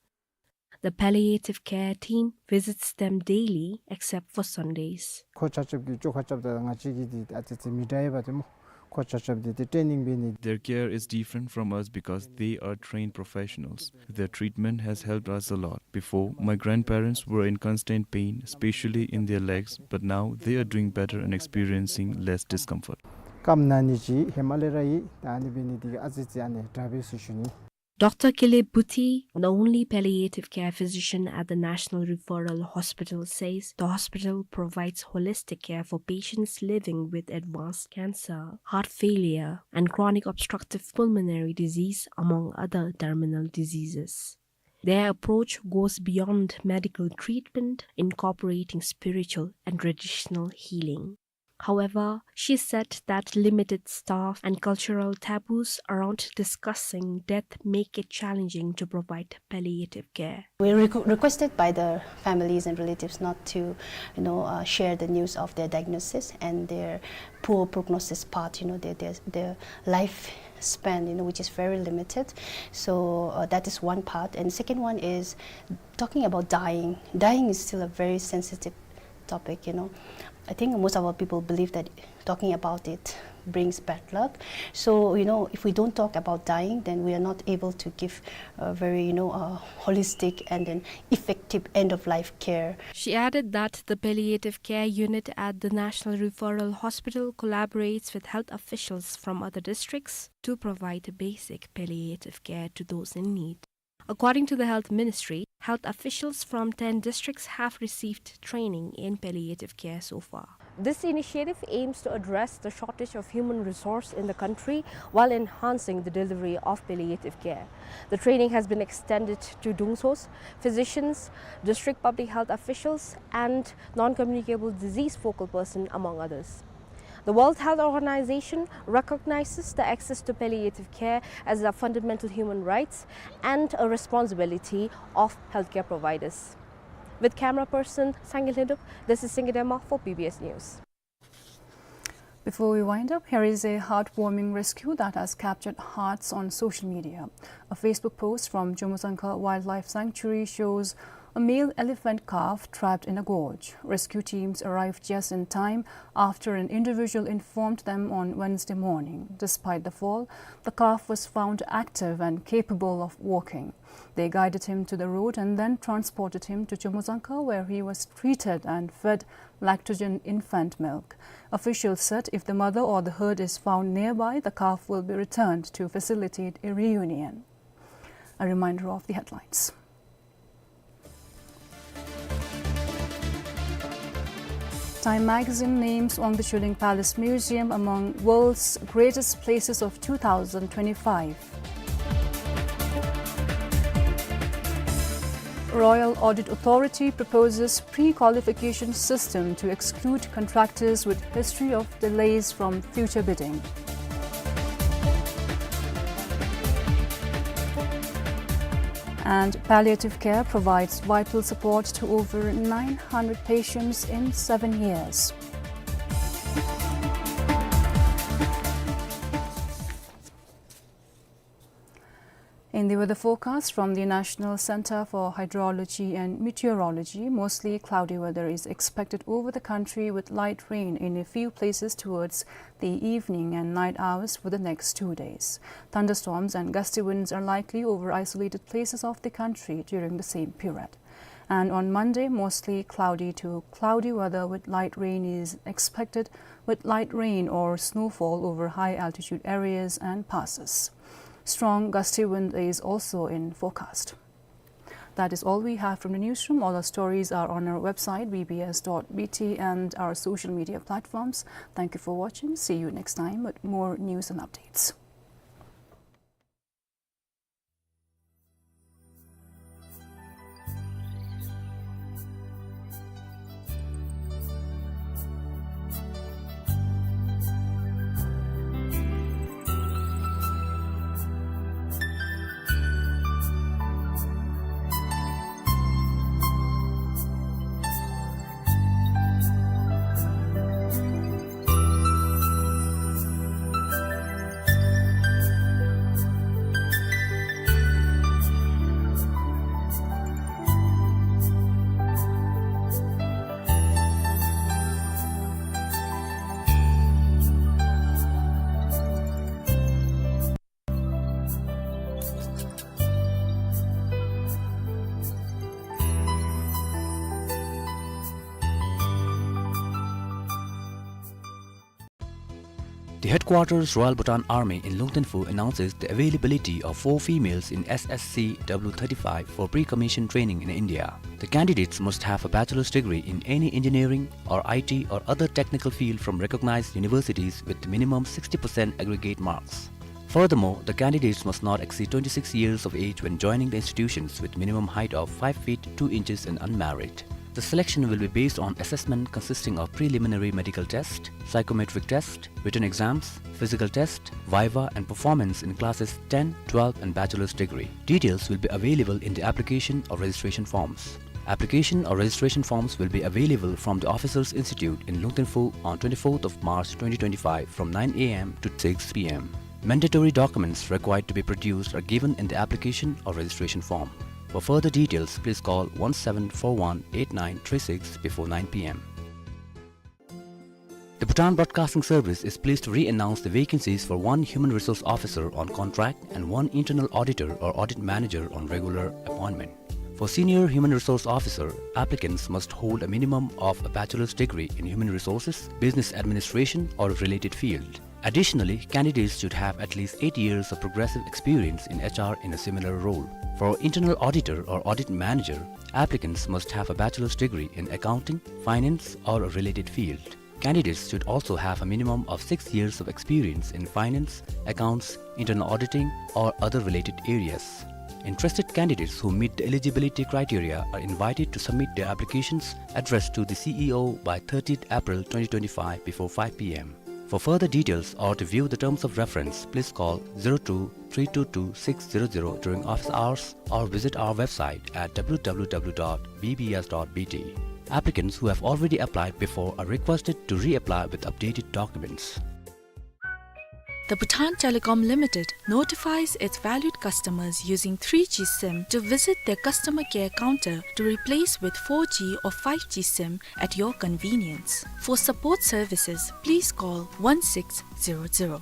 The palliative care team visits them daily except for Sundays. ཁོ་ཆ་ཁྱབ་ཀྱིས་བཅོས་ཁ་རྐྱབ་ད་ང་བཅས་ཀྱིས་འདི་ཨ་ཙི་ཙི་མི་འདྲ་བས་པ་དེ་སྨོ། ཁོ་ཆ་ཁྱབ་འདི་ཏེ་ཊེ་ནིང་འབད་ནི། Their care is different from us because they are trained professionals. Their treatment has helped us a lot. Before, my grandparents were in constant pain, especially in their legs, but now they are doing better and experiencing less discomfort. སྐམ་ན་ནི་ཅིག་ཧེ་མ་ལས་ར་ཡོད། ད་ཨ་ནི་འབད་ནི་འདི་གིས་ཨ་ཙི་ཙི་ཨ་ནི་དྲག་པས་ཟེར་ཞུ་ནི། Doctor Kile Bhuti, the only palliative care physician at the National Referral Hospital, says the hospital provides holistic care for patients living with advanced cancer, heart failure, and chronic obstructive pulmonary disease, among other terminal diseases. Their approach goes beyond medical treatment, incorporating spiritual and traditional healing. However, she said that limited staff and cultural taboos around discussing death make it challenging to provide palliative care. We requ-, requested by the families and relatives not to, you know, uh, share the news of their diagnosis and their poor prognosis part, you know, their, their, their lifespan, you know, which is very limited. So, uh, that is one part. And second one is talking about dying. Dying is still a very sensitive topic, you know. I think most of our people believe that talking about it brings bad luck. So, you know, if we don't talk about dying, then we are not able to give a very, you know, uh, holistic and an effective end-of-life care. She added that the palliative care unit at the National Referral Hospital collaborates with health officials from other districts to provide basic palliative care to those in need. According to the Health Ministry, health officials from ten districts have received training in palliative care so far. This initiative aims to address the shortage of human resource in the country while enhancing the delivery of palliative care. The training has been extended to dungsos, physicians, district public health officials, and non-communicable disease focal person, among others. The World Health Organization recognizes the access to palliative care as a fundamental human rights and a responsibility of healthcare providers. With camera person Sangil Hinduk, this is Singidema for P B S News. Before we wind up, here is a heartwarming rescue that has captured hearts on social media. A Facebook post from Chomozangka Wildlife Sanctuary shows a male elephant calf trapped in a gorge. Rescue teams arrived just in time after an individual informed them on Wednesday morning. Despite the fall, the calf was found active and capable of walking. They guided him to the road and then transported him to Chomozangka, where he was treated and fed lactogen infant milk. Officials said if the mother or the herd is found nearby, the calf will be returned to facilitate a reunion. A reminder of the headlines. Time magazine names Wangdue Chuling Palace Museum among world's greatest places of two thousand twenty-five. Royal Audit Authority proposes pre-qualification system to exclude contractors with history of delays from future bidding. And palliative care provides vital support to over nine hundred patients in seven years. In the weather forecast from the National Center for Hydrology and Meteorology, mostly cloudy weather is expected over the country, with light rain in a few places towards the evening and night hours for the next two days. Thunderstorms and gusty winds are likely over isolated places of the country during the same period. And on Monday, mostly cloudy to cloudy weather with light rain is expected, with light rain or snowfall over high altitude areas and passes. Strong gusty wind is also in forecast. That is all we have from the newsroom. All our stories are on our website, B B S dot B T, and our social media platforms. Thank you for watching. See you next time with more news and updates. The headquarters Royal Bhutan Army in Lungtinfu announces the availability of four females in S S C W thirty-five for pre-commission training in India. The candidates must have a bachelor's degree in any engineering or I T or other technical field from recognized universities with minimum sixty percent aggregate marks. Furthermore, the candidates must not exceed twenty-six years of age when joining the institutions, with minimum height of five feet two inches and unmarried. The selection will be based on assessment consisting of preliminary medical test, psychometric test, written exams, physical test, viva and performance in classes ten, twelve and bachelor's degree. Details will be available in the application or registration forms. Application or registration forms will be available from the Officers Institute in Lungtinfu on twenty-fourth of March twenty twenty-five from nine A M to six P M. Mandatory documents required to be produced are given in the application or registration form. For further details, please call one seven four one eight nine three six before nine P M. The Bhutan Broadcasting Service is pleased to re-announce the vacancies for one human resource officer on contract and one internal auditor or audit manager on regular appointment. For senior human resource officer, applicants must hold a minimum of a bachelor's degree in human resources, business administration, or related field. Additionally, candidates should have at least eight years of progressive experience in H R in a similar role. For internal auditor or audit manager, applicants must have a bachelor's degree in accounting, finance, or a related field. Candidates should also have a minimum of six years of experience in finance, accounts, internal auditing, or other related areas. Interested candidates who meet the eligibility criteria are invited to submit their applications addressed to the C E O by thirtieth April twenty twenty-five before five P M. For further details or to view the terms of reference, please call zero two three two two six zero zero during office hours or visit our website at W W W dot B B S dot B T. Applicants who have already applied before are requested to reapply with updated documents. The Bhutan Telecom Limited notifies its valued customers using three G SIM to visit their customer care counter to replace with four G or five G SIM at your convenience. For support services, please call one six zero zero.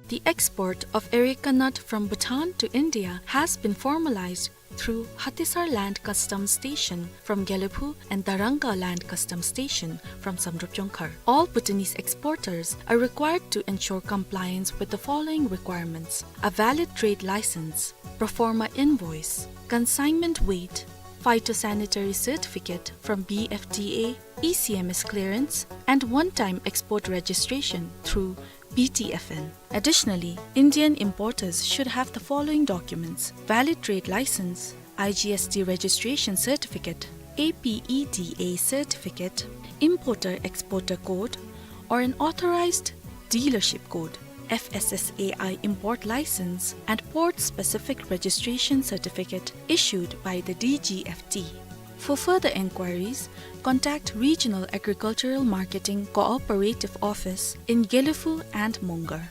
The export of areca nut from Bhutan to India has been formalized through Hatisar Land Customs Station from Gelephu and Darangka Land Customs Station from Samdrup Jongkhar. All Bhutanese exporters are required to ensure compliance with the following requirements: a valid trade license, proforma invoice, consignment weight, phytosanitary certificate from B F D A, E C M S clearance, and one-time export registration through B T F N. Additionally, Indian importers should have the following documents: valid trade license, I G S T registration certificate, A P E D A certificate, importer-exporter code, or an authorized dealership code. F S S A I import license, and port-specific registration certificate issued by the D G F T. For further enquiries, contact Regional Agricultural Marketing Cooperative Office in Gelephu and Mongar.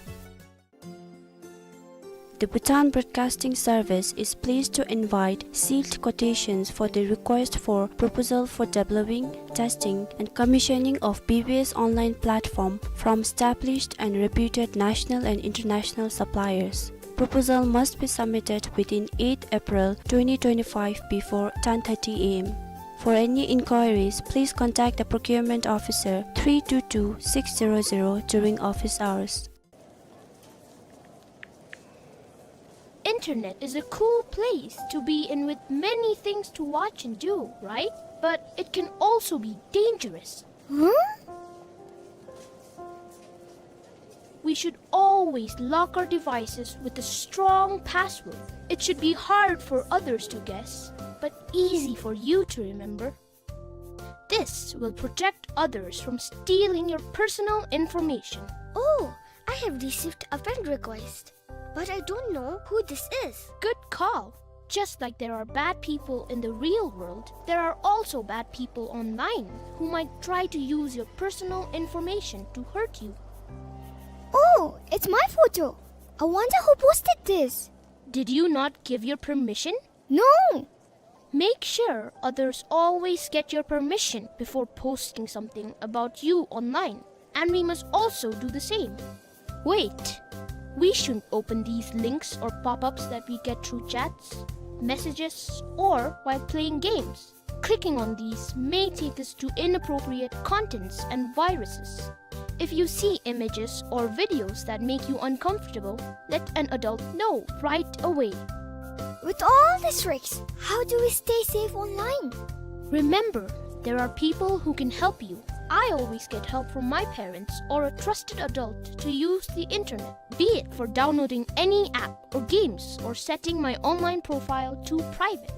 The Bhutan Broadcasting Service is pleased to invite sealed quotations for the request for proposal for developing, testing, and commissioning of B B S online platform from established and reputed national and international suppliers. Proposal must be submitted within eighth April twenty twenty-five before ten thirty A M. For any inquiries, please contact the procurement officer three two two six zero zero during office hours. Internet is a cool place to be in with many things to watch and do, right? But it can also be dangerous. Huh? We should always lock our devices with a strong password. It should be hard for others to guess, but easy for you to remember. This will protect others from stealing your personal information. Oh, I have received a friend request, but I don't know who this is. Good call. Just like there are bad people in the real world, there are also bad people online who might try to use your personal information to hurt you. Oh, it's my photo. I wonder who posted this. Did you not give your permission? No. Make sure others always get your permission before posting something about you online, and we must also do the same. Wait, we shouldn't open these links or pop-ups that we get through chats, messages, or while playing games. Clicking on these may take us to inappropriate contents and viruses. If you see images or videos that make you uncomfortable, let an adult know right away. With all these risks, how do we stay safe online? Remember, there are people who can help you. I always get help from my parents or a trusted adult to use the internet, be it for downloading any app or games or setting my online profile to private.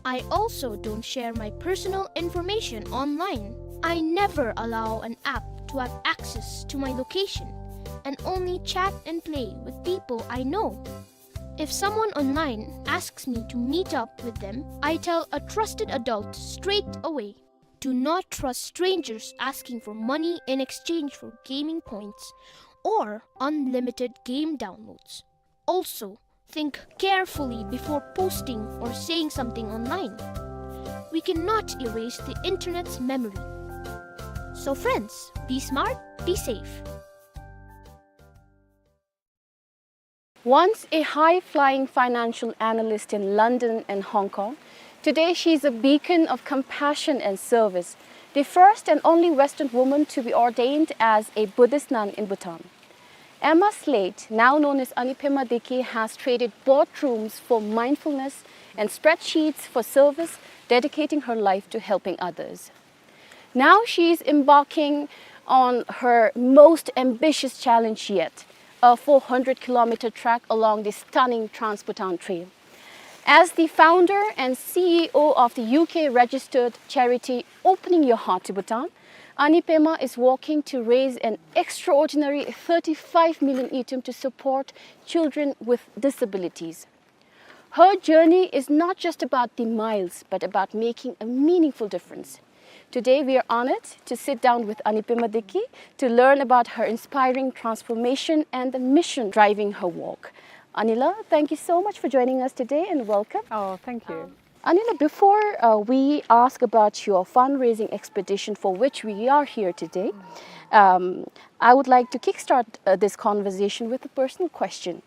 I also don't share my personal information online. I never allow an app to have access to my location and only chat and play with people I know. If someone online asks me to meet up with them, I tell a trusted adult straight away. Do not trust strangers asking for money in exchange for gaming points or unlimited game downloads. Also, think carefully before posting or saying something online. We cannot erase the internet's memory. So friends, be smart, be safe. Once a high-flying financial analyst in London and Hong Kong, today she is a beacon of compassion and service, the first and only Western woman to be ordained as a Buddhist nun in Bhutan. Emma Slate, now known as Anipema Deki, has traded boardrooms for mindfulness and spreadsheets for service, dedicating her life to helping others. Now she is embarking on her most ambitious challenge yet, a four hundred kilometer trek along the stunning Trans-Bhutan Trail. As the founder and C E O of the U K-registered charity Opening Your Heart to Bhutan, Anipema is working to raise an extraordinary thirty-five million ngultrum to support children with disabilities. Her journey is not just about the miles, but about making a meaningful difference. Today, we are honored to sit down with Anipema Deki to learn about her inspiring transformation and the mission driving her work. Anila, thank you so much for joining us today and welcome. Oh, thank you. Um, Anila, before, uh, we ask about your fundraising expedition for which we are here today, um, I would like to kickstart, uh, this conversation with a personal question.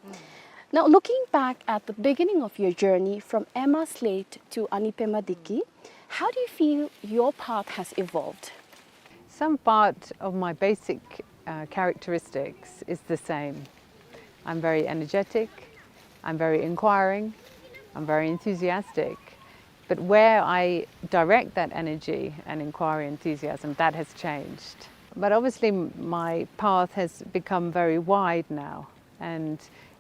Now, looking back at the beginning of your journey from Emma Slate to Anipema Deki, how do you feel your path has evolved? Some part of my basic, uh, characteristics is the same. I'm very energetic, I'm very inquiring, I'm very enthusiastic. But where I direct that energy and inquiry, enthusiasm, that has changed. But obviously, m-, my path has become very wide now and,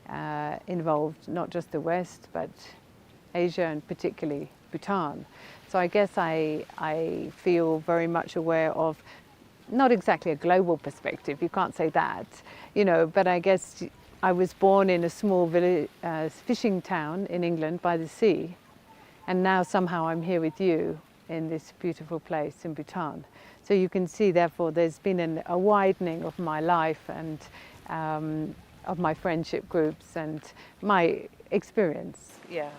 uh, involved not just the West, but Asia and particularly Bhutan. So I guess I, I feel very much aware of not exactly a global perspective, you can't say that, you know, but I guess I was born in a small village, uh, fishing town in England by the sea, and now somehow I'm here with you in this beautiful place in Bhutan. So you can see, therefore, there's been an, a widening of my life and, um, of my friendship groups and my experience. Yeah.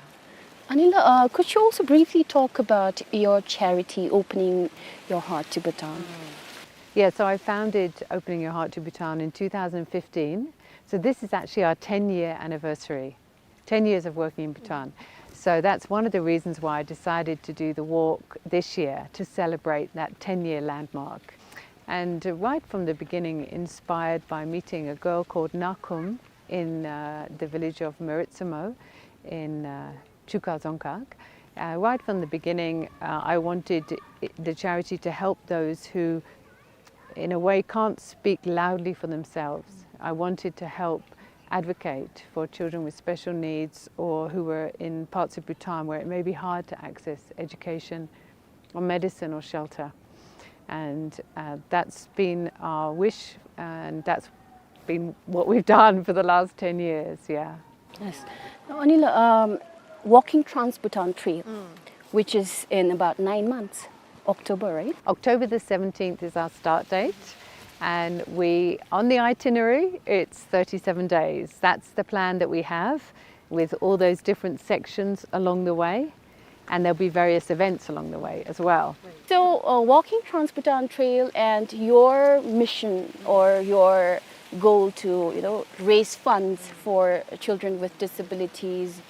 Anila, uh, could you also briefly talk about your charity, Opening Your Heart to Bhutan? Yeah, so I founded Opening Your Heart to Bhutan in two thousand fifteen. So this is actually our ten-year anniversary, ten years of working in Bhutan. So that's one of the reasons why I decided to do the walk this year, to celebrate that ten-year landmark. And, uh, right from the beginning, inspired by meeting a girl called Nakum in, uh, the village of Meritsumo in, uh, Chuka Dzongkhag. Uh, right from the beginning, uh, I wanted i-, the charity to help those who, in a way, can't speak loudly for themselves. I wanted to help advocate for children with special needs or who were in parts of Bhutan where it may be hard to access education or medicine or shelter. And, uh, that's been our wish, and that's been what we've done for the last ten years, yeah. Yes. Now, Anila, um, walking Trans-Bhutan Trail, which is in about nine months, October, right? October the seventeenth is our start date, and we, on the itinerary, it's thirty-seven days. That's the plan that we have, with all those different sections along the way, and there'll be various events along the way as well. So, uh, walking Trans-Bhutan Trail and your mission or your goal to, you know, raise funds for children with disabilities,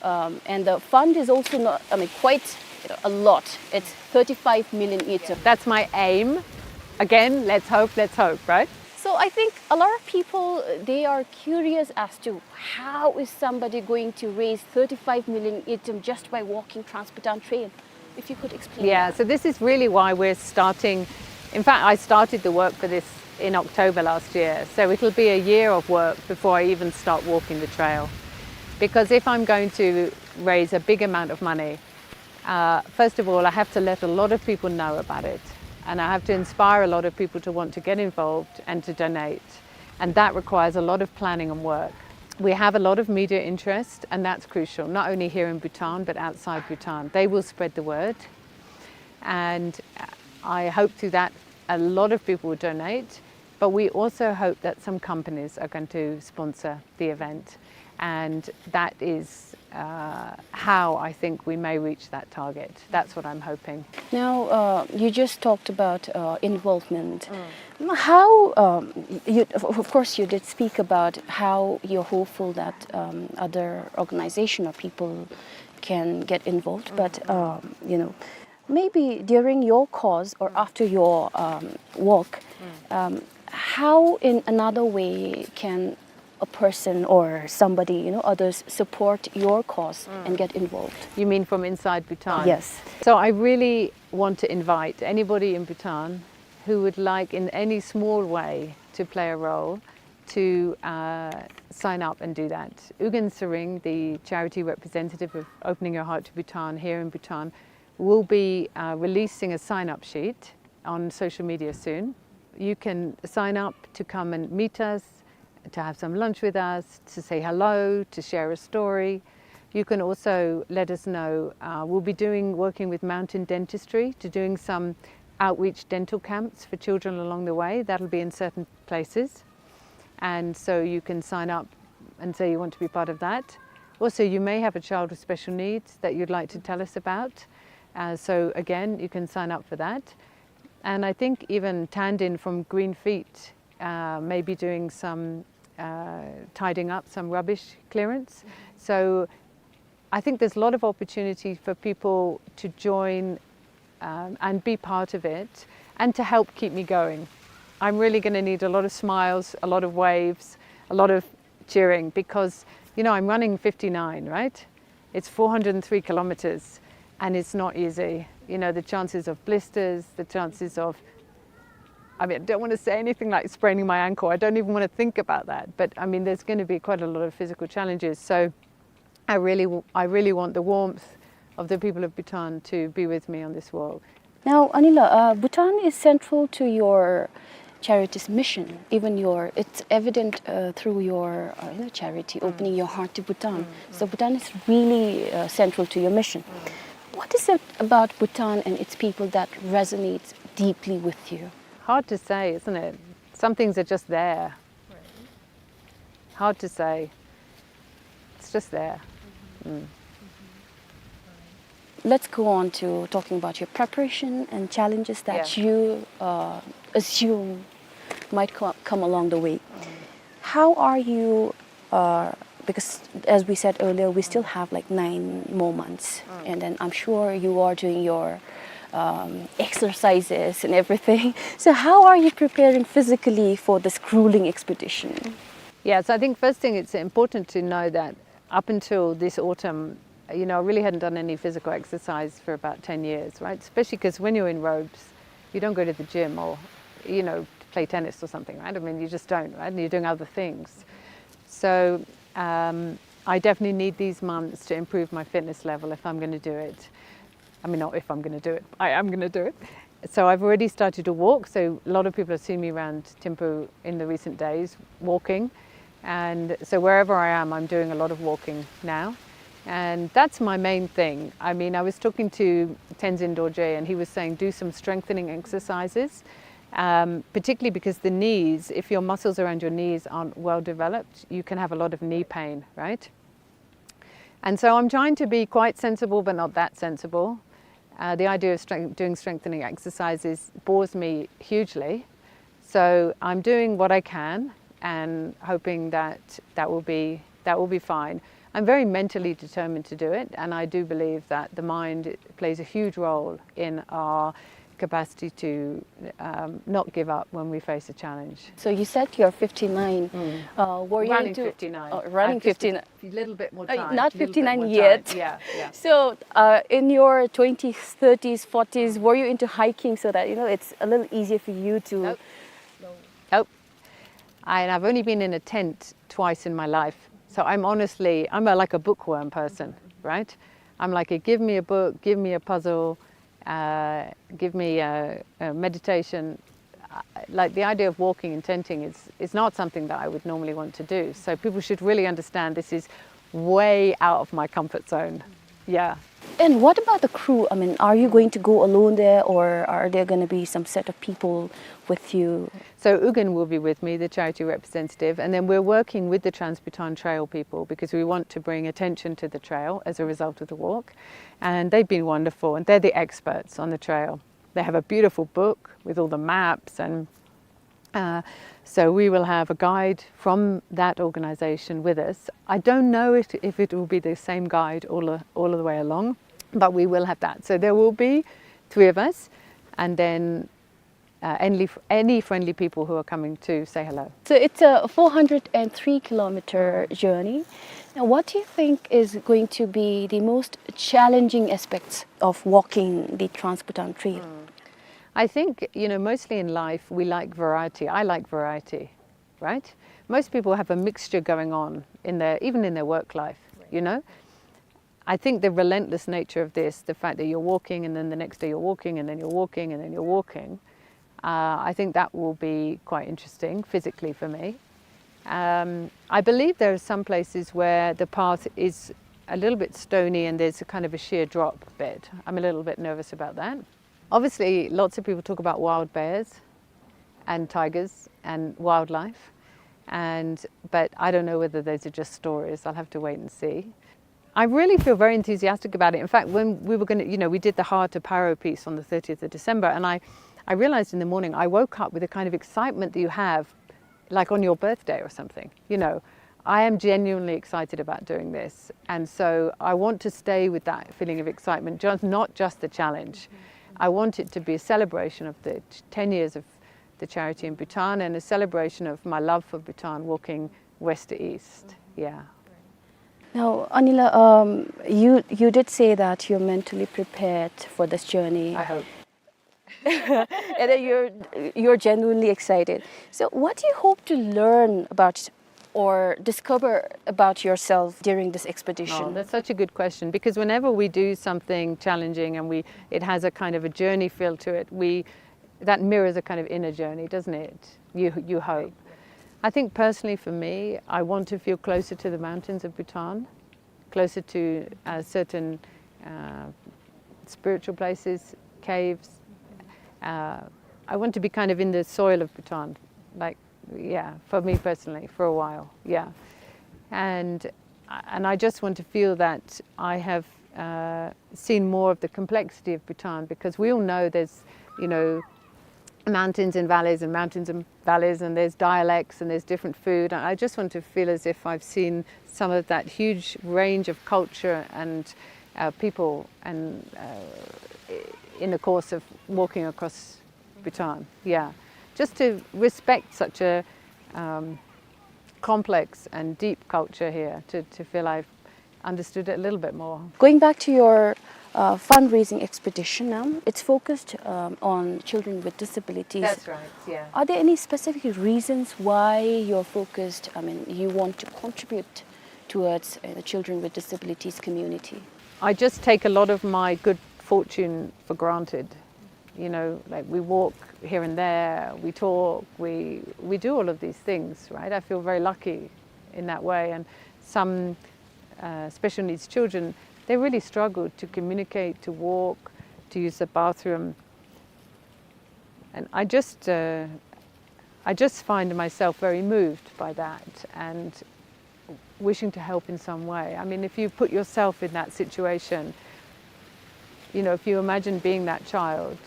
um, and the fund is also not, I mean, quite, you know, a lot. It's thirty-five million ngultrum. That's my aim. Again, let's hope, let's hope, right? So I think a lot of people, they are curious as to how is somebody going to raise thirty-five million ngultrum just by walking Trans-Bhutan Trail. If you could explain. Yeah, that. So this is really why we're starting. In fact, I started the work for this in October last year. So it'll be a year of work before I even start walking the trail. Because if I'm going to raise a big amount of money, uh, first of all, I have to let a lot of people know about it. And I have to inspire a lot of people to want to get involved and to donate. And that requires a lot of planning and work. We have a lot of media interest, and that's crucial, not only here in Bhutan, but outside Bhutan. They will spread the word. And I hope through that a lot of people will donate, but we also hope that some companies are going to sponsor the event. And that is, uh, how I think we may reach that target. That's what I'm hoping. Now, uh, you just talked about, uh, involvement. Mm. How, um, you, of, of course, you did speak about how you're hopeful that, um, other organization or people can get involved, but, um, you know, maybe during your cause or after your, um, walk, um, how in another way can a person or somebody, you know, others support your cause and get involved? You mean from inside Bhutan? Yes. So I really want to invite anybody in Bhutan who would like, in any small way, to play a role, to, uh, sign up and do that. Ugyen Tshering, the charity representative of Opening Your Heart to Bhutan here in Bhutan, will be, uh, releasing a sign-up sheet on social media soon. You can sign up to come and meet us, to have some lunch with us, to say hello, to share a story. You can also let us know, uh, we'll be doing, working with Mountain Dentistry to doing some outreach dental camps for children along the way. That'll be in certain places. And so you can sign up and say you want to be part of that. Also, you may have a child with special needs that you'd like to tell us about. Uh, so again, you can sign up for that. And I think even Tandin from Green Feet, uh, may be doing some, uh, tidying up, some rubbish clearance. So I think there's a lot of opportunity for people to join, um, and be part of it and to help keep me going. I'm really gonna need a lot of smiles, a lot of waves, a lot of cheering because, you know, I'm running fifty-nine, right? It's four hundred and three kilometers, and it's not easy. You know, the chances of blisters, the chances of, I mean, I don't want to say anything like spraining my ankle. I don't even want to think about that. But, I mean, there's gonna be quite a lot of physical challenges. So I really, w-, I really want the warmth of the people of Bhutan to be with me on this walk. Now, Anila, uh, Bhutan is central to your charity's mission. Even your, it's evident, uh, through your, uh, you know, charity, opening your heart to Bhutan. So Bhutan is really, uh, central to your mission. What is it about Bhutan and its people that resonates deeply with you? Hard to say, isn't it? Some things are just there. Hard to say. It's just there. Mm. Let's go on to talking about your preparation and challenges that you, uh, assume might co-, come along the way. How are you, uh, because as we said earlier, we still have, like, nine more months, and then I'm sure you are doing your, um, exercises and everything. So how are you preparing physically for this grueling expedition? Yeah, so I think first thing, it's important to know that up until this autumn, you know, I really hadn't done any physical exercise for about ten years, right? Especially 'cause when you're in robes, you don't go to the gym or, you know, play tennis or something, right? I mean, you just don't, right? And you're doing other things. So, um, I definitely need these months to improve my fitness level if I'm gonna do it. I mean, not if I'm gonna do it, I am gonna do it. So I've already started to walk. So a lot of people have seen me around Thimphu in the recent days walking. And so wherever I am, I'm doing a lot of walking now. And that's my main thing. I mean, I was talking to Tenzin Dorje, and he was saying do some strengthening exercises, um, particularly because the knees, if your muscles around your knees aren't well developed, you can have a lot of knee pain, right? And so I'm trying to be quite sensible, but not that sensible. Uh, the idea of strength, doing strengthening exercises bores me hugely. So I'm doing what I can and hoping that that will be, that will be fine. I'm very mentally determined to do it, and I do believe that the mind plays a huge role in our capacity to, um, not give up when we face a challenge. So you said you're fifty-nine. Uh, were you Running into fifty-nine. Oh, running I've just fifty-nine. A little bit more time. Uh, not fifty-nine yet. Yeah, yeah. So, uh, in your twenties, thirties, forties, were you into hiking so that, you know, it's a little easier for you to Nope. Nope. I, and I've only been in a tent twice in my life. So I'm honestly, I'm a, like, a bookworm person, right? I'm like, give me a book, give me a puzzle, uh, give me a, a meditation. Uh, like, the idea of walking and tenting is, is not something that I would normally want to do. So people should really understand this is way out of my comfort zone. Yeah. And what about the crew? I mean, are you going to go alone there, or are there gonna be some set of people with you? So Ugin will be with me, the charity representative, and then we're working with the Trans-Bhutan Trail people because we want to bring attention to the trail as a result of the walk. And they've been wonderful, and they're the experts on the trail. They have a beautiful book with all the maps, and, uh, so we will have a guide from that organization with us. I don't know if, if it will be the same guide all the, all the way along, but we will have that. So there will be three of us, and then, uh, any, any friendly people who are coming to say hello. So it's a four hundred and three kilometer journey. Now, what do you think is going to be the most challenging aspects of walking the Trans-Bhutan Trail? I think, you know, mostly in life, we like variety. I like variety, right? Most people have a mixture going on in their, even in their work life, you know? I think the relentless nature of this, the fact that you're walking and then the next day you're walking and then you're walking and then you're walking, uh, I think that will be quite interesting physically for me. Um, I believe there are some places where the path is a little bit stony and there's a kind of a sheer drop bit. I'm a little bit nervous about that. Obviously, lots of people talk about wild bears and tigers and wildlife, and, but I don't know whether those are just stories. I'll have to wait and see. I really feel very enthusiastic about it. In fact, when we were gonna, you know, we did the Heart of Paro piece on the thirtieth of December, and I, I realized in the morning, I woke up with a kind of excitement that you have, like, on your birthday or something, you know. I am genuinely excited about doing this, and so I want to stay with that feeling of excitement, just, not just the challenge. I want it to be a celebration of the t-, ten years of the charity in Bhutan and a celebration of my love for Bhutan, walking west to east. Yeah. Now, Anila, um, you, you did say that you're mentally prepared for this journey. I hope. And that you're, you're genuinely excited. So what do you hope to learn about or discover about yourself during this expedition? Oh, that's such a good question, because whenever we do something challenging and we, it has a kind of a journey feel to it, we, that mirrors a kind of inner journey, doesn't it? You, you hope. I think personally for me, I want to feel closer to the mountains of Bhutan, closer to, uh, certain, uh, spiritual places, caves. Uh, I want to be kind of in the soil of Bhutan, like, yeah, for me personally, for a while, yeah. And, and I just want to feel that I have, uh, seen more of the complexity of Bhutan, because we all know there's, you know, mountains and valleys and mountains and valleys, and there's dialects and there's different food. And I just want to feel as if I've seen some of that huge range of culture and, uh, people and, uh, i-, in the course of walking across Bhutan. Yeah. Just to respect such a, um, complex and deep culture here, to, to feel I've understood it a little bit more. Going back to your, uh, fundraising expedition now, it's focused, um, on children with disabilities. That's right, yeah. Are there any specific reasons why you're focused, I mean, you want to contribute towards, uh, the children with disabilities community? I just take a lot of my good fortune for granted. You know, like, we walk here and there, we talk, we, we do all of these things, right? I feel very lucky in that way. And some, uh, special needs children, they really struggle to communicate, to walk, to use the bathroom. And I just, uh, I just find myself very moved by that and wishing to help in some way. I mean, if you put yourself in that situation, you know, if you imagine being that child,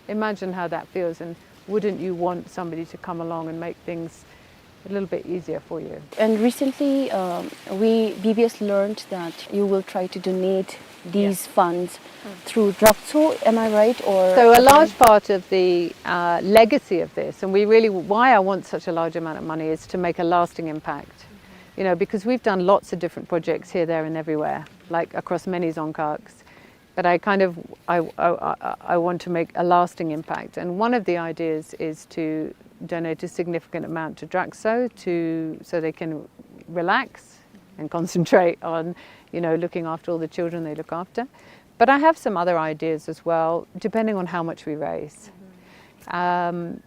imagine how that feels, and wouldn't you want somebody to come along and make things a little bit easier for you? And recently, um, we, B B S learned that you will try to donate these funds through Drakso, am I right? Or so a large part of the, uh, legacy of this, and we really, why I want such a large amount of money, is to make a lasting impact. You know, because we've done lots of different projects here, there, and everywhere, like, across many dzongkhags. But I kind of, I, I, I, I want to make a lasting impact. And one of the ideas is to donate a significant amount to Drakso to, so they can relax and concentrate on, you know, looking after all the children they look after. But I have some other ideas as well, depending on how much we raise. Um,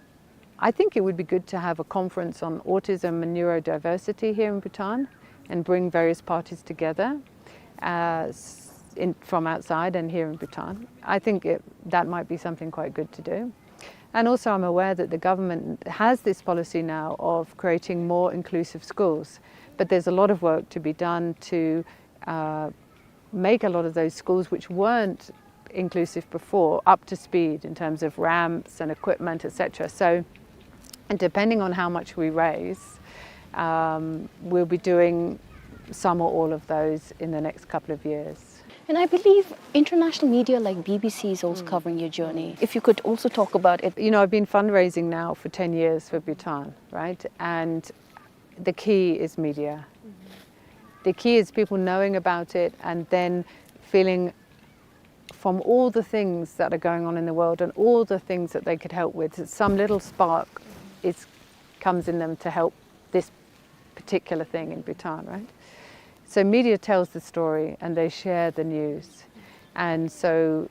I think it would be good to have a conference on autism and neurodiversity here in Bhutan and bring various parties together, uh, s-, in, from outside and here in Bhutan. I think it, that might be something quite good to do. And also, I'm aware that the government has this policy now of creating more inclusive schools, but there's a lot of work to be done to, uh, make a lot of those schools which weren't inclusive before up to speed in terms of ramps and equipment, et cetera. So, and depending on how much we raise, um, we'll be doing some or all of those in the next couple of years. And I believe international media like B B C is also covering your journey. If you could also talk about it. You know, I've been fundraising now for ten years for Bhutan, right? And the key is media. The key is people knowing about it and then feeling, from all the things that are going on in the world and all the things that they could help with, some little spark is, comes in them to help this particular thing in Bhutan, right? So media tells the story and they share the news. And so,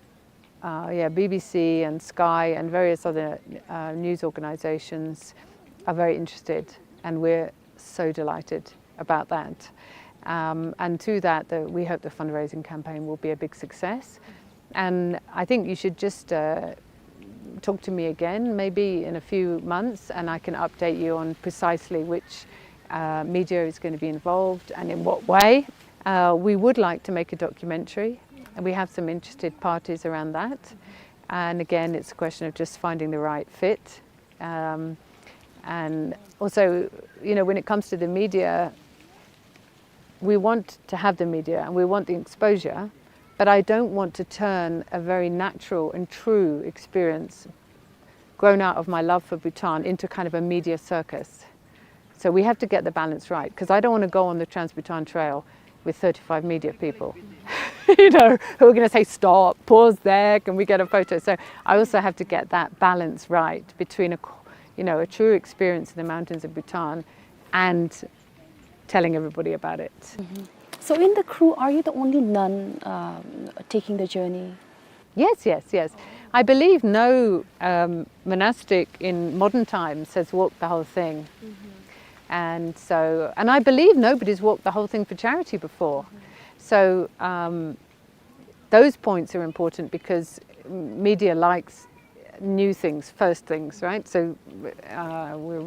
uh, yeah, B B C and Sky and various other, uh, news organizations are very interested, and we're so delighted about that. Um, and through that, the, we hope the fundraising campaign will be a big success. And I think you should just, uh, talk to me again, maybe in a few months, and I can update you on precisely which, uh, media is gonna be involved and in what way. Uh, we would like to make a documentary, and we have some interested parties around that. And again, it's a question of just finding the right fit. Um, and also, you know, when it comes to the media, we want to have the media and we want the exposure, but I don't want to turn a very natural and true experience grown out of my love for Bhutan into kind of a media circus. So we have to get the balance right, 'cause I don't wanna go on the Trans-Bhutan Trail with thirty-five media people, you know, who are gonna say, "Stop, pause there, can we get a photo?" So I also have to get that balance right between a, co-, you know, a true experience in the mountains of Bhutan and telling everybody about it. Mm-hmm. So in the crew, are you the only nun, um, taking the journey? Yes, yes, yes. I believe no, um, monastic in modern times has walked the whole thing. Mm-hmm. And so, and I believe nobody's walked the whole thing for charity before. Mm-hmm. So, um, those points are important because media likes new things, first things, right? So, uh, we're,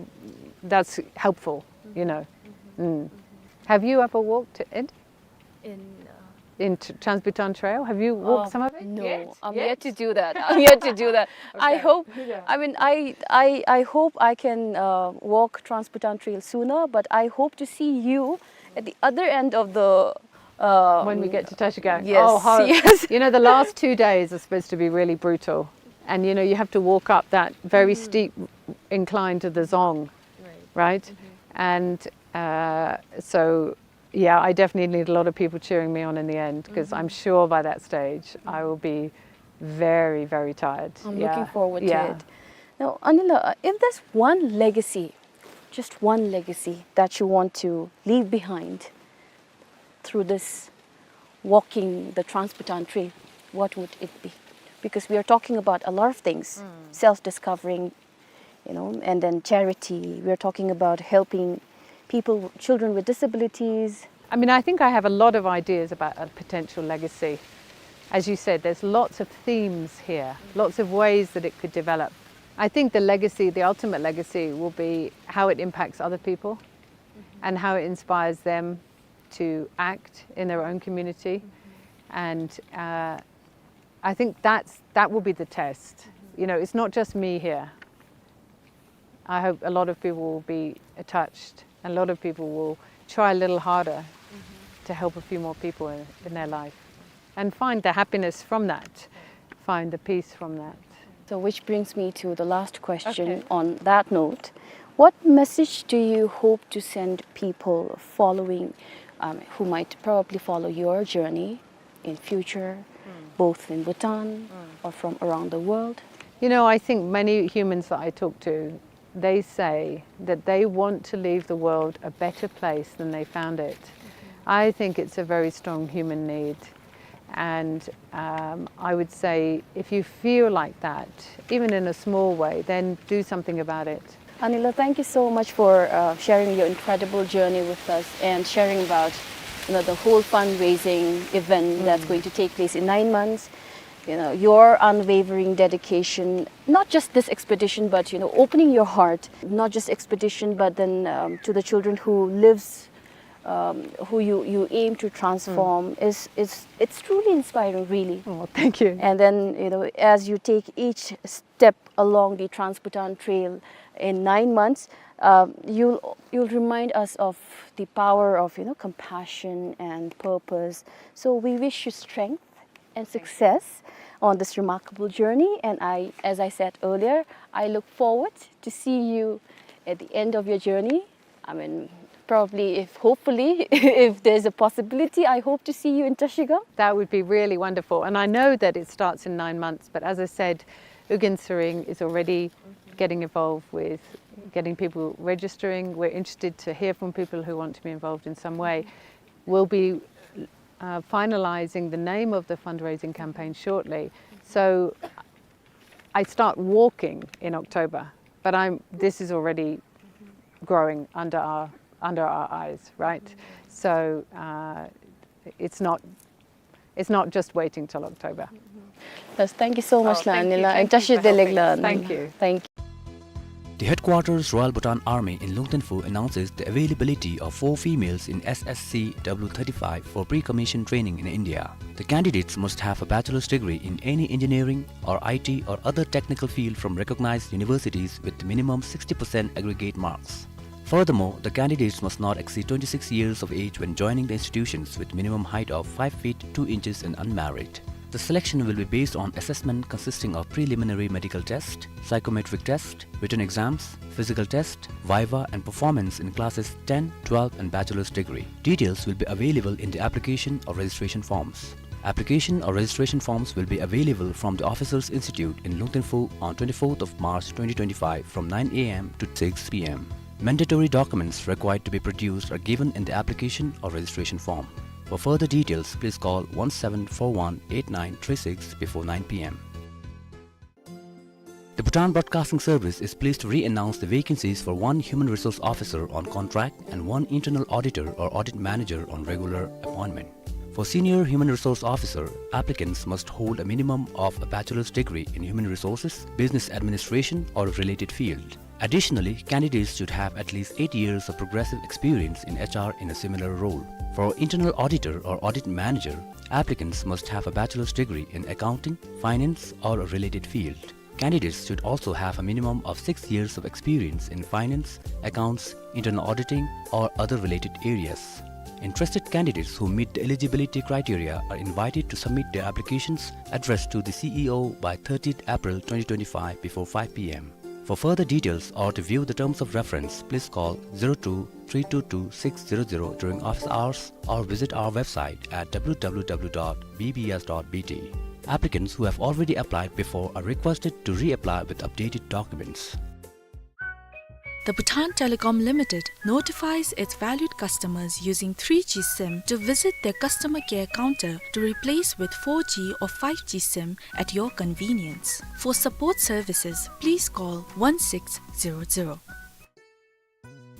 that's helpful, you know. Mm-hmm. Mm. Have you ever walked it? In, uh, in T-, Trans-Bhutan Trail? Have you walked, uh, some of it? No, yet? I'm yet to do that. I'm yet to do that. I hope, I mean, I, I, I hope I can, uh, walk Trans-Bhutan Trail sooner, but I hope to see you at the other end of the, uh, when we get to Trashigang. Yes, oh, how, yes. You know, the last two days are supposed to be really brutal. And, you know, you have to walk up that very steep incline to the Dzong, right? Mm-hmm. And, uh, so yeah, I definitely need a lot of people cheering me on in the end, 'cause I'm sure by that stage I will be very, very tired. I'm looking forward to it. Now, Anila, uh, if there's one legacy, just one legacy that you want to leave behind through this walking the Trans-Bhutan Trail, what would it be? Because we are talking about a lot of things, self-discovering, you know, and then charity. We're talking about helping people, children with disabilities. I mean, I think I have a lot of ideas about a potential legacy. As you said, there's lots of themes here, lots of ways that it could develop. I think the legacy, the ultimate legacy, will be how it impacts other people and how it inspires them to act in their own community. And, uh, I think that's, that will be the test. You know, it's not just me here. I hope a lot of people will be touched, and a lot of people will try a little harder to help a few more people in, in their life and find the happiness from that, find the peace from that. So, which brings me to the last question on that note. What message do you hope to send people following, um, who might probably follow your journey in future, both in Bhutan or from around the world? You know, I think many humans that I talk to, they say that they want to leave the world a better place than they found it. I think it's a very strong human need. And, um, I would say, if you feel like that, even in a small way, then do something about it. Anila, thank you so much for, uh, sharing your incredible journey with us and sharing about, you know, the whole fundraising event that's going to take place in nine months. You know, your unwavering dedication, not just this expedition, but, you know, opening your heart, not just expedition, but then, um, to the children who lives, um, who you, you aim to transform is, is, it's truly inspiring, really. Oh, thank you. And then, you know, as you take each step along the Trans-Bhutan Trail in nine months, um, you'll, you'll remind us of the power of, you know, compassion and purpose. So we wish you strength and success on this remarkable journey. And I, as I said earlier, I look forward to see you at the end of your journey. I mean, probably, if, hopefully, if there's a possibility, I hope to see you in Trashigang. That would be really wonderful. And I know that it starts in nine months, but as I said, Ugyen Tsering is already getting involved with getting people registering. We're interested to hear from people who want to be involved in some way. We'll be, uh, finalizing the name of the fundraising campaign shortly. So I start walking in October, but I'm, this is already growing under our, under our eyes, right? So, uh, it's not, it's not just waiting till October. Yes, thank you so much, Anila, and tashi delek la. Thank you. Thank you. The headquarters Royal Bhutan Army in Lungten Phu announces the availability of four females in S S C W thirty-five for pre-commission training in India. The candidates must have a bachelor's degree in any engineering or I T or other technical field from recognized universities with minimum sixty percent aggregate marks. Furthermore, the candidates must not exceed twenty-six years of age when joining the institutions, with minimum height of five feet two inches and unmarried. The selection will be based on assessment consisting of preliminary medical test, psychometric test, written exams, physical test, viva and performance in classes ten, twelve and bachelor's degree. Details will be available in the application or registration forms. Application or registration forms will be available from the Officers Institute in Lungten Phu on twenty-fourth of March twenty twenty-five from nine A M to six P M. Mandatory documents required to be produced are given in the application or registration form. For further details, please call one seven four one eight nine three six before nine p m. The Bhutan Broadcasting Service is pleased to re-announce the vacancies for one human resource officer on contract and one internal auditor or audit manager on regular appointment. For senior human resource officer, applicants must hold a minimum of a bachelor's degree in human resources, business administration, or a related field. Additionally, candidates should have at least eight years of progressive experience in H R in a similar role. For internal auditor or audit manager, applicants must have a bachelor's degree in accounting, finance, or a related field. Candidates should also have a minimum of six years of experience in finance, accounts, internal auditing, or other related areas. Interested candidates who meet the eligibility criteria are invited to submit their applications addressed to the C E O by thirtieth April twenty twenty-five before five p m. For further details or to view the terms of reference, please call zero two three two two six zero zero during office hours or visit our website at w w w dot b b s dot b t. Applicants who have already applied before are requested to reapply with updated documents. The Bhutan Telecom Limited notifies its valued customers using three G SIM to visit their customer care counter to replace with four G or five G SIM at your convenience. For support services, please call one six zero zero.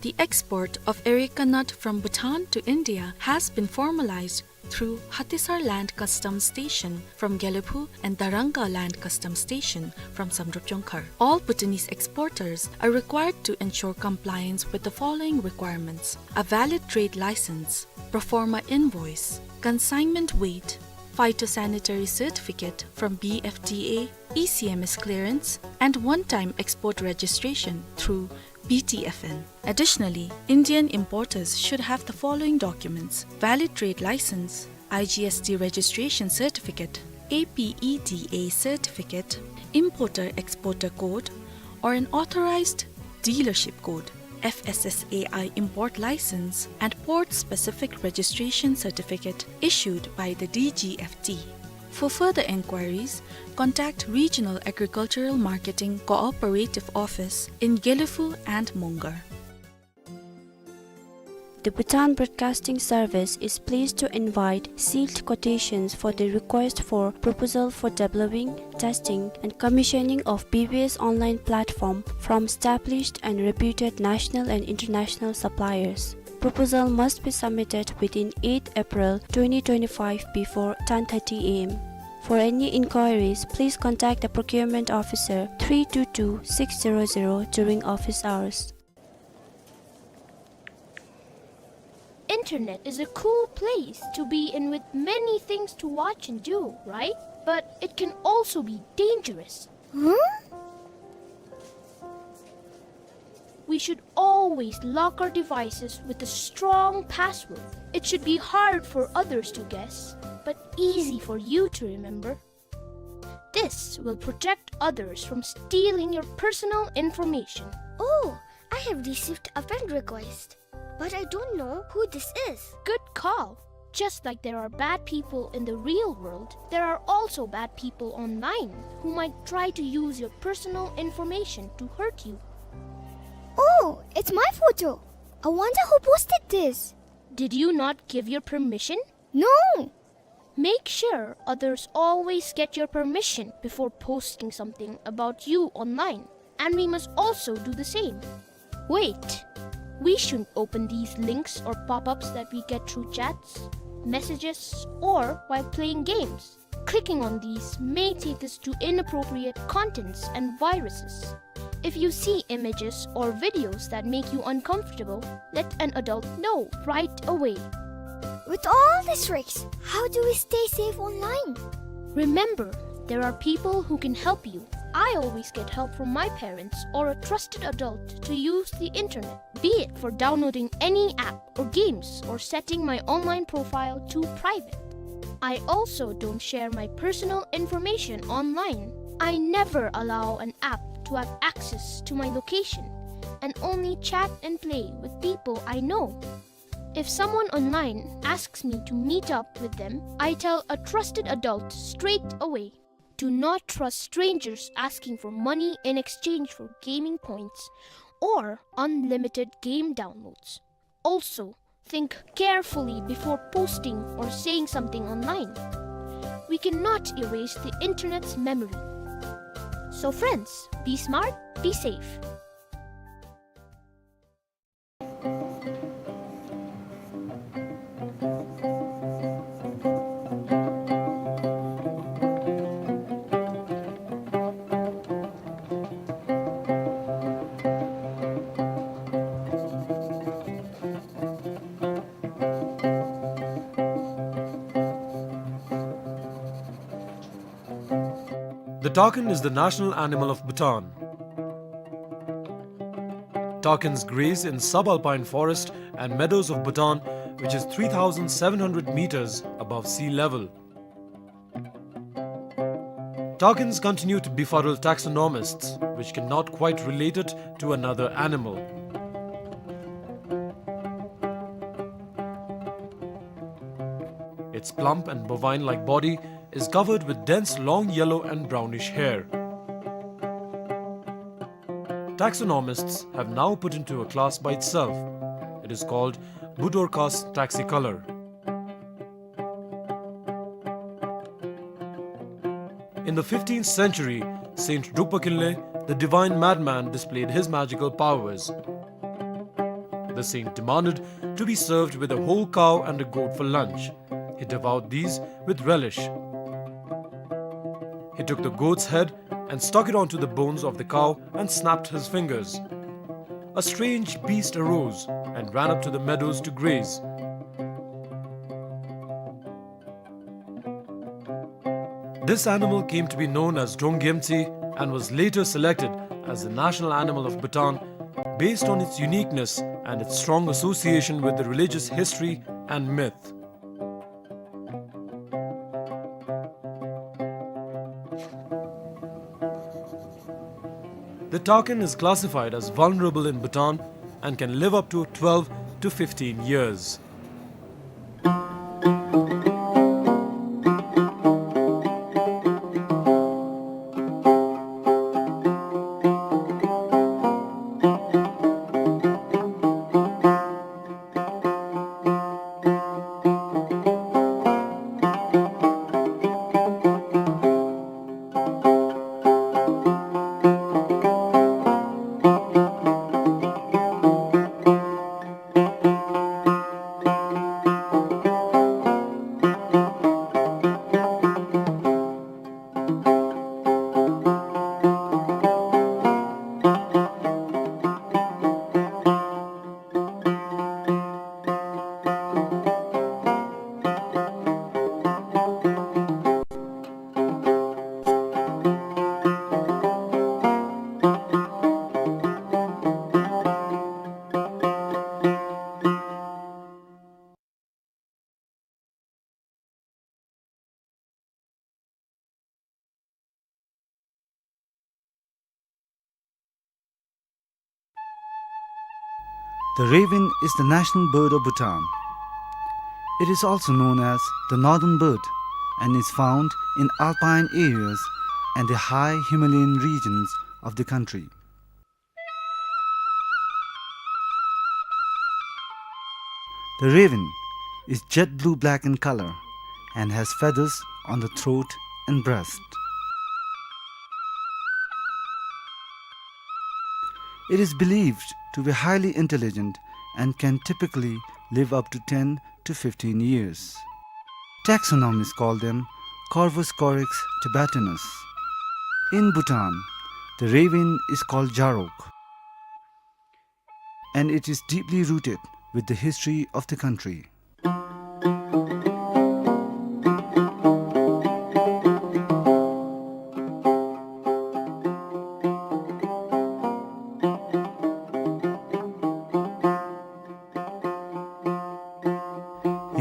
The export of areca nut from Bhutan to India has been formalized through Hatisar Land Customs Station from Gelephu and Darangka Land Customs Station from Samdrup Jongkhar. All Bhutanese exporters are required to ensure compliance with the following requirements: a valid trade license, proforma invoice, consignment weight, phytosanitary certificate from B F D A, E C M S clearance, and one-time export registration through B T F N. Additionally, Indian importers should have the following documents: valid trade license, I G S T registration certificate, A P E D A certificate, importer-exporter code, or an authorized dealership code, F S S A I import license, and port-specific registration certificate issued by the D G F T. For further enquiries, contact Regional Agricultural Marketing Cooperative Office in Gelephu and Mongar. The Bhutan Broadcasting Service is pleased to invite sealed quotations for the request for proposal for developing, testing, and commissioning of B B S online platform from established and reputed national and international suppliers. Proposal must be submitted within eighth April twenty twenty-five before ten thirty A M. For any inquiries, please contact the procurement officer three two two six zero zero during office hours. Internet is a cool place to be in with many things to watch and do, right? But it can also be dangerous. Huh? We should always lock our devices with a strong password. It should be hard for others to guess, but easy for you to remember. This will protect others from stealing your personal information. Oh, I have received a friend request, but I don't know who this is. Good call. Just like there are bad people in the real world, there are also bad people online who might try to use your personal information to hurt you. Oh, it's my photo. I wonder who posted this. Did you not give your permission? No. Make sure others always get your permission before posting something about you online, and we must also do the same. Wait, we shouldn't open these links or pop-ups that we get through chats, messages, or while playing games. Clicking on these may take us to inappropriate contents and viruses. If you see images or videos that make you uncomfortable, let an adult know right away. With all these tricks, how do we stay safe online? Remember, there are people who can help you. I always get help from my parents or a trusted adult to use the internet, be it for downloading any app or games or setting my online profile to private. I also don't share my personal information online. I never allow an app to have access to my location and only chat and play with people I know. If someone online asks me to meet up with them, I tell a trusted adult straight away. Do not trust strangers asking for money in exchange for gaming points or unlimited game downloads. Also, think carefully before posting or saying something online. We cannot erase the internet's memory. So friends, be smart, be safe. The takin is the national animal of Bhutan. Takins graze in subalpine forest and meadows of Bhutan, which is three thousand seven hundred meters above sea level. Takins continue to befuddle taxonomists, which cannot quite relate it to another animal. Its plump and bovine-like body is covered with dense long yellow and brownish hair. Taxonomists have now put into a class by itself. It is called Budorcas taxicolor. In the fifteenth century, Saint Drukpa Kinley, the divine madman, displayed his magical powers. The saint demanded to be served with a whole cow and a goat for lunch. He devoured these with relish. He took the goat's head and stuck it onto the bones of the cow and snapped his fingers. A strange beast arose and ran up to the meadows to graze. This animal came to be known as Drong Gyemtsi and was later selected as the national animal of Bhutan based on its uniqueness and its strong association with the religious history and myth. The takin is classified as vulnerable in Bhutan and can live up to twelve to fifteen years. The raven is the national bird of Bhutan. It is also known as the northern bird and is found in alpine areas and the high Himalayan regions of the country. The raven is jet blue-black in color and has feathers on the throat and breast. It is believed to be highly intelligent and can typically live up to ten to fifteen years. Taxonomists call them Corvus corax tibetanus. In Bhutan, the raven is called Jarok, and it is deeply rooted with the history of the country.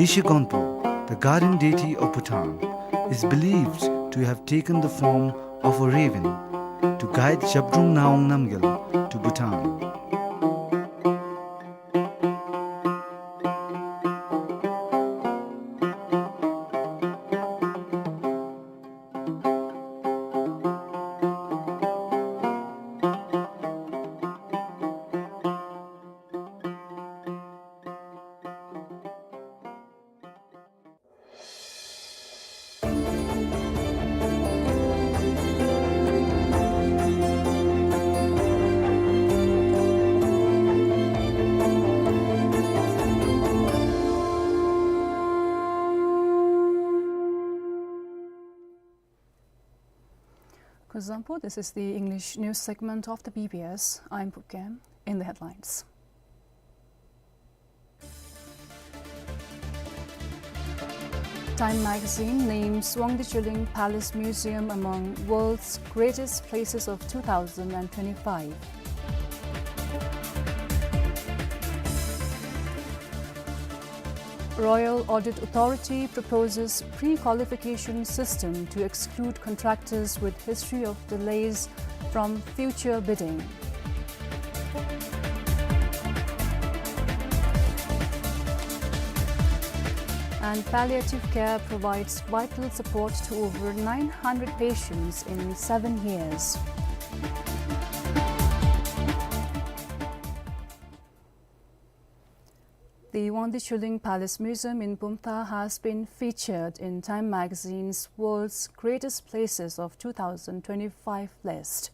Yeshe Gonpo, the guardian deity of Bhutan, is believed to have taken the form of a raven to guide Zhabdrung Ngawang Namgyal to Bhutan. Zampo, this is the English news segment of the B B S. I'm Pukkem. In the headlines. Time magazine names Wangdue Chilling Palace Museum among world's greatest places of two thousand twenty-five. Royal Audit Authority proposes pre-qualification system to exclude contractors with history of delays from future bidding. And palliative care provides vital support to over nine hundred patients in seven years. The Wangdue Chilling Palace Museum in Bumthang has been featured in Time magazine's World's Greatest Places of two thousand twenty-five list.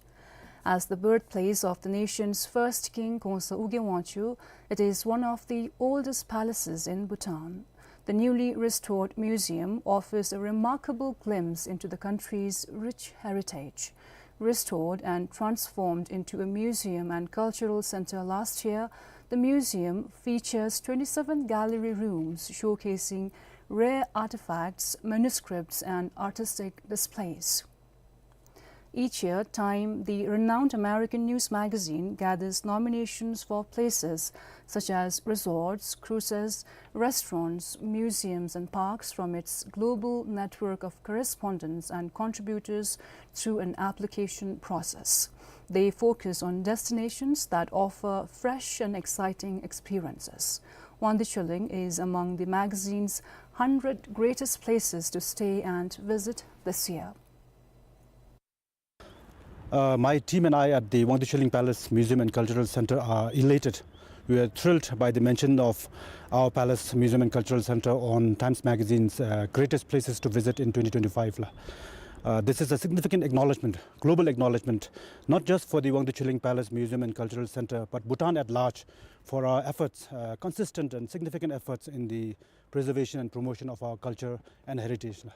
As the birthplace of the nation's first king, Khongsa Ugye Wangchuck, it is one of the oldest palaces in Bhutan. The newly restored museum offers a remarkable glimpse into the country's rich heritage. Restored and transformed into a museum and cultural center last year, the museum features twenty-seven gallery rooms showcasing rare artifacts, manuscripts, and artistic displays. Each year, Time, the renowned American news magazine, gathers nominations for places such as resorts, cruises, restaurants, museums, and parks from its global network of correspondents and contributors through an application process. They focus on destinations that offer fresh and exciting experiences. Wangdue Chilling is among the magazine's hundred greatest places to stay and visit this year. Uh, my team and I at the Wangdue Chilling Palace Museum and Cultural Center are elated. We are thrilled by the mention of our Palace Museum and Cultural Center on Times Magazine's, uh, Greatest Places to Visit in twenty twenty-five la. Uh, this is a significant acknowledgement, global acknowledgement, not just for the Wangdue Chilling Palace Museum and Cultural Center, but Bhutan at large, for our efforts, uh, consistent and significant efforts in the preservation and promotion of our culture and heritage la.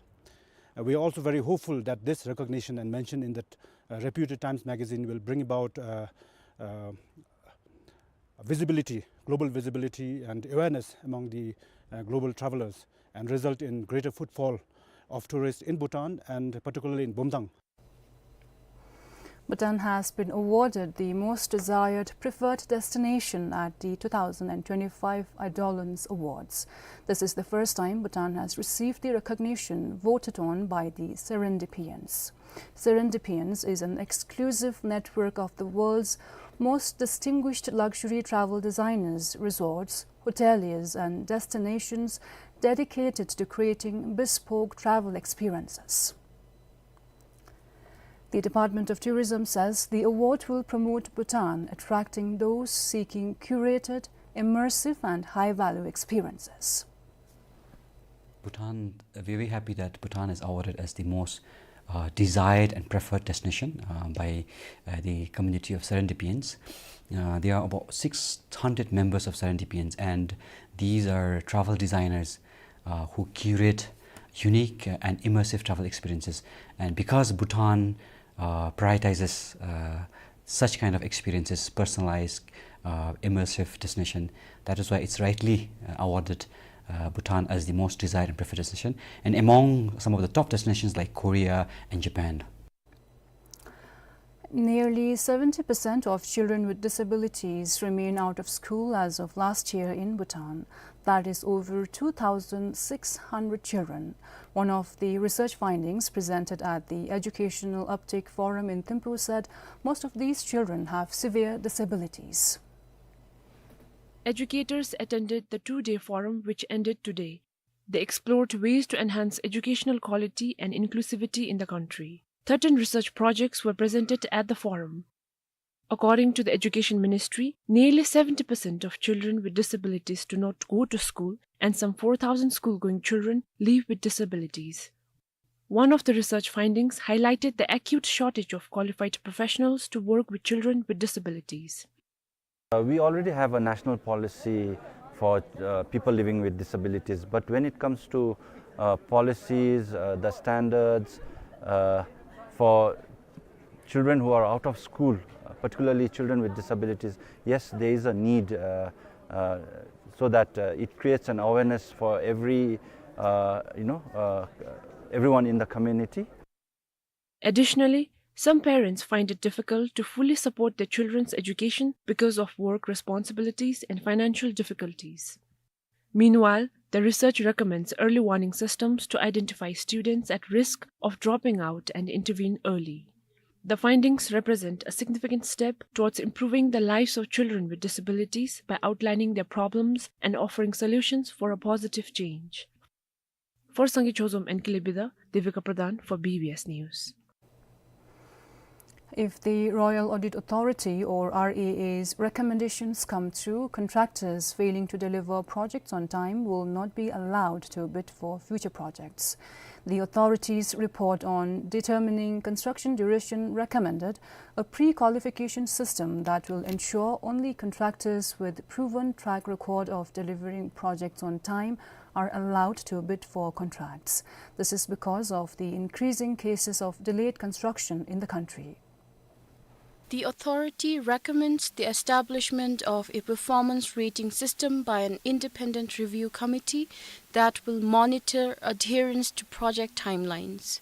Uh, we are also very hopeful that this recognition and mention in that, uh, reputed Times Magazine will bring about, uh, uh, visibility, global visibility and awareness among the, uh, global travelers and result in greater footfall of tourists in Bhutan and particularly in Bumthang. Bhutan has been awarded the Most Desired Preferred Destination at the two thousand twenty-five Eidolons Awards. This is the first time Bhutan has received the recognition voted on by the Serendepians. Serendepians is an exclusive network of the world's most distinguished luxury travel designers, resorts, hoteliers, and destinations dedicated to creating bespoke travel experiences. The Department of Tourism says the award will promote Bhutan, attracting those seeking curated, immersive, and high-value experiences. Bhutan, uh, we're very happy that Bhutan is awarded as the most, uh, desired and preferred destination, uh, by, uh, the community of Serendepians. Uh, there are about six hundred members of Serendepians, and these are travel designers, uh, who curate unique, uh, and immersive travel experiences. And because Bhutan, uh, prioritizes, uh, such kind of experiences, personalized, uh, immersive destination, that is why it's rightly, uh, awarded, uh, Bhutan as the most desired and preferred destination, and among some of the top destinations like Korea and Japan. Nearly seventy percent of children with disabilities remain out of school as of last year in Bhutan. That is over two thousand six hundred children. One of the research findings presented at the Educational Uptake Forum in Thimphu said most of these children have severe disabilities. Educators attended the two-day forum, which ended today. They explored ways to enhance educational quality and inclusivity in the country. Thirteen research projects were presented at the forum. According to the Education Ministry, nearly seventy percent of children with disabilities do not go to school, and some four thousand school-going children live with disabilities. One of the research findings highlighted the acute shortage of qualified professionals to work with children with disabilities. Uh, we already have a national policy for, uh, people living with disabilities, but when it comes to, uh, policies, uh, the standards, uh, for Children who are out of school, uh, particularly children with disabilities, yes, there is a need, uh, uh, so that, uh, it creates an awareness for every, uh, you know, uh, everyone in the community. Additionally, some parents find it difficult to fully support their children's education because of work responsibilities and financial difficulties. Meanwhile, the research recommends early warning systems to identify students at risk of dropping out and intervene early. The findings represent a significant step towards improving the lives of children with disabilities by outlining their problems and offering solutions for a positive change. For Sangay Chozom and Kilebi, Devika Pradhan for B B S News. If the Royal Audit Authority or R A A's recommendations come through, contractors failing to deliver projects on time will not be allowed to bid for future projects. The authority's report on determining construction duration recommended a pre-qualification system that will ensure only contractors with proven track record of delivering projects on time are allowed to bid for contracts. This is because of the increasing cases of delayed construction in the country. The authority recommends the establishment of a performance rating system by an independent review committee that will monitor adherence to project timelines.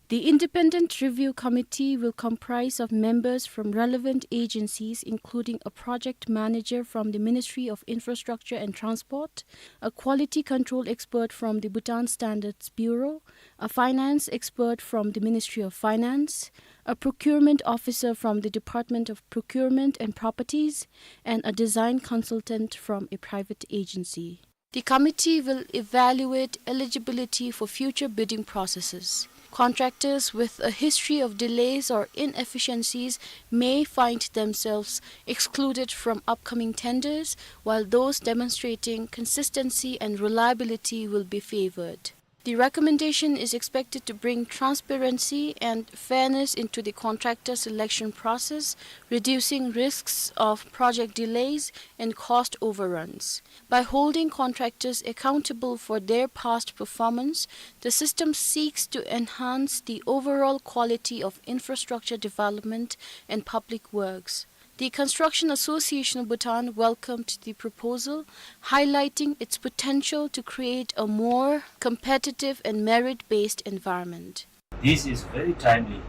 The independent review committee will comprise of members from relevant agencies, including a project manager from the Ministry of Infrastructure and Transport, a quality control expert from the Bhutan Standards Bureau, a finance expert from the Ministry of Finance, a procurement officer from the Department of Procurement and Properties, and a design consultant from a private agency. The committee will evaluate eligibility for future bidding processes. Contractors with a history of delays or inefficiencies may find themselves excluded from upcoming tenders, while those demonstrating consistency and reliability will be favored. The recommendation is expected to bring transparency and fairness into the contractor selection process, reducing risks of project delays and cost overruns. By holding contractors accountable for their past performance, the system seeks to enhance the overall quality of infrastructure development and public works. The Construction Association of Bhutan welcomed the proposal, highlighting its potential to create a more competitive and merit-based environment. This is very timely.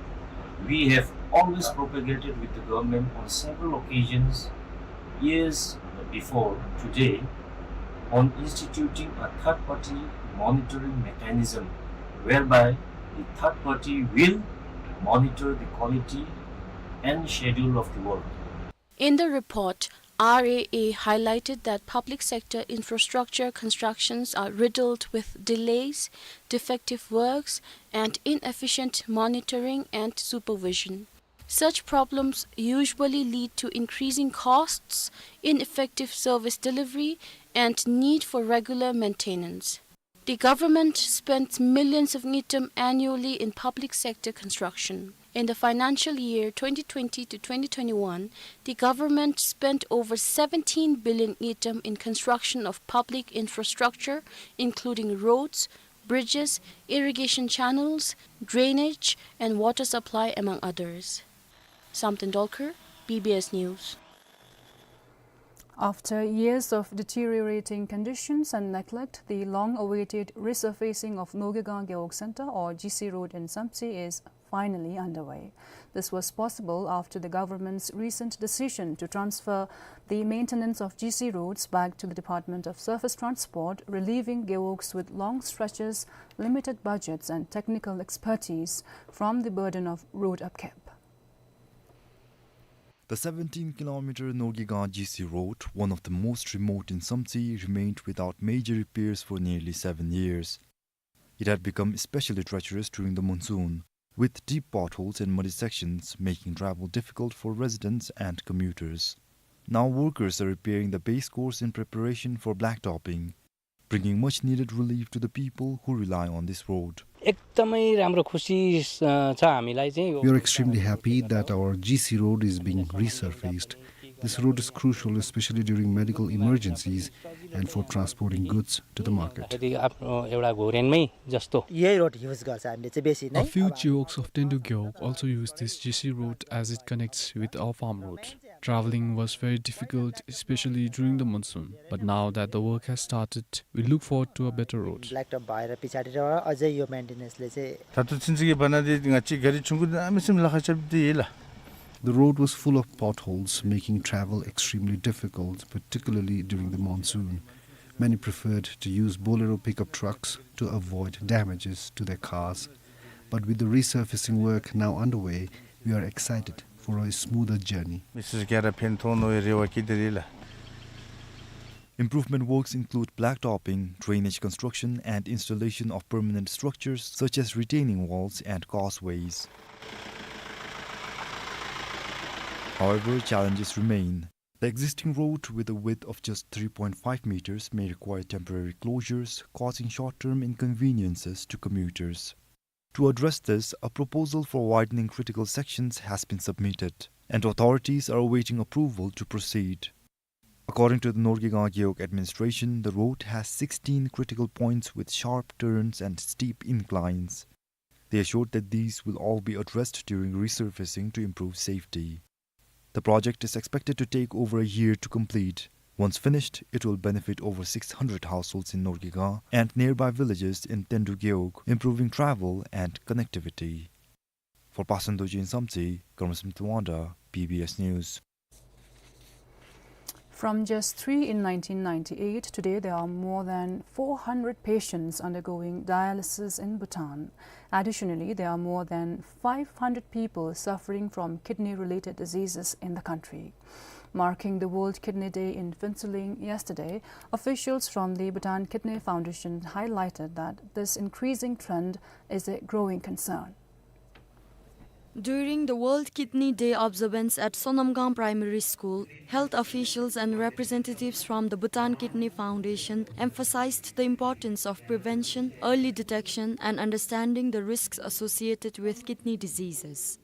We have always propagated with the government on several occasions, years before today, on instituting a third-party monitoring mechanism whereby the third party will monitor the quality and schedule of the work. In the report, R A A highlighted that public sector infrastructure constructions are riddled with delays, defective works, and inefficient monitoring and supervision. Such problems usually lead to increasing costs, ineffective service delivery, and need for regular maintenance. The government spends millions of ngultrum annually in public sector construction. In the financial year twenty twenty to twenty twenty-one, the government spent over seventeen billion ngultrum in construction of public infrastructure, including roads, bridges, irrigation channels, drainage, and water supply, among others. Samten Dolkar, B B S News. After years of deteriorating conditions and neglect, the long-awaited resurfacing of Nogigang Gewog Center, or G C Road in Samtse, is finally underway. This was possible after the government's recent decision to transfer the maintenance of G C roads back to the Department of Surface Transport, relieving gewogs with long stretches, limited budgets, and technical expertise from the burden of road upkeep. The seventeen kilometer Nogigang G C road, one of the most remote in Samtse, remained without major repairs for nearly seven years. It had become especially treacherous during the monsoon, with deep potholes and muddy sections making travel difficult for residents and commuters. Now workers are repairing the base course in preparation for blacktopping, bringing much needed relief to the people who rely on this road. एकदमै राम्रो खुसी, अ, छ हामीलाई चाहिँ यो We are extremely happy that our G C road is being resurfaced. This road is crucial, especially during medical emergencies and for transporting goods to the market. यदि आफ्नो एउटा घुरेनमै जस्तो यही रोड युज गर्छ हामीले चाहिँ बेसी नै। A few Gewog of Tendu Gewog also use this G C road as it connects with our farm road. Traveling was very difficult, especially during the monsoon. But now that the work has started, we look forward to a better road. Blacktop भएर पछाडि र अझै यो मेन्टेनेन्सले चाहिँ धातु छिन्चुकी बनादे ङाछि गरी छुङ्गु नामे सिम लखा चब्दे यिला। The road was full of potholes, making travel extremely difficult, particularly during the monsoon. Many preferred to use Bolero pickup trucks to avoid damages to their cars. But with the resurfacing work now underway, we are excited for a smoother journey. Missus Gyara Phentono Rewa Kidrila. Improvement works include blacktopping, drainage construction, and installation of permanent structures such as retaining walls and causeways. However, challenges remain. The existing road, with a width of just three point five meters, may require temporary closures, causing short-term inconveniences to commuters. To address this, a proposal for widening critical sections has been submitted, and authorities are awaiting approval to proceed. According to the Norgekha Gewog administration, the road has sixteen critical points with sharp turns and steep inclines. They assured that these will all be addressed during resurfacing to improve safety. The project is expected to take over a year to complete. Once finished, it will benefit over six hundred households in Norgekha and nearby villages in Tendu Gewog, improving travel and connectivity. For Pasan Dorji in Samtse, Karmasam Tuanda, B B S News. From just three in nineteen ninety-eight, today there are more than four hundred patients undergoing dialysis in Bhutan. Additionally, there are more than five hundred people suffering from kidney-related diseases in the country. Marking the World Kidney Day in Phuentsholing yesterday, officials from the Bhutan Kidney Foundation highlighted that this increasing trend is a growing concern. During the World Kidney Day observance at Sonamgang Primary School, health officials and representatives from the Bhutan Kidney Foundation emphasized the importance of prevention, early detection, and understanding the risks associated with kidney diseases.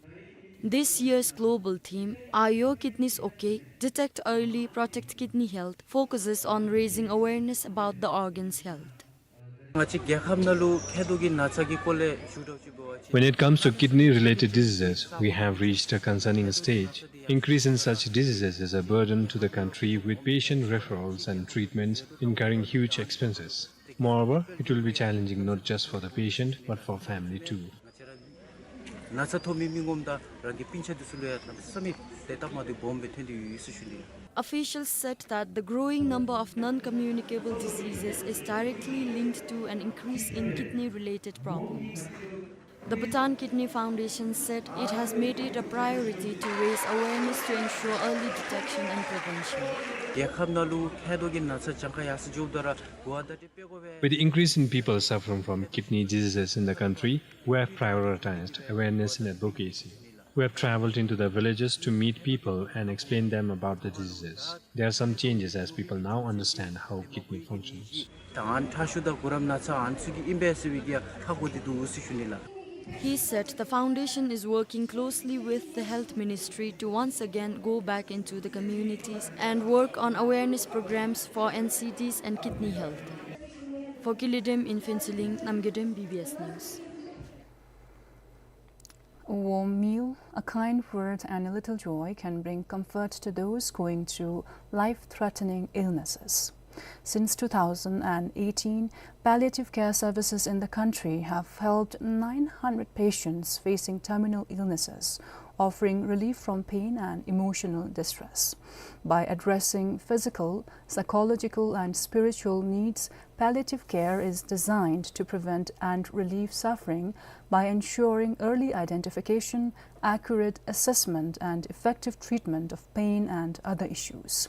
This year's global theme, Are Your Kidneys Okay? Detect Early, Protect Kidney Health, focuses on raising awareness about the organ's health. When it comes to kidney-related diseases, we have reached a concerning stage. Increase in such diseases is a burden to the country, with patient referrals and treatments incurring huge expenses. Moreover, it will be challenging not just for the patient, but for family too. ནད་ཚ་ཐོབ་མི་མི་ངོམ་དང་རང་གི་སྤུན་ཆ་དེ་ཚུ་ལུ་ཡང་གནམ་མེད་ས་མེད་དེ་སྟབས་མ་བདེཝ་སྦོམ་སྦེ་ཐོན་ཏེ་ཡོད་ཟེར་ཞུ་ནི། Officials said that the growing number of non-communicable diseases is directly linked to an increase in kidney-related problems. The Bhutan Kidney Foundation said it has made it a priority to raise awareness to ensure early detection and prevention. རྒྱལ་ཁབ་ནང་ལུ་མཁལ་རྡོག་གི་ནད་ཚ་གྱངས་ཁ་ཡར་སོང་འགྱོཝ་ད་ར་འབུ་བ་བརྡ་སྤྲོད། With the increase in people suffering from kidney diseases in the country, we have prioritized awareness and advocacy. We have traveled into the villages to meet people and explain them about the diseases. There are some changes as people now understand how kidney functions. ད་ཨ་ནི་ཁྲག་ཤུགས་དང་གུ་རམ་ནད་ཚ་ཨ་ནི་ཚུ་གི་ཨིན་པས་ཟེར་བའི་གི་ཧ་གོ་སྟེ་འདུག་ཟེར་ཞུ་ནི་ལགས། He said the foundation is working closely with the Health Ministry to once again go back into the communities and work on awareness programs for N C Ds and kidney health. For Kileedem in Phuentsholing, Namgyodem, B B S News. A warm meal, a kind word, and a little joy can bring comfort to those going through life-threatening illnesses. Since two thousand and eighteen, palliative care services in the country have helped nine hundred patients facing terminal illnesses, offering relief from pain and emotional distress. By addressing physical, psychological, and spiritual needs, palliative care is designed to prevent and relieve suffering by ensuring early identification, accurate assessment, and effective treatment of pain and other issues.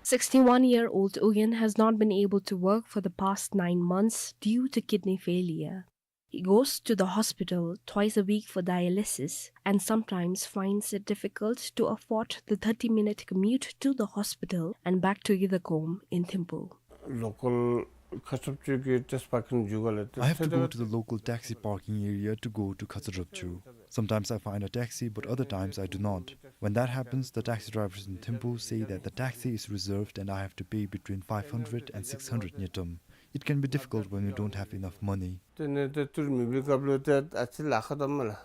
Sixty-one-year-old Ugyen has not been able to work for the past nine months due to kidney failure. He goes to the hospital twice a week for dialysis and sometimes finds it difficult to afford the thirty-minute commute to the hospital and back to Yidakom in Thimphu. Local ཁ་ཚུབ་ཅིག་གི་ཊེགསི་པར་ཀིང་འགྱོ་དགོ་ལགས། I have to go to the local taxi parking area to go to Khatsatrapcho. Sometimes I find a taxi, but other times I do not. When that happens, the taxi drivers in Thimphu say that the taxi is reserved and I have to pay between five hundred and six hundred ngultrum. It can be difficult when you don't have enough money. དེ་ནས་ཏེ་ཏི་རུ་མེད་པའི་སྐབས་ལུ་ཏེ་ཨ་ཙི་ལཱ་ཁག་འདུག་སྨོ་ལགས།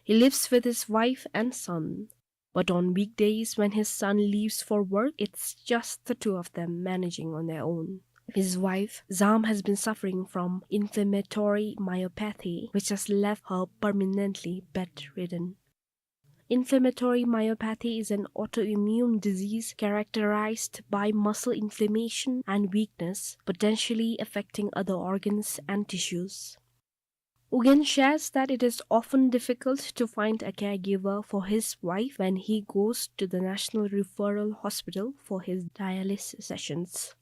He lives with his wife and son, but on weekdays when his son leaves for work, it's just the two of them managing on their own. His wife, Zam, has been suffering from inflammatory myopathy, which has left her permanently bedridden. Inflammatory myopathy is an autoimmune disease characterized by muscle inflammation and weakness, potentially affecting other organs and tissues. Ugyen shares that it is often difficult to find a caregiver for his wife when he goes to the National Referral Hospital for his dialysis sessions.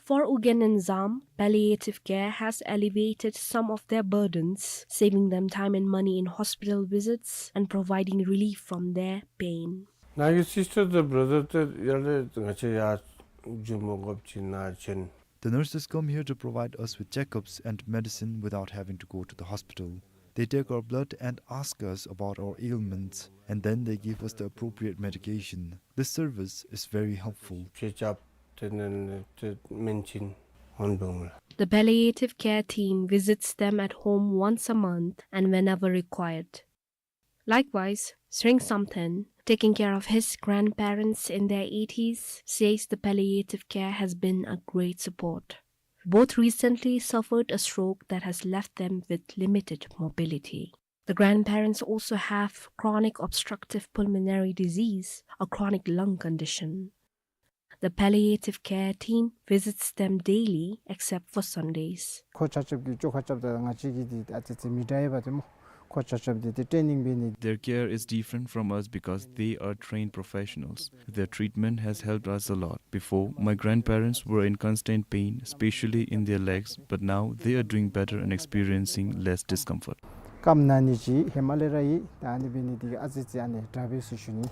For Ugyen and Zam, palliative care has alleviated some of their burdens, saving them time and money in hospital visits and providing relief from their pain. ནཱ་གི་སིསི་ཊར་དང་བར་དར་ཏེ་ཡར་ལས་ང་བཅས་ཡར་འགྱོ་མི་དགོཔ་ཅིག་ནཱ་ཅིན། The nurses come here to provide us with checkups and medicine without having to go to the hospital. They take our blood and ask us about our ailments, and then they give us the appropriate medication. This service is very helpful. ཅེ་ཅབ་ཏེ་ནཱ་ཏེ་སྨན་ཅིན་ཧོན་བུང་ལགས། The palliative care team visits them at home once a month and whenever required. Likewise, Sring Samthen, taking care of his grandparents in their eighties, says the palliative care has been a great support. Both recently suffered a stroke that has left them with limited mobility. The grandparents also have chronic obstructive pulmonary disease, a chronic lung condition. The palliative care team visits them daily except for Sundays. ཁོ་ཆ་ཁྱབ་ཀྱིས་ཅོག་ཁ་རྐྱབ་ད་ང་བཅས་ཀྱིས་འདི་ཨ་ཙི་ཙི་མི་དྲག་པས་ཏེ་སྨོ། ཁོ་ཆ་ཁྱབ་འདི་ཏེ་ཊེ་ནིང་འབད་ནི། Their care is different from us because they are trained professionals. Their treatment has helped us a lot. Before, my grandparents were in constant pain, especially in their legs, but now they are doing better and experiencing less discomfort. སྐམ་ན་ནི་ཅིག་ཧེ་མ་ལས་ར་ཡོད། ད་ཨ་ནི་འབད་ནི་འདི་གིས་ཨ་ཙི་ཙི་ཨ་ནི་དྲག་པས་ཟེར་ཞུ་ནི།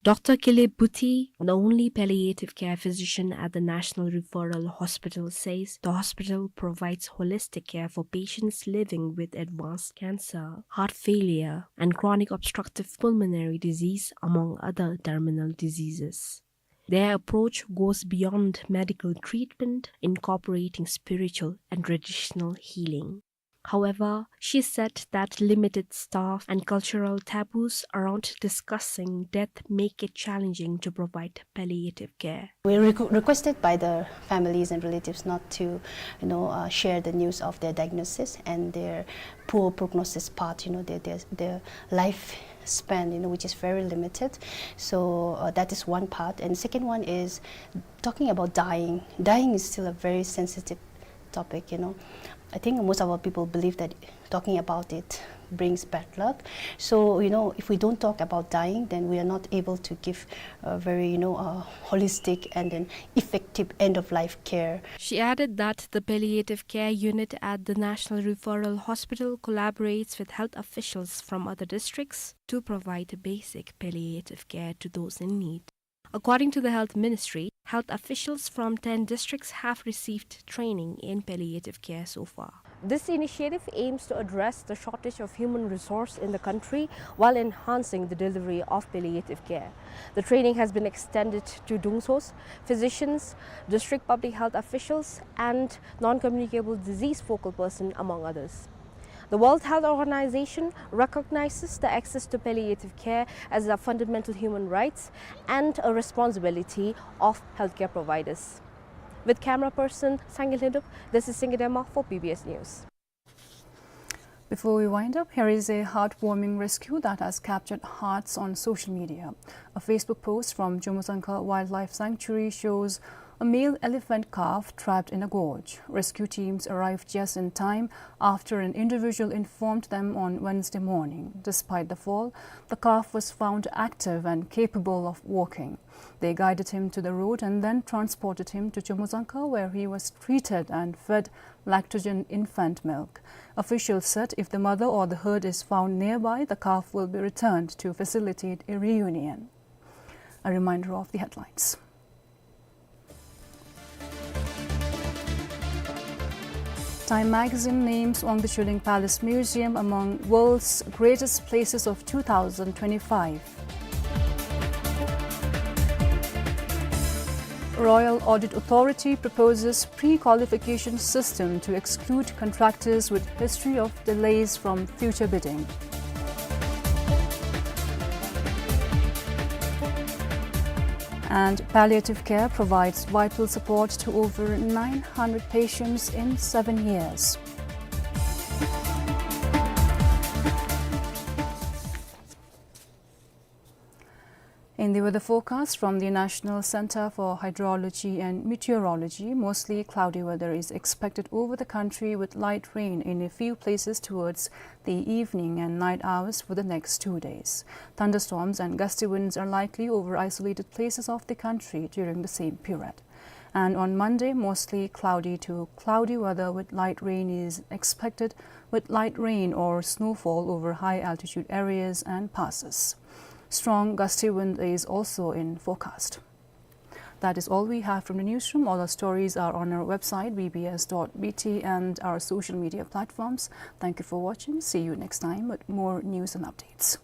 Doctor Kile Bhuti, the only palliative care physician at the National Referral Hospital, says the hospital provides holistic care for patients living with advanced cancer, heart failure, and chronic obstructive pulmonary disease, among other terminal diseases. Their approach goes beyond medical treatment, incorporating spiritual and traditional healing. However, she said that limited staff and cultural taboos around discussing death make it challenging to provide palliative care. We're requ-, requested by the families and relatives not to, you know, uh, share the news of their diagnosis and their poor prognosis part, you know, their, their, their lifespan, you know, which is very limited. So, uh, that is one part. And second one is talking about dying. Dying is still a very sensitive topic, you know. I think most of our people believe that talking about it brings bad luck. So, you know, if we don't talk about dying, then we are not able to give a very, you know, uh, holistic and an effective end-of-life care. She added that the palliative care unit at the National Referral Hospital collaborates with health officials from other districts to provide basic palliative care to those in need. According to the Health Ministry, health officials from ten districts have received training in palliative care so far. This initiative aims to address the shortage of human resource in the country while enhancing the delivery of palliative care. The training has been extended to dungsos, physicians, district public health officials, and non-communicable disease focal person, among others. The World Health Organization recognizes the access to palliative care as a fundamental human rights and a responsibility of healthcare providers. With camera person Sangye Lhendup, this is Singye Dema for B B S News. Before we wind up, here is a heartwarming rescue that has captured hearts on social media. A Facebook post from Jomozangkha Wildlife Sanctuary shows a male elephant calf trapped in a gorge. Rescue teams arrived just in time after an individual informed them on Wednesday morning. Despite the fall, the calf was found active and capable of walking. They guided him to the road and then transported him to Jomozangkha, where he was treated and fed lactogen infant milk. Officials said if the mother or the herd is found nearby, the calf will be returned to facilitate a reunion. A reminder of the headlines. Time magazine names Wangdue Chuling Palace Museum among world's greatest places of two thousand twenty-five. Royal Audit Authority proposes pre-qualification system to exclude contractors with history of delays from future bidding. And palliative care provides vital support to over nine hundred patients in seven years. In the weather forecast from the National Center for Hydrology and Meteorology, mostly cloudy weather is expected over the country, with light rain in a few places towards the evening and night hours for the next two days. Thunderstorms and gusty winds are likely over isolated places of the country during the same period. And on Monday, mostly cloudy to cloudy weather with light rain is expected, with light rain or snowfall over high altitude areas and passes. Strong gusty wind is also in forecast. That is all we have from the newsroom. All our stories are on our website, B B S dot B T, and our social media platforms. Thank you for watching. See you next time with more news and updates.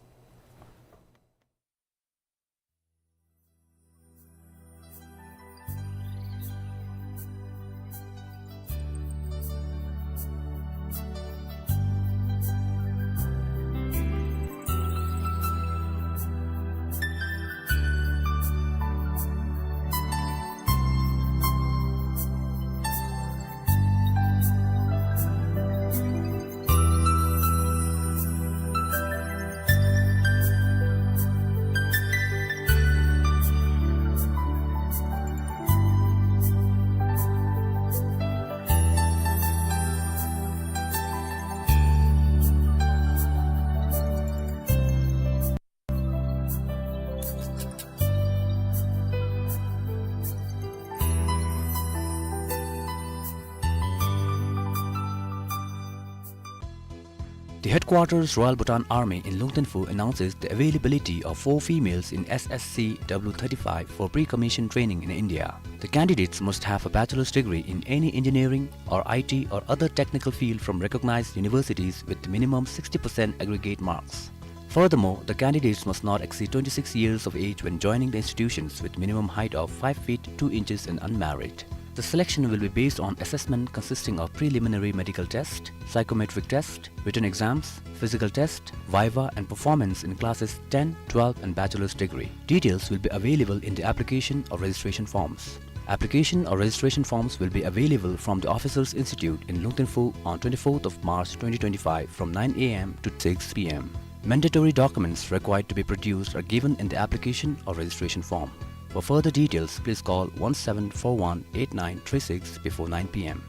The headquarters Royal Bhutan Army in Lungtinfu announces the availability of four females in S S C W thirty-five for pre-commission training in India. The candidates must have a bachelor's degree in any engineering or I T or other technical field from recognized universities with minimum sixty percent aggregate marks. Furthermore, the candidates must not exceed twenty-six years of age when joining the institutions, with minimum height of five feet two inches and unmarried. The selection will be based on assessment consisting of preliminary medical test, psychometric test, written exams, physical test, viva, and performance in classes ten, twelve, and bachelor's degree. Details will be available in the application or registration forms. Application or registration forms will be available from the Officers Institute in Lungtinfu on twenty-fourth of March twenty twenty-five from nine A M to six P M. Mandatory documents required to be produced are given in the application or registration form. For further details, please call one seven four one eight nine three six before nine P M.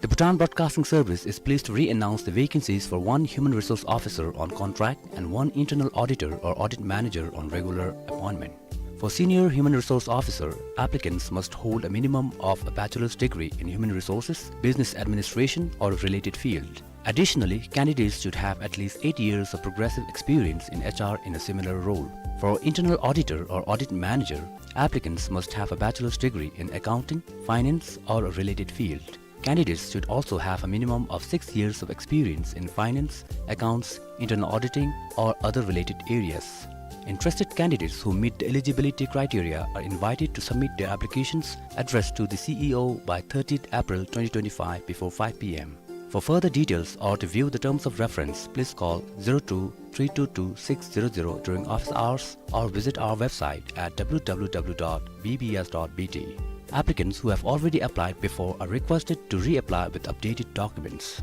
The Bhutan Broadcasting Service is pleased to re-announce the vacancies for one Human Resource Officer on contract and one Internal Auditor or Audit Manager on regular appointment. For Senior Human Resource Officer, applicants must hold a minimum of a bachelor's degree in human resources, business administration, or related field. Additionally, candidates should have at least eight years of progressive experience in H R in a similar role. For Internal Auditor or Audit Manager, applicants must have a bachelor's degree in accounting, finance, or a related field. Candidates should also have a minimum of six years of experience in finance, accounts, internal auditing, or other related areas. Interested candidates who meet the eligibility criteria are invited to submit their applications addressed to the C E O by thirtieth April twenty twenty-five before five P M. For further details or to view the terms of reference, please call zero two three two two six zero zero during office hours or visit our website at W W W dot B B S dot B T. Applicants who have already applied before are requested to reapply with updated documents.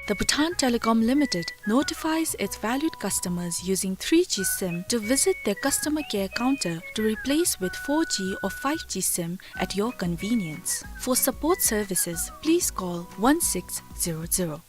The Bhutan Telecom Limited notifies its valued customers using three G sim to visit their customer care counter to replace with four G or five G sim at your convenience. For support services, please call one six zero zero.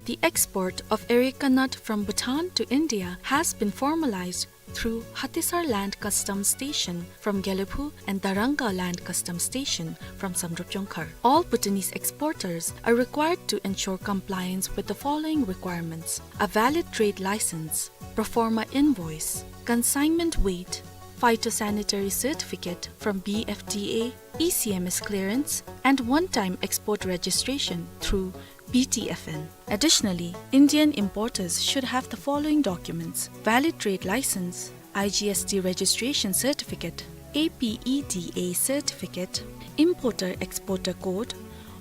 The export of areca nut from Bhutan to India has been formalized through Hatisar Land Customs Station from Gelephu and Darangka Land Customs Station from Samdrup Jongkhar. All Bhutanese exporters are required to ensure compliance with the following requirements: a valid trade license, proforma invoice, consignment weight, phytosanitary certificate from B F D A, E C M S clearance, and one-time export registration through B T F N. Additionally, Indian importers should have the following documents: valid trade license, I G S T registration certificate, A P E D A certificate, importer-exporter code,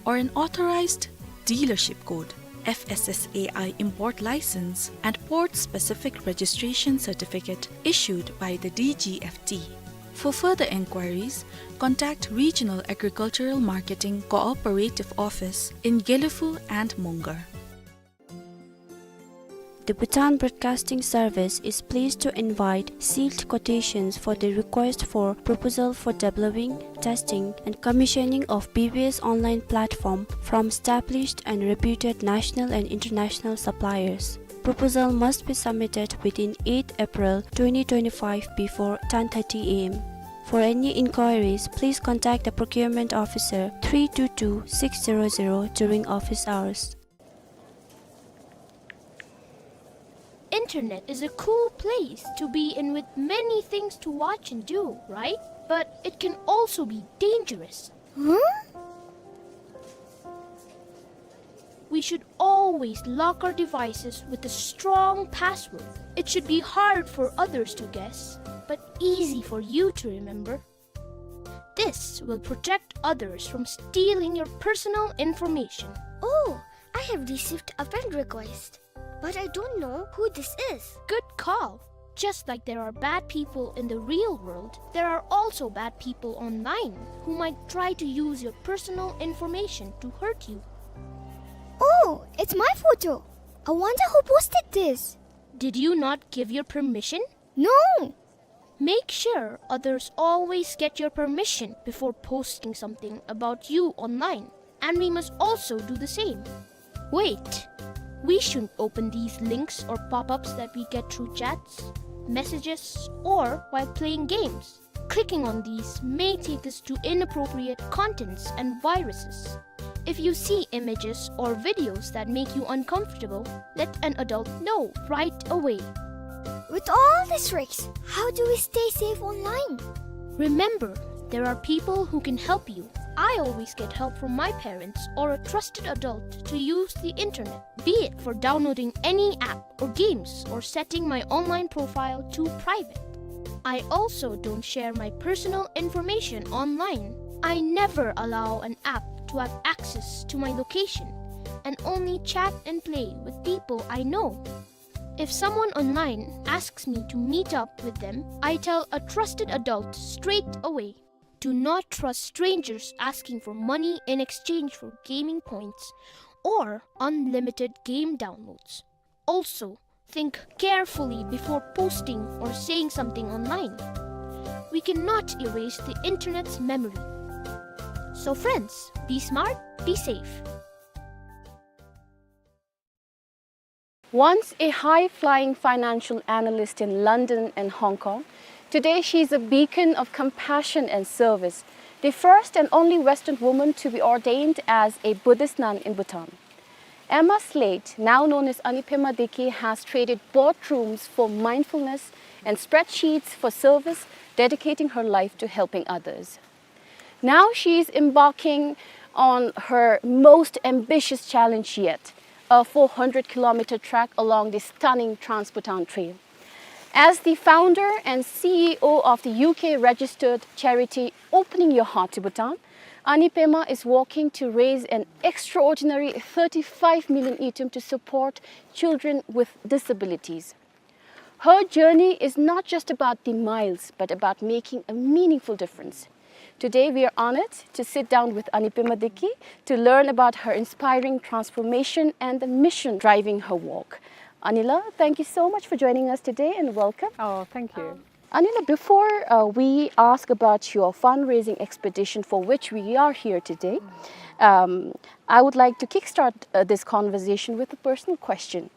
or an authorized dealership code, F S S A I import license, and port-specific registration certificate issued by the D G F T. For further enquiries, contact Regional Agricultural Marketing Cooperative Office in Gelephu and Mongar. The Bhutan Broadcasting Service is pleased to invite sealed quotations for the request for proposal for developing, testing, and commissioning of B B S online platform from established and reputed national and international suppliers. Proposal must be submitted within eighth April twenty twenty-five before ten thirty A M. For any inquiries, please contact the procurement officer three two two six zero zero during office hours. Internet is a cool place to be in with many things to watch and do, right? But it can also be dangerous. Huh? We should always lock our devices with a strong password. It should be hard for others to guess, but easy for you to remember. This will protect others from stealing your personal information. Oh, I have received a friend request, but I don't know who this is. Good call. Just like there are bad people in the real world, there are also bad people online who might try to use your personal information to hurt you. Oh, it's my photo. I wonder who posted this. Did you not give your permission? No. Make sure others always get your permission before posting something about you online, and we must also do the same. Wait, we shouldn't open these links or pop-ups that we get through chats, messages, or while playing games. Clicking on these may take us to inappropriate contents and viruses. If you see images or videos that make you uncomfortable, let an adult know right away. With all these risks, how do we stay safe online? Remember, there are people who can help you. I always get help from my parents or a trusted adult to use the internet, be it for downloading any app or games or setting my online profile to private. I also don't share my personal information online. I never allow an app to have access to my location and only chat and play with people I know. If someone online asks me to meet up with them, I tell a trusted adult straight away. Do not trust strangers asking for money in exchange for gaming points or unlimited game downloads. Also, think carefully before posting or saying something online. We cannot erase the internet's memory. So friends, be smart, be safe. Once a high-flying financial analyst in London and Hong Kong, today she is a beacon of compassion and service, the first and only Western woman to be ordained as a Buddhist nun in Bhutan. Emma Slate, now known as Anipema Deki, has traded boardrooms for mindfulness and spreadsheets for service, dedicating her life to helping others. Now she is embarking on her most ambitious challenge yet, a four hundred kilometer trek along the stunning Trans-Bhutan Trail. As the founder and C E O of the U K registered charity Opening Your Heart to Bhutan, Anipema is working to raise an extraordinary thirty-five million ngultrum to support children with disabilities. Her journey is not just about the miles, but about making a meaningful difference. Today, we are honored to sit down with Anipema Deki to learn about her inspiring transformation and the mission driving her work. Anila, thank you so much for joining us today and welcome. Oh, thank you. Um, Anila, before, uh, we ask about your fundraising expedition for which we are here today, um, I would like to kickstart, uh, this conversation with a personal question.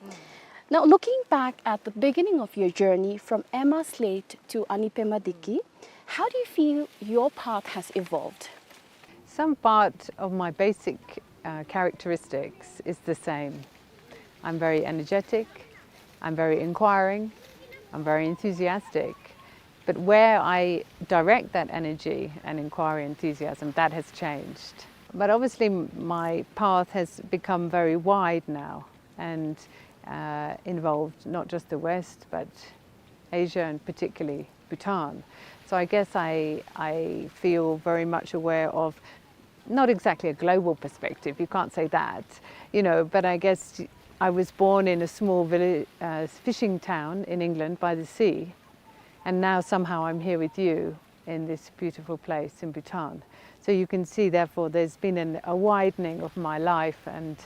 Now, looking back at the beginning of your journey from Emma Slate to Anipema Deki, how do you feel your path has evolved? Some part of my basic, uh, characteristics is the same. I'm very energetic, I'm very inquiring, I'm very enthusiastic, But where I direct that energy and inquiry enthusiasm, that has changed. But obviously, m-, my path has become very wide now and, uh, involved not just the West, but Asia and particularly Bhutan. So I guess I, I feel very much aware of not exactly a global perspective, you can't say that, you know, but I guess I was born in a small village, uh, fishing town in England by the sea, and now somehow I'm here with you in this beautiful place in Bhutan. So you can see, therefore, there's been an, a widening of my life and,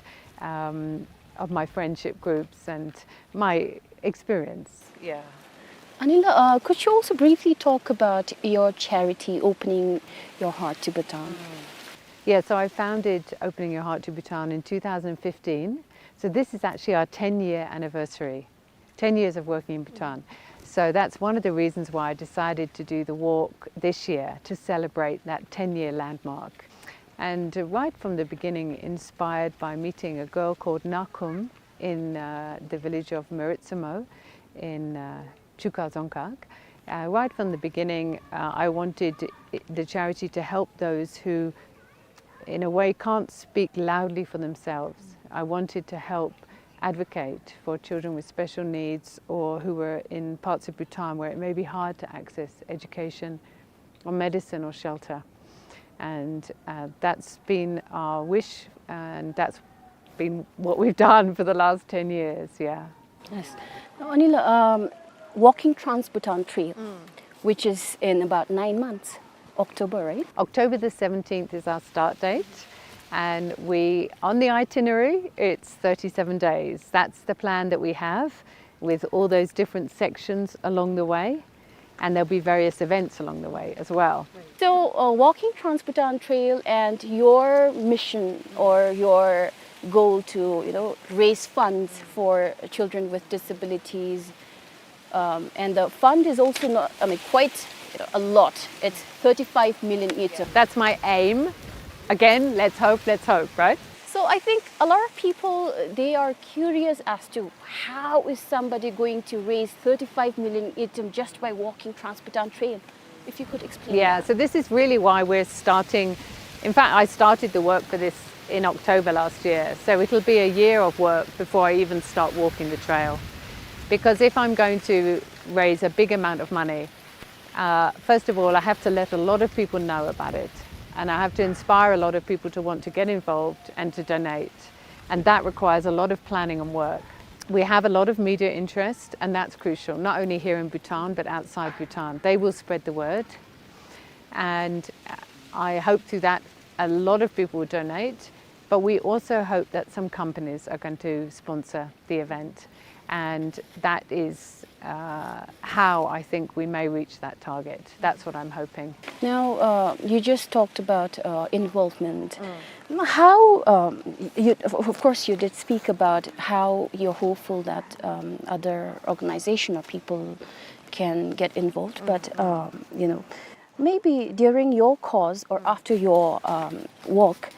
um, of my friendship groups and my experience. Yeah. Anila, uh, could you also briefly talk about your charity, Opening Your Heart to Bhutan? Yeah, so I founded Opening Your Heart to Bhutan in two thousand fifteen. So this is actually our ten-year anniversary, ten years of working in Bhutan. So that's one of the reasons why I decided to do the walk this year, to celebrate that ten-year landmark. And, uh, right from the beginning, inspired by meeting a girl called Nakum in, uh, the village of Meritsumo in, uh, Chuka Dzongkhag. Uh, right from the beginning, uh, I wanted i-, the charity to help those who, in a way, can't speak loudly for themselves. I wanted to help advocate for children with special needs or who were in parts of Bhutan where it may be hard to access education or medicine or shelter. And, uh, that's been our wish, and that's been what we've done for the last ten years, yeah. Yes. Now, Anila, um, walking Trans-Bhutan Trail, which is in about nine months, October, right? October the seventeenth is our start date, and we, on the itinerary, it's thirty-seven days. That's the plan that we have, with all those different sections along the way, and there'll be various events along the way as well. So, uh, walking Trans-Bhutan Trail and your mission or your goal to, you know, raise funds for children with disabilities, um, and the fund is also not, I mean, quite, you know, a lot. It's thirty-five million ngultrum. That's my aim. Again, let's hope, let's hope, right? So I think a lot of people, they are curious as to how is somebody going to raise thirty-five million ngultrum just by walking Trans-Bhutan Trail? If you could explain. Yeah, that. So this is really why we're starting. In fact, I started the work for this in October last year. So it'll be a year of work before I even start walking the trail. Because if I'm going to raise a big amount of money, uh, first of all, I have to let a lot of people know about it. And I have to inspire a lot of people to want to get involved and to donate. And that requires a lot of planning and work. We have a lot of media interest, and that's crucial, not only here in Bhutan, but outside Bhutan. They will spread the word. And I hope through that a lot of people will donate, but we also hope that some companies are going to sponsor the event. And that is, uh, how I think we may reach that target. That's what I'm hoping. Now, uh, you just talked about, uh, involvement. Mm. How, um, you, of, of course, you did speak about how you're hopeful that, um, other organization or people can get involved, but, um, you know, maybe during your cause or after your, um, walk,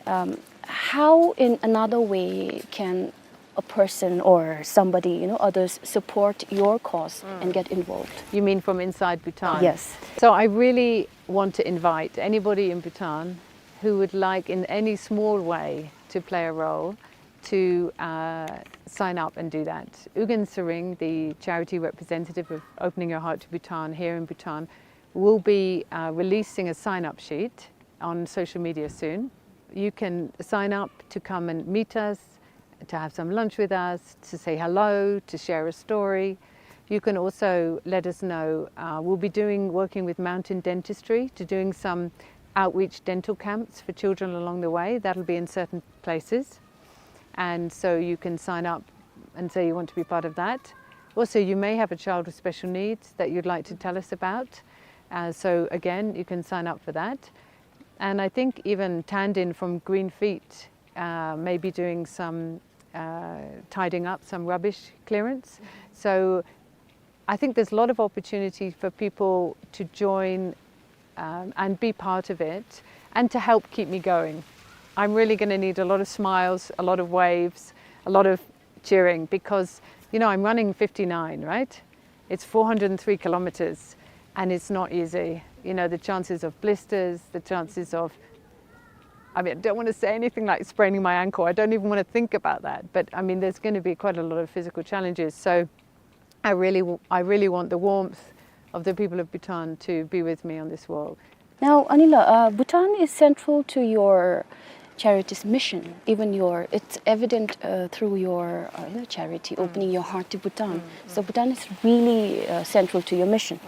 um, how in another way can a person or somebody, you know, others support your cause and get involved? You mean from inside Bhutan? Yes. So I really want to invite anybody in Bhutan who would like, in any small way, to play a role, to, uh, sign up and do that. Ugyen Tshering, the charity representative of Opening Your Heart to Bhutan here in Bhutan, will be, uh, releasing a sign-up sheet on social media soon. You can sign up to come and meet us, to have some lunch with us, to say hello, to share a story. You can also let us know, uh, we'll be doing, working with Mountain Dentistry to doing some outreach dental camps for children along the way. That'll be in certain places. And so you can sign up and say you want to be part of that. Also, you may have a child with special needs that you'd like to tell us about. Uh, so again, you can sign up for that. And I think even Tandin from Green Feet, uh, may be doing some, uh, tidying up, some rubbish clearance. So I think there's a lot of opportunity for people to join, um, and be part of it and to help keep me going. I'm really gonna need a lot of smiles, a lot of waves, a lot of cheering because, you know, I'm running fifty-nine, right? It's four hundred and three kilometers. And it's not easy. You know, the chances of blisters, the chances of, I mean, I don't want to say anything like spraining my ankle. I don't even want to think about that. But I mean, there's going to be quite a lot of physical challenges. So I really, w- I really want the warmth of the people of Bhutan to be with me on this walk. Now, Anila, uh, Bhutan is central to your charity's mission. Even your, it's evident uh, through your uh, you know, charity, opening your heart to Bhutan. So Bhutan is really uh, central to your mission.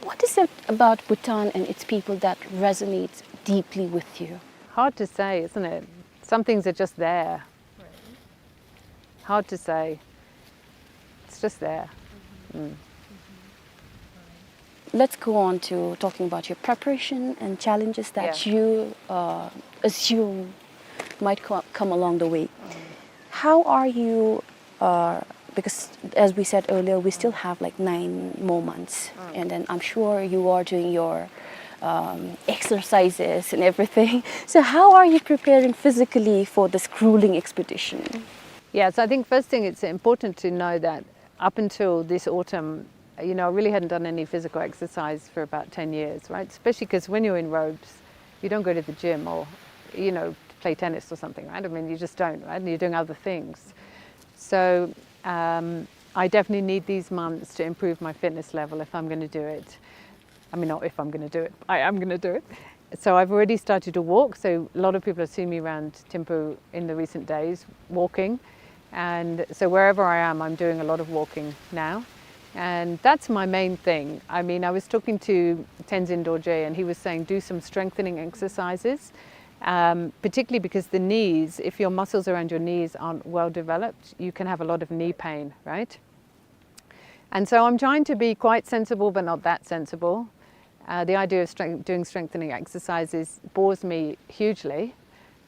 What is it about Bhutan and its people that resonates deeply with you? Hard to say, isn't it? Some things are just there. Hard to say. It's just there. Mm. Let's go on to talking about your preparation and challenges that Yeah. you uh, assume might co- come along the way. How are you? Uh, because as we said earlier, we still have like nine more months, and then I'm sure you are doing your um, exercises and everything. So, how are you preparing physically for this grueling expedition? Yeah, so I think first thing, it's important to know that up until this autumn, you know, I really hadn't done any physical exercise for about ten years, right? Especially because when you're in robes, you don't go to the gym or, you know, play tennis or something, right? I mean, you just don't, right? And you're doing other things. So um, I definitely need these months to improve my fitness level if I'm going to do it. I mean, not if I'm going to do it. I am going to do it. So I've already started to walk. So a lot of people have seen me around Thimphu in the recent days walking. And so wherever I am, I'm doing a lot of walking now. And that's my main thing. I mean, I was talking to Tenzin Dorje, and he was saying do some strengthening exercises, um, particularly because the knees, if your muscles around your knees aren't well developed, you can have a lot of knee pain, right? And so I'm trying to be quite sensible, but not that sensible. Uh, the idea of strength, doing strengthening exercises bores me hugely.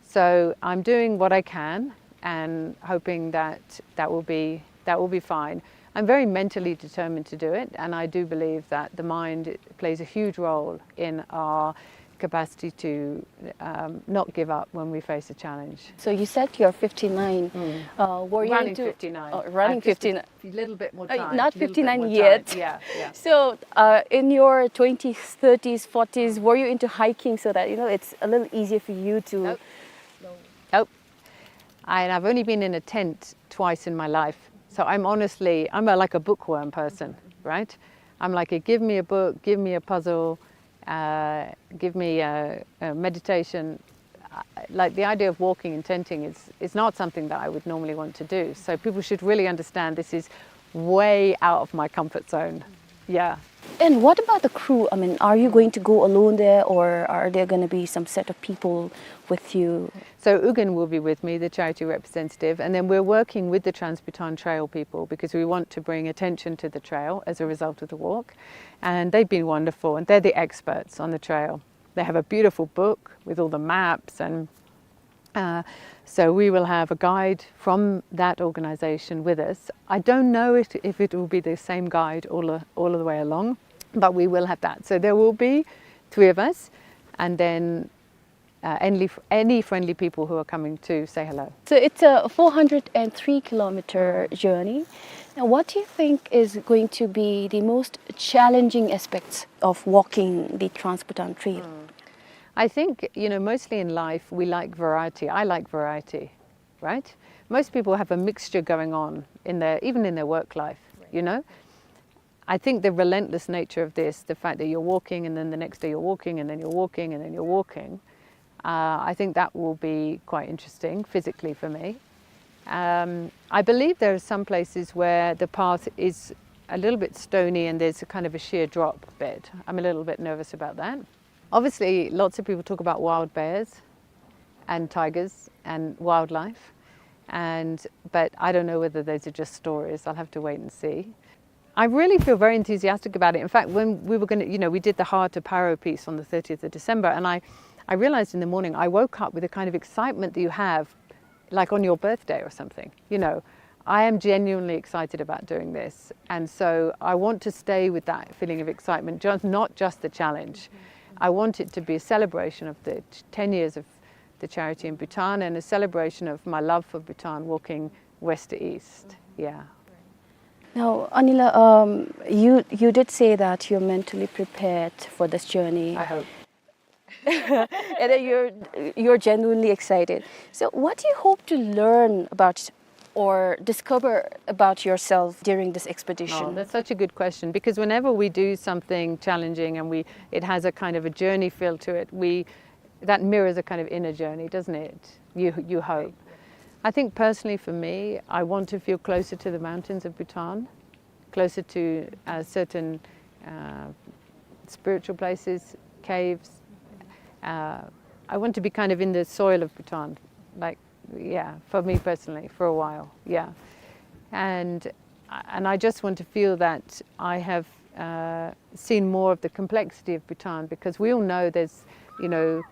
So I'm doing what I can and hoping that that will be, that will be fine. I'm very mentally determined to do it, and I do believe that the mind plays a huge role in our capacity to um, not give up when we face a challenge. So you said you're fifty-nine. Uh, were you Running into fifty-nine. Oh, running I've just a fifty-nine. A little bit more Uh, time. Not Little bit fifty-nine more yet. Time. Yeah, yeah. So, uh, in your twenties, thirties, forties, were you into hiking so that, you know, it's a little easier for you to Nope. Nope. And I've only been in a tent twice in my life. So I'm honestly, I'm a, like a bookworm person, right? I'm like, give me a book, give me a puzzle, uh, give me a, a meditation. I- Like the idea of walking and tenting is, is not something that I would normally want to do. So people should really understand this is way out of my comfort zone. Yeah. And what about the crew? I mean, are you going to go alone there, or are there going to be some set of people with you? So Ugen will be with me, the charity representative, and then we're working with the Trans-Bhutan Trail people because we want to bring attention to the trail as a result of the walk. And they've been wonderful, and they're the experts on the trail. They have a beautiful book with all the maps, and uh, so we will have a guide from that organization with us. I don't know if, if it will be the same guide all, the- all of the way along, but we will have that. So there will be three of us, and then uh, any, any friendly people who are coming to say hello. So it's a four hundred and three kilometer journey. Now, what do you think is going to be the most challenging aspects of walking the Trans-Bhutan Trail? I think, you know, mostly in life, we like variety. I like variety, right? Most people have a mixture going on in their, even in their work life, you know? I think the relentless nature of this, the fact that you're walking and then the next day you're walking and then you're walking and then you're walking, uh, I think that will be quite interesting physically for me. Um, I believe there are some places where the path is a little bit stony and there's a kind of a sheer drop bit. I'm a little bit nervous about that. Obviously, lots of people talk about wild bears and tigers and wildlife, and, but I don't know whether those are just stories. I'll have to wait and see. I really feel very enthusiastic about it. In fact, when we were gonna, you know, we did the Hard to Paro piece on the thirtieth of December, and I, I realized in the morning, I woke up with the kind of excitement that you have, like, on your birthday or something, you know. I am genuinely excited about doing this, and so I want to stay with that feeling of excitement, just, not just the challenge. I want it to be a celebration of the t- ten years of the charity in Bhutan and a celebration of my love for Bhutan, walking west to east. Yeah. Now, Anila, um, you, you did say that you're mentally prepared for this journey. I hope. And that you're, you're genuinely excited. So what do you hope to learn about or discover about yourself during this expedition? Oh, that's such a good question, because whenever we do something challenging and we, it has a kind of a journey feel to it, we, that mirrors a kind of inner journey, doesn't it? You, you hope. I think personally for me, I want to feel closer to the mountains of Bhutan, closer to, uh, certain, uh, spiritual places, caves. Uh, I want to be kind of in the soil of Bhutan, like, yeah, for me personally, for a while, yeah. And, and I just want to feel that I have, uh, seen more of the complexity of Bhutan, because we all know there's, you know,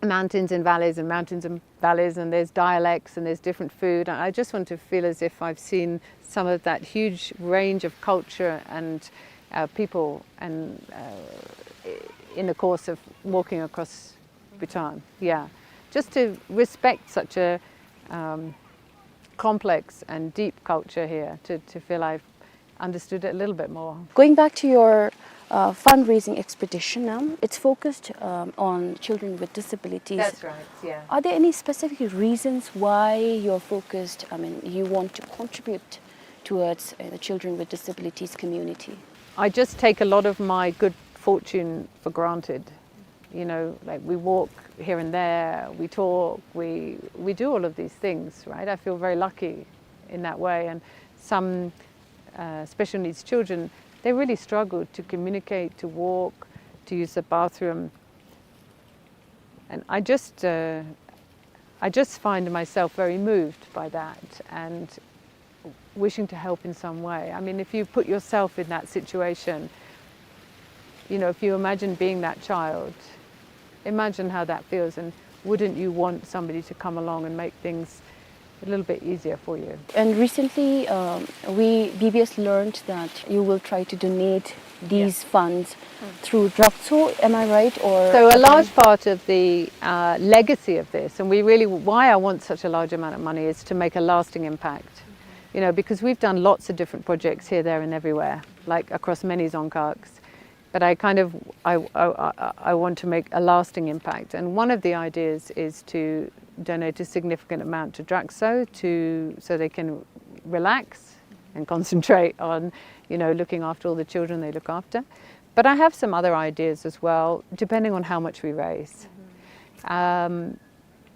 mountains and valleys and mountains and valleys, and there's dialects and there's different food. And I just want to feel as if I've seen some of that huge range of culture and, uh, people and, uh, in the course of walking across Bhutan. Yeah, just to respect such a, um, complex and deep culture here, to, to feel I've understood it a little bit more. Going back to your, uh, fundraising expedition, um, it's focused, um, on children with disabilities. That's right, yeah. Are there any specific reasons why you're focused, I mean, you want to contribute towards, uh, the children with disabilities community? I just take a lot of my good fortune for granted. You know, like, we walk here and there, we talk, we, we do all of these things, right? I feel very lucky in that way. And some, uh, special needs children, they really struggle to communicate, to walk, to use the bathroom. And I just, uh, I just find myself very moved by that and wishing to help in some way. I mean, if you put yourself in that situation, you know, if you imagine being that child, imagine how that feels, and wouldn't you want somebody to come along and make things a little bit easier for you? And recently, um, we, B B S learned that you will try to donate these funds through Drakso, am I right? Or so a large part of the, uh, legacy of this, and we really, why I want such a large amount of money, is to make a lasting impact. You know, because we've done lots of different projects here, there, and everywhere, like, across many dzongkhags. But I kind of, I, I, I, I want to make a lasting impact. And one of the ideas is to donate a significant amount to Drakso to, so they can relax and concentrate on, you know, looking after all the children they look after. But I have some other ideas as well, depending on how much we raise. Um,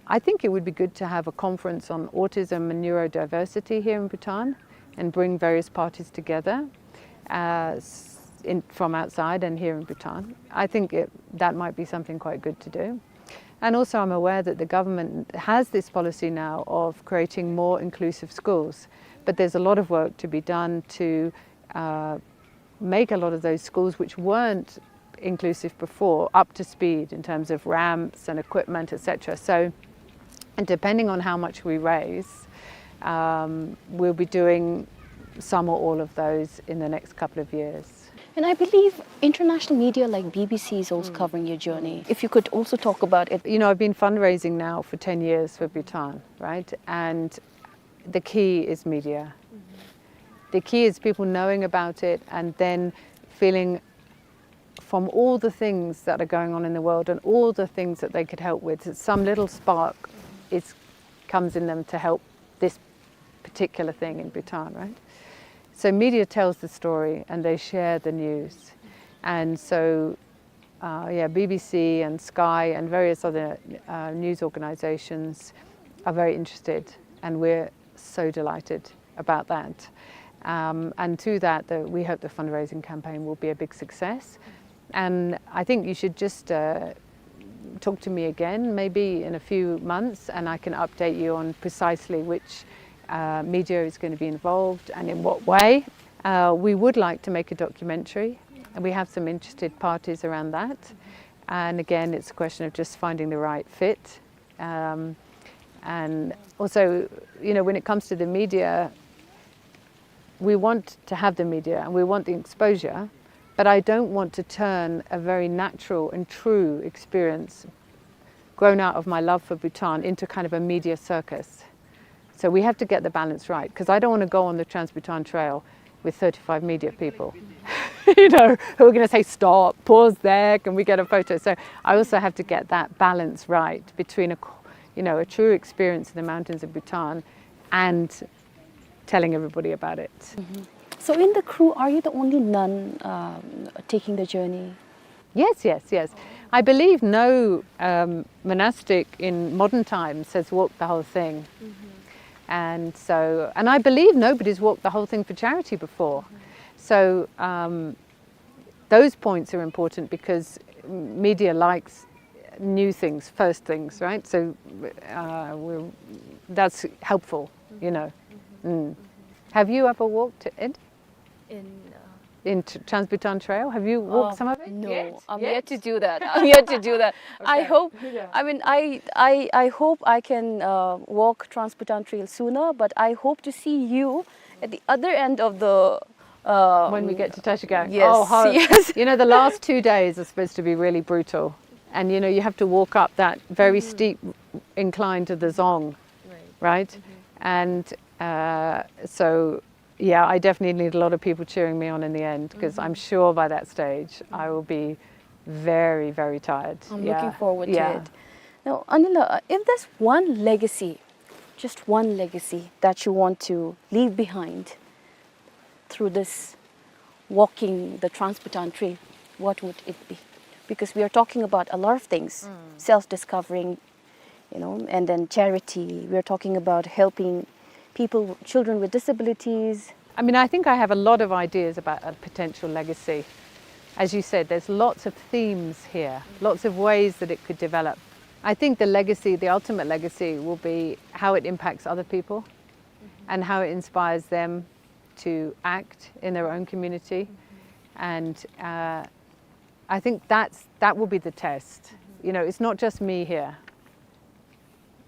I think it would be good to have a conference on autism and neurodiversity here in Bhutan and bring various parties together, uh, s-, in, from outside and here in Bhutan. I think it, that might be something quite good to do. And also, I'm aware that the government has this policy now of creating more inclusive schools, but there's a lot of work to be done to, uh, make a lot of those schools which weren't inclusive before up to speed in terms of ramps and equipment, et cetera. So, and depending on how much we raise, um, we'll be doing some or all of those in the next couple of years. And I believe international media like B B C is also covering your journey. If you could also talk about it. You know, I've been fundraising now for ten years for Bhutan, right? And the key is media. The key is people knowing about it and then feeling, from all the things that are going on in the world and all the things that they could help with, that some little spark is, comes in them to help this particular thing in Bhutan, right? So media tells the story and they share the news. And so, uh, yeah, B B C and Sky and various other, uh, news organizations are very interested, and we're so delighted about that. Um, and through that, the, we hope the fundraising campaign will be a big success. And I think you should just, uh, talk to me again, maybe in a few months, and I can update you on precisely which, uh, media is gonna be involved and in what way. Uh, we would like to make a documentary, and we have some interested parties around that. And again, it's a question of just finding the right fit. Um, and also, you know, when it comes to the media, we want to have the media and we want the exposure, but I don't want to turn a very natural and true experience grown out of my love for Bhutan into kind of a media circus. So we have to get the balance right, 'cause I don't wanna go on the Trans-Bhutan Trail with thirty-five media people, you know, who are gonna say, "Stop, pause there, can we get a photo?" So I also have to get that balance right between a, co-, you know, a true experience in the mountains of Bhutan and telling everybody about it. So in the crew, are you the only nun um, taking the journey? Yes, yes, yes. I believe no um, monastic in modern times has walked the whole thing. And so, and I believe nobody's walked the whole thing for charity before. So um, those points are important because media likes new things, first things, right? So uh, we're, that's helpful, you know. Mm. Have you ever walked it? In uh, In T- Trans-Bhutan Trail? Have you walked Oh, some of it? No, Yet? I'm Yet? yet to do that. I'm yet to do that. I Okay. Hope. Yeah. I mean, I, I, I hope I can uh, walk Trans-Bhutan Trail sooner, but I hope to see you at the other end of the. Uh, When we get to Tashigak. Yes, Oh, how, yes. You know, the last two days are supposed to be really brutal. And, you know, you have to walk up that very steep incline to the Dzong, right? And uh, so, yeah, I definitely need a lot of people cheering me on in the end because I'm sure by that stage I will be very, very tired. I'm Yeah. Looking forward Yeah. To it. Now, Anila, uh, if there's one legacy, just one legacy that you want to leave behind through this walking the Trans-Bhutan Trail, what would it be? Because we are talking about a lot of things, self-discovering, you know, and then charity. We are talking about helping people, children with disabilities. I mean, I think I have a lot of ideas about a potential legacy. As you said, there's lots of themes here, lots of ways that it could develop. I think the legacy, the ultimate legacy, will be how it impacts other people and how it inspires them to act in their own community. And uh, I think that's, that will be the test. You know, it's not just me here.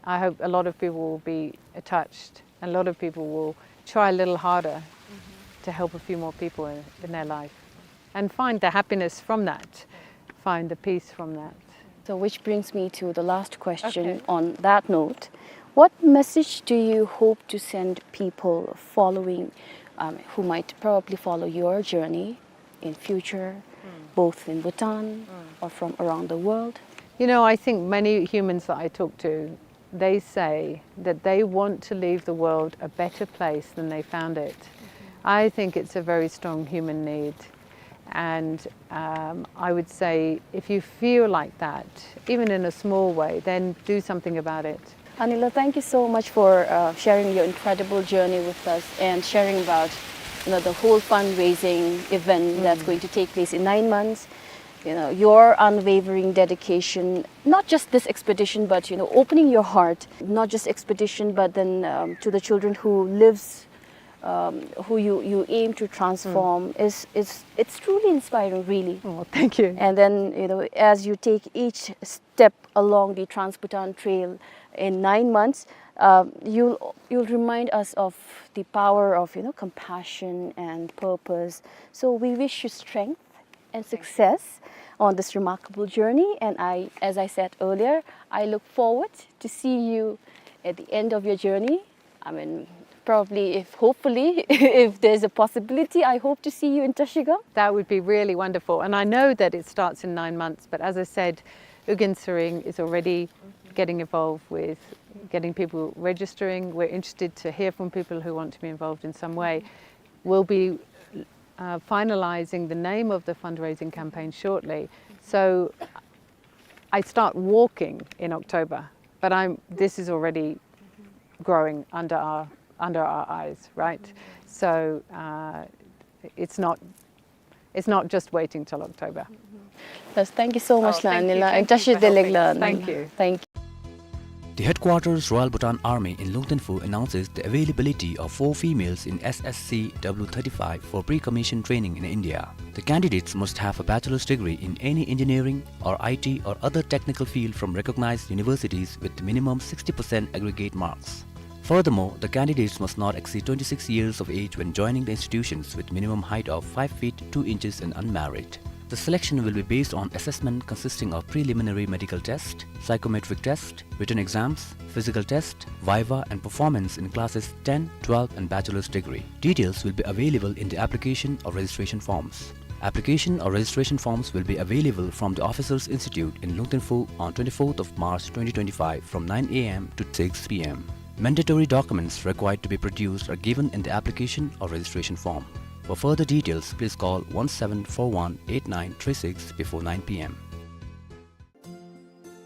I hope a lot of people will be touched and a lot of people will try a little harder to help a few more people in, in their life and find the happiness from that, find the peace from that. So, which brings me to the last question Okay. On that note. What message do you hope to send people following, um, who might probably follow your journey in future, both in Bhutan or from around the world? You know, I think many humans that I talk to, they say that they want to leave the world a better place than they found it. I think it's a very strong human need. And um, I would say if you feel like that, even in a small way, then do something about it. Anila, thank you so much for uh, sharing your incredible journey with us and sharing about, you know, the whole fundraising event that's going to take place in nine months. You know, your unwavering dedication, not just this expedition, but, you know, opening your heart, not just expedition, but then um, to the children who lives, um, who you, you aim to transform is, is, it's truly inspiring, really. Oh, thank you. And then, you know, as you take each step along the Trans-Bhutan Trail in nine months, um, you'll, you'll remind us of the power of, you know, compassion and purpose. So we wish you strength and success on this remarkable journey. And I, as I said earlier, I look forward to see you at the end of your journey. I mean, probably, if hopefully, if there's a possibility, I hope to see you in Trashigang. That would be really wonderful. And I know that it starts in nine months, but as I said, Ugyen Tshering is already getting involved with getting people registering. We're interested to hear from people who want to be involved in some way. We'll be uh, finalizing the name of the fundraising campaign shortly. So I start walking in October, but I'm, this is already growing under our, under our eyes, right? So uh, it's not, it's not just waiting till October. Thus, thank you so much, Oh, thank you. Lanila, and Thank you for Tashi helping. Deleglan. Thank you. Thank you. The headquarters Royal Bhutan Army in Lungten Phu announces the availability of four females in S S C W thirty-five for pre-commission training in India. The candidates must have a bachelor's degree in any engineering or I T or other technical field from recognized universities with minimum sixty percent aggregate marks. Furthermore, the candidates must not exceed twenty-six years of age when joining the institutions with minimum height of five feet two inches and unmarried. The selection will be based on assessment consisting of preliminary medical test, psychometric test, written exams, physical test, viva, and performance in classes ten, twelve, and bachelor's degree. Details will be available in the application or registration forms. Application or registration forms will be available from the Officers Institute in Lungtinfu on twenty-fourth of March twenty twenty-five from nine A M to six P M. Mandatory documents required to be produced are given in the application or registration form. For further details, please call one seven four one eight nine three six before nine P M.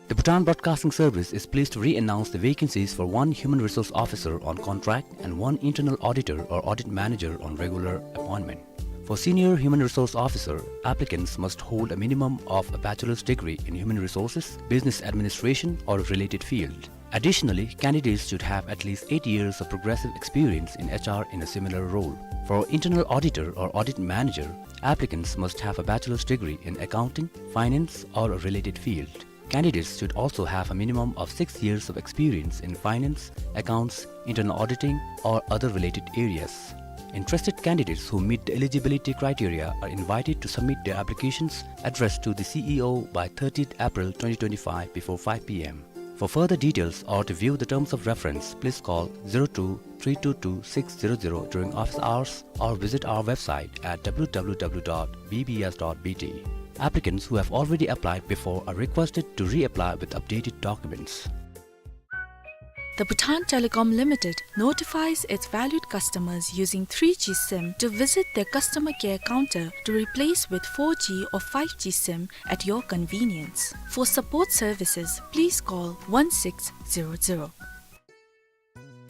The Bhutan Broadcasting Service is pleased to re-announce the vacancies for one human resource officer on contract and one internal auditor or audit manager on regular appointment. For senior human resource officer, applicants must hold a minimum of a bachelor's degree in human resources, business administration, or a related field. Additionally, candidates should have at least eight years of progressive experience in H R in a similar role. For internal auditor or audit manager, applicants must have a bachelor's degree in accounting, finance, or a related field. Candidates should also have a minimum of six years of experience in finance, accounts, internal auditing, or other related areas. Interested candidates who meet the eligibility criteria are invited to submit their applications addressed to the C E O by thirtieth April twenty twenty-five before five P M. For further details or to view the terms of reference, please call zero two three two two six zero zero during office hours or visit our website at W W W dot B B S dot B T. Applicants who have already applied before are requested to reapply with updated documents. The Bhutan Telecom Limited notifies its valued customers using three G sim to visit their customer care counter to replace with four G or five G sim at your convenience. For support services, please call one six zero zero.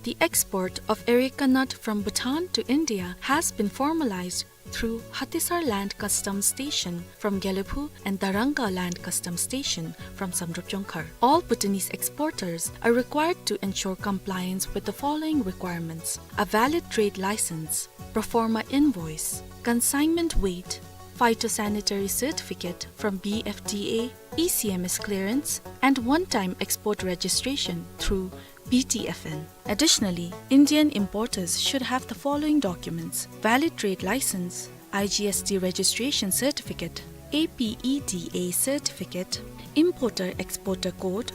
The export of areca nut from Bhutan to India has been formalized through Hatisar Land Customs Station from Gelephu and Darangka Land Customs Station from Samdrup Jongkhar. All Bhutanese exporters are required to ensure compliance with the following requirements: a valid trade license, pro forma invoice, consignment weight, phytosanitary certificate from B F D A, E C M S clearance, and one-time export registration through B T F N. Additionally, Indian importers should have the following documents: valid trade license, I G S T registration certificate, A P E D A certificate, importer-exporter code,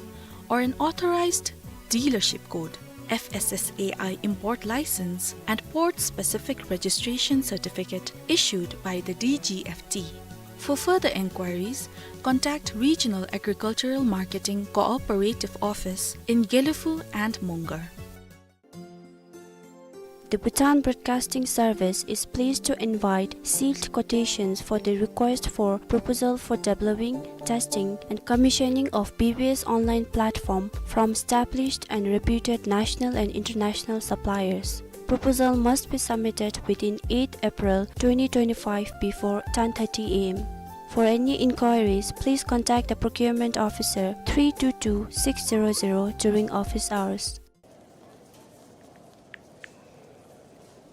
or an authorized dealership code, F S S A I import license, and port-specific registration certificate issued by the D G F T. For further enquiries, contact Regional Agricultural Marketing Cooperative Office in Gelephu and Mongar. The Bhutan Broadcasting Service is pleased to invite sealed quotations for the request for proposal for developing, testing, and commissioning of B B S online platform from established and reputed national and international suppliers. Proposal must be submitted within eighth April twenty twenty-five before ten thirty A M. For any inquiries, please contact the procurement officer three two two six zero zero during office hours.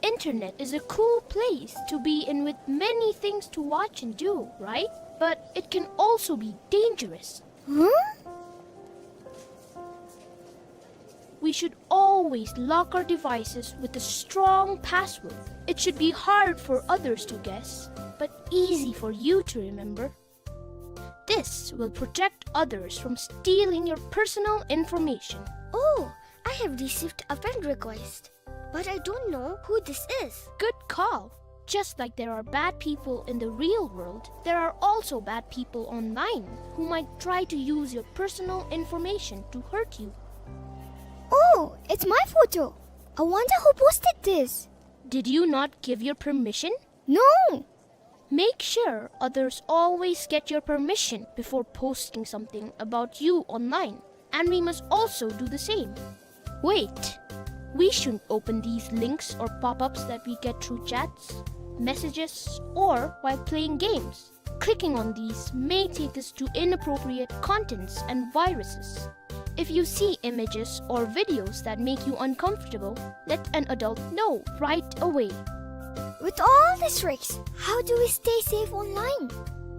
Internet is a cool place to be in with many things to watch and do, right? But it can also be dangerous. Huh? We should always lock our devices with a strong password. It should be hard for others to guess, but easy for you to remember. This will protect others from stealing your personal information. Oh, I have received a friend request, but I don't know who this is. Good call. Just like there are bad people in the real world, there are also bad people online who might try to use your personal information to hurt you. Oh, it's my photo. I wonder who posted this. Did you not give your permission? No! Make sure others always get your permission before posting something about you online. And we must also do the same. Wait! We shouldn't open these links or pop-ups that we get through chats, messages, or while playing games. Clicking on these may take us to inappropriate contents and viruses. If you see images or videos that make you uncomfortable, let an adult know right away. With all these tricks, how do we stay safe online?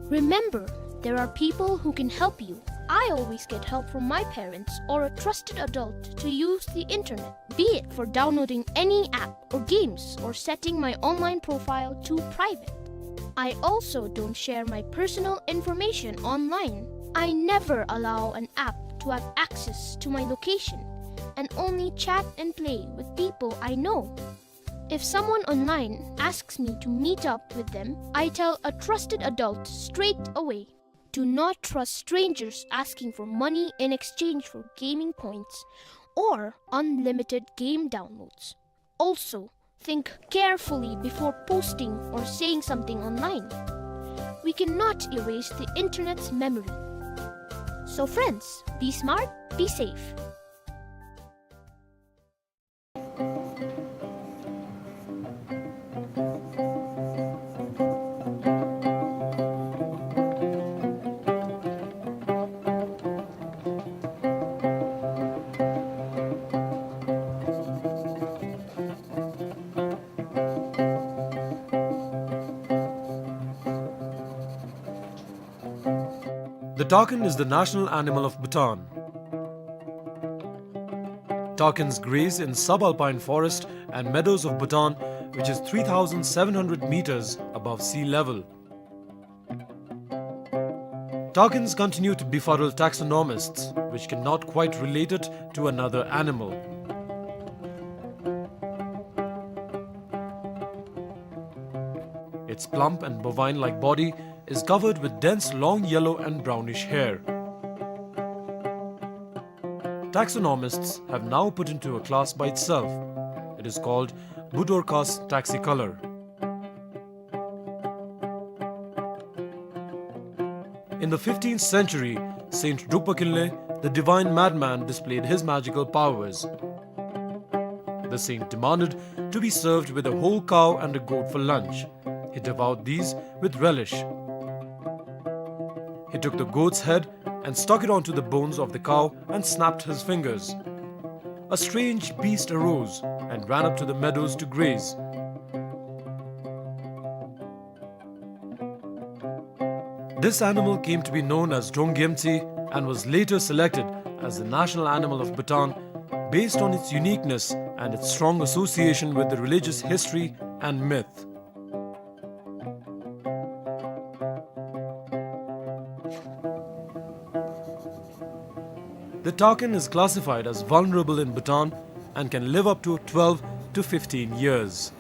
Remember, there are people who can help you. I always get help from my parents or a trusted adult to use the internet, be it for downloading any app or games or setting my online profile to private. I also don't share my personal information online. I never allow an app to have access to my location and only chat and play with people I know. If someone online asks me to meet up with them, I tell a trusted adult straight away. Do not trust strangers asking for money in exchange for gaming points or unlimited game downloads. Also, think carefully before posting or saying something online. We cannot erase the internet's memory. So friends, be smart, be safe. The takin is the national animal of Bhutan. Takins graze in subalpine forest and meadows of Bhutan, which is three thousand seven hundred meters above sea level. Takins continue to befuddle taxonomists, which cannot quite relate it to another animal. Its plump and bovine-like body is covered with dense long yellow and brownish hair. Taxonomists have now put into a class by itself. It is called Budorcas taxicolor. In the fifteenth century, Saint Drukpa Kinley, the divine madman, displayed his magical powers. The saint demanded to be served with a whole cow and a goat for lunch. He devoured these with relish. He took the goat's head and stuck it onto the bones of the cow and snapped his fingers. A strange beast arose and ran up to the meadows to graze. This animal came to be known as Drongyemtsi and was later selected as the national animal of Bhutan based on its uniqueness and its strong association with the religious history and myth. The takin is classified as vulnerable in Bhutan and can live up to twelve to fifteen years.